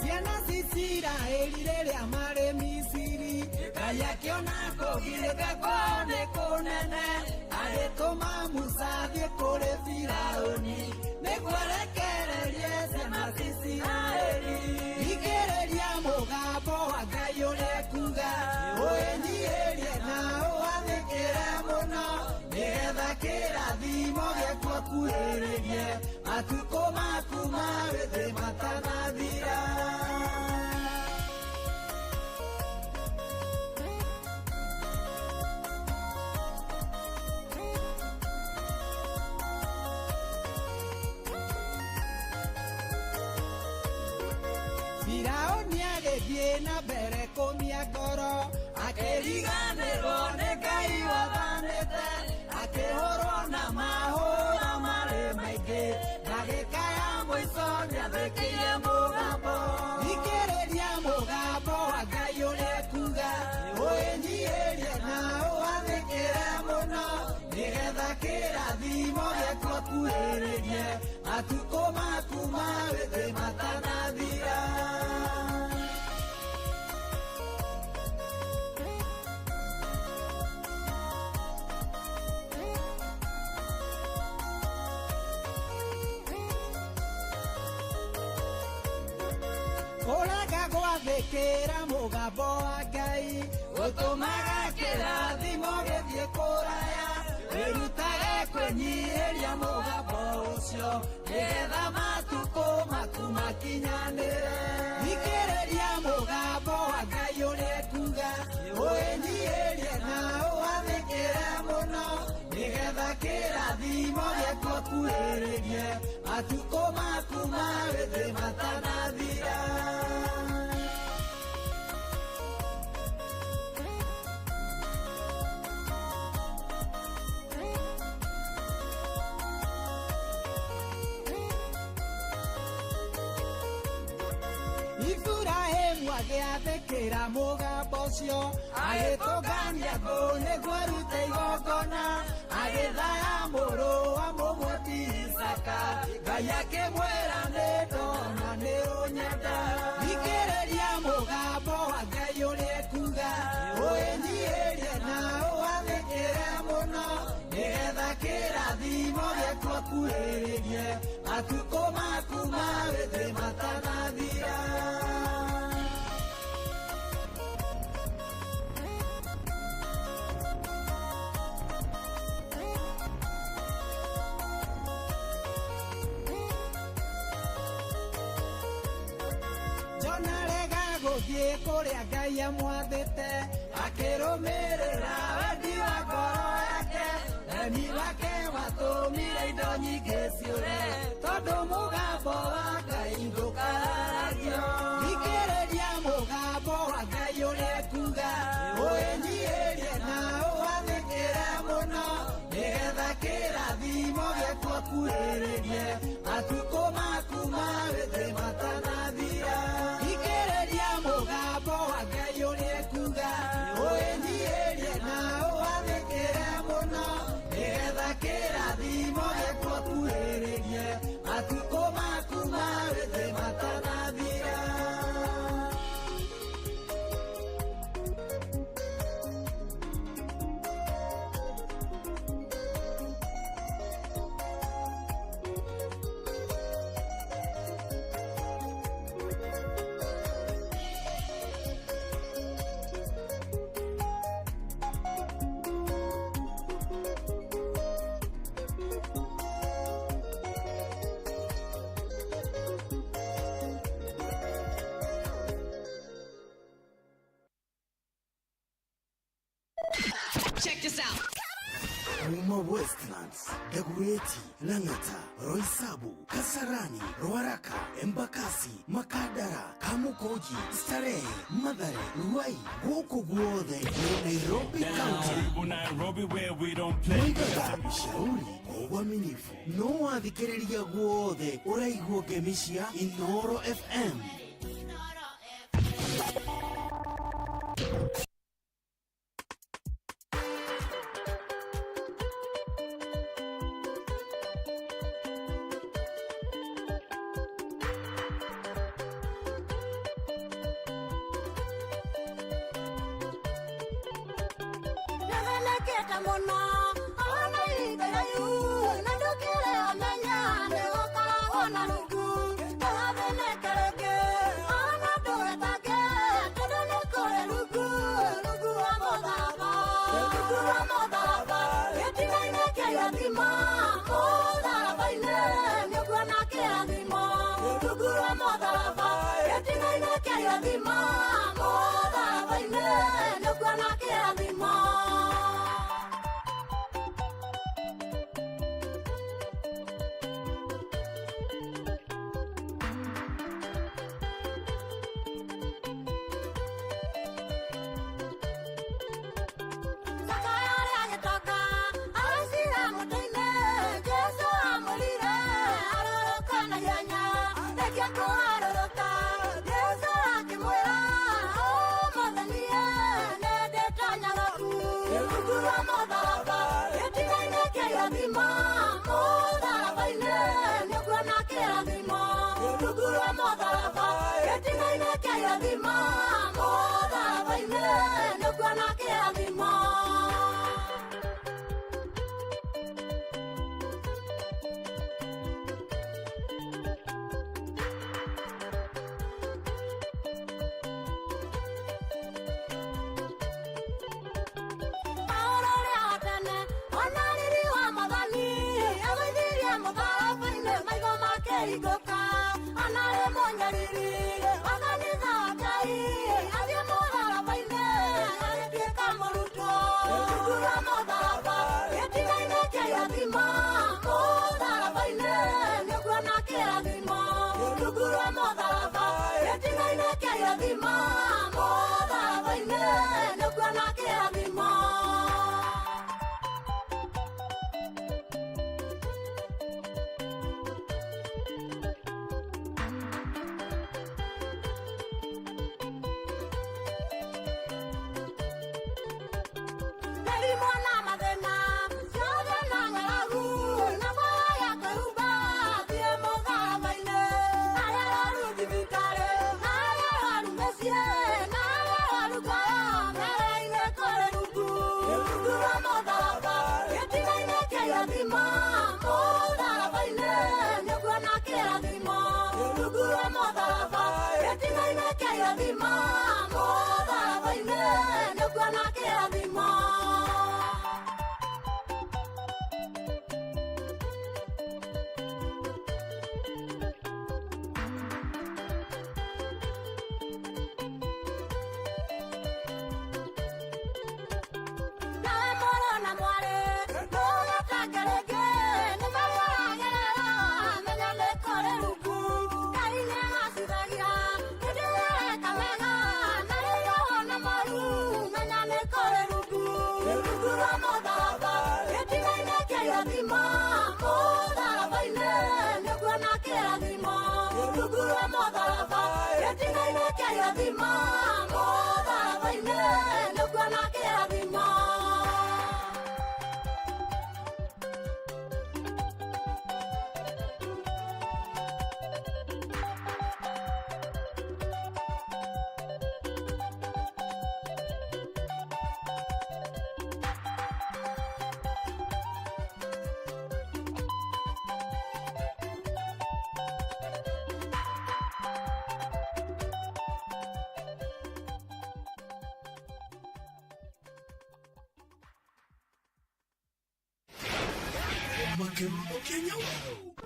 Ciana cia Isiraeli rĩrĩa marĩ Misiri, Ngai akĩona kũgirĩka kwao nĩ kũnene, agĩtũma Musa athiĩ kũrĩ Firaũni nĩguo arekererie ciana cia Isiraeli. Thikĩrĩria mũgambo wa Ngai ũrĩa ekuuga, ũĩnyiihĩrie na ũwathĩkĩre mũno, nĩgetha kĩrathimo gĩaku akuhĩrĩrie, matukũ maku ma wĩthĩ matanathira. Firaũni agĩthiĩ na mbere kũmia ngoro, akĩriganĩrwo nĩ Ngai wathanĩte, akĩhũrwo na mahũra marĩ maingĩ, ndagĩka ya mũico nĩathĩkĩire mũgambo. Thikĩrĩria mũgambo wa Ngai ũrĩa ekuuga, ũĩnyiihĩrie na ũwathĩkĩre mũno, nĩgetha kĩrathimo gĩaku akuhĩrĩrie, matukũ maku ma wĩthĩ matanathira. Kũrega gwathĩkĩra mũgambo wa Ngai gũtũmaga kĩrathimo gĩthiĩ kũraya, wĩrutage kwĩnyihĩria mũgambo ũcio nĩgetha matukũ maku makinyanĩre. Thikĩrĩria mũgambo wa Ngai ũrĩa ekuuga, ũĩnyiihĩrie na ũwathĩkĩre mũno, nĩgetha kĩrathimo gĩaku akuhĩrĩrie, matukũ maku ma wĩthĩ matanathira. Iburahĩmu agĩathĩkĩra mũgambo ũcio, agĩtũngania ngũ nĩguo arute igongona, agĩthaya mũrũ wa mũmwe ti Isaaka. Ngai akĩmwĩra nĩ ndona nĩ ũnyenda. Thikĩrĩria mũgambo wa Ngai ũrĩa ekuuga, ũĩnyiihĩrie na ũwathĩkĩre mũno, nĩgetha kĩrathimo gĩaku akuhĩrĩrie, matukũ maku ma wĩthĩ matanathira. Gũthiĩ kũrĩa Ngai amwathĩte, akĩrũmĩrĩra wendi wa ngoro yake. Remi wake watũmire indo nyingĩ ciũre, tondũ mũgambo wa Ngai ndũkararagio. Thikĩrĩria mũgambo wa Ngai ũrĩa ekuga, ũĩnyiihĩrie na ũwathĩkĩre mũno, nĩgetha kĩrathimo gĩaku akuhĩrĩrie, matukũ maku ma wĩthĩ matanathira. Thikĩrĩria mũgambo wa Ngai ũrĩa ekuga, ũĩnyiihĩrie na ũwathĩkĩre mũno, nĩgetha kĩrathimo gĩaku akuhĩrĩrie, matukũ maku ma wĩthĩ matanathira. Check this out. Kuma Westlands, Dagoretti, Lang'ata, Roysambu, Kasarani, Ruaraka, Embakasi, Makadara, Kamukunji, Starehe, Mathare, Ruai, gũkũ guothe nĩ Nairobi County. Karibu Nairobi where we don't play. Moigaga shauri kwa uaminifu no wathikĩrĩria guothe ũraigua ngemi cia Inooro FM. Nĩthenekete mũno ona ihinda iraihu na ndũkĩrĩ ũmenya nĩgũkoragwo na rungu ndũgathĩnĩke rĩngĩ ona ndũgetange tondũ nĩ kũrĩ rungu rungu wa mũtharaba rungu wa mũtharaba gĩtina-inĩ kĩa irathimo mũtharaba-inĩ nĩũkuona kĩrathimo rungu wa mũtharaba gĩtina-inĩ kĩa irathimo mũtharaba-inĩ nĩũkuona kĩrathimo. Zakayo ũrĩa agĩtonga aracira mũtĩ-inĩ Jesũ amwĩrire arũrũka na ihenya rĩngĩ kũharũrũka Jesũ akĩmwĩra ũmũthĩ niĩ nĩndĩtonya gwaku rungu rwa mũtharaba gĩtina-inĩ kĩa irathimo mũtharaba-inĩ nĩũkuona kĩrathimo rungu rwa mũtharaba gĩtina-inĩ kĩa irathimo mũtharaba-inĩ nĩũkuona kĩrathimo. Paũlũ ũrĩa wa tene ona riri wa Mwathani agũithirie mũtharaba-inĩ maitho make hingũka ona rĩ mũnyariri wa kanitha wa Ngai athiĩ mũtharaba-inĩ agĩtuĩka mũrutwo rungu rwa mũtharaba gĩtina-inĩ kĩa irathimo mũtharaba-inĩ nĩũkuona kĩrathimo rungu rwa mũtharaba gĩtina-inĩ kĩa irathimo mũtharaba-inĩ nĩũkuona kĩrathimo. Mĩrimũ na mathĩna ciothe na ng'aragu na kwaga gĩa kwĩhumba thiĩ mũtharaba-inĩ arĩa arwaru thibitarĩ na arĩa arwaru mĩciĩ na arĩa arwaru ngoro mere-inĩ kũrĩ rungu rungu rwa mũtharaba gĩtina-inĩ kĩa irathimo mũtharaba-inĩ nĩũkuona kĩrathimo rungu rwa mũtharaba gĩtina-inĩ kĩa irathimo mũtharaba-inĩ nĩũkuona kĩrathimo. Kĩrathimo mũtharaba-inĩ nĩũkuona kĩrathimo. Makerumo Kenya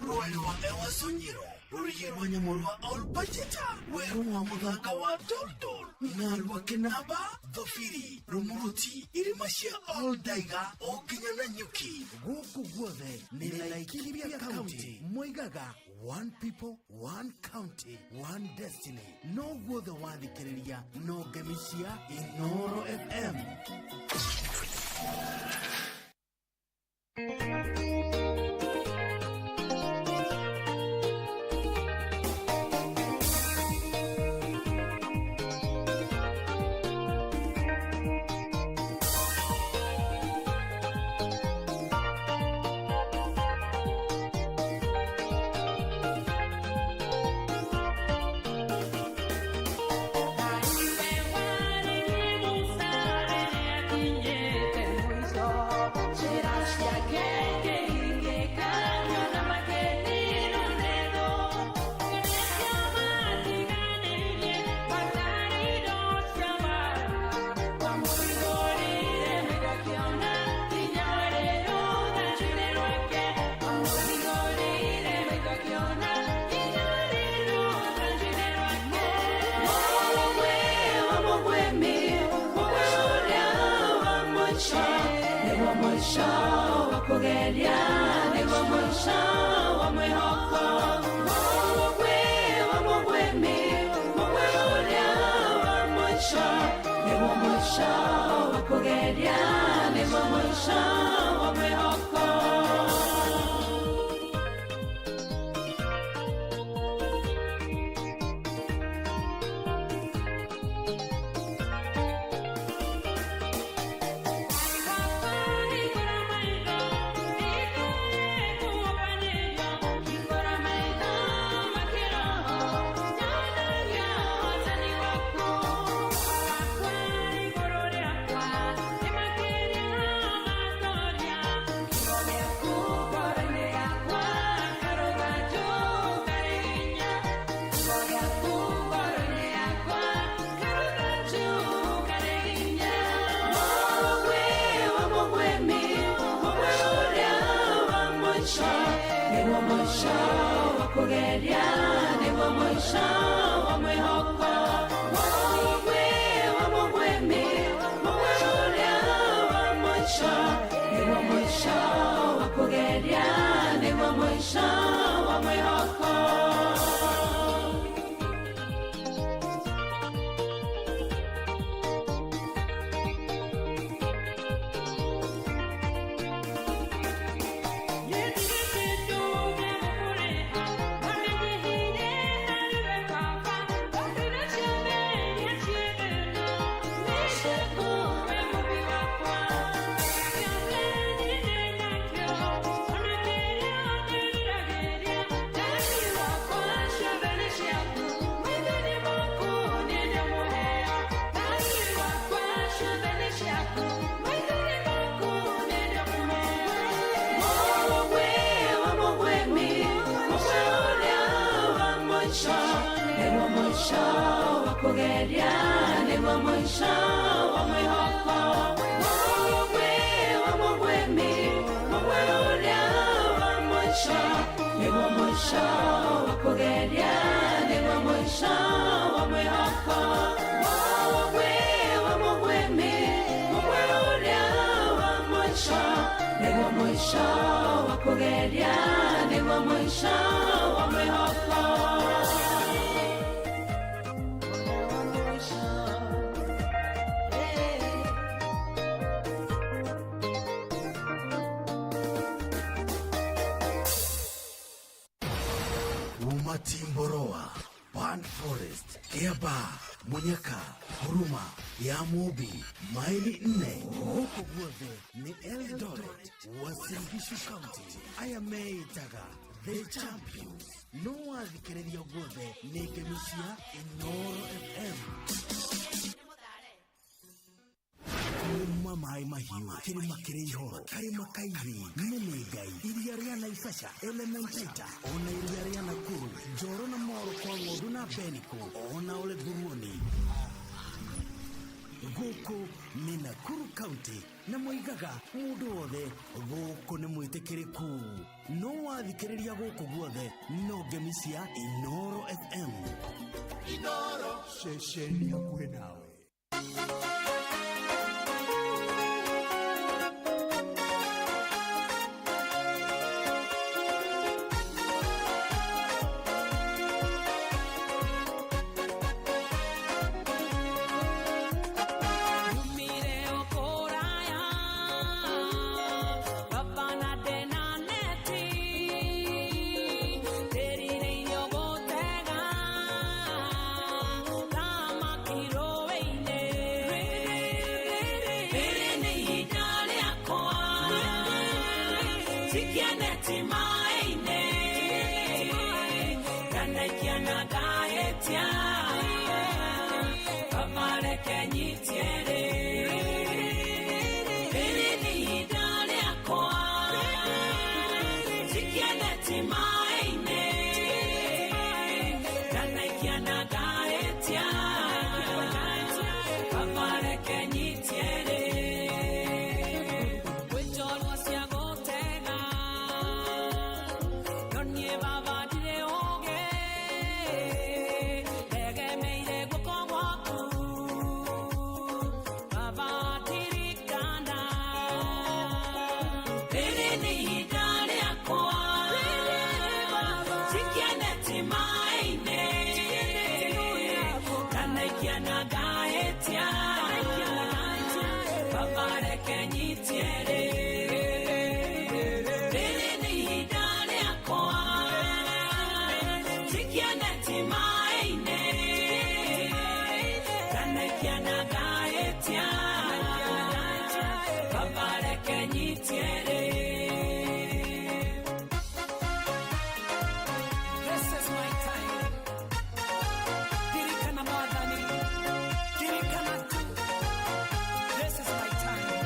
rwari rwa Ewaso Nyiro rũrigi rwa nyamũ rwa Olpajita werũ wa mũthanga wa Toldol na rwa Kinamba Thobiri Rumuruti irĩma cia Oldaiga o nginya na Nyuki gũkũ guothe nĩ Laikipia County moigaga one people, one county, one destiny. No guothe wathikĩrĩria no ngemi cia Inooro FM. Kugeria nĩguo mũico wa mwĩhoko mũgwe wa mũgwĩmi mũgwe ũrĩa wa mũico nĩguo mũico wa kũgeria nĩguo mũico wa mwĩhoko. Nĩguo mũico wa kũgeria nĩguo mũico wa mwĩhoko mũgwe wa mũgwĩmi mũgwe ũrĩa wa mũico nĩguo mũico wa kũgeria nĩguo mũico wa mwĩhoko. Kugeria nĩguo mũico wa mwĩhoko mũgwe wa mũgwĩmi mũgwe ũrĩa wa mũico nĩguo mũico wa kũgeria nĩguo mũico wa mwĩhoko mũgwe wa mũgwĩmi mũgwe ũrĩa wa mũico nĩguo mũico wa kũgeria nĩguo mũico wa mwĩhoko. Timboroa, Forest, Kiambaa, Munyaka, Huruma ya Mubi, maili 4 gũkũ guothe nĩ Eldoret, Uasin Gishu County. Aya meĩtaga The Champions. No wathikĩrĩria guothe nĩ ngemi cia Inooro FM. Kuma maĩ mahiũ, kĩrĩma kĩrĩ ihoro, karĩma kairi, nĩ ngai, iria rĩa Naivasha, Elementaita, ona iria rĩa Nakuru, Njoro na Moro kwa ng'ondu na Beniko, ona Ole Nguruoni. Gũkũ nĩ Nakuru County na moigaga mũndũ wothe gũkũ nĩ mwĩtĩkĩrĩku. No wathikĩrĩria gũkũ guothe no ngemi cia Inooro FM. Inooro, ceceni hakuhĩ nawe. Nyumire o kũraya, baba na ndĩna neti, ndĩrirĩirio gũtega thamaki rũĩ-inĩ. Rĩrĩ nĩ ihinda rĩakwa, jikia neti maĩ-inĩ, ndanaikia na ngahĩtia, baba reke nyitie rĩ. Rĩrĩ nĩ ihinda rĩakwa, jikia neti maĩ-inĩ, ndanaikia na ngahĩtia, baba reke nyitie rĩ. Kwĩ njorua cia gũtega, no niĩ baba ndirĩ ũũgĩ, ndegemeire guoko gwaku, baba ndirikana. Rĩrĩ nĩ ihinda rĩakwa, jikia neti maĩ-inĩ, ndanaikia na ngahĩtia, baba reke nyitie rĩ. Rĩrĩ nĩ ihinda rĩakwa, jikia neti maĩ-inĩ, ndanaikia na ngahĩtia, baba reke nyitie rĩ. This is my time. Dirikana mwathani, dirikana tu. This is my time.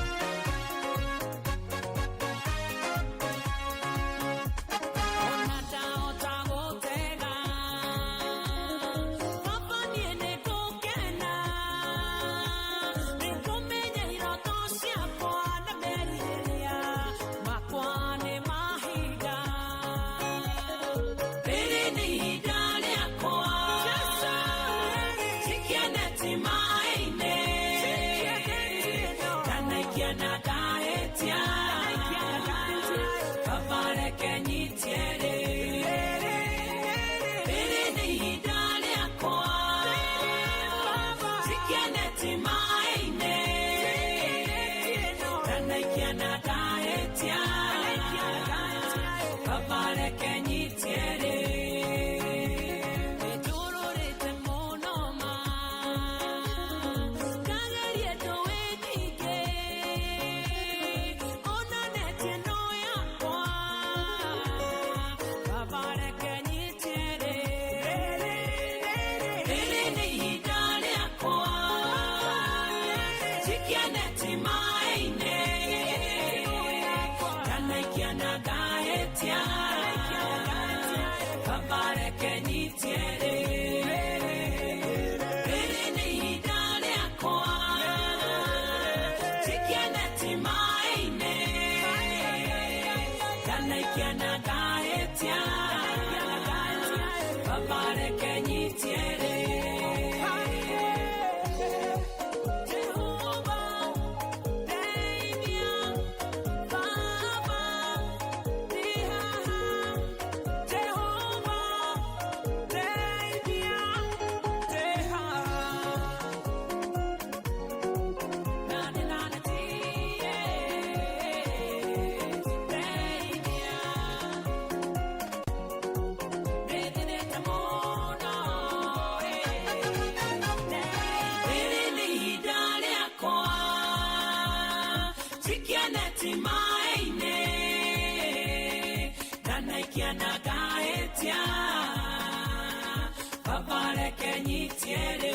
nyitie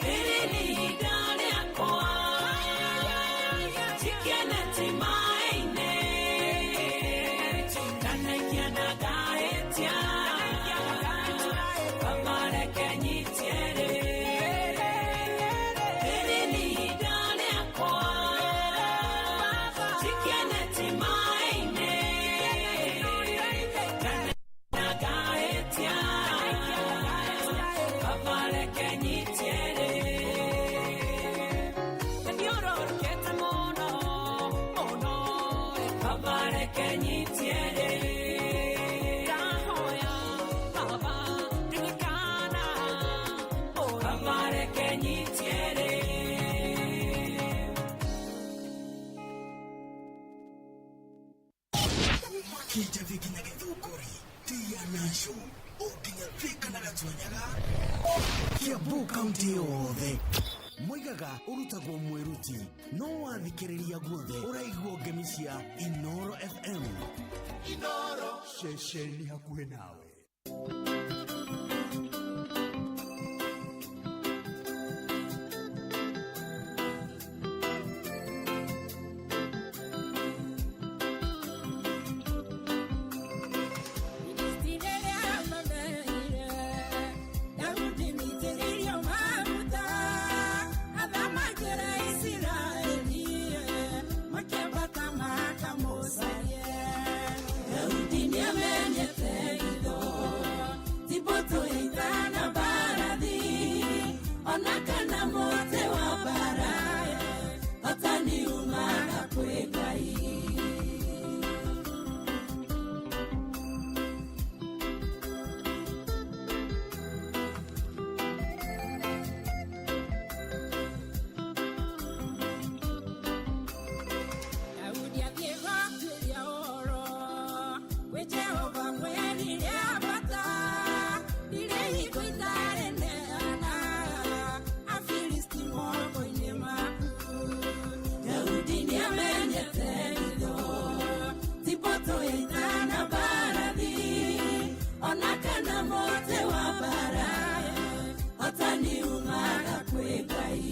rĩrĩ nĩ ihinda rĩakwa njikenete maĩ-inĩ ndanaikia na ngahĩtia Baba reke nyitie rĩrĩ nĩ ihinda rĩakwa njikenete maĩ-inĩ ndanaikia Baba reke nyitie nĩũrorokete mũno mũno Baba reke nyitie ndahoya Baba ririkana Baba reke nyitie Kĩnjathi nginya Gĩthũngũri tia nacio o nginya Thika na Gatunyaga Kiambu kaunti yothe moigaga ũrutagwo mwĩruti no wathikĩrĩria guothe ũraigua ngemi cia Inoro FM. Inoro ceceni hakuhĩ nawe. Daudi nĩamenyete itho ti mbũtũ ya ita na mbarathi ona kana mũtĩ wa mbara hotani umaga kwĩ Ngai. Daudi athiĩ gũtuĩria ũhoro kwĩ Jehova mwerire bata ndirĩ hingo itarĩ neana Afilisti moko-inĩ maku. Daudi nĩamenyete itho ti mbũtũ ya ita na mbarathi ona kana mũtĩ wa mbara hotani umaga kwĩ Ngai.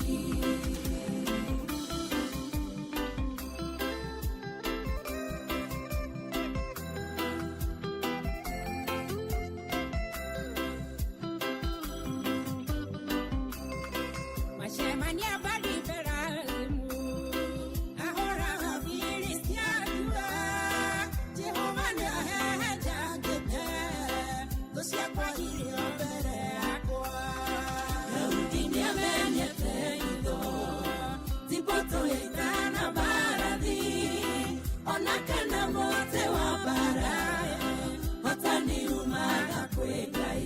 Macemania Bali-Perazimu, ahũraga Filisti akua. Jehova nĩahehenjangĩte thũ ciakwa irĩ o mbere yakwa. Daudi nĩamenyete itho ti mbũtũ ya ita na mbarathi ona kana mũtĩ wa mbara hotani umaga kwĩ Ngai.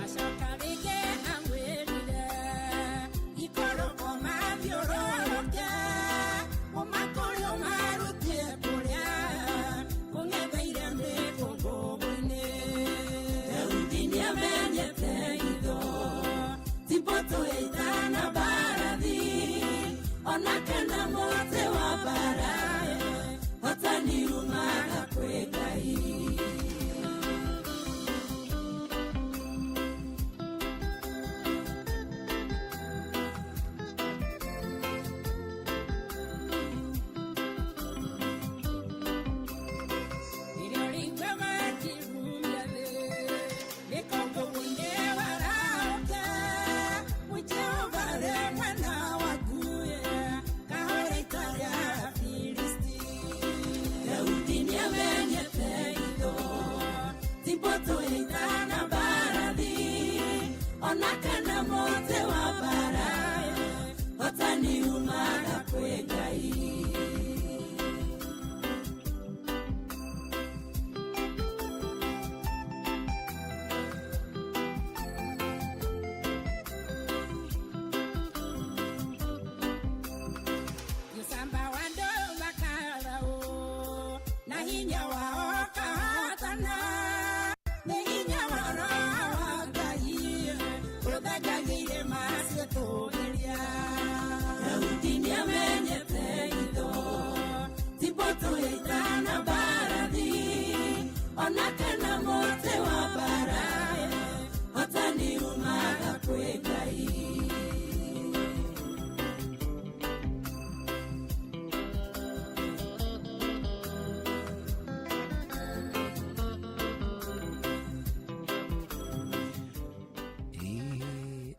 Acoka rĩngĩ amwĩrire ikũrũko mathiũrũrũke ũmakũrĩ ũmarutie kũrĩa kũng'etheire mĩkũngũgũ-inĩ. Daudi nĩamenyete itho ti mbũtũ ya ita na mbarathi ona kana mũtĩ wa mbara hotani umaga kwĩ Ngai. Daudi nĩamenyete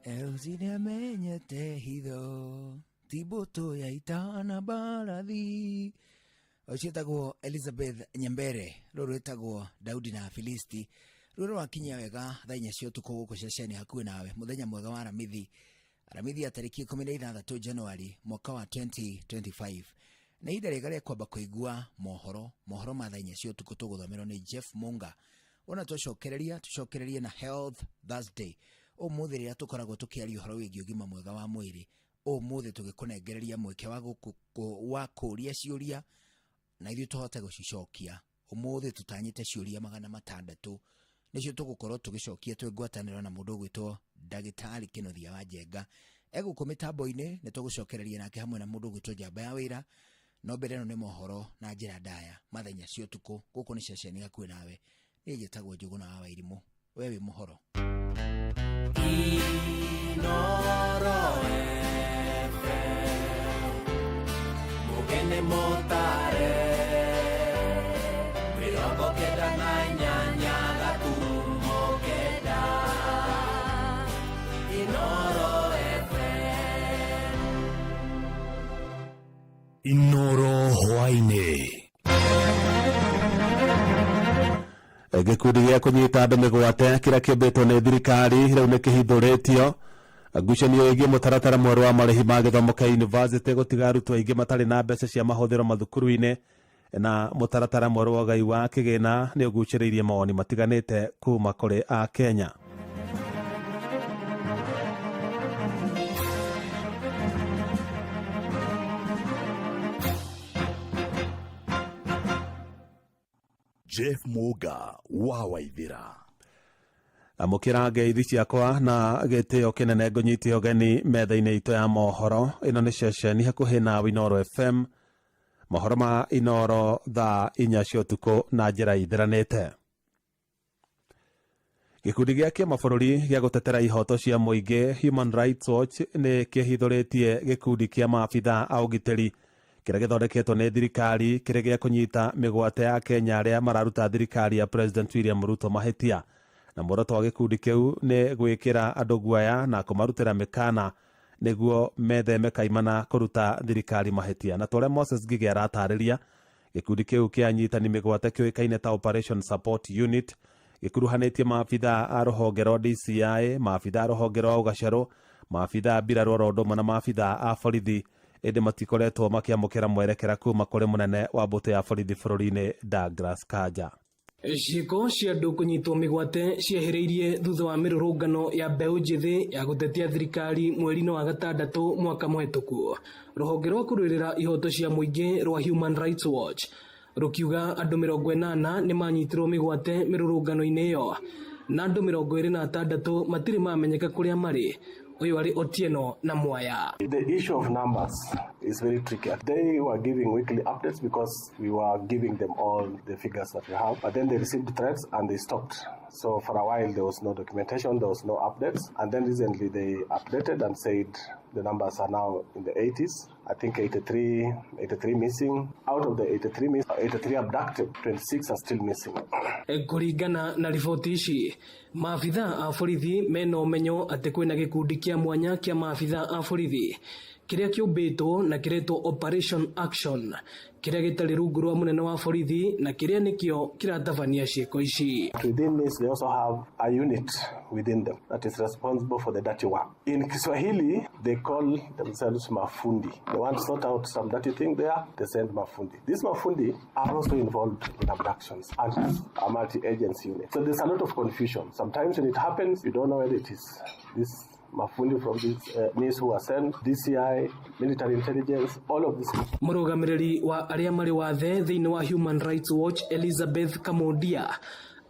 Elsie nĩamenyete hitho ti mbũtũ ya ita na mbarathi. Ũcio ĩtagwo Elizabeth Nyambere, rũrũ rwĩtagwo Daudi na Filisti. Rũrũ rwakinyia wega thaa 4 cia ũtukũ gũkũ ceceni hakuhĩ nawe. Mũthenya mwega wa Aramithi, Aramithi ya tarĩki 16 Januari mwaka wa 2025. Nĩ ihinda rĩega rĩa kwamba kũigua mohoro, mohoro ma thaa 4 cia ũtukũ tũgũthomerwo nĩ Jeff Munga. Wona twacokereria, tũcokererie na Health Thursday. Ũmũthĩ rĩrĩa tũkoragwo tũkĩaria ũhoro wĩgiĩ ũgima mwega wa mwĩrĩ, ũmũthĩ tũgĩkũnengereria mweke wa kũũria ciũria na ithuĩ tũhote gũcicokia. Ũmũthĩ tũtanyĩte ciũria 600 nĩcio tũgũkorwo tũgĩcokia twĩ ngwatanĩro na mũndũ ũgwĩtwo ndagĩtarĩ Kĩnuthia wa Njenga. Egũkũ mĩtambo-inĩ nĩ tũgũcokereria nake hamwe na mũndũ ũgwĩtwo Njamba ya Wĩra. No mbere ĩno nĩ mohoro na njĩra ndaya ma thaa 4 cia ũtukũ. Gũkũ nĩ ceceni hakuhĩ nawe. Niĩ njĩtagwo Njũgũna wa Wairimũ. We wĩ mũhoro. Inoro FM, mugene mutare, 98 gaturumo 9. Inoro FM. Inoro hwaini. Gĩkundi gĩa kũnyita andũ mĩgwate kĩrĩa kĩũmbĩtwo nĩ thirikari rĩu nĩ kĩhithũrĩtio. Ngucanio ĩgiĩ mũtaratara mwerũ wa marĩhi ma gĩthomo kĩa university gũtiga arutwo aingĩ matarĩ na mbeca cia mahũthĩro mathukuru-inĩ, na mũtaratara mwerũ wa ũgai wa kĩgĩna nĩ ũgucĩrĩirie mawoni matiganĩte kuma kũrĩ Akenya. Jeff Muga wa Waithira. Amũkĩra ngeithi ciakwa na gĩtĩo kĩnene ngũnyite ũgeni metha-inĩ itũ ya mohoro. Ĩno nĩ ceceni hakuhĩ na Inoro FM. Mohoro ma Inoro thaa 4 cia ũtukũ na njĩra ithiranĩte. Gĩkundi gĩa kĩmabũrũri gĩa gũtetera ihoto cia mũingĩ Human Rights Watch nĩ kĩhithũrĩtie gĩkundi kĩa maabitha a ũgitĩri kĩrĩa gĩthondeketwo nĩ thirikari kĩrĩ gĩa kũnyita mĩgwate ya Kenya arĩa mararuta thirikari ya President William Ruto mahĩtia. Na muoroto wa gĩkundi kĩu nĩ gwĩkĩra andũ guoya na kũmarutĩra mĩkana nĩguo metheme kaimana kũruta thirikari mahĩtia. Na torĩa Moses Ngigĩ aratarĩria, gĩkundi kĩu kĩa anyitani mĩgwate kĩũĩkaine ta Operation Support Unit gĩkuruhanĩtie maabitha a rũhonge rwa DCI, maabitha a rũhonge rwa ũgacerũ, maabitha a mbirarũ oro ũndũ ũmwe na maabitha a borithi, ĩndĩ matikoretwo makĩamũkĩra mwerekera kuma kũrĩ mũnene wa mbũtũ ya borithi bũrũri-inĩ Douglas Kanja. Ciĩko cia andũ kũnyitwo mĩgwate ciehereirie thutha wa mĩrũrũngano ya mbeũ njĩthĩ ya gũtetia thirikari mweri-inĩ wa 6 mwaka mũhetũku. Rũhonge rwa kũrũĩrĩra ihoto cia mũingĩ rwa Human Rights Watch rũkiuga andũ 80 nĩ manyitirwo mĩgwate mĩrũrũngano-inĩ ĩyo na andũ 26 matirĩ mamenyeka kũrĩa marĩ. Ũyũ arĩ Otieno na Mwaya. The issue of numbers is very tricky. They were giving weekly updates because we were giving them all the figures that we have, but then they received threats and they stopped. So for a while there was no documentation, there was no updates, and then recently they updated and said the numbers are now in the 80s. I think 83 missing. Out of the 83 missing, 83 abducted, 26 are still missing. Kũringana na riboti ici, maabitha a borithi mena ũmenyo atĩ kwĩna gĩkundi kĩa mwanya kĩa maabitha a borithi kĩrĩa kĩũmbĩtwo na kĩretwo Operation Action, kĩrĩa gĩtarĩ rungu rwa mũnene wa borithi na kĩrĩa nĩkĩo kĩratabania ciĩko ici. Within this, they also have a unit within them that is responsible for the dirty work. In Kiswahili, they call themselves mafundi. They want to sort out some dirty thing there, they send mafundi. These mafundi are also involved in abductions and a multi-agency unit. So there's a lot of confusion. Sometimes when it happens, you don't know whether it is this mafundi from this NIS who are sent, DCI, military intelligence, all of this. Mũrũgamĩrĩri wa arĩa marĩ wathe thĩinĩ wa Human Rights Watch Elizabeth Kamondia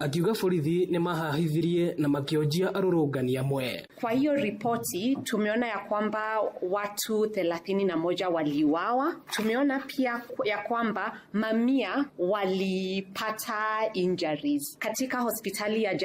akiuga borithi nĩ mahahithirie na makĩonjia arũrũngani amwe. Kwa hiyo ripoti tumeona ya kwamba watu 31 waliuawa. Tumeona pia ya kwamba mamia walipata injuries katika hospitali ya